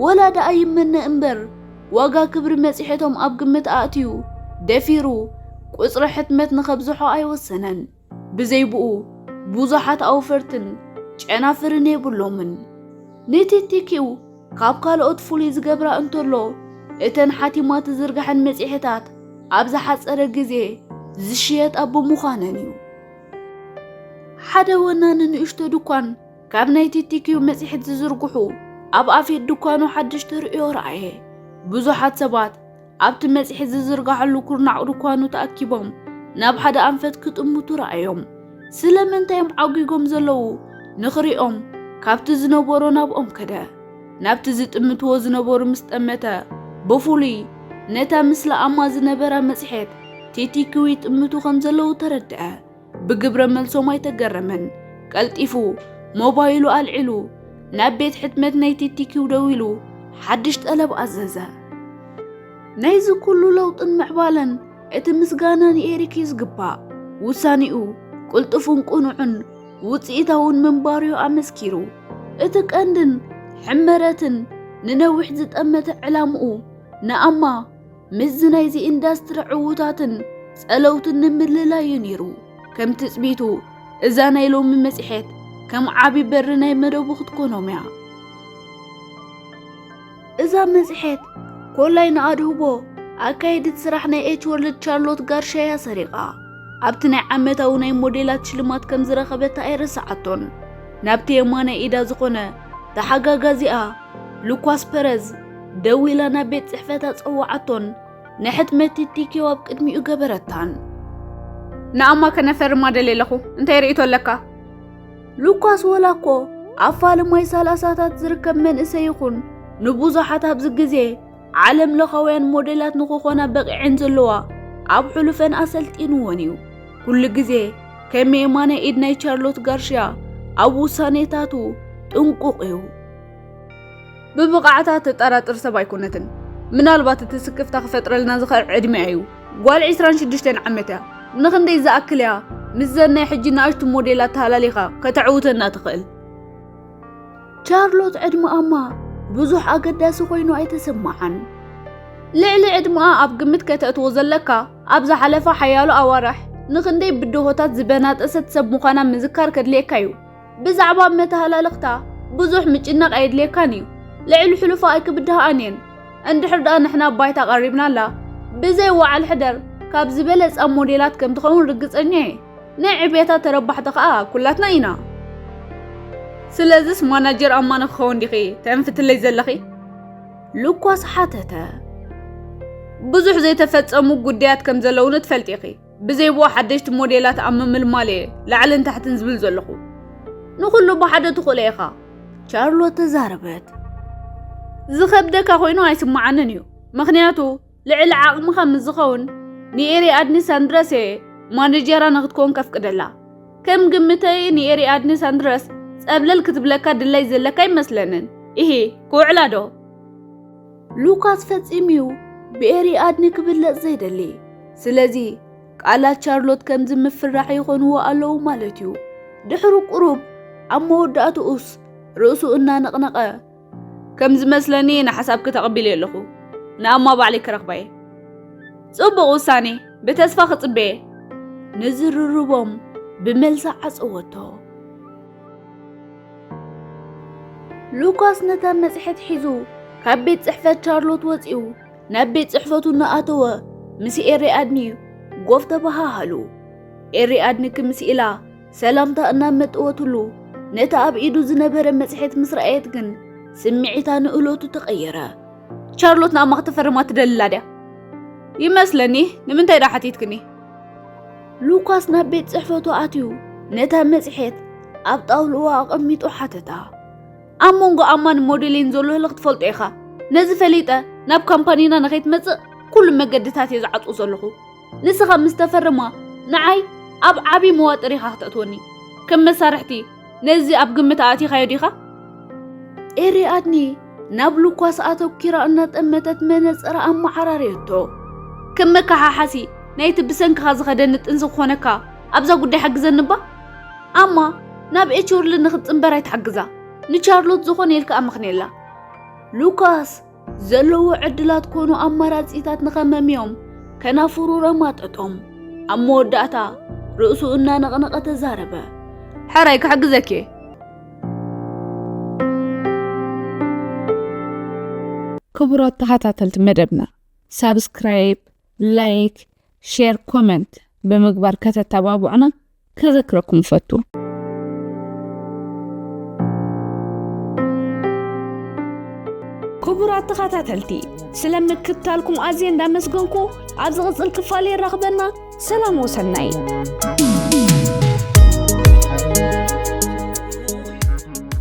ወላ ደኣ ይመነ እምበር፣ ዋጋ ክብሪ መጽሔቶም ኣብ ግምት ኣእትዩ፣ ደፊሩ ቁጽሪ ሕትመት ንኸብዝሖ ኣይወሰነን። ብዘይ ብኡ፣ ብዙሓት ኣውፈርትን ጨናፍርን የብሎምን። ንቲቲኪው ካብ ካልኦት ፍሉይ ዝገብራ እንተሎ፣ እተን ሓቲማ ትዝርግሐን መጽሔታት ኣብ ዝሓጸረ ግዜ ዝሽየጣ ብምዃነን እዩ። ሓደ ወናኒ ንእሽቶ ድኳን ካብ ናይ ቲቲኪው መጽሔት ዝዝርግሑ ኣብ ኣፌት ድኳኑ ሓድሽ ተርእዮ ረኣየ። ብዙሓት ሰባት ኣብቲ መጽሔት ዝዝርጋሐሉ ኩርናዕ ድኳኑ ተኣኪቦም ናብ ሓደ ኣንፈት ክጥምቱ ረኣዮም። ስለምንታይ እዮም ዓጒጎም ዘለዉ ንኽሪኦም ካብቲ ዝነበሮ ናብኦም ከደ። ናብቲ ዝጥምትዎ ዝነበሩ ምስ ጠመተ፣ ብፍሉይ ነታ ምስላ ኣማ ዝነበራ መጽሔት ቲቲኪው ይጥምቱ ከም ዘለዉ ተረድአ። ብግብረ መልሶም ኣይተገረመን። ቀልጢፉ ሞባይሉ ኣልዒሉ ናብ ቤት ሕትመት ናይ ቲቲኪው ደዊሉ ሓድሽ ጠለብ ኣዘዘ። ናይዚ ኩሉ ለውጥን ምዕባለን እቲ ምስጋና ንኤሪክ እዩ ዝግባእ። ውሳኔኡ ቅልጡፍን ቅኑዕን ውጽኢታውን ምንባሩ'ዩ ኣመስኪሩ። እቲ ቀንድን ሕመረትን ንነዊሕ ዝጠመተ ዕላምኡ ንኣማ ምስዚ ናይዚ ኢንዳስትሪ ዕዉታትን ጸለውትን ንምልላይ'ዩ ነይሩ። ከም ትጽቢቱ፣ እዛ ናይ ሎሚ መጽሔት ከም ዓቢ በሪ ናይ መደቡ ክትኮኖም እያ። እዛ መጽሔት ኮላይ ንኣድህቦ ኣካየዲት ስራሕ ናይ ኤች ወርልድ ቻርሎት ጋርሻ እያ ሰሪቓ። ኣብቲ ናይ ዓመታዊ ናይ ሞዴላት ሽልማት ከም ዝረኸበታ ኣይረስዓቶን። ናብቲ የማናይ ኢዳ ዝኾነ ተሓጋጋዚኣ ሉኳስ ፐረዝ ደዊላ ናብ ቤት ጽሕፈታ ጸውዓቶን ንሕትመት ቲቲኪው ኣብ ቅድሚኡ ገበረታን። ንኣማ ከነፈርማ ደልየ ኣለኹ፣ እንታይ ርእይቶ ኣለካ? ሉካስ ወላ እኮ ኣብ ፋልማይ ሰላሳታት ዝርከብ መንእሰይ ይኹን፣ ንብዙሓት ኣብዚ ግዜ ዓለም ለኻውያን ሞዴላት ንኽኾና በቒዐን ዘለዋ ኣብ ሕሉፈን ኣሰልጢንወን እዩ። ኩሉ ግዜ ከም የማናይ ኢድ ናይ ቻርሎት ጋርሽያ ኣብ ውሳኔታቱ ጥንቁቕ እዩ። ብብቕዓታ ተጠራጥር ሰብ ኣይኮነትን። ምናልባት እቲ ስክፍታ ክፈጥረልና ዝኽእል ዕድሜኣ እዩ። ጓል ዕስራን ሽዱሽተን ዓመት እያ። ንኽንደይ ዝኣክል እያ ምስዘን ናይ ሕጂ ንኣሽቱ ሞዴላት ተሃላሊኻ ከተዕውተና ትኽእል? ቻርሎት ዕድመኣማ ብዙሕ ኣገዳሲ ኮይኑ ኣይተሰማዓን። ልዕሊ ዕድመኣ ኣብ ግምት ከተእትዎ ዘለካ፣ ኣብ ዝሓለፋ ሓያሎ ኣዋርሕ ንኽንደይ ብድሆታት ዝበናጠሰት ሰብ ምዃና ምዝካር ከድልየካ እዩ። ብዛዕባ መተሃላለኽታ ብዙሕ ምጭናቕ ኣየድልየካን እዩ። ልዕሊ ሕሉፋ ኣይክብድሃኣን እየን። እንድሕር ደኣ ንሕና ኣብ ባይታ ቀሪብናላ፣ ብዘይ ወዓል ሕደር ካብ ዝበለጻ ሞዴላት ከም ትኸውን ርግጸኛ እየ። ናይ ዕብየታ ተረባሕቲ ከኣ ኩላትና ኢና። ስለዚስ ማናጀር ኣማ ንክኸውን ዲኺ ተንፍትለይ ዘለኺ? ሉኳስ ሓተተ። ብዙሕ ዘይተፈጸሙ ጉዳያት ከም ዘለውኒ ትፈልጢ ኢኺ። ብዘይ ብኡ ሓደሽቲ ሞዴላት ኣብ ምምልማል እየ ላዕልን ታሕትን ዝብል ዘለኹ። ንኹሉ ብሓደ ትኽእሎ ኢኻ። ቻርሎት ተዛረበት። ዝኸብደካ ኮይኑ ኣይስምዓንን እዩ። ምኽንያቱ ልዕሊ ዓቕምኻ ምስ ዝኸውን ንኤሪኣድኒ ሳንድረስ እየ ማኔጀራ ንኽትከውን ከፍቅደላ። ከም ግምተይ ንኤሪኣድኒ ሳንድረስ ጸብለል ክትብለካ ድላይ ዘለካ ኣይመስለንን። ኢሂ፣ ክውዕላ ዶ? ሉካስ ፈጺሙ እዩ ብኤሪኣድኒ ክብለጽ ዘይደሊ። ስለዚ ቃላት ቻርሎት ከምዚ ምፍራሕ ይኾንዎ ኣለዉ ማለት እዩ። ድሕሪ ቁሩብ ኣብ መወዳእትኡስ ርእሱ እናነቕነቐ፣ ከም ዝመስለኒ ንሓሳብኪ ተቐቢለ ኣለኹ። ንኣማ ባዕለይ ክረኽባ እየ። ጽቡቕ ውሳኔ፣ ብተስፋ ክጽበየ። ንዝርርቦም ብመልሲ ዓጸወቶ። ሉካስ ነታ መጽሔት ሒዙ ካብ ቤት ጽሕፈት ቻርሎት ወጺኡ ናብ ቤት ጽሕፈቱ እናኣተወ ምስ ኤሪኣድኒ ጎፍ ተበሃሃሉ። ኤሪኣድኒ ክምስ ኢላ ሰላምታ እናመጠወትሉ ነታ ኣብ ኢዱ ዝነበረ መጽሔት ምስ ረኣየት ግን ስምዒታ ንእሎቱ ተቐየረ። ቻርሎት ንኣማ ክተፈርማ ትደልላ ድያ? ይመስለኒ። ንምንታይ ደኣ ሓቲትክኒ? ሉካስ ናብ ቤት ጽሕፈቱ ኣትዩ ነታ መጽሔት ኣብ ጣውልኡ ኣቐሚጡ ሓተታ። ኣብ መንጎ ኣማን ሞዴሊን ዘሎ ህልኽ ትፈልጦ ኢኻ። ነዚ ፈሊጠ ናብ ካምፓኒና ንኸይትመጽእ ኩሉ መገድታት እየ ዝዓጹ ዘለኹ። ንስኻ ምስ ተፈርማ ንዓይ ኣብ ዓቢ መዋጥር ኢኻ ክተእትወኒ። ከም መሳርሕቲ ነዚ ኣብ ግምት ኣእቲኻዮ ዲኻ? ኤሪኣድኒ ናብ ሉኳስ ኣተኲራ እናጠመተት መነጸራ ኣመዓራረየቶ። ከም መከሓሓሲ ናይቲ ብሰንክኻ ዝኸደኒ ጥንሲ ክኾነካ ኣብዛ ጉዳይ ሓግዘኒ እባ። ኣማ ናብ ኤች ወርልድ ንኽትጽንበር ኣይትሓግዛ። ንቻርሎት ዝኾነ ኢልካ ኣመኽንየላ። ሉካስ ዘለዎ ዕድላት ኮኑ ኣማራጺታት ንኸመምዮም ከናፍሩ ረማጠጦም። ኣብ መወዳእታ ርእሱ እናነቕነቐ ተዛረበ። ሕራይ ክሕግዘኪ እየ። ክቡራት ተኸታተልቲ መደብና፣ ሳብስክራይብ፣ ላይክ፣ ሼር፣ ኮመንት ብምግባር ከተተባብዑና ከዘክረኩም እፈቱ። ክቡራት ተኸታተልቲ፣ ስለ ምክትታልኩም ኣዝየ እንዳመስገንኩ፣ ኣብ ዝቕጽል ክፋል የራኽበና። ሰላም ወሰናይ።